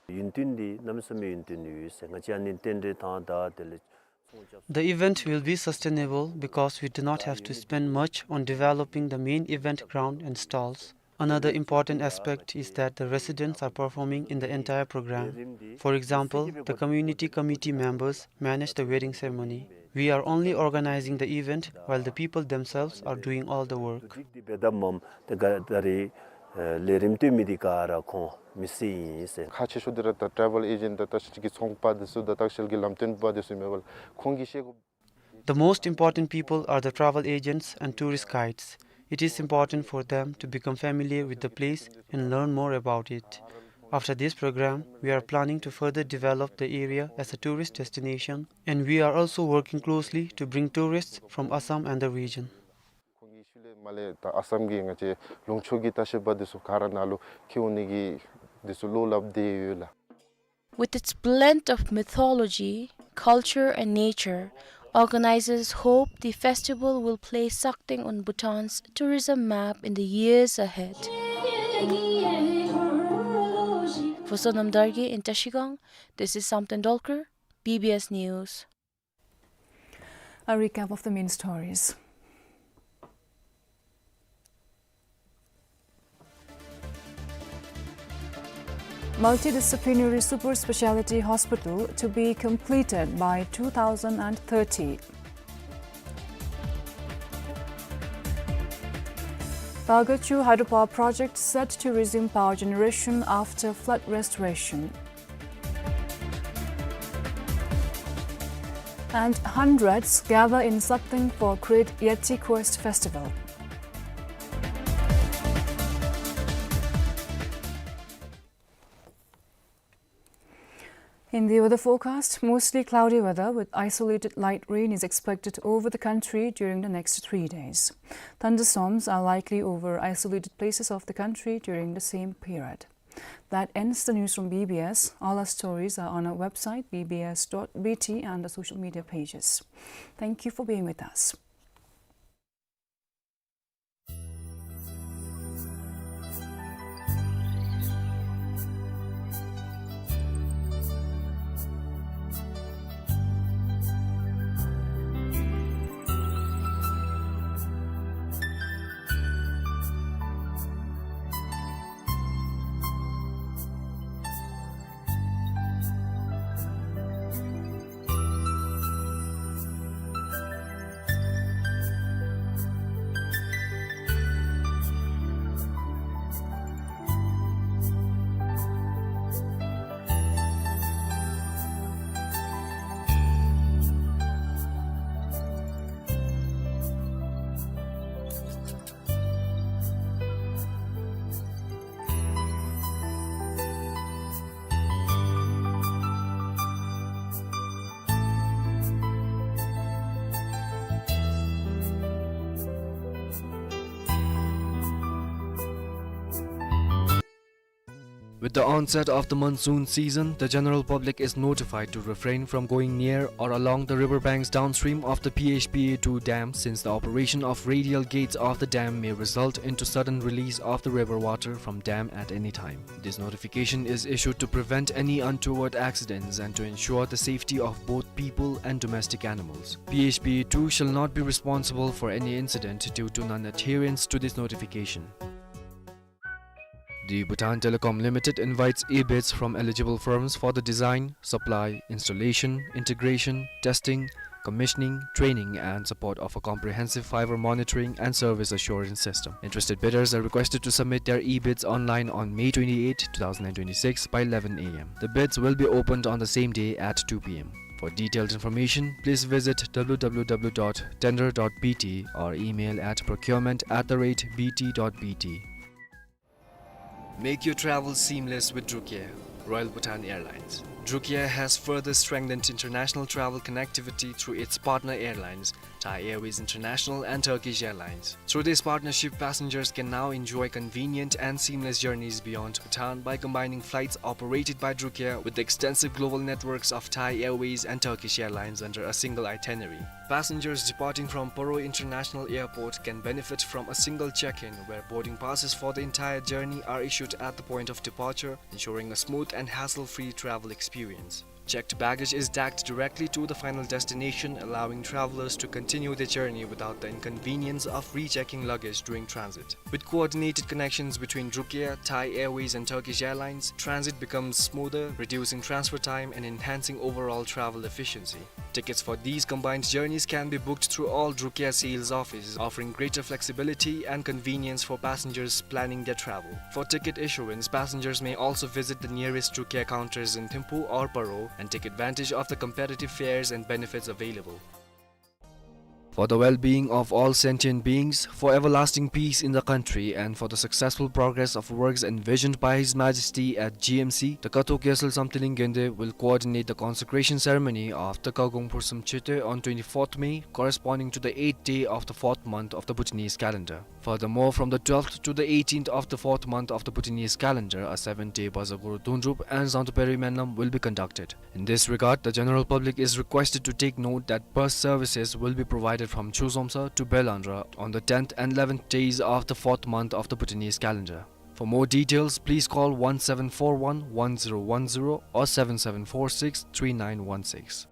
ཡུན་བརྟན་འདི་གནམ་མེད་ས་མེད་ཡུན་བརྟན་ཡོད་ཟེར། ང་བཅས་ཨ་ནི་རྟེན་འབྲེལ་དང་ད་དེ་ལས་The event will be sustainable because we do not have to spend much on developing the main event ground and stalls. Another important aspect is that the residents are performing in the entire program. For example, the community committee members manage the wedding ceremony. We are only organizing the event while the people themselves are doing all the work. འདི་འབད་དམ་ད་ག་ད་རེས་ལས་རིམ་སྟོན་མི་འདི་ག་ར་ཁོང་མི་སེར་ཨིན་ཟེར། ཁག་ཆེ་ཤོས་འདི་ར་ད་ཊེ་རེ་ཝེལ་ཨེ་ཇེནཊ་དང་ད་ཤེས་ཀྱི་ཚོང་པ་འདི་ཚུ་དང་ད་ཤེས་ཀྱི་ལམ་སྟོན་པ་འདི་ཚུ་མེན་པ་ལགས། ཁོང་གིས་ཤེས་དགོ། The most important people are the travel agents and tourist guides. It is important for them to become familiar with the place and learn more about it. After this program, we are planning to further develop the area as a tourist destination, and we are also working closely to bring tourists from Assam and the region. ཁོང་གིས་ཤུལ་ལས་མར་ལས་ད་ཨ་སམ་གྱི་ང་བཅས་ལུང་ཕྱོགས་ཀྱི་ལྟ་བཤལ་པ་འདི་ཚུ་ག་ར་ནཱ་ལུ་འཁྱིད་འོང་ནི་གི་འདི་ཚུ་བློ་སླབ་སྟེ་ཡོད་ལགས། With its blend of mythology, culture, and nature, organizers hope the festival will place Sakteng on Bhutan's tourism map in the years ahead. For Sonam Dargye in Trashigang, this is Samten Dolkar, B B S News. A recap of the main stories. Multidisciplinary super speciality hospital to be completed by two thousand and thirty. Bargahchu hydropower project set to resume power generation after flood restoration. And hundreds gather in Sakteng for Great Yeti Quest Festival. In the weather forecast, mostly cloudy weather with isolated light rain is expected over the country during the next three days. Thunderstorms are likely over isolated places of the country during the same period. That ends the news from B B S. All our stories are on our website, B B S dot B T, and the social media pages. Thank you for being with us. With the onset of the monsoon season, the general public is notified to refrain from going near or along the river banks downstream of the P H P A two dam, since the operation of radial gates of the dam may result into sudden release of the river water from dam at any time. This notification is issued to prevent any untoward accidents and to ensure the safety of both people and domestic animals. P H P A two shall not be responsible for any incident due to non-adherence to this notification. The Bhutan Telecom Limited invites e-bids from eligible firms for the design, supply, installation, integration, testing, commissioning, training, and support of a comprehensive fiber monitoring and service assurance system. Interested bidders are requested to submit their e-bids online on May twenty-eighth, two thousand and twenty-six, by eleven A M. The bids will be opened on the same day at two P M. For detailed information, please visit W W W dot tender dot B T or email at procurement at the rate B T dot B T. Make your travel seamless with Druk Air, Royal Bhutan Airlines. Druk Air has further strengthened international travel connectivity through its partner airlines, Thai Airways International and Turkish Airlines. Through this partnership, passengers can now enjoy convenient and seamless journeys beyond Bhutan by combining flights operated by Druk Air with the extensive global networks of Thai Airways and Turkish Airlines under a single itinerary. Passengers departing from Paro International Airport can benefit from a single check-in, where boarding passes for the entire journey are issued at the point of departure, ensuring a smooth and hassle-free travel experience. Checked baggage is tagged directly to the final destination, allowing travelers to continue their journey without the inconvenience of rechecking luggage during transit. With coordinated connections between Druk Air, Thai Airways, and Turkish Airlines, transit becomes smoother, reducing transfer time and enhancing overall travel efficiency. Tickets for these combined journeys can be booked through all Druk Air sales offices, offering greater flexibility and convenience for passengers planning their travel. For ticket issuance, passengers may also visit the nearest Druk Air counters in Thimphu or Paro and take advantage of the competitive fares and benefits available. For the well-being of all sentient beings, for everlasting peace in the country, and for the successful progress of works envisioned by His Majesty at G M C, the Kathok Gyaltsel Samthiling Gende will coordinate the consecration ceremony of the Kagong Phursum Chete on twenty-fourth May, corresponding to the eighth day of the fourth month of the Bhutanese calendar. Furthermore, from the twelfth to the eighteenth of the fourth month of the Bhutanese calendar, a seven-day Baza Guru Dundrup and Zangtu Peri Menlam will be conducted. In this regard, the general public is requested to take note that bus services will be provided from Chuzomsa to Belandra on the tenth and eleventh days of the fourth month of the Bhutanese calendar. For more details, please call one seven four one, one zero one zero or seven seven four six, three nine one six.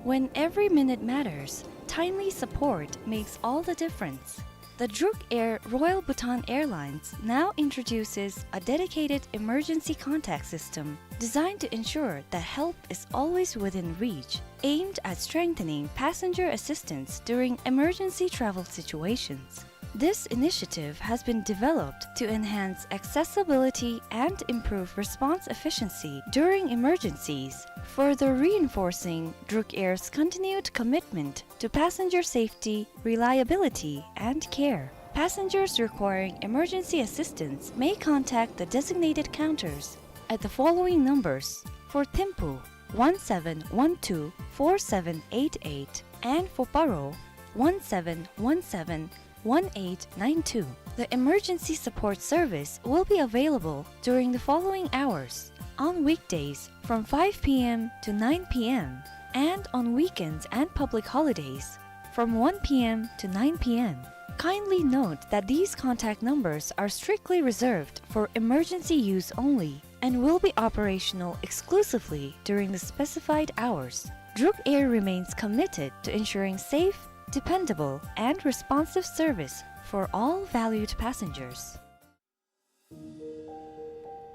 When every minute matters, timely support makes all the difference. The Druk Air Royal Bhutan Airlines now introduces a dedicated emergency contact system designed to ensure that help is always within reach, aimed at strengthening passenger assistance during emergency travel situations. This initiative has been developed to enhance accessibility and improve response efficiency during emergencies, further reinforcing Druk Air's continued commitment to passenger safety, reliability, and care. Passengers requiring emergency assistance may contact the designated counters at the following numbers: for Thimphu, one seven one two four seven eight eight, and for Paro, one seven one seven one eight nine two. The emergency support service will be available during the following hours: on weekdays from five P M to nine P M, and on weekends and public holidays from one P M to nine P M. Kindly note that these contact numbers are strictly reserved for emergency use only and will be operational exclusively during the specified hours. Druk Air remains committed to ensuring safe, dependable, and responsive service for all valued passengers.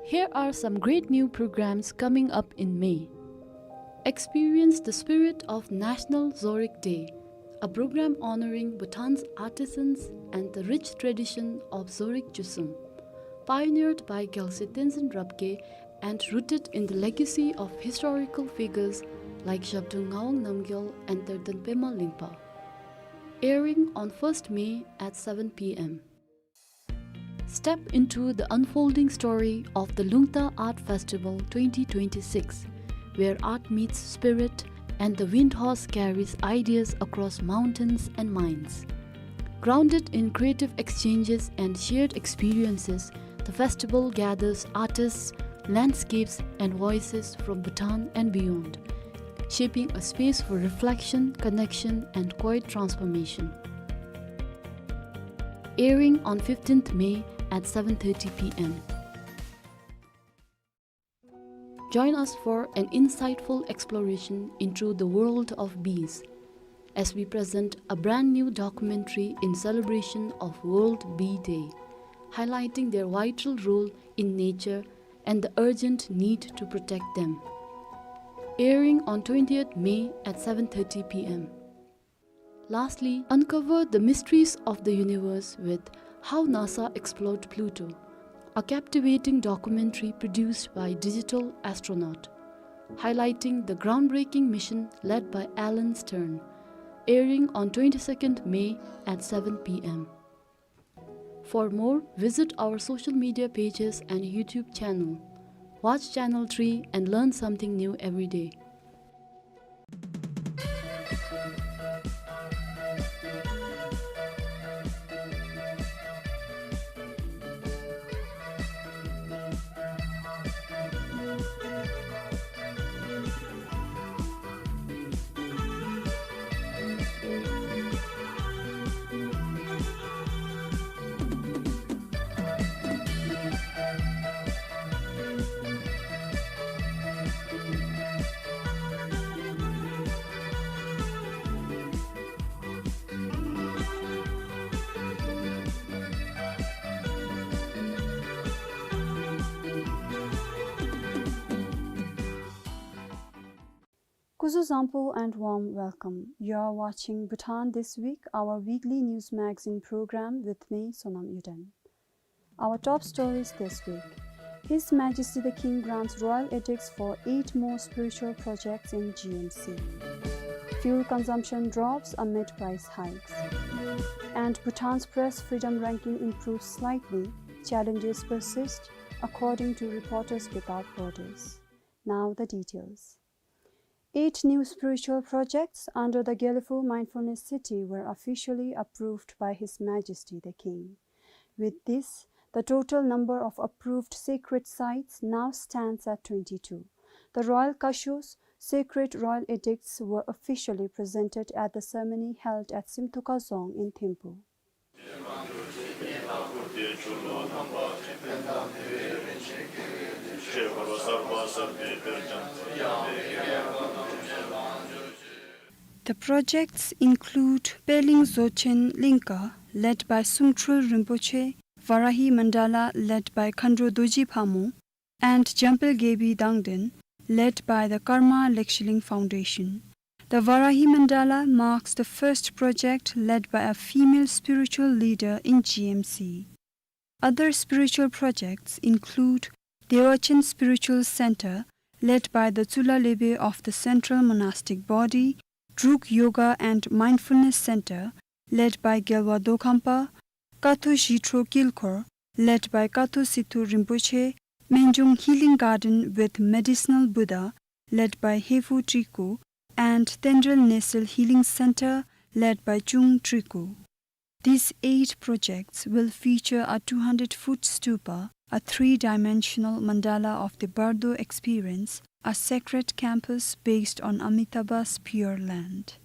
Here are some great new programs coming up in May. Experience the spirit of National Zorig Day, a program honoring Bhutan's artisans and the rich tradition of Zorig Chusum. Pioneered by Gyalse Tenzin Rabgye and rooted in the legacy of historical figures like Zhabdrung Ngawang Namgyal and Terden Pema Lingpa. Airing on first May at seven P M. Step into the unfolding story of the Lungta Art Festival twenty twenty-six, where art meets spirit and the wind horse carries ideas across mountains and minds. Grounded in creative exchanges and shared experiences, The festival gathers artists, landscapes, and voices from Bhutan and beyond, shaping a space for reflection, connection, and quiet transformation. Airing on fifteenth May at seven thirty p m. Join us for an insightful exploration into the world of bees as we present a brand new documentary in celebration of World Bee Day, highlighting their vital role in nature and the urgent need to protect them. Airing on twentieth May at seven thirty p m. Lastly, uncover the mysteries of the universe with How NASA Explored Pluto, a captivating documentary produced by Digital Astronaut, highlighting the groundbreaking mission led by Alan Stern, airing on twenty-second May at seven p m. For more, visit our social media pages and YouTube channel. Watch Channel three and learn something new every day. Kuzu Zampo and warm welcome. You are watching Bhutan This Week, our weekly news magazine program with me, Sonam Yuden. Our top stories this week. His Majesty the King grants royal edicts for eight more spiritual projects in G M C. Fuel consumption drops amid price hikes. And Bhutan's press freedom ranking improves slightly. Challenges persist, according to Reporters Without Borders. Now the details. Eight new spiritual projects under the Gelephu Mindfulness City were officially approved by His Majesty the King. With this, the total number of approved sacred sites now stands at twenty-two. The royal kashus, sacred royal edicts, were officially presented at the ceremony held at Simtuka Dzong in Thimphu. The projects include Peling Dzogchen Lingka, led by Sumtrul Rinpoche, Varahi Mandala, led by Khandro Dorji Phamo, and Jampel Gebi Dangden, led by the Karma Lekshiling Foundation. The Varahi Mandala marks the first project led by a female spiritual leader in G M C. Other spiritual projects include Dewachen Spiritual Center, led by the Tsulha Lebe of the Central Monastic Body, Druk Yoga and Mindfulness Center, led by Gelwa Dokhampa, Katho Zhithro Kilkhor, led by Katho Sithu Rinpoche, Menjong Healing Garden with Medicinal Buddha, led by Hephu Triku, and Tendrel Nesel Healing Center, led by Chung Triku. These eight projects will feature a two hundred foot stupa, a three-dimensional mandala of the Bardo experience, a sacred campus based on Amitabha's Pure Land.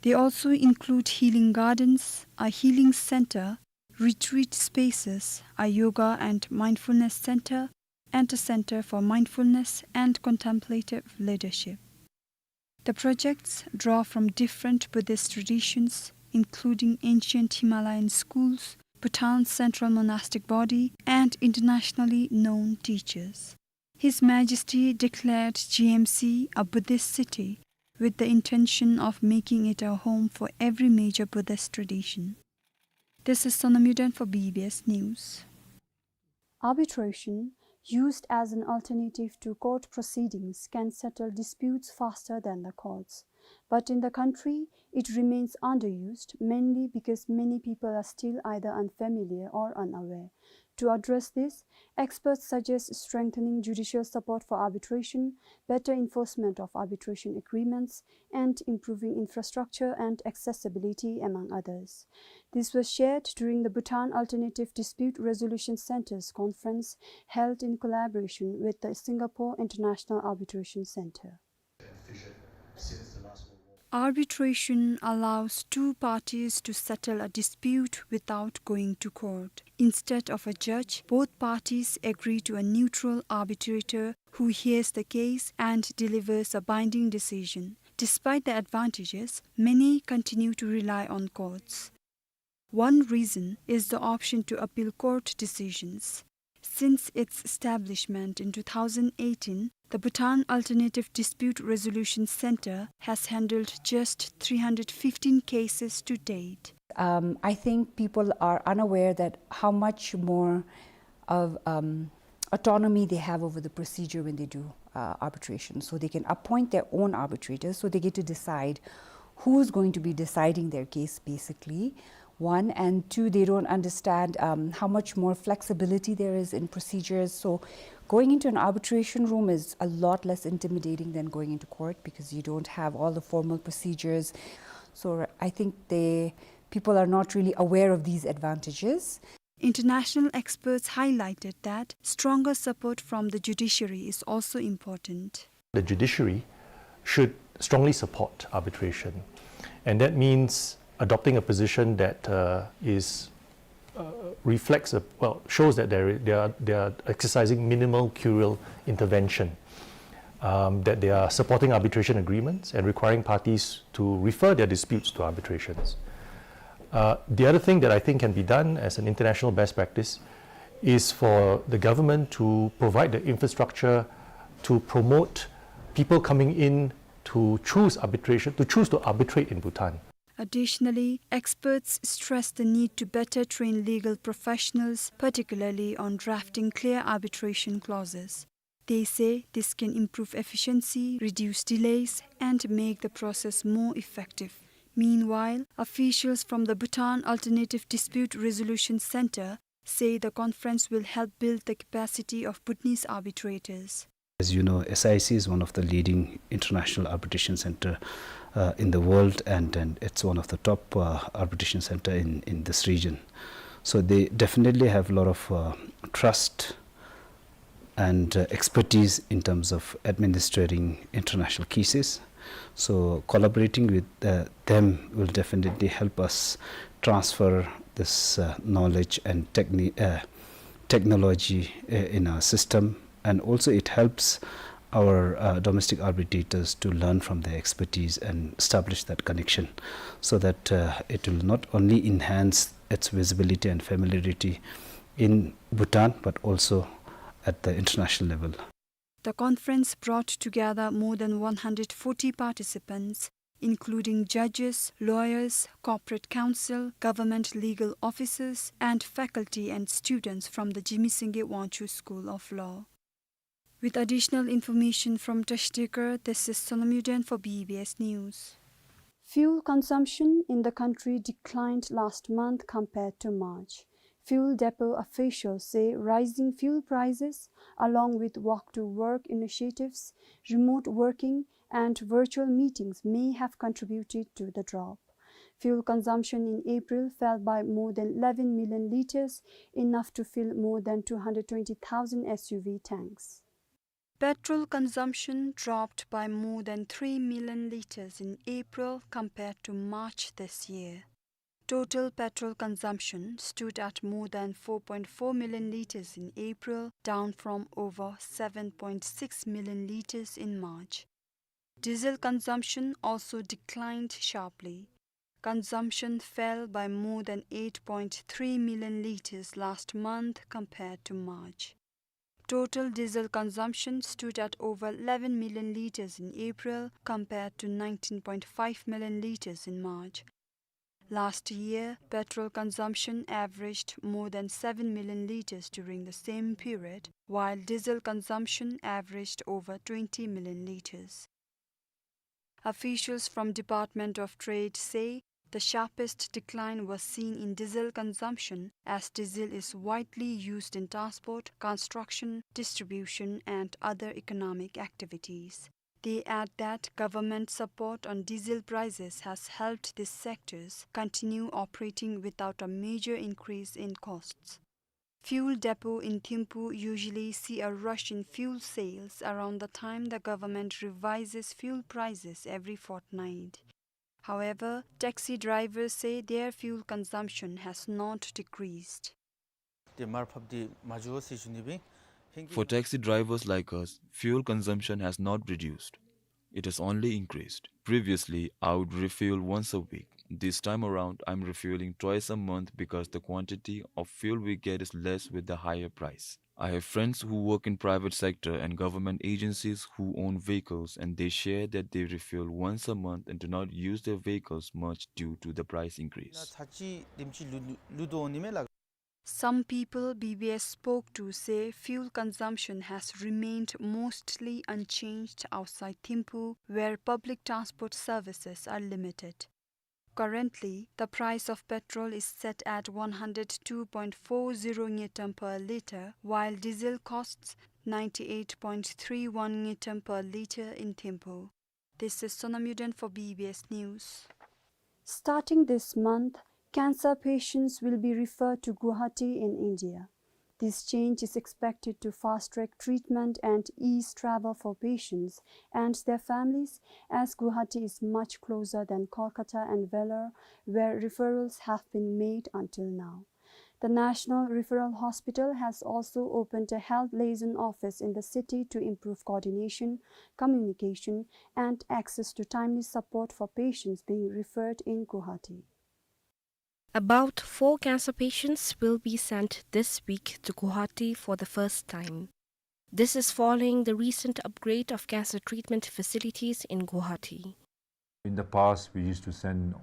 They also include healing gardens, a healing center, retreat spaces, a yoga and mindfulness center, and a center for mindfulness and contemplative leadership. The projects draw from different Buddhist traditions, including ancient Himalayan schools, Bhutan's central monastic body, and internationally known teachers. His Majesty declared G M C a Buddhist city with the intention of making it a home for every major Buddhist tradition. This is Sonam Yuden for B B S News. Arbitration, used as an alternative to court proceedings, can settle disputes faster than the courts. But in the country, it remains underused, mainly because many people are still either unfamiliar or unaware. To address this, experts suggest strengthening judicial support for arbitration, better enforcement of arbitration agreements, and improving infrastructure and accessibility, among others. This was shared during the Bhutan Alternative Dispute Resolution Center's conference held in collaboration with the Singapore International Arbitration Center. Arbitration allows two parties to settle a dispute without going to court. Instead of a judge, both parties agree to a neutral arbitrator who hears the case and delivers a binding decision. Despite the advantages, many continue to rely on courts. One reason is the option to appeal court decisions. Since its establishment in two thousand eighteen, the Bhutan Alternative Dispute Resolution Center has handled just three hundred fifteen cases to date. Um, I think people are unaware that how much more of, um, autonomy they have over the procedure when they do, uh, arbitration. So they can appoint their own arbitrators, so they get to decide who's going to be deciding their case, basically. One, and two, they don't understand, um, how much more flexibility there is in procedures. So going into an arbitration room is a lot less intimidating than going into court because you don't have all the formal procedures. So I think they, people are not really aware of these advantages. International experts highlighted that stronger support from the judiciary is also important. The judiciary should strongly support arbitration, and that means adopting a position that, uh, is, uh, reflects a, well, shows that they're, they are, they are exercising minimal curial intervention, um, that they are supporting arbitration agreements and requiring parties to refer their disputes to arbitrations. Uh, the other thing that I think can be done as an international best practice is for the government to provide the infrastructure to promote people coming in to choose arbitration, to choose to arbitrate in Bhutan. Additionally, experts stress the need to better train legal professionals, particularly on drafting clear arbitration clauses. They say this can improve efficiency, reduce delays, and make the process more effective. Meanwhile, officials from the Bhutan Alternative Dispute Resolution Center say the conference will help build the capacity of Bhutanese arbitrators. As you know, S I C is one of the leading international arbitration center, uh, in the world, and, and it's one of the top, uh, arbitration center in, in this region. So they definitely have a lot of, uh, trust and, uh, expertise in terms of administering international cases. So collaborating with, uh, them will definitely help us transfer this, uh, knowledge and techni-, uh, technology, uh, in our system. And also it helps our, uh, domestic arbitrators to learn from their expertise and establish that connection, so that, uh, it will not only enhance its visibility and familiarity in Bhutan, but also at the international level. The conference brought together more than one hundred forty participants, including judges, lawyers, corporate counsel, government legal officers, and faculty and students from the Jigme Singye Wangchuck School of Law. With additional information from Trashti Garh, this is Sonam Yuden for B B S News. Fuel consumption in the country declined last month compared to March. Fuel depot officials say rising fuel prices, along with walk-to-work initiatives, remote working, and virtual meetings, may have contributed to the drop. Fuel consumption in April fell by more than eleven million liters, enough to fill more than two hundred twenty thousand S U V tanks. Petrol consumption dropped by more than three million liters in April compared to March this year. Total petrol consumption stood at more than four point four million liters in April, down from over seven point six million liters in March. Diesel consumption also declined sharply. Consumption fell by more than eight point three million liters last month compared to March. Total diesel consumption stood at over eleven million liters in April, compared to nineteen point five million liters in March. Last year, petrol consumption averaged more than seven million liters during the same period, while diesel consumption averaged over twenty million liters. Officials from Department of Trade say The sharpest decline was seen in diesel consumption, as diesel is widely used in transport, construction, distribution, and other economic activities. They add that government support on diesel prices has helped these sectors continue operating without a major increase in costs. Fuel depot in Thimphu usually see a rush in fuel sales around the time the government revises fuel prices every fortnight. However, taxi drivers say their fuel consumption has not decreased. ཏེ་མར་ཕབ་སྟེ་མ་འགྱོ་ཟེར་ཞུ་ནི་སྦེ། ཧེང་གི། For taxi drivers like us, fuel consumption has not reduced. It has only increased. Previously, I would refuel once a week. This time around, I'm refueling twice a month because the quantity of fuel we get is less with the higher price. I have friends who work in private sector and government agencies who own vehicles, and they share that they refuel once a month and do not use their vehicles much due to the price increase. ཚར་གཅིག་དེམ་ཅིག་ལུ་ལུ་ལུ་དོ་ནི་མས་ལགས། Some people B B S spoke to say fuel consumption has remained mostly unchanged outside Thimphu, where public transport services are limited. Currently, the price of petrol is set at one hundred two point four zero ngultrum per litre, while diesel costs ninety-eight point three one ngultrum per litre in Thimphu. This is Sonam Yuden for B B S News. Starting this month, cancer patients will be referred to Guwahati in India. This change is expected to fast-track treatment and ease travel for patients and their families, as Guwahati is much closer than Kolkata and Vellore, where referrals have been made until now. The National Referral Hospital has also opened a health liaison office in the city to improve coordination, communication, and access to timely support for patients being referred in Guwahati. About four cancer patients will be sent this week to Guwahati for the first time. This is following the recent upgrade of cancer treatment facilities in Guwahati. In the past, we used to send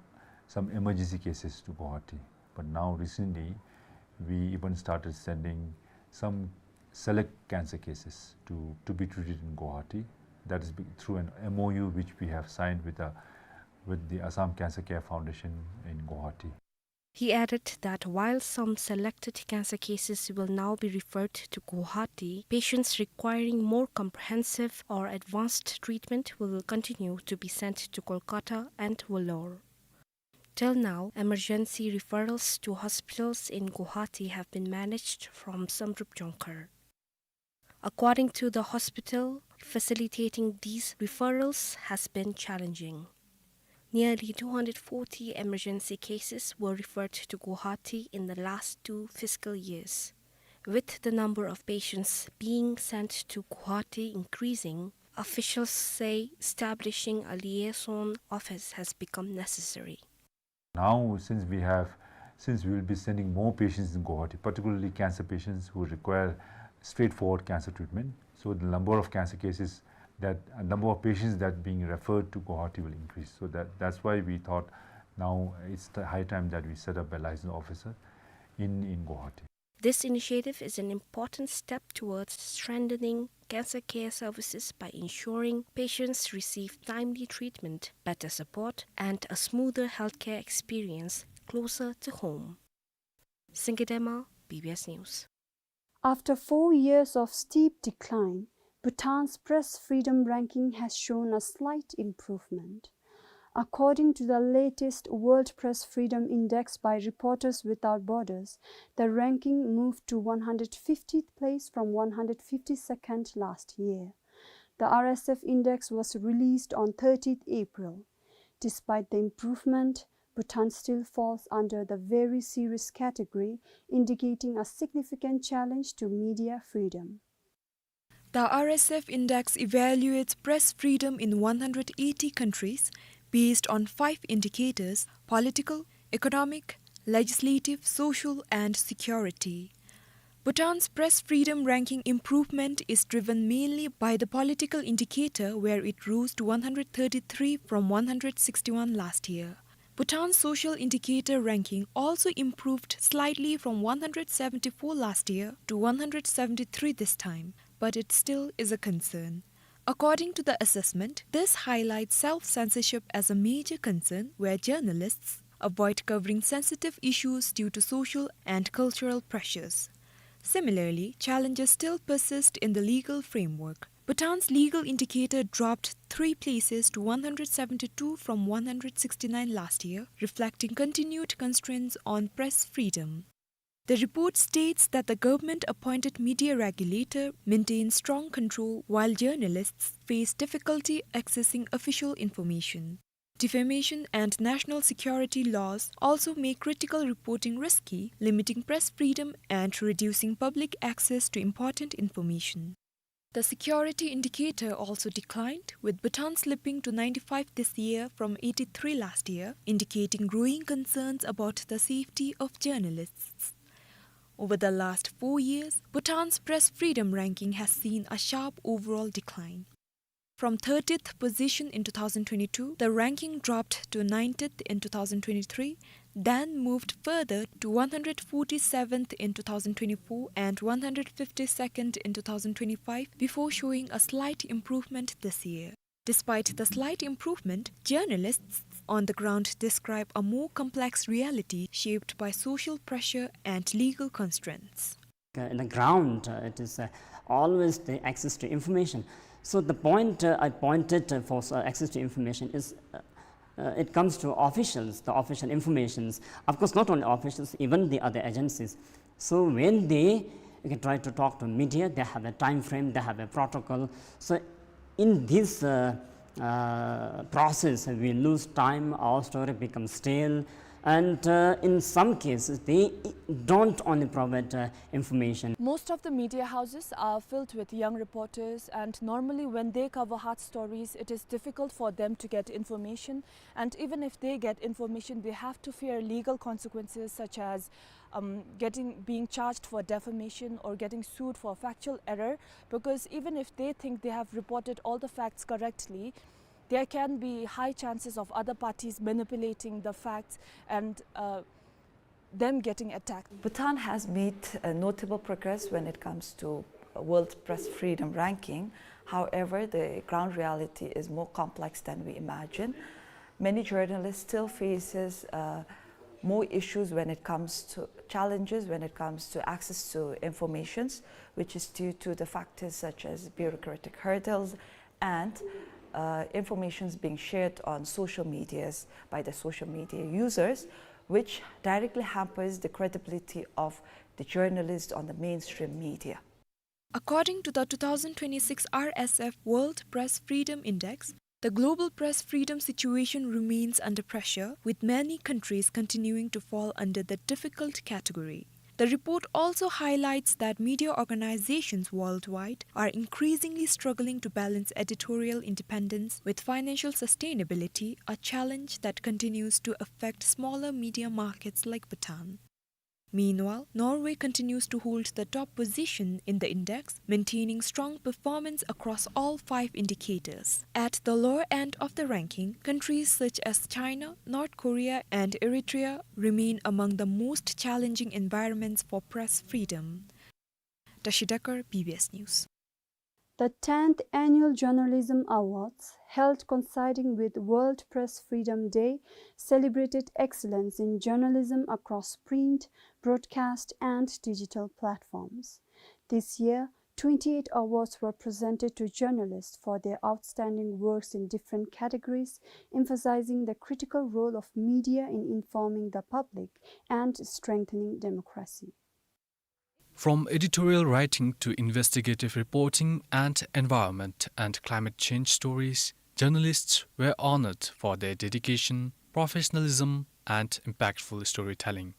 some emergency cases to Guwahati, but now recently, we even started sending some select cancer cases to, to be treated in Guwahati. That is be-, through an M O U which we have signed with the, with the Assam Cancer Care Foundation in Guwahati. He added that while some selected cancer cases will now be referred to Guwahati, patients requiring more comprehensive or advanced treatment will continue to be sent to Kolkata and Vellore. Till now, emergency referrals to hospitals in Guwahati have been managed from Samdrup Jongkhar. According to the hospital, facilitating these referrals has been challenging. Nearly two hundred forty emergency cases were referred to Guwahati in the last two fiscal years. With the number of patients being sent to Guwahati increasing, officials say establishing a liaison office has become necessary. Now, since we have, since we will be sending more patients in Guwahati, particularly cancer patients who require straightforward cancer treatment, so the number of cancer cases that, uh, number of patients that being referred to Guwahati will increase. So that, that's why we thought now it's the high time that we set up a liaison officer in, in Guwahati. This initiative is an important step towards strengthening cancer care services by ensuring patients receive timely treatment, better support, and a smoother healthcare experience closer to home. Singye Dema, B B S News. After four years of steep decline, Bhutan's press freedom ranking has shown a slight improvement. According to the latest World Press Freedom Index by Reporters Without Borders, the ranking moved to one hundred fiftieth place from one hundred fifty-second last year. The R S F index was released on thirtieth April. Despite the improvement, Bhutan still falls under the very serious category, indicating a significant challenge to media freedom. The R S F Index evaluates press freedom in one hundred eighty countries based on five indicators: political, economic, legislative, social, and security. Bhutan's press freedom ranking improvement is driven mainly by the political indicator, where it rose to one hundred thirty-three from one hundred sixty-one last year. Bhutan's social indicator ranking also improved slightly from one hundred seventy-four last year to one hundred seventy-three this time, but it still is a concern. According to the assessment, this highlights self-censorship as a major concern, where journalists avoid covering sensitive issues due to social and cultural pressures. Similarly, challenges still persist in the legal framework. Bhutan's legal indicator dropped three places to one hundred seventy-two from one hundred sixty-nine last year, reflecting continued constraints on press freedom. The report states that the government-appointed media regulator maintains strong control while journalists face difficulty accessing official information. Defamation and national security laws also make critical reporting risky, limiting press freedom and reducing public access to important information. The security indicator also declined, with Bhutan slipping to ninety-five this year from eighty-three last year, indicating growing concerns about the safety of journalists. Over the last four years, Bhutan's press freedom ranking has seen a sharp overall decline. From thirtieth position in two thousand twenty-two, the ranking dropped to ninetieth in two thousand twenty-three, then moved further to one hundred forty-seventh in two thousand twenty-four and one hundred fifty-second in two thousand twenty-five before showing a slight improvement this year. Despite the slight improvement, journalists on the ground describe a more complex reality shaped by social pressure and legal constraints. Uh, in the ground, uh, it is, uh, always the access to information. So the point, uh, I pointed, uh, for, uh, access to information is, uh, uh, it comes to officials, the official informations. Of course, not only officials, even the other agencies. So when they, okay, try to talk to media, they have a time frame, they have a protocol. So in this, uh, uh, process, we lose time, our story becomes stale, and, uh, in some cases, they don't only provide, uh, information. Most of the media houses are filled with young reporters, and normally when they cover hard stories, it is difficult for them to get information. And even if they get information, they have to fear legal consequences such as, um, getting, being charged for defamation or getting sued for factual error, because even if they think they have reported all the facts correctly, there can be high chances of other parties manipulating the facts and, uh, them getting attacked. Bhutan has made, uh, notable progress when it comes to, uh, World Press Freedom Ranking. However, the ground reality is more complex than we imagine. Many journalists still faces, uh, more issues when it comes to challenges when it comes to access to informations, which is due to the factors such as bureaucratic hurdles and, uh, informations being shared on social medias by the social media users, which directly hampers the credibility of the journalist on the mainstream media. According to the two thousand twenty-six R S F World Press Freedom Index, the global press freedom situation remains under pressure, with many countries continuing to fall under the difficult category. The report also highlights that media organizations worldwide are increasingly struggling to balance editorial independence with financial sustainability, a challenge that continues to affect smaller media markets like Bhutan. Meanwhile, Norway continues to hold the top position in the index, maintaining strong performance across all five indicators. At the lower end of the ranking, countries such as China, North Korea, and Eritrea remain among the most challenging environments for press freedom. Tashi Dekar, B B S News. The tenth Annual Journalism Awards, held coinciding with World Press Freedom Day, celebrated excellence in journalism across print, broadcast, and digital platforms. This year, twenty-eight awards were presented to journalists for their outstanding works in different categories, emphasizing the critical role of media in informing the public and strengthening democracy. From editorial writing to investigative reporting and environment and climate change stories, journalists were honored for their dedication, professionalism, and impactful storytelling.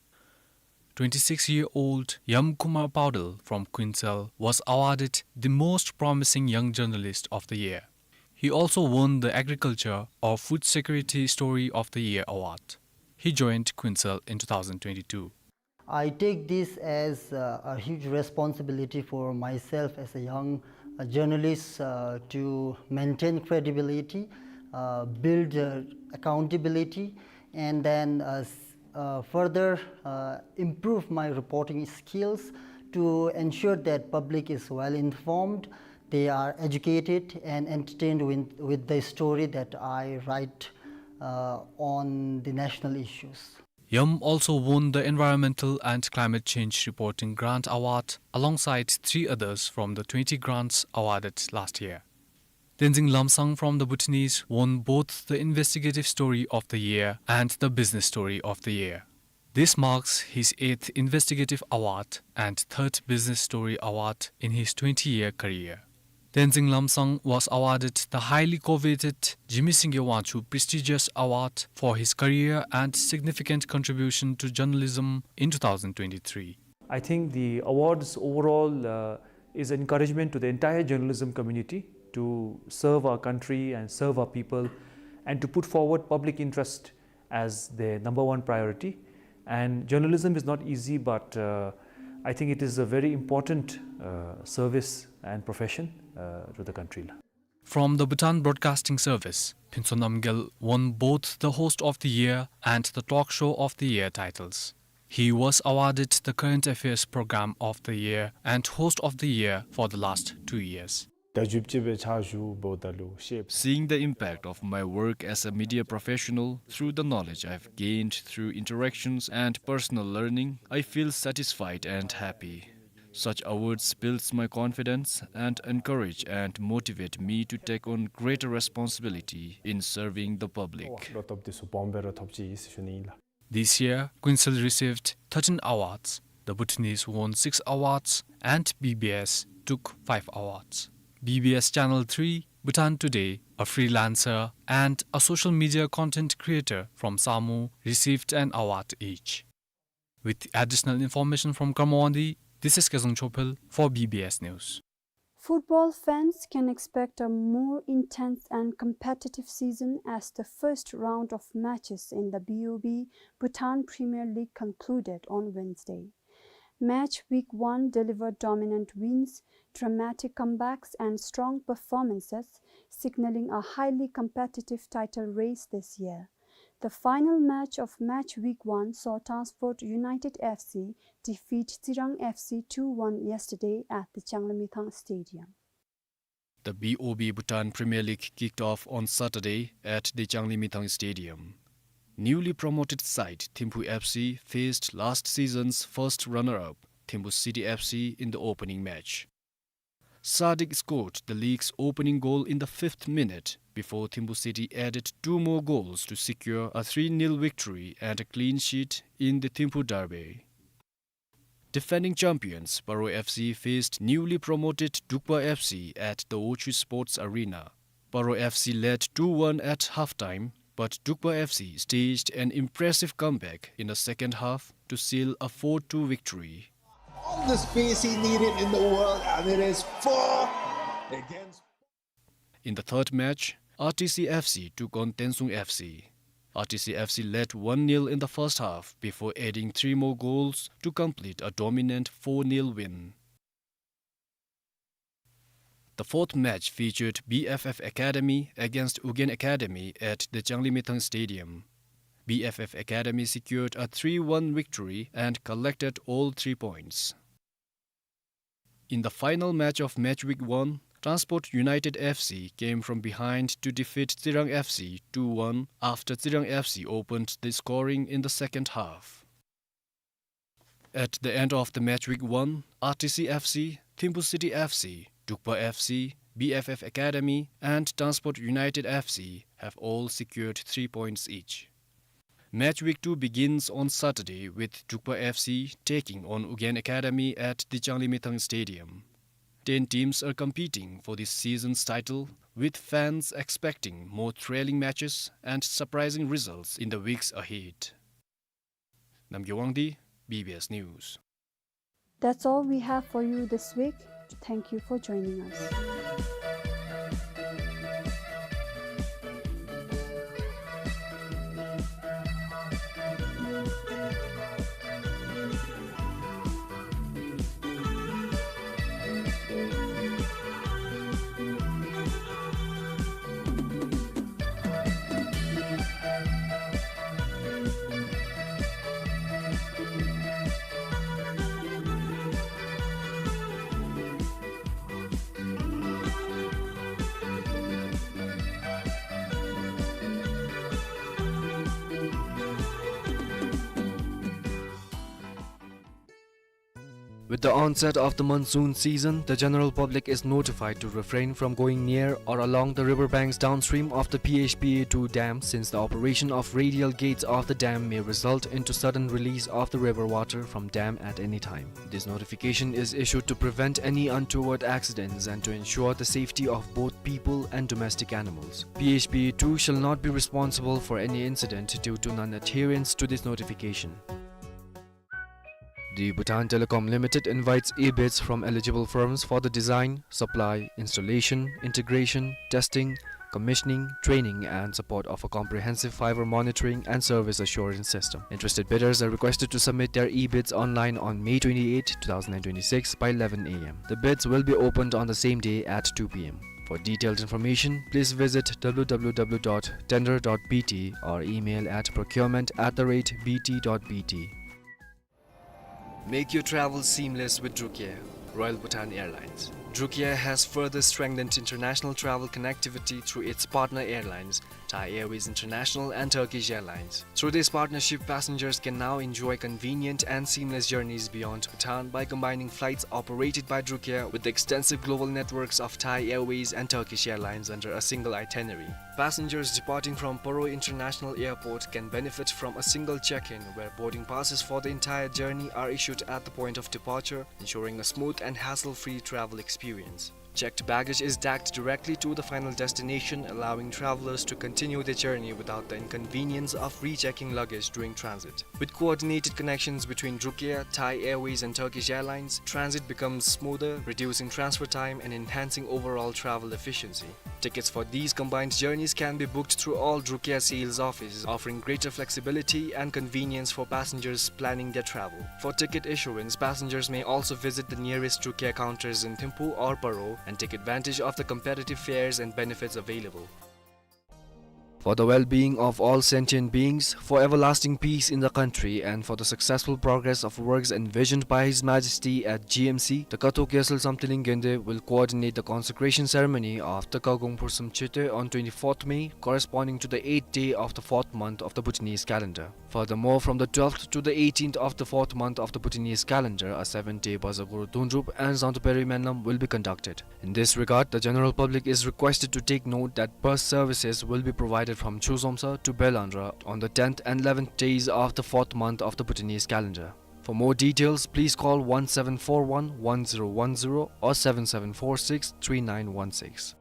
Twenty-six-year-old Yam Kumar Paudel from Kuensel was awarded the Most Promising Young Journalist of the Year. He also won the Agriculture or Food Security Story of the Year award. He joined Kuensel in two thousand twenty-two. I take this as, uh, a huge responsibility for myself as a young, uh, journalist, uh, to maintain credibility, uh, build, uh, accountability, and then, uh, s-, uh, further, uh, improve my reporting skills to ensure that public is well informed, they are educated and entertained with, with the story that I write uh, on the national issues. Yam also won the Environmental and Climate Change Reporting Grant Award alongside three others from the twenty grants awarded last year. Tenzing Lomsang from the Bhutanese won both the Investigative Story of the Year and the Business Story of the Year. This marks his eighth Investigative Award and third Business Story Award in his twenty-year career. Tenzing Lomsang was awarded the highly coveted Jigme Singye Wangchuck Prestigious Award for his career and significant contribution to journalism in two thousand twenty-three. I think the awards overall, uh, is encouragement to the entire journalism community to serve our country and serve our people and to put forward public interest as their number one priority. And journalism is not easy, but, uh, I think it is a very important, uh, service and profession, uh, to the country. From the Bhutan Broadcasting Service, Phuntsho Namgyel won both the Host of the Year and the Talk Show of the Year titles. He was awarded the Current Affairs Program of the Year and Host of the Year for the last two years. Seeing the impact of my work as a media professional through the knowledge I've gained through interactions and personal learning, I feel satisfied and happy. Such awards builds my confidence and encourage and motivate me to take on greater responsibility in serving the public. This year, Queensel received thirteen awards, the Bhutanese won six awards, and B B S took five awards. B B S Channel three, Bhutan Today, a freelancer, and a social media content creator from Samu received an award each. With additional information from Kurmawangdi, this is Kezang Chophel for B B S News. Football fans can expect a more intense and competitive season as the first round of matches in the B O B Bhutan Premier League concluded on Wednesday. Match week one delivered dominant wins, dramatic comebacks, and strong performances, signaling a highly competitive title race this year. The final match of match week one saw Transport United F C defeat Tsirang F C two one yesterday at the Changlimithang Stadium. The B O B Bhutan Premier League kicked off on Saturday at the Changlimithang Stadium. Newly promoted side Thimphu F C faced last season's first runner-up, Thimphu City F C, in the opening match. Sadiq scored the league's opening goal in the fifth minute before Thimphu City added two more goals to secure a three nil victory and a clean sheet in the Thimphu derby. Defending champions Paro F C faced newly promoted Dukpa F C at the Ochu Sports Arena. Paro F C led two one at halftime, but Dukpa F C staged an impressive comeback in the second half to seal a four two victory. All the space he needed in the world, and it is four against. In the third match, R T C F C took on Tensung F C. R T C F C led one nil in the first half before adding three more goals to complete a dominant four nil win. The fourth match featured B F F Academy against Ugyen Academy at the Changlimithang Stadium. B F F Academy secured a three one victory and collected all three points. In the final match of match week one, Transport United F C came from behind to defeat Tsirang F C two one after Tsirang F C opened the scoring in the second half. At the end of the match week one, R T C F C, Thimphu City F C, Dukpa F C, B F F Academy, and Transport United F C have all secured three points each. Match week two begins on Saturday with Dukpa F C taking on Ugyen Academy at the Changlimithang Stadium. Ten teams are competing for this season's title, with fans expecting more thrilling matches and surprising results in the weeks ahead. Namgay Wangdi, B B S News. That's all we have for you this week. Thank you for joining us. With the onset of the monsoon season, the general public is notified to refrain from going near or along the river banks downstream of the P H P A two dam, since the operation of radial gates of the dam may result into sudden release of the river water from dam at any time. This notification is issued to prevent any untoward accidents and to ensure the safety of both people and domestic animals. P H P A two shall not be responsible for any incident due to non-adherence to this notification. The Bhutan Telecom Limited invites e-bids from eligible firms for the design, supply, installation, integration, testing, commissioning, training, and support of a comprehensive fiber monitoring and service assurance system. Interested bidders are requested to submit their e-bids online on May twenty-eighth, two thousand and twenty-six, by eleven A M. The bids will be opened on the same day at two P M. For detailed information, please visit W W W dot tender dot B T or email at procurement at the rate B T dot B T. Make your travel seamless with Druk Air, Royal Bhutan Airlines. Druk Air has further strengthened international travel connectivity through its partner airlines, Thai Airways International and Turkish Airlines. Through this partnership, passengers can now enjoy convenient and seamless journeys beyond Bhutan by combining flights operated by Druk Air with the extensive global networks of Thai Airways and Turkish Airlines under a single itinerary. Passengers departing from Paro International Airport can benefit from a single check-in, where boarding passes for the entire journey are issued at the point of departure, ensuring a smooth and hassle-free travel experience. Checked baggage is tagged directly to the final destination, allowing travelers to continue their journey without the inconvenience of rechecking luggage during transit. With coordinated connections between Druk Air, Thai Airways, and Turkish Airlines, transit becomes smoother, reducing transfer time and enhancing overall travel efficiency. Tickets for these combined journeys can be booked through all Druk Air sales offices, offering greater flexibility and convenience for passengers planning their travel. For ticket issuance, passengers may also visit the nearest Druk Air counters in Thimphu or Paro and take advantage of the competitive fares and benefits available. For the well-being of all sentient beings, for everlasting peace in the country, and for the successful progress of works envisioned by His Majesty at G M C, the Kathok Gyaltsel Samthiling Gende will coordinate the consecration ceremony of the Kagong Phursum Chete on twenty-fourth May, corresponding to the eighth day of the fourth month of the Bhutanese calendar. Furthermore, from the twelfth to the eighteenth of the fourth month of the Bhutanese calendar, a seven-day Baza Guru Dundrup and Zangdo Peri Menlam will be conducted. In this regard, the general public is requested to take note that bus services will be provided from Chuzomsa to Belandra on the tenth and eleventh days of the fourth month of the Bhutanese calendar. For more details, please call one seven four one one zero one zero or seven seven four six three nine one six.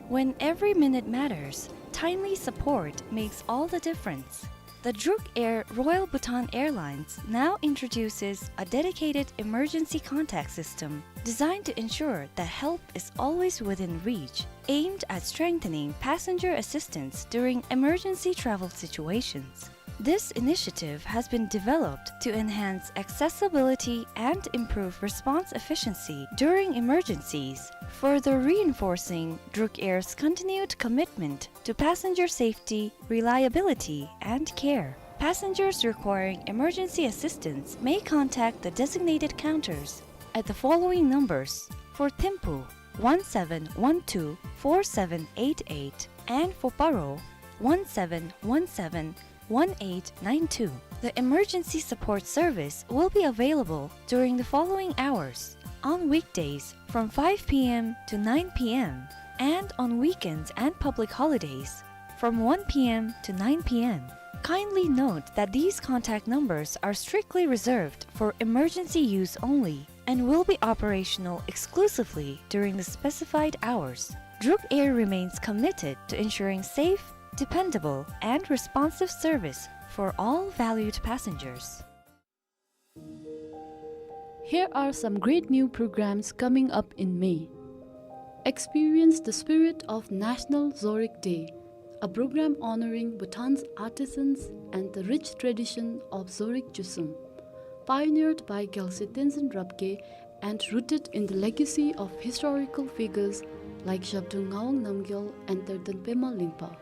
When every minute matters, timely support makes all the difference. The Druk Air Royal Bhutan Airlines now introduces a dedicated emergency contact system designed to ensure that help is always within reach, aimed at strengthening passenger assistance during emergency travel situations. This initiative has been developed to enhance accessibility and improve response efficiency during emergencies, further reinforcing Druk Air's continued commitment to passenger safety, reliability, and care. Passengers requiring emergency assistance may contact the designated counters at the following numbers: for Thimphu, one seven one two four seven eight eight, and for Paro, one seven one seven one eight nine two. The emergency support service will be available during the following hours: on weekdays from five P M to nine P M, and on weekends and public holidays from one P M to nine P M. Kindly note that these contact numbers are strictly reserved for emergency use only and will be operational exclusively during the specified hours. Druk Air remains committed to ensuring safe, dependable, and responsive service for all valued passengers. Here are some great new programs coming up in May. Experience the spirit of National Zorig Day, a program honoring Bhutan's artisans and the rich tradition of Zorig Chusum. Pioneered by Gyalse Tenzin Rabgye and rooted in the legacy of historical figures like Zhabdrung Ngawang Namgyal and Terden Pema Lingpa.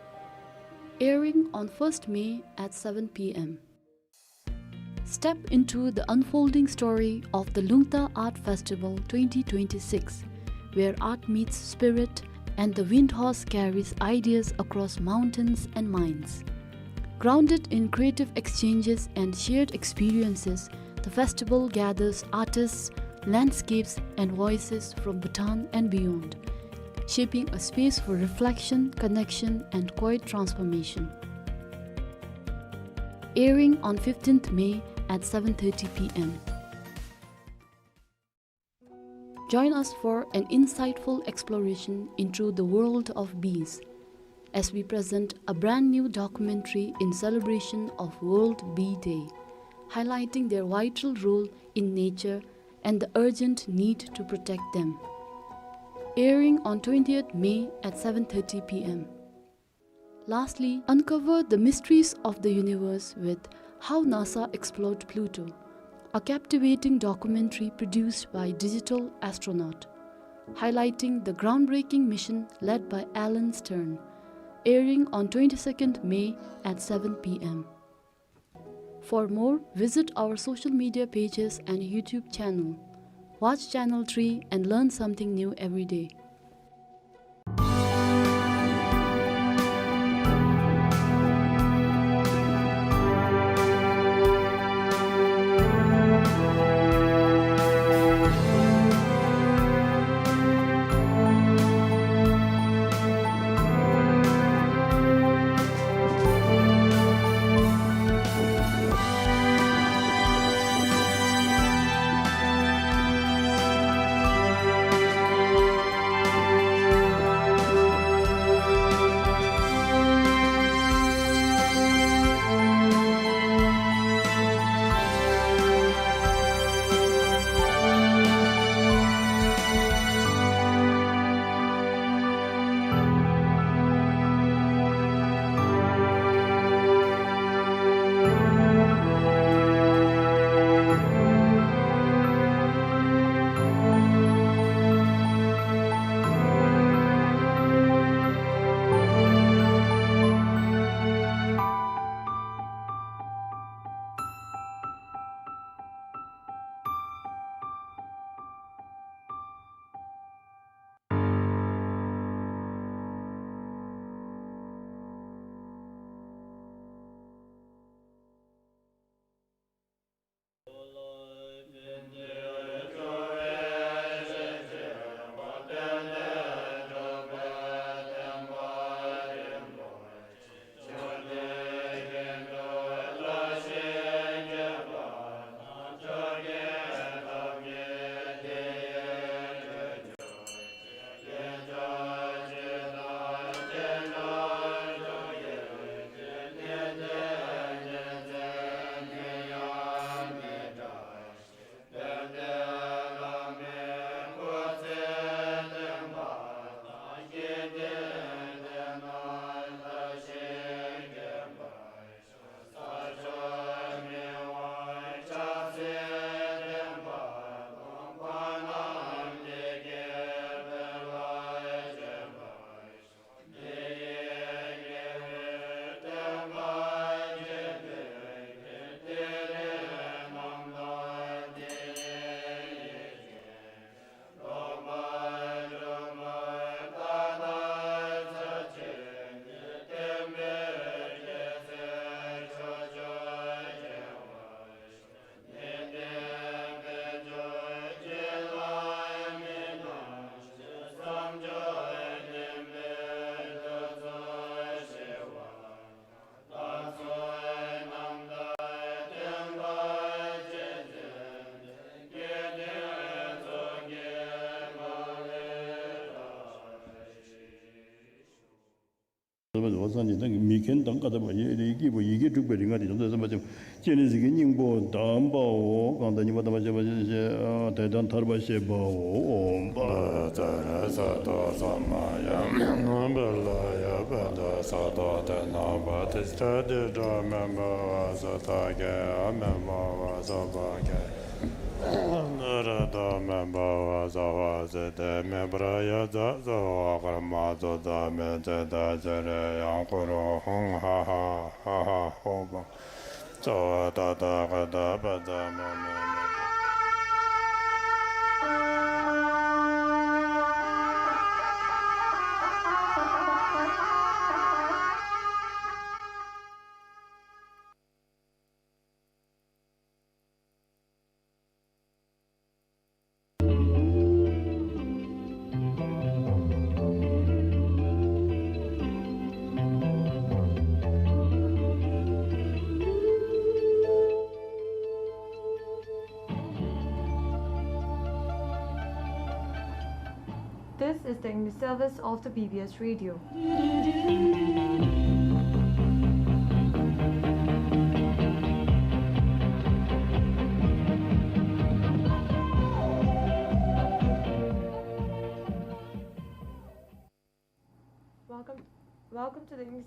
Airing on first May at seven P M. Step into the unfolding story of the Lungta Art Festival twenty twenty-six, where art meets spirit and the wind horse carries ideas across mountains and minds. Grounded in creative exchanges and shared experiences, The festival gathers artists, landscapes, and voices from Bhutan and beyond, shaping a space for reflection, connection, and quiet transformation. Airing on fifteenth May at seven thirty p m. Join us for an insightful exploration into the world of bees as we present a brand new documentary in celebration of World Bee Day, highlighting their vital role in nature and the urgent need to protect them. Airing on twentieth May at seven thirty p m. Lastly, uncover the mysteries of the universe with How NASA Explored Pluto, a captivating documentary produced by Digital Astronaut, highlighting the groundbreaking mission led by Alan Stern, airing on twenty-second May at seven p m. For more, visit our social media pages and YouTube channel. Watch Channel three and learn something new every day. འོ་སངས་རྒྱས་དང་མི་མཁྱེན་དང་བཀའ་དང་བ་ཡི་ཡི་གེ་པོ་ཡི་གེ་དྲུག་པའི་རིག་སྔགས་དེ་ཡོངས་སུ་ཟིན་པ་ཅིན་སྤྱན་རས་གཟིགས་ཀྱི་སྙིང་པོ་དམ་པའོ། གང་དང་ཉི་མ་དམ་པ་ཞེས་པ་ཞེས་དེ་དང་ཐར་པ་ཞེས་པའོ། ཨོམ་པ་ཙ་ར་ས་ཏོ་ས་མ་ཡ་ཨོམ་པ་ལ་ཡ་པ་ད་ས་ཏོ་ཏེ་ན་པ་ཏི་ཏ་ཏེ་ཏྲ་མེན་པ་བ་ས་ཏ་ཀེ་ཨ་མེན་པ་བ་ས་པ་ཀེ། ན་ར་ད་མེན་པ་བ་ས་བ་ཟེ་ཏེ་མེ་པ་ར་ཡ་ཛ་ཟ་བ་ཀ་ར་མ་ཛོ་ཛ་མེ་ཙེ་ད་ཙེ་རེ་ཡང་ཀུ་རུ་ཧཱུྃ་ཧ་ཧ་ཧ་ཧ་ཧོ་བ་ཙ་བ་ཏ་ཏ་ཀ་ཏ་པ་ཙ་མ་མེ་མེ། This is the English service of the B B S Radio. Welcome, welcome to the English